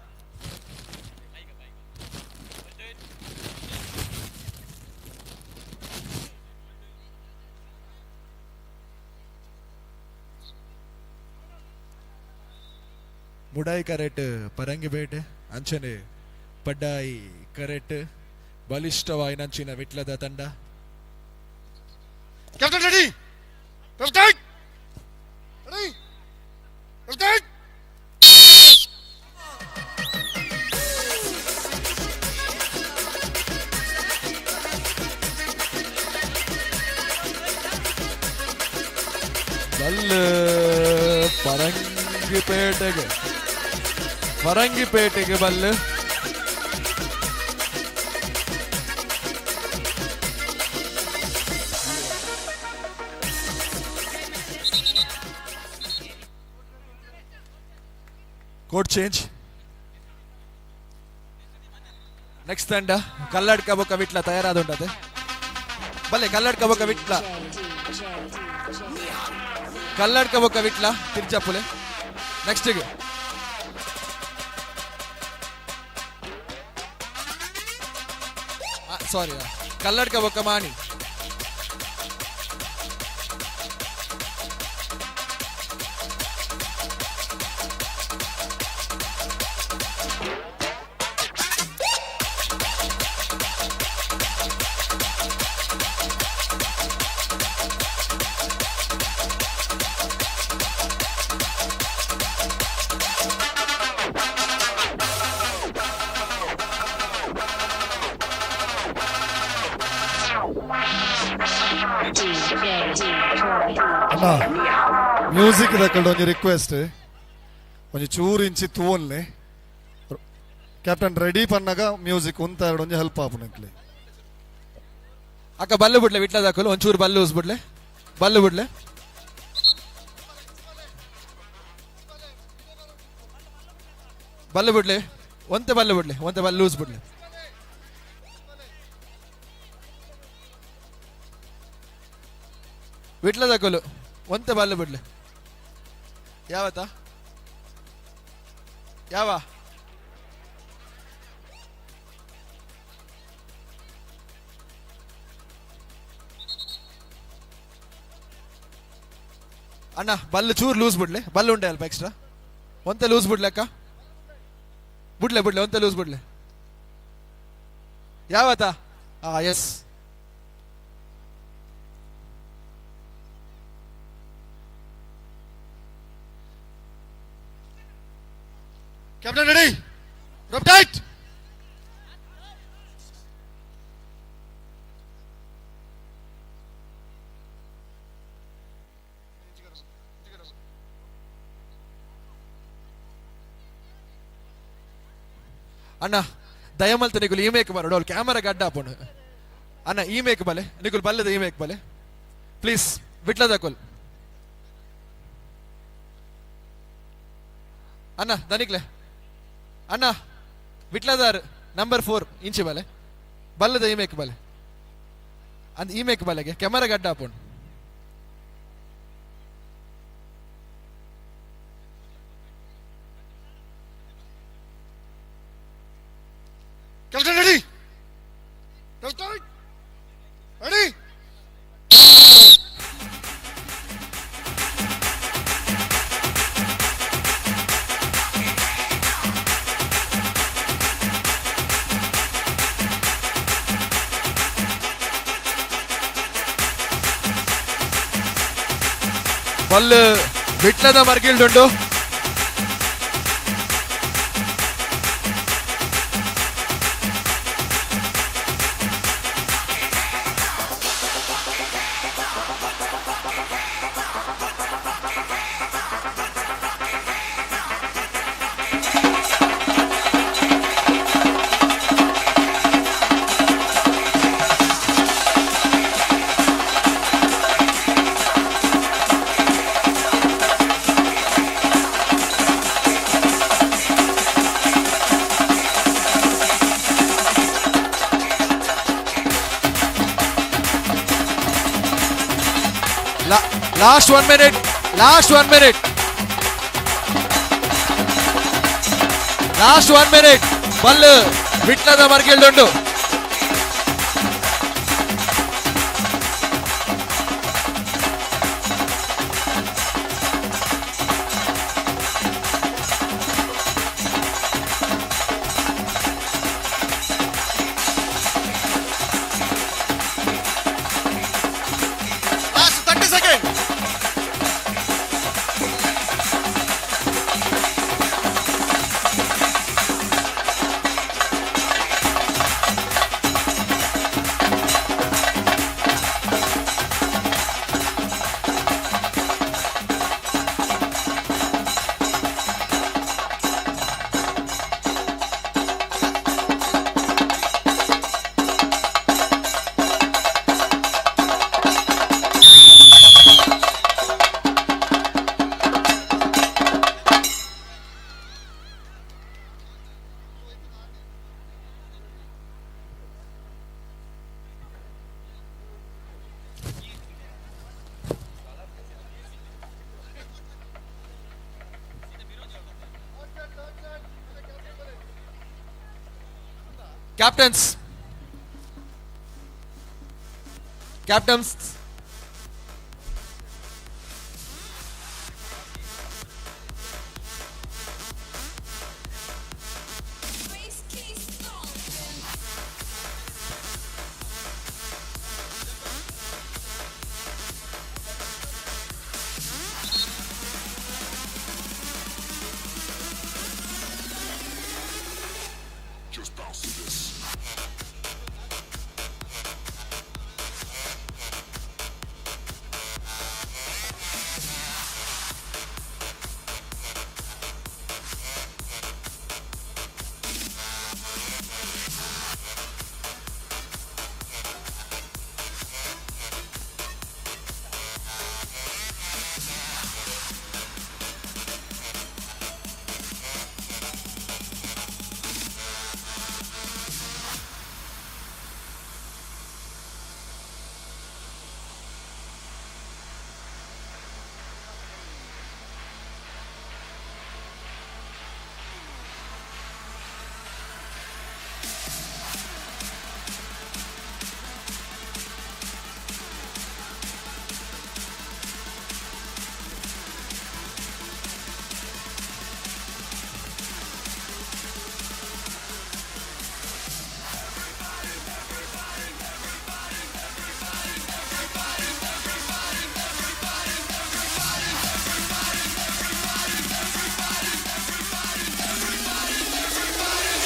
Speaker 15: ಮುಡಾಯಿ ಕರೆಟ್ ಪರಂಗಿಪೇಟೆ ಅಂಚನೆ ಪಡ್ಡಾಯಿ ಕರೆಟ್ ಬಲಿಷ್ಠವಾಯಿನಂಚಿನ ವಿಟ್ಲದ ತಂಡ.
Speaker 6: Captain ready captain ready captain
Speaker 15: ball ಪರಂಗಿಪೇಟೆಗೆ ಪರಂಗಿಪೇಟೆಗೆ ball. Court change. Next ತಂಡ ಕಲ್ಲಡ್ಕ ಬೊಕ್ಕ ವಿಟ್ಲ ತಯಾರಾದುಂಡದೆ. ಬಲ್ಲೆ ಕಲ್ಲಡ್ಕ ಬೊಕ್ಕ ವಿಟ್ಲ. ಕಲ್ಲಡ್ಕ ಬೊಕ್ಕ ವಿಟ್ಲ ತಿರ್ಚಪ್ಪುಲೆ ನೆಕ್ಸ್ಟ್ ಸಾರಿ ಕಲ್ಲಡ್ಕ ಬೊಕ್ಕ ಮಾಣಿ.
Speaker 6: ಅಣ್ಣ ಮ್ಯೂಸಿಕ್ ದಕ್ಕಲ್ಡ್ ಒಂಜಿ ರಿಕ್ವೆಸ್ಟ್ ಒಂಜಿ ಚೂರು ಇಂಚಿ ತೂವೊನ್ಲೆ ಕ್ಯಾಪ್ಟನ್ ರೆಡಿ ಪನ್ನಗ ಮ್ಯೂಸಿಕ್ ಉಂತ ಎರಡು ಒಂಜಿ ಹೆಲ್ಪ್ ಆಪುನಕ್ಲೆ.
Speaker 15: ಅಕ್ಕ ಬಲ್ಲು ಬಿಡ್ಲೆ ವಿಟ್ಲ ದಾಕಲು ಒಂಚೂರು ಬಲ್ಲು ಉಸ್ಬಿಡ್ಲೆ ಬಲ್ಲು ಬಿಡ್ಲೆ. ಬಲ್ಲು ಬಿಡ್ಲೆ ಒಂತೆ ಬಲ್ಲು ಬಿಡ್ಲೆ ಒಂತೆ ಬಲ್ಲು ಉಸ್ಬಿಡ್ಲೆ. ವಿಟ್ಲ ದಾಕಲು ಒಂತೆ ಬಲ್ಲು ಬಿಡ್ಲೆ. ಯಾವತ್ತ ಯಾವ ಅಣ್ಣ ಬಲ್ಲು ಚೂರು ಲೂಸ್ ಬಿಡ್ಲೆ ಬಲ್ಲು ಉಂಡೆ ಅಲ್ಪ ಎಕ್ಸ್ಟ್ರಾ ಒಂತೆ ಲೂಸ್ ಬಿಡ್ಲೆ ಅಕ್ಕ ಬಿಡ್ಲೆ ಬಿಡ್ಲೆ ಒಂತೆ ಲೂಸ್ ಬಿಡ್ಲೆ. ಯಾವತ್ತ ಎಸ್
Speaker 6: ಕ್ಯಾಪ್ಟನ್ ರೆಡಿ ರೊಪ್ ಟೈಟ್.
Speaker 15: ಅಣ್ಣ ದಯಮಲ್ತ ನಿಕುಲು ಈ ಮೇಕ್ ಬರೋಡು ಅವ್ಳು ಕ್ಯಾಮರಾ ಗಡ್ಡ ಹಾಪುಂಡು. ಅಣ್ಣ ಈ ಮೇಕ್ ಬಲೆ ನಿಕುಲು ಬಲ್ಲದ ಈ ಮೇಕ್ ಬಲೆ ಪ್ಲೀಸ್ ವಿಟ್ಲದಕೋಲ್. ಅಣ್ಣ ದನಿಕ್ಲೆ ಅಣ್ಣ ವಿಟ್ಲದಾರ್ ನಂಬರ್ 4 ಇಂಚಿ ಬಲೆ ಬಲ್ಲದ ಈ ಮೇಕ್ ಬಲೆ ಅಂದ್ ಈ ಮೇಕ್ ಬಲೆಗೆ ಕ್ಯಾಮರಾ ಗಡ್ಡ ಹಾಪುಂಡು.
Speaker 6: Captain ready ready.
Speaker 15: Ballu ವಿಟ್ಲದ ಮರ್ಗಿಲ್ಡುಂಡು. Last 1 minute. Last 1 minute. Last 1 minute. Ballu ವಿಟ್ಲದ ಮರ್ಗಿಲ್ಡುಂಡು.
Speaker 6: Last 30 second.
Speaker 15: Captains captains
Speaker 8: Just bounce to this.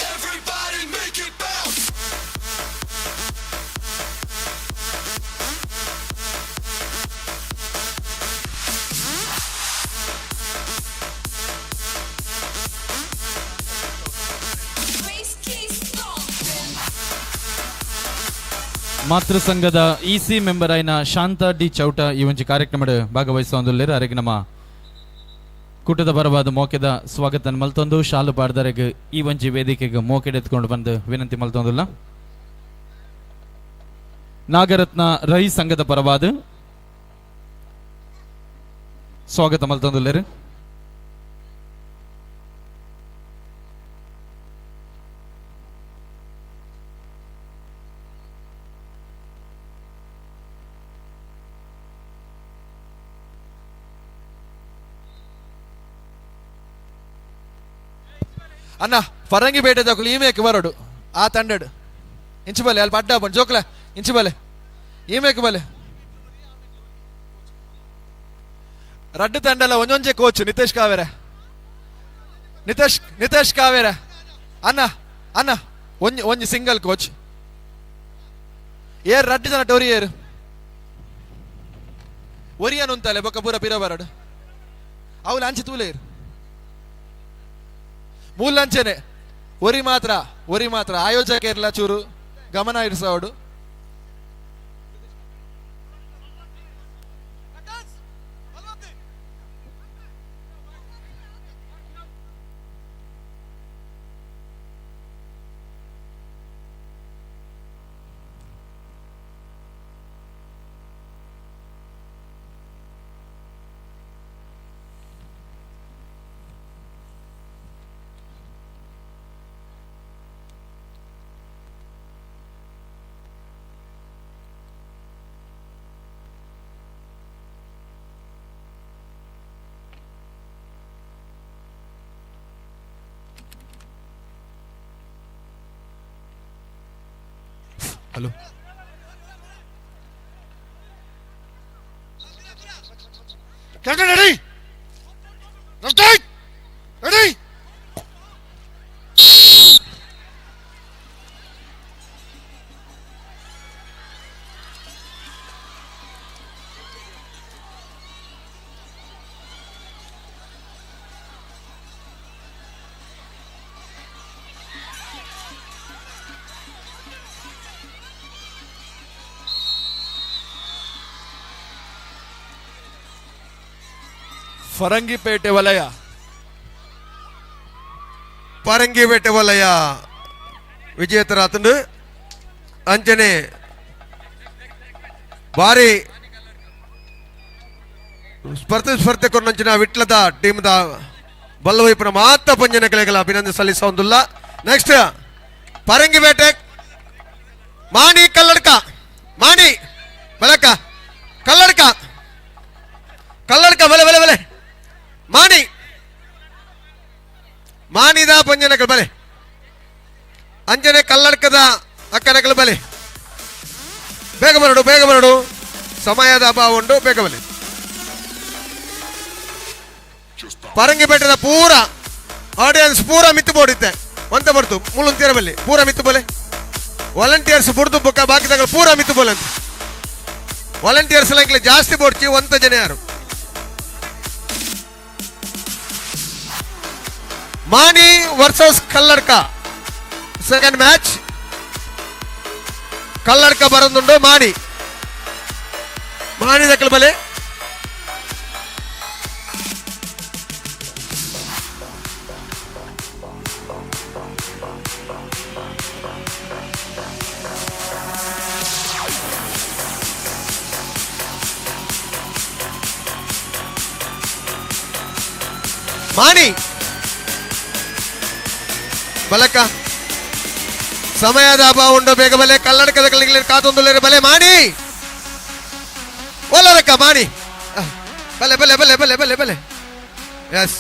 Speaker 8: Everybody make it bounce.
Speaker 22: ಮಾತೃ ಸಂಘದ EC member ಆಯಿನ ಶಾಂತ ಡಿ ಚೌಟ ಈ ಒಂಜಿ ಕಾರ್ಯಕ್ರಮಡ್ ಭಾಗವಹಿಸುವಂದುಲ್ಲೆರ್. ಅರೆಗ್ ನಮ್ಮ ಕೂಟದ ಪರವಾದ ಮೋಕೆದ ಸ್ವಾಗತ ಮಲ್ತೊಂದು ಶಾಲು ಪಾಡ್ದರೆಗ್ ಈ ಒಂಜಿ ವೇದಿಕೆಗೆ ಮೋಕೆಡೆತ್ಕೊಂಡು ಬಂದು ವಿನಂತಿ ಮಲ್ತೊಂದುಲ್ಲ. ನಾಗರತ್ನ ರೈ ಸಂಘದ ಪರವಾದ ಸ್ವಾಗತ ಮಲ್ತೊಂದುಲ್ಲೆರ್.
Speaker 15: ಅಣ್ಣ ಫರಂಗಿ ಬೇಟೆ ದಕ್ಕಲು ಈಮೇಕ್ ಬರೋಡು ಆ ತಂಡಡು ಇಂಚು ಬಲೆ ಅಲ್ಲಿ ಅಡ್ಡ ಬಂದು ಜೋಕ್ಲ ಇಂಚು ಬಲೆ ಈಮೇಕ್ ಬಲೆ ರಡ್ಡು ತಂಡಲ ಒಂಜೊಂಜೆ ಕೋಚ್ ನಿತೇಶ್ ಕಾವೇರ ನಿತೇಶ್ ನಿತೇಶ್ ಕಾವೇರ ಅಣ್ಣ ಅಣ್ಣ ಒಂಜಿ ಒಂಜಿ ಸಿಂಗಲ್ ಕೋಚ್ ಏರ್ ರಡ್ಡು ಜನ ಟೋರಿ ಏರು ಒರಿಯನ್ ಉಂತಲೆ ಬೊಕ್ಕ ಪೂರ ಪಿರ ಬರಡು ಅವು ಲಾಂಚಿ ತೂಲೇರು ಮೂಲಂಚನೆ ಒರಿ ಮಾತ್ರ ಒರಿ ಮಾತ್ರ ಆಯೋಜಕ ಇರ್ಲ ಚೂರು ಗಮನ ಇರಿಸೋಡು. Hello
Speaker 6: captain ready left right ready.
Speaker 15: Farangipete ವಲಯ
Speaker 2: ಪರಂಗಿಪೇಟೆ ವಲಯ ವಿಜೇತರಾತಂಡು. ಅಂಚನೆ ಭಾರಿ ಸ್ಪರ್ಧೆ ಸ್ಪರ್ಧೆ ಕೊರ್ನಂಚಿನ ವಿಟ್ಲದ ಟೀಮ್ದ ಬಲ್ಲವೈಪುನ ಮಾತ ಪಂಜನ ಕಲೆಗಳ ಅಭಿನಂದನೆ ಸಲ್ಲಿಸೊಂದುಲ್ಲ. ನೆಕ್ಸ್ಟ್ ಪರಂಗಿಪೇಟೆ ಮಾಣಿ ಕಲ್ಲಡ್ಕ, ಮಾಣಿ ಬಲಕ್ಕ, ಕಲ್ಲಡ್ಕ, ಕಲ್ಲಡ್ಕ ಬಲೆ ಬಲೆ ಬಲೆ, ಮಾಣಿ ಮಾಣಿದ ಪಂಜನಕಲ್ ಬಲೆ, ಅಂಜನೆ ಕಲ್ಲಡ್ಕದ ಅಕ್ಕನಕಲ್ ಬಲೆ. ಬೇಗ ಬರಡು, ಬೇಗ ಬರಡು, ಸಮಯದ ಅಭಾವ ಉಂಟು, ಬೇಗ ಬಲೆ. ಪರಂಗಿಪೇಟದ ಪೂರ ಆಡಿಯನ್ಸ್ ಪೂರ ಮಿತ್ತು ಬೋಡಿತ್ತೆ ಒಂತ ಬರ್ತು ಮುಳ್ಳು ಬಲ್ಲಿ ಪೂರ ಮಿತ್ತು ಬೋಲೆ. ವಾಲಂಟಿಯರ್ಸ್ ಬುಡ್ದು ಬುಕ್ಕ ಬಾಕಿದಾಗ ಪೂರ ಮಿತ್ತು ಬೋಲೆ ಅಂತ. ವಾಲಂಟಿಯರ್ಸ್ ಎಲ್ಲ ಜಾಸ್ತಿ ಬೋಡ್ಚಿ ಒಂತ ಜನ ಯಾರು. Mani versus Kalladka second match. Kalladka ಬರಂದುಂಡು ಮಾಣಿ, ಮಾಣಿ ದಕ್ಕಲ ಬಲೆ. ಮಾಣಿ ಬಲಕ, ಸಮಯದ ಅಭಾವ ಉಂಟು, ಬೇಗ ಬಲೆ. ಕಲ್ಲಡಕದ ಕಲ್ಲಿಗೆ ಕಾತೊಂದು ಬಲೆ ಮಾಣಿ, ಒಲ್ಲರಕ್ಕ ಮಾಣಿ, ಬಲೆ ಬಲೆ ಬಲೆ ಬಲೆ ಬಲೆ ಬಲೆ. Yes,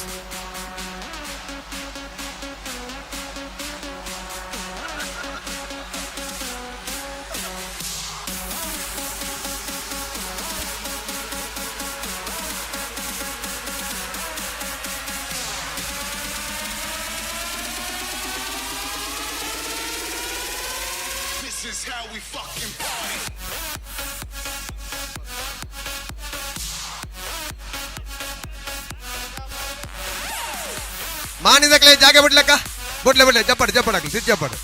Speaker 8: This is how we fucking party.
Speaker 2: ಮಾಣಿದಕ್ಲೆ ಜಾಗ ಬಿಡ್ಲಕ್ಕ, ಬಿಡ್ಲೆ ಬಿಡ್ಲೆ, ಜಪ್ಪಾಡು ಜಪ್ಪಾಡು ಹಾಕ್ಲಿ, ಸಿದ್ ಜಪ್ಪಾಡು.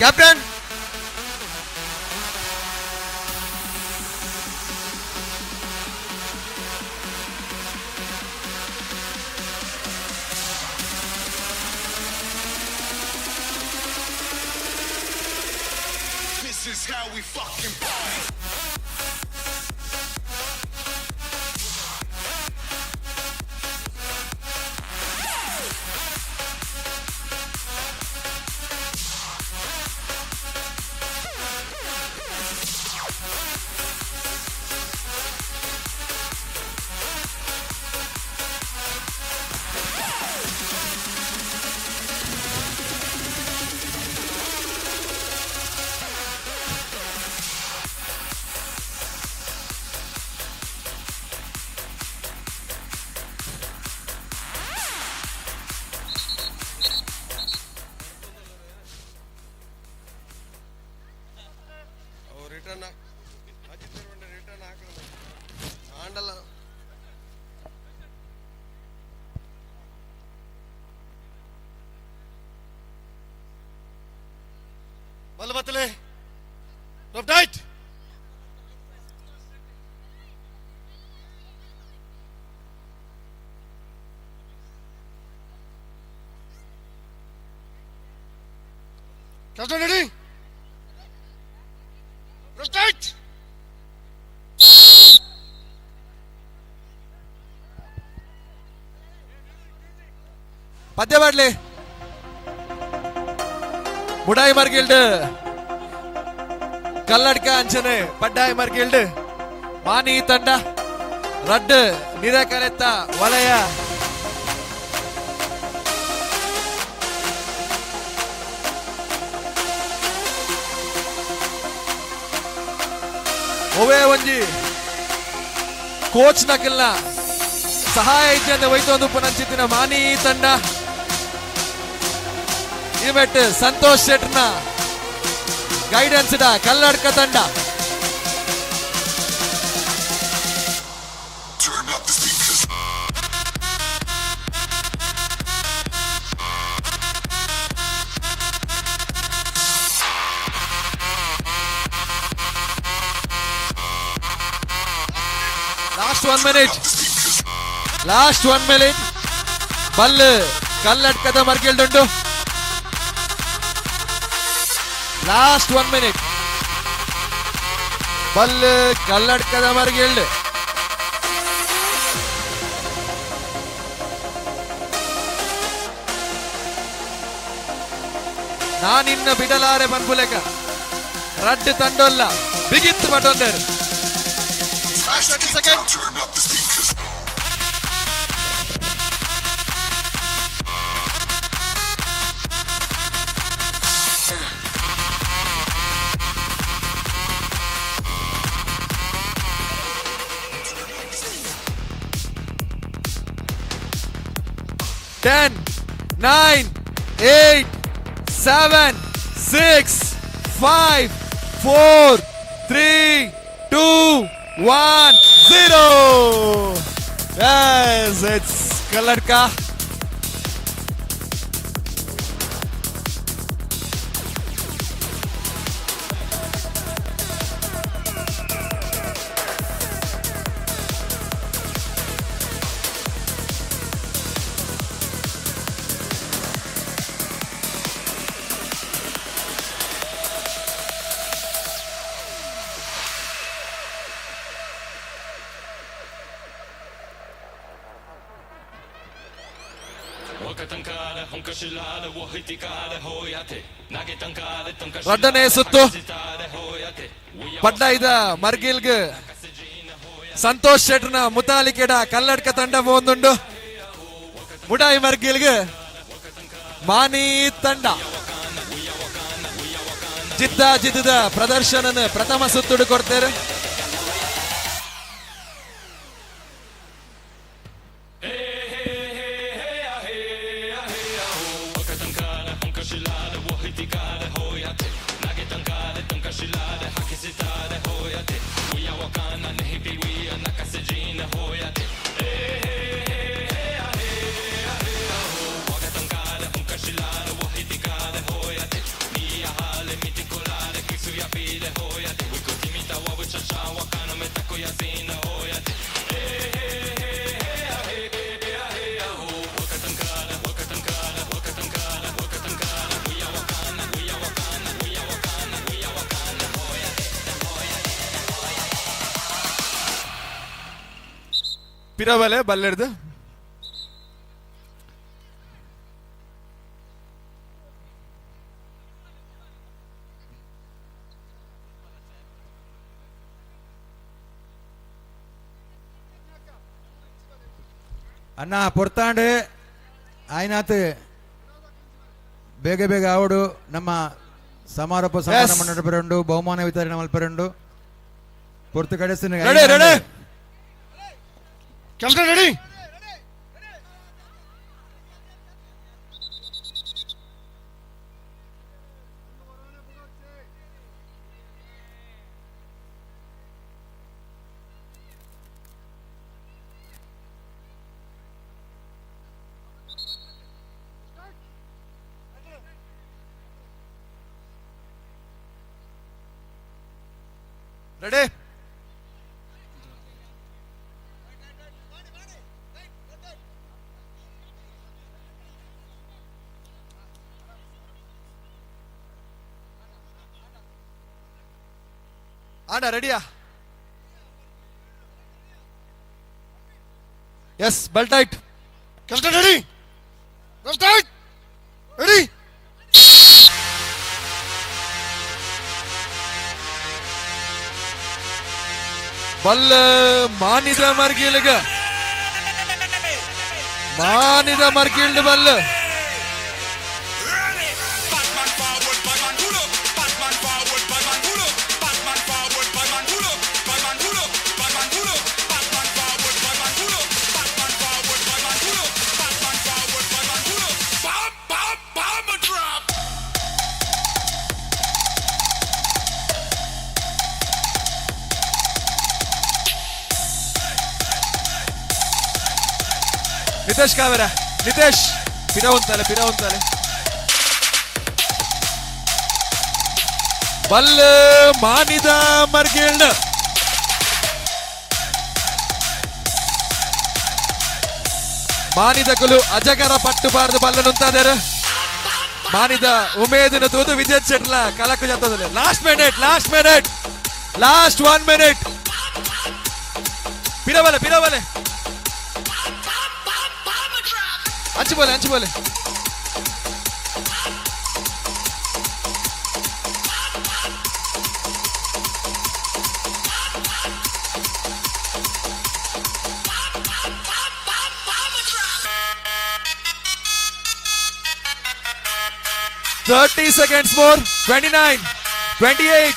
Speaker 2: Captain
Speaker 8: This is how we fucking party.
Speaker 2: Return return ಆಂಡಲ್ಲ.
Speaker 6: ಬಲ್ಲ ಬತ್ತಲೆ right. Captain ready? Right.
Speaker 15: ಪದ್ಯ ಮಾಡ್ಲಿ. ಬುಡಾಯಿ ಮರ್ಗಿಲ್ಡ್ ಕಲ್ಲಡ್ಕ ಅಂಚನೆ ಪಡ್ಡಾಯಿ ಮರ್ಗಿಲ್ಡ್ ಮಾನಿ ತಂಡ ರಡ್ಡ್ ನಿರಕರೆತ್ತ ವಲಯ. ಒವೇ ಒಂಜಿ ಕೋಚ್ ನಕಲ್ನ ಸಹಾಯ ಇದ್ದಂತೆ ವೈತೊಂದು ಪುನಂಚಿತ್ತಿನ ಮಾನಿ ತಂಡ. ಈ ಮೆಟ್ ಸಂತೋಷ್ ಶೆಟ್ನ ಗೈಡೆನ್ಸ್ ದ ಕಲ್ಲಡ್ಕ ತಂಡ. Last 1 minute. Last 1 minute. Ball ಕಲ್ಲಡ್ಕದ ಮರ್ಗಿಲ್ಡುಂಡು. Last 1 minute. Ball ಕಲ್ಲಡ್ಕದ ಮರ್ಗಿಲ್ಡು. ನಾನಿನ್ನ ಬಿಡಲಾರೆ ಪನ್ಪುಲೆಕ ರಡ್ಡು ತಂಡೊಲ್ಲ ಬಿಗಿತ್ತು ಪಟೊಂದರು. 30 seconds. 10, 9, 8, 7, 6, 5, 4, 3, 2, 1, 0. Yes, it's Kalladka. ರಡ್ಡನೇ ಸುತ್ತು ಪಡ್ಡಾಯ್ದ ಮರ್ಗಿಲ್ಗ್ ಸಂತೋಷ್ ಶೆಟ್ರನ ಮುತಾಲಿಕೆಡ ಕಲ್ಲಡ್ಕ ತಂಡ ಒಂದುಂಡು. ಮುಡಾಯಿ ಮರ್ಗಿಲ್ಗ್ ಮಾನಿ ತಂಡ ಜಿದ್ದ ಜಿದ್ದದ ಪ್ರದರ್ಶನ ಪ್ರಥಮ ಸುತ್ತುಡು ಕೊಡ್ತಾರೆ. ಪಿರಬಲೆ ಬಲ್ಲೆಡ್ದು
Speaker 1: ಅಣ್ಣ ಪೊರ್ತಾಂಡು ಆಯ್ನಾತ್ ಬೇಗ ಬೇಗ ಆವಡು ನಮ್ಮ ಸಮಾರೋಪ ಸಮಾರಂಭ ನಡಪೆರುಂಡು, ಬಹುಮಾನ ವಿತರಣೆ ಮಲ್ಪೆರುಂಡು. ಪೊರ್ತು ಕಡೆಸಿನ
Speaker 15: ready ready
Speaker 6: captain ready.
Speaker 15: Ready ಆಡ ರೆಡಿಯಾ? Yes, bell tight.
Speaker 6: Captain ready. Bell tight. Ready.
Speaker 15: Ball ಮಾನಿದ ಮರ್ಗಿಲ್ಗ, ಮಾನಿದ ಮರ್ಗಿಲ್ಡ್ ಬಲ್. ನಿತೇಶ್ ಕಾವೇರ ನಿತೇಶ್ ಪಿರ ಉಂತಾಲೆ ಬಲ್ಲ ಮಾನಿದ ಮರ್ಗೇಳ್ನ ಮಾನಿದ ಕುಲು ಅಜಗರ ಪಟ್ಟು ಬಾರದು ಬಲ್ಲ ನುಂತಾದಾರ ಮಾನಿದ ಉಮೇದಿನ ತೂದು ವಿದ್ಯುತ್ ಶೆಟ್ಲ ಕಲಕು ಜತ್ತದಲ್ಲ. Last minute last minute last 1 minute. ಪಿರವಲೆ ಪಿರವಲೆ ಅಂಚು ಬೋಲೆ ಅಂಚು ಬೋಲೆ. 30 seconds more. 29, 28.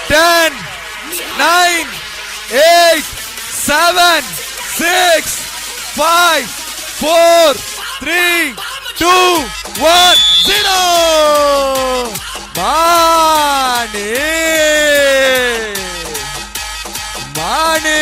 Speaker 15: 10, 9, 8, 7, 6, 5, 4, 3, 2, 1, 0. Mani Mani.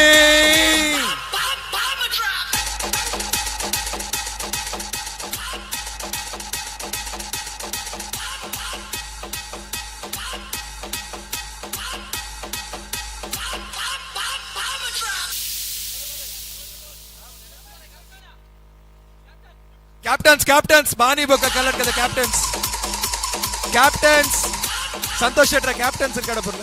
Speaker 15: Captains captains Mani ಬೊಕ್ಕ ಕಲ್ಲಡ್ಕದ ಕ್ಯಾಪ್ಟನ್ಸ್ ಕ್ಯಾಪ್ಟನ್ಸ್ ಸಂತೋಷ್ ಶೆಟ್ರ ಕ್ಯಾಪ್ಟನ್ಸ್ ಕಡಪುರ್ಲ.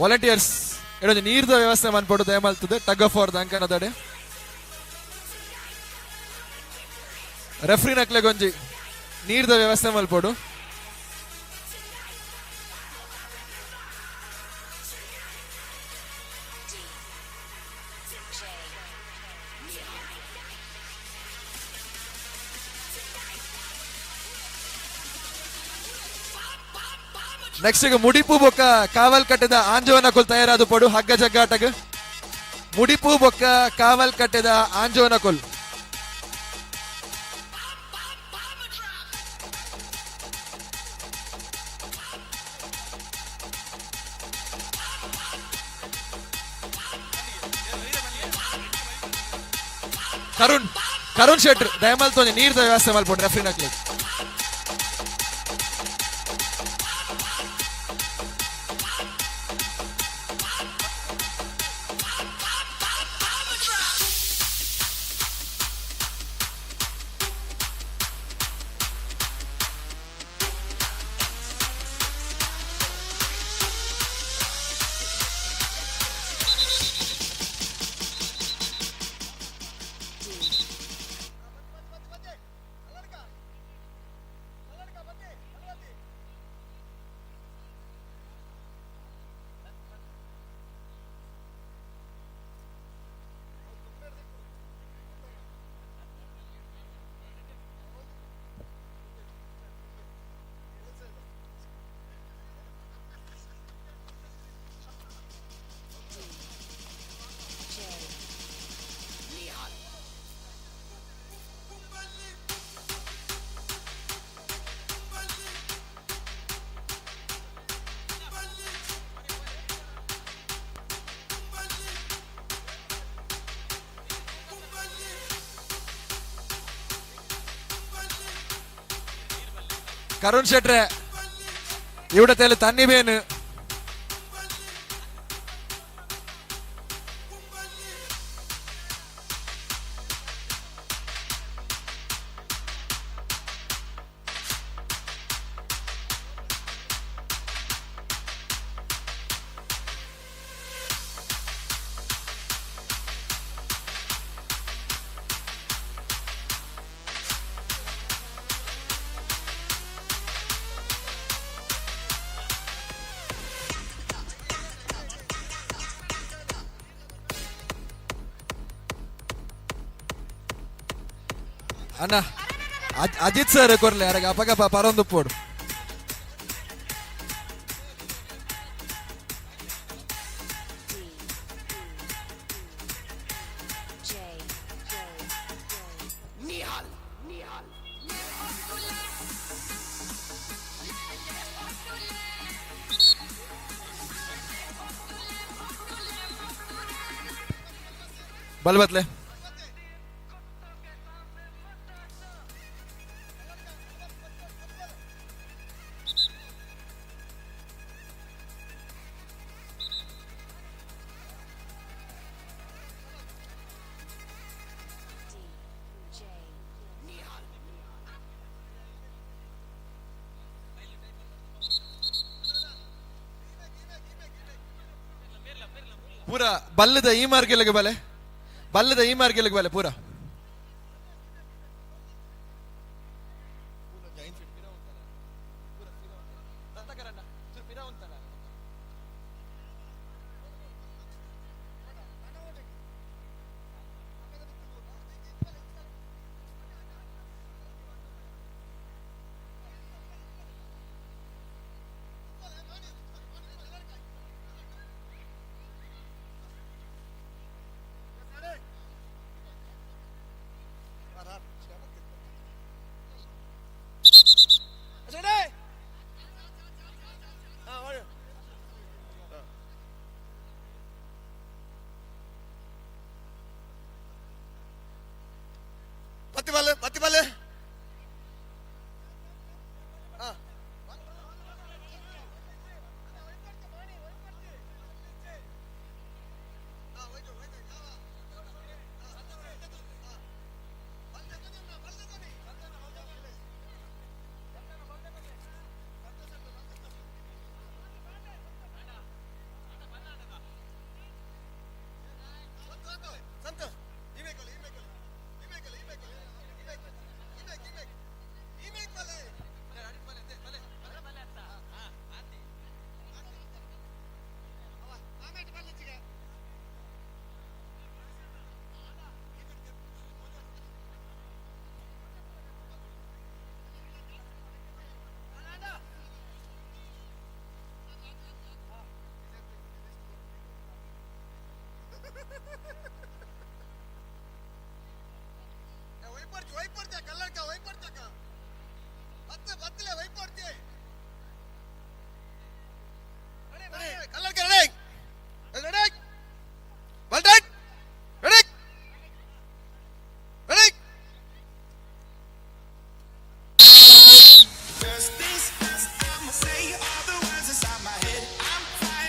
Speaker 15: ವಾಲಂಟಿಯರ್ಸ್ ಎಡೊಂಜಿ ನೀರ್ದ ವ್ಯವಸ್ಥೆ ಮನ್ಪೊಡು ದಯಮಲ್ತದೆ ಟಗ್ ಆಫ್ ವಾರ್ ದಂಕನದಡೆ ರೆಫ್ರಿ ನಕ್ಲೆಗೊಂಜಿ ನೀರ್ದ ವ್ಯವಸ್ಥೆ ಮಲ್ಪೊಡು. ನೆಕ್ಸ್ಟ್ ಈಗ ಮುಡಿಪು ಬೊಕ್ಕ ಕಾವಲ್ ಕಟ್ಟೆದ ಆಂಜೋನ ಕೊಲ್ ತಯಾರಾದ ಪೊಡು ಹಗ್ಗ ಜಗ್ಗಾಟಗ. ಮುಡಿಪು ಬೊಕ್ಕ ಕಾವಲ್ ಕಟ್ಟೆದ ಆಂಜೋನ ಕೊಲ್. ಕರುಣ್ ಕರುಣ್ ಶೆಟ್ರ್ ದಯಮಲ್ತೋನಿ ನೀರ್ದ ವ್ಯವಸ್ಥೆ ಮಲ್ಪೊಡು ರೆಫ್ರಿ ನಕ್ಲಿ. ಕರುಣ್ ಶೆಟ್ರೆ ಇವಿಡತೆಯಲ್ಲಿ ತನ್ನಿ ಬೇನು. ಅಣ್ಣ ಅಜಿತ್ ಸರ್ ಕೊರ್ಲೆ ಅರಗ ಅಪಗಪ ಪರೊಂದು ಪೋಡು. ಬಲ್ಬತ್ಲೆ ಪೂರ ಬಲ್ಲದ ಈ ಮಾರ್ಗೆಲಗೆ ಬಲೆ, ಬಲ್ಲದ ಈ ಮಾರ್ಗೆಲಗೆ ಬಲೆ ಪೂರ.
Speaker 2: ಪತ್ತಿ ಬಲ್ಲೆ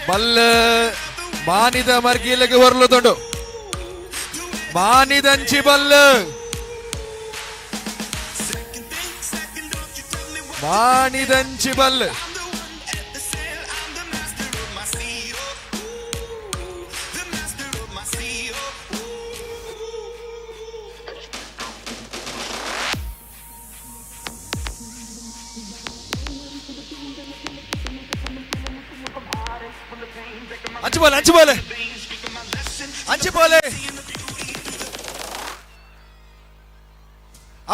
Speaker 15: ಬಲ್ಲ ಮಾನಿದ ಮರ್ಗಿಲಗೆ ಹೊರಲುದುಂಡು ಮಾನಿದಂಚಿ ಬಲ್ಲ ಮಾನಿದಂಚಿ ಬಲ್ಲ ಅಂಚು ಬೋಲೆ ಅಂಚು ಬೋಲೆ ಅಂಚು ಬೋಲೆ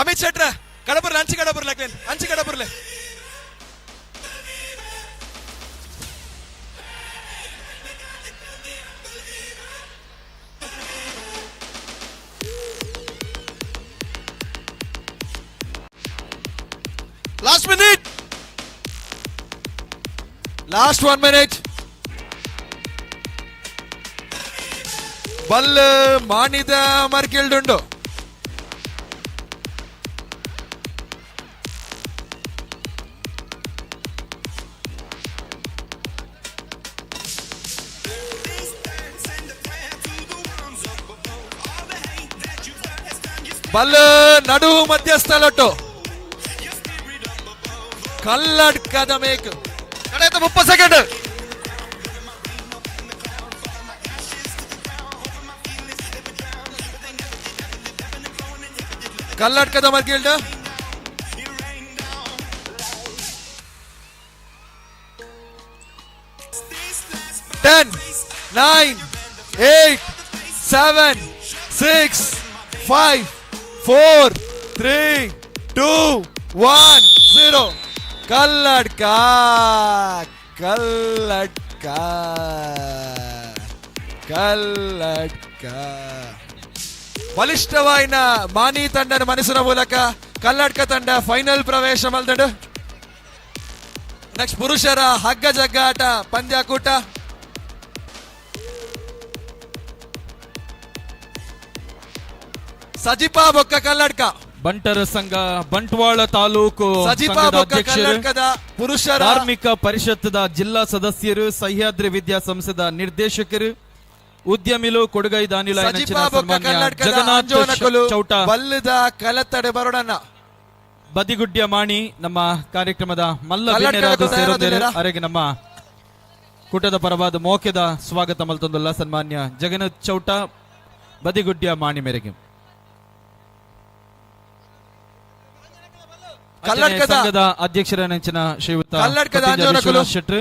Speaker 15: ಅಮಿತ್ ಶೆಟ್ರ ಕಡಬುರ್ಲೆ ಅಂಚು ಕಡಬುರ್ಲೆ ಅಂಚು ಕಡಬುರ್ಲೆ last minute last 1 minute ಬಲ್ಲ ಮಾನಿದ ಮರ್ಗಿಲ್ಡುಂಡು ಬಲ್ಲ ನಡು ಮಧ್ಯಸ್ಥಳಟ್ಟು ಕಲ್ಲಡ್ಕದ ಮೇಕ್
Speaker 2: ಕಡೆದ 30 ಸೆಕೆಂಡ್
Speaker 15: ಕಲ್ಲಡ್ಕದ ಮರ್ಗಿಲ್ಡ್ 10 9 8 7 6 5 4 3 2 1 0 ಕಲ್ಲಡ್ಕ ಕಲ್ಲಡ್ಕ ಕಲ್ಲಡ್ಕ ಬಲಿಷ್ಠವಾಯಿನ ಮಾನಿ ತಂಡನ ಮನಸ್ಸಿನ ಮೂಲಕ ಕಲ್ಲಡ್ಕ ತಂಡ ಫೈನಲ್ ಪ್ರವೇಶ ಮಲ್ದಡು. ನೆಕ್ಸ್ಟ್ ಪುರುಷರ ಹಗ್ಗ ಜಗ್ಗಾಟ ಪಂದ್ಯಾಕೂಟ. ಸಜಿಪಾ ಬೊಕ್ಕ ಕಲ್ಲಡ್ಕ.
Speaker 22: ಬಂಟರ ಸಂಘ ಬಂಟ್ವಾಳ ತಾಲೂಕು
Speaker 15: ಸಜಿಪಾ
Speaker 22: ಸಂಘದ
Speaker 15: ಬೊಕ್ಕ
Speaker 22: ಅಧ್ಯಕ್ಷರು,
Speaker 15: ಕಲ್ಲಡ್ಕದ ಪುರುಷರ
Speaker 22: ಧಾರ್ಮಿಕ ಪರಿಷತ್ದ ಜಿಲ್ಲಾ ಸದಸ್ಯರು, ಸಹ್ಯಾದ್ರಿ ವಿದ್ಯಾಸಂಸ್ಥೆದ ನಿರ್ದೇಶಕರು, ಉದ್ಯಮಿಲು, ಕೊಡುಗೈ ದಾನಿಲು
Speaker 15: ಸಜಿಪಾ ಬೊಕ್ಕ ಕಲ್ಲಡ್ಕದ
Speaker 22: ಜಗನ್ನಾಥ
Speaker 15: ಅಂಜೋನಕುಲು
Speaker 22: ಚೌಟ
Speaker 15: ಬಲ್ಲದ ಕಲತ್ತಡೆ ಬರೋಡನ್ನ.
Speaker 22: ಬದಿಗುಡ್ಯ ಮಾಣಿ ನಮ್ಮ ಕಾರ್ಯಕ್ರಮದ ಮಲ್ಲ
Speaker 15: ಕಲ್ಲಡ್ಕದ
Speaker 22: ಬಿನ್ನೆರಾದ ಸೇರೊಂದೇರು.
Speaker 15: ತಯಾರಾದಿಲ್ಲೆರಾ?
Speaker 22: ಅರೆಗೆ ನಮ್ಮ ಕೂಟದ ಪರವಾದ ಮೋಕೆದ ಸ್ವಾಗತ ಮಲ್ತೊಂದುಲ್ಲ ಸನ್ಮಾನ್ಯ ಜಗನ್ನಾಥ್ ಚೌಟ ಬದಿಗುಡ್ಯ ಮಾಣಿ ಮೇರೆಗೆ.
Speaker 15: ಕಲ್ಲಡ್ಕದ
Speaker 22: ಸಂಘದ ಅಧ್ಯಕ್ಷರ ನೆಂಚಿನ ಶ್ರೀಯುತ
Speaker 15: ಕಲ್ಲಡ್ಕದ
Speaker 22: ಕೊತ್ತಿಂಜ
Speaker 15: ಅಂಜೋನಕುಲು.
Speaker 22: ವಿಶ್ವನಾಥ್ ಶೆಟ್ರು,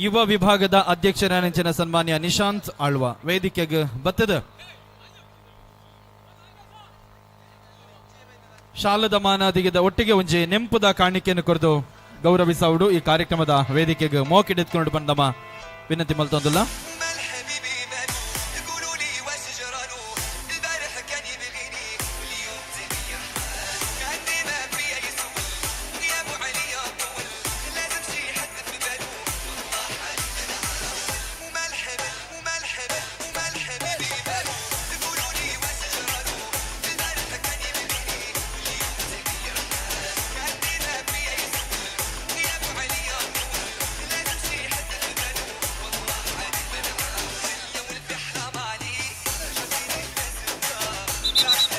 Speaker 22: ಯುವ ವಿಭಾಗದ ಅಧ್ಯಕ್ಷರ ನೆಂಚಿನ ಸನ್ಮಾನ್ಯ ನಿಶಾಂತ್ ಆಳ್ವ ವೇದಿಕೆಗೆ ಬತ್ತದ ಶಾಲದ ಮಾನಾದಿಗೆದ ಒಟ್ಟಿಗೆ ಒಂಜಿ ನೆಂಪುದ ಕಾಣಿಕೆಯನ್ನು ಕೊರೆದು ಗೌರವಿಸೌಡು ಈ ಕಾರ್ಯಕ್ರಮದ ವೇದಿಕೆಗೆ ಮೋಕಿಡಿತ್ಕೊಂಡು ಬಂದಮ್ಮ ವಿನಂತಿ ಮಲ್ತೊಂದುಲ್ಲ.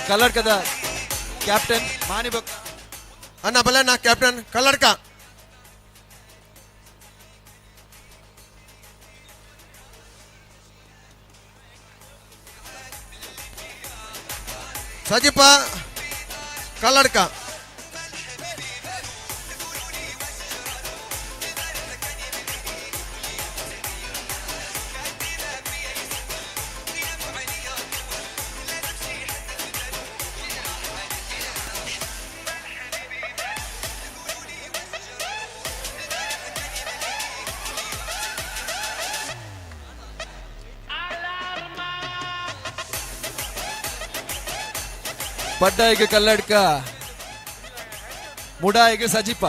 Speaker 15: ಕಲ್ಲಡ್ಕದ ಕ್ಯಾಪ್ಟನ್ ಮಾಣಿ ಬೊಕ್ಕ
Speaker 5: ಅಣ್ಣ ಬಲಣ್ಣ ಕ್ಯಾಪ್ಟನ್ ಕಲ್ಲಡ್ಕ. ಸಜಿಪ ಕಲ್ಲಡ್ಕ.
Speaker 15: ಪಡ್ಡಾಯಿಗೆ ಕಲ್ಲಡ್ಕ, ಮುಡಾಯಿಗೆ ಸಜಿಪ.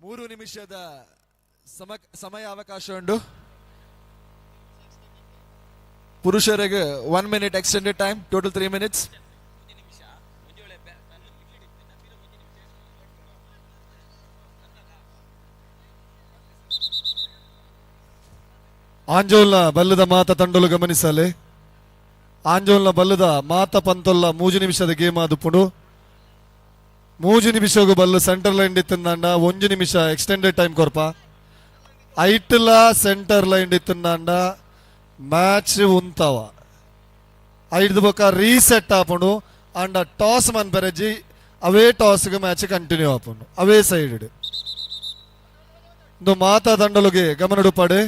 Speaker 15: 3 ನಿಮಿಷದ ಸಮಯ ಅವಕಾಶ ಉಂಟು. ಪುರುಷರಿಗೆ 1 minute extended time, total 3 minutes.
Speaker 6: ಆಂಜೋಲ್ನ ಬಲ್ಲದ ಮಾತ ತಂಡಲು ಗಮನಿಸಲೆ. ಆಂಜೋಲ್ನ ಬಲ್ಲದ ಮಾತ ಪಂತೊಲ್ಲ 3 ನಿಮಿಷದ ಗೇಮ್ ಆದುಪುಂಡು. 3 ನಿಮಿಷಗೂ ಬಲ್ಲು ಸೆಂಟರ್ ಲೈನ್ ಇತ್ತಂದಾಂಡ 1 ನಿಮಿಷ ಎಕ್ಸ್ಟೆಂಡೆಡ್ ಟೈಮ್ ಕೊರ್ಪ. ಐಟ್ಲ ಸೆಂಟರ್ ಲೈನ್ ಇತ್ತುಂಡ ಮ್ಯಾಚ್ ಉಂತವ ಐದು ಬೊಕ ರೀಸೆಟ್ ಆಪುಂಡು ಅಂಡ ಟಾಸ್ ಮನ್ಪೆರಜಿ ಅವೇ ಟಾಸ್ಗೆ ಮ್ಯಾಚ್ ಕಂಟಿನ್ಯೂ ಆಪುಂಡು ಅವೇ ಸೈಡ್ ಇಂದು ಮಾತಾ ದಂಡಲುಗೆ ಗಮನಡುಪಾಡು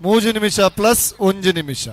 Speaker 6: 3 ನಿಮಿಷ ಪ್ಲಸ್ 1 ನಿಮಿಷ.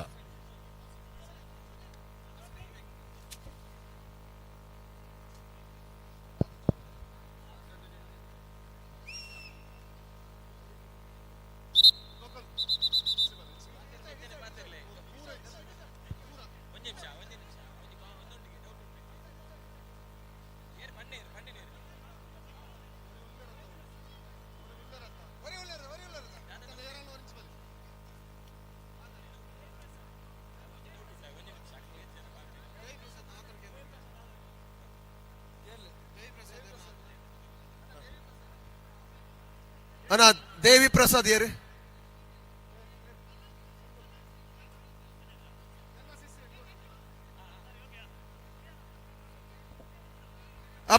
Speaker 2: ಅಣ್ಣ ದೇವಿ ಪ್ರಸಾದ್ ಏರು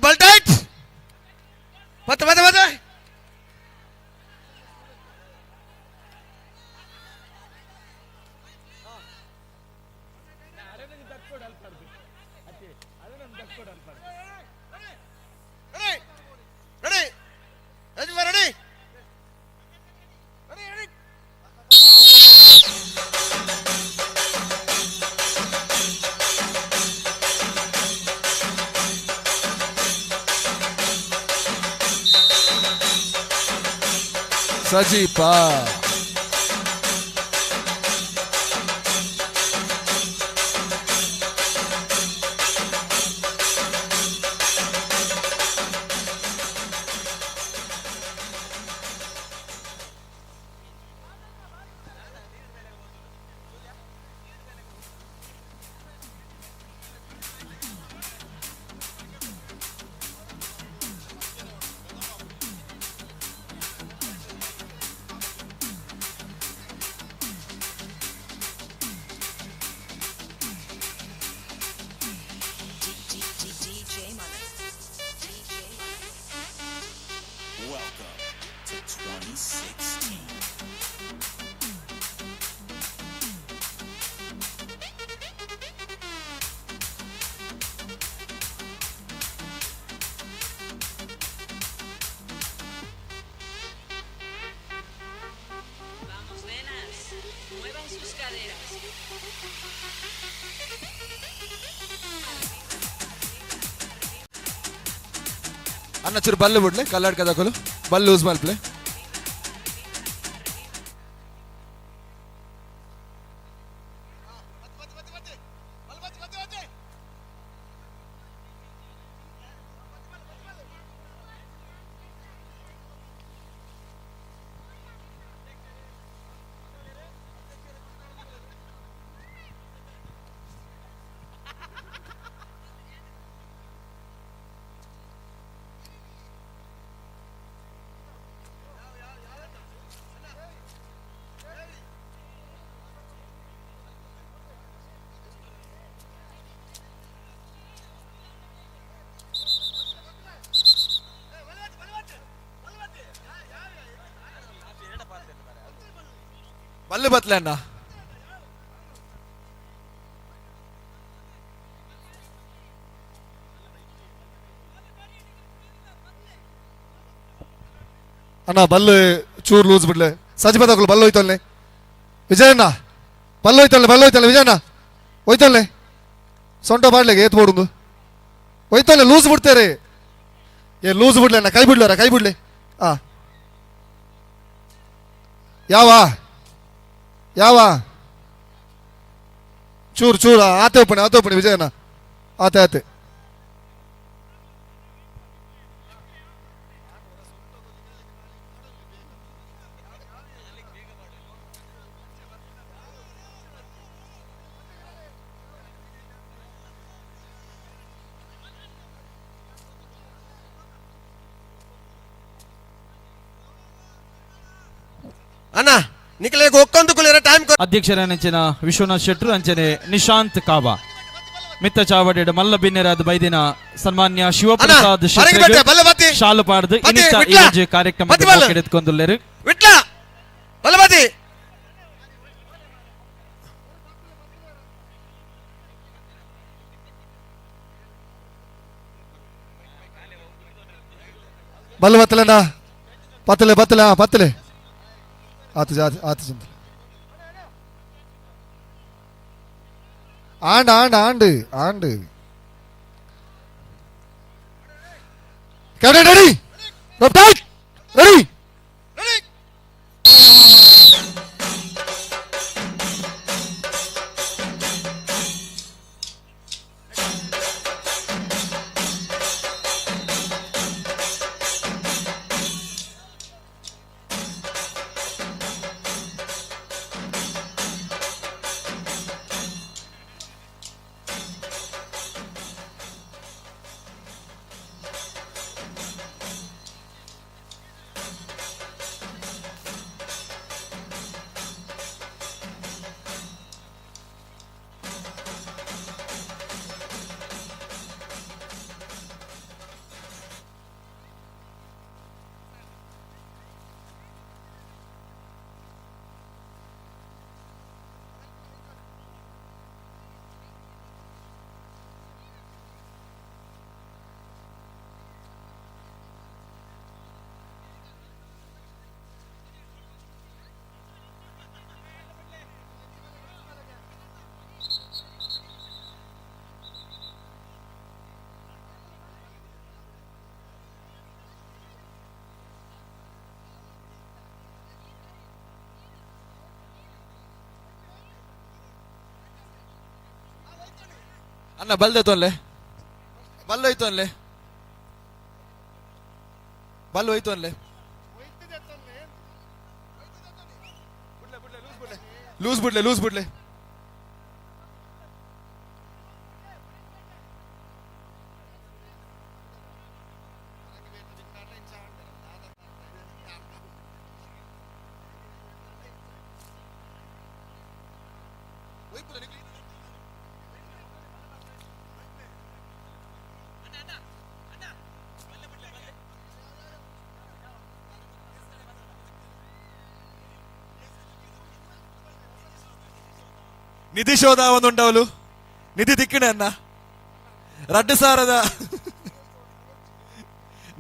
Speaker 2: ಬಲ್ ಟೈಟ್ ಮತ್ತೆ ಮತ್ತೆ ಮತ್ತೆ ready ready.
Speaker 15: Sajipa
Speaker 3: DJ Money. DJ Money.
Speaker 4: Welcome to 2016.
Speaker 3: Vamos, nenas. Muevan sus caderas.
Speaker 15: ಅನ್ನ ಚೂರು ಬಲ್ಲು ಬಿಡ್ಲೆ ಕಲ್ಲಾಡ್ ಕದಕಲು ಬಲ್ ಲೂಸ್ ಮಲ್ಪ್ಲೆ. ಬಲ್ಲು ಬತ್ಲೆ ಅಣ್ಣ.
Speaker 6: ಅಣ್ಣ ಬಲ್ಲು ಚೂರು ಲೂಸ್ ಬಿಡ್ಲೆ ಸಜಿಪದಕ್ಕಲು ಬಲ್ಲು ಹೋಯ್ತಲ್ಲೆ ವಿಜಯಣ್ಣ ಬಲ್ಲು ಹೋಯ್ತಲ್ಲೆ ಬಲ್ಲು ಹೋಯ್ತಲ್ಲೆ ವಿಜಯಣ್ಣ ಹೋಯ್ತಲ್ಲೆ ಸೊಂಟ ಬಾಡ್ಲೆಗೆ ಏತ್ ಬೋಡುಂದು ಹೋಯ್ತಲ್ಲೆ ಲೂಸ್ ಬಿಡ್ತೇರೆ ಏ ಲೂಸ್ ಬಿಡ್ಲೆ ಅಣ್ಣ ಕೈ ಬಿಡ್ಲಾರ ಕೈ ಬಿಡ್ಲೆ ಆ ಯಾವ ಯಾವ ಚೂರು ಚೂರು ಆತೆ ಒಪ್ಪಣೆ ಆತೆ ಒಪ್ಪಣೆ ವಿಜಯಣ್ಣ ಆತೆ ಆತೆ.
Speaker 2: ಅಣ್ಣ ನಿಖಲೇಗ್ ಒಕ್ಕೊಂದು ಕುಲಿರ ಟೈಮ್.
Speaker 22: ಅಧ್ಯಕ್ಷರ ನೆಂಚಿನ ವಿಶ್ವನಾಥ್ ಶೆಟ್ರು ಅಂಚನೆ ನಿಶಾಂತ್ ಕಾಬಾ ಮಿತ್ತ ಚಾವಡಿಡ್ ಮಲ್ಲ ಬಿನ್ನೆರಾದ ಬೈದಿನ ಸನ್ಮಾನ್ಯ ಶಿವಪ್ರಸಾದ್
Speaker 2: ಹೊರಗೆ ಬತ್ತೆ, ಬಲ್ಲ ಬತ್ತಿ.
Speaker 22: ಶಾಲು ಪಾಡ್ದು
Speaker 2: ಬತ್ತಿ,
Speaker 22: ಇನ್ನಿತ
Speaker 2: ವಿಟ್ಲ.
Speaker 22: ಈ ಒಂಜಿ ಕಾರ್ಯಕ್ರಮ
Speaker 2: ಬತ್ತಿ ಬಲ್ಲ.
Speaker 22: ಎತ್ಕೊಂದುಲ್ಲೆರು.
Speaker 2: ವಿಟ್ಲ. ಬಲಬದಿ
Speaker 6: ಬಲ್ಲು ಬತ್ತಲೆನಾ ಪತ್ತಲೆ ಬತ್ತಲೆ ಆ ಪತ್ತಲೆ ಆತು ಜಾತಿ ಆತು ಚಿಂತ ಆಂಡ್ ಆಂಡ್ ಆಂಡ್ and captain ready rope ready.
Speaker 15: ಅಣ್ಣ ಬಲ್ದೆ ತೊನ್ಲೆ ಬಲ್ಲ ಹೋಯ್ತು ಅನ್ಲೆ ಬಲ್ ಹೋಯ್ತು ಅನ್ಲೆ ಲೂಸ್ ಬಿಡ್ಲೆ ಲೂಸ್ ಬಿಡ್ಲೆ. ನಿಧಿ ಶೋಧ ಒಂದುಂಡವಲು ನಿಧಿ ತಿಕ್ಕಿಣ ಅನ್ನ ರಡ್ಡು ಸಾರದ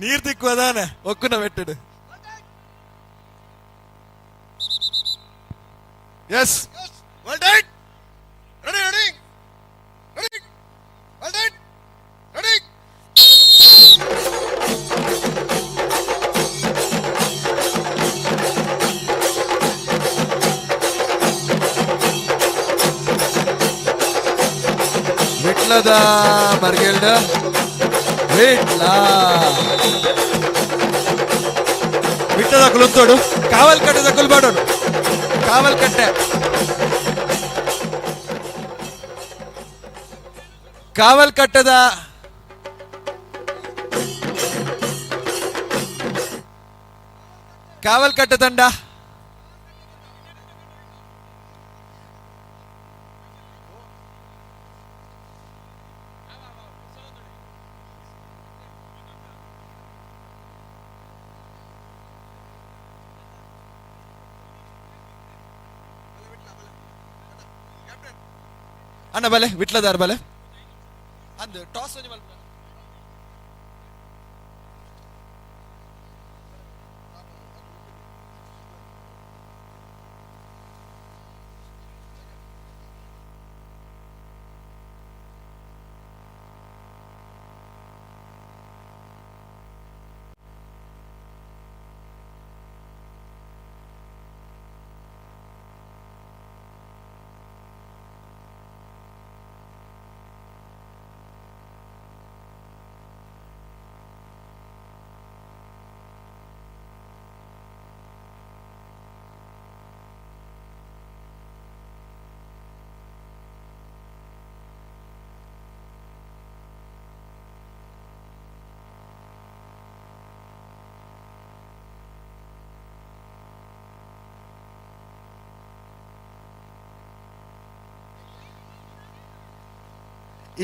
Speaker 15: ನೀರ್ ತಿಕ್ಕುವದಾನೆ ಒಕ್ಕುನ ಮೆಟ್ಟಿಡು.
Speaker 6: S.
Speaker 2: Well done. Ready, ready. Ready. Well done. Ready.
Speaker 15: ವಿಟ್ಲದ ಮರ್ಗೆಲ್ಡ Vitla ವಿಟ್ಲದ ಕುಲುತ್ತೋಡು ಕಾವಲ್ ಕಟ್ಟದ ಕುಲ್ಬಾಡೋಡು ಕಾವಲ್ ಕಟ್ಟೆ ಕಾವಲ್ ಕಟ್ಟದ ಕಾವಲ್ ಕಟ್ಟೆ ತಂಡ. ಅಣ್ಣ ಬಲೆ ವಿಟ್ಲದಾರ್ ಬಲೆ ಅಂದು ಟಾಸ್ ಒಂಜಿ ಮಲ್ಪುನ.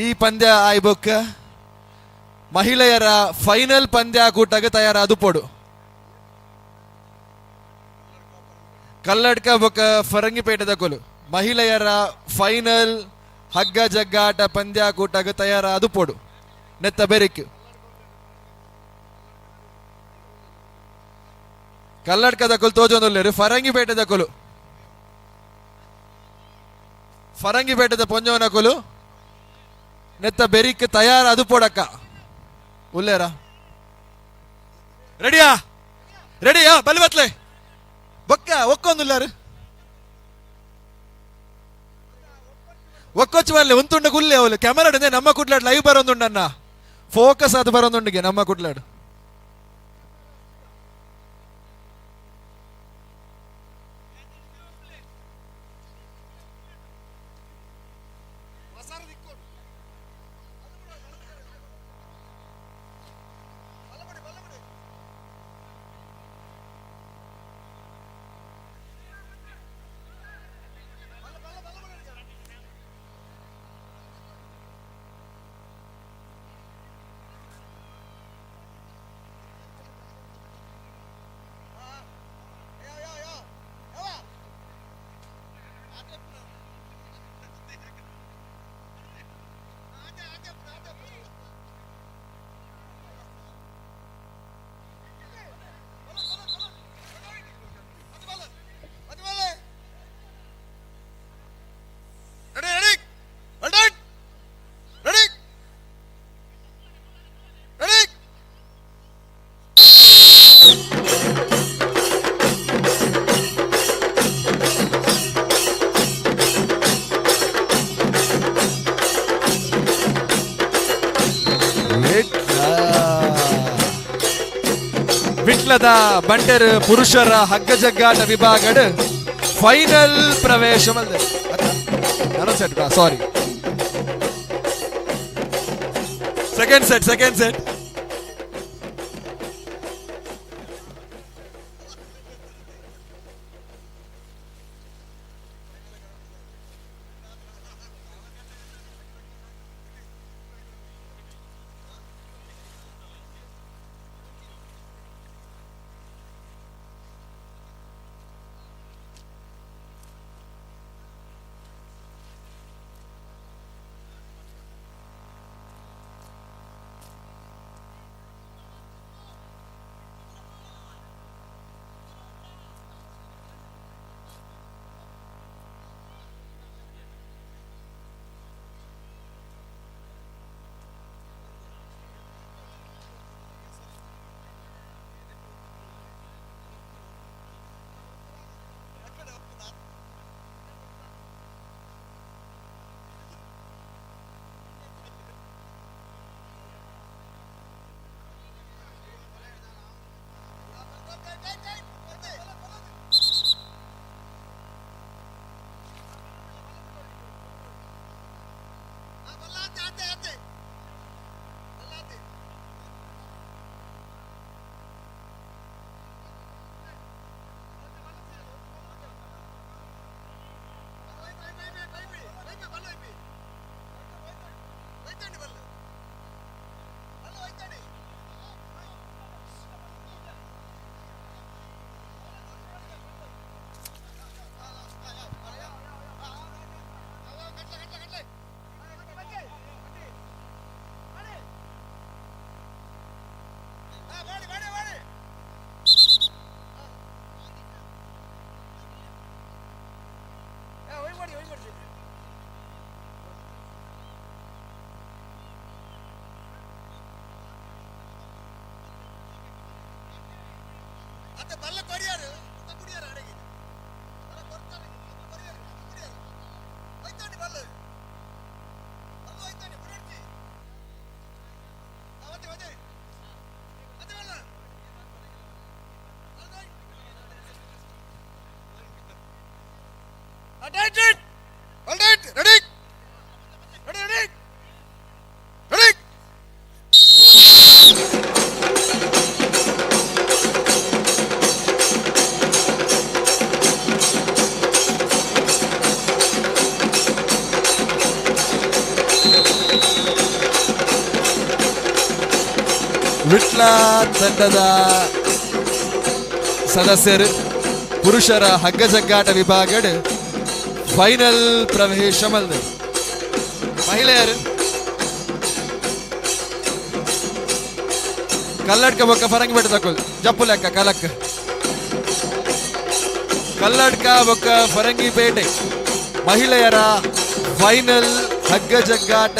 Speaker 15: ಈ ಪಂದ್ಯ ಆಯ್ಬೊಕ್ಕ ಮಹಿಳೆಯರ ಫೈನಲ್ ಪಂದ್ಯ ಕೂಟಾಗ ತಯಾರಾದು ಪೋಡು. ಕಲ್ಲಡ್ಕ ಬೊಕ ಫರಂಗಿಪೇಟೆದ ಕೊಲು ಮಹಿಳೆಯರ ಫೈನಲ್ ಹಗ್ಗ ಜಗ್ಗಾಟ ಪಂದ್ಯಾಕೂಟಗ್ ತಯಾರಾದು ಪೋಡು ನೆತ್ತ ಬೆರಿಕ್ ಕಲ್ಲಡ್ಕದ ಕೊಲು ತೋಜೊಂದುಲ್ಲೇರು ಫರಂಗಿಪೇಟೆದ ಕೊಲು ಫರಂಗಿಪೇಟೆದ ಪೊಂಜೋನ ಕೊಲು ನೆತ್ತ ಬೆರಿಕ್ ತಯಾರಾದು ಪೋಡಕ್ಕ ಉಲ್ಲೇರ ರೆಡಿಯಾ ರೆಡಿಯಾ ಬಲ್ವತ್ಲೆ ಬೊಕ್ಕ ಒಕ್ಕೊಂದುಲ್ಲಾರು ಒಕ್ಕೊಚ್ಚು ಬರ್ಲೆ ಉಂತುಂಡ ಗುಲ್ಲೆ ಅವಳು ಕ್ಯಾಮರಾ ನಮ್ಮ ಕುಡ್ಲಾಡ್ ಲೈವ್ ಬರೋದುಂಡನ್ನ ಫೋಕಸ್ ಅದು ಬರೋದುಂಡಿಗೆ ನಮ್ಮ ಕುಡ್ಲಾಡ್ ವಿಟ್ಲದ ಬಂಟರ್ ಪುರುಷರ ಹಗ್ಗಜಗ್ಗಾಟ ವಿಭಾಗಡ್ ಫೈನಲ್ ಪ್ರವೇಶ ಮಲ್ದೆ set sorry second set second set
Speaker 2: Attention! All right, ready? Ready, ready? Ready?
Speaker 15: Vitla ತಂಡದ ಸದಸ್ಯರು ಪುರುಷರ ಹಗ್ಗಜಗ್ಗಾಟ ವಿಭಾಗಡ್ ಫೈನಲ್ ಪ್ರವೇಶ ಮಲ್ದೆ. ಮಹಿಳೆಯರು ಕಲ್ಲಡ್ಕ ಬೊಕ್ಕ ಫರಂಗಿಪೇಟೆ ತಕೊಲ್ ಜಪ್ಪು ಲೆಕ್ಕ ಕಲಕ್ ಕಲ್ಲಡ್ಕ ಬೊಕ್ಕ ಫರಂಗಿಪೇಟೆ ಮಹಿಳೆಯರ ಫೈನಲ್ ಹಗ್ಗಜಗ್ಗಾಟ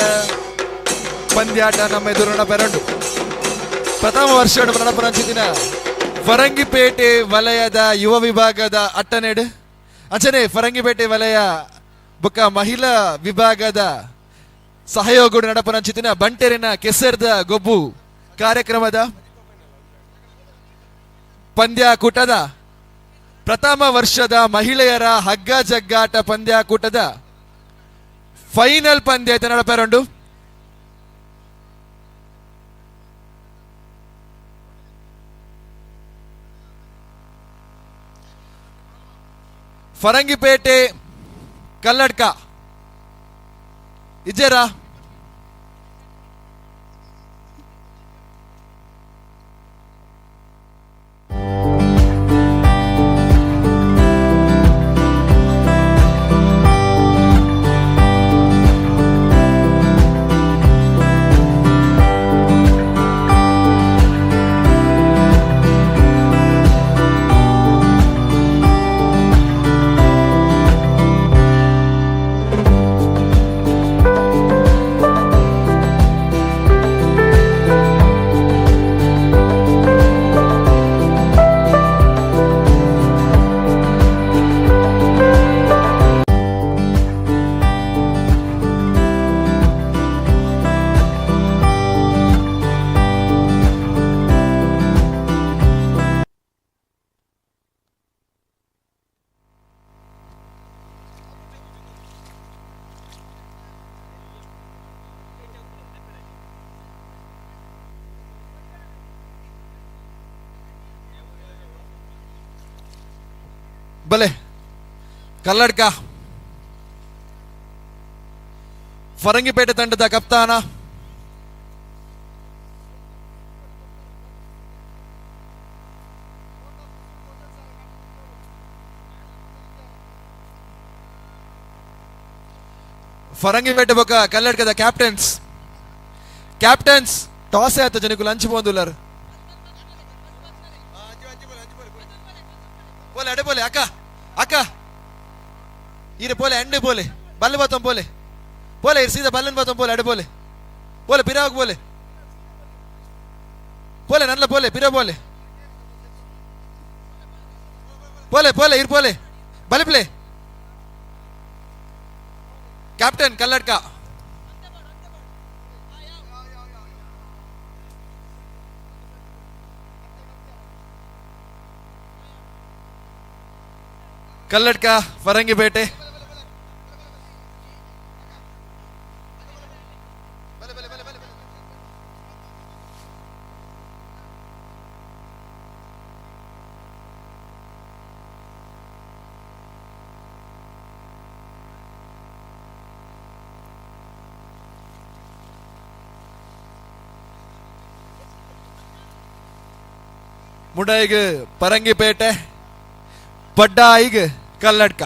Speaker 15: ಪಂದ್ಯಾಟ ನಮ್ಮ ಎದುರು ನಡಪೆರಡು. ಪ್ರಥಮ ವರ್ಷ ನಡಪರಂಚಿದಿನ ಫರಂಗಿಪೇಟೆ ವಲಯದ ಯುವ ವಿಭಾಗದ ಅಟ್ಟನೆಡು ಅಂಚನೆ ಫರಂಗಿಪೇಟೆ ವಲಯ ಬೊಕ್ಕ ಮಹಿಳಾ ವಿಭಾಗದ ಸಹಯೋಗ ನಡಪರಂಚಿತಿನ ಬಂಟೆರಿನ ಕೆಸರ್ದ ಗೊಬ್ಬು ಕಾರ್ಯಕ್ರಮದ ಪಂದ್ಯಾಕೂಟದ ಪ್ರಥಮ ವರ್ಷದ ಮಹಿಳೆಯರ ಹಗ್ಗ ಜಗ್ಗಾಟ ಪಂದ್ಯಾಕೂಟದ ಫೈನಲ್ ಪಂದ್ಯ ನಡಪೆರಂಡು. ಫರಂಗಿಪೇಟೆ ಕಲ್ಲಡ್ಕ ಇಜ್ಜೇರಾ? ಬಲೆ ಕಲ್ಲಡ್ಕ ಫರಂಗಿಪೇಟೆ ತಂಡದ ಕಪ್ತಾನ ಫರಂಗಿಪೇಟೆ ಬೊಕ್ಕ ಕಲ್ಲಡ್ಕದ ಕ್ಯಾಪ್ಟನ್ಸ್ ಕ್ಯಾಪ್ಟನ್ಸ್ ಟಾಸ್ ಆಯ್ತು ಜನಕ್ಕೆ ಲಂಚ್ ಬಂದುಲ್ಲರು. ಬೋಲೆ ಅಡೆ ಬೋಲೆ ಅಕ್ಕ ಅಕ್ಕ ಈರೆ ಪೋಲೆ ಅಂಡೆ ಬೋಲೆ ಬಲ್ಲೆ ಬಾತಂ ಬೋಲೆ ಬೋಲೆ ಇರ್ ಸೀದಾ ಬಲ್ಲನ್ ಬಾತಂ ಬೋಲೆ ಅಡೆ ಬೋಲೆ ಬೋಲೆ ಪಿರಾಗ್ ಬೋಲೆ ಬೋಲೆ ನಲ್ಲ ಬೋಲೆ ಪಿರ ಬೋಲೆ ಬೋಲೆ ಬೋಲೆ ಇರ್ ಬೋಲೆ ಬಲೆ ಪ್ಲೇ ಕ್ಯಾಪ್ಟನ್ ಕಲ್ಲಡ್ಕ ಕಲ್ಲಡ್ಕ ಫರಂಗಿಪೇಟೆ ಮುಡೈಗ್ ಪರಂಗಿಪೇಟೆ ಪಡ್ಡಾಯಿಗ್ ಕಲ್ಲಡ್ಕ.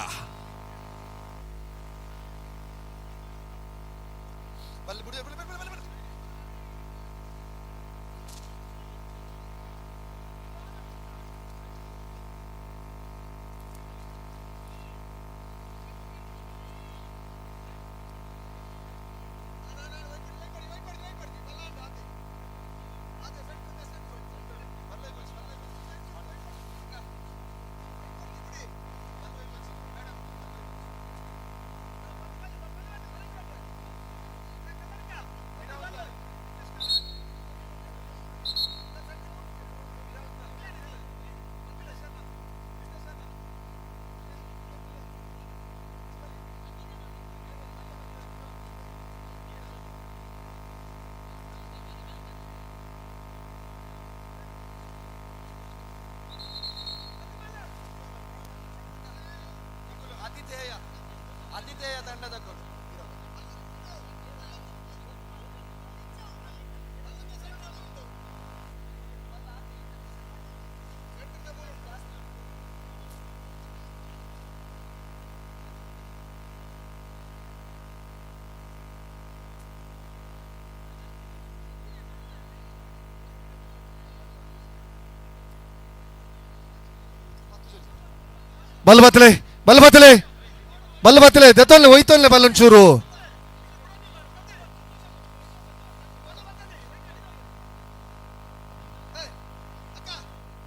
Speaker 15: ಆತಿಥೇಯ ತಂಡದ ಗೋಲು.
Speaker 6: ಬಲ್ ಬತ್ತಲೆ ಬಲ್ ಬತ್ತಲೆ ಬಲ್ ಬತ್ತಲೆ ದೆತ್ತೊಲ್ಲೆ ಒಯ್ತೊಲ್ಲೆ ಬಲ್ಲೊಂಚೂರು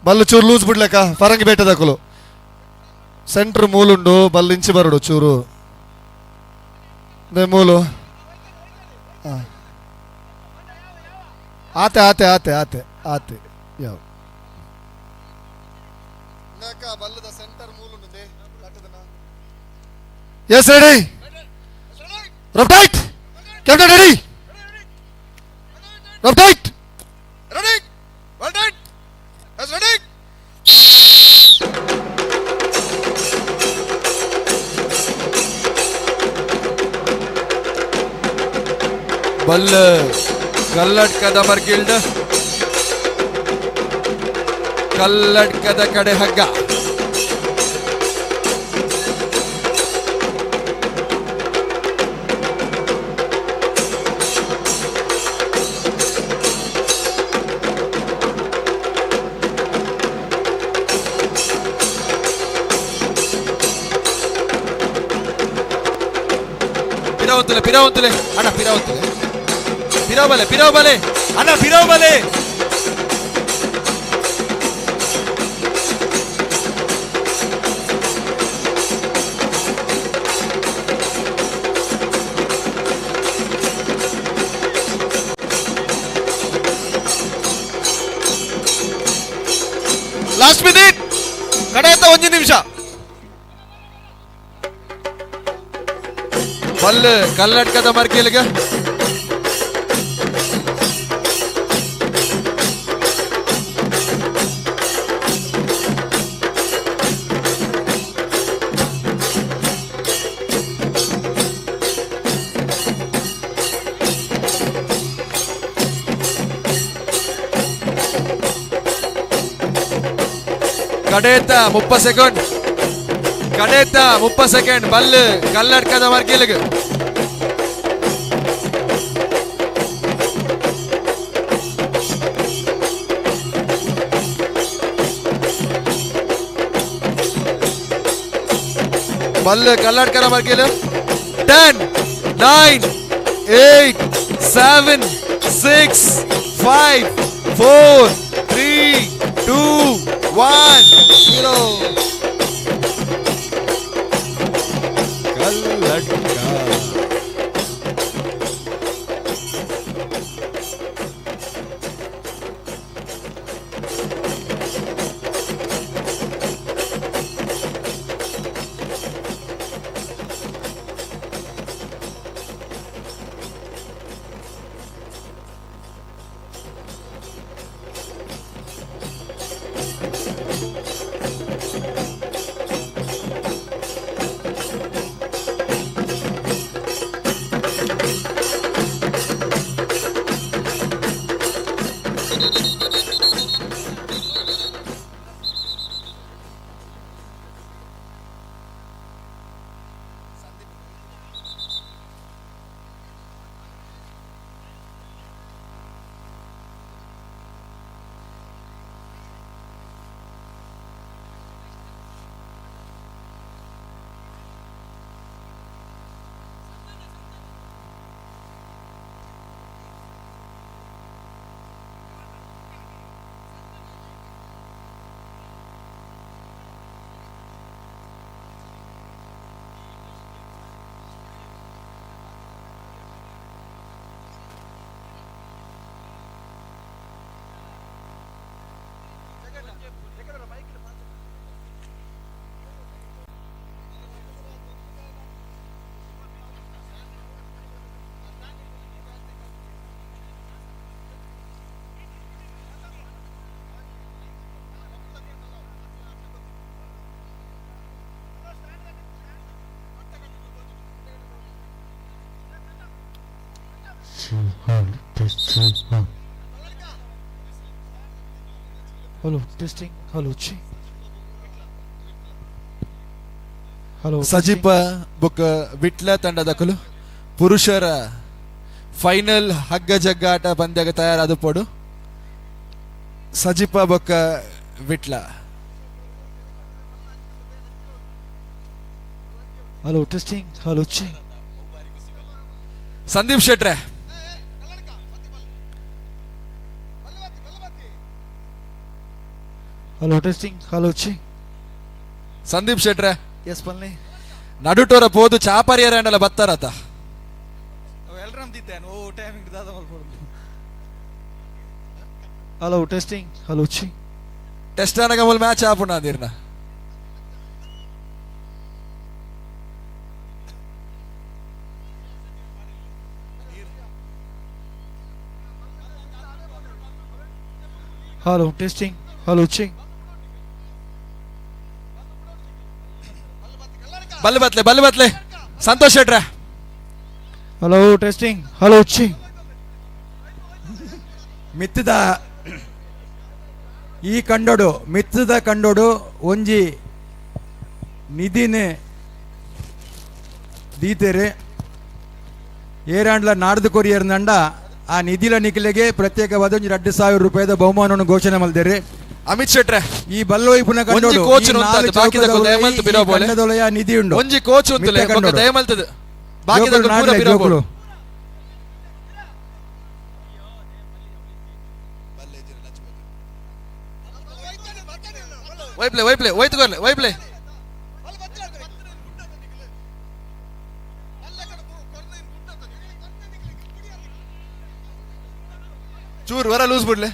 Speaker 6: ಬಲ್ಲು ಚೂರು ಲೂಸ್ ಬಿಡ್ಲಕ್ಕ ಫರಂಗಿ ಬೇಟದಕ್ಕಲು ಸೆಂಟ್ರ್ ಮೂಲುಂಡು ಬಲ್ಲು ಇಂಚಿ ಬರಡು ಚೂರು ಅದೇ ಮೂಲು. ಆತೆ ಆತೆ ಆತೆ ಆತೆ ಆತೆ ಯಾವ Yes, ready. Rope tight. Captain ready. Rope tight.
Speaker 2: Ready. Well done. Yes, ready.
Speaker 15: ಬಲ್ಲ ಕಲ್ಲಡ್ಕದ ಮರ್ಗಿಲ್ಡ್ ಕಲ್ಲಡ್ಕದ ಕಡೆ ಹಗ್ಗ. ಪಿರವಂತುಲೆ ಪಿರವಂತುಲೆ ಅಣ್ಣ ಪಿರವಂತುಲೆ ಪಿರವಬಲೆ ಪಿರವಬಲೆ ಅಣ್ಣ ಪಿರವಬಲೆ.
Speaker 2: ಲಾಸ್ಟ್ ಮಿನಿಟ್ ಕಡೆಯತ್ತ ಒಂದು ನಿಮಿಷ.
Speaker 15: Ballu ಕಲ್ಲಡ್ಕದ ಮರ್ಕೇಲಿಗೆ ಕಡೇತ 30 second, ಕಡೇತ 30 second. Ballu ಕಲ್ಲಡ್ಕದ ಮರ್ಕೇಲಿಗೆ. Ballu ಕಲ್ಲಡ್ಕದ ಮರ್ಕೇಲು. 10 9 8 7 6 5 4 3 2 1 0. Kalladka.
Speaker 7: Hello, testing. Hello, chi. Hello.
Speaker 15: Sajeepa ಬೊಕ್ಕ ವಿಟ್ಲ ತಂಡದಕುಲು ಪುರುಷರ ಫೈನಲ್ ಹಗ್ಗ ಜಗ್ಗಾಟ ಪಂದ್ಯಕ್ಕೆ ತಯಾರಾದ ಪೋಡು. ಸಜಿಪ ಬೊಕ್ಕ Vitla.
Speaker 13: Hello testing, hello check.
Speaker 15: Sandeep ಶೆಟ್ರೆ
Speaker 13: hello testing, hello check.
Speaker 15: Sandeep ಶೆಟ್ರೆ
Speaker 13: S ಪಲ್ನಿ
Speaker 15: ನಡುಟೋರ ಪೋದು ಚಾಪರಿಯರ ಅಂಡಲ ಬತ್ತಾರತ.
Speaker 13: Hello testing, hello check.
Speaker 15: Test ಅನಗ ಮೂಲ ಮ್ಯಾಚ್ ಆಪುಣ ಅಂದಿರ್ನ.
Speaker 13: Hello testing, hello check.
Speaker 15: ಬಲ್ಲೆ ಬತ್ಲೆ ಬಲ್ಲೆ ಬತ್ಲೆ ಸಂತೋಷ್ ಶೆಟ್ರೆ.
Speaker 13: Hello testing, hello check.
Speaker 1: ಮಿತ್ತದ ಈ ಕಂಡೋಡು ಮಿತ್ತದ ಕಂಡೋಡು ಒಂಜಿ ನಿಧಿನೇ ದೀತೆರೆ ಏರಾಂಡ್ಲ ನಾಡ್ದು ಕೊರಿಯರ್ನಂಡ ಆ ನಿಧಿಲ ನಿಖಿಲೆಗೆ ಪ್ರತ್ಯೇಕವಾದ ಒಂಜಿ 2000 ರೂಪಾಯಿದ ಬಹುಮಾನವನ್ನು ಘೋಷಣೆ ಮಲ್ದೇರಿ.
Speaker 15: ಅಮಿತ್ ಶೆಟ್ರೆ
Speaker 1: ಈ ಬಲ್ಲೋಯ್ಪುನ ಕಂಡೋಡು
Speaker 15: ಒಂಜಿ ಕೋಚ್ ಉಂತಾದು, ಬಾಕಿದಕುಲು ದಯಮಲ್ತ್ ಬಿರೋ ಬೋಲೆ.
Speaker 1: ಕಂಡದೊಲೆಯ ನಿಧಿ ಉಂಡು.
Speaker 15: ಒಂಜಿ ಕೋಚ್ ಉಂತುಲೆ,
Speaker 1: ಮಿತ್ತ
Speaker 15: ಬೊಕ್ಕ
Speaker 1: ಕಂಡೋಡು.
Speaker 15: ದಯಮಲ್ತದು. ಬಾಕಿದಕುಲು
Speaker 1: ಜೋಕುಲು
Speaker 15: ಪೂರ
Speaker 1: ನಾಡ್ಲೆ,
Speaker 15: ಬಿರೋ ಬೋಲೆ.
Speaker 1: ಜೋಕುಲು.
Speaker 15: ವೈಪ್ಲೆ ವೈಪ್ಲೆ ವೈತುಕೊರ್ಲೆ ವೈಪ್ಲೆ. ಚೂರು ವರ ಲೂಸ್ ಬಿಡ್ಲೆ.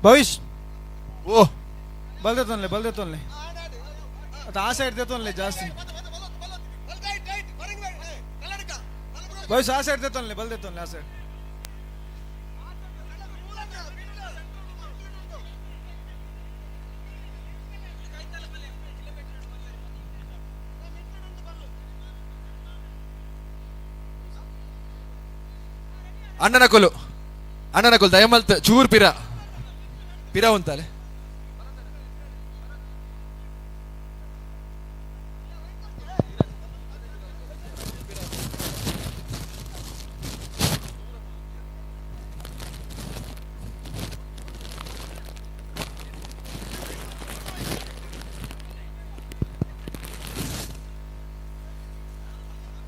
Speaker 19: ಭವಿಷ್
Speaker 15: ಓ
Speaker 19: ಬಲ್ದೆ ಬಲ್ದೆ ತೊನ್ಲೆ ಅದು ಆ ಸೈಡ್ ತೊನ್ಲೆ ಜಾಸ್ತಿ. ಭವಿಷ್ ಆ ಸೈಡ್ ತೊನ್ಲೆ ಬಲ್ದೆ ತೊನ್ಲೆ ಆ ಸೈಡ್.
Speaker 15: ಅಣ್ಣನ ಕೊಲು ಅಣ್ಣನ ಕೊಲು ದಯಮಲ್ತ್ ಚೂರ್ ಪಿರ ಪಿರ ಉಂತಾಲೆ.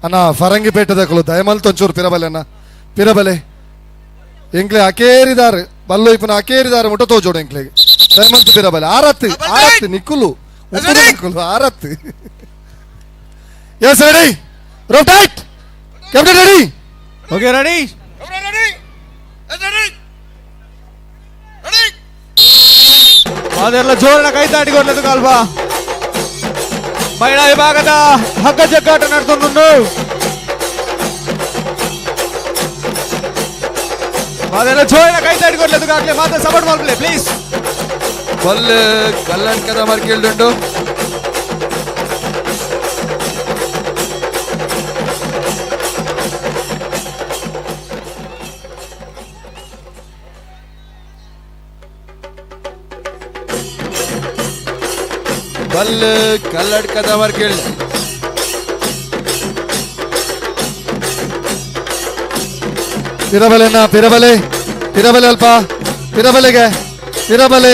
Speaker 6: ಅಣ್ಣ ಫರಂಗಿಪೇಟೆದಕುಲು ದಯಮಲ್ತ್ ಒಂಚೂರು ಪಿರಬಲೆ ಅಣ್ಣ ಪಿರಬಲೆ. ಎಂಕ್ಲೆ ಅಕೇರಿದಾರು ಬಲ್ಲು ಇಪ್ಪನ ಅಕೇರಿದಾರು ಮುಟ್ಟ ತೋಜೋಡು ಎಂಕ್ಲೆಗೆ ದಯಮಲ್ತ್ ಪಿರಬಲೆ. ಆರತ್ ಆರತ್ ನಿಕ್ಕುಲು ಉಪ್ಪು ನಿಕ್ಕುಲು ಆರತ್. Yes ready rotate captain ready.
Speaker 19: Okay ready. ಅದೆಲ್ಲ ಜೋರನ ಕೈ ತಾಟಿಕೊಡ್ಲದು ಕಾಲ್ಬಾ. ಮಹಿಳಾ ವಿಭಾಗದ ಹಗ್ಗ ಜಗ್ಗಾಟ ನಡೆದುಂಡು. ಅದೆಲ್ಲ ಜೋರನ ಕೈ ತಾಟಿಕೊಡ್ಲದು ಕಾಕ್ಲೆ ಮಾತ್ರ ಸಪೋರ್ಟ್ ಮಾಡ್ಲಿ ಪ್ಲೀಸ್.
Speaker 15: ಬಲ್ಲೆ ಕಲ್ಲಡ್ಕದ ಮರ್ಕೇಳ್ದುಂಡು. ಬಲ್ಲೆ ಕಲ್ಲಡ್ಕದ ಮರ್ಕೇಳ್.
Speaker 6: ಪಿರಬಲೆ ಅಣ್ಣ ಪಿರಬಲೆ ಪಿರಬಲೆ ಅಲ್ಪ ಪಿರಬಲೆಗೆ ಪಿರಬಲೆ.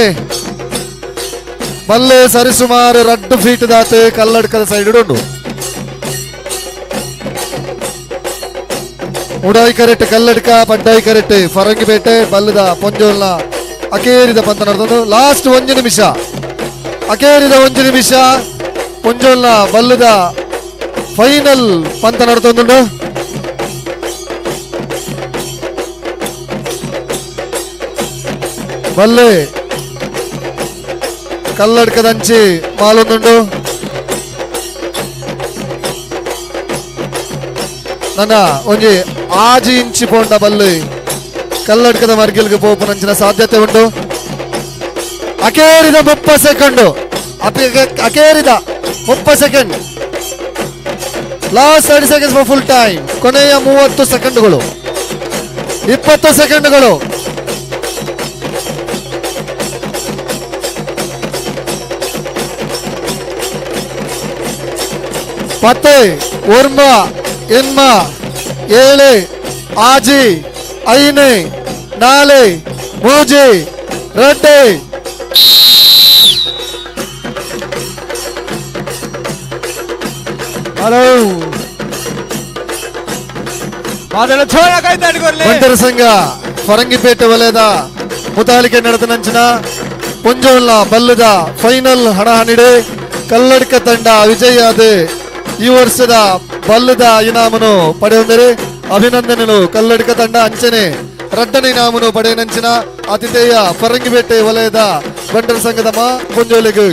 Speaker 6: ಬಲ್ಲೆ ಸರಿಸುಮಾರು 2 ಫೀಟ್ ದಾತೆ ಕಲ್ಲಡ್ಕದ ಸೈಡ್ ಉಂಡು. ಉಡಾಯಿ ಕರೆಕ್ಟ್ ಕಲ್ಲಡ್ಕ ಪಡ್ಡಾಯಿ ಕರೆಕ್ಟ್ ಫರಂಗಿಪೇಟೆ ಬಲ್ಲದ ಪೊಂಜೋಲ್ನ ಅಕೇರಿದ ಪಂತ ನಡೆದೊಂದು. ಲಾಸ್ಟ್ 1 ನಿಮಿಷ ಅಕೇರಿದ 1 ನಿಮಿಷ ಪೊಂಜೋಲ್ನ ಬಲ್ಲದ ಫೈನಲ್ ಪಂತ ನಡೆದೊಂದುಂಡು. ಬಲ್ಲೆ ಕಲ್ಲಡ್ಕದಂಚಿ ಮಾಲೊಂದುಂಡು. ನನ್ನ ಒಂಜಿ 6 ಇಂಚಿ ಪೋಂಡ ಬಲ್ಲೆ ಕಲ್ಲಡ್ಕದ ಮರ್ಗಿಲ್ಗೆ ಪೋಪುನಂಚಿನ ಸಾಧ್ಯತೆ ಉಂಟು. ಅಕೇರಿದ 30 second ಅಕೇರಿದ 30 second last 30 seconds for full time. ಕೊನೆಯ 30 ಸೆಕೆಂಡ್ಗಳು 20 ಸೆಕೆಂಡ್ಗಳು. 10 9 8 7 6 5 4 3 2.
Speaker 19: ಹಲೋ
Speaker 6: ಬಂಟರ ಸಂಘ ಫರಂಗಿಪೇಟೆ ವಲಯದ ಮುತಾಲಿಕೆ ನಡೆದ ನಂಚಿನ ಪೊಂಜೋಲ್ನ ಬಲ್ಲದ ಫೈನಲ್ ಹಣಹಣಿಡೆ ಕಲ್ಲಡ್ಕ ತಂಡ ವಿಜಯಾದ ಈ ವರ್ಷದ ಬಲ್ಲದ ಇನಾಮನು ಪಡೆಯೊಂದರೆ ಅಭಿನಂದನೆಗಳು ಕಲ್ಲಡ್ಕ ತಂಡ ಅಂಚನೆ ರಡ್ಡನ ಇನಾಮನು ಪಡೆಯನಂಚಿನ ಆತಿಥೇಯ ಫರಂಗಿಪೇಟೆ ವಲಯದ ಬಂಟರ ಸಂಘದ ಮಾ ಪೊಂಜೋಲಿಗೆ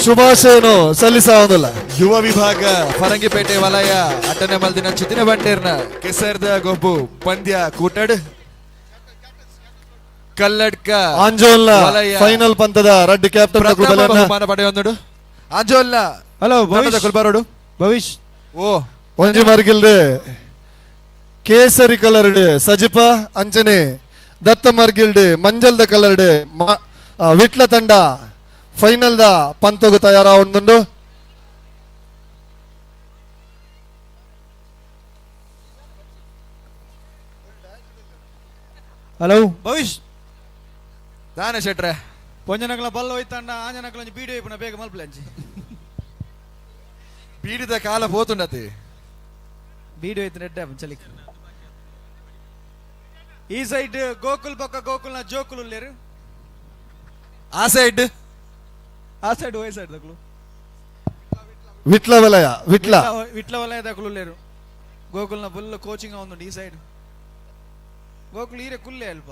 Speaker 6: ಶುಭಾಶಯನು ಸಲ್ಲಿಸುವುದಿಲ್ಲ.
Speaker 15: ಯುವ ವಿಭಾಗ ಫರಂಗಿಪೇಟೆ ವಲಯ ಅಟ್ಟನೆ ಮಲ್ದಿನ ಚಿತಿನ ಬಂಟೇರ್ನ ಕೆಸರ್ದ ಗೊಬ್ಬು ಪಂದ್ಯ ಕೂಟಡ್ ಕಲ್ಲಡ್ಕ
Speaker 6: ಆಂಜೋಲ್ನ ಫೈನಲ್ ಪಂತದ ರಡ್ಡು ಕ್ಯಾಪ್ಟನ್
Speaker 15: ಪ್ರಥಮ ಬಹುಮಾನ ಪಡೆಯೊಂದುಡು ಆಂಜೋಲ್ನ
Speaker 19: ಹಲೋ
Speaker 15: ಬರೋಡು
Speaker 19: ಭವಿಷ್
Speaker 15: ಓ
Speaker 6: ಒಂಜಿ ಮರ್ಗಿಲ್ದೆ ಕೇಸರಿ ಕಲರ್ಡ್ ಸಜಿಪ ಅಂಚನೆ ದತ್ತ ಮರ್ಗಿಲ್ಡ್ ಮಂಜಲ್ದ ಕಲರ್ಡ್ ವಿಟ್ಲ ತಂಡ ಫೈನಲ್ the ಪಂತಗು ತಯಾರಾವುಂಡು.
Speaker 19: ಹಲೋ ಭವಿಷ್
Speaker 15: ದಾನೆ ಶೆಟ್ರೆ
Speaker 13: ಪೊಂಜನಕಲ ಬಲ್ಲ ಹೋಯ್ತಣ್ಣ ಆಂಜನಕಲ ಒಂಜಿ ಬೀಡಿ ಹೋಯ್ಪುನ ಬೇಗ ಮಲ್ಪಲೆ ಅಂಚಿ
Speaker 15: ಬೀಡಿದ ಕಾಲ ಪೋತುಂಡತಿ
Speaker 13: ಬೀಡಿ ಹೋಯ್ತು ನೆಡ್ಡೆ ಚಲಿಕ್ ಈ ಸೈಡ್ ಗೋಕುಲ್ ಬೊಕ್ಕ ಗೋಕುಲ್ನ ಜೋಕುಲ್ ಉಲ್ಲೇರು
Speaker 15: ಆ ಸೈಡ್
Speaker 13: ಆ ಸೈಡ್ ಓಯ್ ಸೈಡ್ ದಕ್ಲು
Speaker 6: ವಿಟ್ಲ ವಲಯ ವಿಟ್ಲ
Speaker 13: ವಿಟ್ಲ ವಲಯ ದಕ್ಲು ಉಲ್ಲೇರು ಗೋಕುಲ್ನ ಫುಲ್ ಕೋಚಿಂಗ್ ಉಂಡು ಈ ಸೈಡ್ ಗೋಕುಲ್ ಈರೆ ಕುಲ್ಲೆ ಅಲ್ಪ.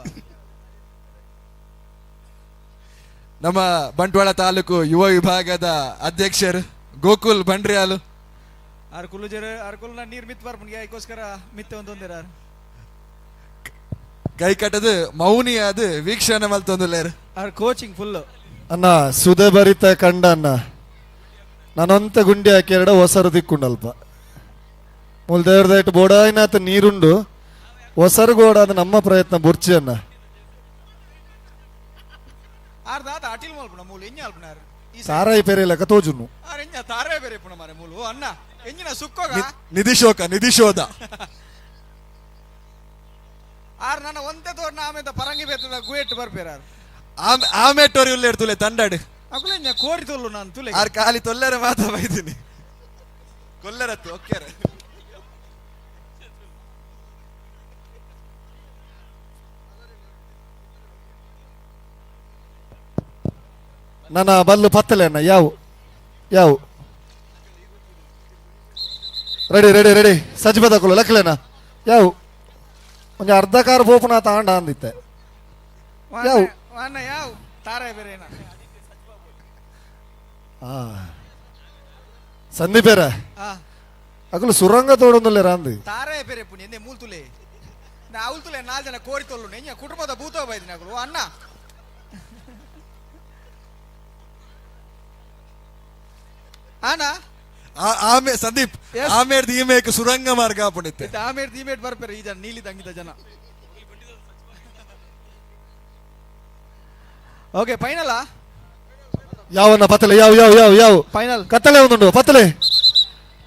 Speaker 15: ನಮ್ಮ ಬಂಟ್ವಾಳ ತಾಲೂಕು ಯುವ ವಿಭಾಗದ ಅಧ್ಯಕ್ಷರು ಗೋಕುಲ್ ಬಂಡ್ರಿಯಾಲು
Speaker 13: ಆರ್ ಕುಲ್ಲು ಜರ ಆರ್ ಕುಲ್ನ ನೀರ್ ಮಿತ್ ಬರ್ಪುನ್ಗೆ ಅದಕ್ಕೋಸ್ಕರ ಮಿತ್ತೆ ಒಂದೊಂದಿರ
Speaker 15: ಕೈ ಕಟ್ಟದು ಮೌನಿಯಾದ ವೀಕ್ಷಣೆ ಮಲ್ತೊಂದುಲ್ಲೇರು
Speaker 13: ಆರ್ ಕೋಚಿಂಗ್ ಫುಲ್
Speaker 6: ಅಣ್ಣ ಸುದೆ ಬರಿತ ಕಂಡ ಅಣ್ಣ ನಾನೊಂತ ಗುಂಡಿ ಹಾಕಿ ಎರಡ ಹೊಸರು ದಿಕ್ಕುಂಡಲ್ಪ ಮುಲ್ದೇವ್ರದಾಯ್ತು ಬೋಡಾಯಿನಾತ ನೀರುಂಡು ಹೊಸರು ಗೋಡಾದ ನಮ್ಮ ಪ್ರಯತ್ನ ಬುರ್ಚಿ ಅಣ್ಣ.
Speaker 13: ಆರ್ ದಾದ ಅಟಿಲ್ ಮಲ್ಪುನ ಮೂಲು ಎಂಜ ಅಲ್ಪನಾರ್
Speaker 6: ಸಾರಾಯಿ ಪೆರೆ ಲೆಕ್ಕ ತೋಜುನು
Speaker 13: ಆರ್ ಎಂಜ ತಾರೇ ಬೇರೆ ಪುಣ ಮಾರೆ ಮೂಲು ಅಣ್ಣ ಎಂಜಿನ ಸುಕ್ಕೋಗ
Speaker 15: ನಿಧಿಶೋಕ ನಿಧಿಶೋಧ
Speaker 13: ಆರ್ ನನ್ನ ಒಂತೆ ತೋರ್ನ ಆಮೇದ ಪರಂಗಿ ಬೇತದ ಗುಯೆಟ್ ಬರ್ಪೇರ
Speaker 15: ಆಮೇಟೋರಿ ಉಲ್ಲೇರ್ ತುಲೆ ತಂಡಾಡು
Speaker 13: ಅಕುಲೆ ಎಂಜ ಕೋರಿ ತೊಲ್ಲು ನಾನು ತುಲೆ
Speaker 15: ಆರ್ ಖಾಲಿ ತೊಲ್ಲರ ಮಾತ ಬೈದಿನಿ ಕೊಲ್ಲರತ್ತು ಒಕ್ಕೆರ
Speaker 6: ನನ್ನ ಬಲ್ಲು ಪತ್ತಲೆ ಅಣ್ಣ ಯಾವು ಯಾವು ರೆಡಿ ರೆಡಿ ರೆಡಿ ಸಜ್ಬದಕುಲು ಲಕ್ಲೇನ ಯಾವು ಒಂಜಿ ಅರ್ಧ ಕಾರ್ ಬೋಪುನ ತಾಂಡ ಅಂದಿತ್ತೆ ಯಾವು
Speaker 13: ಅಣ್ಣ ಯಾವು ತಾರೇ ಬೇರೆ
Speaker 6: ಆ ಸಂದೀಪೇರ ಅಕುಲು ಸುರಂಗ ತೋಡೊಂದುಲ್ಲೆ ರಾಂದಿ
Speaker 13: ತಾರೇ ಬೇರೆ ಪುಣಿ ಎಂದೆ ಮೂಲ್ ತುಲೆ ನಾ ಅವಳು ತುಲೆ ನಾಲ್ ಜನ ಕೋರಿ ತೊಲ್ಲು ನೆಂಜ ಕುಟುಂಬದ ಭೂತ ಬೈದಿನ ಅಕುಲು ಅಣ್ಣ ಅಣ್ಣ
Speaker 15: ಆಮೆ ಸಂದೀಪ್ ಆಮೇರ್ದ ಈಮೇಕ್ ಸುರಂಗ ಮಾರ್ಗ ಪುಣಿತೆ
Speaker 13: ಆಮೇರ್ದ ಈಮೇಟ್ ಬರ್ಪೇರೆ ಈ ಜನ ನೀಲಿ ತಂಗಿದ ಜನ. ಓಕೆ ಫೈನಲ್
Speaker 6: ಯಾವನ್ನ ಪತ್ತಲೆ ಯಾವ ಯಾವ ಯಾವ ಯಾವ
Speaker 13: ಫೈನಲ್
Speaker 6: ಕತ್ತಲೆ ಒಂದುಂಡು ಪತ್ತಲೆ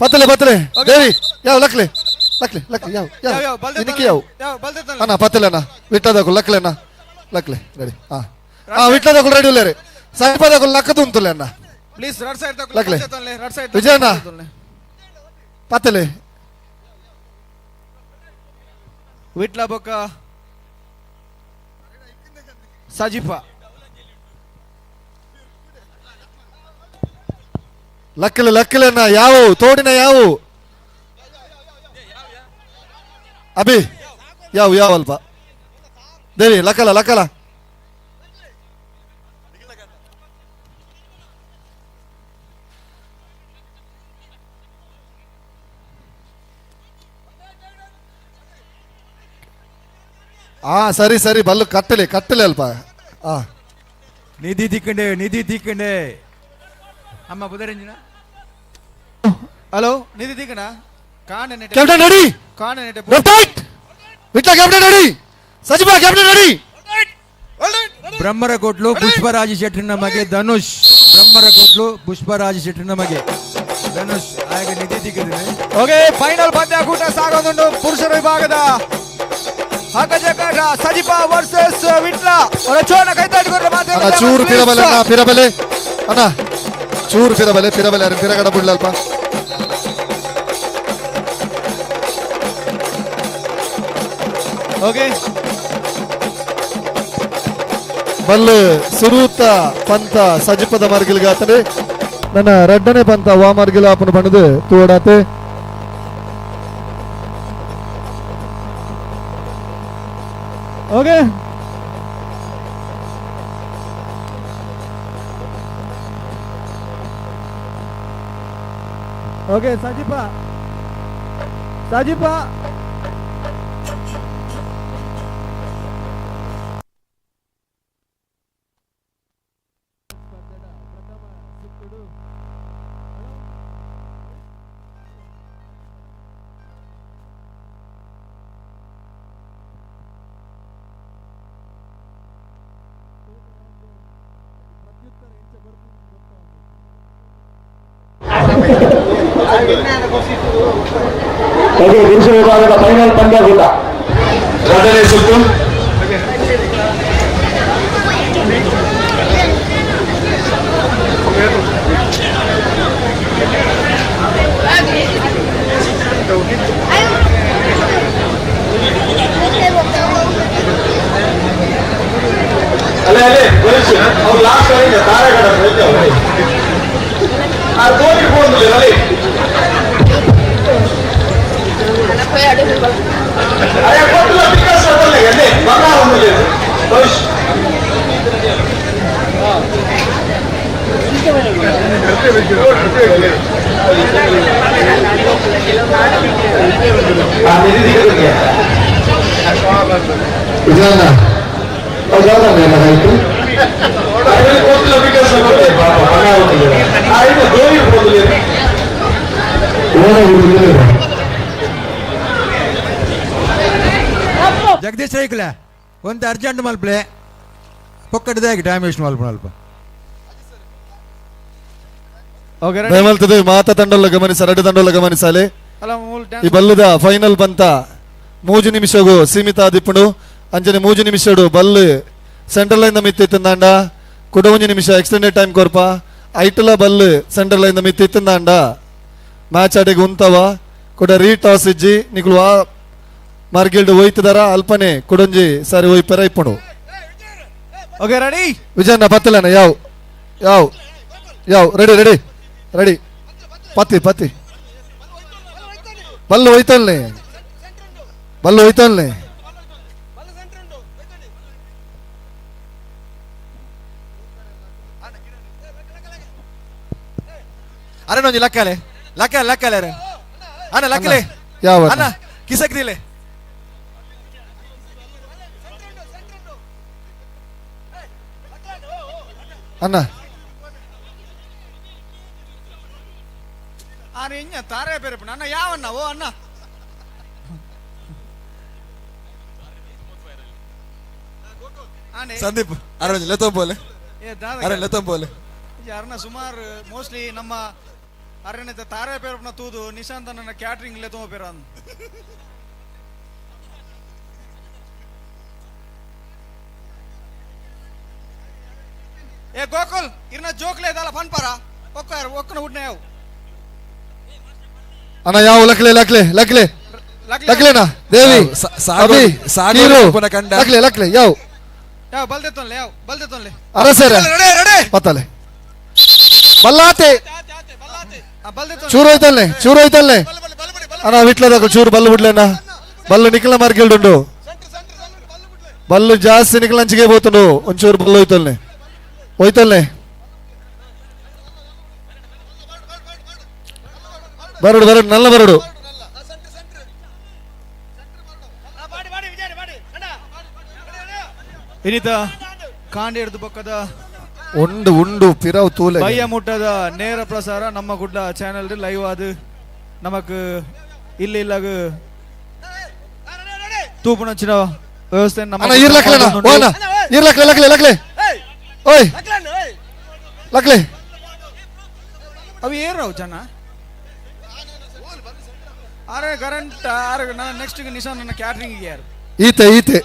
Speaker 6: ಪತ್ತಲೆ ಪತ್ತಲೆ ದೇವಿ ಯಾವ ಲಕ್ಲೆ ಲಕ್ಲೆ ಲಕ್ಲೆ ಯಾವ ಯಾವ ಇನ್ನಕ್ಕೆ ಯಾವ ಅಣ್ಣ ಪತ್ತಲೆ ಅಣ್ಣ ವಿಟ್ಲದಕು ಲಕ್ಲೆ ಅಣ್ಣ ಲಕ್ಲೆ ರೆಡಿ ಹಾ ಹಾ ವಿಟ್ಲದಕು ರೆಡಿ ಉಲ್ಲೇರಿ ಸಾಯಿಪದಕು ಲಕ್ಕದು ಉಂಟುಲೆ ಅಣ್ಣ
Speaker 13: ಪ್ಲೀಸ್ ರಡ್ ಸೈಡ್ ತಕೊ
Speaker 6: ಲಕ್ಲೆ
Speaker 13: ರಡ್ ಸೈಡ್
Speaker 6: ವಿಜಯಣ್ಣ ಪತ್ತಲೆ
Speaker 13: ವಿಟ್ಲ ಬೊಕ್ಕ ಸಜಿಪ
Speaker 6: ಲಕ್ಕಲೆ ಲಕ್ಕಲೆ ಅಣ್ಣ ಯಾವು ತೋಡಿನ ಯಾವು ಅಭಿ ಯಾವು ಯಾವ ಅಲ್ಪ ದೇವಿ ಲಕ್ಕಲ ಲಕ್ಕಲ ಆ ಸರಿ ಸರಿ ಬಲ್ಲು ಕಟ್ಟಲೆ ಕಟ್ಟಲೆ ಅಲ್ಪ ಆ
Speaker 1: ನಿಧಿ ತಿಕ್ಕಂಡೆ ನಿಧಿ ತಿಕ್ಕಂಡೆ ಅಮ್ಮ ಬುಧರಂಜನ
Speaker 13: ಹಲೋ ನಿಧಿ ತಿಕ್ಕಣ ಕಾಣ ನೆಟೆ
Speaker 6: ಕ್ಯಾಪ್ಟನ್ ರೆಡಿ
Speaker 13: ಕಾಣ ನೆಟೆ
Speaker 6: left right Vitla captain ready ಸಜಿಬಾ ಕ್ಯಾಪ್ಟನ್ ರೆಡಿ
Speaker 1: ಬ್ರಹ್ಮರಕೋಟ್ಲು ಪುಷ್ಪರಾಜ ಶೆಟ್ಟನ ಮಗೆ ಧನುಷ್ ಬ್ರಹ್ಮರಕೋಟ್ಲು ಪುಷ್ಪರಾಜ ಶೆಟ್ಟನ ಮಗೆ ಧನುಷ್ ಆಗ ನಿಧಿ ತಿಕ್ಕಿದ್ದೀನಿ.
Speaker 19: ಓಕೆ ಫೈನಲ್ ಪಂದ್ಯಾಕೂಟ ಸಾಗೊಂದುಂಡು ಪುರುಷರ ವಿಭಾಗದ ಹಕಜಕ ಸಜಿಪಾ ವರ್ಸಸ್ ವಿಟ್ಲ ಚೋಣ ಕೈತಾಡಿಕೊಂಡ್ರೆ
Speaker 6: ಅಣ್ಣ ಚೂರು ಪಿರಬಲೆ ಅಣ್ಣ ಪಿರಬಲೆ ಅಣ್ಣ ಚೂರು ಫಿರಬಲೆ ಫಿರಬಲೆ ಅರೆ ಫಿರಗಡ ಬುಡ್ಲಲ್ಪ
Speaker 13: ಓಕೆ
Speaker 6: ಬಲ್ಲು ಸುರೂತ ಪಂತ ಸಜಿಪದ ಮರ್ಗಿಲ್ಗಾತನೆ ನನ್ನ ರಡ್ಡನೆ ಪಂತ ವಾ ಮರ್ಗಿಲ ಆಪನ ಬಣ್ಣದು ತೂಡಾತೆ
Speaker 19: okay okay Sajipa Sajipa
Speaker 11: okay ಪುರುಷ ವಿಭಾಗದ ಫೈನಲ್ ಪಂದ್ಯಾಕೂಟ ಎರಡನೇ ಸುತ್ತು. ಅಲ್ಲೇ ಅಲ್ಲೇ ಪೊಲೀಸ್ ಅವ್ರು ಲಾಸ್ಟ್ ತಾರೆಗಡ ಆ ತೋರಿ ಫೋನ್ ಅಲ್ಲಿ ಅರೆ ಕೊಟ್ಟಲ ವಿಕಾಸ್ ಅದಲ್ಲ ಎಲ್ಲಿ ಬಂಗಾರ ಒಂದು ಭವಿಷ್ಯ
Speaker 1: ಜಗದೀಶ್ ರೈಕುಲೆ ಒಂದು ಅರ್ಜೆಂಟ್ ಮಲ್ಪ್ಲೆ ಪೊಕ್ಕಡ್ದಾಗಿ ಟೈಮ್ ವೇಸ್ಟ್ ಮಲ್ಪ ಅಲ್ಪ.
Speaker 13: ಓಕೆ
Speaker 6: ದಯಮಲ್ತದೆ ಮಾತ ತಂಡಲ್ಲ ಗಮನಿಸ ಎರಡು ತಂಡಲ್ಲ ಗಮನಿಸಾಲೆ.
Speaker 13: ಅಲ್ಲ ಮೂಲ
Speaker 6: ಈ ಬಲ್ಲುದ ಫೈನಲ್ ಬಂತ ಮೂಜು ನಿಮಿಷಗೂ ಸೀಮಿತ ದಿಪ್ಪುಂಡು ಅಂಚನೆ ಮೂಜು ನಿಮಿಷಡು ಬಲ್ಲು ಸೆಂಟ್ರಲ್ ಲೈನ್ ಮಿತ್ತಿತ್ತಂದಾಂಡ ಕುಡ ಒಂಜಿ ನಿಮಿಷ ಎಕ್ಸ್ಟೆಂಡೆಡ್ ಟೈಮ್ ಕೊರ್ಪ ಐಟಲ ಬಲ್ಲು ಸೆಂಟ್ರಲ್ ಲೈನ್ ಮಿತ್ತಿತ್ತಂದಾಂಡ ಮ್ಯಾಚ್ ಆಡಿಗೆ ಉಂತವ ಕುಡ ರೀ ಟಾಸ್ ಇಜ್ಜಿ ನಿಕುಲು ಆ ಮಾರ್ಗಿಲ್ಡ್ ಒಯ್ತದಾರ ಅಲ್ಪನೆ ಕುಡೊಂಜಿ ಸಾರಿ ಒಯ್ಪೆರ ಇಪ್ಪುಂಡು.
Speaker 13: ಓಕೆ ರೆಡಿ
Speaker 6: ವಿಜಯಣ್ಣ ಪತ್ತಲಣ್ಣ ಯಾವ ಯಾವ ಯಾವ ರೆಡಿ ರೆಡಿ ರೆಡಿ ಪತ್ತಿ ಪತ್ತಿ ಬಲ್ಲು ಹೋಯ್ತಲ್ನೆ ಬಲ್ಲು ಹೋಯ್ತಲ್ನೆ.
Speaker 15: ಅರೆ ನೊಂಜಿ ಲಕ್ಕಲೆ ಲಕ್ಕಲೆ ಲಕ್ಕಲೆ ಅರೆ ಅಣ್ಣ ಲಕ್ಕಲೆ
Speaker 6: ಯಾವ
Speaker 15: ಅಣ್ಣ ಕಿಸಕ್ದಿಲೆ
Speaker 6: ಅಣ್ಣ
Speaker 13: ಆನೆ ಇಂಜ ತಾರೆ ಬೇರೆ ಅಣ್ಣ ಯಾವಣ್ಣ ಓ ಅಣ್ಣ ಆನೆ
Speaker 15: ಸಂದೀಪ್ ಅರೆ ಒಂಜಿ ಲೆತ್ತೊಂಬೋಲೆ
Speaker 13: ಏ ದಾದ
Speaker 15: ಅರೆ ಲೆತ್ತೊಂಬೋಲೆ
Speaker 13: ಅರ್ನ ಸುಮಾರು ಮೋಸ್ಟ್ಲಿ ನಮ್ಮ ಅರಣ್ಯದ ತಾರೆ ಪೇರಪ್ಪನ ತೂದು ನಿಶಾಂತ್ ನನ್ನ ಕ್ಯಾಟ್ರಿಂಗ್ ಲೆತ್ತೊಂಬ ಪೇರ ಏ ಗೋಕುಲ್ ಇರ್ನ ಜೋಕ್ಲೆ ಇದಲ್ಲ ಫನ್ಪಾರ ಒಕ್ಕ ಒಕ್ಕನ ಉಡ್ನ ಯಾವ
Speaker 6: ಅಣ್ಣ ಯಾವ ಲಕ್ಲೆ ಲಕ್ಲೆ ಲಕ್ಲೆ ಲಕ್ಲೆನಾ ದೇವಿ ಅಭಿ
Speaker 15: ಸಾಗೋ ಪುನಃ ಕಂಡ.
Speaker 6: ಲಕ್ಲೆ ಲಕ್ಲೆ ಯಾವ
Speaker 13: ಯಾವ ಬಲ್ದೆತ್ತೊನ್ಲೆ ಯಾವ ಬಲ್ದೆತ್ತೊನ್ಲೆ
Speaker 6: ಅರಸರ ಪತ್ತಲೆ ಬಲ್ಲಾತೆ ಚೂರು ಹೋಯ್ತಲ್ಲೆ ಚೂರು ಹೋಯ್ತಲ್ಲೆ ಅಣ್ಣ ವಿಟ್ಲದಾಗ ಚೂರು ಬಲ್ಲು ಬಿಡ್ಲೇನ ಬಲ್ಲು ನಿಖಲ ಮಾರ್ಗಿಲ್ಡುಂಡು ಬಲ್ಲು ಜಾಸ್ತಿ ನಿಖಲ ಅಂಚಿಗೆ పోతుండు ಒಂಚೂರು ಬಲ್ಲು ಹೋಯ್ತಲ್ಲೆ ಹೋಯ್ತಲ್ಲೆ ಬರಡು ಬರಡು ನಲ್ಲ ಬರಡು
Speaker 13: ಇನ್ನಿತ ಕಾಂಡೇರ್ದು ಬೊಕ್ಕದ
Speaker 6: ಉಂಡು ಉಂಡು ಪಿರವ್ ತೂಲೆ
Speaker 13: ಬಯ್ಯ ಮುಟ್ಟದ ನೇರ ಪ್ರಸಾರ ನಮ್ಮ ಗುಡ್ಡ ಚಾನೆಲ್ ಲೈವ್ ಅದು ನಮಕ್ ಇಲ್ಲಿ ಇಲ್ಲಾಗ ತೂಪುನಂಚಿನ ವ್ಯವಸ್ಥೆ ನಮ್ಮ
Speaker 6: ಅಣ್ಣ ಇರ್ಲಕ್ಲೆನ ಓ ಅಣ್ಣ ಇರ್ಲಕ್ಲೆ ಲಕ್ಲೆ ಲಕ್ಲೆ ಓಯ್ ಲಕ್ಲೆ
Speaker 13: ಅವು ಏರವು ಜನ ಅರೆ ಕರೆಂಟ್ ಆರು ನಾನು ನೆಕ್ಸ್ಟ್ ನಿಶಾನ್ ನನ್ನ ಕ್ಯಾಟ್ರಿಂಗ್ ಯಾರು
Speaker 6: ಈತೆ ಈತೆ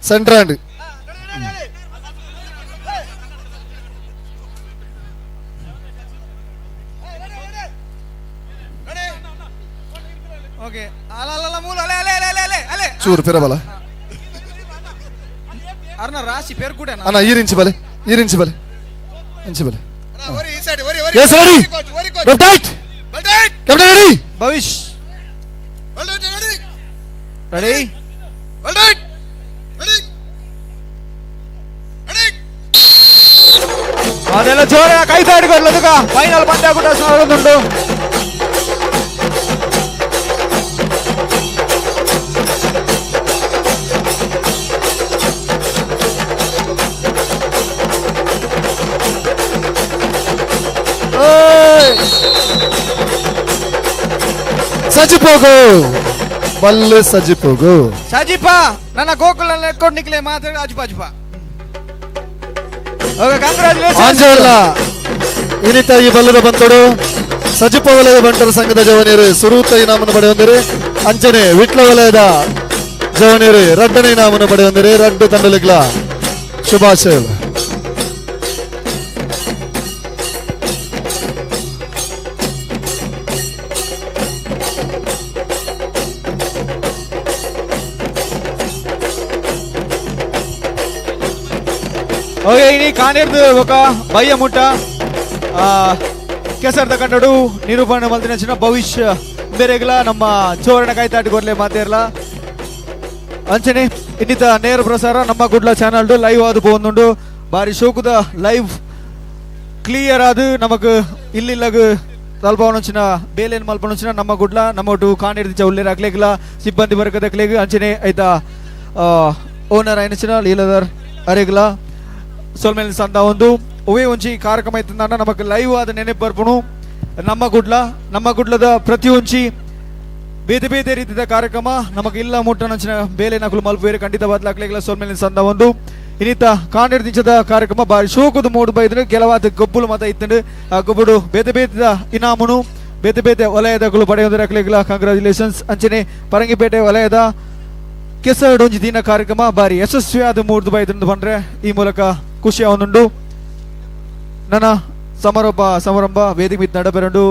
Speaker 6: ಸೆಂಟ್ರಾಂಡ್ ಚೂರು ಪಿರಬಲ.
Speaker 13: ಅರ್ನ ರಾಶಿ ಪೇರ್ ಕೂಡ.
Speaker 6: ಅಣ್ಣ, ಈರಿಂಚಿ ಬಲೆ, ಈರಿಂಚಿ ಬಲೆ, ಇಂಚಿ ಬಲೆ.
Speaker 13: Yes,
Speaker 6: ready. Left right. Captain ready.
Speaker 13: Bhavish ready. ಅದೆಲ್ಲ ಜೋರ ಕೈ ತಾಡಿಕೊಡ್ಲದಕ ಫೈನಲ್ ಪಂದ್ಯ ಕೂಡ ಉಂಟು.
Speaker 6: ಸಜಿಪೋಗು ಬಲ್ಲೆ, ಸಜಿಪೋಗು.
Speaker 13: ಸಜಿಪ ನನ್ನ ಗೋಕುಲ ರೆಕಾರ್ಡ್ ನಿಕ್ಲೆ ಮಾತ್ರ ಅಜುಪ ಅಜುಪ. Okay, congratulations.
Speaker 6: ಆಂಜೋಲ ಇನಿತ ಈ ಬಲ್ಲದ ಬಂತೋಡು ಸಜಿಪ ವಲಯದ ಬಂಟರ ಸಂಘದ ಜವನಿಯರು ಸುರೂತ ಇನಾಮನ್ನು ಪಡೆಯೊಂದಿರಿ. ಅಂಚನೆ ವಿಟ್ಲ ವಲಯದ ಜವನಿಯರು ರಡ್ಡನೆ ಇನಾಮನ್ನು ಪಡೆಯೊಂದಿರಿ. ರಡ್ಡು ತಂಡಲಿಗ್ಲ ಶುಭಾಶಯಗಳು.
Speaker 19: ಓಕೆ, ಇನಿ ಕಾನೇರ್ದು ఒక ಬಯ್ಯ ಮುಟ್ಟ ಕೆಸರ್ದ ಕಟ್ಟಡು ನಿರೂಪಣೆ ಮಲ್ತಿನ ಭವಿಷ್ಯ ಬೇರೆಗ್ಲ ನಮ್ಮ ಚೋರಣ ಕಾಯ್ತಾಟಿ ಕೊರ್ಲೆ ಮಾತೇರ್ಲ. ಅಂಚನೆ ಇನ್ನಿತ ನೇರ ಪ್ರಸಾರ ನಮ್ಮ ಗುಡ್ಲ ಚಾನಲ್ ಲೈವ್ ಆದು ಪೋಂದುಂಡು. ಬಾರಿ ಶೋಕುದ ಲೈವ್ ಕ್ಲಿಯರ್ ಆದು ನಮಕ್ ಇಲ್ಲಿಲ್ಲಗ ತಲ್ಪವನೊಂಚಿನ ಬೇಲೇನ್ ಮಲ್ಪನೊಂಚಿನ ನಮ್ಮ ಗುಡ್ಲ ನಮ್ಮ ಒಟ್ಟು ಕಾನೇರ್ದಿಚ ಉಲ್ಲೇರ ಅಕ್ಲೇಗ್ಲ ಸಿಬ್ಬಂದಿ ವರ್ಗದ ಅಂಚನೆ ಐತ ಓನರ್ ಐನಚಿನ ಲೀಲದರ್ ಅರೆಗ್ಲ ಸೊಲ್ಮೇಲೆ ಸಂದ ಒಂದು ಉವೇ ಒಂಜಿ ಕಾರ್ಯಕ್ರಮ ಇತ್ತಂದ ನಮಕ್ ಲೈವ್ ಆದ ನೆನಪು ಬರ್ಪುಣು. ನಮ್ಮ ಗುಡ್ಲ ನಮ್ಮ ಗುಡ್ಲದ ಪ್ರತಿ ಒಂಜಿ ಬೇತೆ ಬೇತೆ ರೀತಿಯ ಕಾರ್ಯಕ್ರಮ ನಮಕ್ ಇಲ್ಲ ಮುಟ್ಟನಂಚಿನ ಬೇಲೆ ನಕಲು ಮಲ್ಪುವೇರು ಖಂಡಿತವಾದ ಅಕ್ಲೇಗ್ಲ ಸೊಲ್ಮೇಲೆ ಸಂದ ಒಂದು ಇನ್ನಿತ ಕಾಂಡಿರ್ದಿಂಚದ ಕಾರ್ಯಕ್ರಮ ಬಾರಿ ಶೋಕದ ಮೂಡು ಬೈದ್ರೆ ಕೆಲವಾದ ಗೊಬ್ಬುಲು ಮತ ಇತ್ತಂಡು. ಆ ಗೊಬ್ಬುಡು ಬೇತೆ ಬೇತೆದ ಇನಾಮುನು ಬೇತೆ ಬೇತೆ ವಲಯದಗಳು ಪಡೆಯುವುದರ ಅಕ್ಲೇಗ್ಲ ಕಂಗ್ರಾಚುಲೇಷನ್ಸ್. ಅಂಚನೆ ಪರಂಗಿಪೇಟೆ ವಲಯದ ಕೆಸರಡೊಂಜಿ ದಿನ ಕಾರ್ಯಕ್ರಮ ಬಾರಿ ಯಶಸ್ವಿಯಾದ ಮೂಡ್ದು ಬೈದ್ರಂದು ಬಂದ್ರೆ ಈ ಮೂಲಕ ಖುಷಿ ಅವನುಂಡು. ನನ್ನ ಸಮಾರಂಭ ಸಮಾರಂಭ ವೇದಿಕೆ ಮಿತ್ ನಡಬೆರಂಡು.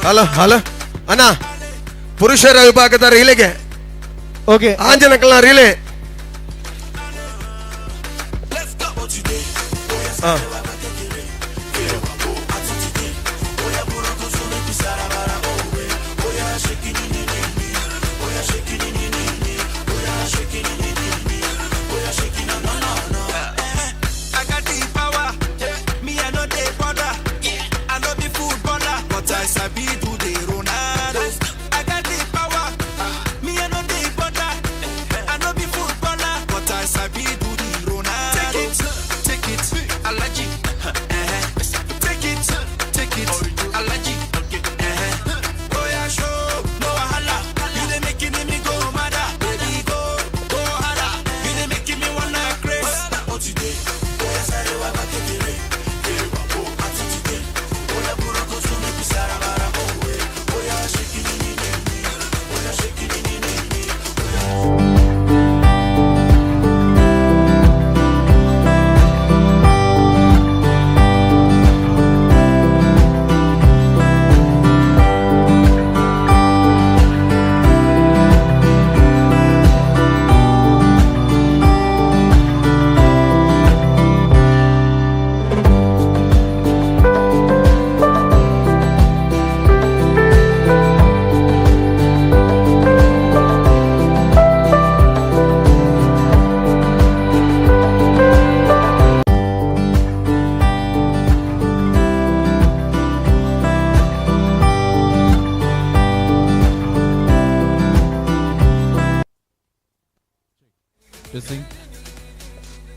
Speaker 2: ಹಲೋ ಹಲೋ ಅಣ್ಣ, ಪುರುಷರ ವಿಭಾಗದ ರೀಲೆಗೆ
Speaker 19: ಓಕೆ
Speaker 2: ಆಂಜನಕಲ್ನ ರೀಲೆ.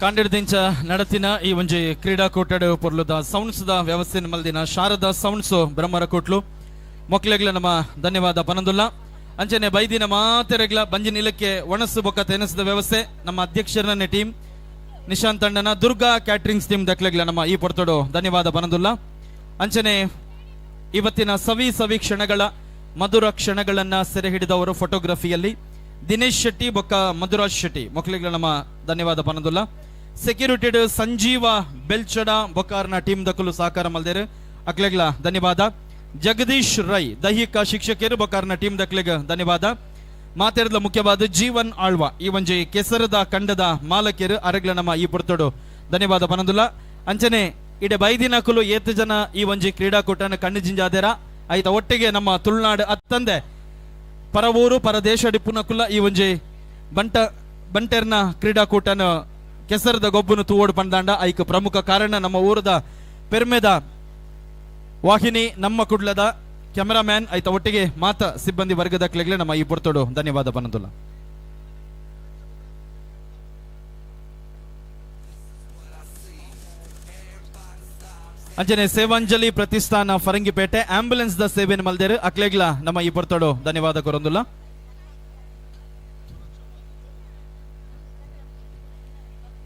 Speaker 22: ಕಾಂಡಿರ್ದಿಂಚ ನಡತಿನ ಈ ಒಂಜಿ ಕ್ರೀಡಾಕೂಟಡ್ ಪೊರ್ಲುದ ಸೌಂಡ್ಸ್ ದ ವ್ಯವಸ್ಥೆ ಮಲ್ದಿನ ಶಾರದಾ ಸೌಂಡ್ಸ್ ಬ್ರಹ್ಮರ ಕೋಟ್ಲು ಮೊಕ್ಲೆಗ್ಲ ನಮ್ಮ ಧನ್ಯವಾದ ಪನಂದುಲ್ಲ. ಅಂಚನೆ ಬೈದಿನ ಮಾತೆರೆಗ್ಲ ಬಂಜಿ ನಿಲಕ್ಕೆ ಒಣಸು ಬೊಕ್ಕ ತೆನಸದ ವ್ಯವಸ್ಥೆ ನಮ್ಮ ಅಧ್ಯಕ್ಷರನ್ನೇ ಟೀಮ್ ನಿಶಾಂತ್ ತಂಡನ ದುರ್ಗಾ ಕ್ಯಾಟ್ರಿಂಗ್ಸ್ ಟೀಮ್ ದಕ್ಲೆಗ್ಲ ನಮ್ಮ ಈ ಪೊರ್ತೋಡು ಧನ್ಯವಾದ ಪನಂದುಲ್ಲ. ಅಂಚನೆ ಇವತ್ತಿನ ಸವಿ ಸವಿ ಕ್ಷಣಗಳ ಮಧುರ ಕ್ಷಣಗಳನ್ನ ಸೆರೆ ಹಿಡಿದವರು ಫೋಟೋಗ್ರಫಿಯಲ್ಲಿ ದಿನೇಶ್ ಶೆಟ್ಟಿ ಬೊಕ್ಕ ಮಧುರಾಜ್ ಶೆಟ್ಟಿ ಮೊಕ್ಲೆಗ್ಲ ನಮ್ಮ ಧನ್ಯವಾದ ಪನಂದುಲ್ಲ. ಸೆಕ್ಯೂರಿಟಿಡ್ ಸಂಜೀವ ಬೆಲ್ಚಡ ಬೊಕಾರ್ನ ಟೀಮ್ ದಕುಲು ಸಹಕಾರ ಮಲ್ದೇರು ಅಕ್ಲೆಗ್ಲ ಧನ್ಯವಾದ. ಜಗದೀಶ್ ರೈ ದೈಹಿಕ ಶಿಕ್ಷಕರು ಬೊಕಾರ್ನ ಟೀಮ್ ದಕ್ಲೆಗ್ ಧನ್ಯವಾದ. ಮಾತೆರ್ದ ಮುಖ್ಯವಾದ ಜೀವನ್ ಆಳ್ವ ಈ ಒಂಜಿ ಕೆಸರದ ಕಂಡದ ಮಾಲಕರು ಅರಗ್ಲ ನಮ್ಮ ಈ ಪುರ್ತೋಡು ಧನ್ಯವಾದ ಪನಂದುಲ್ಲ. ಅಂಚನೆ ಇಡೆ ಬೈದಿನಕುಲು ಏತು ಜನ ಈ ಒಂಜಿ ಕ್ರೀಡಾಕೂಟನ ಕಣ್ಣು ಜಿಂಜಾದೇರ ಆಯ್ತ ಒಟ್ಟಿಗೆ ನಮ್ಮ ತುಳುನಾಡು ಅತ್ತಂದೆ ಪರವೂರು ಪರದೇಶ ಡಿಪ್ಪುನಕುಲ ಈ ಒಂಜಿ ಬಂಟೆರ್ನ ಕ್ರೀಡಾಕೂಟನ ಕೆಸರದ ಗೊಬ್ಬನು ತೂವೋಡು ಪಂದಾಂಡ ಐಕ್ ಪ್ರಮುಖ ಕಾರಣ ನಮ್ಮ ಊರದ ಪೆರ್ಮೆದ ವಾಹಿನಿ ನಮ್ಮ ಕುಡ್ಲದ ಕ್ಯಾಮರಾಮ್ಯಾನ್ ಆಯ್ತ ಒಟ್ಟಿಗೆ ಮಾತ ಸಿಬ್ಬಂದಿ ವರ್ಗದ ಕ್ಲೆಗ್ಲೆ ನಮ್ಮ ಈ ಪುರ್ತೋಡು ಧನ್ಯವಾದ ಪನಂದುಲ್ಲ. ಅಂಚನೆ ಸೇವಾಂಜಲಿ ಪ್ರತಿಷ್ಠಾನ ಫರಂಗಿಪೇಟೆ ಆಂಬ್ಯುಲೆನ್ಸ್ the ಸೇವೆನ ಮಲ್ದೇರು ಅಕ್ಲೆಗ್ಲ ನಮ್ಮ ಈ ಪುರ್ತೋಡು ಧನ್ಯವಾದ ಕೊರೊಂದುಲ್ಲ.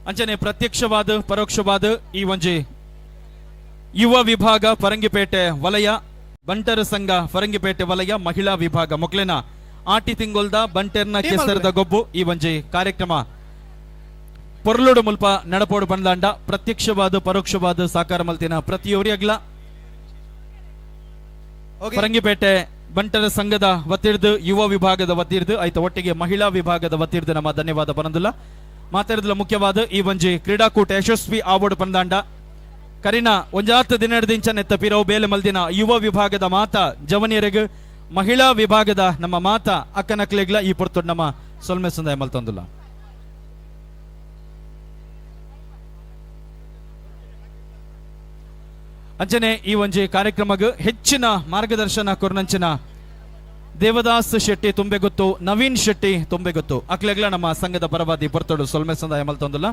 Speaker 22: ಅಂಚನೆ ಪ್ರತ್ಯಕ್ಷವಾದ ಪರೋಕ್ಷವಾದ ಈ ಒಂಜಿ ಯುವ ವಿಭಾಗ ಫರಂಗಿಪೇಟೆ ವಲಯ ಬಂಟರ ಸಂಘ ಫರಂಗಿಪೇಟೆ ವಲಯ ಮಹಿಳಾ ವಿಭಾಗ ಮೊಕ್ಲೆನ ಆಟಿ ತಿಂಗೊಲ್ದ ಬಂಟೆರ್ನ ಕೆಸರದ ಗೊಬ್ಬು ಈ ಒಂಜಿ ಕಾರ್ಯಕ್ರಮ ಪೊರ್ಲೋಡು ಮುಲ್ಪ ನಡಪೋಡು ಬಂದಾಂಡ ಪ್ರತ್ಯಕ್ಷವಾದ ಪರೋಕ್ಷವಾದ ಸಾಕಾರ ಮಲ್ತಿನ ಪ್ರತಿಯೊರಿಯಗ್ಲ ಫರಂಗಿಪೇಟೆ ಬಂಟರ ಸಂಘದ ವತಿರ್ದು ಯುವ ವಿಭಾಗದ ವತಿರ್ದು ಆಯ್ತ ಒಟ್ಟಿಗೆ ಮಹಿಳಾ ವಿಭಾಗದ ವತಿರ್ದು ನಮ್ಮ ಧನ್ಯವಾದ ಬರಂದುಲ್ಲ. ಮಾತಾಡಿದ ಮುಖ್ಯವಾದ ಈ ಒಂಜಿ ಕ್ರೀಡಾಕೂಟ ಯಶಸ್ವಿ ಆವೋಡು ಪಂದಾಂಡ ಕರಿನ ಒಂಜಾತ್ ದಿನದಿಂಚ ನೆತ್ತ ಪಿರವು ಬೇಲೆ ಮಲ್ದಿನ ಯುವ ವಿಭಾಗದ ಮಾತಾ ಜವನಿಯರಿಗೆ ಮಹಿಳಾ ವಿಭಾಗದ ನಮ್ಮ ಮಾತಾ ಅಕ್ಕನಕ್ಲೆಗ್ಲ ಈ ಪೊರ್ತುಡ್ ನಮ್ಮ ಸೊಲ್ಮೆ ಸಂದಾಯ ಮಲ್ತೊಂದುಲ್ಲ. ಅಂಚನೆ ಈ ಒಂಜಿ ಕಾರ್ಯಕ್ರಮಗ್ ಹೆಚ್ಚಿನ ಮಾರ್ಗದರ್ಶನ ಕೊರ್ನಂಚಿನ ದೇವದಾಸ್ ಶೆಟ್ಟಿ ತುಂಬೆಗೊತ್ತು, ನವೀನ್ ಶೆಟ್ಟಿ ತುಂಬೆಗೊತ್ತು ಅಕ್ಲೆಗ್ಲ ನಮ್ಮ ಸಂಘದ ಪರವಾದಿ ಪೊರ್ತುಡು ಸೊಲ್ಮೆ ಸಂದಾಯ ಮಲ್ತೊಂದುಲ್ಲ.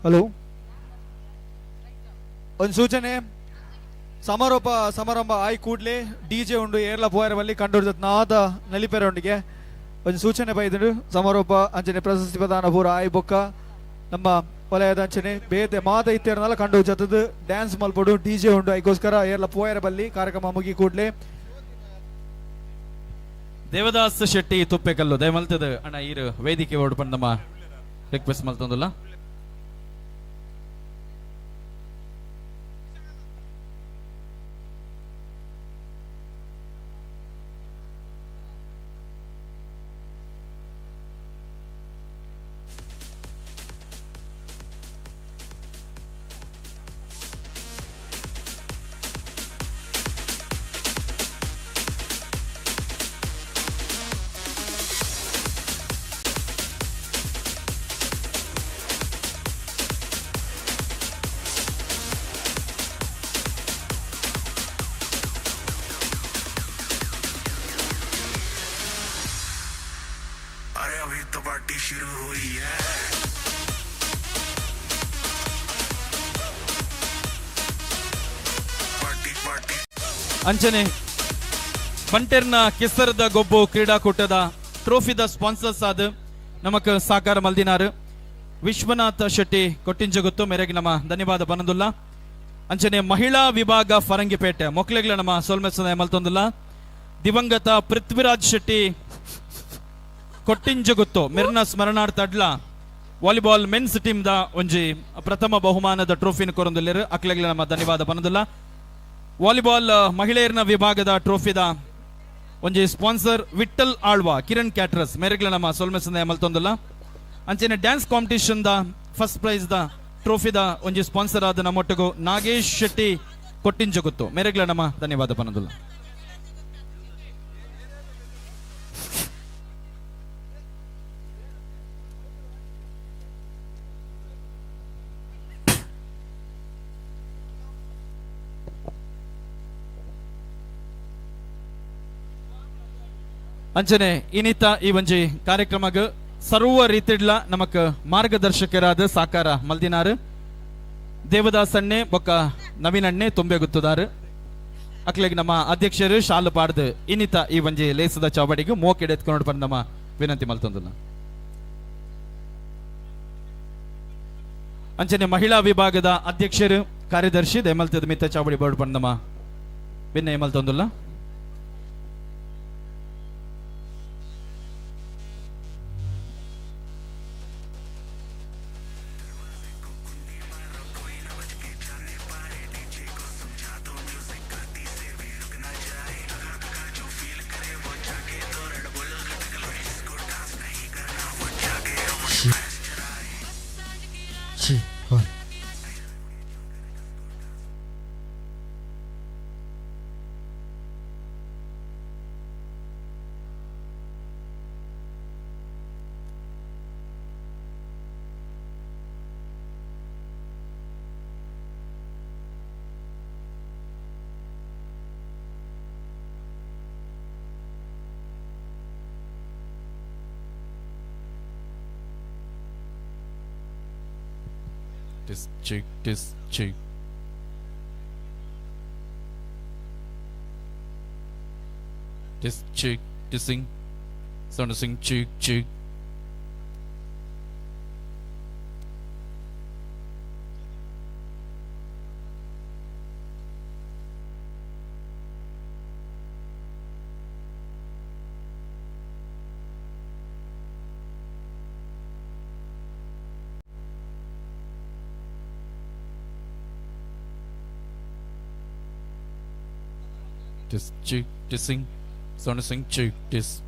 Speaker 19: ಹಲೋ, ಒಂದು ಸೂಚನೆ, ಸಮಾರೋಪ ಸಮಾರಂಭ ಆಯ್ ಕೂಡ್ಲೆ ಡಿಜೆ ಉಂಡು ಏರ್ಲ ಪೋಯರ ಬಲ್ಲಿ ಕಂಡು ನಾದ ನಲಿಪೆರೊಂಡಿಗೆ ಒಂದು ಸೂಚನೆ ಬೈದುಂಡು. ಸಮಾರೋಪ ಅಂಚನೆ ಪ್ರಶಸ್ತಿ ಪ್ರದಾನ ಪೂರ ಆಯ್ ಬೊಕ್ಕ ನಮ್ಮ ವಲಯದ ಅಂಚನೆ ಬೇತೆ ಮಾತ ಇತ್ತೇರ್ನಲ್ಲ ಕಂಡು ಜತದ ಡ್ಯಾನ್ಸ್ ಮಲ್ಪೊಡು ಡಿಜೆ ಉಂಡು ಐಗೋಸ್ಕರ ಏರ್ಲ ಪೋಯರ ಬಲ್ಲಿ ಕಾರ್ಯಕ್ರಮ ಮುಗಿ ಕೂಡ್ಲೆ.
Speaker 22: ದೇವದಾಸ್ ಶೆಟ್ಟಿ ತುಪ್ಪೆಕಲ್ಲು ದಯಮಲ್ತದ ಅಣ್ಣ ಈರು ವೇದಿಕೆ ಓಡ್ಪಂಡ್ ನಮ್ಮ ರಿಕ್ವೆಸ್ಟ್ ಮಲ್ತೊಂದುಲ್ಲ. ಅಂಚನೆ ಬಂಟೆರ್ನ ಕೆಸರದ ಗೊಬ್ಬು ಕ್ರೀಡಾಕೂಟದ ಟ್ರೋಫಿದ ಸ್ಪಾನ್ಸರ್ಸ್ ಆದ ನಮಕ್ ಸಾಕಾರ ಮಲ್ದಿನಾರು ವಿಶ್ವನಾಥ ಶೆಟ್ಟಿ ಕೊಟ್ಟಿಂಜಗುತ್ತು ಮೇರೆಗೆ ನಮ್ಮ ಧನ್ಯವಾದ ಬನದುಲ್ಲ. ಅಂಚನೆ ಮಹಿಳಾ ವಿಭಾಗ ಫರಂಗಿಪೇಟೆ ಮೊಕ್ಲೆಗ್ಲ ನಮ್ಮ ಸೊಲ್ಮೆ ಸಂದಾಯ ಮಲ್ತೊಂದುಲ್ಲ. ದಿವಂಗತ ಪೃಥ್ವಿರಾಜ್ ಶೆಟ್ಟಿ ಕೊಟ್ಟಿಂಜಗುತ್ತು ಮೆರ್ನ ಸ್ಮರಣಾರ್ಥ ಅಡ್ಲ ವಾಲಿಬಾಲ್ ಮೆನ್ಸ್ ಟೀಮ್ the ಒಂಜಿ ಪ್ರಥಮ ಬಹುಮಾನದ ಟ್ರೋಫಿನ ಕೊರೊಂದುಲ್ಲೆರ್ ಅಕ್ಲೆಗ್ಲ ನಮ್ಮ ಧನ್ಯವಾದ ಬನದುಲ್ಲ. ವಾಲಿಬಾಲ್ ಮಹಿಳೆಯರ್ನ ವಿಭಾಗದ ಟ್ರೋಫಿದ ಒಂಜಿ ಸ್ಪಾನ್ಸರ್ ವಿಠಲ್ ಆಳ್ವಾ ಕಿರಣ್ ಕ್ಯಾಟ್ರಸ್ ಮೇರೆಗ್ಲ ನಮ್ಮ ಸೊಲ್ಮೆ ಸಂದಾಯ ಮಲ್ತೊಂದುಲ್ಲ. ಅಂಚನೆ dance competition the first prize the ಟ್ರೋಫಿದ ಒಂಜಿ ಸ್ಪಾನ್ಸರ್ ಆದ ನಮ್ಮೊಟ್ಟಿಗೂ ನಾಗೇಶ್ ಶೆಟ್ಟಿ ಕೊಟ್ಟಿಂಜಗುತ್ತು ಮೇರೆಗ್ಲ ನಮ್ಮ ಧನ್ಯವಾದ ಪನದುಲ್ಲ. ಅಂಚನೆ ಇನ್ನಿತ ಈ ಒಂಜಿ ಕಾರ್ಯಕ್ರಮಗ್ ಸರ್ವ ರೀತಿಡ್ಲ ನಮಕ್ ಮಾರ್ಗದರ್ಶಕರಾದ ಸಾಕಾರ ಮಲ್ದಿನಾರು ದೇವದಾಸಣ್ಣೆ ಬೊಕ್ಕ ನವೀನ್ ಅಣ್ಣೆ ತುಂಬೆ ಗುತ್ತುದಾರು ಅಕ್ಲೆಗ್ ನಮ್ಮ ಅಧ್ಯಕ್ಷರು ಶಾಲು ಪಾಡ್ದು ಇನ್ನಿತ ಈ ಒಂಜಿ ಲೇಸದ ಚಾವಡಿಗೆ ಮೋಕೆಡೆ ಎತ್ಕೊಂಡು ಬಂದ ನಮ್ಮ ವಿನಂತಿ ಮಲ್ತೊಂದುಲ್ಲ. ಅಂಚನೆ ಮಹಿಳಾ ವಿಭಾಗದ ಅಧ್ಯಕ್ಷರು ಕಾರ್ಯದರ್ಶಿ ದಯಮಲ್ತದ ಮಿತ್ತ ಚಾವಡಿ ಬೋರ್ಡ್ ಬಂದಮ್ಮ ವಿನಯ ಮಲ್ತೊಂದುಲ್ಲ. Test, check, test, check. Test, check, testing. Sound sing, check, check. Test, check, testing. Sound sing, check, test.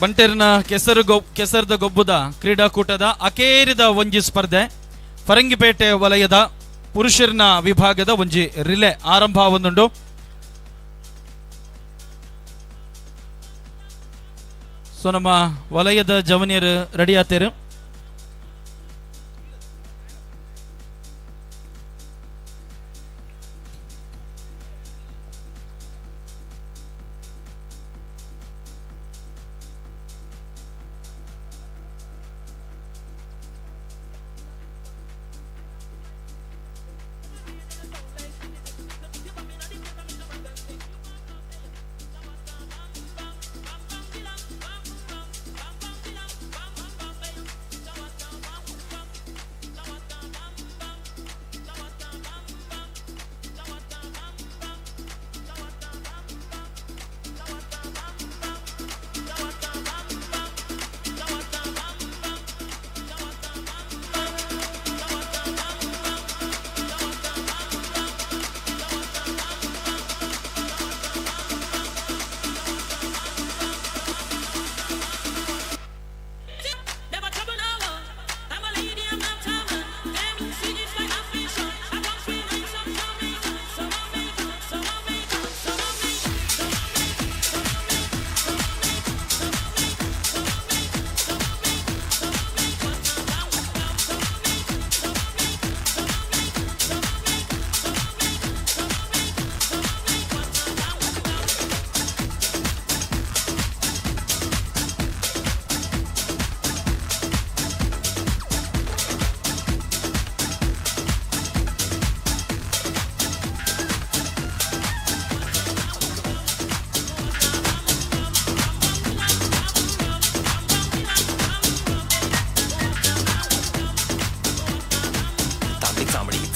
Speaker 22: ಬಂಟೆರ್ನ ಕೆಸರು ಕೆಸರದ ಗೊಬ್ಬುದ ಕ್ರೀಡಾಕೂಟದ ಅಕೇರಿದ ಒಂಜಿ ಸ್ಪರ್ಧೆ ಫರಂಗಿಪೇಟೆ ವಲಯದ ಪುರುಷರ್ನ ವಿಭಾಗದ ಒಂಜಿ ರಿಲೆ ಆರಂಭ ಒಂದುಂಡು. ಸೊ ನಮ್ಮ ವಲಯದ ಜವನಿಯರು ರೆಡಿ ಆತೇರು.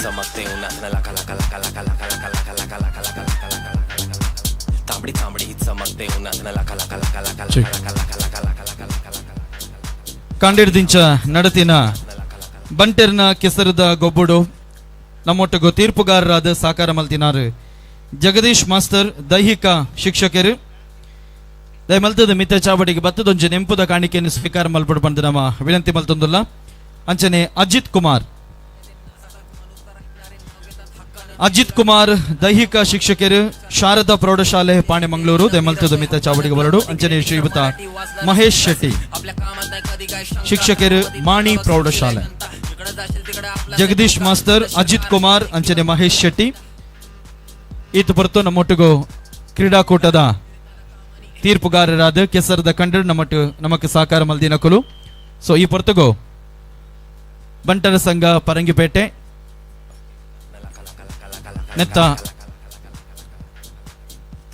Speaker 4: चमकते उन्हात लका लका लका लका लका लका लका लका लका लका लका लका लका तांबडी तांबडी ही चमकते उन्हात लका लका लका लका लका लका लका लका लका लका लका
Speaker 22: ಕಾಂಡಿಡ್ದಿಂಚ ನಡತಿನ ಬಂಟೆರ್ನ ಕೆಸರದ ಗೊಬ್ಬುಡು ನಮ್ಮೊಟ್ಟಿಗೂ ತೀರ್ಪುಗಾರರಾದ ಸಾಕಾರ ಮಲ್ತಿನಾರು ಜಗದೀಶ್ ಮಾಸ್ತರ್ ದೈಹಿಕ ಶಿಕ್ಷಕರು ದಯಮಲ್ತದ ಮಿತ ಚಾವಡಿಗೆ ಬತ್ತದೊಂಜಿ ನೆಂಪುದ ಕಾಣಿಕೆಯನ್ನು ಸ್ವೀಕಾರ ಮಲ್ಪಡು ಬಂದು ನಮ್ಮ ವಿನಂತಿ ಮಲ್ತೊಂದುಲ್ಲ. ಅಂಚನೆ ಅಜಿತ್ ಕುಮಾರ್, ಅಜಿತ್ ಕುಮಾರ್ ದೈಹಿಕ ಶಿಕ್ಷಕರು ಶಾರದಾ ಪ್ರೌಢಶಾಲೆ ಪಾಣೆ ಮಂಗಳೂರು ದಯಮಲ್ತದ ಮಿತ ಚಾವಡಿಗೆ ಬರಡು. ಅಂಚನೆ ಶ್ರೀಯುತ ಮಹೇಶ್ ಶೆಟ್ಟಿ ಶಿಕ್ಷಕರು ಮಾಣಿ ಪ್ರೌಢಶಾಲೆ. ಜಗದೀಶ್ ಮಾಸ್ತರ್, ಅಜಿತ್ ಕುಮಾರ್, ಅಂಚನೆ ಮಹೇಶ್ ಶೆಟ್ಟಿ ಈತ ಹೊರತು ನಮ್ಮೊಟ್ಟಿಗೂ ಕ್ರೀಡಾಕೂಟದ ತೀರ್ಪುಗಾರರಾದ ಕೆಸರದ ಕಂಡರು ನಮ್ಮಟ್ಟು ನಮಕ್ ಸಾಕಾರ ಮಲ್ದಿನಕುಲು. ಸೊ ಈ ಪೊರ್ತುಗು ಬಂಟರ ಸಂಘ ಪರಂಗಿಪೇಟೆ ನೆತ್ತ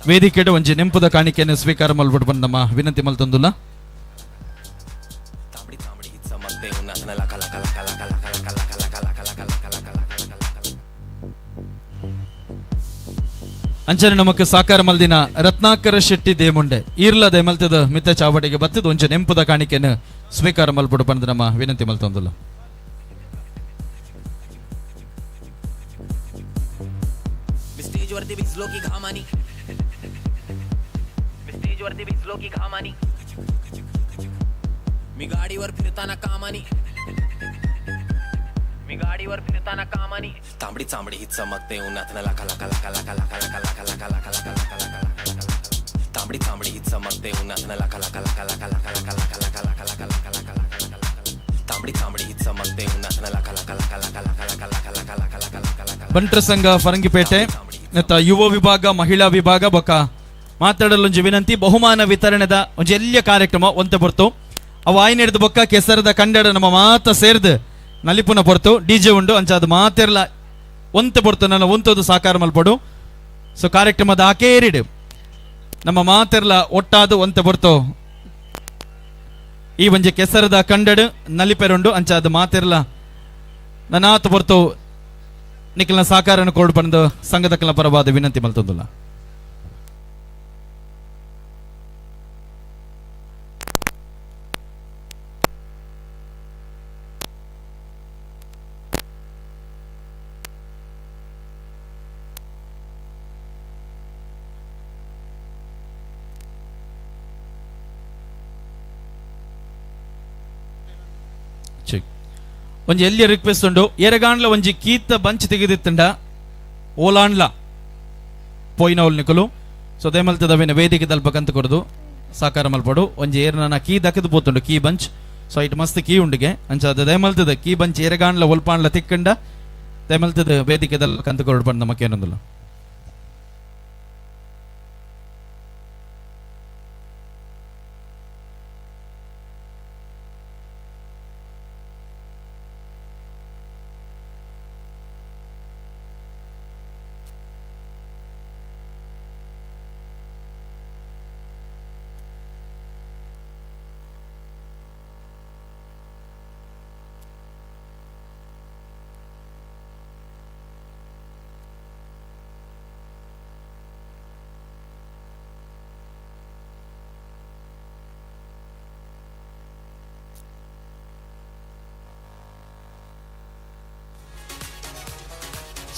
Speaker 22: ವೇದಿಕೆಡು ಒಂಜಿ ನೆಂಪುದ ಕಾಣಿಕೆಯನ್ನು ಸ್ವೀಕಾರ ಮಲ್ಬಿಟ್ಟು ಬಂದ ನಮ್ಮ ವಿನಂತಿ ಮಲ್ತೊಂದುಲ್ಲ. ಅಂಚನೆ ನಮಕ್ ಸಾಕಾರ ಮಲ್ದಿನ ರತ್ನಾಕರ ಶೆಟ್ಟಿ ದೇಮುಂಡೆ ಈರ್ಲ ದೇಮಲ್ತದ ಮಿತ್ತ ಚಾವಡಿಗೆ ಬತ್ತದ ಒಂಜಿ ನೆಂಪುದ ಕಾಣಿಕೆಯನ್ನು ಸ್ವೀಕಾರ ಮಲ್ಬಿಟ್ಟು ಬಂದ ನಮ್ಮ ವಿನಂತಿ ಮಲ್ತೊಂದುಲ್ಲ.
Speaker 4: स्टेजवरती भिजलो की घामानी, स्टेजवरती भिजलो की घामानी, मी गाडीवर फिरताना कामानी, मी गाडीवर फिरताना कामानी. तांबडी चांबडी ही चमकते उन्हात लका लका लका लका लका लका लका लका लका लका लका लका लका तांबडी चांबडी ही चमकते उन्हात लका लका लका लका लका लका लका लका लका लका लका लका लका लका तांबडी चांबडी ही चमकते उन्हात लका लका लका लका लका लका लका लका लका लका लका लका.
Speaker 22: ಬಂಟರ ಸಂಘ ಫರಂಗಿಪೇಟೆ ನೆತ್ತ ಯುವ ವಿಭಾಗ ಮಹಿಳಾ ವಿಭಾಗ ಬೊಕ್ಕ ಮಾತಾಡಲೊಂಜಿ ವಿನಂತಿ. ಬಹುಮಾನ ವಿತರಣೆದ ಒಂಜಿ ಎಲ್ಲಿಯ ಕಾರ್ಯಕ್ರಮ ಒಂತೆ ಪೊರ್ತು ಅವು ಆಯ್ನ ಹಿಡಿದು ಬೊಕ್ಕ ಕೆಸರದ ಕಂಡಡ ನಮ್ಮ ಮಾತ ಸೇರ್ದು ನಲಿಪುನ ಪೊರ್ತು ಡಿಜೆ ಉಂಡು ಅಂಚಾದ ಮಾತೆರ್ಲ ಒಂತೆ ಪೊರ್ತು ನನ್ನ ಒಂತೊಂದು ಸಾಕಾರ ಮಲ್ಪಡು. ಸೊ ಕಾರ್ಯಕ್ರಮದ ಆಕೇರಿಡು ನಮ್ಮ ಮಾತೆರ್ಲ ಒಟ್ಟಾದು ಒಂತೆ ಪೊರ್ತು ಈ ಒಂಜಿ ಕೆಸರದ ಕಂಡಡು ನಲಿಪೆರುಂಡು ಅಂಚಾದ ಮಾತೆರ್ಲ ನನಾತ ಪೊರ್ತು ನಿಖಲ್ನ ಸಾಕಾರನ್ನು ಕೊಡು ಬಂದು ಸಂಘದ ಕಲ ಪರವಾದ ವಿನಂತಿ ಮಲ್ತೊಂದುಲ್ಲ. ಒಂಜಿ ಎಲ್ಲಿಯ ರಿಕ್ವೆಸ್ಟ್ ಉಂಡು ಏರೆಗಾಂಡ್ಲ ಒಂಜಿ ಕೀತ ಬಂಚ್ ತೆಗೆದಿತ್ತಂಡ ಓಲಾಂಡ್ಲ ಪೋಯಿನವಲ್ ನಿಕುಲು ಸೊ ದೇಮಲ್ತದವೇನ ವೇದಿಕೆ ದಲ್ಪ ಕಂತ ಕೊರದು ಸಾಕಾರ ಮಲ್ಪಡು ಒಂಜಿ ಏರ್ನ ಕೀ ದಕ್ಕದು ಪೋತುಂಡು key bunch so it ಮಸ್ತ್ ಕೀ ಉಂಡಿಗೆ ಅಂಚ ಅದು ದಯಮಲ್ತದ ಕೀ ಬಂಚ್ ಏರೆಗಾಂಡ್ಲ ಒಲ್ಪಾಂಡ್ಲ ತಿಕ್ಕಂಡ ದಯಮಲ್ತದ ವೇದಿಕೆ ದಲ್ಪ ಕಂತ ಕೊರಡು ಪಂಡ ನಮಕೇನೊಂದುಲ್ಲ.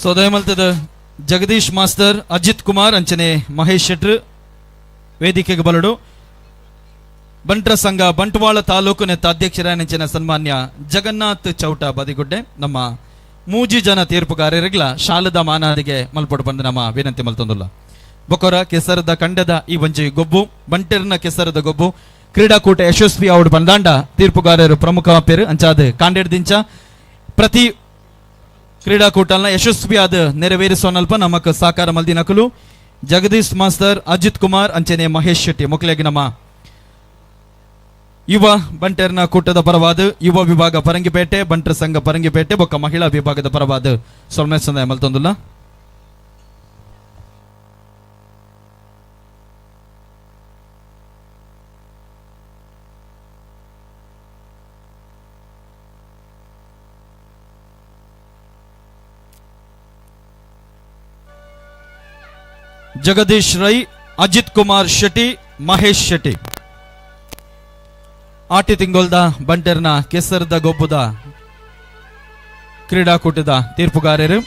Speaker 22: ಸೊ ದಯಮಲ್ತದ ಜಗದೀಶ್ ಮಾಸ್ತರ್, ಅಜಿತ್ ಕುಮಾರ್, ಅಂಚನೆ ಮಹೇಶ್ ಶೆಟ್ರ್ ವೇದಿಕೆಗೆ ಬಲಡು. ಬಂಟ್ರ ಸಂಘ ಬಂಟ್ವಾಳ ತಾಲೂಕು ನೆತ್ತ ಅಧ್ಯಕ್ಷರ ಸನ್ಮಾನ್ಯ ಜಗನ್ನಾಥ್ ಚೌಟ ಬದಿಗುಡ್ಡೆ ನಮ್ಮ ಮೂಜಿ ಜನ ತೀರ್ಪುಗಾರರಿಗ್ಲ ಶಾಲದ ಮಾನಾದಿಗೆ ಮಲ್ಪಡು ಬಂದ ನಮ್ಮ ವಿನಂತಿ ಮಲ್ತೊಂದುಲ್ಲ. ಬೊಕೊರ ಕೆಸರದ ಕಂಡದ ಈ ಒಂಜಿ ಗೊಬ್ಬು ಬಂಟೆರ್ನ ಕೆಸರದ ಗೊಬ್ಬು ಕ್ರೀಡಾಕೂಟ ಯಶಸ್ವಿ ಆವಡ್ ಬಂದಾಂಡ ತೀರ್ಪುಗಾರರು ಪ್ರಮುಖ ಪೇರು ಅಂಚಾದ ಕಾಂಡೇಡ್ ಪ್ರತಿ ಕ್ರೀಡಾಕೂಟಲ್ನ ಯಶಸ್ವಿಯಾದ ನೆರವೇರಿಸೋನಲ್ಪ ನಮಕ್ ಸಾಕಾರ ಮಲ್ದಿನಕುಲು ಜಗದೀಶ್ ಮಾಸ್ತರ್, ಅಜಿತ್ ಕುಮಾರ್, ಅಂಚನೆ ಮಹೇಶ್ ಶೆಟ್ಟಿ ಮೊಕ್ಲೆಗ್ ನಮ್ಮ ಯುವ ಬಂಟೆರ್ನ ಕೂಟದ ಪರವಾದ ಯುವ ವಿಭಾಗ ಪರಂಗಿಪೇಟೆ, ಬಂಟರ ಸಂಘ ಪರಂಗಿಪೇಟೆ ಬೊಕ್ಕ ಮಹಿಳಾ ವಿಭಾಗದ ಪರವಾದ ಸೊಲ್ಮೆ ಸಂದಾಯ ಮಲ್ತೊಂದುಲ್ಲ. ಜಗದೀಶ್ ರೈ, ಅಜಿತ್ ಕುಮಾರ್ ಶೆಟ್ಟಿ, ಮಹೇಶ್ ಶೆಟ್ಟಿ. ಆಟಿ ತಿಂಗೊಲ್ದ ಬಂಟೆರ್ನ ಕೆಸರದ ಗೊಬ್ಬದ ಕ್ರೀಡಾಕೂಟದ ತೀರ್ಪುಗಾರರು.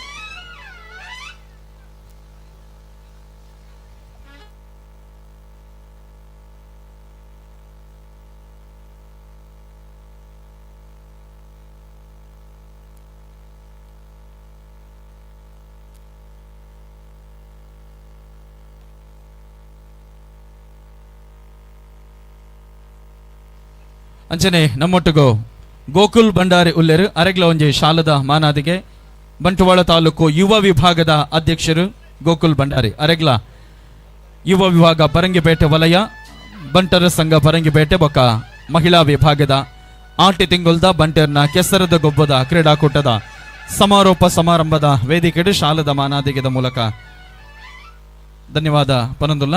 Speaker 22: ಅಂಚನೆ ನಮ್ಮೊಟ್ಟಿಗೂ ಗೋಕುಲ್ ಭಂಡಾರಿ ಉಲ್ಲೇರು ಅರೆಗ್ಲ ಒಂಜಿ ಶಾಲದ ಮಾನಾದಿಗೆ ಬಂಟ್ವಾಳ ತಾಲೂಕು ಯುವ ವಿಭಾಗದ ಅಧ್ಯಕ್ಷರು ಗೋಕುಲ್ ಭಂಡಾರಿ ಅರೆಗ್ಲ ಯುವ ವಿಭಾಗ ಪರಂಗಿಪೇಟೆ ವಲಯ ಬಂಟರ ಸಂಘ ಪರಂಗಿಪೇಟೆ ಬೊಕ್ಕ ಮಹಿಳಾ ವಿಭಾಗದ ಆಟಿ ತಿಂಗೊಲ್ದ ಬಂಟರ್ನ ಕೆಸರದ ಗೊಬ್ಬದ ಕ್ರೀಡಾಕೂಟದ ಸಮಾರೋಪ ಸಮಾರಂಭದ ವೇದಿಕೆಡು ಶಾಲದ ಮಾನಾದಿಗೆದ ಮೂಲಕ ಧನ್ಯವಾದ ಪನಂದುಲ್ಲ.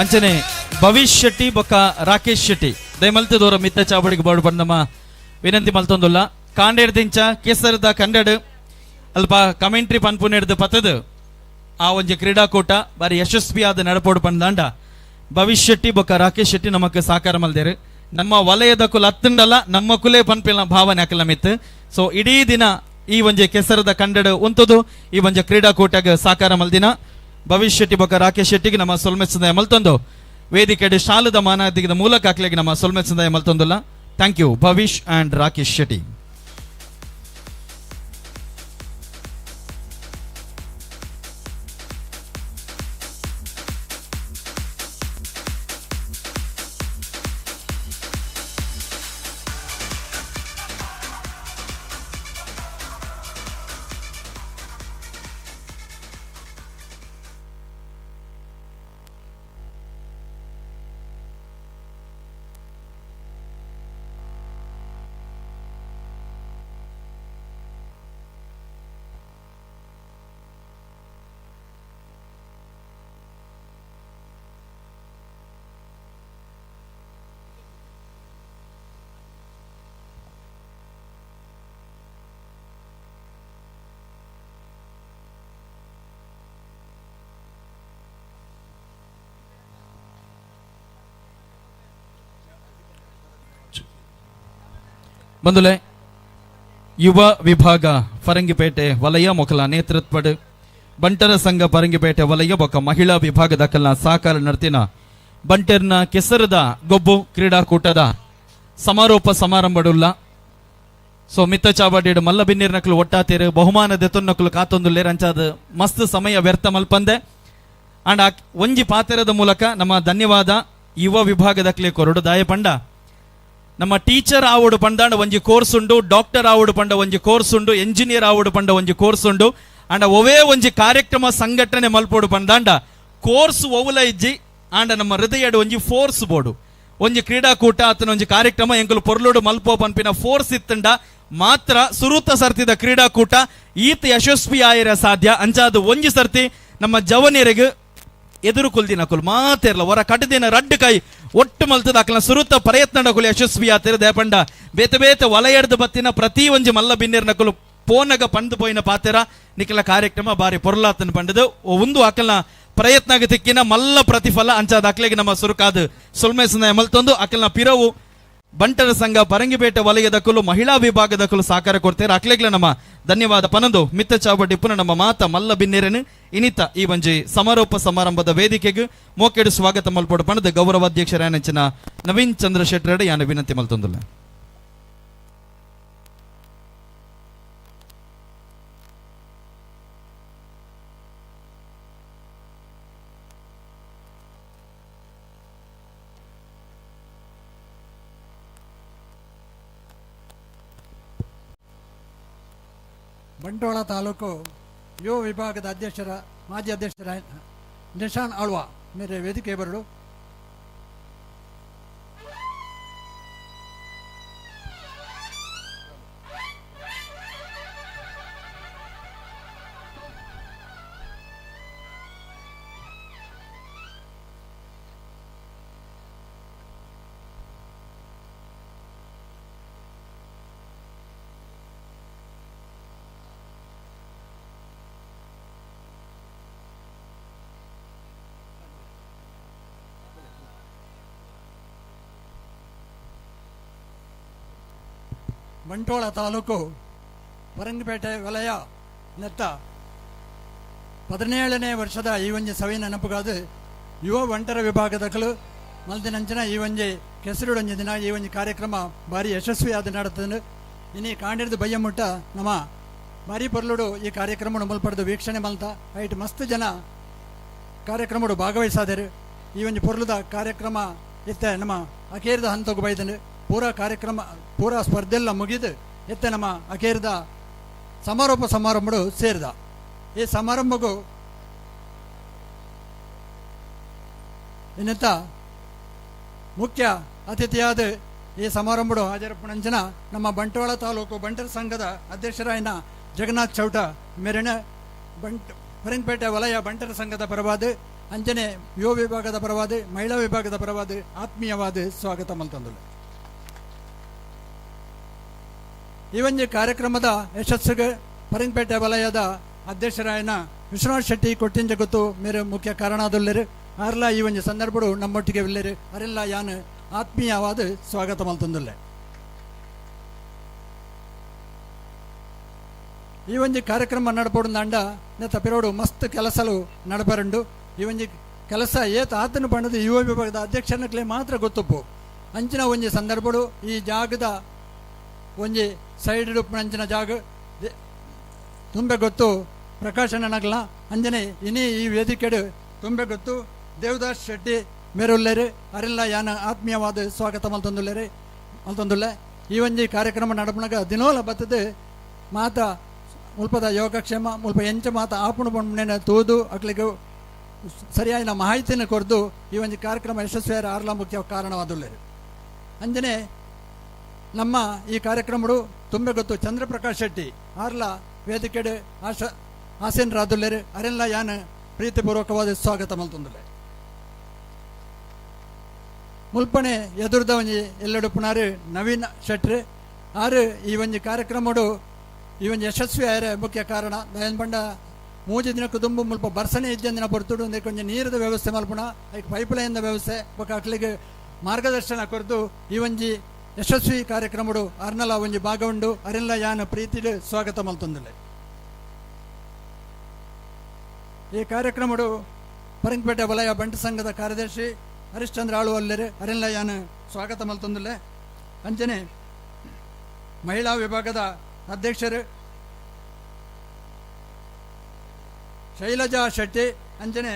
Speaker 22: ಅಂಚನೆ ಭವಿಷ್ ಶೆಟ್ಟಿ ಬೊಕ್ಕ ರಾಕೇಶ್ ಶೆಟ್ಟಿ ದಯಮಲ್ತದವರ ಮಿತ್ತ ಚಾವಡಿಗೆ ಬೋರ್ಡ್ ಬಂದಮ್ಮ ವಿನಂತಿ ಮಲ್ತೊಂದುಲ್ಲ. ಕಾಂಡೇರ್ದಿಂಚ ಕೇಸರದ ಕಂಡಡ್ ಅಲ್ಪ ಕಮೆಂಟ್ರಿ ಪನ್ಪುನೆಡ್ದು ಪತದು ಆ ಒಂಜಿ ಕ್ರೀಡಾಕೂಟ ಬಾರಿ ಯಶಸ್ವಿಯಾದ ನಡಪೋಡು ಪಂದಾಂಡ ಭವಿಷ್ ಶೆಟ್ಟಿ ಬೊಕ್ಕ ರಾಕೇಶ್ ಶೆಟ್ಟಿ ನಮಕ್ ಸಾಕಾರ ಮಲ್ದೇರು. ನಮ್ಮ ವಲಯದ ಕುಲ ಅತ್ತುಂಡಲ ನಮ್ಮ ಕುಲೇ ಪನ್ಪಿನ ಭಾವನೆ ಅಕಲ ಮಿತ್ತು. ಸೊ ಇಡೀ ದಿನ ಈ ಒಂಜಿ ಕೆಸರದ ಕಂಡಡು ಉಂತುದು ಈ ಒಂಜಿ ಕ್ರೀಡಾಕೂಟಗ್ ಸಾಕಾರ ಮಲ್ದಿನ ಭವಿಷ್ಯ ಶೆಟ್ಟಿ ಬೊಕ್ಕ ರಾಕೇಶ್ ಶೆಟ್ಟಿಗೆ ನಮ್ಮ ಸೊಲ್ಮೆ ಸಂದಾಯ ಮಲ್ತೊಂದು ವೇದಿಕೆಡ್ ಶಾಲದ ಮಾನಾದಿಗದ ಮೂಲಕ ಅಕ್ಲೆಗೆ ನಮ್ಮ ಸೊಲ್ಮೆ ಸಂದಾಯ ಮಲ್ತೊಂದುಲ್ಲ. Thank you Bhavish and Rakesh Shetty. ಬಂದುಲೆ ಯುವ ವಿಭಾಗ ಫರಂಗಿಪೇಟೆ ವಲಯ ಮೊಕಲ ನೇತೃತ್ವಡ್ ಬಂಟರ ಸಂಘ ಫರಂಗಿಪೇಟೆ ವಲಯ ಬೊಕ ಮಹಿಳಾ ವಿಭಾಗದ ಕಲ್ನ ಸಹಕಾರ ನಡ್ತಿನ ಬಂಟರ್ನ ಕೆಸರದ ಗೊಬ್ಬು ಕ್ರೀಡಾಕೂಟದ ಸಮಾರೋಪ ಸಮಾರಂಭಡುಲ್ಲ. ಸೊ ಮಿತ್ತ ಚಾವಡಿಡ್ ಮಲ್ಲ ಬಿನ್ನೀರ್ ನಕಲು ಒಟ್ಟಾತೀರು ಬಹುಮಾನ ದೆತೊನ್ನಕಲು ಕಾತೊಂದುಲ್ಲೇರ್ ಅಂಚಾದ ಮಸ್ತ್ ಸಮಯ ವ್ಯರ್ಥ ಮಲ್ಪಂದೆ ಅಂಡ್ ಆ ಒಂಜಿ ಪಾತೆರದ ಮೂಲಕ ನಮ್ಮ ಧನ್ಯವಾದ ಯುವ ವಿಭಾಗದಕ್ಲೆ ಕೊರಡು ದಾಯ ಪಂಡ ನಮ್ಮ ಟೀಚರ್ ಆವಡು ಪಂಡಾಂಡ ಒಂಜಿ ಕೋರ್ಸ್ ಉಂಡು, ಡಾಕ್ಟರ್ ಆವಡು ಪಂಡ ಒಂಜಿ ಕೋರ್ಸ್ ಉಂಡು, ಎಂಜಿನಿಯರ್ ಆವಡು ಪಂಡ ಒಂಜಿ ಕೋರ್ಸ್ ಉಂಡು, ಅಂಡ ಒವೇ ಒಂಜಿ ಕಾರ್ಯಕ್ರಮ ಸಂಘಟನೆ ಮಲ್ಪೋಡು ಪಂಡಾಂಡ ಕೋರ್ಸ್ ಒವುಲ ಇಜ್ಜಿ ಆಂಡ ನಮ್ಮ ಹೃದಯಡು ಒಂಜಿ ಫೋರ್ಸ್ ಬೋಡು ಒಂಜಿ ಕ್ರೀಡಾಕೂಟ ಆತನ ಒಂಜಿ ಕಾರ್ಯಕ್ರಮ ಎಂಕುಲು ಪೊರ್ಲುಡು ಮಲ್ಪೋ ಪನ್ಪಿನ ಫೋರ್ಸ್ ಇತ್ತಂಡ ಮಾತ್ರ ಸುರುತ ಸರ್ತಿದ ಕ್ರೀಡಾಕೂಟ ಈತ ಯಶಸ್ವಿ ಆಯಿರ ಸಾಧ್ಯ. ಅಂಚಾದ ಒಂಜಿ ಸರ್ತಿ ನಮ್ಮ ಜವನಿಯರಿಗೆ ಎದುರು ಕುಲ್ದಿನ ಕುಲ್ ಮಾತೇರ್ಲ ಹೊರ ಕಟ್ಟದಿನ ರಡ್ಡು ಕೈ ಒಟ್ಟು ಮಲ್ತದ ಅಕ್ಲ ಸುರುತ ಪ್ರಯತ್ನ ನಕುಲು ಯಶಸ್ವಿ ಆತಿರ ದೇಪಂಡ ಬೇತೆ ಬೇತೆ ವಲಯಡ್ದು ಬತ್ತಿನ ಪ್ರತಿ ಒಂಜಿ ಮಲ್ಲ ಬಿನ್ನೇರ್ ನಕುಲು ಪೋನಗ ಪಂದು ಪೋಯಿನ ಪಾತೆರ ನಿಖಲ ಕಾರ್ಯಕ್ರಮ ಬಾರಿ ಪೊರ್ಲಾತನ ಪಂಡದು ಒಂದು ಅಕಲ್ನ ಪ್ರಯತ್ನ ತಿಕ್ಕಿನ ಮಲ್ಲ ಪ್ರತಿಫಲ ಅಂಚಾದ ಅಕ್ಲೆಗೆ ನಮ್ಮ ಸುರುಕಾದ ಸುಲ್ಮೇಸನ ಮಲ್ತೊಂದು ಅಕಲ್ನ ಪಿರವು ಬಂಟರ ಸಂಘ ಪರಂಗಿಪೇಟೆ ವಲಯದ ಕುಲು ಮಹಿಳಾ ವಿಭಾಗದ ಕುಲು ಸಹಕಾರ ಕೊಡ್ತಾರೆ ಅಕ್ಲೆಗ್ಲ ನಮ್ಮ ಧನ್ಯವಾದ ಪನಂದು ಮಿತ್ತ ಚಾವಡಿ ಪುನಃ ನಮ್ಮ ಮಾತ ಮಲ್ಲ ಬಿನ್ನೇರನು ಇನಿತ ಈ ಒಂಜಿ ಸಮಾರೋಪ ಸಮಾರಂಭದ ವೇದಿಕೆಗೆ ಮೋಕೆಡು ಸ್ವಾಗತ ಮಲ್ಪೋಡು ಪಣದ ಗೌರವಾಧ್ಯಕ್ಷರಾಯನಂಚಿನ ನವೀನ್ ಚಂದ್ರ ಶೆಟ್ಟರಡೆ ಯಾನು ವಿನಂತಿ ಮಲ್ತೊಂದುಲ್ಲ.
Speaker 16: ಬಂಟ್ವಾಳ ತಾಲೂಕು ಯುವ ವಿಭಾಗದ ಅಧ್ಯಕ್ಷರ ಮಾಜಿ ಅಧ್ಯಕ್ಷರ ನಿಶಾನ್ ಆಳ್ವ ಮೇರೆ ವೇದಿಕೆ ಬರಡು. ಬಂಟ್ವಾಳ ತಾಲೂಕು ಪರಂಗಿಪೇಟೆ ವಲಯ ನೆತ್ತ 17ನೇ ವರ್ಷದ ಈ ಒಂಜಿ ಸವಿ ನೆನಪುಗಾದು ಯುವ ಬಂಟರ ವಿಭಾಗದಕಲು ಮಲ್ದಿನಂಚಿನ ಈ ಒಂಜಿ ಕೆಸರುಡೊಂಜಿ ದಿನ ಈ ಒಂಜಿ ಕಾರ್ಯಕ್ರಮ ಭಾರಿ ಯಶಸ್ವಿಯಾದ ನಡತದೆ. ಇನಿ ಕಾಂಡಿರ್ದು ಬಯ್ಯಮುಟ್ಟ ನಮ್ಮ ಭಾರಿ ಪೊರ್ಲುಡು ಈ ಕಾರ್ಯಕ್ರಮ ಮುಲ್ಪಡೆದು ವೀಕ್ಷಣೆ ಮಲ್ತ ಐಟ್ ಮಸ್ತ್ ಜನ ಕಾರ್ಯಕ್ರಮಡು ಭಾಗವಹಿಸಾದರು. ಈ ಒಂಜಿ ಪೊರ್ಲುದ ಕಾರ್ಯಕ್ರಮ ಇತ್ತೆ ನಮ್ಮ ಅಕೇರಿದ ಹಂತಕ್ಕೆ ಬೈದನು. ಪೂರಾ ಕಾರ್ಯಕ್ರಮ ಪೂರಾ ಸ್ಪರ್ಧೆಲ್ಲ ಮುಗಿದು ಎತ್ತೆ ನಮ್ಮ ಅಕೇರಿದ ಸಮಾರೋಪ ಸಮಾರಂಭಡು ಸೇರಿದ. ಈ ಸಮಾರಂಭಕ್ಕೂ ಇನ್ನಂತ ಮುಖ್ಯ ಅತಿಥಿಯಾದ ಈ ಸಮಾರಂಭಡು ಹಾಜರಪ್ಪನಂಚನ ನಮ್ಮ ಬಂಟ್ವಾಳ ತಾಲೂಕು ಬಂಟರ ಸಂಘದ ಅಧ್ಯಕ್ಷರಾಯನ ಜಗನ್ನಾಥ್ ಚೌಟ ಮೇರೆನ ಫರಂಗಿಪೇಟೆ ವಲಯ ಬಂಟರ ಸಂಘದ ಪರವಾದ ಅಂಜನೆ ಯುವ ವಿಭಾಗದ ಪರವಾದ ಮಹಿಳಾ ವಿಭಾಗದ ಪರವಾದ ಆತ್ಮೀಯವಾದ ಸ್ವಾಗತ ಮಲ್ತಂದುಳು. ಈ ಒಂಜಿ ಕಾರ್ಯಕ್ರಮದ ಯಶಸ್ಸಿಗೆ ಪರಂಗಿಪೇಟೆ ವಲಯದ ಅಧ್ಯಕ್ಷರಾಯನ ವಿಶ್ವನಾಥ್ ಶೆಟ್ಟಿ ಕೊಟ್ಟಿಂಜ ಗೊತ್ತು ಮೇರೆ ಮುಖ್ಯ ಕಾರಣದಲ್ಲಿರು ಆರ್ಲ ಈ ಒಂಜಿ ಸಂದರ್ಭಡು ನಮ್ಮೊಟ್ಟಿಗೆ ಇಲ್ಲೇರು ಅರೆಲ್ಲ ಯಾನ್ ಆತ್ಮೀಯವಾದ ಸ್ವಾಗತ ಮಲ್ತೊಂದುಲ್ಲೆ. ಈ ಒಂಜಿ ಕಾರ್ಯಕ್ರಮ ನಡಪೊಡುಂದಾಂಡ ನೆತ್ತ ಪಿರೋಡು ಮಸ್ತ್ ಕೆಲಸಲು ನಡಪರುಂಡು. ಈ ಒಂಜಿ ಕೆಲಸ ಏತ ಆತನ ಪಂಡದು ಯುವ ವಿಭಾಗದ ಅಧ್ಯಕ್ಷನಕ್ಲೆ ಮಾತ್ರ ಗೊತ್ತುಪ್ಪು. ಅಂಚಿನ ಒಂಜಿ ಸಂದರ್ಭಡು ಈ ಜಾಗದ ಒಂಜಿ ಸೈಡ್ ಅಂಚಿನ ಜಾಗ ತುಂಬೆ ಗೊತ್ತು ಪ್ರಕಾಶನಗಲ ಅಂಜನೆ ಇನಿ ಈ ವೇದಿಕೆಡು ತುಂಬೆ ಗೊತ್ತು ದೇವದಾಸ್ ಶೆಟ್ಟಿ ಮೇರುಲ್ಲೇರು ಅರೆಲ್ಲ ಯಾನ ಆತ್ಮೀಯವಾದ ಸ್ವಾಗತ ಮಲ್ತೊಂದುಲ್ಲೇರು ಮಲ್ತೊಂದುಲ್ಲೆ. ಈ ಒಂಜಿ ಕಾರ್ಯಕ್ರಮ ನಡಪುನಗ ದಿನೋಲ ಬತ್ತದು ಮಾತ ಮುಲ್ಪದ ಯೋಗಕ್ಷೇಮ ಮುಲ್ಪ ಎಂಚ ಮಾತ ಆಪುಣು ಪಂಪುನೇನ ತೂದು ಅಕ್ಲಿಗೆ ಸರಿಯಾದ ಮಾಹಿತಿಯನ್ನು ಕೊರ್ದು ಈ ಒಂಜಿ ಕಾರ್ಯಕ್ರಮ ಯಶಸ್ವಿಯಾರ ಆರ್ಲ ಮುಖ್ಯ ಕಾರಣವಾದುಲ್ಲೇರು. ಅಂಜನೆ ನಮ್ಮ ಈ ಕಾರ್ಯಕ್ರಮಡು ತುಂಬೆ ಗೊತ್ತು ಚಂದ್ರಪ್ರಕಾಶ್ ಶೆಟ್ಟಿ ಆರ್ಲ ವೇದಿಕೆಡು ಆಸೀನರಾದುಲ್ಲೇರು ಅರೆಲ್ಲ ಯಾನ ಪ್ರೀತಿಪೂರ್ವಕವಾದ ಸ್ವಾಗತ ಮಲ್ತೊಂದುಲ್ಲೆ. ಮುಲ್ಪಣೆ ಎದುರ್ದ ಒಂಜಿ ಎಲ್ಲೆಡು ಪುನಾರು ನವೀನ್ ಶೆಟ್ರು ಆರು ಈ ಒಂಜಿ ಕಾರ್ಯಕ್ರಮಡು ಈ ಒಂಜಿ ಯಶಸ್ವಿ ಆಯರೆ ಮುಖ್ಯ ಕಾರಣ. ದಯನ್ ಪಂಡ ಮೂಜಿ ದಿನಕ್ಕೆ ದುಂಬು ಮುಲ್ಪ ಬರ್ಸನೆ ಇದ್ದಂದಿನ ಬರ್ತುಡು ಒಂದಕ್ಕೆ ಒಂಜಿ ನೀರದ ವ್ಯವಸ್ಥೆ ಮಲ್ಪುಣ ಐಕ್ ಪೈಪ್ ಲೈನ್ದ ವ್ಯವಸ್ಥೆ ಬೊಕ್ಕ ಅಕ್ಲಿಗೆ ಮಾರ್ಗದರ್ಶನ ಕೊರ್ದು ಈ ಒಂಜಿ ಯಶಸ್ವಿ ಕಾರ್ಯಕ್ರಮಡು ಅರ್ನಲ ಒಂಜಿ ಭಾಗ ಉಂಡು. ಅರೆಲ್ಲ ಯಾನ ಪ್ರೀತಿಡು ಸ್ವಾಗತ ಮಲ್ತೊಂದುಲ್ಲೆ. ಈ ಕಾರ್ಯಕ್ರಮಡು ಪರಂಗಪೇಟೆ ವಲಯ ಬಂಟ ಸಂಘದ ಕಾರ್ಯದರ್ಶಿ ಹರಿಶ್ಚಂದ್ರ ಆಳುವಲ್ಲೇರು ಅರೆಲ್ಲ ಯಾನ ಸ್ವಾಗತ ಮಲ್ತೊಂದುಲ್ಲೆ. ಅಂಚನೆ ಮಹಿಳಾ ವಿಭಾಗದ ಅಧ್ಯಕ್ಷರು ಶೈಲಜಾ ಶೆಟ್ಟಿ, ಅಂಚನೆ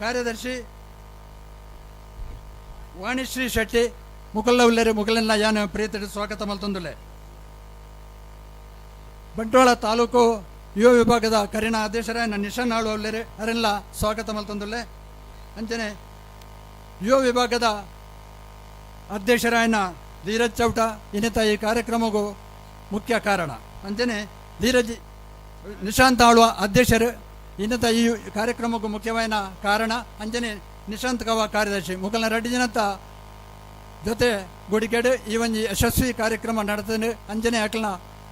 Speaker 16: ಕಾರ್ಯದರ್ಶಿ ವಾಣಿಶ್ರೀ ಶೆಟ್ಟಿ ಮುಕಲ್ಲ ಉಲ್ಲೇರು ಮುಕಲನ್ನ ಯಾನ ಪ್ರೀತಿಡು ಸ್ವಾಗತ ಮಲ್ತೊಂದುಲ್ಲೆ. ಬಂಟ್ವಾಳ ತಾಲೂಕು ಯುವ ವಿಭಾಗದ ಕರಿಣ ಅಧ್ಯಕ್ಷರಾಯನ ನಿಶಾನ್ ಆಳು ಉಲ್ಲೇರು ಅರೆಲ್ಲ ಸ್ವಾಗತ ಮಲ್ತೊಂದುಲ್ಲೆ. ಅಂಚನೆ ಯುವ ವಿಭಾಗದ ಅಧ್ಯಕ್ಷರಾಯನ ಧೀರಜ್ ಚೌಟ ಇನ್ನಿತ ಈ ಕಾರ್ಯಕ್ರಮಕ್ಕೂ ಮುಖ್ಯ ಕಾರಣ. ಅಂಚನೆ ಧೀರಜ್ ನಿಶಾಂತ್ ಆಳುವ ಅಧ್ಯಕ್ಷರು ಇನ್ನಿತ ಈ ಕಾರ್ಯಕ್ರಮಕ್ಕೂ ಮುಖ್ಯವಾದ ಕಾರಣ. ಅಂಚನೆ ನಿಶಾಂತ್ ಕವ ಕಾರ್ಯದರ್ಶಿ ಮುಕಲ್ನ ರೆಡ್ಡಿ ಜನತ ಜೊತೆ ಗುಡಿಕೆಡು ಈ ಒಂಜಿ ಯಶಸ್ವಿ ಕಾರ್ಯಕ್ರಮ ನಡೆತದೆ. ಅಂಜನೆ ಅಕ್ಲನ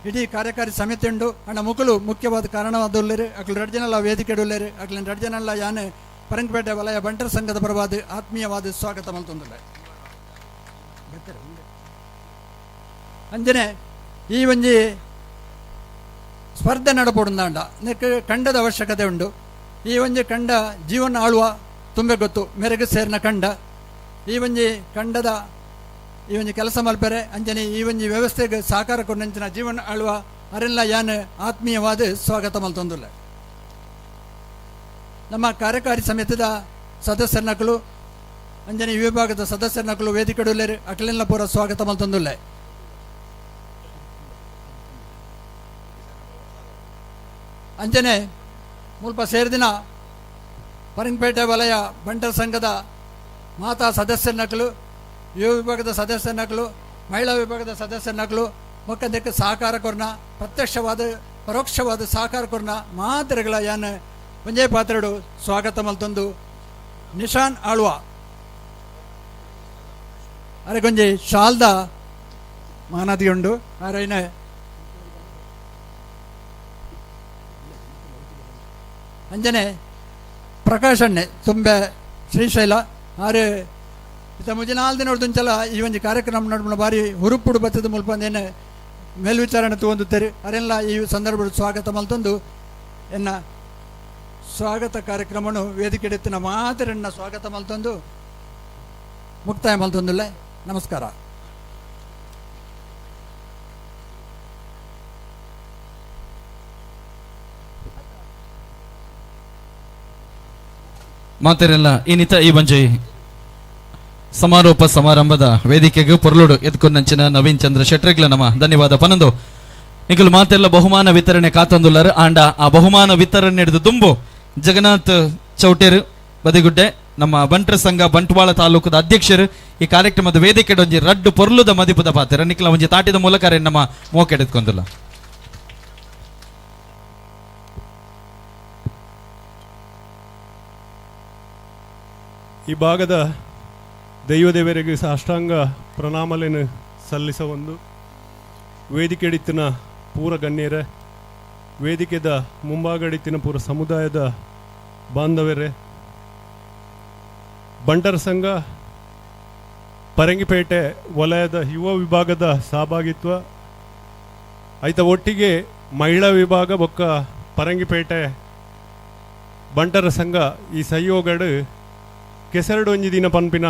Speaker 16: ಇಡೀ ಕಾರ್ಯಕಾರಿ ಸಮಿತಿ ಉಂಡು ಅಣ್ಣ ಮುಕುಲು ಮುಖ್ಯವಾದ ಕಾರಣವಾದುಲ್ಲೇರು ಅಕ್ಲು ರಡ್ಡು ಜನಲ್ಲ ವೇದಿಕೆಡುಲ್ಲೇರು ಅಕ್ಲಿನ ರಡ್ಡು ಜನಲ್ಲ ಯಾನೆ ಪರಂಗಪೇಟೆ ವಲಯ ಬಂಟರ ಸಂಘದ ಪರವಾದ ಆತ್ಮೀಯವಾದ ಸ್ವಾಗತ ಮಲ್ತೊಂದುಲ್ಲೆ. ಅಂಜನೆ ಈ ಒಂಜಿ ಸ್ಪರ್ಧೆ ನಡಪೊಡುಂದಾಂಡ ನೆಕ್ ಕಂಡದ ಅವಶ್ಯಕತೆ ಉಂಡು. ಈ ಒಂಜಿ ಕಂಡ ಜೀವನ ಆಳುವ ತುಂಬೆ ಗೊತ್ತು ಮೆರೆಗೆ ಸೇರಿನ ಕಂಡ ಈ ಒಂಜಿ ಕಂಡದ ಈ ಒಂಜಿ ಕೆಲಸ ಮಲ್ಪೆರೆ ಅಂಜನೆ ಈ ಒಂಜಿ ವ್ಯವಸ್ಥೆಗೆ ಸಹಕಾರ ಕೊಂಡಂಚಿನ ಜೀವನ ಆಳುವ ಅರೆಲ್ಲ ಯಾನ್ ಆತ್ಮೀಯವಾದ ಸ್ವಾಗತ ಮಲ್ತೊಂದುಲ್ಲೆ. ನಮ್ಮ ಕಾರ್ಯಕಾರಿ ಸಮಿತಿದ ಸದಸ್ಯರ ನಕಲು ಅಂಜನೆ ವಿಭಾಗದ ಸದಸ್ಯರ ನಕಲು ವೇದಿಕೆಡುಲ್ಲೇರು ಅಕ್ಲೆಲ್ಲ ಪೂರ ಸ್ವಾಗತ ಮಲ್ತೊಂದುಲ್ಲೆ. ಅಂಜನೆ ಮುಲ್ಪ ಸೇರಿದಿನ ಪರಂಗಪೇಟೆ ವಲಯ ಬಂಟರ ಸಂಘದ ಮಾತಾ ಸದಸ್ಯರ ನಕಲು ಯುವ ವಿಭಾಗದ ಸದಸ್ಯರ ನಕಲು ಮಹಿಳಾ ವಿಭಾಗದ ಸದಸ್ಯರ ನಕಲು ಮೊಕ್ಕದಕ್ಕೆ ಸಹಕಾರ ಕೊರ್ನ ಪ್ರತ್ಯಕ್ಷವಾದ ಪರೋಕ್ಷವಾದ ಸಹಕಾರ ಕೊರ್ನ ಮಾತೃಗಳ ಯಾನ್ ಒಂಜೇ ಪಾತ್ರಡು ಸ್ವಾಗತ ಮಲ್ತೊಂದು ನಿಶಾನ್ ಆಳ್ವ ಅರೆಗೊಂಜಿ ಶಾಲ್ದ ಮಾನದಿಯುಂಡು ಅರೈನ ಅಂಜನೆ ಪ್ರಕಾಶಣ್ಣೆ ತುಂಬೆ ಶ್ರೀಶೈಲ ಆರು ಇತ್ತ ಮುಜಿ 4 ದಿನ ದುಂಚಲ ಈ ಒಂಜಿ ಕಾರ್ಯಕ್ರಮ ನಡುಮಣ ಬಾರಿ ಹುರುಪುಡು ಬತ್ತದ ಮುಲ್ಪ ಅಂದೇನೆ ಮೇಲ್ವಿಚಾರಣೆ ತಗೊಂಡುತ್ತಾರೆ ಅರೆಲ್ಲ ಈ ಸಂದರ್ಭದ ಸ್ವಾಗತ ಮಲ್ತೊಂದು ಎನ್ನ ಸ್ವಾಗತ ಕಾರ್ಯಕ್ರಮನು ವೇದಿಕೆಡೆತ್ತಿನ ಮಾತರನ್ನ ಸ್ವಾಗತ ಮಲ್ತೊಂದು ಮುಕ್ತಾಯ ಮಲ್ತೊಂದುಲ್ಲೆ. ನಮಸ್ಕಾರ.
Speaker 22: ಮಾತರೆಲ್ಲ ಇನ್ನಿತ ಈ ಬಂಜೆ ಸಮಾರೋಪ ಸಮಾರಂಭದ ವೇದಿಕೆಗೆ ಪೊರ್ಲುಡು ಎದ್ಕೊಂದಂಚಿನ ನವೀನ್ ಚಂದ್ರ ಶೆಟ್ರಿಗ್ಲ ನಮ್ಮ ಧನ್ಯವಾದ ಪನಂದು. ನಿಖಲ್ ಮಾತೆಲ್ಲ ಬಹುಮಾನ ವಿತರಣೆ ಕಾತಂದುಲ್ಲರು ಆಂಡ ಆ ಬಹುಮಾನ ವಿತರಣೆ ಹಿಡಿದು ದುಂಬು ಜಗನ್ನಾಥ್ ಚೌಟೇರು ಬದಿಗುಡ್ಡೆ ನಮ್ಮ ಬಂಟ್ರ ಸಂಘ ಬಂಟ್ವಾಳ ತಾಲೂಕದ ಅಧ್ಯಕ್ಷರು ಈ ಕಾರ್ಯಕ್ರಮದ ವೇದಿಕೆ ಒಂಜಿ ರಡ್ಡು ಪೊರ್ಲುದ ಮದಿಪುದ ಪಾತ್ರ ನಿಖಲ ಒಂಜಿ ತಾಟಿದ ಮೂಲಕ ನಮ್ಮ ಮೋಕೆ ಎತ್ಕೊಂದಿಲ್ಲ.
Speaker 12: ಈ ಭಾಗದ ದೈವದೇವರಿಗೆ ಸಾಷ್ಟಾಂಗ ಪ್ರಣಾಮಲೆಯನ್ನು ಸಲ್ಲಿಸ ಒಂದು ವೇದಿಕೆಡಿತ್ತಿನ ಪೂರ ಗಣ್ಯರೇ, ವೇದಿಕೆದ ಮುಂಭಾಗಡಿತ್ತಿನ ಪೂರ ಸಮುದಾಯದ ಬಾಂಧವರೇ, ಬಂಟರ ಸಂಘ Parangipete ವಲಯದ ಯುವ ವಿಭಾಗದ ಸಹಭಾಗಿತ್ವ ಐತ ಒಟ್ಟಿಗೆ ಮಹಿಳಾ ವಿಭಾಗ ಬೊಕ್ಕ ಪರಂಗಿಪೇಟೆ ಬಂಟರ ಸಂಘ ಈ ಸಹಯೋಗಡು ಕೆಸರಡು ಒಂಜಿ ದಿನ ಪನ್ಪಿನ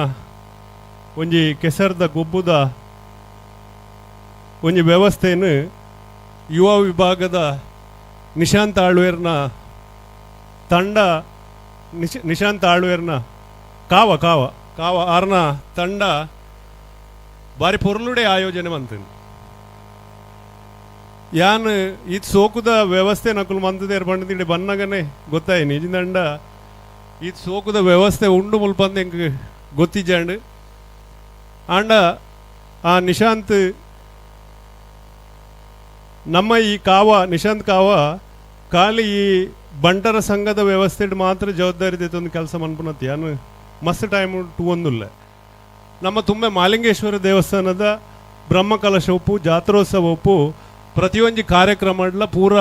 Speaker 12: ಒಂಜಿ ಕೆಸರದ ಗೊಬ್ಬುದ ಒಂಜಿ ವ್ಯವಸ್ಥೆಯನ್ನು ಯುವ ವಿಭಾಗದ ನಿಶಾಂತ್ ಆಳ್ವೇರ್ನ ತಂಡ ನಿಶಾಂತ್ ಆಳ್ವೇರ್ನ ಕಾವ ಕಾವ ಕಾವ ಆರ್ನ ತಂಡ ಬಾರಿ ಪೊರ್ಲುಡೆ ಆಯೋಜನೆ ಮಂತೇನೆ. ಯಾನ್ ಈತ್ ಸೋಕುದ ವ್ಯವಸ್ಥೆ ನಕುಲು ಮಂತದೇರ್ ಪಂಡದಿಡೆ ಬನ್ನಗನೆ ಗೊತ್ತಾಯಿ ನಿಜಿದಂಡ ಈತ್ ಸೋಕುದ ವ್ಯವಸ್ಥೆ ಉಂಡು ಮುಲ್ಪಂದ ಎಂಕ್ ಗೊತ್ತಿಜಾಂಡ್. ಆಂಡ ಆ ನಿಶಾಂತ್ ನಮ್ಮ ಈ ಕಾವ ನಿಶಾಂತ್ ಕಾವ ಖಾಲಿ ಈ ಬಂಟರ ಸಂಘದ ವ್ಯವಸ್ಥೆ ಮಾತ್ರ ಜವಾಬ್ದಾರಿ ಒಂದು ಕೆಲಸ ಮನ್ಪುನತ್ತಿ ಯಾನು ಮಸ್ತ್ ಟೈಮ್ ಟು ಒಂದುಲ್ಲ. ನಮ್ಮ ತುಂಬೆ ಮಾಲಿಂಗೇಶ್ವರ ದೇವಸ್ಥಾನದ ಬ್ರಹ್ಮಕಲಶ ಉಪ್ಪು ಜಾತ್ರೋತ್ಸವ ಉಪ್ಪು ಪ್ರತಿಯೊಂದು ಕಾರ್ಯಕ್ರಮ ಪೂರ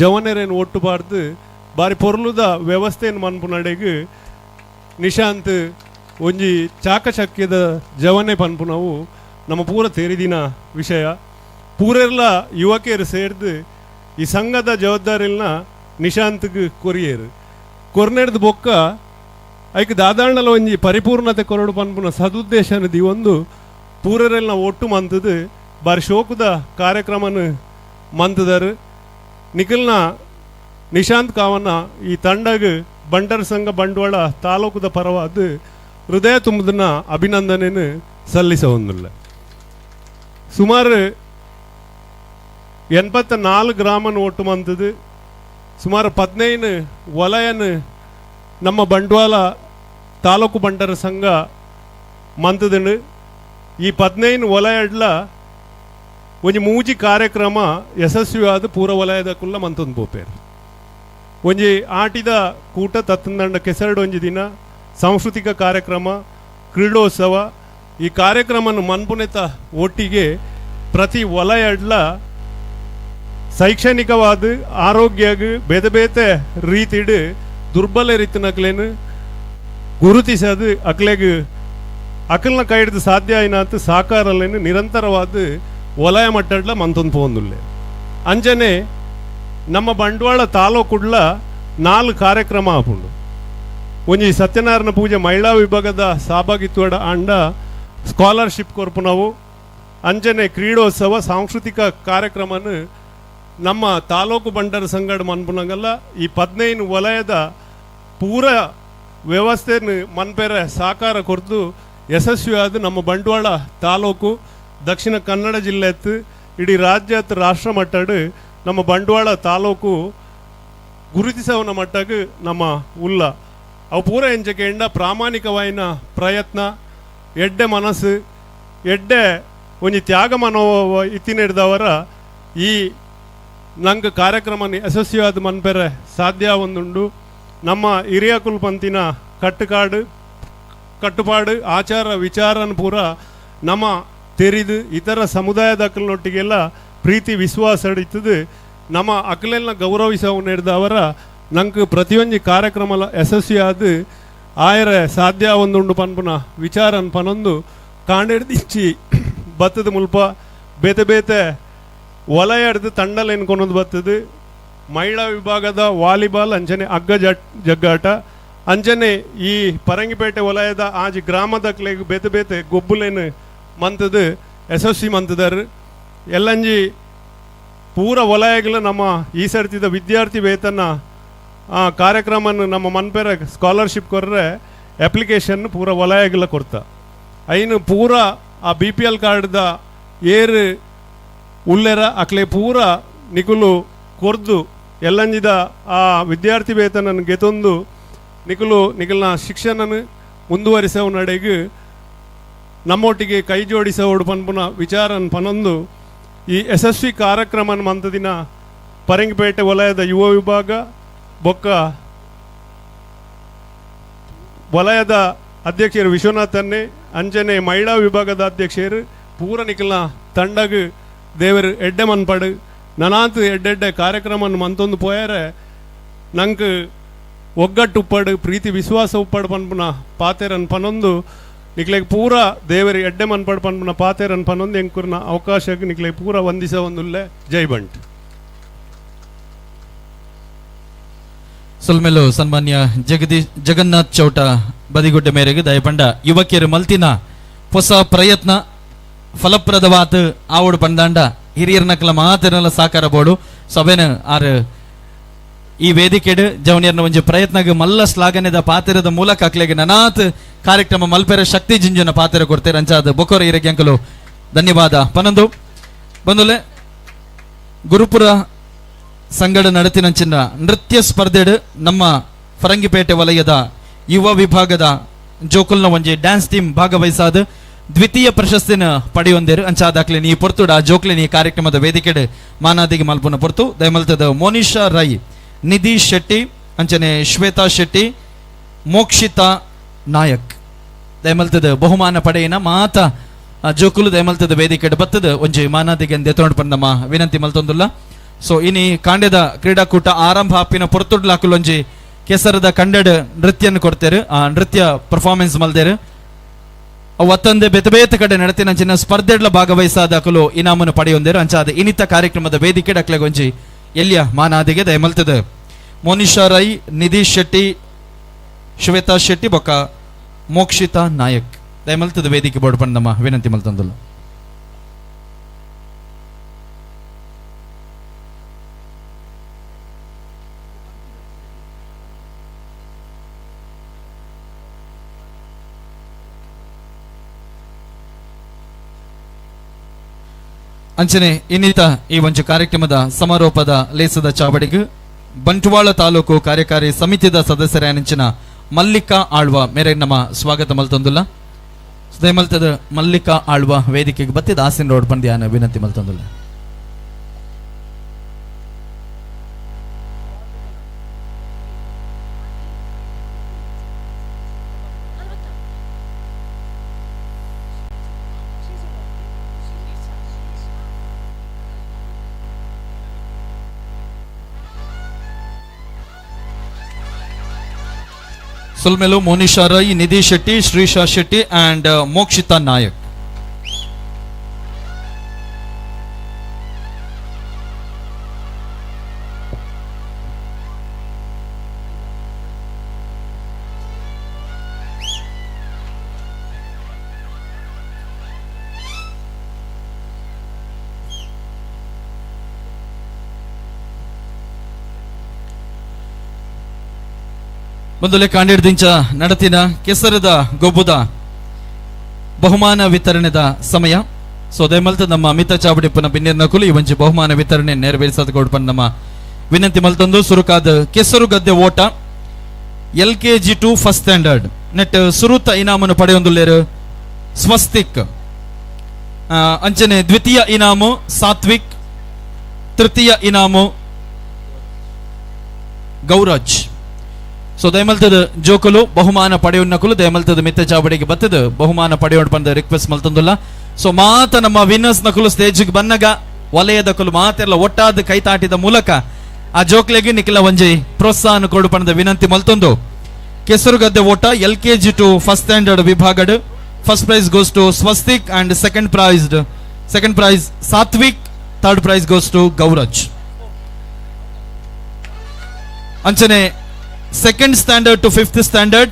Speaker 12: ಜವನರೇನು ಒಟ್ಟುಬಾರ್ದು ಬಾರಿ ಪೊರ್ಲುದ ವ್ಯವಸ್ಥೆಯನ್ನು ಮನ್ಪುನಡೆಗ್ ನಿಶಾಂತ್ ಒಂಜಿ ಚಾಕಚಕ್ಯದ ಜವನೆ ಪನ್ಪುನವು ನಮ್ಮ ಪೂರ ತೆರಿದಿನ ವಿಷಯ. ಪೂರೆರ್ಲ ಯುವಕಿಯರು ಸೇರ್ದು ಈ ಸಂಘದ ಜವಾಬ್ದಾರಿನ ನಿಶಾಂತ್ಗೆ ಕೊರಿಯರು ಕೊರ್ನೆಡ್ದು ಬೊಕ್ಕ ಐಕ್ ದಾದಾಣ್ಣಲ ಒಂಜಿ ಪರಿಪೂರ್ಣತೆ ಕೊರಡು ಪನ್ಪುನ ಸದುದ್ದೇಶನ ಒಂದು ಪೂರೆರೆಲ್ನ ಒಟ್ಟು ಮಂತದು ಬಾರಿ ಶೋಕದ ಕಾರ್ಯಕ್ರಮನ ಮಂತದರು. ನಿಖಲ್ನ ನಿಶಾಂತ್ ಕಾವನ್ನ ಈ ತಂಡಗ್ ಬಂಟರ ಸಂಘ ಬಂಡವಾಳ ತಾಲೂಕುದ ಪರವಾದ ಹೃದಯ ತುಂಬದನ್ನ ಅಭಿನಂದನೆಯನ್ನು ಸಲ್ಲಿಸ ಒಂದಿಲ್ಲ. ಸುಮಾರು 84 ಗ್ರಾಮನ ಒಟ್ಟು ಮಂತದು ಸುಮಾರು 15 ವಲಯನ ನಮ್ಮ ಬಂಟ್ವಾಳ ತಾಲೂಕು ಬಂಟರ ಸಂಘ ಮಂತದನು. ಈ 15 ವಲಯಡ್ಲ ಒಂಜಿ ಮೂಜಿ ಕಾರ್ಯಕ್ರಮ ಯಶಸ್ವಿಯಾದ ಪೂರ ವಲಯದ ಕುಲ್ಲ ಮಂತೊಂದು ಪೋಪೇರು. ಒಂಜಿ ಆಟಿದ ಕೂಟ ತತ್ತಂದಂಡ ಕೆಸರಡು ಒಂಜಿ ದಿನ ಸಾಂಸ್ಕೃತಿಕ ಕಾರ್ಯಕ್ರಮ ಕ್ರೀಡೋತ್ಸವ ಈ ಕಾರ್ಯಕ್ರಮನ ಮನ್ಪುನೆತ ಒಟ್ಟಿಗೆ ಪ್ರತಿ ವಲಯಡ್ಲ ಶೈಕ್ಷಣಿಕವಾದ ಆರೋಗ್ಯಗ್ ಬೇತೆ ಬೇತೆ ರೀತಿಡ್ ದುರ್ಬಲ ರೀತಿನಕ್ಲೇನು ಗುರುತಿಸದು ಅಕ್ಲೆಗ್ ಅಕಲ್ನ ಕೈಡ್ದು ಸಾಧ್ಯ అయినంత ಸಾಕಾರಲೇನು ನಿರಂತರವಾದ ವಲಯ ಮಟ್ಟಡ್ಲ ಮಂತೊಂದು ಪೋಂದುಲ್ಲೆ. ಅಂಚನೆ ನಮ್ಮ ಬಂಟ್ವಾಳ ತಾಲೂಕುಡ್ಲ 4 ಕಾರ್ಯಕ್ರಮ ಆಪುಂಡು. ಒಂಜಿ ಸತ್ಯನಾರಾಯಣ ಪೂಜೆ ಮಹಿಳಾ ವಿಭಾಗದ ಸಹಭಾಗಿತ್ವಡ ಅಂಡ ಸ್ಕಾಲರ್ಶಿಪ್ ಕೊರ್ಪುನವು. ಅಂಚನೆ ಕ್ರೀಡೋತ್ಸವ ಸಾಂಸ್ಕೃತಿಕ ಕಾರ್ಯಕ್ರಮನ ನಮ್ಮ ತಾಲೂಕು ಬಂಟರ ಸಂಘಡ್ ಮನ್ಪುನಗಲ್ಲ ಈ 15 ವಲಯದ ಪೂರ ವ್ಯವಸ್ಥೆಯನ್ನು ಮನ್ಪೆರೆ ಸಾಕಾರ ಕೊರ್ದು ಯಶಸ್ವಿಯಾದ ನಮ್ಮ ಬಂಟ್ವಾಳ ತಾಲೂಕು ದಕ್ಷಿಣ ಕನ್ನಡ ಜಿಲ್ಲೆ ಇಡೀ ರಾಜ್ಯ ರಾಷ್ಟ್ರ ಮಟ್ಟಡ್ ನಮ್ಮ ಬಂಟ್ವಾಳ ತಾಲೂಕು ಗುರುತಿಸವನ ಮಟ್ಟಕ್ಕೆ ನಮ್ಮ ಉಲ್ಲ ಅವು ಪೂರ ಎಂಚಕೆಂಡ ಪ್ರಾಮಾಣಿಕವಾಯಿನ ಪ್ರಯತ್ನ ಎಡ್ಡೆ ಮನಸ್ಸು ಎಡ್ಡೆ ಒಂಜಿ ತ್ಯಾಗ ಮನೋಭಾವ ಇತ್ತಿನೆಡ್ದವರ ಈ ನಂಗೆ ಕಾರ್ಯಕ್ರಮ ಯಶಸ್ವಿಯಾದ ಮನ್ಪೆರೆ ಸಾಧ್ಯ ಒಂದುಂಡು. ನಮ್ಮ ಹಿರಿಯ ಕುಲ್ಪಂತಿನ ಕಟ್ಟುಪಾಡು ಆಚಾರ ವಿಚಾರನ ಪೂರ ನಮ್ಮ ತೆರಿದು ಇತರ ಸಮುದಾಯದ ಅಕ್ಕಲನೊಟ್ಟಿಗೆಲ್ಲ ಪ್ರೀತಿ ವಿಶ್ವಾಸ ಇರ್ತದೆ. ನಮ್ಮ ಅಕ್ಕಲೆಲ್ಲ ಗೌರವಿಸವು ನಡೆದವರ ನಂಗೆ ಪ್ರತಿಯೊಂದು ಕಾರ್ಯಕ್ರಮ ಯಶಸ್ವಿಯಾದ ಆಯರೆ ಸಾಧ್ಯ ಒಂದುಂಡು ಪನ್ಪುನ ವಿಚಾರನ್ ಪನೊಂದು ಕಾಂಡೆಡ್ದಿಚ್ಚಿ ಬತ್ತದ ಮುಲ್ಪ ಬೇತೆ ಬೇತೆ ವಲಯಡ್ದು ತಂಡಲ್ ಎನ್ಕೊನೊಂದು ಬತ್ತದು. ಮಹಿಳಾ ವಿಭಾಗದ ವಾಲಿಬಾಲ್ ಅಂಚನೆ ಹಗ್ಗ ಜಗ್ಗಾಟ ಅಂಚನೆ ಈ ಪರಂಗಿಪೇಟೆ ವಲಯದ ಆಜಿ ಗ್ರಾಮದಕ್ಲೆಗ್ ಬೇತೆ ಬೇತೆ ಗೊಬ್ಬುಲೇನು ಮಂತದು ಯಶಸ್ವಿ ಮಂತದಾರು. ಎಲ್ಲಂಜಿ ಪೂರ ವಲಯಗಳ ನಮ್ಮ ಈ ಸರ್ತಿದ ವಿದ್ಯಾರ್ಥಿ ವೇತನ ಕಾರ್ಯಕ್ರಮನ ನಮ್ಮ ಮನ್ಪೆರ ಸ್ಕಾಲರ್ಶಿಪ್ ಕೊರ್ರೆ ಅಪ್ಲಿಕೇಶನ್ ಪೂರ ವಲಯಗಳ ಕೊರ್ತ ಐನು ಪೂರ ಆ BPL ಕಾರ್ಡ್ದ ಏರು ಉಲ್ಲೆರ ಅಕ್ಲೆ ಪೂರ ನಿಕುಲು ಕೊರ್ದು ಎಲ್ಲಂಜಿದ ಆ ವಿದ್ಯಾರ್ಥಿ ವೇತನನ್ನು ಗೆತೊಂದು ನಿಕುಲು ನಿಕಲ್ನ ಶಿಕ್ಷಣನ ಮುಂದುವರಿಸೋ ನಡೆಗೆ ನಮ್ಮೊಟ್ಟಿಗೆ ಕೈ ಜೋಡಿಸೋಡು ಪನ್ಪುನ ವಿಚಾರನ್ ಪನೊಂದು ಈ ಯಶಸ್ವಿ ಕಾರ್ಯಕ್ರಮನ ಮಂತದಿನ ಪರಂಗಿಪೇಟೆ ವಲಯದ ಯುವ ವಿಭಾಗ ಬೊಕ್ಕ ವಲಯದ ಅಧ್ಯಕ್ಷರು ವಿಶ್ವನಾಥನ್ನೇ ಅಂಚನೆ ಮಹಿಳಾ ವಿಭಾಗದ ಅಧ್ಯಕ್ಷರು ಪೂರ ನಿಕಲ್ನ ತಂಡಗ್ ದೇವರು ಎಡ್ಡೆ ಮನ್ಪಡು ನನಾತ್ ಎಡ್ಡೆಡ್ಡೆ ಕಾರ್ಯಕ್ರಮನ ಮಂತೊಂದು ಪೋಯರೆ ನಂಗೆ ಒಗ್ಗಟ್ಟು ಉಪ್ಪಡು ಪ್ರೀತಿ ವಿಶ್ವಾಸ ಉಪ್ಪಡು ಪನ್ಪುನ ಪಾತೆರನ್ ಪನೊಂದು ನಿಕ್ಲೆಗ್ ಪೂರ ದೇವರಿ ಎಡ್ಡೆ ಮನ್ಪಡ್ ಪನ್ಪುನ ಪಾತೆರನ್ ಪನೊಂದು ಎಂಕುರ್ನ ಅವಕಾಶಕ್ಕೆ ನಿಕ್ಲೆಗ್ ಪೂರ ವಂದಿಸ ಒಂದುಲ್ಲೆ. ಜೈ ಬಂಟ್.
Speaker 22: ಸೊಲ್ಮೆಲು ಸನ್ಮಾನ್ಯ ಜಗದೀಶ್ ಜಗನ್ನಾಥ್ ಚೌಟ ಬದಿಗುಡ್ಡೆ ಮೇರೆಗೆ ದಯಪಂಡ ಯುವಕಿಯರು ಮಲ್ತಿನ ಹೊಸ ಪ್ರಯತ್ನ ಫಲಪ್ರದವಾದ ಆವಡು ಪಂದಾಂಡ ಹಿರಿಯರ್ನಕಲ ಮಾತಿರಲ್ಲ ಸಾಕಾರ ಬೋಡು. ಸಭೆನ ಆರು ಈ ವೇದಿಕೆಡ್ ಜವನಿಯರ್ನ ಒಂಜಿ ಪ್ರಯತ್ನಗ್ ಮಲ್ಲ ಶ್ಲಾಘನೆದ ಪಾತಿರದ ಮೂಲಕ ಅಕ್ಲೆಗ್ ನನಾತ್ ಕಾರ್ಯಕ್ರಮ ಮಲ್ಪೆರ ಶಕ್ತಿ ಜಿಂಜುನ ಪಾತಿರ ಕೊಡ್ತೇರೆ. ಅಂಚಾದ ಬೊಕೊರ ಇರಗೆ ಅಂಕಲು ಧನ್ಯವಾದ ಪನಂದು. ಬಂದುಲೆ ಗುರುಪುರ ಸಂಗಡ ನಡತಿನಂಚಿನ ನೃತ್ಯ ಸ್ಪರ್ಧೆಡ್ ನಮ್ಮ ಫರಂಗಿಪೇಟೆ ವಲಯದ ಯುವ ವಿಭಾಗದ ಜೋಕುಲ್ನ ಒಂಜಿ ಡ್ಯಾನ್ಸ್ ಟೀಮ್ ಭಾಗವಹಿಸಾದ ದ್ವಿತೀಯ ಪ್ರಶಸ್ತಿನ ಪಡೆಯೊಂದೇರು. ಅಂಚಾದಾಕ್ಲೆ ನೀ ಪೊರ್ತುಡ ಆ ಜೋಕ್ಲೆ ನೀ ಕಾರ್ಯಕ್ರಮದ ವೇದಿಕೆಡ್ ಮಾನಾದಿಗೆ ಮಲ್ಪುನ ಪೊರ್ತು ದಯಮಲ್ತದ ಮೋನಿಶಾ ರೈ, ನಿಧಿ ಶೆಟ್ಟಿ, ಅಂಚನೆ ಶ್ವೇತಾ ಶೆಟ್ಟಿ, ಮೋಕ್ಷಿತಾ ನಾಯಕ್ ದಯಮಲ್ತದ ಬಹುಮಾನ ಪಡೆಯಿನ ಮಾತ ಜೋಕುಲು ದಯಮಲ್ತದ ವೇದಿಕೆಡ್ ಬತ್ತದ ಒಂಜಿ ಮಾನಾದಿಗೆ ದೆತೊಂಡು ಪಂದಮ್ಮ ವಿನಂತಿ ಮಲ್ತೊಂದುಲ್ಲ. ಸೊ ಇನಿ ಕಾಂಡ್ಯದ ಕ್ರೀಡಾಕೂಟ ಆರಂಭ ಆಪಿನ ಪೊರ್ತುಡ್ಲಾಕುಲೊಂಜಿ ಕೆಸರದ ಕಂಡಡ್ ನೃತ್ಯನ ಕೊಡ್ತೇರು. ಆ ನೃತ್ಯ ಪರ್ಫಾರ್ಮೆನ್ಸ್ ಮಲ್ದೇರು. ಅವು ಒತ್ತಂದೆ ಬೇತೆ ಬೇತೆ ಕಡೆ ನಡತಿನ ಚಿನ್ನ ಸ್ಪರ್ಧೆಡ್ಲ ಭಾಗವಹಿಸಾದಕಲು ಇನಾಮನ್ನು ಪಡೆಯೊಂದೇರು. ಅಂಚಾದ ಇನಿತ ಕಾರ್ಯಕ್ರಮದ ವೇದಿಕೆ ಡಕ್ಲೆಗೊಂಜಿ ಎಲ್ಲಿಯ ಮಾನಾದಿಗೆ ದಯಮಲ್ತದೆ ಮೋನಿಶಾ ರೈ, ನಿಧಿ ಶೆಟ್ಟಿ, ಶ್ವೇತಾ ಶೆಟ್ಟಿ ಬೊಕ್ಕ ಮೋಕ್ಷಿತಾ ನಾಯಕ್ ದಯಮಲ್ತದ ವೇದಿಕೆ ಬೋರ್ಡ್ ಪಂಡಮ್ಮ ವಿನಂತಿ ಮಲ್ತಂದುಲ್ಲ. ಅಂಚನೆ ಇನ್ನಿತ ಈ ಒಂದು ಕಾರ್ಯಕ್ರಮದ ಸಮಾರೋಪದ ಲೇಸದ ಚಾವಡಿಗೆ ಬಂಟ್ವಾಳ ತಾಲೂಕು ಕಾರ್ಯಕಾರಿ ಸಮಿತಿದ ಸದಸ್ಯರ ಮಲ್ಲಿಕಾ ಆಳ್ವ ಮೇರೆ ನಮ್ಮ ಸ್ವಾಗತ ಮಲ್ತೊಂದುಲ್ಲ. ಮಲ್ತದ ಮಲ್ಲಿಕಾ ಆಳ್ವ ವೇದಿಕೆಗೆ ಬತ್ತಿದ ಆಸಿನ್ ರೋಡ್ ಬಂದಿಯಾನ ವಿನಂತಿ ಮಲ್ತೊಂದುಲ್ಲ. ಸುಲ್ಮೆಲು ಮೋನಿಶಾ ರೈ, ನಿಧಿ ಶೆಟ್ಟಿ, ಶ್ರೀಶಾ ಶೆಟ್ಟಿ ಅಂಡ್ ಮೋಕ್ಷಿತಾ ನಾಯಕ್. ಮೊದಲೇ ಕಾಂಡಿಡ್ದಿಂಚ ನಡತಿನ ಕೆಸರದ ಗೊಬ್ಬುದ ಬಹುಮಾನ ವಿತರಣೆದ ಸಮಯ. ಸೊ ದಯಮಲ್ತ ನಮ್ಮ ಅಮಿತ ಚಾವಡಿಪ್ಪನ ಬಿನ್ನಿರ್ನಕುಲು ಈ ಒಂಜಿ ಬಹುಮಾನ ವಿತರಣೆ ನೆರವೇರಿಸದ ಕೊಡ್ಪನ್ ನಮ್ಮ ವಿನಂತಿ ಮಲ್ತೊಂದು. ಸುರುಕಾದ ಕೆಸರು ಗದ್ದೆ ಓಟ L K G to first standard net ಸುರುತ ಇನಾಮನ್ನು ಪಡೆಯೊಂದುಲ್ಲೇರು ಸ್ವಸ್ತಿಕ್, ಅಂಚನೆ ದ್ವಿತೀಯ ಇನಾಮು ಸಾತ್ವಿಕ್, ತೃತೀಯ ಇನಾಮು ಗೌರಾಜ್. ಸೊ ದಯಮಲ್ತದ ಜೋಕುಲು ಬಹುಮಾನ ಪಡೆಯುನ್ನಕುಲು ದಯಮಲ್ತದ ಮಿತ್ತ ಚಾವಡಿಗೆ ಬತ್ತದ ಬಹುಮಾನ ಪಡೆಯೋಣ ಬಂದ ರಿಕ್ವೆಸ್ಟ್ ಮಲ್ತಂದುಲ್ಲ. ಸೊ ಮಾತ ನಮ್ಮ ವಿನ್ನರ್ಸ್ ನಕುಲು ಸ್ಟೇಜ್ಗೆ ಬನ್ನಗ ವಲಯದ ಕುಲು ಮಾತೆಲ್ಲ ಒಟ್ಟಾದ ಕೈತಾಟಿದ ಮೂಲಕ ಆ ಜೋಕ್ಲೆಗೆ ನಿಖಿಲ ಒಂಜಿ ಪ್ರೋತ್ಸಾಹನ ಕೊಡು ಪಣದ ವಿನಂತಿ ಮಲ್ತೊಂದು. ಕೆಸರುಗದ್ದೆ ಓಟ L K G to first standard ವಿಭಾಗಡ್ first prize goes to Swastik and second prize Satvik, third prize goes to Gauraj. ಅಂಚನೆ second standard to fifth standard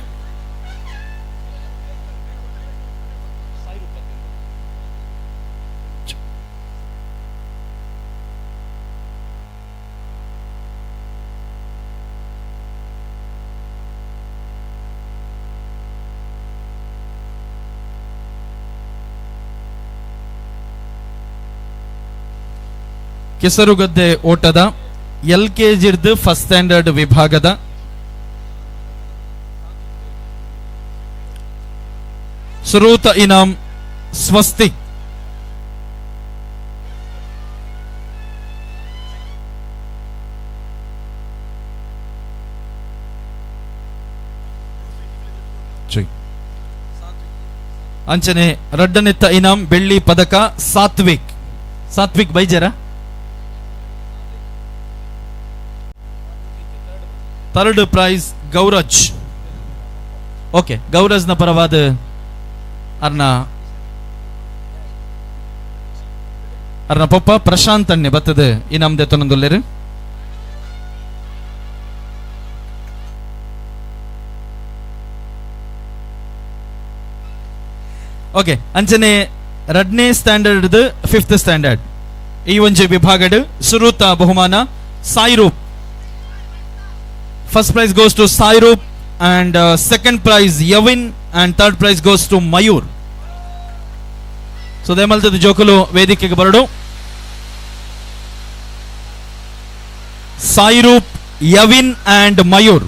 Speaker 22: ಕೆಸರುಗದ್ದೆ ಓಟದ ಎಲ್ ಕೆ ಜಿರ್ದು ಫಸ್ಟ್ ಸ್ಟ್ಯಾಂಡರ್ಡ್ ವಿಭಾಗದ ಸುರೂತ ಇನಾಮ್ ಸ್ವಸ್ತಿಕ್, ಅಂಚನೆ ರಡ್ಡನೆತ್ತ ಇನಾಮ್ ಬೆಳ್ಳಿ ಪದಕ ಸಾತ್ವಿಕ್. ಸಾತ್ವಿಕ್ ಬೈಜರ ಥರ್ಡ್ ಪ್ರೈಸ್ ಗೌರಜ್. ಓಕೆ, ಗೌರಜ್ನ ಪರವಾದ ಅರ್ನ ಅರ್ನ ಪೊಪ್ಪ ಪ್ರಶಾಂತ್ ಅಣ್ಣೆ ಬತ್ತದ ಇನಾಮ್ ದೆತ್ತೊಂದುಲ್ಲೆರ್. ಓಕೆ, ಅಂಚನೆ ರಡ್ನೇ ಸ್ಟ್ಯಾಂಡರ್ಡ್ ಫಿಫ್ತ್ ಸ್ಟ್ಯಾಂಡರ್ಡ್ ಈ ಒಂಜಿ ವಿಭಾಗಡ್ ಸುರೂತ ಬಹುಮಾನ Sairoop. First prize goes to Sairoop and second prize Yavin and third prize goes to Mayur. So ದೇಮಲ್ತದ ಜೋಕುಲು ವೇದಿಕೆಗೆ ಬರಡು. Sairoop, Yavin and Mayur.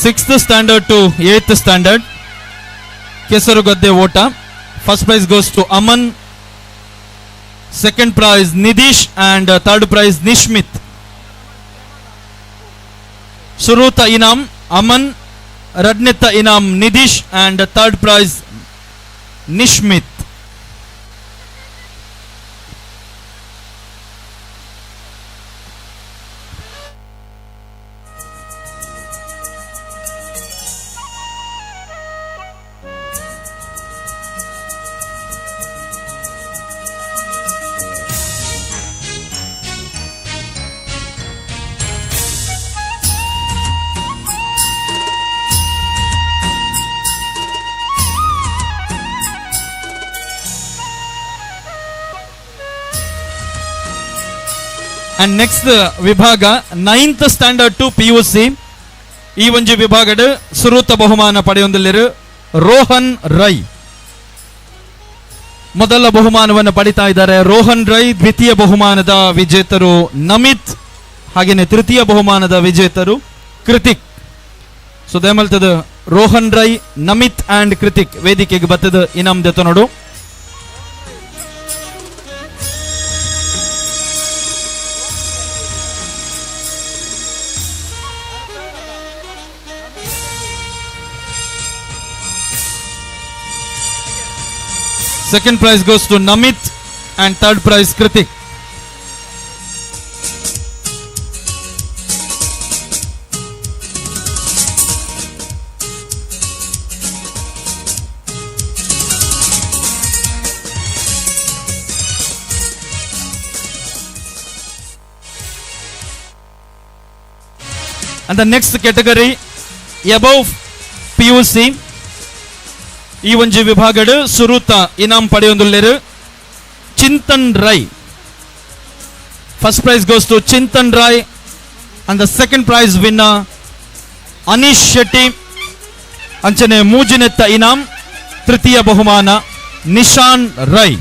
Speaker 22: Sixth standard to eighth standard Kesarugadde ಓಟ. First prize goes to Aman, second prize Nidhish and third prize Nishmith. ಸುರೂತ eNAM Aman, ರಡ್ನೆತ್ತ eNAM Nidhish and third prize Nishmith. And next ವಿಭಾಗ 9th standard to PUC. ಈ ಒಂಜಿ ವಿಭಾಗಡ್ ಸುರೂತ ಬಹುಮಾನ ಪಡೆಯೊಂದಿಲ್ಲಿರು ರೋಹನ್ ರೈ. ಮೊದಲ ಬಹುಮಾನವನ್ನು ಪಡಿತಾ ಇದ್ದಾರೆ ರೋಹನ್ ರೈ. ದ್ವಿತೀಯ ಬಹುಮಾನದ ವಿಜೇತರು ನಮಿತ್, ಹಾಗೇನೆ ತೃತೀಯ ಬಹುಮಾನದ ವಿಜೇತರು ಕೃತಿಕ್. ಸೊ ದಯಮಲ್ತದ ರೋಹನ್ ರೈ, ನಮಿತ್ ಅಂಡ್ ಕೃತಿಕ್ ವೇದಿಕೆಗೆ ಬತ್ತದ ಇನಾಮ್ ದೆತ್ತೊನೊಡು. Second prize goes to Namit and third prize Kritik. And the next category above PUC. ಈ ಒಂಜಿ ವಿಭಾಗಡ್ ಸುರೂತ ಇನಾಮ್ ಪಡೆಯೊಂದುಲ್ಲೆರ್ Chintan Rai. First prize goes to Chintan Rai and the second prize winner Anish Shetty. ಅಂಚನೆ ಮೂಜಿನೆತ್ತ ಇನಾಮ್ ತೃತೀಯ ಬಹುಮಾನ ನಿಶಾನ್ ರೈ.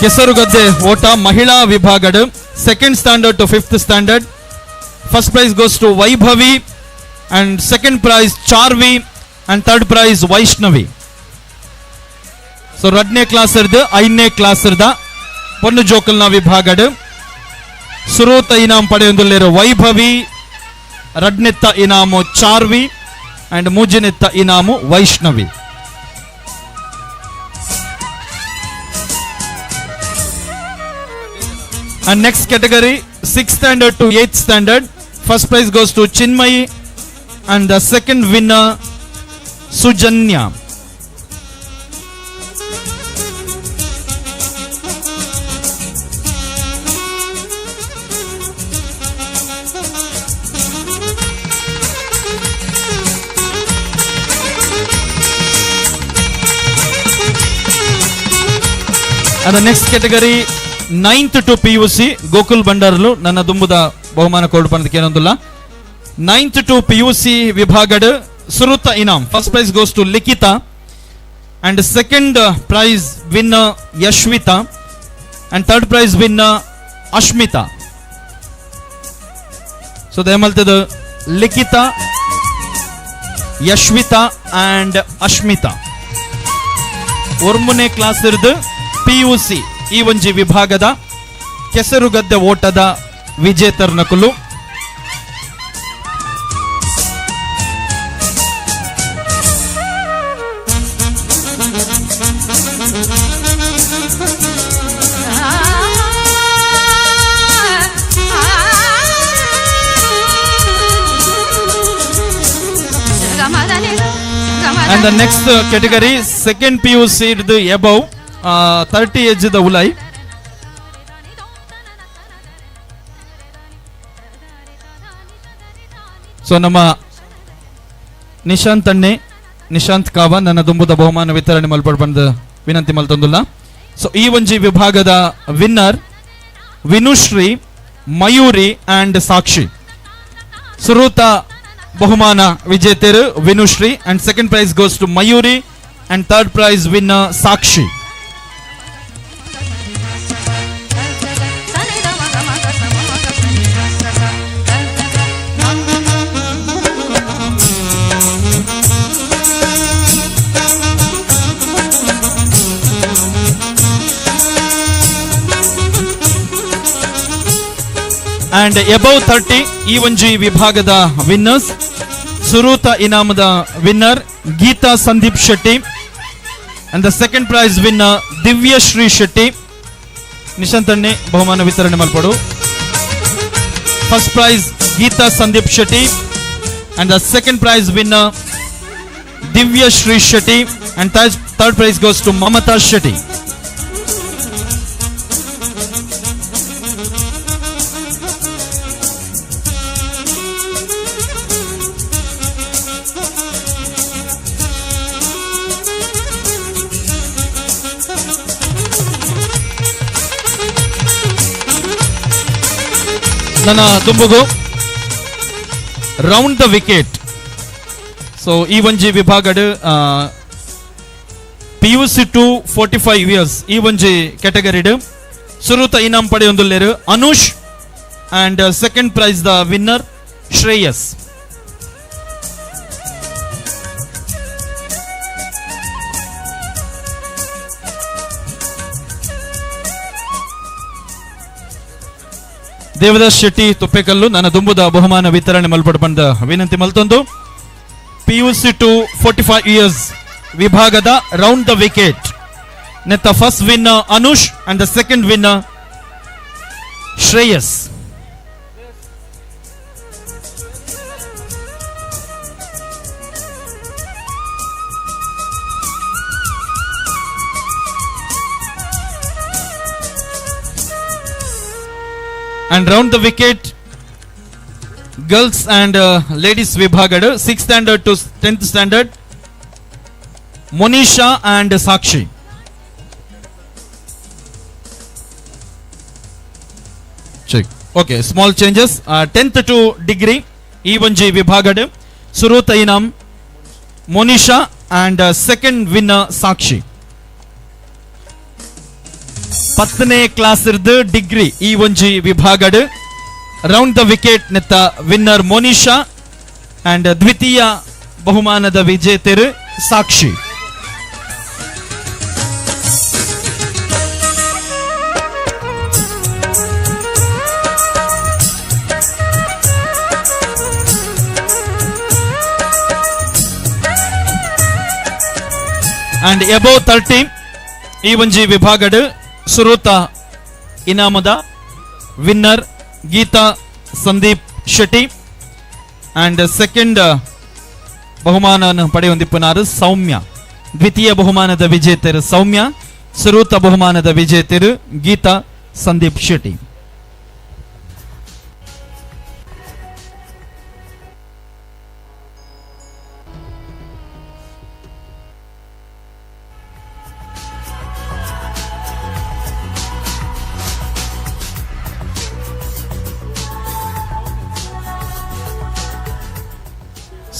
Speaker 22: ಕೆಸರುಗದ್ದೆ ಓಟ ಮಹಿಳಾ ವಿಭಾಗಡ್ second standard to fifth standard. First prize goes to Vaibhavi and second prize Charvi and third prize Vaishnavi. So ರಡ್ನೇ class ಇರ್ದು ಐದನೇ ಕ್ಲಾಸ್ ಇರ್ದ ಪೊನ್ನು ಜೋಕಲ್ನ ವಿಭಾಗಡ್ ಸುರೂತ ಇನಾಮ್ ಪಡೆಯೊಂದುಲ್ಲೇರು ವೈಭವಿ, ರಡ್ನೆತ್ತ ಇನಾಮು ಚಾರ್ವಿ ಅಂಡ್ ಮೂಜಿನೆತ್ತ ಇನಾಮು Vaishnavi. And next category, 6th standard to 8th standard. First prize goes to Chinmayi and the second winner Sujanya. And the next category 9th to PUC Gokul ಬಂಡಾರ್ಲು ನನ್ನ ದುಂಬುದ ಬಹುಮಾನ ಕೊಡು ಪಂದಕ್ಕೆ ಏನೊಂದುಲ್ಲ. 9th to PUC ವಿಭಾಗಡ್ ಸುರುತ ಇನಾಮ್ first prize goes to Likhita and second prize winner Yashvita and third prize winner Ashmita. So ದಯಮಲ್ತದ ಲಿಖಿತಾ, ಯಶ್ವಿತಾ and Ashmita ಒರ್ಮುನೆ class ಇರ್ದು ಪಿಯುಸಿ ಈ ಒಂಜಿ ವಿಭಾಗದ ಕೆಸರುಗದ್ದೆ ಓಟದ ವಿಜೇತರ್ನಕುಲು. And the next category, second PUC the above 30 age the ulai. So ನಮ್ಮ ನಿಶಾಂತ್ ಅಣ್ಣೆ, ನಿಶಾಂತ್ ಕಾವ ನನ್ನ ದುಂಬುದ ಬಹುಮಾನ ವಿತರಣೆ ಮಲ್ಪಡ್ ಬಂದ ವಿನಂತಿ ಮಲ್ತೊಂದುಲ್ಲ. ಸೊ ಈ ಒಂಜಿ ವಿಭಾಗದ ವಿನ್ನರ್ ವಿನುಶ್ರೀ, ಮಯೂರಿ ಅಂಡ್ ಸಾಕ್ಷಿ. ಸುರೂತ ಬಹುಮಾನ ವಿಜೇತರು Vinushree and second prize goes to Mayuri and third prize winner Sakshi. And above 30 ಈ ಒಂಜಿ ವಿಭಾಗದ winners ಸುರೂತ ಇನಾಮದ winner Geetha Sandeep Shetty and the second prize winner Divyashree Shetty. Nishanth ಅಣ್ಣೆ ಬಹುಮಾನ ವಿತರಣೆ ಮಲ್ಪಡು. First prize Geetha Sandeep Shetty and the second prize winner Divyashree Shetty and third prize goes to Mamata Shetty. ನನ್ನ ದುಂಬುಗು ರೌಂಡ್ the wicket. So ಈ ಒಂಜಿ ವಿಭಾಗಡ್ PUC to 45 years ಈ ಒಂಜಿ ಕ್ಯಾಟಗರಿಡ್ ಸುರುತ ಇನಾಮ್ ಪಡೆಯೊಂದುಲ್ಲೇರು Anush and second prize the winner Shreyas. Devadas Shetty Toppekallu ನನ್ನ ದುಂಬುದ ಬಹುಮಾನ ವಿತರಣೆ ಮಲ್ಪಡ್ ಬಂದ ವಿನಂತಿ ಮಲ್ತೊಂದು. ಪಿಯುಸಿ ಟು 45 ಇಯರ್ಸ್ ವಿಭಾಗದ ರೌಂಡ್ the wicket ನೆತ್ತ first winner Anush and the second winner Shreyas. And round the wicket girls and ladies ವಿಭಾಗಡ್ 6th standard to 10th standard Monisha and Sakshi. Check. Okay, small changes. 10th to degree ಈ ಒಂಜಿ ವಿಭಾಗಡ್ ಸುರೂತ ಇನಾಮ್ Monisha and second winner Sakshi. 10ನೇ ಕ್ಲಾಸ್ ಇರ್ದು ಡಿಗ್ರಿ ಈ ಒಂಜಿ ವಿಭಾಗಡ್ ರೌಂಡ್ the wicket ನೆತ್ತ ವಿನ್ನರ್ ಮೋನಿಶಾ ಅಂಡ್ ದ್ವಿತೀಯ ಬಹುಮಾನದ ವಿಜೇತರು ಸಾಕ್ಷಿ. ಅಂಡ್ ಎಬೋ 30 ಈ ಒಂಜಿ ವಿಭಾಗಡ್ ಸುರೂತ ಇನಾಮದ winner Geetha Sandeep Shetty and second ಬಹುಮಾನ ಪಡೆಯೊಂದಿಪ್ಪುನಾರು ಸೌಮ್ಯ. ದ್ವಿತೀಯ ಬಹುಮಾನದ ವಿಜೇತರು ಸೌಮ್ಯ, ಸುರೂತ ಬಹುಮಾನದ ವಿಜೇತರು Geetha Sandeep Shetty.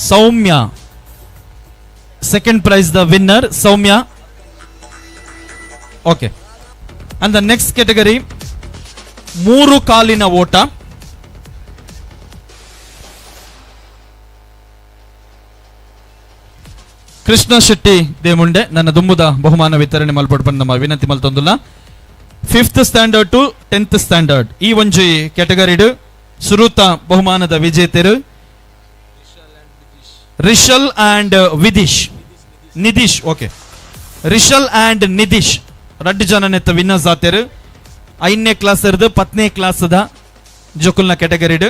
Speaker 22: Soumya. Second prize the winner Soumya. Okay, and the next category ಮೂರು ಕಾಲಿನ ಓಟ. ಕೃಷ್ಣ ಶೆಟ್ಟಿ ದೇಮುಂಡೆ ನನ್ನ ದುಂಬುದ ಬಹುಮಾನ ವಿತರಣೆ ಮಲ್ಪಡ್ ನಮ್ಮ ವಿನಂತಿ ಮಲ್ತೊಂದುಲ್ಲ. 5th standard to 10th standard ಈ ಒಂಜಿ ಕ್ಯಾಟಗರಿಡ್ ಸುರೂತ ಬಹುಮಾನದ ವಿಜೇತರು Rishal and Vidish Nidhish. Okay, Rishal and Nidhish ರಡ್ಡು ಜನ ನೆತ್ತ ವಿನ್ನರ್ಸ್ ಆತೇರು. 5ನೇ ಕ್ಲಾಸ್ ಇರ್ದು 10ನೇ ಕ್ಲಾಸ್ the ಜೋಕುಲ್ನ ಕ್ಯಾಟಗರಿಡ್.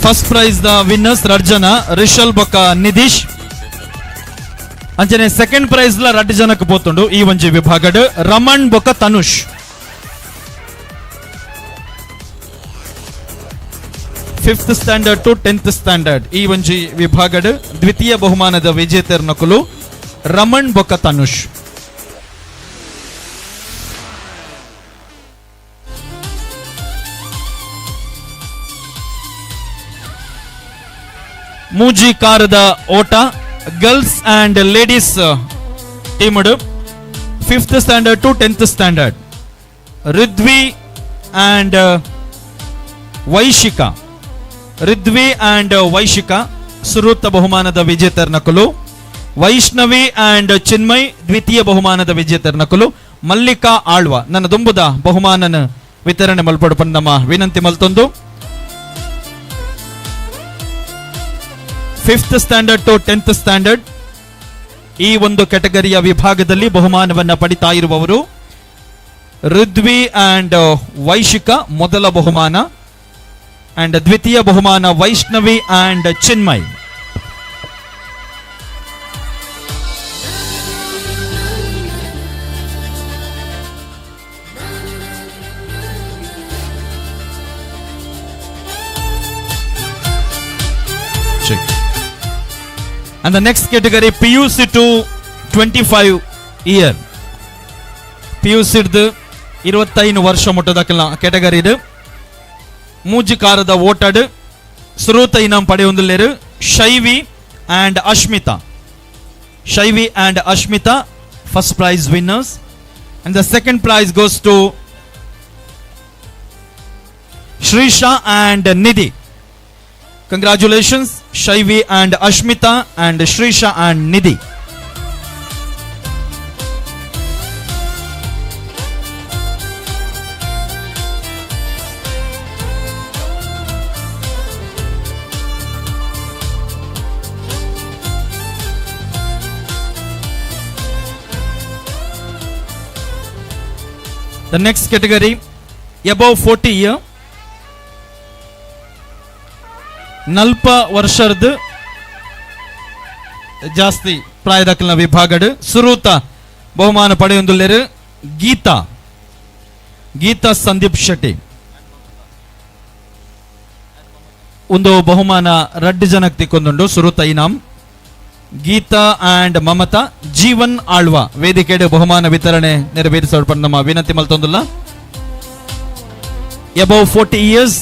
Speaker 22: First prize the winners ರಡ್ಡು ಜನ ರಿಷಲ್ ಬೊಕ್ಕ ನಿಧೀಶ್. ಅಂಚನೆ ಸೆಕೆಂಡ್ ಪ್ರೈಸ್ ಲ ರಡ್ಡು ಜನಕ್ಕೆ ಪೋತುಂಡು ಈ ಒಂಜಿ ವಿಭಾಗಡ್ ರಮಣ್ ಬೊಕ್ಕ Tanush. 5th standard to 10th standard ಈ ಒಂಜಿ ವಿಭಾಗಡ್ ದ್ವಿತೀಯ ಬಹುಮಾನದ ವಿಜೇತರ್ ನಕುಲು ರಮಣ್ ಬೊಕ್ಕ ತನುಷ್. ಮೂಜಿ ಕಾರದ ಓಟ girls and ladies team 5th standard to 10th standard Ridhvi and Vaishika. Ridhvi and Vaishika ಸುರೂತ ಬಹುಮಾನದ ವಿಜೇತರ್ ನಕಲು. ವೈಷ್ಣವಿ ಅಂಡ್ ಚಿನ್ಮಯ್ ದ್ವಿತೀಯ ಬಹುಮಾನದ ವಿಜೇತರ್ ನಕಲು. ಮಲ್ಲಿಕಾ ಆಳ್ವ ನನ್ನ ದುಂಬುದ ಬಹುಮಾನನ ವಿತರಣೆ ಮಲ್ಪಡು ನಮ್ಮ ವಿನಂತಿ ಮಲ್ತೊಂದು. 5th standard to 10th standard ಈ ಒಂದು ಕೆಟಗರಿಯ ವಿಭಾಗದಲ್ಲಿ ಬಹುಮಾನವನ್ನು ಪಡಿತಾ ಇರುವವರು ಋದ್ವಿ ಅಂಡ್ ವೈಶಿಕಾ ಮೊದಲ ಬಹುಮಾನ ಅಂಡ್ ದ್ವಿತೀಯ ಬಹುಮಾನ Vaishnavi and Chinmay. And the next category PUC to 25 year. PUC ಡ್ದು 25 ವರ್ಷ ಮುಟ್ಟದಕ್ಕೆಲ್ಲ ಕೆಟಗರಿ ಇದು. ಮೂಜಿಕಾರದ ಓಟಡ್ ಸುರೂತ ಇನಾಮ್ ಪಡೆಯೊಂದುಲ್ಲೇರು Shaivi and Ashmita. Shaivi and Ashmita first prize winners. And the second prize goes to Shrisha and Nidhi. Congratulations Shaivi and Ashmita and Shrisha and Nidhi. The next category above 40 year. ನಲ್ಪ ವರ್ಷದ ಜಾಸ್ತಿ ಪ್ರಾಯದಕ್ಕಲ್ನ ವಿಭಾಗಡ್ ಸುರೂತ ಬಹುಮಾನ ಪಡೆಯೊಂದುಲ್ಲೇರು ಗೀತಾ, ಗೀತಾ ಸಂದೀಪ್ ಶೆಟ್ಟಿ. ಒಂದು ಬಹುಮಾನ ರಡ್ಡು ಜನಕ್ಕೆ ತಿಕ್ಕೊಂದುಂಡು ಸುರೂತ ಇನಾಮ್. ಗೀತಾ ಅಂಡ್ ಮಮತಾ ಜೀವನ್ ಆಳ್ವ ವೇದಿಕೆಡೆ ಬಹುಮಾನ ವಿತರಣೆ ನೆರವೇರಿಸೋಣ ನಮ್ಮ ವಿನಂತಿ ಮಲ್ತೊಂದುಲ್ಲ. Above 40 years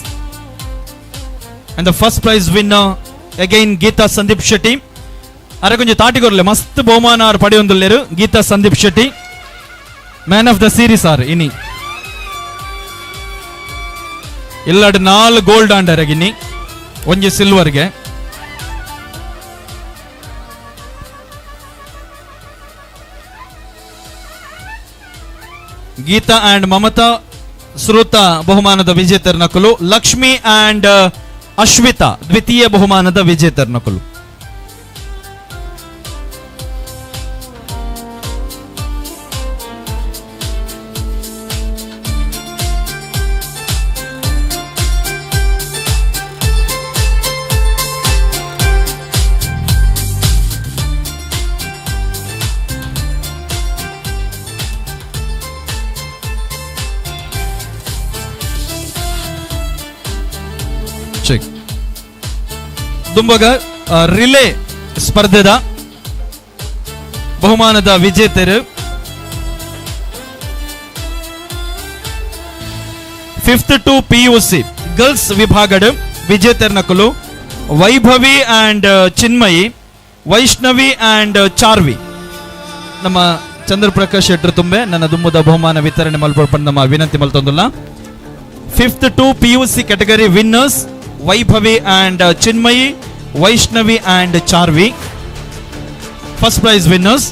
Speaker 22: and the first prize winner again Geetha Sandeep Shetty. ಅರೆ ಕೊಂಚ ತಾಟಿಗೊರ್ಲೆ ಮಸ್ತ್ ಬಹುಮಾನ ಆರ್ ಪಡೆಯೊಂದುಲ್ಲೇರು Geetha Sandeep Shetty man of the series R ಇನಿ ಇಲ್ಲಡ್ 4 ಗೋಲ್ಡ್ ಆಂಡರ್ ಗಿನ್ನಿ ಒಂಜಿ ಸಿಲ್ವರ್ಗೆ. ಗೀತಾ ಅಂಡ್ ಮಮತಾ ಶ್ರೋತ ಬಹುಮಾನದ ವಿಜೇತರ್ ನಕಲು. ಲಕ್ಷ್ಮಿ ಅಂಡ್ ಅಶ್ವಿತಾ ದ್ವಿತೀಯ ಬಹುಮಾನದ ವಿಜೇತರ್ ನಕಲು. ದುಂಬಗ ರಿಲೇ ಸ್ಪರ್ಧೆದ ಬಹುಮಾನದ ವಿಜೇತರು Fifth to PUC girls ವಿಭಾಗಡ್ ವಿಜೇತರ್ನಕುಲು Vaibhavi and Chinmayi, Vaishnavi and Charvi. ನಮ್ಮ ಚಂದ್ರಪ್ರಕಾಶ್ ಶೆಟ್ಟರ್ ತುಂಬೆ ನನ್ನ ದುಮ್ಮದ ಬಹುಮಾನ ವಿತರಣೆ ಮಲ್ಪೊಡ್ಪಂಡ್ ನಮ್ಮ ವಿನಂತಿ ಮಲ್ತೊಂದುಲ್ಲ. Fifth to PUC category winners Vaibhavi and Chinmayi, Vaishnavi and Charvi, first prize winners.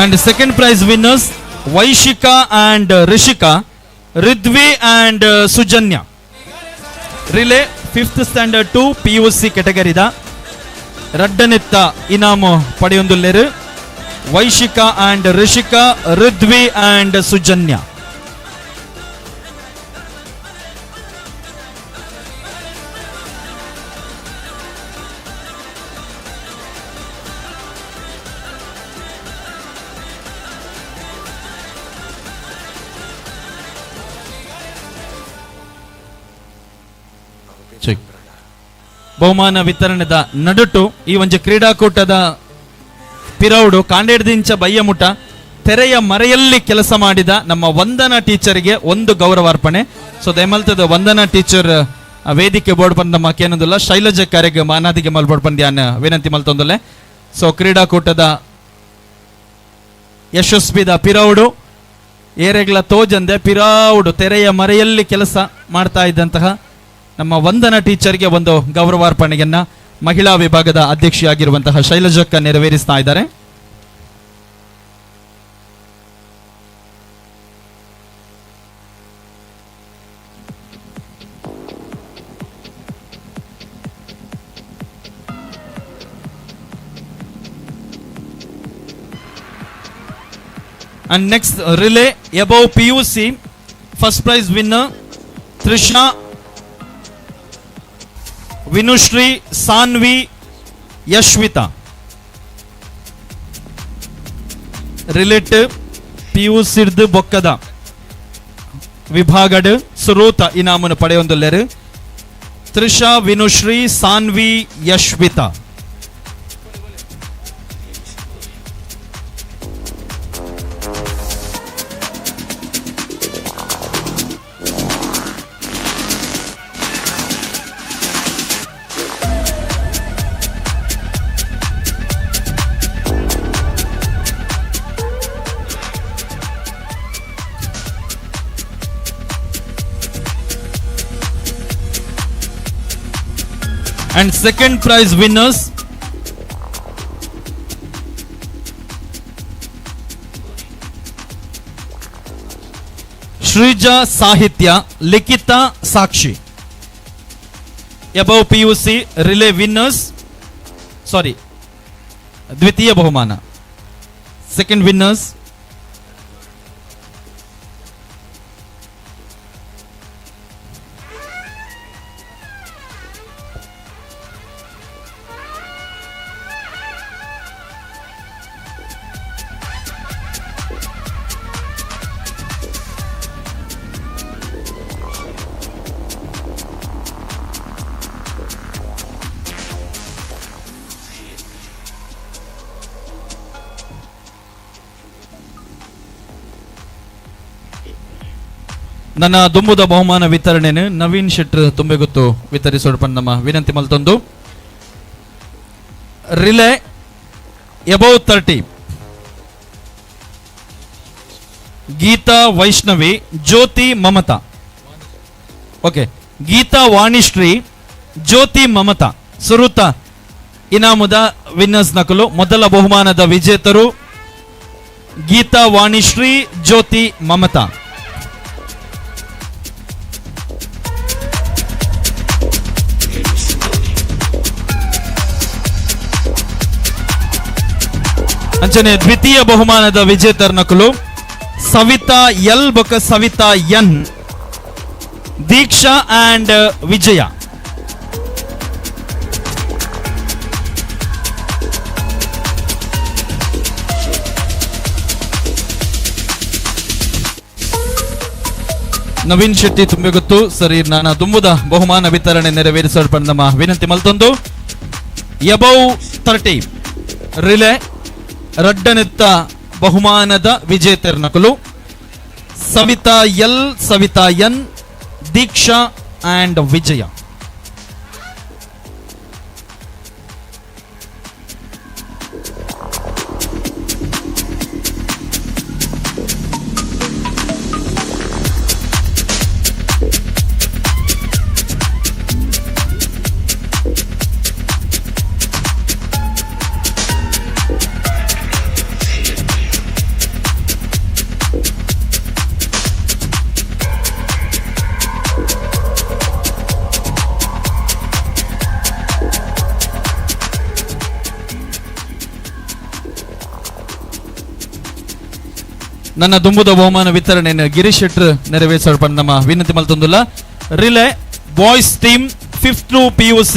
Speaker 22: And second prize winners Vaishika and Rishika, Ridvi and Sujanya. Relay fifth standard to PUC ಕೆಟಗರಿದ ರಡ್ಡನೆತ್ತ ಇನಾಮು ಪಡೆಯೊಂದುಲ್ಲೆರು Vaishika and Rishika, Ridvi and Sujanya. ಬಹುಮಾನ ವಿತರಣೆದ ನಡುಟು ಈ ಒಂಜಿ ಕ್ರೀಡಾಕೂಟದ ಪಿರೌಡು ಕಾಂಡೇಡ್ದಿಂಚ ಬಯ್ಯಮುಟ ತೆರೆಯ ಮರೆಯಲ್ಲಿ ಕೆಲಸ ಮಾಡಿದ ನಮ್ಮ ವಂದನಾ ಟೀಚರ್ಗೆ ಒಂದು ಗೌರವಾರ್ಪಣೆ. ಸೊ ದಯಮಲ್ತದ ವಂದನಾ ಟೀಚರ್ ವೇದಿಕೆ ಬೋರ್ಡ್ ಬಂದ ನಮ್ಮ ಕೇನೊಂದುಲ್ಲ ಶೈಲಜಾ ಕಾರ್ಯಗೆ ಮಾನಾದಿಗೆ ಮಲ್ಬೋರ್ಡ್ ಬಂದ್ಯಾನ ವಿನಂತಿ ಮಲ್ತೊಂದುಲ್ಲೆ. ಸೊ ಕ್ರೀಡಾಕೂಟದ ಯಶಸ್ವಿದ ಪಿರೌಡು ಏರೆಗ್ಲ ತೋಜಂದೆ ಪಿರೌಡು ತೆರೆಯ ಮರೆಯಲ್ಲಿ ಕೆಲಸ ಮಾಡ್ತಾ ಇದ್ದಂತಹ ನಮ್ಮ ವಂದನಾ ಟೀಚರ್ಗೆ ಒಂದು ಗೌರವಾರ್ಪಣೆಯನ್ನ ಮಹಿಳಾ ವಿಭಾಗದ ಅಧ್ಯಕ್ಷೆಯಾಗಿರುವಂತಹ ಶೈಲಜಕ್ಕ ನೆರವೇರಿಸ್ತಾ ಇದ್ದಾರೆ. And next relay above PUC first prize winner Trisha, Vinushree, Sanvi, Yashvitha. Relative ಪಿಯುಸಿರ್ದು ಬೊಕ್ಕದ ವಿಭಾಗಡ್ ಸುರೂತ ಇನಾಮನ್ನು ಪಡೆಯೊಂದುಲ್ಲೆರು Trisha, Vinushree, Sanvi, Yashvitha. And second prize winners Shrija Sahitya, Likhita, Sakshi. Above PUC relay winners, sorry, ದ್ವಿತೀಯ ಬಹುಮಾನ ಸೆಕೆಂಡ್ ವಿನ್ನರ್ಸ್. ನನ್ನ ದುಂಬುದ ಬಹುಮಾನ ವಿತರಣೆಯನ್ನು ನವೀನ್ ಶೆಟ್ಟರ್ ತುಂಬೆಗುತ್ತು ವಿತರಿಸೋಣ ನಮ್ಮ ವಿನಂತಿ ಮಲ್ತೊಂದು. Relay above 30 Geetha Vaishnavi, Jyothi Mamatha. Okay, Geetha Vanishree, Jyothi Mamatha ಸುರುತ ಇನಾಮುದ winners ನಕಲು. ಮೊದಲ ಬಹುಮಾನದ ವಿಜೇತರು ಗೀತಾ ವಾಣಿಶ್ರೀ, ಜ್ಯೋತಿ ಮಮತಾ. ಅಂಚನೆ ದ್ವಿತೀಯ ಬಹುಮಾನದ ವಿಜೇತರ್ ನಕಲು Savita L ಬೊಕ Savita N, Deeksha and Vijaya. Naveen Shetty Tumbegottu ಸರಿ ನಾನು ದುಂಬುದ ಬಹುಮಾನ ವಿತರಣೆ ನೆರವೇರಿಸಲ್ಪಡ ನಮ್ಮ ವಿನಂತಿ ಮಲ್ತೊಂದು. ಎಬೌ 30 ರಿಲೆ ರಡ್ಡನೆತ್ತ ಬಹುಮಾನದ ವಿಜೇತರ್ ನಕಲು Savita L, Savita N, Deeksha and Vijaya. ನನ್ನ ದುಂಬುದ ಬಹುಮಾನ ವಿತರಣೆಯನ್ನು ಗಿರೀಶ್ ಶೆಟ್ಟರ್ ನೆರವೇರಿಸಲ್ಪಟ್ಟ ನಮ್ಮ ವಿನಂತಿ ಮಲ್ತೊಂದುಲ್ಲ. Relay boys team 5th to PUC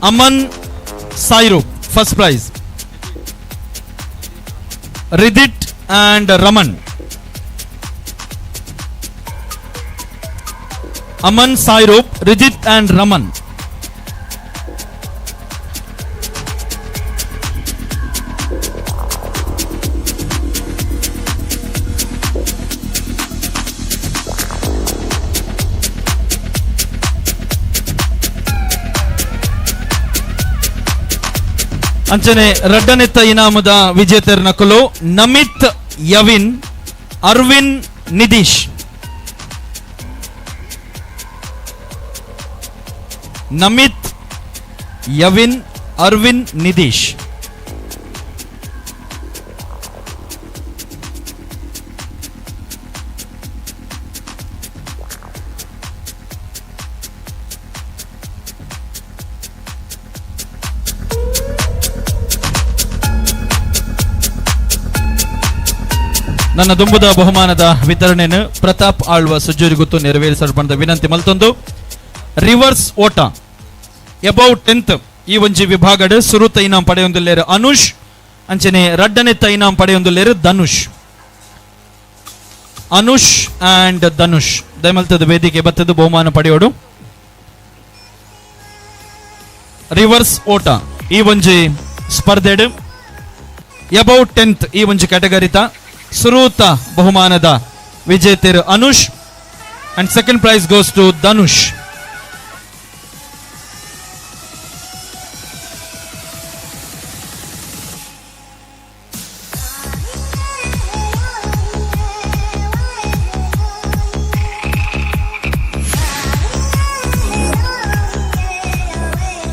Speaker 22: Aman Sairoop first prize, Ridit and Raman. Aman Sairoop, Ridit and Raman. ಅಂಚನೆ ರಡ್ಡನೆತ್ತ ಇನಾಮದ ವಿಜೇತರ ನಕಲು ನಮಿತ್ ಯವಿನ್, ಅರವಿಂದ್ ನಿಧೀಶ್. ನಮಿತ್ ಯವಿನ್, ಅರವಿಂದ್ ನಿಧೀಶ್. ನನ್ನ ದುಂಬುದ ಬಹುಮಾನದ ವಿತರಣೆಯನ್ನು ಪ್ರತಾಪ್ ಆಳ್ವ ಸುಜೂರಿ ಗುತ್ತು ನೆರವೇರಿಸಲ್ಪಟ್ಟ ವಿನಂತಿ ಮಲ್ತೊಂದು. ರಿವರ್ಸ್ ಓಟ ಎಬೌಟ್ 10th ಈ ಒಂಜಿ ವಿಭಾಗಡ್ ಸುರುತ ಇನಾಮ್ ಪಡೆಯೊಂದುಲ್ಲೇರು ಅನುಷ್, ಅಂಚನೆ ರಡ್ಡನೆತ್ತ ಇನಾಮ್ ಪಡೆಯೊಂದುಲ್ಲೇರು ಧನುಷ್. ಅನುಷ್ ಅಂಡ್ ಧನುಷ್ ದಯಮಲ್ತದ ವೇದಿಕೆ ಬತ್ತದ ಬಹುಮಾನ ಪಡೆಯೋಡು. ರಿವರ್ಸ್ ಓಟ ಈ ಒಂಜಿ ಸ್ಪರ್ಧೆಡ್ ಎಬೌಟ್ 10th ಈ ಒಂಜಿ ಕ್ಯಾಟಗರಿತ ಸುರೂತ ಬಹುಮಾನದ ವಿಜೇತರು Anush and second prize goes to Dhanush.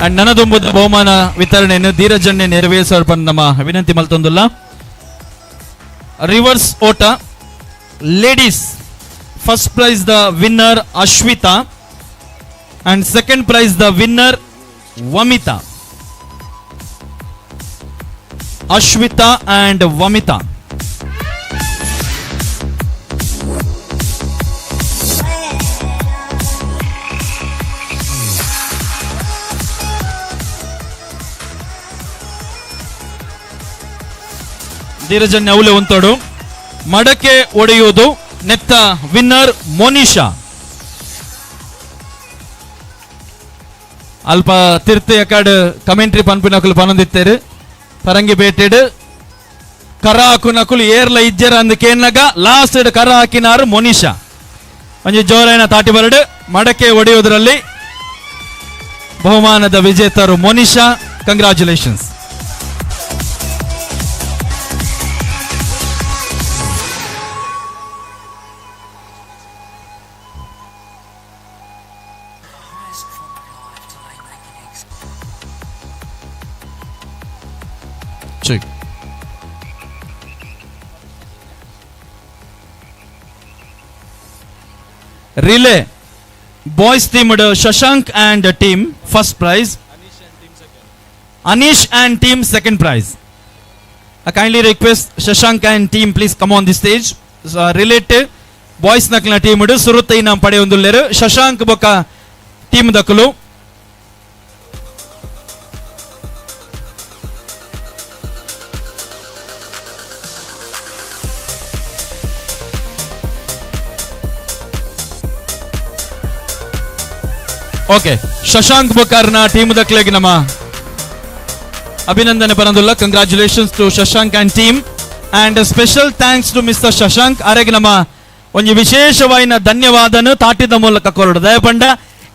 Speaker 22: And ನನದೊಂಬುದ ಬಹುಮಾನ ವಿತರಣೆಯನ್ನು ಧೀರಜನ್ಯ ನೆರವೇರಿಸಲ್ಪ ನಮ್ಮ ವಿನಂತಿ ಮಲ್ತೊಂದುಲ್ಲ. ರಿವರ್ಸ್ ಓಟ ladies first prize the winner Ashwitha and second prize the winner Vamitha. Ashwitha and Vamitha. ಧೀರಜನ್ಯ ಅವಲೆ ಉಂತೋಡು. ಮಡಕೆ ಒಡೆಯುವುದು ನೆತ್ತ ವಿನ್ನರ್ ಮೋನಿಶಾ. ಅಲ್ಪ ತಿರ್ತೆ ಯಕಾಡ್ ಕಮೆಂಟ್ರಿ ಪನ್ಪಿನಕುಲು ಪನೊಂದಿತ್ತೇರು. ಪರಂಗಿ ಬೇಟೆಡ್ ಕರ ಹಾಕುನಕುಲು ಏರ್ಲ ಇಜ್ಜರ ಅಂದ್ ಕೇನ್ನಗ ಲಾಸ್ಟ್ ಕರ ಹಾಕಿನಾರು ಮೋನಿಶಾ. ಒಂಜಿ ಜೋರಾಯನ ತಾಟಿ ಬರಡು. ಮಡಕೆ ಒಡೆಯುವುದರಲ್ಲಿ ಬಹುಮಾನದ ವಿಜೇತರು Monisha. Congratulations. Check. Relay boys team Shashank and team first prize, Anish and team second prize. I kindly request Shashank and team please come on the stage. Related boys ನಕ್ಲಿನ team ಸುರುತ್ತ ಇನಾಮ್ ಪಡೆಯೊಂದುಲ್ಲೆರ್ ಶಶಾಂಕ್ ಬೊಕ್ಕ ಟೀಮ್ ದಕುಲು. ಓಕೆ, ಶಶಾಂಕ್ ಬೊಕಾರ್ನ ಟೀಮ್ ದಕ್ಲೆಗ್ ನಮ್ಮ ಅಭಿನಂದನೆ ಬರಂದುಲ್ಲ. Congratulations to Shashank and team and special thanks to mister Shashank. ಅರೆಗ್ ನಮ್ಮ ಒಂಜಿ ವಿಶೇಷವಾಯಿನ ಧನ್ಯವಾದನು ತಾಟಿದ ಮೂಲಕ ಕೊರಡು. ದಯಪಂಡ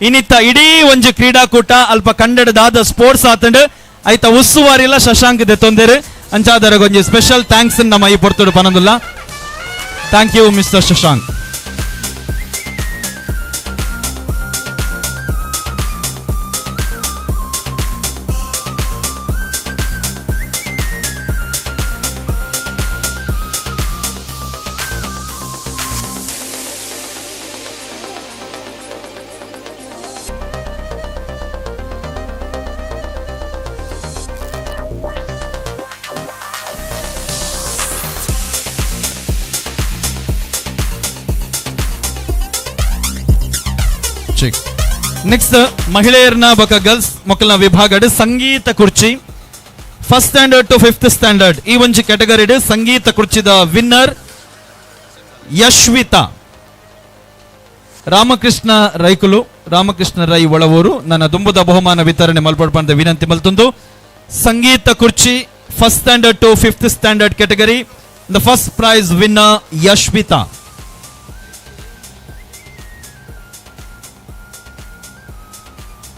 Speaker 22: ಇನ್ನಿತ್ತ ಇಡೀ ಒಂಜಿ ಕ್ರೀಡಾಕೂಟ ಅಲ್ಪ ಕಂಡಡದಾದ ಸ್ಪೋರ್ಟ್ಸ್ ಆತಂಡ್ ಐತ ಉಸ್ತುವಾರಿಲ ಶಶಾಂಕ್ ದೆ ತೊಂದರೆ ಅಂಚಾದರಗ್ ಒಂಜಿ ಸ್ಪೆಷಲ್ thanks ನಮ್ಮ ಈ ಪೊರ್ತುಡು ಪನಂದುಲ್ಲ. Thank you mister Shashank. Next ಮಹಿಳೆಯರ್ನ ಬೊಕ ಗರ್ಲ್ಸ್ ಮಕ್ಕಳ ವಿಭಾಗಡ್ ಸಂಗೀತ ಕುರ್ಚಿ first standard to fifth standard ಈ ಒಂಜಿ ಕ್ಯಾಟಗರಿಡ್ ಸಂಗೀತ ಕುರ್ಚಿದ ವಿನ್ನರ್ ಯಶ್ವಿತಾ ರಾಮಕೃಷ್ಣ ರೈಕುಲು, ರಾಮಕೃಷ್ಣ ರೈ ಒಳವೂರು. ನನ್ನ ದುಂಬುದ ಬಹುಮಾನ ವಿತರಣೆ ಮಲ್ಪಡ್ಪಂದ ವಿನಂತಿ ಮಲ್ತೊಂದು. ಸಂಗೀತ ಕುರ್ಚಿ first standard to fifth standard category the first prize winner Yashvitha.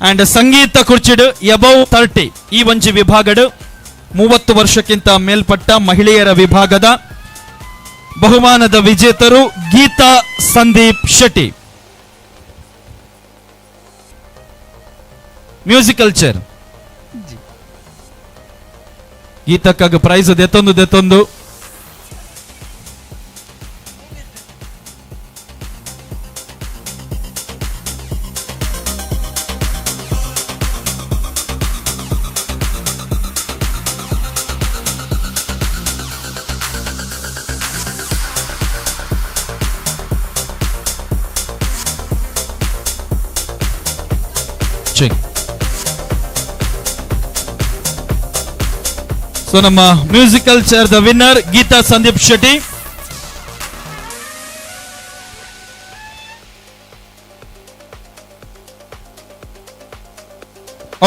Speaker 22: And ಸಂಗೀತ ಕುರ್ಚಿಡ್ ಎಬೌ 30 ಈ ಒಂಜಿ ವಿಭಾಗಡ್ 30 ವರ್ಷಕ್ಕಿಂತ ಮೇಲ್ಪಟ್ಟ ಮಹಿಳೆಯರ ವಿಭಾಗದ ಬಹುಮಾನದ ವಿಜೇತರು ಗೀತಾ ಸಂದೀಪ್ ಶೆಟ್ಟಿ. ಮ್ಯೂಸಿಕಲ್ ಚೇರ್ ಗೀತಕ್ಕಾಗ ಪ್ರೈಸ್ ದೆತ್ತೊಂದು ದೆತ್ತೊಂದು. ಸೊ ನಮ್ಮ musical chair the winner Geetha Sandeep Shetty.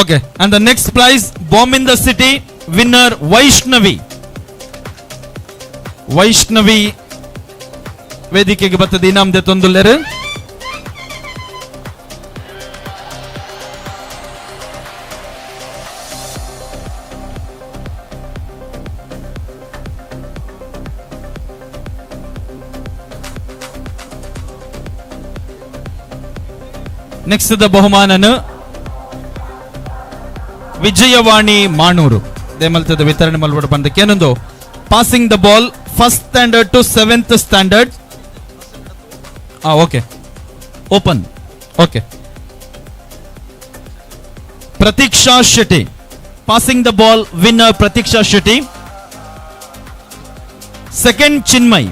Speaker 22: Okay, and the next prize bomb in the city winner Vaishnavi. Vaishnavi ವೇದಿಕೆಗೆ ಬರ್ತದೆ ಇನಾಮ್ ದೆತ್ತೊಂದುಲ್ಲೆರ್. ನೆಕ್ಸ್ಟ್ the ಬಹುಮಾನನು ವಿಜಯವಾಣಿ ಮಾಣೂರು ದೇಮಲ್ತದ ವಿತರಣೆ ಮಲ್ವಡ ಬಂದಕ್ಕೆ ಏನೊಂದು passing the ball first standard to seventh standard. Okay, open. Okay, Pratiksha Shetty passing the ball winner Pratiksha Shetty. Second Chinmay.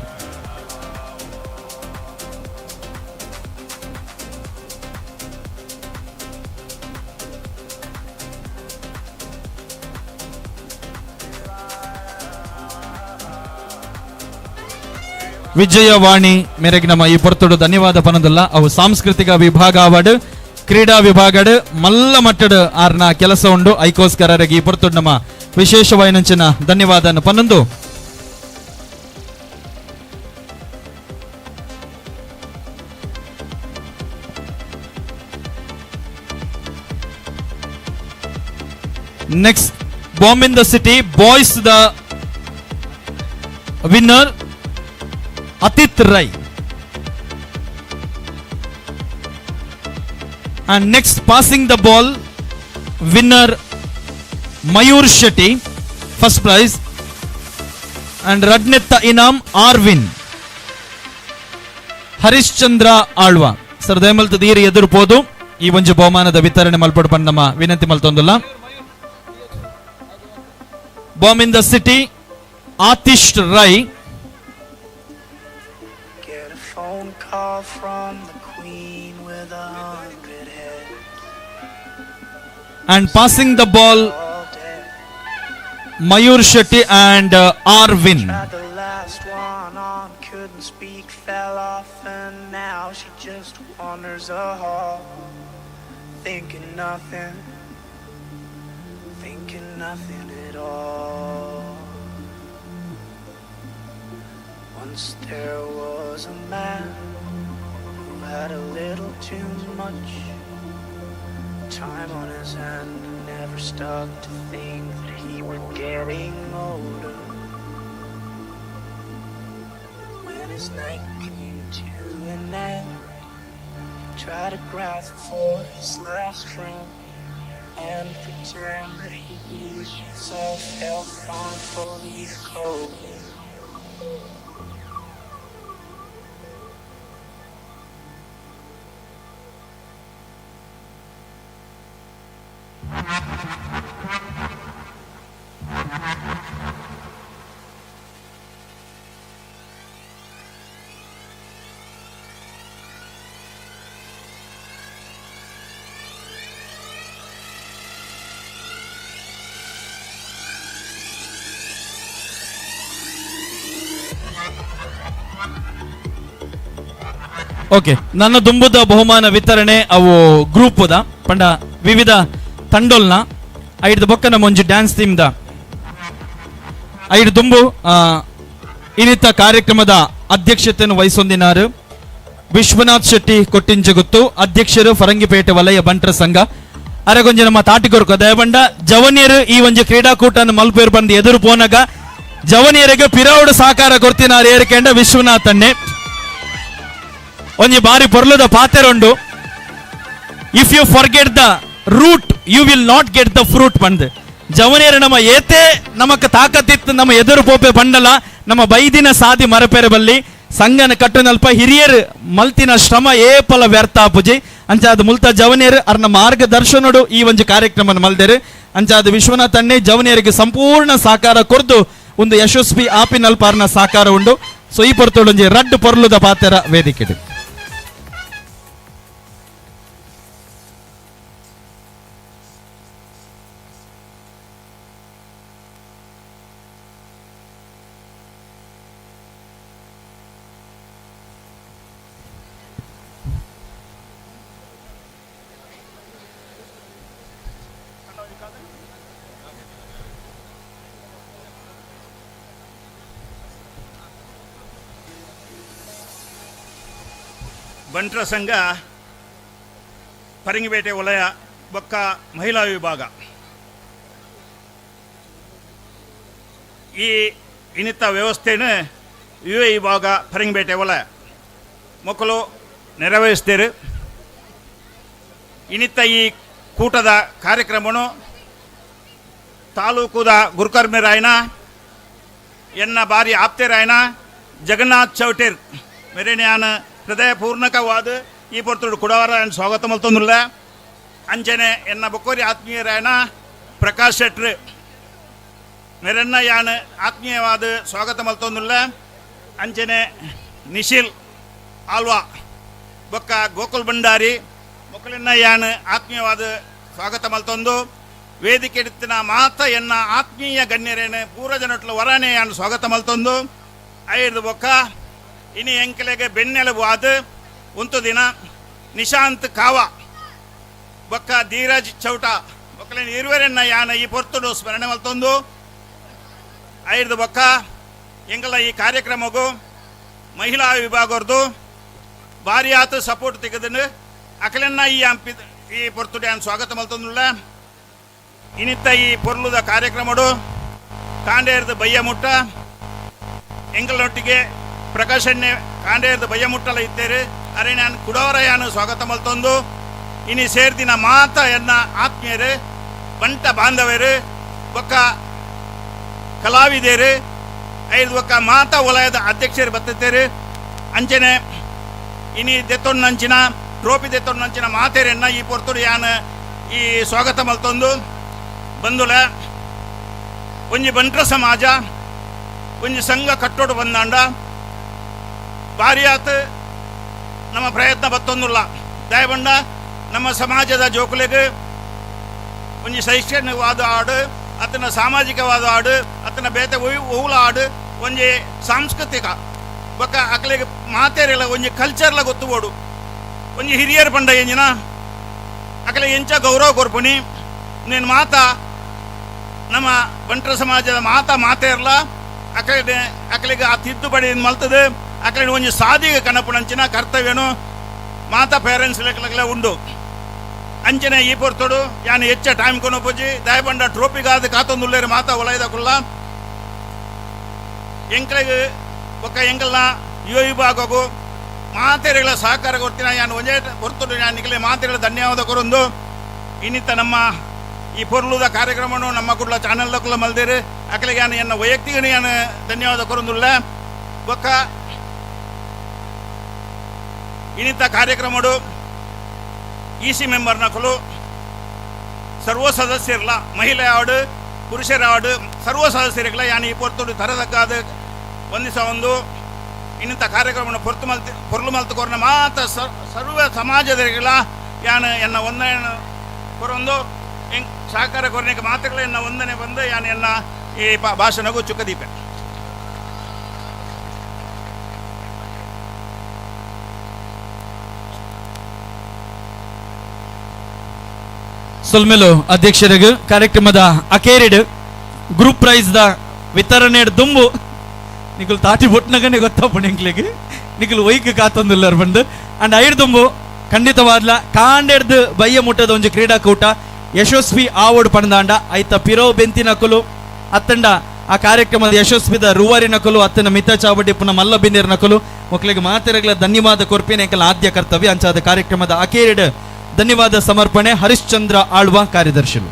Speaker 22: Vijayavani ಮೇರೆಗೆ ನಮ್ಮ ಈ ಪೊರ್ತುಡು ಧನ್ಯವಾದ ಪನದಲ್ಲ. ಅವು ಸಾಂಸ್ಕೃತಿಕ ವಿಭಾಗ ಅವಾರ್ಡ್ ಕ್ರೀಡಾ ವಿಭಾಗಡ್ ಮಲ್ಲ ಮಟ್ಟಡ್ ಆರ್ನ ಕೆಲಸ ಉಂಡು. ಐಕೋಸ್ಕರ ಈ ಪೊರ್ತುಡು ನಮ್ಮ ವಿಶೇಷವಾಯಿನಂಚಿನ ಧನ್ಯವಾದ ಪನ್ನೊಂದು. Next bomb in the city boys the winner Atit Rai. And next passing the ball winner Mayur Shetty first prize and Radnetta Inam Arvin Harishchandra Alva. Sir ದಯಮಲ್ತ ದೀರಿ ಎದುರು ಈ ಒಂಜಿ ಬಹುಮಾನದ ವಿತರಣೆ ಮಲ್ಪಡು ಪಂದ್ ನಮ್ಮ ವಿನಂತಿ ಮಲ್ತೊಂದುಲ್ಲ. Bomb in the city Atish Rai.
Speaker 18: Get a phone call from the queen with 100 heads.
Speaker 22: And passing the ball Mayur Shetty and Arvin.
Speaker 18: Tried the last one on, couldn't speak, fell off, and now she just wanders a hall, thinking nothing, thinking nothing at all. Once there was a man who had a little too much time on his hand and never stopped to think that he was getting older. When his night came to an end, he tried to grasp for his last friend and pretend that he was self-help on fully clothing.
Speaker 22: Okay, ನನ್ನ ದುಂಬುದ ಬಹುಮಾನ ವಿತರಣೆ ಅವು ಗ್ರೂಪುದ ಪಂಡ ವಿವಿಧ ತಂಡೋಲ್ನ ಐದು ಬೊಕ್ಕನ ಒಂಜಿ ಡ್ಯಾನ್ಸ್ ಟೀಮ್ದ ಐದು ದುಂಬು ಇನ್ನಿತ ಕಾರ್ಯಕ್ರಮದ ಅಧ್ಯಕ್ಷತೆಯನ್ನು ವಹಿಸೊಂದಿನಾರು ವಿಶ್ವನಾಥ್ ಶೆಟ್ಟಿ ಕೊಟ್ಟಿಂಜಗುತ್ತು, ಅಧ್ಯಕ್ಷರು ಫರಂಗಿಪೇಟೆ ವಲಯ ಬಂಟರ ಸಂಘ. ಅರಗೊಂಜಿ ನಮ್ಮ ತಾಟಿಕೊರ್ಕ ದಯಬಂಡ ಜವನಿಯರು ಈ ಒಂಜಿ ಕ್ರೀಡಾಕೂಟನ ಮಲ್ಪೇರು ಬಂದು ಎದುರು ಪೋನಗ ಜವನಿಯರಿಗೆ ಪಿರಾವುಡು ಸಹಕಾರ ಕೊರ್ತಿನಾರು ಏರ್ಕೆಂಡ ವಿಶ್ವನಾಥ್ ಅಣ್ಣೆ. ಒಂಜಿ ಬಾರಿ ಪೊರ್ಲುದ ಪಾತೆರುಂಡು, if you forget the root you will not get the fruit ಪಂದ್. ಜವನಿಯರು ನಮ್ಮ ಏತೆ ನಮಕ್ ತಾಕತ್ತಿತ್ತು ನಮ್ಮ ಎದುರು ಪೋಪೆ ಬಂಡಲ ನಮ್ಮ ಬೈದಿನ ಸಾದಿ ಮರಪೆರೆ ಬಲ್ಲಿ ಸಂಘನ ಕಟ್ಟುನಲ್ಪ ಹಿರಿಯರು ಮಲ್ತಿನ ಶ್ರಮ ಏಪಲ ವ್ಯರ್ಥ ಆಪುಜಿ. ಅಂಚಾದ ಮುಲ್ತ ಜವನಿಯರು ಅರ್ನ ಮಾರ್ಗದರ್ಶನಡು ಈ ಒಂಜಿ ಕಾರ್ಯಕ್ರಮ ಮಲ್ದೇರು. ಅಂಚಾದ ವಿಶ್ವನಾಥ್ ಅಣ್ಣೆ ಜವನಿಯರಿಗೆ ಸಂಪೂರ್ಣ ಸಹಕಾರ ಕೊರ್ದು ಒಂದು ಯಶಸ್ವಿ ಆಪಿನಲ್ಪ ಅರ್ನ ಸಹಕಾರ ಉಂಡು. ಸೊ ಈ ಪೊರ್ತುಡೊಂಜಿ ರಡ್ಡು ಪೊರ್ಲುದ ಪಾತೆರ ವೇದಿಕೆ.
Speaker 20: ಬಂಟರ ಸಂಘ ಪರಂಗಿಪೇಟೆ ವಲಯ ಬೊಕ್ಕ ಮಹಿಳಾ ವಿಭಾಗ ಈ ಇನ್ನಿತ ವ್ಯವಸ್ಥೆನ ಯುವ ವಿಭಾಗ ಪರಂಗಿಪೇಟೆ ವಲಯ ಮಕ್ಕಳು ನೆರವೇರಿಸ್ತೀರಿ. ಇನ್ನಿತ ಈ ಕೂಟದ ಕಾರ್ಯಕ್ರಮನು ತಾಲೂಕುದ ಗುರುಕರ್ಮಿರಾಯನ ಎನ್ನ ಬಾರಿ ಆಪ್ತೇರಾಯನ ಜಗನ್ನಾಥ್ ಚೌಟೇರ್ ಮೆರೆನ್ಯಾನ ಹೃದಯಪೂರ್ಣಕವಾದ ಈ ಪೊರ್ತುಡು ಕುಡವರ ಸ್ವಾಗತ ಮಲ್ತೊಂದುಲ್ಲ. ಅಂಚನೆ ಎನ್ನ ಬೊಕ್ಕೋರಿ ಆತ್ಮೀಯರಾಯನ ಪ್ರಕಾಶ್ ಶೆಟ್ರು ಮೆರೆನ್ನ ಯಾನ್ ಆತ್ಮೀಯವಾದ ಸ್ವಾಗತ ಮಲ್ತೊಂದುಲ್ಲ. ಅಂಚನೆ ನಿಶಿಲ್ ಆಲ್ವಾ ಬೊಕ್ಕ ಗೋಕುಲ್ ಭಂಡಾರಿ ಮೊಕ್ಕಲಿನ ಯಾನ್ ಆತ್ಮೀಯವಾದ ಸ್ವಾಗತ ಮಲ್ತೊಂದು ವೇದಿಕೆ ಎಡುತ್ತಿನ ಮಾತ ಎನ್ನ ಆತ್ಮೀಯ ಗಣ್ಯರೇನು ಪೂರ್ವಜನೊಟ್ಲು ವರಾನೆ ಯಾನ್ ಸ್ವಾಗತ ಮಲ್ತೊಂದು ಐದು ಬೊಕ್ಕ ಇನಿ ಎಂಕಲೆಗೆ ಬೆನ್ನೆಲುಬು ಆದ ಉಂತು ದಿನ ನಿಶಾಂತ್ ಕಾವಾ ಬೊಕ್ಕ ಧೀರಜ್ ಚೌಟ ಬೊಕ್ಕಲಿನ ಇರುವರೆನ್ನ ಯಾನ ಈ ಪೊರ್ತುಡು ಸ್ಮರಣೆ ಮಲ್ತೊಂದು ಐದು ಬೊಕ್ಕ ಎಂಕಲ ಈ ಕಾರ್ಯಕ್ರಮಗೂ ಮಹಿಳಾ ವಿಭಾಗರ್ದು ಭಾರಿ ಆತ ಸಪೋರ್ಟ್ ತೆಗೆದನು ಅಕಲೆನ್ನ ಈ ಅಂಪಿ ಈ ಪೊರ್ತುಡು ಯಾನ್ ಸ್ವಾಗತ ಮಲ್ತೊಂದುಲ್ಲ. ಇನಿತ್ತ ಈ ಪೊರ್ಲುದ ಕಾರ್ಯಕ್ರಮಡು ಕಾಂಡೇರ್ದ ಬಯ್ಯ ಮುಟ್ಟ ಎಂಕಲೊಟ್ಟಿಗೆ ಪ್ರಕಾಶನ್ನೇ ಕಾಂಡೇರ್ದ ಬಯ್ಯ ಮುಟ್ಟಲ ಇತ್ತೇರು ಅರೆ ನಾನು ಕುಡವರಯಾನು ಸ್ವಾಗತ ಮಲ್ತೊಂದು ಇನಿ ಸೇರ್ದಿನ ಮಾತ ಎನ್ನ ಆತ್ಮೀಯರು ಬಂಟ ಬಾಂಧವರು ಬೊಕ್ಕ ಕಲಾವಿದರು ಐದು ಬೊಕ್ಕ ಮಾತಾ ವಲಯದ ಅಧ್ಯಕ್ಷರು ಬತ್ತೇರು. ಅಂಚನೆ ಇನಿ ದೆತ್ತೊಣ್ಣಂಚಿನ ಟ್ರೋಫಿ ದೆತ್ತೊಣ್ಣಂಚಿನ ಮಾತೇರೆನ್ನ ಈ ಪೊರ್ತುಡು ಯಾನ್ ಈ ಸ್ವಾಗತ ಮಲ್ತೊಂದು ಬಂದುಲ. ಒಂಜಿ ಬಂಟ್ರ ಸಮಾಜ ಒಂಜಿ ಸಂಘ ಕಟ್ಟೋಡು ಬಂದಾಂಡ ಬಾರಿಯಾತ್ ನಮ್ಮ ಪ್ರಯತ್ನ ಬತ್ತೊಂದುಲ್ಲ. ದಯಬಂಡ ನಮ್ಮ ಸಮಾಜದ ಜೋಕುಲೆಗ್ ಒಂಜಿ ಶೈಕ್ಷಣಿಕವಾದ ಆಡು, ಅತನ ಸಾಮಾಜಿಕವಾದ ಆಡು, ಅತನ ಬೇತೆ ಒವ್ಲ ಆಡು, ಒಂಜಿ ಸಾಂಸ್ಕೃತಿಕ ಬೊಕ್ಕ ಅಕಲೆಗ್ ಮಾತೆರೆಲ ಒಂಜಿ ಕಲ್ಚರ್ಲ ಗೊತ್ತು ಬೋಡು. ಒಂಜಿ ಹಿರಿಯರ್ ಪಂಡ ಎಂಜಿನ ಅಕಲೆಗ್ ಎಂಚ ಗೌರವ ಕೊರ್ಪುನಿ ನೇನು ಮಾತಾ ನಮ್ಮ ಬಂಟ್ರ ಸಮಾಜದ ಮಾತಾ ಮಾತೆರ್ಲ ಅಕಲೆ ಅಕಲೆಗ್ ಆ ತಿದ್ದುಪಡಿ ಮಲ್ತದೆ ಅಕಲೆ ಒಂಜಿ ಸಾದಿಗೆ ಕನಪುಣಂಚಿನ ಕರ್ತವ್ಯನು ಮಾತಾ ಪೇರೆಂಟ್ಸ್ ಲೆಕ್ಕಲೆಲ್ಲ ಉಂಡು. ಅಂಚನೆ ಈ ಪೊರ್ತುಡು ಯಾನ್ ಹೆಚ್ಚ ಟೈಮ್ ಕೊನೊಪುಜಿ ದಯಬಂಡ ಟ್ರೋಫಿಗಾದ ಕಾತೊಂದುಲ್ಲೇರು ಮಾತಾ ಒಲೈದ ಕುಲ್ಲ ಎಂಕ್ಲೆಗ್ ಬೊಕ್ಕ ಎಂಕಲ್ನ ಯುವ ವಿಭಾಗಕ್ಕೂ ಮಾತೆರೆಗಳ ಸಹಕಾರ ಕೊಡ್ತೀನಿ. ಯಾನ್ ಒಂಜೇ ಪೊರ್ತುಡು ಯಾನ್ ನಿಕಲೆ ಮಾತೆರೆಗಳ ಧನ್ಯವಾದ ಕೊರೊಂದು ಇನ್ನಿತ್ತ ನಮ್ಮ ಈ ಪೊರ್ಲುದ ಕಾರ್ಯಕ್ರಮನು ನಮ್ಮ ಕುಡ್ಲ ಚಾನೆಲ್ದ ಕುಲ್ಲ ಮಲ್ದೇರು ಅಕಲೆಗೆ ಯಾನ್ ಎನ್ನ ವೈಯಕ್ತಿಕ ಯಾನ್ ಧನ್ಯವಾದ ಕೊರೊಂದುಲ್ಲ. ಬೊಕ್ಕ ಇನ್ನಿತ್ತ ಕಾರ್ಯಕ್ರಮಡು ಇ ಸಿ ಮೆಂಬರ್ ನಕಲು ಸರ್ವ ಸದಸ್ಯರ್ಲ ಮಹಿಳೆ ಆಡು ಪುರುಷರ ಆಡು ಸರ್ವ ಸದಸ್ಯರಿಗಳ ಯಾನ್ ಈ ಪೊರ್ತುಡು ತರದಕ್ಕಾದ ಒಂದಿಸ ಒಂದು ಇನ್ನಿಂಥ ಕಾರ್ಯಕ್ರಮವನ್ನು ಪೊರ್ತು ಮಲ್ತಿ ಪೊರ್ಲು ಮಲ್ತು ಕೊರ್ನ ಮಾತ ಸರ್ವ ಸಮಾಜದರಿಗಳ ಯಾನ್ ಎನ್ನ ವಂದನೆ ಕೊರೊಂದು ಎಂಕ್ ಸಹಕಾರ ಕೊರ್ನಿಗೆ ಮಾತುಗಳ ಎನ್ನ ವಂದನೆ ಬಂದು ಯಾನ್ ಎನ್ನ ಈ ಭಾಷಣಗೂ ಚುಕ್ಕದೀಪೆ.
Speaker 22: ಸೊಲ್ಮೆಲು ಅಧ್ಯಕ್ಷರಿಗೆ ಕಾರ್ಯಕ್ರಮದ ಅಕೇರಿಡ್ ಗ್ರೂಪ್ ಪ್ರೈಸ್ the ವಿತರಣೆ ದುಂಬು ನಿಕುಲು ತಾಟಿ ಬೊಟ್ನಗನೆ ಗೊತ್ತಪ್ಪು ಎಂಕ್ಲೆಗ್ ನಿಕುಲು ಒಯ್ಕ್ ಕಾತೊಂದುಲ್ಲರ್ ಬಂದು ಅಂಡ್ ಐರ್ ದುಂಬು ಖಂಡಿತವಾದ್ಲ ಕಾಂಡೆಡ್ದು ಬಯ್ಯ ಮುಟ್ಟದ ಒಂಜಿ ಕ್ರೀಡಾಕೂಟ ಯಶಸ್ವಿ ಆವೋಡ್ ಪಂದಾಂಡ ಐತ ಪಿರೋ ಬೆಂತಿನಕುಲು ಅತ್ತಂಡ ಆ ಕಾರ್ಯಕ್ರಮದ ಯಶಸ್ವಿದ ರೂವಾರಿ ನಕಲು ಅತ್ತನ ಮಿತ ಚಾವಡಿ ಪುನಃ ಮಲ್ಲ ಬಿಂದಿರ್ ನಕಲು ಮಕ್ಕಳಿಗೆ ಮಾತೆರಗಳ ಧನ್ಯವಾದ ಕೊರ್ಪಿನ ಎಂಕಲ ಆದ್ಯ ಕರ್ತವ್ಯ ಅಂಚಾದ ಕಾರ್ಯಕ್ರಮದ ಅಕೇರಿಡ್ ಧನ್ಯವಾದ ಸಮರ್ಪಣೆ ಹರಿಶ್ಚಂದ್ರ ಆಳ್ವ ಕಾರ್ಯದರ್ಶಿಗಳು.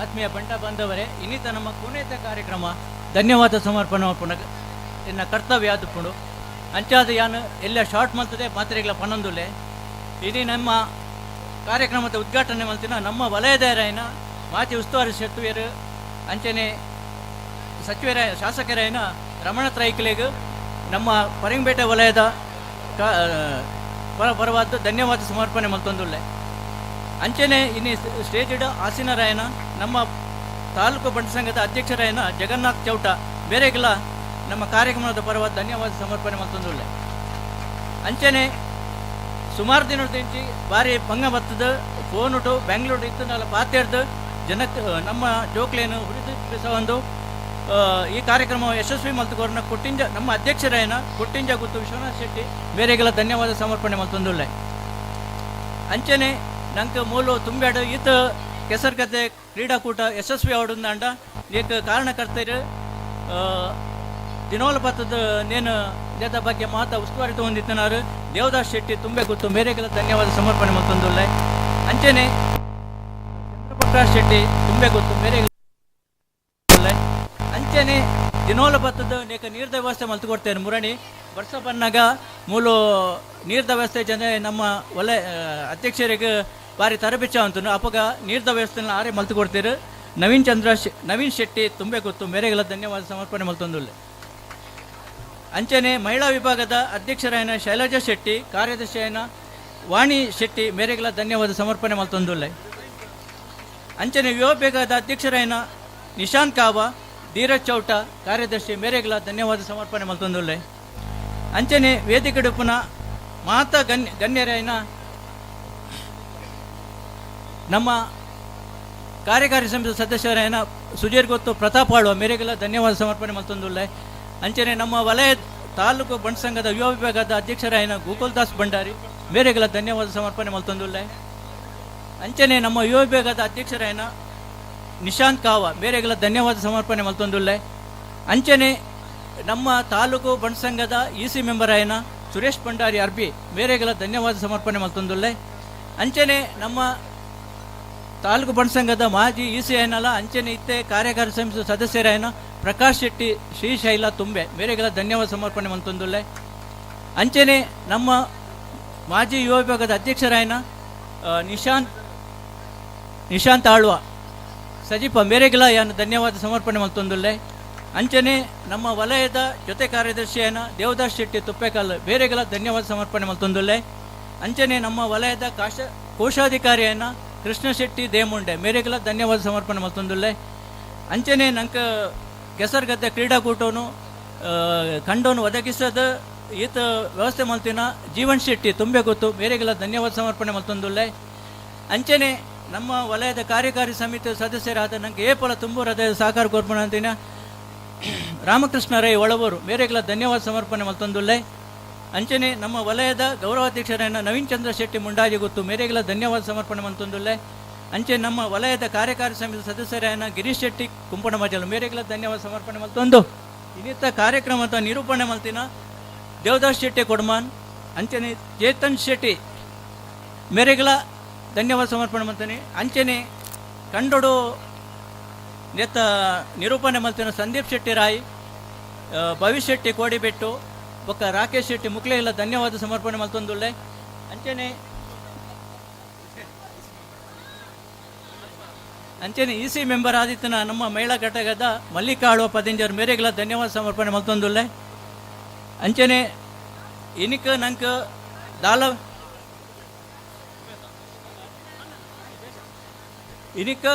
Speaker 17: ಆತ್ಮೀಯ ಬಂಟ ಬಾಂಧವರೇ, ಇನ್ನಿತ ನಮ್ಮ ಕೊನೆಯ ಕಾರ್ಯಕ್ರಮ ಧನ್ಯವಾದ ಸಮರ್ಪಣೆ ಪುನಃ ಎನ್ನ ಕರ್ತವ್ಯ ಆದುಪ್ಪುಂಡು. ಅಂಚಾದ ಯಾನ್ ಎಲ್ಲ ಶಾರ್ಟ್ ಮಲ್ತದೆ ಮಾತ್ರೆಗಳ ಪನ್ನೊಂದುಲ್ಲೆ. ಇಡೀ ನಮ್ಮ ಕಾರ್ಯಕ್ರಮದ ಉದ್ಘಾಟನೆ ಮಲ್ತಿನ ನಮ್ಮ ವಲಯದಾರೈನ ಮಾಜಿ ಉಸ್ತುವಾರಿ ಸಚಿವರು ಅಂಚನೆ ಸಚಿವರ ಶಾಸಕರೈನ ರಮಣ ತ್ರೈಕಲೆಗ್ ನಮ್ಮ ಪರಂಗಪೇಟೆ ವಲಯದ ಪರವಾದ ಧನ್ಯವಾದ ಸಮರ್ಪಣೆ ಮಲ್ತೊಂದುಲ್ಲೆ. ಅಂಚನೆ ಇನ್ನು ಸ್ಟೇಜ್ ಆಸೀನರಾಯನ ನಮ್ಮ ತಾಲೂಕು ಬಂಟ ಸಂಘದ ಅಧ್ಯಕ್ಷರಾಯನ ಜಗನ್ನಾಥ್ ಚೌಟ ಬೇರೆಗೆಲ್ಲ ನಮ್ಮ ಕಾರ್ಯಕ್ರಮದ ಪರವಾದ ಧನ್ಯವಾದ ಸಮರ್ಪಣೆ ಮಲ್ತೊಂದುಲ್ಲೆ. ಅಂಚನೆ ಸುಮಾರು ದಿನದಿಂಚಿ ಭಾರಿ ಪಂಗ ಬತ್ತದ ಫೋನ್ ಉಟು ಬೆಂಗಳೂರು ಇತ್ತು ಪಾತೆರ್ದು ಜನಕ್ಕೆ ನಮ್ಮ ಜೋಕ್ಲೇನು ಹುರಿದು ಒಂದು ಈ ಕಾರ್ಯಕ್ರಮ ಯಶಸ್ವಿ ಮಲ್ತುಕೋರ್ನ ಕೊಟ್ಟಿಂಜ ನಮ್ಮ ಅಧ್ಯಕ್ಷರಾಯನ ಕೊಟ್ಟಿಂಜ ಗುತ್ತು ವಿಶ್ವನಾಥ್ ಶೆಟ್ಟಿ ಬೇರೆಗೆಲ್ಲ ಧನ್ಯವಾದ ಸಮರ್ಪಣೆ ಮಲ್ತೊಂದುಲ್ಲೆ. ಅಂಚನೆ ನಂಗೆ ಮೂಲು ತುಂಬ್ಯಾಡು ಈತ ಕೆಸರ್ಗದ್ದೆ ಕ್ರೀಡಾಕೂಟ ಯಶಸ್ವಿ ಆವಡುಂದಾಂಡ ಏಕ ಕಾರಣಕರ್ತರು ದಿನೋಲ ಪತ್ತದ ನೇನು ದೇದ ಬಗ್ಗೆ ಮಾತಾ ಉಸ್ತುವಾರಿ ತಗೊಂಡಿತ್ತನಾರು ದೇವದಾಸ್ ಶೆಟ್ಟಿ ತುಂಬೆ ಗೊತ್ತು ಮೇರೆಗೆಲ್ಲ ಧನ್ಯವಾದ ಸಮರ್ಪಣೆ ಮಲ್ತೊಂದುಲ್ಲೆ. ಅಂಚನೆ ಚಂದ್ರಪ್ರಕಾಶ್ ಶೆಟ್ಟಿ ತುಂಬೆ ಗೊತ್ತು ಮೇರೆ ಅಂಚನೆ ದಿನೋಲ ಬತ್ತದ ನೇಕ ನೀರ್ದ ವ್ಯವಸ್ಥೆ ಮಲ್ತು ಕೊಡ್ತೇನೆ ಮುರಣಿ ವರ್ಷ ಬನ್ನಾಗ ಮೂಲು ನೀರ್ದ ವ್ಯವಸ್ಥೆ ಜನ ನಮ್ಮ ಒಲೆ ಅಧ್ಯಕ್ಷರಿಗೆ ಭಾರಿ ತರಬಿಚ್ಚ ಅಂತನು ಅಪಗ ನೀರ್ದ ವ್ಯವಸ್ಥೆನ ಆರೆ ಮಲ್ತು ಕೊಡ್ತೀರು ನವೀನ್ ಚಂದ್ರ ನವೀನ್ ಶೆಟ್ಟಿ ತುಂಬೆ ಗೊತ್ತು ಮೇರೆಗೆಲ್ಲ ಧನ್ಯವಾದ ಸಮರ್ಪಣೆ ಮಲ್ತೊಂದುಲ್ಲೆ. ಅಂಚನೆ ಮಹಿಳಾ ವಿಭಾಗದ ಅಧ್ಯಕ್ಷರಾಯನ ಶೈಲಜಾ ಶೆಟ್ಟಿ ಕಾರ್ಯದರ್ಶಿಯಾಯನ ವಾಣಿ ಶೆಟ್ಟಿ ಮೇರೆಗೆಲ್ಲ ಧನ್ಯವಾದ ಸಮರ್ಪಣೆ ಮಲ್ತೊಂದುಲ್ಲೆ. ಅಂಚನೆ ಯುವ ವಿಭಾಗದ ಅಧ್ಯಕ್ಷರಾಯನ ನಿಶಾಂತ್ ಕಾವ ಧೀರಜ್ ಚೌಟ ಕಾರ್ಯದರ್ಶಿ ಮೇರೆಗೆಲ್ಲ ಧನ್ಯವಾದ ಸಮರ್ಪಣೆ ಮಲ್ತೊಂದುಲ್ಲೆ. ಅಂಚನೆ ವೇದಿಕೆಡುಪುನ ಮಾತಾ ಗಣ್ಯರಾಯನ ನಮ್ಮ ಕಾರ್ಯಕಾರಿ ಸಮಿತಿ ಸದಸ್ಯರಾಯನ ಸುಜೀರ್ ಗೊತ್ತು ಪ್ರತಾಪ್ ಆಳ್ವ ಮೇರೆಗೆಲ್ಲ ಧನ್ಯವಾದ ಸಮರ್ಪಣೆ ಮಲ್ತೊಂದುಲ್ಲೆ. ಅಂಚನೆ ನಮ್ಮ ವಲಯ ತಾಲೂಕು ಬಂಟ್ ಸಂಘದ ಯುವ ವಿಭಾಗದ ಅಧ್ಯಕ್ಷರಾಯನ ಗೋಕುಲ್ದಾಸ್ ಭಂಡಾರಿ ಮೇರೆಗೆಲ್ಲ ಧನ್ಯವಾದ ಸಮರ್ಪಣೆ ಮಲ್ತೊಂದುಲ್ಲೆ. ಅಂಚನೆ ನಮ್ಮ ಯುವ ವಿಭಾಗದ ಅಧ್ಯಕ್ಷರಾಯನ ನಿಶಾಂತ್ ಕಾವ ಮೇರೆಗೆಲ್ಲ ಧನ್ಯವಾದ ಸಮರ್ಪಣೆ ಮಲ್ತೊಂದುಲ್ಲೆ. ಅಂಚನೆ ನಮ್ಮ ತಾಲೂಕು ಬಂಟ್ ಸಂಘದ ಇ ಸಿ ಮೆಂಬರ್ ಆಯನ ಸುರೇಶ್ ಭಂಡಾರಿ ಅರ್ಬಿ ಮೇರೆಗೆಲ್ಲ ಧನ್ಯವಾದ ಸಮರ್ಪಣೆ ಮಲ್ತೊಂದುಲ್ಲೆ. ಅಂಚನೆ ನಮ್ಮ ತಾಲೂಕು ಬಂಟ್ ಸಂಘದ ಮಾಜಿ ಇ ಸಿ ಐನಲ್ಲ ಅಂಚನೆ ಇತ್ತೆ ಕಾರ್ಯಕಾರಿ ಸಮಿತಿ ಸದಸ್ಯರಾಯನ ಪ್ರಕಾಶ್ ಶೆಟ್ಟಿ ಶ್ರೀಶೈಲ ತುಂಬೆ ಮೇರೆಗೆಲ್ಲ ಧನ್ಯವಾದ ಸಮರ್ಪಣೆ ಮಲ್ತೊಂದುಲ್ಲೆ. ಅಂಚನೆ ನಮ್ಮ ಮಾಜಿ ಯುವ ವಿಭಾಗದ ಅಧ್ಯಕ್ಷರಾಯನ ನಿಶಾಂತ್ ಆಳ್ವ ಸಜೀಪ ಮೇರೆಗೆಲ್ಲ ಯಾನು ಧನ್ಯವಾದ ಸಮರ್ಪಣೆ ಮಲ್ತೊಂದುಲ್ಲೆ. ಅಂಚನೆ ನಮ್ಮ ವಲಯದ ಜೊತೆ ಕಾರ್ಯದರ್ಶಿಯನ ದೇವದಾಸ್ ಶೆಟ್ಟಿ ತುಪ್ಪೆಕಲ್ ಬೇರೆಗಳ ಧನ್ಯವಾದ ಸಮರ್ಪಣೆ ಮಲ್ತೊಂದುಲ್ಲೆ. ಅಂಚನೆ ನಮ್ಮ ವಲಯದ ಕೋಶಾಧಿಕಾರಿಯನ್ನ ಕೃಷ್ಣ ಶೆಟ್ಟಿ ದೇಮುಂಡೆ ಮೇರೆಗಳ ಧನ್ಯವಾದ ಸಮರ್ಪಣೆ ಮಲ್ತೊಂದುಲ್ಲೆ. ಅಂಚನೆ ನಂಕ ಕೆಸರುಗದ್ದೆ ಕ್ರೀಡಾಕೂಟನು ಖಂಡವನ್ನು ಒದಗಿಸದ ಈತ ವ್ಯವಸ್ಥೆ ಮಲ್ತಿನ ಜೀವನ್ ಶೆಟ್ಟಿ ತುಂಬೆ ಗೊತ್ತು ಮೇರೆಗಳ ಧನ್ಯವಾದ ಸಮರ್ಪಣೆ ಮಲ್ತೊಂದುಲ್ಲೆ. ಅಂಚನೆ ನಮ್ಮ ವಲಯದ ಕಾರ್ಯಕಾರಿ ಸಮಿತಿಯ ಸದಸ್ಯರಾದ ನಂಗೆ ಏಪಲ ತುಂಬು ಹೃದಯದ ಸಹಕಾರ ಕೊರ್ಪಣ ಅಂತಿನ ರಾಮಕೃಷ್ಣ ರೈ ಒಳವರು ಮೇರೆಗಳ ಧನ್ಯವಾದ ಸಮರ್ಪಣೆ ಮಲ್ತೊಂದುಲ್ಲೆ. ಅಂಚನೆ ನಮ್ಮ ವಲಯದ ಗೌರವಾಧ್ಯಕ್ಷರನ್ನ ನವೀನ್ ಚಂದ್ರ ಶೆಟ್ಟಿ ಮುಂಡಾಜಿ ಗೊತ್ತು ಮೇರೆಗಳ ಧನ್ಯವಾದ ಸಮರ್ಪಣೆ ಮಲ್ತೊಂದುಲ್ಲೆ. ಅಂಚೆ ನಮ್ಮ ವಲಯದ ಕಾರ್ಯಕಾರಿ ಸಮಿತಿ ಸದಸ್ಯರಾಯನ ಗಿರೀಶ್ ಶೆಟ್ಟಿ ಕುಂಪಣ ಮಜಲು ಮೇರೆಗಳ ಧನ್ಯವಾದ ಸಮರ್ಪಣೆ ಮಲ್ತೊಂದು ಇನ್ನಿತ ಕಾರ್ಯಕ್ರಮದ ನಿರೂಪಣೆ ಮಲ್ತಿನ ದೇವದಾಸ್ ಶೆಟ್ಟಿ ಕೊಡ್ಮಾನ್ ಅಂಚನೆ ಚೇತನ್ ಶೆಟ್ಟಿ ಮೇರೆಗಳ ಧನ್ಯವಾದ ಸಮರ್ಪಣೆ ಮಾಡ್ತೇನೆ. ಅಂಚನೆ ಕಂಡೋಡು ನೇತ ನಿರೂಪಣೆ ಮಲ್ತಿನ ಸಂದೀಪ್ ಶೆಟ್ಟಿ ರಾಯ್, ಭವಿಷ್ಯ ಶೆಟ್ಟಿ ಕೋಡಿಬೆಟ್ಟು ಬೊಕ್ಕ ರಾಕೇಶ್ ಶೆಟ್ಟಿ ಮುಕ್ಲೆಲ್ಲ ಧನ್ಯವಾದ ಸಮರ್ಪಣೆ ಮಲ್ತೊಂದುಲ್ಲೆ. ಅಂಚನೆ ಅಂಚನೆ ಇ ಸಿ ಮೆಂಬರ್ ಆದಿತ್ಯನ ನಮ್ಮ ಮಹಿಳಾ ಘಟಕದ ಮಲ್ಲಿಕಾಳುವ ಪದಿಂಜರ್ ಮೇರೆಗಳ ಧನ್ಯವಾದ ಸಮರ್ಪಣೆ ಮಲ್ತೊಂದುಲ್ಲೆ. ಅಂಚನೆ ಇನಿಕ ನಂಕ ದಾಲ ಇನಿಕ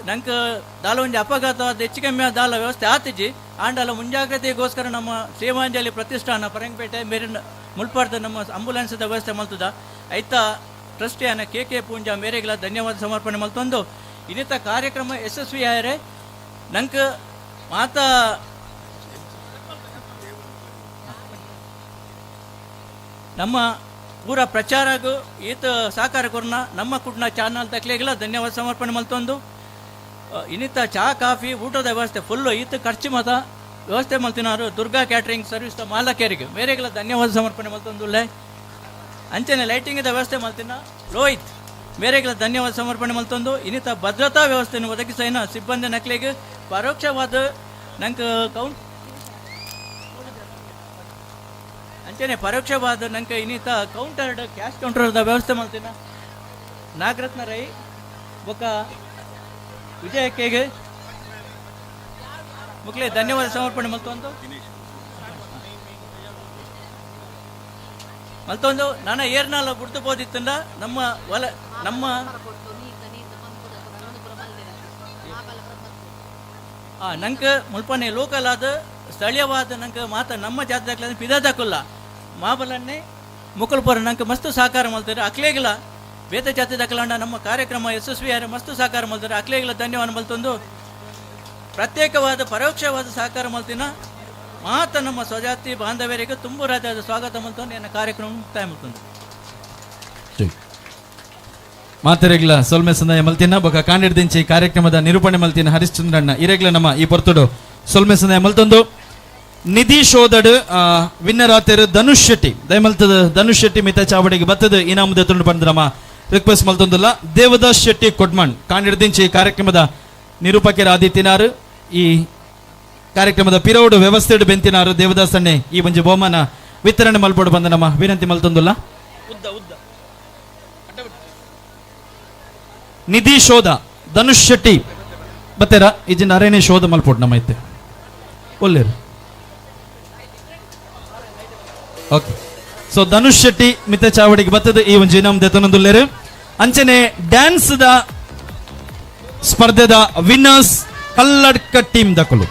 Speaker 17: ನಂಗೆ ದಾಲ ಒಂಜಿ ಅಪಘಾತ ಹೆಚ್ಚು ಕಮ್ಮಿ ದಾಲ ವ್ಯವಸ್ಥೆ ಆತಿಜಿ ಆಂಡಲ ಮುಂಜಾಗ್ರತೆಗೋಸ್ಕರ ನಮ್ಮ ಸೇವಾಂಜಲಿ ಪ್ರತಿಷ್ಠಾನ ಪರಂಗಪೇಟೆ ಮೇರಿನ ಮುಲ್ಪಾರ್ದ ನಮ್ಮ ಆಂಬುಲೆನ್ಸ್ದ ವ್ಯವಸ್ಥೆ ಮಲ್ತದ ಐತ ಟ್ರಸ್ಟಿಯಾನ ಕೆ ಕೆ ಪೂಂಜಾ ಮೇರೆಗಳ ಧನ್ಯವಾದ ಸಮರ್ಪಣೆ ಮಲ್ತೊಂದು ಇನ್ನಿತ ಕಾರ್ಯಕ್ರಮ ಯಶಸ್ವಿ ಆಯರೆ ನಂಗೆ ಮಾತಾ ನಮ್ಮ ಪೂರ ಪ್ರಚಾರಗೂ ಈತ ಸಹಕಾರ ಕೊರ್ನ ನಮ್ಮ ಕುಡ್ನ ಚಾನಲ್ ತಕ್ಲೆಗೆಲ್ಲ ಧನ್ಯವಾದ ಸಮರ್ಪಣೆ ಮಲ್ತೊಂದು ಇನ್ನಿತ ಚಹಾ ಕಾಫಿ ಊಟದ ವ್ಯವಸ್ಥೆ ಫುಲ್ಲು ಈತ ಖರ್ಚು ಮತ ವ್ಯವಸ್ಥೆ ಮಲ್ತಿನಾರು ದುರ್ಗಾ ಕ್ಯಾಟ್ರಿಂಗ್ ಸರ್ವಿಸ್ ಮಾಲಕರಿಗೆ ಮೇರೆಗೆಲ್ಲ ಧನ್ಯವಾದ ಸಮರ್ಪಣೆ ಮಲ್ತೊಂದುಲ್ಲೆ. ಅಂಚನೆ ಲೈಟಿಂಗ್ದ ವ್ಯವಸ್ಥೆ ಮಲ್ತಿನ ರೋಹಿತ್ ಮೇರೆಗೆಲ್ಲ ಧನ್ಯವಾದ ಸಮರ್ಪಣೆ ಮಲ್ತೊಂದು ಇನ್ನಿತ ಭದ್ರತಾ ವ್ಯವಸ್ಥೆಯನ್ನು ಒದಗಿಸೈನ ಸಿಬ್ಬಂದಿ ನಕ್ಲಿಗೆ ಪರೋಕ್ಷವಾದ ನಂಗೆ ಕೌಂಟ್ ಅಂಚನೆ ಪರೋಕ್ಷವಾದ ನಂಗೆ ಇನ್ನಿತ ಕೌಂಟರ್ ಕ್ಯಾಶ್ ಕೌಂಟರ್ದ ವ್ಯವಸ್ಥೆ ಮಲ್ತಿನ ನಾಗರತ್ನ ರೈ ಬೊಕ್ಕ ವಿಜಯಕ್ಕೆಗೆ ಮುಕ್ಲೆ ಧನ್ಯವಾದ ಸಮರ್ಪಣೆ ಮಲ್ತೊಂದು ಮಲ್ತೊಂದು ನನ್ನ ಏರ್ನಾಲ ಬುಡ್ದು ಪೋದಿತ್ತಂಡ ನಮ್ಮ ಒಲ ನಮ್ಮ ನಂಗೆ ಮುಲ್ಪನೆ ಲೋಕಲ್ ಆದ ಸ್ಥಳೀಯವಾದ ನಂಗೆ ಮಾತ ನಮ್ಮ ಜಾತಿ ಪಿದಾದಕ್ಕಲ್ಲ ಮಾಬಲನ್ನೇ ಮುಕುಲ್ಪುರ ನಂಗೆ ಮಸ್ತು ಸಹಕಾರ ಮಲ್ತಾರೆ ಅಕ್ಲೇಗಿಲ್ಲ ಬೇತ ಜಾತಿ ದಕ್ಕಲಂಡ ನಮ್ಮ ಕಾರ್ಯಕ್ರಮ ಯಶಸ್ವಿ ಆದ್ರೆ ಮಸ್ತು ಸಹಕಾರ ಮಲ್ತಾರೆ ಅಕ್ಲೇಗಿಲ್ಲ ಧನ್ಯವಾದ ಮಲ್ತೊಂದು ಪ್ರತ್ಯೇಕವಾದ ಪರೋಕ್ಷವಾದ ಸಹಕಾರ ಮಲ್ತಿನ ಮಾತ ನಮ್ಮ ಸ್ವಜಾತಿ ಬಾಂಧವ್ಯರಿಗೆ ತುಂಬ ರಾಜ್ಯದ ಸ್ವಾಗತ ಮಲ್ತೊಂದು ನನ್ನ ಕಾರ್ಯಕ್ರಮ ಮುಕ್ತಾಯ ಮಲ್ತೊಂದು.
Speaker 22: ಮಾತೆರೆಗ್ಲ ಸೊಲ್ಮೆ ಸಂದಾಯ ಮಲ್ತಿನ ಬೊಕ ಕಾಂಡಿಡ್ದಿಂಚಿ ಕಾರ್ಯಕ್ರಮದ ನಿರೂಪಣೆ ಮಲ್ತಿನ ಹರಿಶ್ಚಂದ್ರಣ್ಣ ಇರೆಗ್ಲ ನಮ್ಮ ಈ ಪೊರ್ತುಡು ಸೊಲ್ಮೆ ಸಂದಾಯ ಮಲ್ತೊಂದು. ನಿಧಿ ಶೋಧಡ್ ವಿನ್ನರ್ ಆತೇರು ಧನುಷ್ ಶೆಟ್ಟಿ ದಯಮಲ್ತದ ಧನುಷ್ ಶೆಟ್ಟಿ ಮಿತ ಚಾವಡಿಗೆ ಬತ್ತದ ಇನಾಮದ ತುಂಡು ಬಂದ ನಮ್ಮ ರಿಕ್ವೆಸ್ಟ್ ಮಲ್ತೊಂದುಲ್ಲ. ದೇವದಾಸ್ ಶೆಟ್ಟಿ ಕೊಡ್ಮಣ್ ಕಾಂಡಿಡ್ದಿಂಚಿ ಕಾರ್ಯಕ್ರಮದ ನಿರೂಪಕರ ಆದಿತ್ಯನಾರು ಈ ಕಾರ್ಯಕ್ರಮದ ಪಿರೋಡು ವ್ಯವಸ್ಥೆಡು ಬೆಂತಿನಾರು ದೇವದಾಸ್ ಅಣ್ಣೆ ಈ ಒಂಜಿ ಬಹುಮಾನ ವಿತರಣೆ ಮಲ್ಪೋಡು ಬಂದ ನಮ್ಮ ವಿನಂತಿ ಮಲ್ತೊಂದುಲ್ಲ. ನಿಧಿ ಶೋಧ ಧನುಷ್ ಶೆಟ್ಟಿ ಬತ್ತೆರ ಇಜಿನ ಅರೇನೆ ಶೋಧ ಮಲ್ಪೋಡು ನಮ್ಮ ಐತೆ ಒಲ್ಲೇರು. ಓಕೆ ಸೊ ಧನುಷ್ ಶೆಟ್ಟಿ ಮಿತ ಚಾವಡಿಗೆ ಬತ್ತದ ಈ ಒಂಜಿ ಇನಾಮ್ ದೆತೊನೊಂದುಲ್ಲೆರ್. ಅಂಚನೆ ಡ್ಯಾನ್ಸ್ the ಸ್ಪರ್ಧೆದ ವಿನ್ನರ್ಸ್ ಕಲ್ಲಡ್ಕ ಟೀಮ್ ದಕುಲು.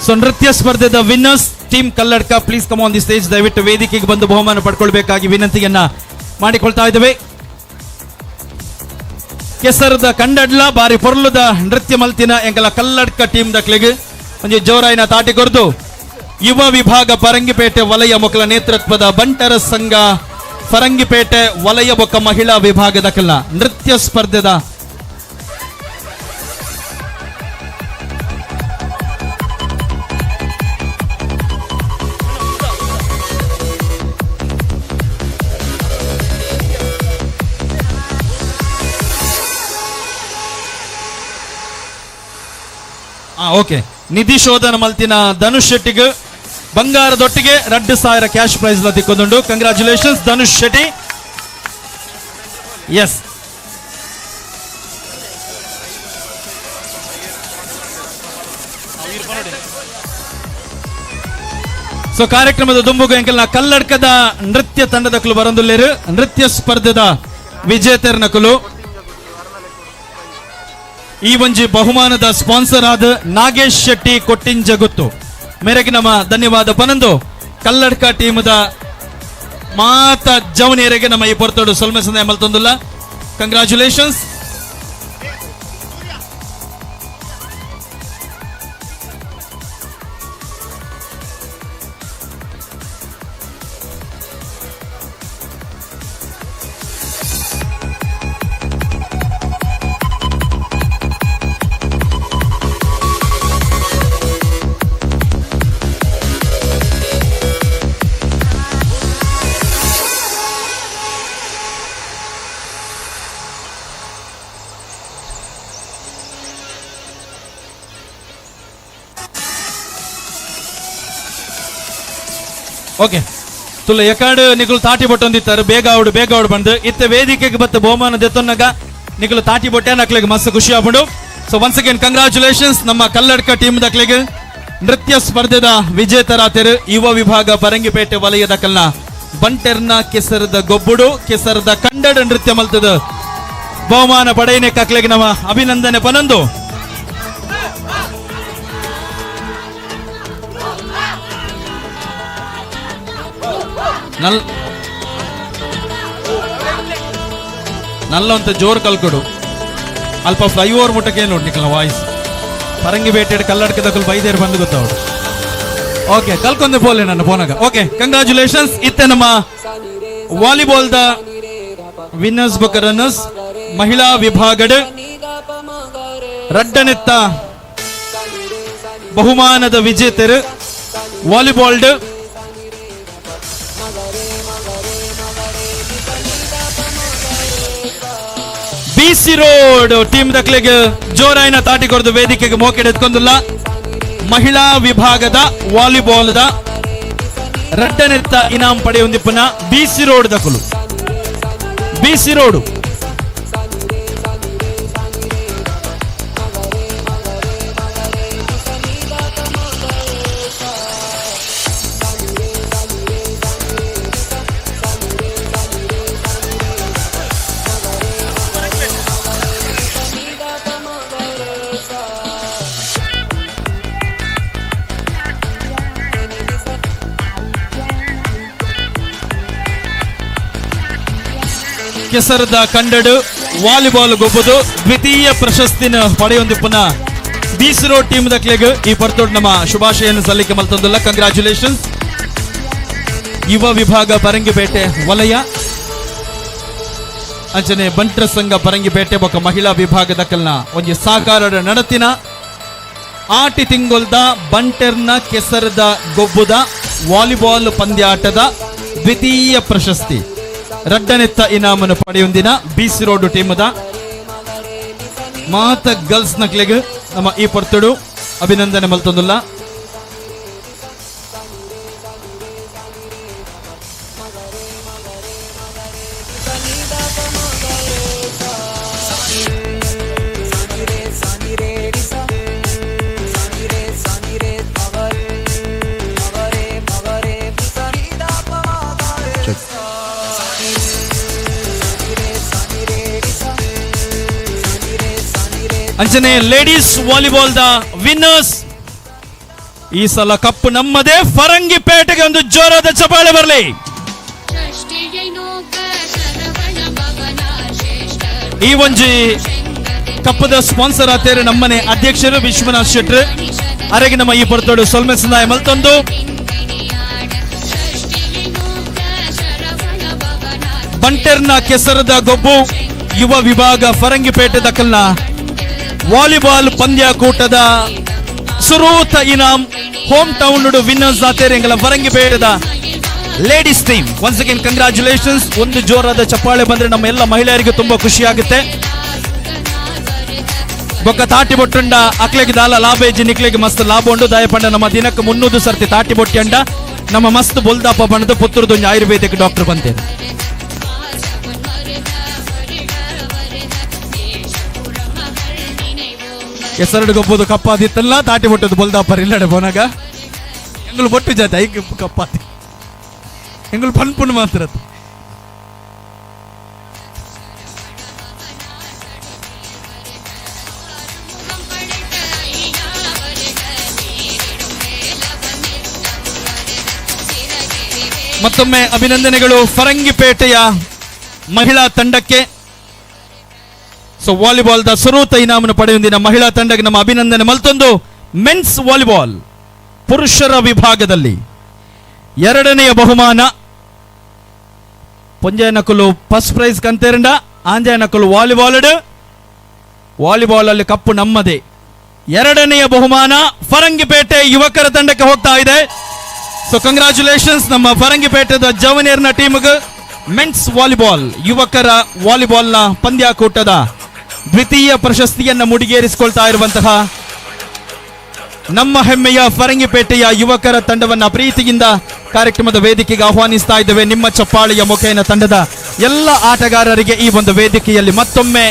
Speaker 22: ಸೊ ನೃತ್ಯ ಸ್ಪರ್ಧೆದ winners team Kalladka please come on the stage. ದಯವಿಟ್ಟು ವೇದಿಕೆಗೆ ಬಂದು ಬಹುಮಾನ ಪಡ್ಕೊಳ್ಬೇಕಾಗಿ ವಿನಂತಿಯನ್ನ ಮಾಡಿಕೊಳ್ತಾ ಇದ್ದೇವೆ. ಕೆಸರದ ಕಂಡಡ್ಲ ಬಾರಿ ಪೊರ್ಲುದ ನೃತ್ಯ ಮಲ್ತಿನ ಎಂಕಲ ಕಲ್ಲಡ್ಕ ಟೀಮ್ ದಕ್ಲಿಗೆ ಒಂಜಿ ಜೋರಾಯಿನ ತಾಟಿ ಕೊರ್ದು ಯುವ ವಿಭಾಗ ಫರಂಗಿಪೇಟೆ ವಲಯ ಮೊಕಲ ನೇತೃತ್ವದ ಬಂಟರ ಸಂಘ ಫರಂಗಿಪೇಟೆ ವಲಯ ಬೊಕ್ಕ ಮಹಿಳಾ ವಿಭಾಗದ ಕಲ್ಲ ನೃತ್ಯ ಸ್ಪರ್ಧೆದ ಓಕೆ ನಿಧಿ ಶೋಧನ ಮಲ್ತಿನ ಧನುಷ್ ಶೆಟ್ಟಿಗೆ ಬಂಗಾರದೊಟ್ಟಿಗೆ 2000 ಕ್ಯಾಶ್ ಪ್ರೈಸ್ ತಿಕ್ಕೊಂದುಂಡು. Congratulations Dhanush Shetty. Yes so ಕಾರ್ಯಕ್ರಮದ ದುಂಬುಗು ಎಂಕಲ್ನ ಕಲ್ಲಡ್ಕದ ನೃತ್ಯ ತಂಡದಕುಲು ಬರಂದುಲ್ಲೇರು ನೃತ್ಯ ಸ್ಪರ್ಧೆದ ವಿಜೇತರ್ನಕುಲು ಈ ಒಂಜಿ ಬಹುಮಾನದ ಸ್ಪಾನ್ಸರ್ ಆದ ನಾಗೇಶ್ ಶೆಟ್ಟಿ ಕೊಟ್ಟಿಂಜಗುತ್ತು ಮೇರೆಗೆ ನಮ್ಮ ಧನ್ಯವಾದ ಪನಂದು ಕಲ್ಲಡ್ಕ ಟೀಮದ ಮಾತ ಜವನಿಯರಿಗೆ ನಮ್ಮ ಈ ಪೊರ್ತೋಡು ಸೊಲ್ಮೆ ಸಂದಾಯ ಮಲ್ತೊಂದುಲ್ಲ. ಕಂಗ್ರಾಚುಲೇಷನ್ಸ್. ಓಕೆ ತುಲ್ಲ ಎಕಾಡು ನಿಕುಲು ತಾಟಿ ಬೊಟ್ಟೊಂದಿತ್ತಾರೆ ಬೇಗ ಅವಡು ಬೇಗ ಅವಡು ಬಂದು ಇತ್ತ ವೇದಿಕೆಗೆ ಬತ್ತ ಬಹುಮಾನ ದೆತ್ತೊನ್ನಗ ನಿಕುಲು ತಾಟಿ ಬೊಟ್ಟೆ ನಕ್ಲೆಗೆ ಮಸ್ತ್ ಖುಷಿ ಆಪುಂಡು. ಸೊ ಒನ್ಸ್ ಅಗೇನ್ ಕಂಗ್ರಾಚುಲೇಷನ್ಸ್ ನಮ್ಮ ಕಲ್ಲಡ್ಕ ಟೀಮ್ ದಕ್ಲೆಗೆ. ನೃತ್ಯ ಸ್ಪರ್ಧೆದ ವಿಜೇತರಾತೆರು ಯುವ ವಿಭಾಗ ಪರಂಗಿಪೇಟೆ ವಲಯದ ಕಲ್ನ ಬಂಟೆರ್ನ ಕೆಸರದ ಗೊಬ್ಬುಡು ಕೆಸರದ ಕಂಡಡ ನೃತ್ಯ ಮಲ್ತದ ಬಹುಮಾನ ಪಡೆಯನೆ ಕಕ್ಲೆಗೆ ನಮ್ಮ ಅಭಿನಂದನೆ ಪನಂದು. ನಲ್ಲೊಂತ ಜೋರ್ ಕಲ್ಕೊಡು ಅಲ್ಪ ಫ್ಲೈಓವರ್ ಮುಟ್ಟಕ್ಕೆ ನೋಡಿ ನಿಕಲ್ನ ವಾಯ್ಸ್ ಪರಂಗಿಪೇಟೆ ಕಲ್ಲಡ್ಕ ದಕಲ್ ಬೈದೇರು ಬಂದು ಗೊತ್ತವಡು. ಓಕೆ ಕಲ್ಕೊಂದೆ ಪೋಲೆ ನನ್ನ ಪೋನಾಗ. Okay congratulations. ಇತ್ತೆ ನಮ್ಮ ವಾಲಿಬಾಲ್ the winners ಬೊಕ ರನ್ನರ್ಸ್ ಮಹಿಳಾ ವಿಭಾಗಡ್ ರಡ್ಡನೆತ್ತ ಬಹುಮಾನದ ವಿಜೇತರು ವಾಲಿಬಾಲ್ ಬಿಸಿ ರೋಡ್ ಟೀಮ್ ದಕ್ಲೆಗೆ ಜೋರಾಯಿನ ತಾಟಿ ಕೊರದು ವೇದಿಕೆಗೆ ಮೋಕೆಡ್ ಎತ್ಕೊಂದಿಲ್ಲ. ಮಹಿಳಾ ವಿಭಾಗದ ವಾಲಿಬಾಲ್ the ರಡ್ಡನೆತ್ತ ಇನಾಮ್ ಪಡೆಯೊಂದಿಪ್ಪನ ಬಿಸಿ ರೋಡ್ ದಕುಲು ಬಿಸಿ ರೋಡ್. ಕೆಸರದ ಕಂಡಡು ವಾಲಿಬಾಲ್ ಗೊಬ್ಬುದು ದ್ವಿತೀಯ ಪ್ರಶಸ್ತಿನ ಪಡೆಯೊಂದಿಪ್ಪನ ಬೀಸರೋ ಟೀಮ್ ದಕ್ಲೆಗ್ ಈ ಪರ್ತೋಡ್ ನಮ್ಮ ಶುಭಾಶಯನ್ನು ಸಲ್ಲಿಕೆ ಮಲ್ತೊಂದುಲ್ಲ. ಕಂಗ್ರಾಚುಲೇಷನ್ಸ್. ಯುವ ವಿಭಾಗ ಪರಂಗಿಪೇಟೆ ವಲಯ ಅಂಚನೆ ಬಂಟ್ರ ಸಂಘ ಪರಂಗಿಪೇಟೆ ಬೊಕ ಮಹಿಳಾ ವಿಭಾಗದ ಕಲ್ನ ಒಂಜಿ ಸಾಕಾರದ ನಡತಿನ ಆಟಿ ತಿಂಗೊಲ್ದ ಬಂಟೆರ್ನ ಕೆಸರದ ಗೊಬ್ಬುದ ವಾಲಿಬಾಲ್ ಪಂದ್ಯಾಟದ ದ್ವಿತೀಯ ಪ್ರಶಸ್ತಿ ರಡ್ಡನೆತ್ತ ಇನಾಮನ್ನು ಪಡೆಯೊಂದಿನ ಬಿಸಿ ರೋಡ್ ಟೀಮದ ಮಾತ ಗರ್ಲ್ಸ್ ನಕ್ಲೆಗ್ ನಮ್ಮ ಈ ಪರ್ತುಡು ಅಭಿನಂದನೆ ಮಲ್ತೊಂದುಲ್ಲ. ಅಂಚನೆ ಲೇಡೀಸ್ ವಾಲಿಬಾಲ್ the winners ಈ ಸಲ ಕಪ್ಪು ನಮ್ಮದೇ. ಫರಂಗಿಪೇಟೆಗೆ ಒಂದು ಜೋರಾದ ಚಪಾಳೆ ಬರಲಿ. ಈ ಒಂಜಿ ಕಪ್ಪದ ಸ್ಪಾನ್ಸರ್ ಆತೇರು ನಮ್ಮನೆ ಅಧ್ಯಕ್ಷರು ವಿಶ್ವನಾಥ್ ಶೆಟ್ರು ಅರೆಗೆ ನಮ್ಮ ಈ ಪೊರ್ತೋಡು ಸೊಲ್ಮೆ ಸಂದಾಯ ಮಲ್ತೊಂದು. ಬಂಟೆರ್ನ ಕೆಸರದ ಗೊಬ್ಬು ಯುವ ವಿಭಾಗ ಫರಂಗಿಪೇಟೆ ದಖಲ್ನ ವಾಲಿಬಾಲ್ ಪಂದ್ಯಾಕೂಟದ ಸುರೂತ ಇನಾಮ್ ಹೋಮ್ ಟೌನ್ ವಿನ್ನರ್ಸ್ ಆತೇರೆಂಗಲ ಫರಂಗಿಪೇಟೆದ ladies team. Once again congratulations. ಒಂದು ಜೋರಾದ ಚಪ್ಪಾಳೆ ಬಂದ್ರೆ ನಮ್ಮ ಎಲ್ಲ ಮಹಿಳೆಯರಿಗೆ ತುಂಬಾ ಖುಷಿ ಆಗುತ್ತೆ. ಬೊಕ್ಕ ತಾಟಿ ಬೊಟ್ಟುಂಡ ಅಕ್ಲೆಗೆ ದಾಲ ಲಾಭ ಇಜ್ಜಿ ನಿಕ್ಲೆಗೆ ಮಸ್ತ್ ಲಾಭ ಉಂಡು. ದಯಪಂಡ ನಮ್ಮ ದಿನಕ್ಕೆ 300 ಸರ್ತಿ ತಾಟಿ ಬೊಟ್ಟಿ ಅಂಡ ನಮ್ಮ ಮಸ್ತ್ ಬೊಲ್ದಾಪ ಬಣ್ಣದ ಪುತ್ತೂರ್ದು ಆಯುರ್ವೇದಿಕ್ ಡಾಕ್ಟರ್ ಬಂತೇನೆ. ಕೆಸರಡು ಗೊಬ್ಬದು ಕಪ್ಪಾದಿತ್ತಲ್ಲ, ತಾಟಿ ಬೊಟ್ಟದು ಬೊಲ್ದಾಪರ್ ಇಲ್ಲಡೆ ಪೋನಾಗ ಎಂಗುಲು ಬೊಟ್ಟು ಜಾತಿ ಐಕ್ ಕಪ್ಪಾತಿ ಎಂಗುಲು ಪನ್ಪುಂಡು ಮಾತ್ರ. ಮತ್ತೊಮ್ಮೆ ಅಭಿನಂದನೆಗಳು ಫರಂಗಿಪೇಟೆಯ ಮಹಿಳಾ ತಂಡಕ್ಕೆ. ಸೊ ವಾಲಿಬಾಲ್ the ಸುರೂತ ಇನಾಮನ್ನು ಪಡೆಯುವಂದಿನ ಮಹಿಳಾ ತಂಡಕ್ಕೆ ನಮ್ಮ ಅಭಿನಂದನೆ. ಮತ್ತೊಂದು ಮೆನ್ಸ್ ವಾಲಿಬಾಲ್ ಪುರುಷರ ವಿಭಾಗದಲ್ಲಿ ಎರಡನೆಯ ಬಹುಮಾನ ಪೊಂಜಯನಕುಲು ಫಸ್ಟ್ ಪ್ರೈಸ್ ಕಂತೇರಂಡ, ಆಂಜಯನಕುಲು ವಾಲಿಬಾಲ್ ವಾಲಿಬಾಲ್ ಅಲ್ಲಿ ಕಪ್ಪು ನಮ್ಮದೇ. ಎರಡನೆಯ ಬಹುಮಾನ ಫರಂಗಿಪೇಟೆ ಯುವಕರ ತಂಡಕ್ಕೆ ಹೋಗ್ತಾ ಇದೆ. ಸೊ ಕಂಗ್ರಾಚುಲೇಷನ್ಸ್ ನಮ್ಮ ಫರಂಗಿಪೇಟೆದ ಜವನಿಯರ್ನ ಟೀಮ್ಗೆ. ಮೆನ್ಸ್ ವಾಲಿಬಾಲ್ ಯುವಕರ ವಾಲಿಬಾಲ್ನ ಪಂದ್ಯಾಕೂಟದ ದ್ವಿತೀಯ ಪ್ರಶಸ್ತಿಯನ್ನು ಮುಡಿಗೇರಿಸಿಕೊಳ್ತಾ ಇರುವಂತಹ ನಮ್ಮ ಹೆಮ್ಮೆಯ ಫರಂಗಿಪೇಟೆಯ ಯುವಕರ ತಂಡವನ್ನ ಪ್ರೀತಿಯಿಂದ ಕಾರ್ಯಕ್ರಮದ ವೇದಿಕೆಗೆ ಆಹ್ವಾನಿಸ್ತಾ ಇದ್ದೇವೆ. ನಿಮ್ಮ ಚಪ್ಪಾಳೆಯ ಮುಖೇನ ತಂಡದ ಎಲ್ಲ ಆಟಗಾರರಿಗೆ ಈ ಒಂದು ವೇದಿಕೆಯಲ್ಲಿ ಮತ್ತೊಮ್ಮೆ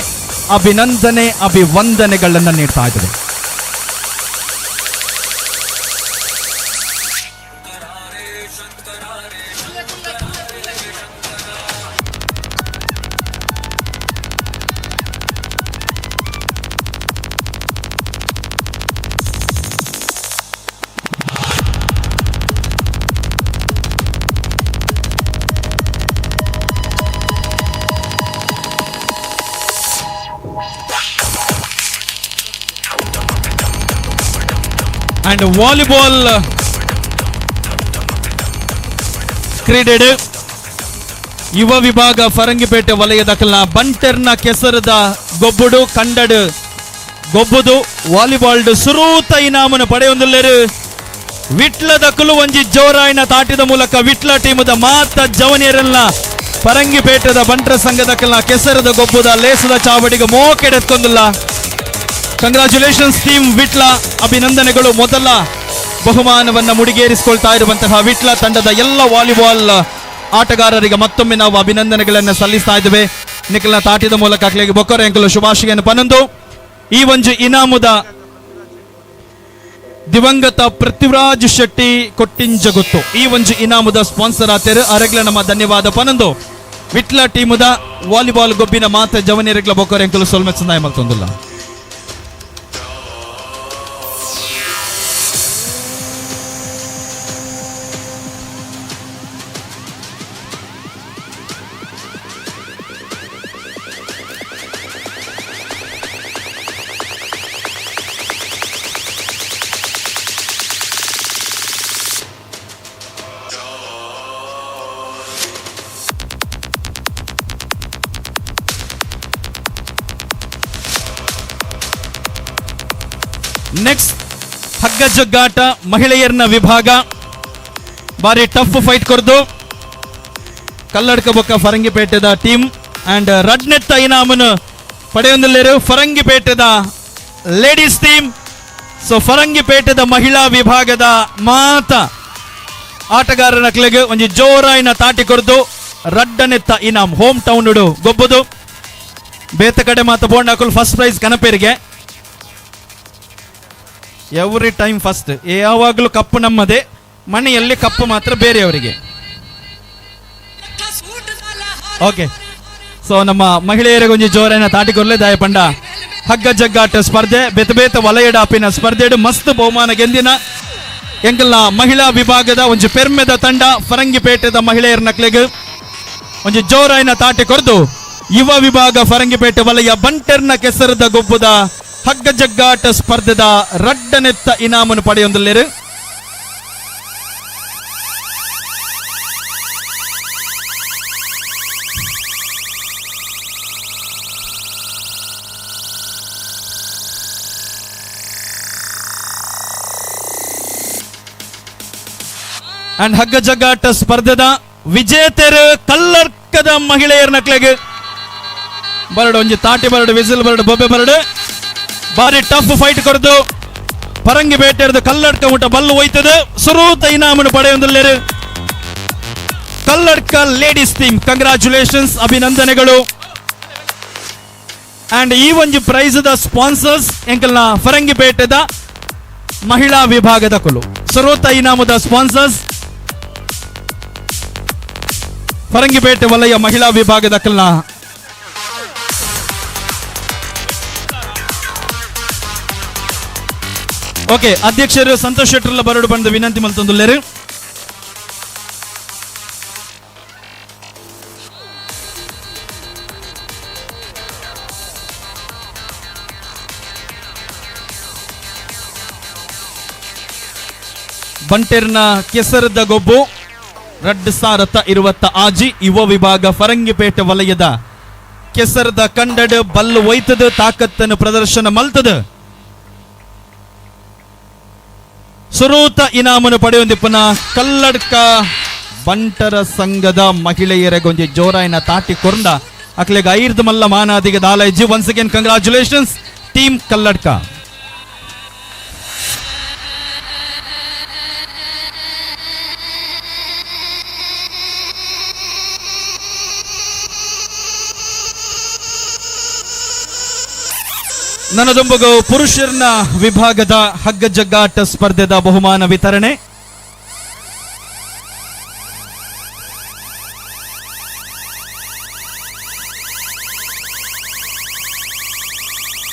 Speaker 22: ಅಭಿನಂದನೆ ಅಭಿವಂದನೆಗಳನ್ನು ನೀಡ್ತಾ ಇದ್ದೇವೆ. ಅಂಡ್ ವಾಲಿಬಾಲ್ ಕ್ರೀಡೆಡ್ ಯುವ ವಿಭಾಗ ಫರಂಗಿಪೇಟೆ ವಲಯದ ಕಲ್ನ ಬಂಟರ್ನ ಕೆಸರದ ಗೊಬ್ಬುಡು ಕಂಡಡು ಗೊಬ್ಬುದು ವಾಲಿಬಾಲ್ ಸುರೂತ ಇನಾಮನ್ನು ಪಡೆಯೊಂದುಲ್ಲೇರು. ವಿಟ್ಲದ ಕುಲುವಂಜಿ ಜೋರಾಯಿನ ತಾಟಿದ ಮೂಲಕ ವಿಟ್ಲ ಟೀಮದ ಮಾತ ಜವನಿಯರನ್ನ ಫರಂಗಿಪೇಟೆದ ಬಂಟರ ಸಂಘದ ಕಲ್ನ ಕೆಸರದ ಗೊಬ್ಬುದ ಲೇಸದ ಚಾವಡಿಗೆ ಮೋಕೆಡೆತ್ಕೊಂದಿಲ್ಲ. ಕಂಗ್ರಾಚುಲೇಷನ್ಸ್ ಟೀಮ್ ವಿಟ್ಲ, ಅಭಿನಂದನೆಗಳು. ಮೊದಲ ಬಹುಮಾನವನ್ನು ಮುಡಿಗೇರಿಸಿಕೊಳ್ತಾ ಇರುವಂತಹ ವಿಟ್ಲ ತಂಡದ ಎಲ್ಲ ವಾಲಿಬಾಲ್ ಆಟಗಾರರಿಗೆ ಮತ್ತೊಮ್ಮೆ ನಾವು ಅಭಿನಂದನೆಗಳನ್ನು ಸಲ್ಲಿಸ್ತಾ ಇದ್ದೇವೆ. ನಿಖಲ್ನ ತಾಟಿದ ಮೂಲಕ ಅಕ್ಲೆಗೆ ಬೊಕ್ಕರೆ ಅಂಕಲು ಶುಭಾಶಯನ್ನು ಪನಂದು ಈ ಒಂಜಿ ಇನಾಮುದ ದಿವಂಗತ ಪೃಥ್ವಿರಾಜ್ ಶೆಟ್ಟಿ ಕೊಟ್ಟಿಂಜಗುತ್ತು ಈ ಒಂಜಿ ಇನಾಮುದ ಸ್ಪಾನ್ಸರ್ ಆತೇರು ಅರೆಗ್ಲ ನಮ್ಮ ಧನ್ಯವಾದ ಪನಂದು ವಿಟ್ಲ ಟೀಮುದ ವಾಲಿಬಾಲ್ ಗೊಬ್ಬಿನ ಮಾತ ಜವನಿಯರೆಗ್ಲ ಬೊಕ್ಕರೆ ಅಂಕಲು ಸೊಲ್ಮೆ ಸಂದಾಯ ಮಲ್ತೊಂದಿಲ್ಲ. ನೆಕ್ಸ್ಟ್ ಹಗ್ಗ ಜಗ್ಗಾಟ ಮಹಿಳೆಯರ್ನ ವಿಭಾಗ ಬಾರಿ ಟಫ್ ಫೈಟ್ ಕೊರ್ದು ಕಲ್ಲಡ್ಕ ಬೊಕ್ಕ ಫರಂಗಿಪೇಟೆದ ಟೀಮ್ ಅಂಡ್ ರಡ್ನೆತ್ತ ಇನಾಮನ್ನು ಪಡೆಯೊಂದಿಲ್ಲೇರು ಫರಂಗಿಪೇಟೆದ ಲೇಡೀಸ್ ಟೀಮ್. ಸೊ ಫರಂಗಿಪೇಟೆದ ಮಹಿಳಾ ವಿಭಾಗದ ಮಾತ ಆಟಗಾರನ ಕ್ಲೆಗ್ ಒಂಜಿ ಜೋರಾಯಿನ ತಾಟಿ ಕೊರ್ದು ರಡ್ಡನೆತ್ತ ಇನಾಮ್ ಹೋಮ್ ಟೌನ್ ಗೊಬ್ಬದು ಬೇತ ಕಡೆ ಮಾತ ಬೋಂಡಾಕುಲ್ ಫಸ್ಟ್ ಪ್ರೈಸ್ ಕನಪೇರಿಗೆ. ಎವ್ರಿ ಟೈಮ್ ಫಸ್ಟ್, ಯಾವಾಗಲೂ ಕಪ್ಪು ನಮ್ಮದೇ, ಮನೆಯಲ್ಲಿ ಕಪ್ಪು ಮಾತ್ರ ಬೇರೆಯವರಿಗೆ. ಓಕೆ, ಸೊ ನಮ್ಮ ಮಹಿಳೆಯರಿಗೆ ಒಂಜಿ ಜೋರೇನ ತಾಟಿಕೊರ್ಲೆ ದಾಯಪಂಡ ಹಗ್ಗ ಜಗ್ಗಾಟ ಸ್ಪರ್ಧೆ ಬೇತ ಬೇತ ವಲಯಡಾಪಿನ ಸ್ಪರ್ಧೆ ಮಸ್ತ್ ಬಹುಮಾನ ಗೆಂದಿನ ಎಂಕಲ್ನ ಮಹಿಳಾ ವಿಭಾಗದ ಒಂಜಿ ಪೆರ್ಮೆದ ತಂಡ ಫರಂಗಿಪೇಟೆದ ಮಹಿಳೆಯರ ನಕ್ಲೆಗ್ ಒಂಜಿ ಜೋರಾಯಿನ ತಾಟಿ ಕೊರ್ದು ಯುವ ವಿಭಾಗ ಫರಂಗಿಪೇಟೆ ವಲಯ ಬಂಟರ್ನ ಕೆಸರದ ಗೊಬ್ಬದ ಹಗ್ಗ ಜಗ್ಗಾಟ ಸ್ಪರ್ಧೆದ ರಡ್ಡನೆತ್ತ ಇನಾಮನ್ನು ಪಡೆಯೊಂದುಲ್ಲೇರು. ಅಂಡ್ ಹಗ್ಗ ಜಗ್ಗಾಟ ಸ್ಪರ್ಧೆದ ವಿಜೇತರು ಕಲ್ಲರ್ಕದ ಮಹಿಳೆಯರ ನಕ್ಲೆಗ್ ಬರಡು ಒಂಜಿ ತಾಟಿ ಬರಡು ವಿಸಿಲ್ ಬರಡು ಬೊಬ್ಬೆ ಬರಡು ಬಾರಿ ಟಫ್ ಫೈಟ್ ಕೊರದು ಪರಂಗಿ ಬೇಟೆರ್ದು ಕಲ್ಲಡ್ಕ ಊಟ Ballu ಹೋಯ್ತದೆ ಸುರೂತ ಇನಾಮನ್ನು ಪಡೆಯೊಂದುಲ್ಲೇರು Kalladka ladies team. Congratulations, ಅಭಿನಂದನೆಗಳು. ಅಂಡ್ ಈ ಒಂಜಿ ಪ್ರೈಸ್ ದ ಸ್ಪಾನ್ಸರ್ಸ್ ಎಂಕಲ್ನ ಫರಂಗಿಪೇಟೆದ ಮಹಿಳಾ ವಿಭಾಗದ ಕುಲು. ಸುರೂತ ಇನಾಮುದ ಸ್ಪಾನ್ಸರ್ಸ್ ಫರಂಗಿಪೇಟೆ ವಲಯ ಮಹಿಳಾ ವಿಭಾಗದ ಕಲ್ನ. ಓಕೆ, ಅಧ್ಯಕ್ಷರು ಸಂತೋಷ್ ಶೆಟ್ಟರ್ಲ ಬರಡು ಬಂದ ವಿನಂತಿ ಮಲ್ತೊಂದುಲ್ಲೇರು. ಬಂಟೆರ್ನ ಕೆಸರದ ಗೊಬ್ಬು 2026 ಯುವ ವಿಭಾಗ ಫರಂಗಿಪೇಟೆ ವಲಯದ ಕೆಸರದ ಕಂಡಡ್ ಬಲ್ಲು ಒಯ್ತದ ತಾಕತ್ತನ್ನು ಪ್ರದರ್ಶನ ಮಲ್ತದ ಸುರೂತ ಇನಾಮನ್ನು ಪಡೆಯೊಂದಿಪ್ಪನ ಕಲ್ಲಡ್ಕ ಬಂಟರ ಸಂಘದ ಮಹಿಳೆಯರ ಗೊಂಜಿ ಜೋರಾಯಿನ ತಾಟಿ ಕೊರಂಡ ಅಕ್ಲೆಗ್ ಐರ್ದ ಮಲ್ಲ ಮಾನಾದಿಗೆ ದಾಲೈಜಿ. Once again congratulations team Kalladka. ನನದೊಂಬಗು ಪುರುಷರನ್ನ ವಿಭಾಗದ ಹಗ್ಗ ಜಗ್ಗಾಟ ಸ್ಪರ್ಧೆದ ಬಹುಮಾನ ವಿತರಣೆ.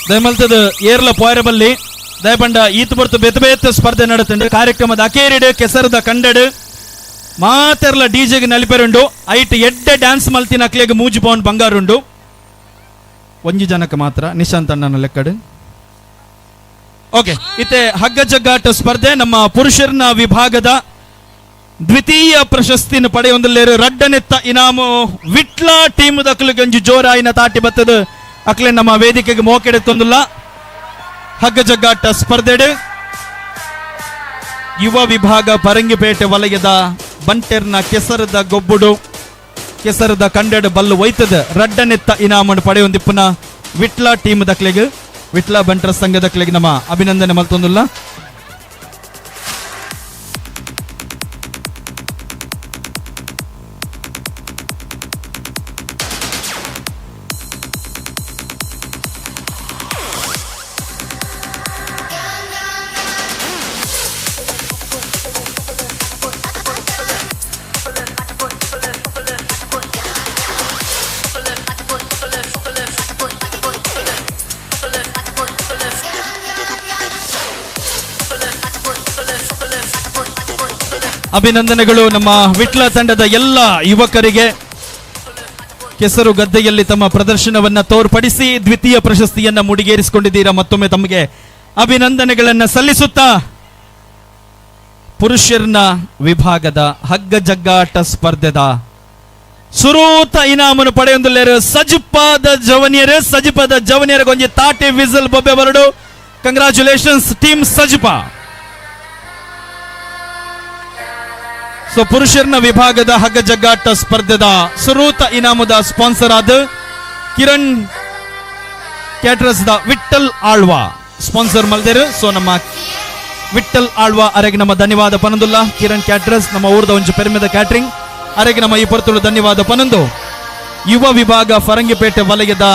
Speaker 22: ದಯಮಲ್ತದ ಏರ್ಲ ಪೋಯರಬಲ್ಲಿ ದಯಪಂಡ ಈತ ಬರ್ತು ಬೇತ ಬೇತ ಸ್ಪರ್ಧೆ ನಡತಂಡು ಕಾರ್ಯಕ್ರಮದ ಅಕೇರಿಡು ಕೆಸರದ ಕಂಡಡು ಮಾತೆರ್ಲ ಡಿಜೆಗೆ ನಲಿಪೆರುಂಡು ಐಟ್ ಎಡ್ಡೆ ಡ್ಯಾನ್ಸ್ ಮಲ್ತಿನ ಅಕ್ಲೆಗ್ ಮೂಜಿ ಪೌಂಡ್ ಬಂಗಾರುಂಡು. ಒಂಜಿ ಜನಕ್ಕೆ ಮಾತ್ರ ನಿಶಾಂತ್ ಅಣ್ಣನ ಲೆಕ್ಕಡು. ಓಕೆ, ಇತ್ತೆ ಹಗ್ಗ ಜಗ್ಗಾಟ ಸ್ಪರ್ಧೆ ನಮ್ಮ ಪುರುಷರನ್ನ ವಿಭಾಗದ ದ್ವಿತೀಯ ಪ್ರಶಸ್ತಿನ ಪಡೆಯೊಂದಲ್ಲೇರು ರಡ್ಡನೆತ್ತ ಇನಾಮು ವಿಟ್ಲ ಟೀಮ್ ದಕ್ಲು ಗಂಜಿ ಜೋರಾಯಿನ ತಾಟಿ ಬತ್ತದ ಅಕ್ಲೆ ನಮ್ಮ ವೇದಿಕೆಗೆ ಮೋಕೆಡೆತ್ತೊಂದಿಲ್ಲ. ಹಗ್ಗ ಜಗ್ಗಾಟ ಸ್ಪರ್ಧೆಡು ಯುವ ವಿಭಾಗ ಪರಂಗಿಪೇಟೆ ವಲಯದ ಬಂಟೆರ್ನ ಕೆಸರದ ಗೊಬ್ಬುಡು ಕೆಸರದ ಕಂಡಡು ಬಲ್ಲು ಒಯ್ತದ ರಡ್ಡನೆತ್ತ ಇನಾಮನ್ನು ಪಡೆಯೊಂದಿಪ್ಪನ ವಿಟ್ಲ ಟೀಮ್ ದಕ್ಲೆಗ್ ವಿಟ್ಲ ಬಂಟರ ಸಂಘದ ಕ್ಲೆಗ್ ನಮ್ಮ ಅಭಿನಂದನೆ ಮಲ್ತೊಂದುಲ್ಲ. ಅಭಿನಂದನೆಗಳು ನಮ್ಮ ವಿಟ್ಲ ತಂಡದ ಎಲ್ಲ ಯುವಕರಿಗೆ. ಕೆಸರು ಗದ್ದೆಯಲ್ಲಿ ತಮ್ಮ ಪ್ರದರ್ಶನವನ್ನ ತೋರ್ಪಡಿಸಿ ದ್ವಿತೀಯ ಪ್ರಶಸ್ತಿಯನ್ನ ಮುಡಿಗೇರಿಸಿಕೊಂಡಿದ್ದೀರಾ. ಮತ್ತೊಮ್ಮೆ ತಮಗೆ ಅಭಿನಂದನೆಗಳನ್ನ ಸಲ್ಲಿಸುತ್ತಾ ಪುರುಷರನ್ನ ವಿಭಾಗದ ಹಗ್ಗ ಜಗ್ಗಾಟ ಸ್ಪರ್ಧೆದ ಸುರೂತ ಇನಾಮನ್ನು ಪಡೆಯೊಂದುಲ್ಲೇರು ಸಜಿಪಾದ ಜವನಿಯರು. ಸಜಿಪಾದ ಜವನಿಯರ ಗೊಂಜಿ ತಾಟಿ ವಿಸಲ್ ಬೊಬ್ಬೆ ಬರಡು. Congratulations team Sajipa. So ಪುರುಷರನ ವಿಭಾಗದ ಹಗ್ಗ ಜಗ್ಗಾಟ ಸ್ಪರ್ಧೆದ ಸುರೂತ ಇನಾಮದ ಸ್ಪಾನ್ಸರ್ ಆದ Kiran ಕ್ಯಾಟರಸ್ the Vittal Alva sponsor ಮಲ್ದೇರು. ಸೊ ನಮ್ಮ ವಿಠಲ್ ಆಳ್ವಾ ಅರೆಗೆ ನಮ್ಮ ಧನ್ಯವಾದ ಪನಂದುಲ್ಲ. ಕಿರಣ್ ಕ್ಯಾಟರಸ್ ನಮ್ಮ ಊರ್ದ ಒಂಜಿ ಪೆರ್ಮೆದ ಕ್ಯಾಟರಿಂಗ್ ಅರೆಗೆ ನಮ್ಮ ಈ ಪೊರ್ತುಳು ಧನ್ಯವಾದ ಪನಂದು. ಯುವ ವಿಭಾಗ ಫರಂಗಿಪೇಟೆ ವಲಯದ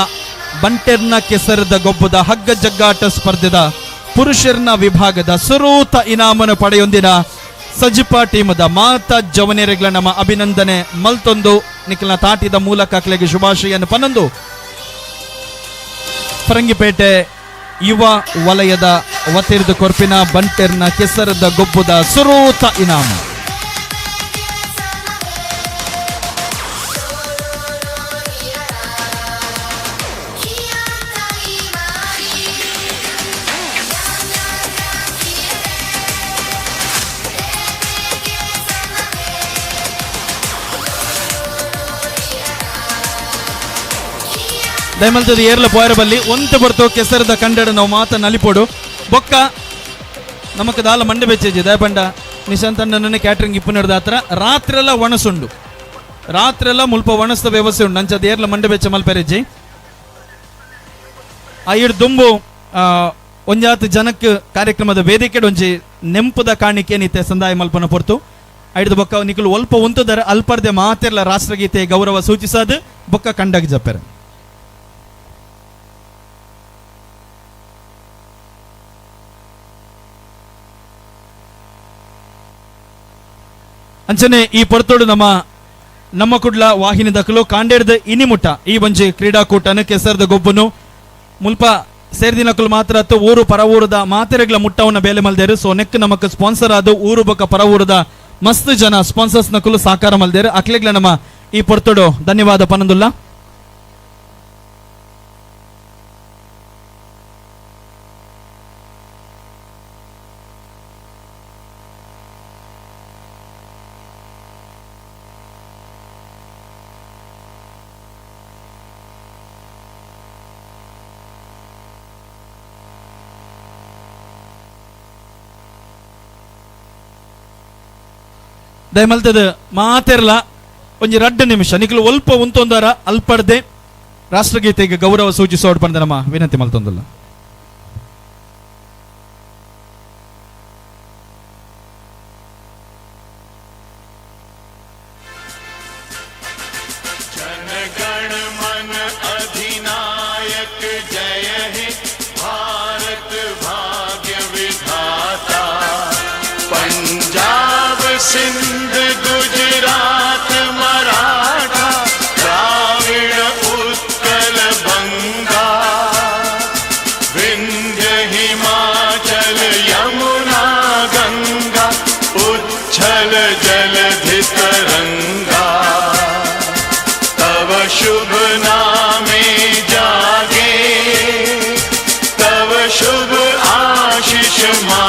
Speaker 22: ಬಂಟೆರ್ನ ಕೆಸರದ ಗೊಬ್ಬದ ಹಗ್ಗ ಜಗ್ಗಾಟ ಸ್ಪರ್ಧೆದ ಪುರುಷರನ ವಿಭಾಗದ ಸುರೂತ ಇನಾಮನ್ನು ಪಡೆಯೊಂದಿನ ಸಜಿಪ ಟೀಮದ ಮಾತಾ ಜವನೇರೆಗಳ ನಮ್ಮ ಅಭಿನಂದನೆ ಮಲ್ತೊಂದು ನಿಖಿಲ್ನ ತಾಟಿದ ಮೂಲಕ ಅಕ್ಲೆಗೆ ಶುಭಾಶಯನ್ನು ಪನ್ನೊಂದು. ಫರಂಗಿಪೇಟೆ ಯುವ ವಲಯದ ವತಿರ್ದು ಕೊರ್ಪಿನ ಬಂಟೆರ್ನ ಕೆಸರದ ಗೊಬ್ಬದ ಸುರೂತ ಇನಾಮು. ದಯಮಲ್ತದ ಏರ್ಲ ಪೋಯರ ಬಲ್ಲಿ ಒಂತೆ ಬರ್ತೋ ಕೆಸರದ ಕಂಡಡ ನಾವು ಮಾತ ನಲಿಪೋಡು ಬೊಕ್ಕ ನಮಕ್ ದಾಲ ಮಂಡೆ ಬೆಚ್ಚೇಜಿ ದಯಪಂಡ ನಿಶಾಂತ್ ಅಣ್ಣನೇ ಕ್ಯಾಟ್ರಿಂಗ್ ಇಪ್ಪು ನಡೆದ ಹತ್ರ ರಾತ್ರೆಲ್ಲ ಒಣಸುಂಡು ರಾತ್ರೆಲ್ಲ ಮುಲ್ಪ ಒಣಸ್ದ ವ್ಯವಸ್ಥೆ ಉಂಡು ಅಂಚದ ಏರ್ಲ ಮಂಡೆ ಬೆಚ್ಚ ಮಲ್ಪೆರೆಜ್ಜಿ ಆ ಇಡ್ ದುಂಬು ಒಂಜಾತ್ ಜನಕ್ ಕಾರ್ಯಕ್ರಮದ ವೇದಿಕೆ ಒಂಜಿ ನೆಂಪುದ ಕಾಣಿಕೆ ನಿತ್ಯ ಸಂದಾಯ ಮಲ್ಪನ ಪೊರ್ತು ಐಡ್ದು ಬೊಕ್ಕ ನಿಕುಲು ಒಲ್ಪ ಉಂತುದರ ಅಲ್ಪರ್ದೆ ಮಾತೆರ್ಲ ರಾಷ್ಟ್ರಗೀತೆ ಗೌರವ ಸೂಚಿಸದು ಬೊಕ್ಕ ಕಂಡಗ್ ಜಪ್ಪೆರ್. ಅಂಚನೆ ಈ ಪೊರ್ತೋಡು ನಮ್ಮ ನಮ್ಮ ಕುಡ್ಲ ವಾಹಿನಿ ದಕಲು ಕಾಂಡೇರ್ದ ಇನಿಮುಟ್ಟ ಈ ಒಂಜಿ ಕ್ರೀಡಾಕೂಟನು ಕೆಸರ್ದ ಗೊಬ್ಬನು ಮುಲ್ಪ ಸೇರ್ದಿನಕುಲು ಮಾತ್ರ ಅತ್ತು ಊರು ಪರವೂರದ ಮಾತೆರೆಗ್ಲ ಮುಟ್ಟವನ್ನ ಬೇಲೆ ಮಲ್ದೇರು. ಸೊ ನೆಕ್ ನಮಕ್ ಸ್ಪಾನ್ಸರ್ ಆದ ಊರು ಬೊಕ ಪರವೂರದ ಮಸ್ತ್ ಜನ ಸ್ಪಾನ್ಸರ್ಸ್ ನಕುಲು ಸಾಕಾರ ಮಲ್ದೇರು. ಅಕ್ಲೆಗ್ಲ ನಮ್ಮ ಈ ಪೊರ್ತೋಡು ಧನ್ಯವಾದ ಪನಂದುಲ್ಲ. ದಯಮಲ್ತದ ಮಾತೆರ್ಲ ಒಂಜಿ ರಡ್ಡು ನಿಮಿಷ ನಿಕ್ಲು ಒಲ್ಪ ಉಂತೊಂದರ ಅಲ್ಪಡ್ದೆ ರಾಷ್ಟ್ರಗೀತೆಗೆ ಗೌರವ ಸೂಚಿಸೋಡ್ ಪಂಡ ನಮ್ಮ ವಿನಂತಿ ಮಲ್ತೊಂದಲ್ಲ.
Speaker 8: जनगण मन अधिनायक जय हे भारत भाग्य विधाता। पंजाब सिंध गुजरात मराठा द्राविड उत्कल बंगा विंध्य हिमाचल यमुना गंगा उच्छल जलधि तरंगा। तव शुभ नामे जागे तव शुभ आशीष मांगे।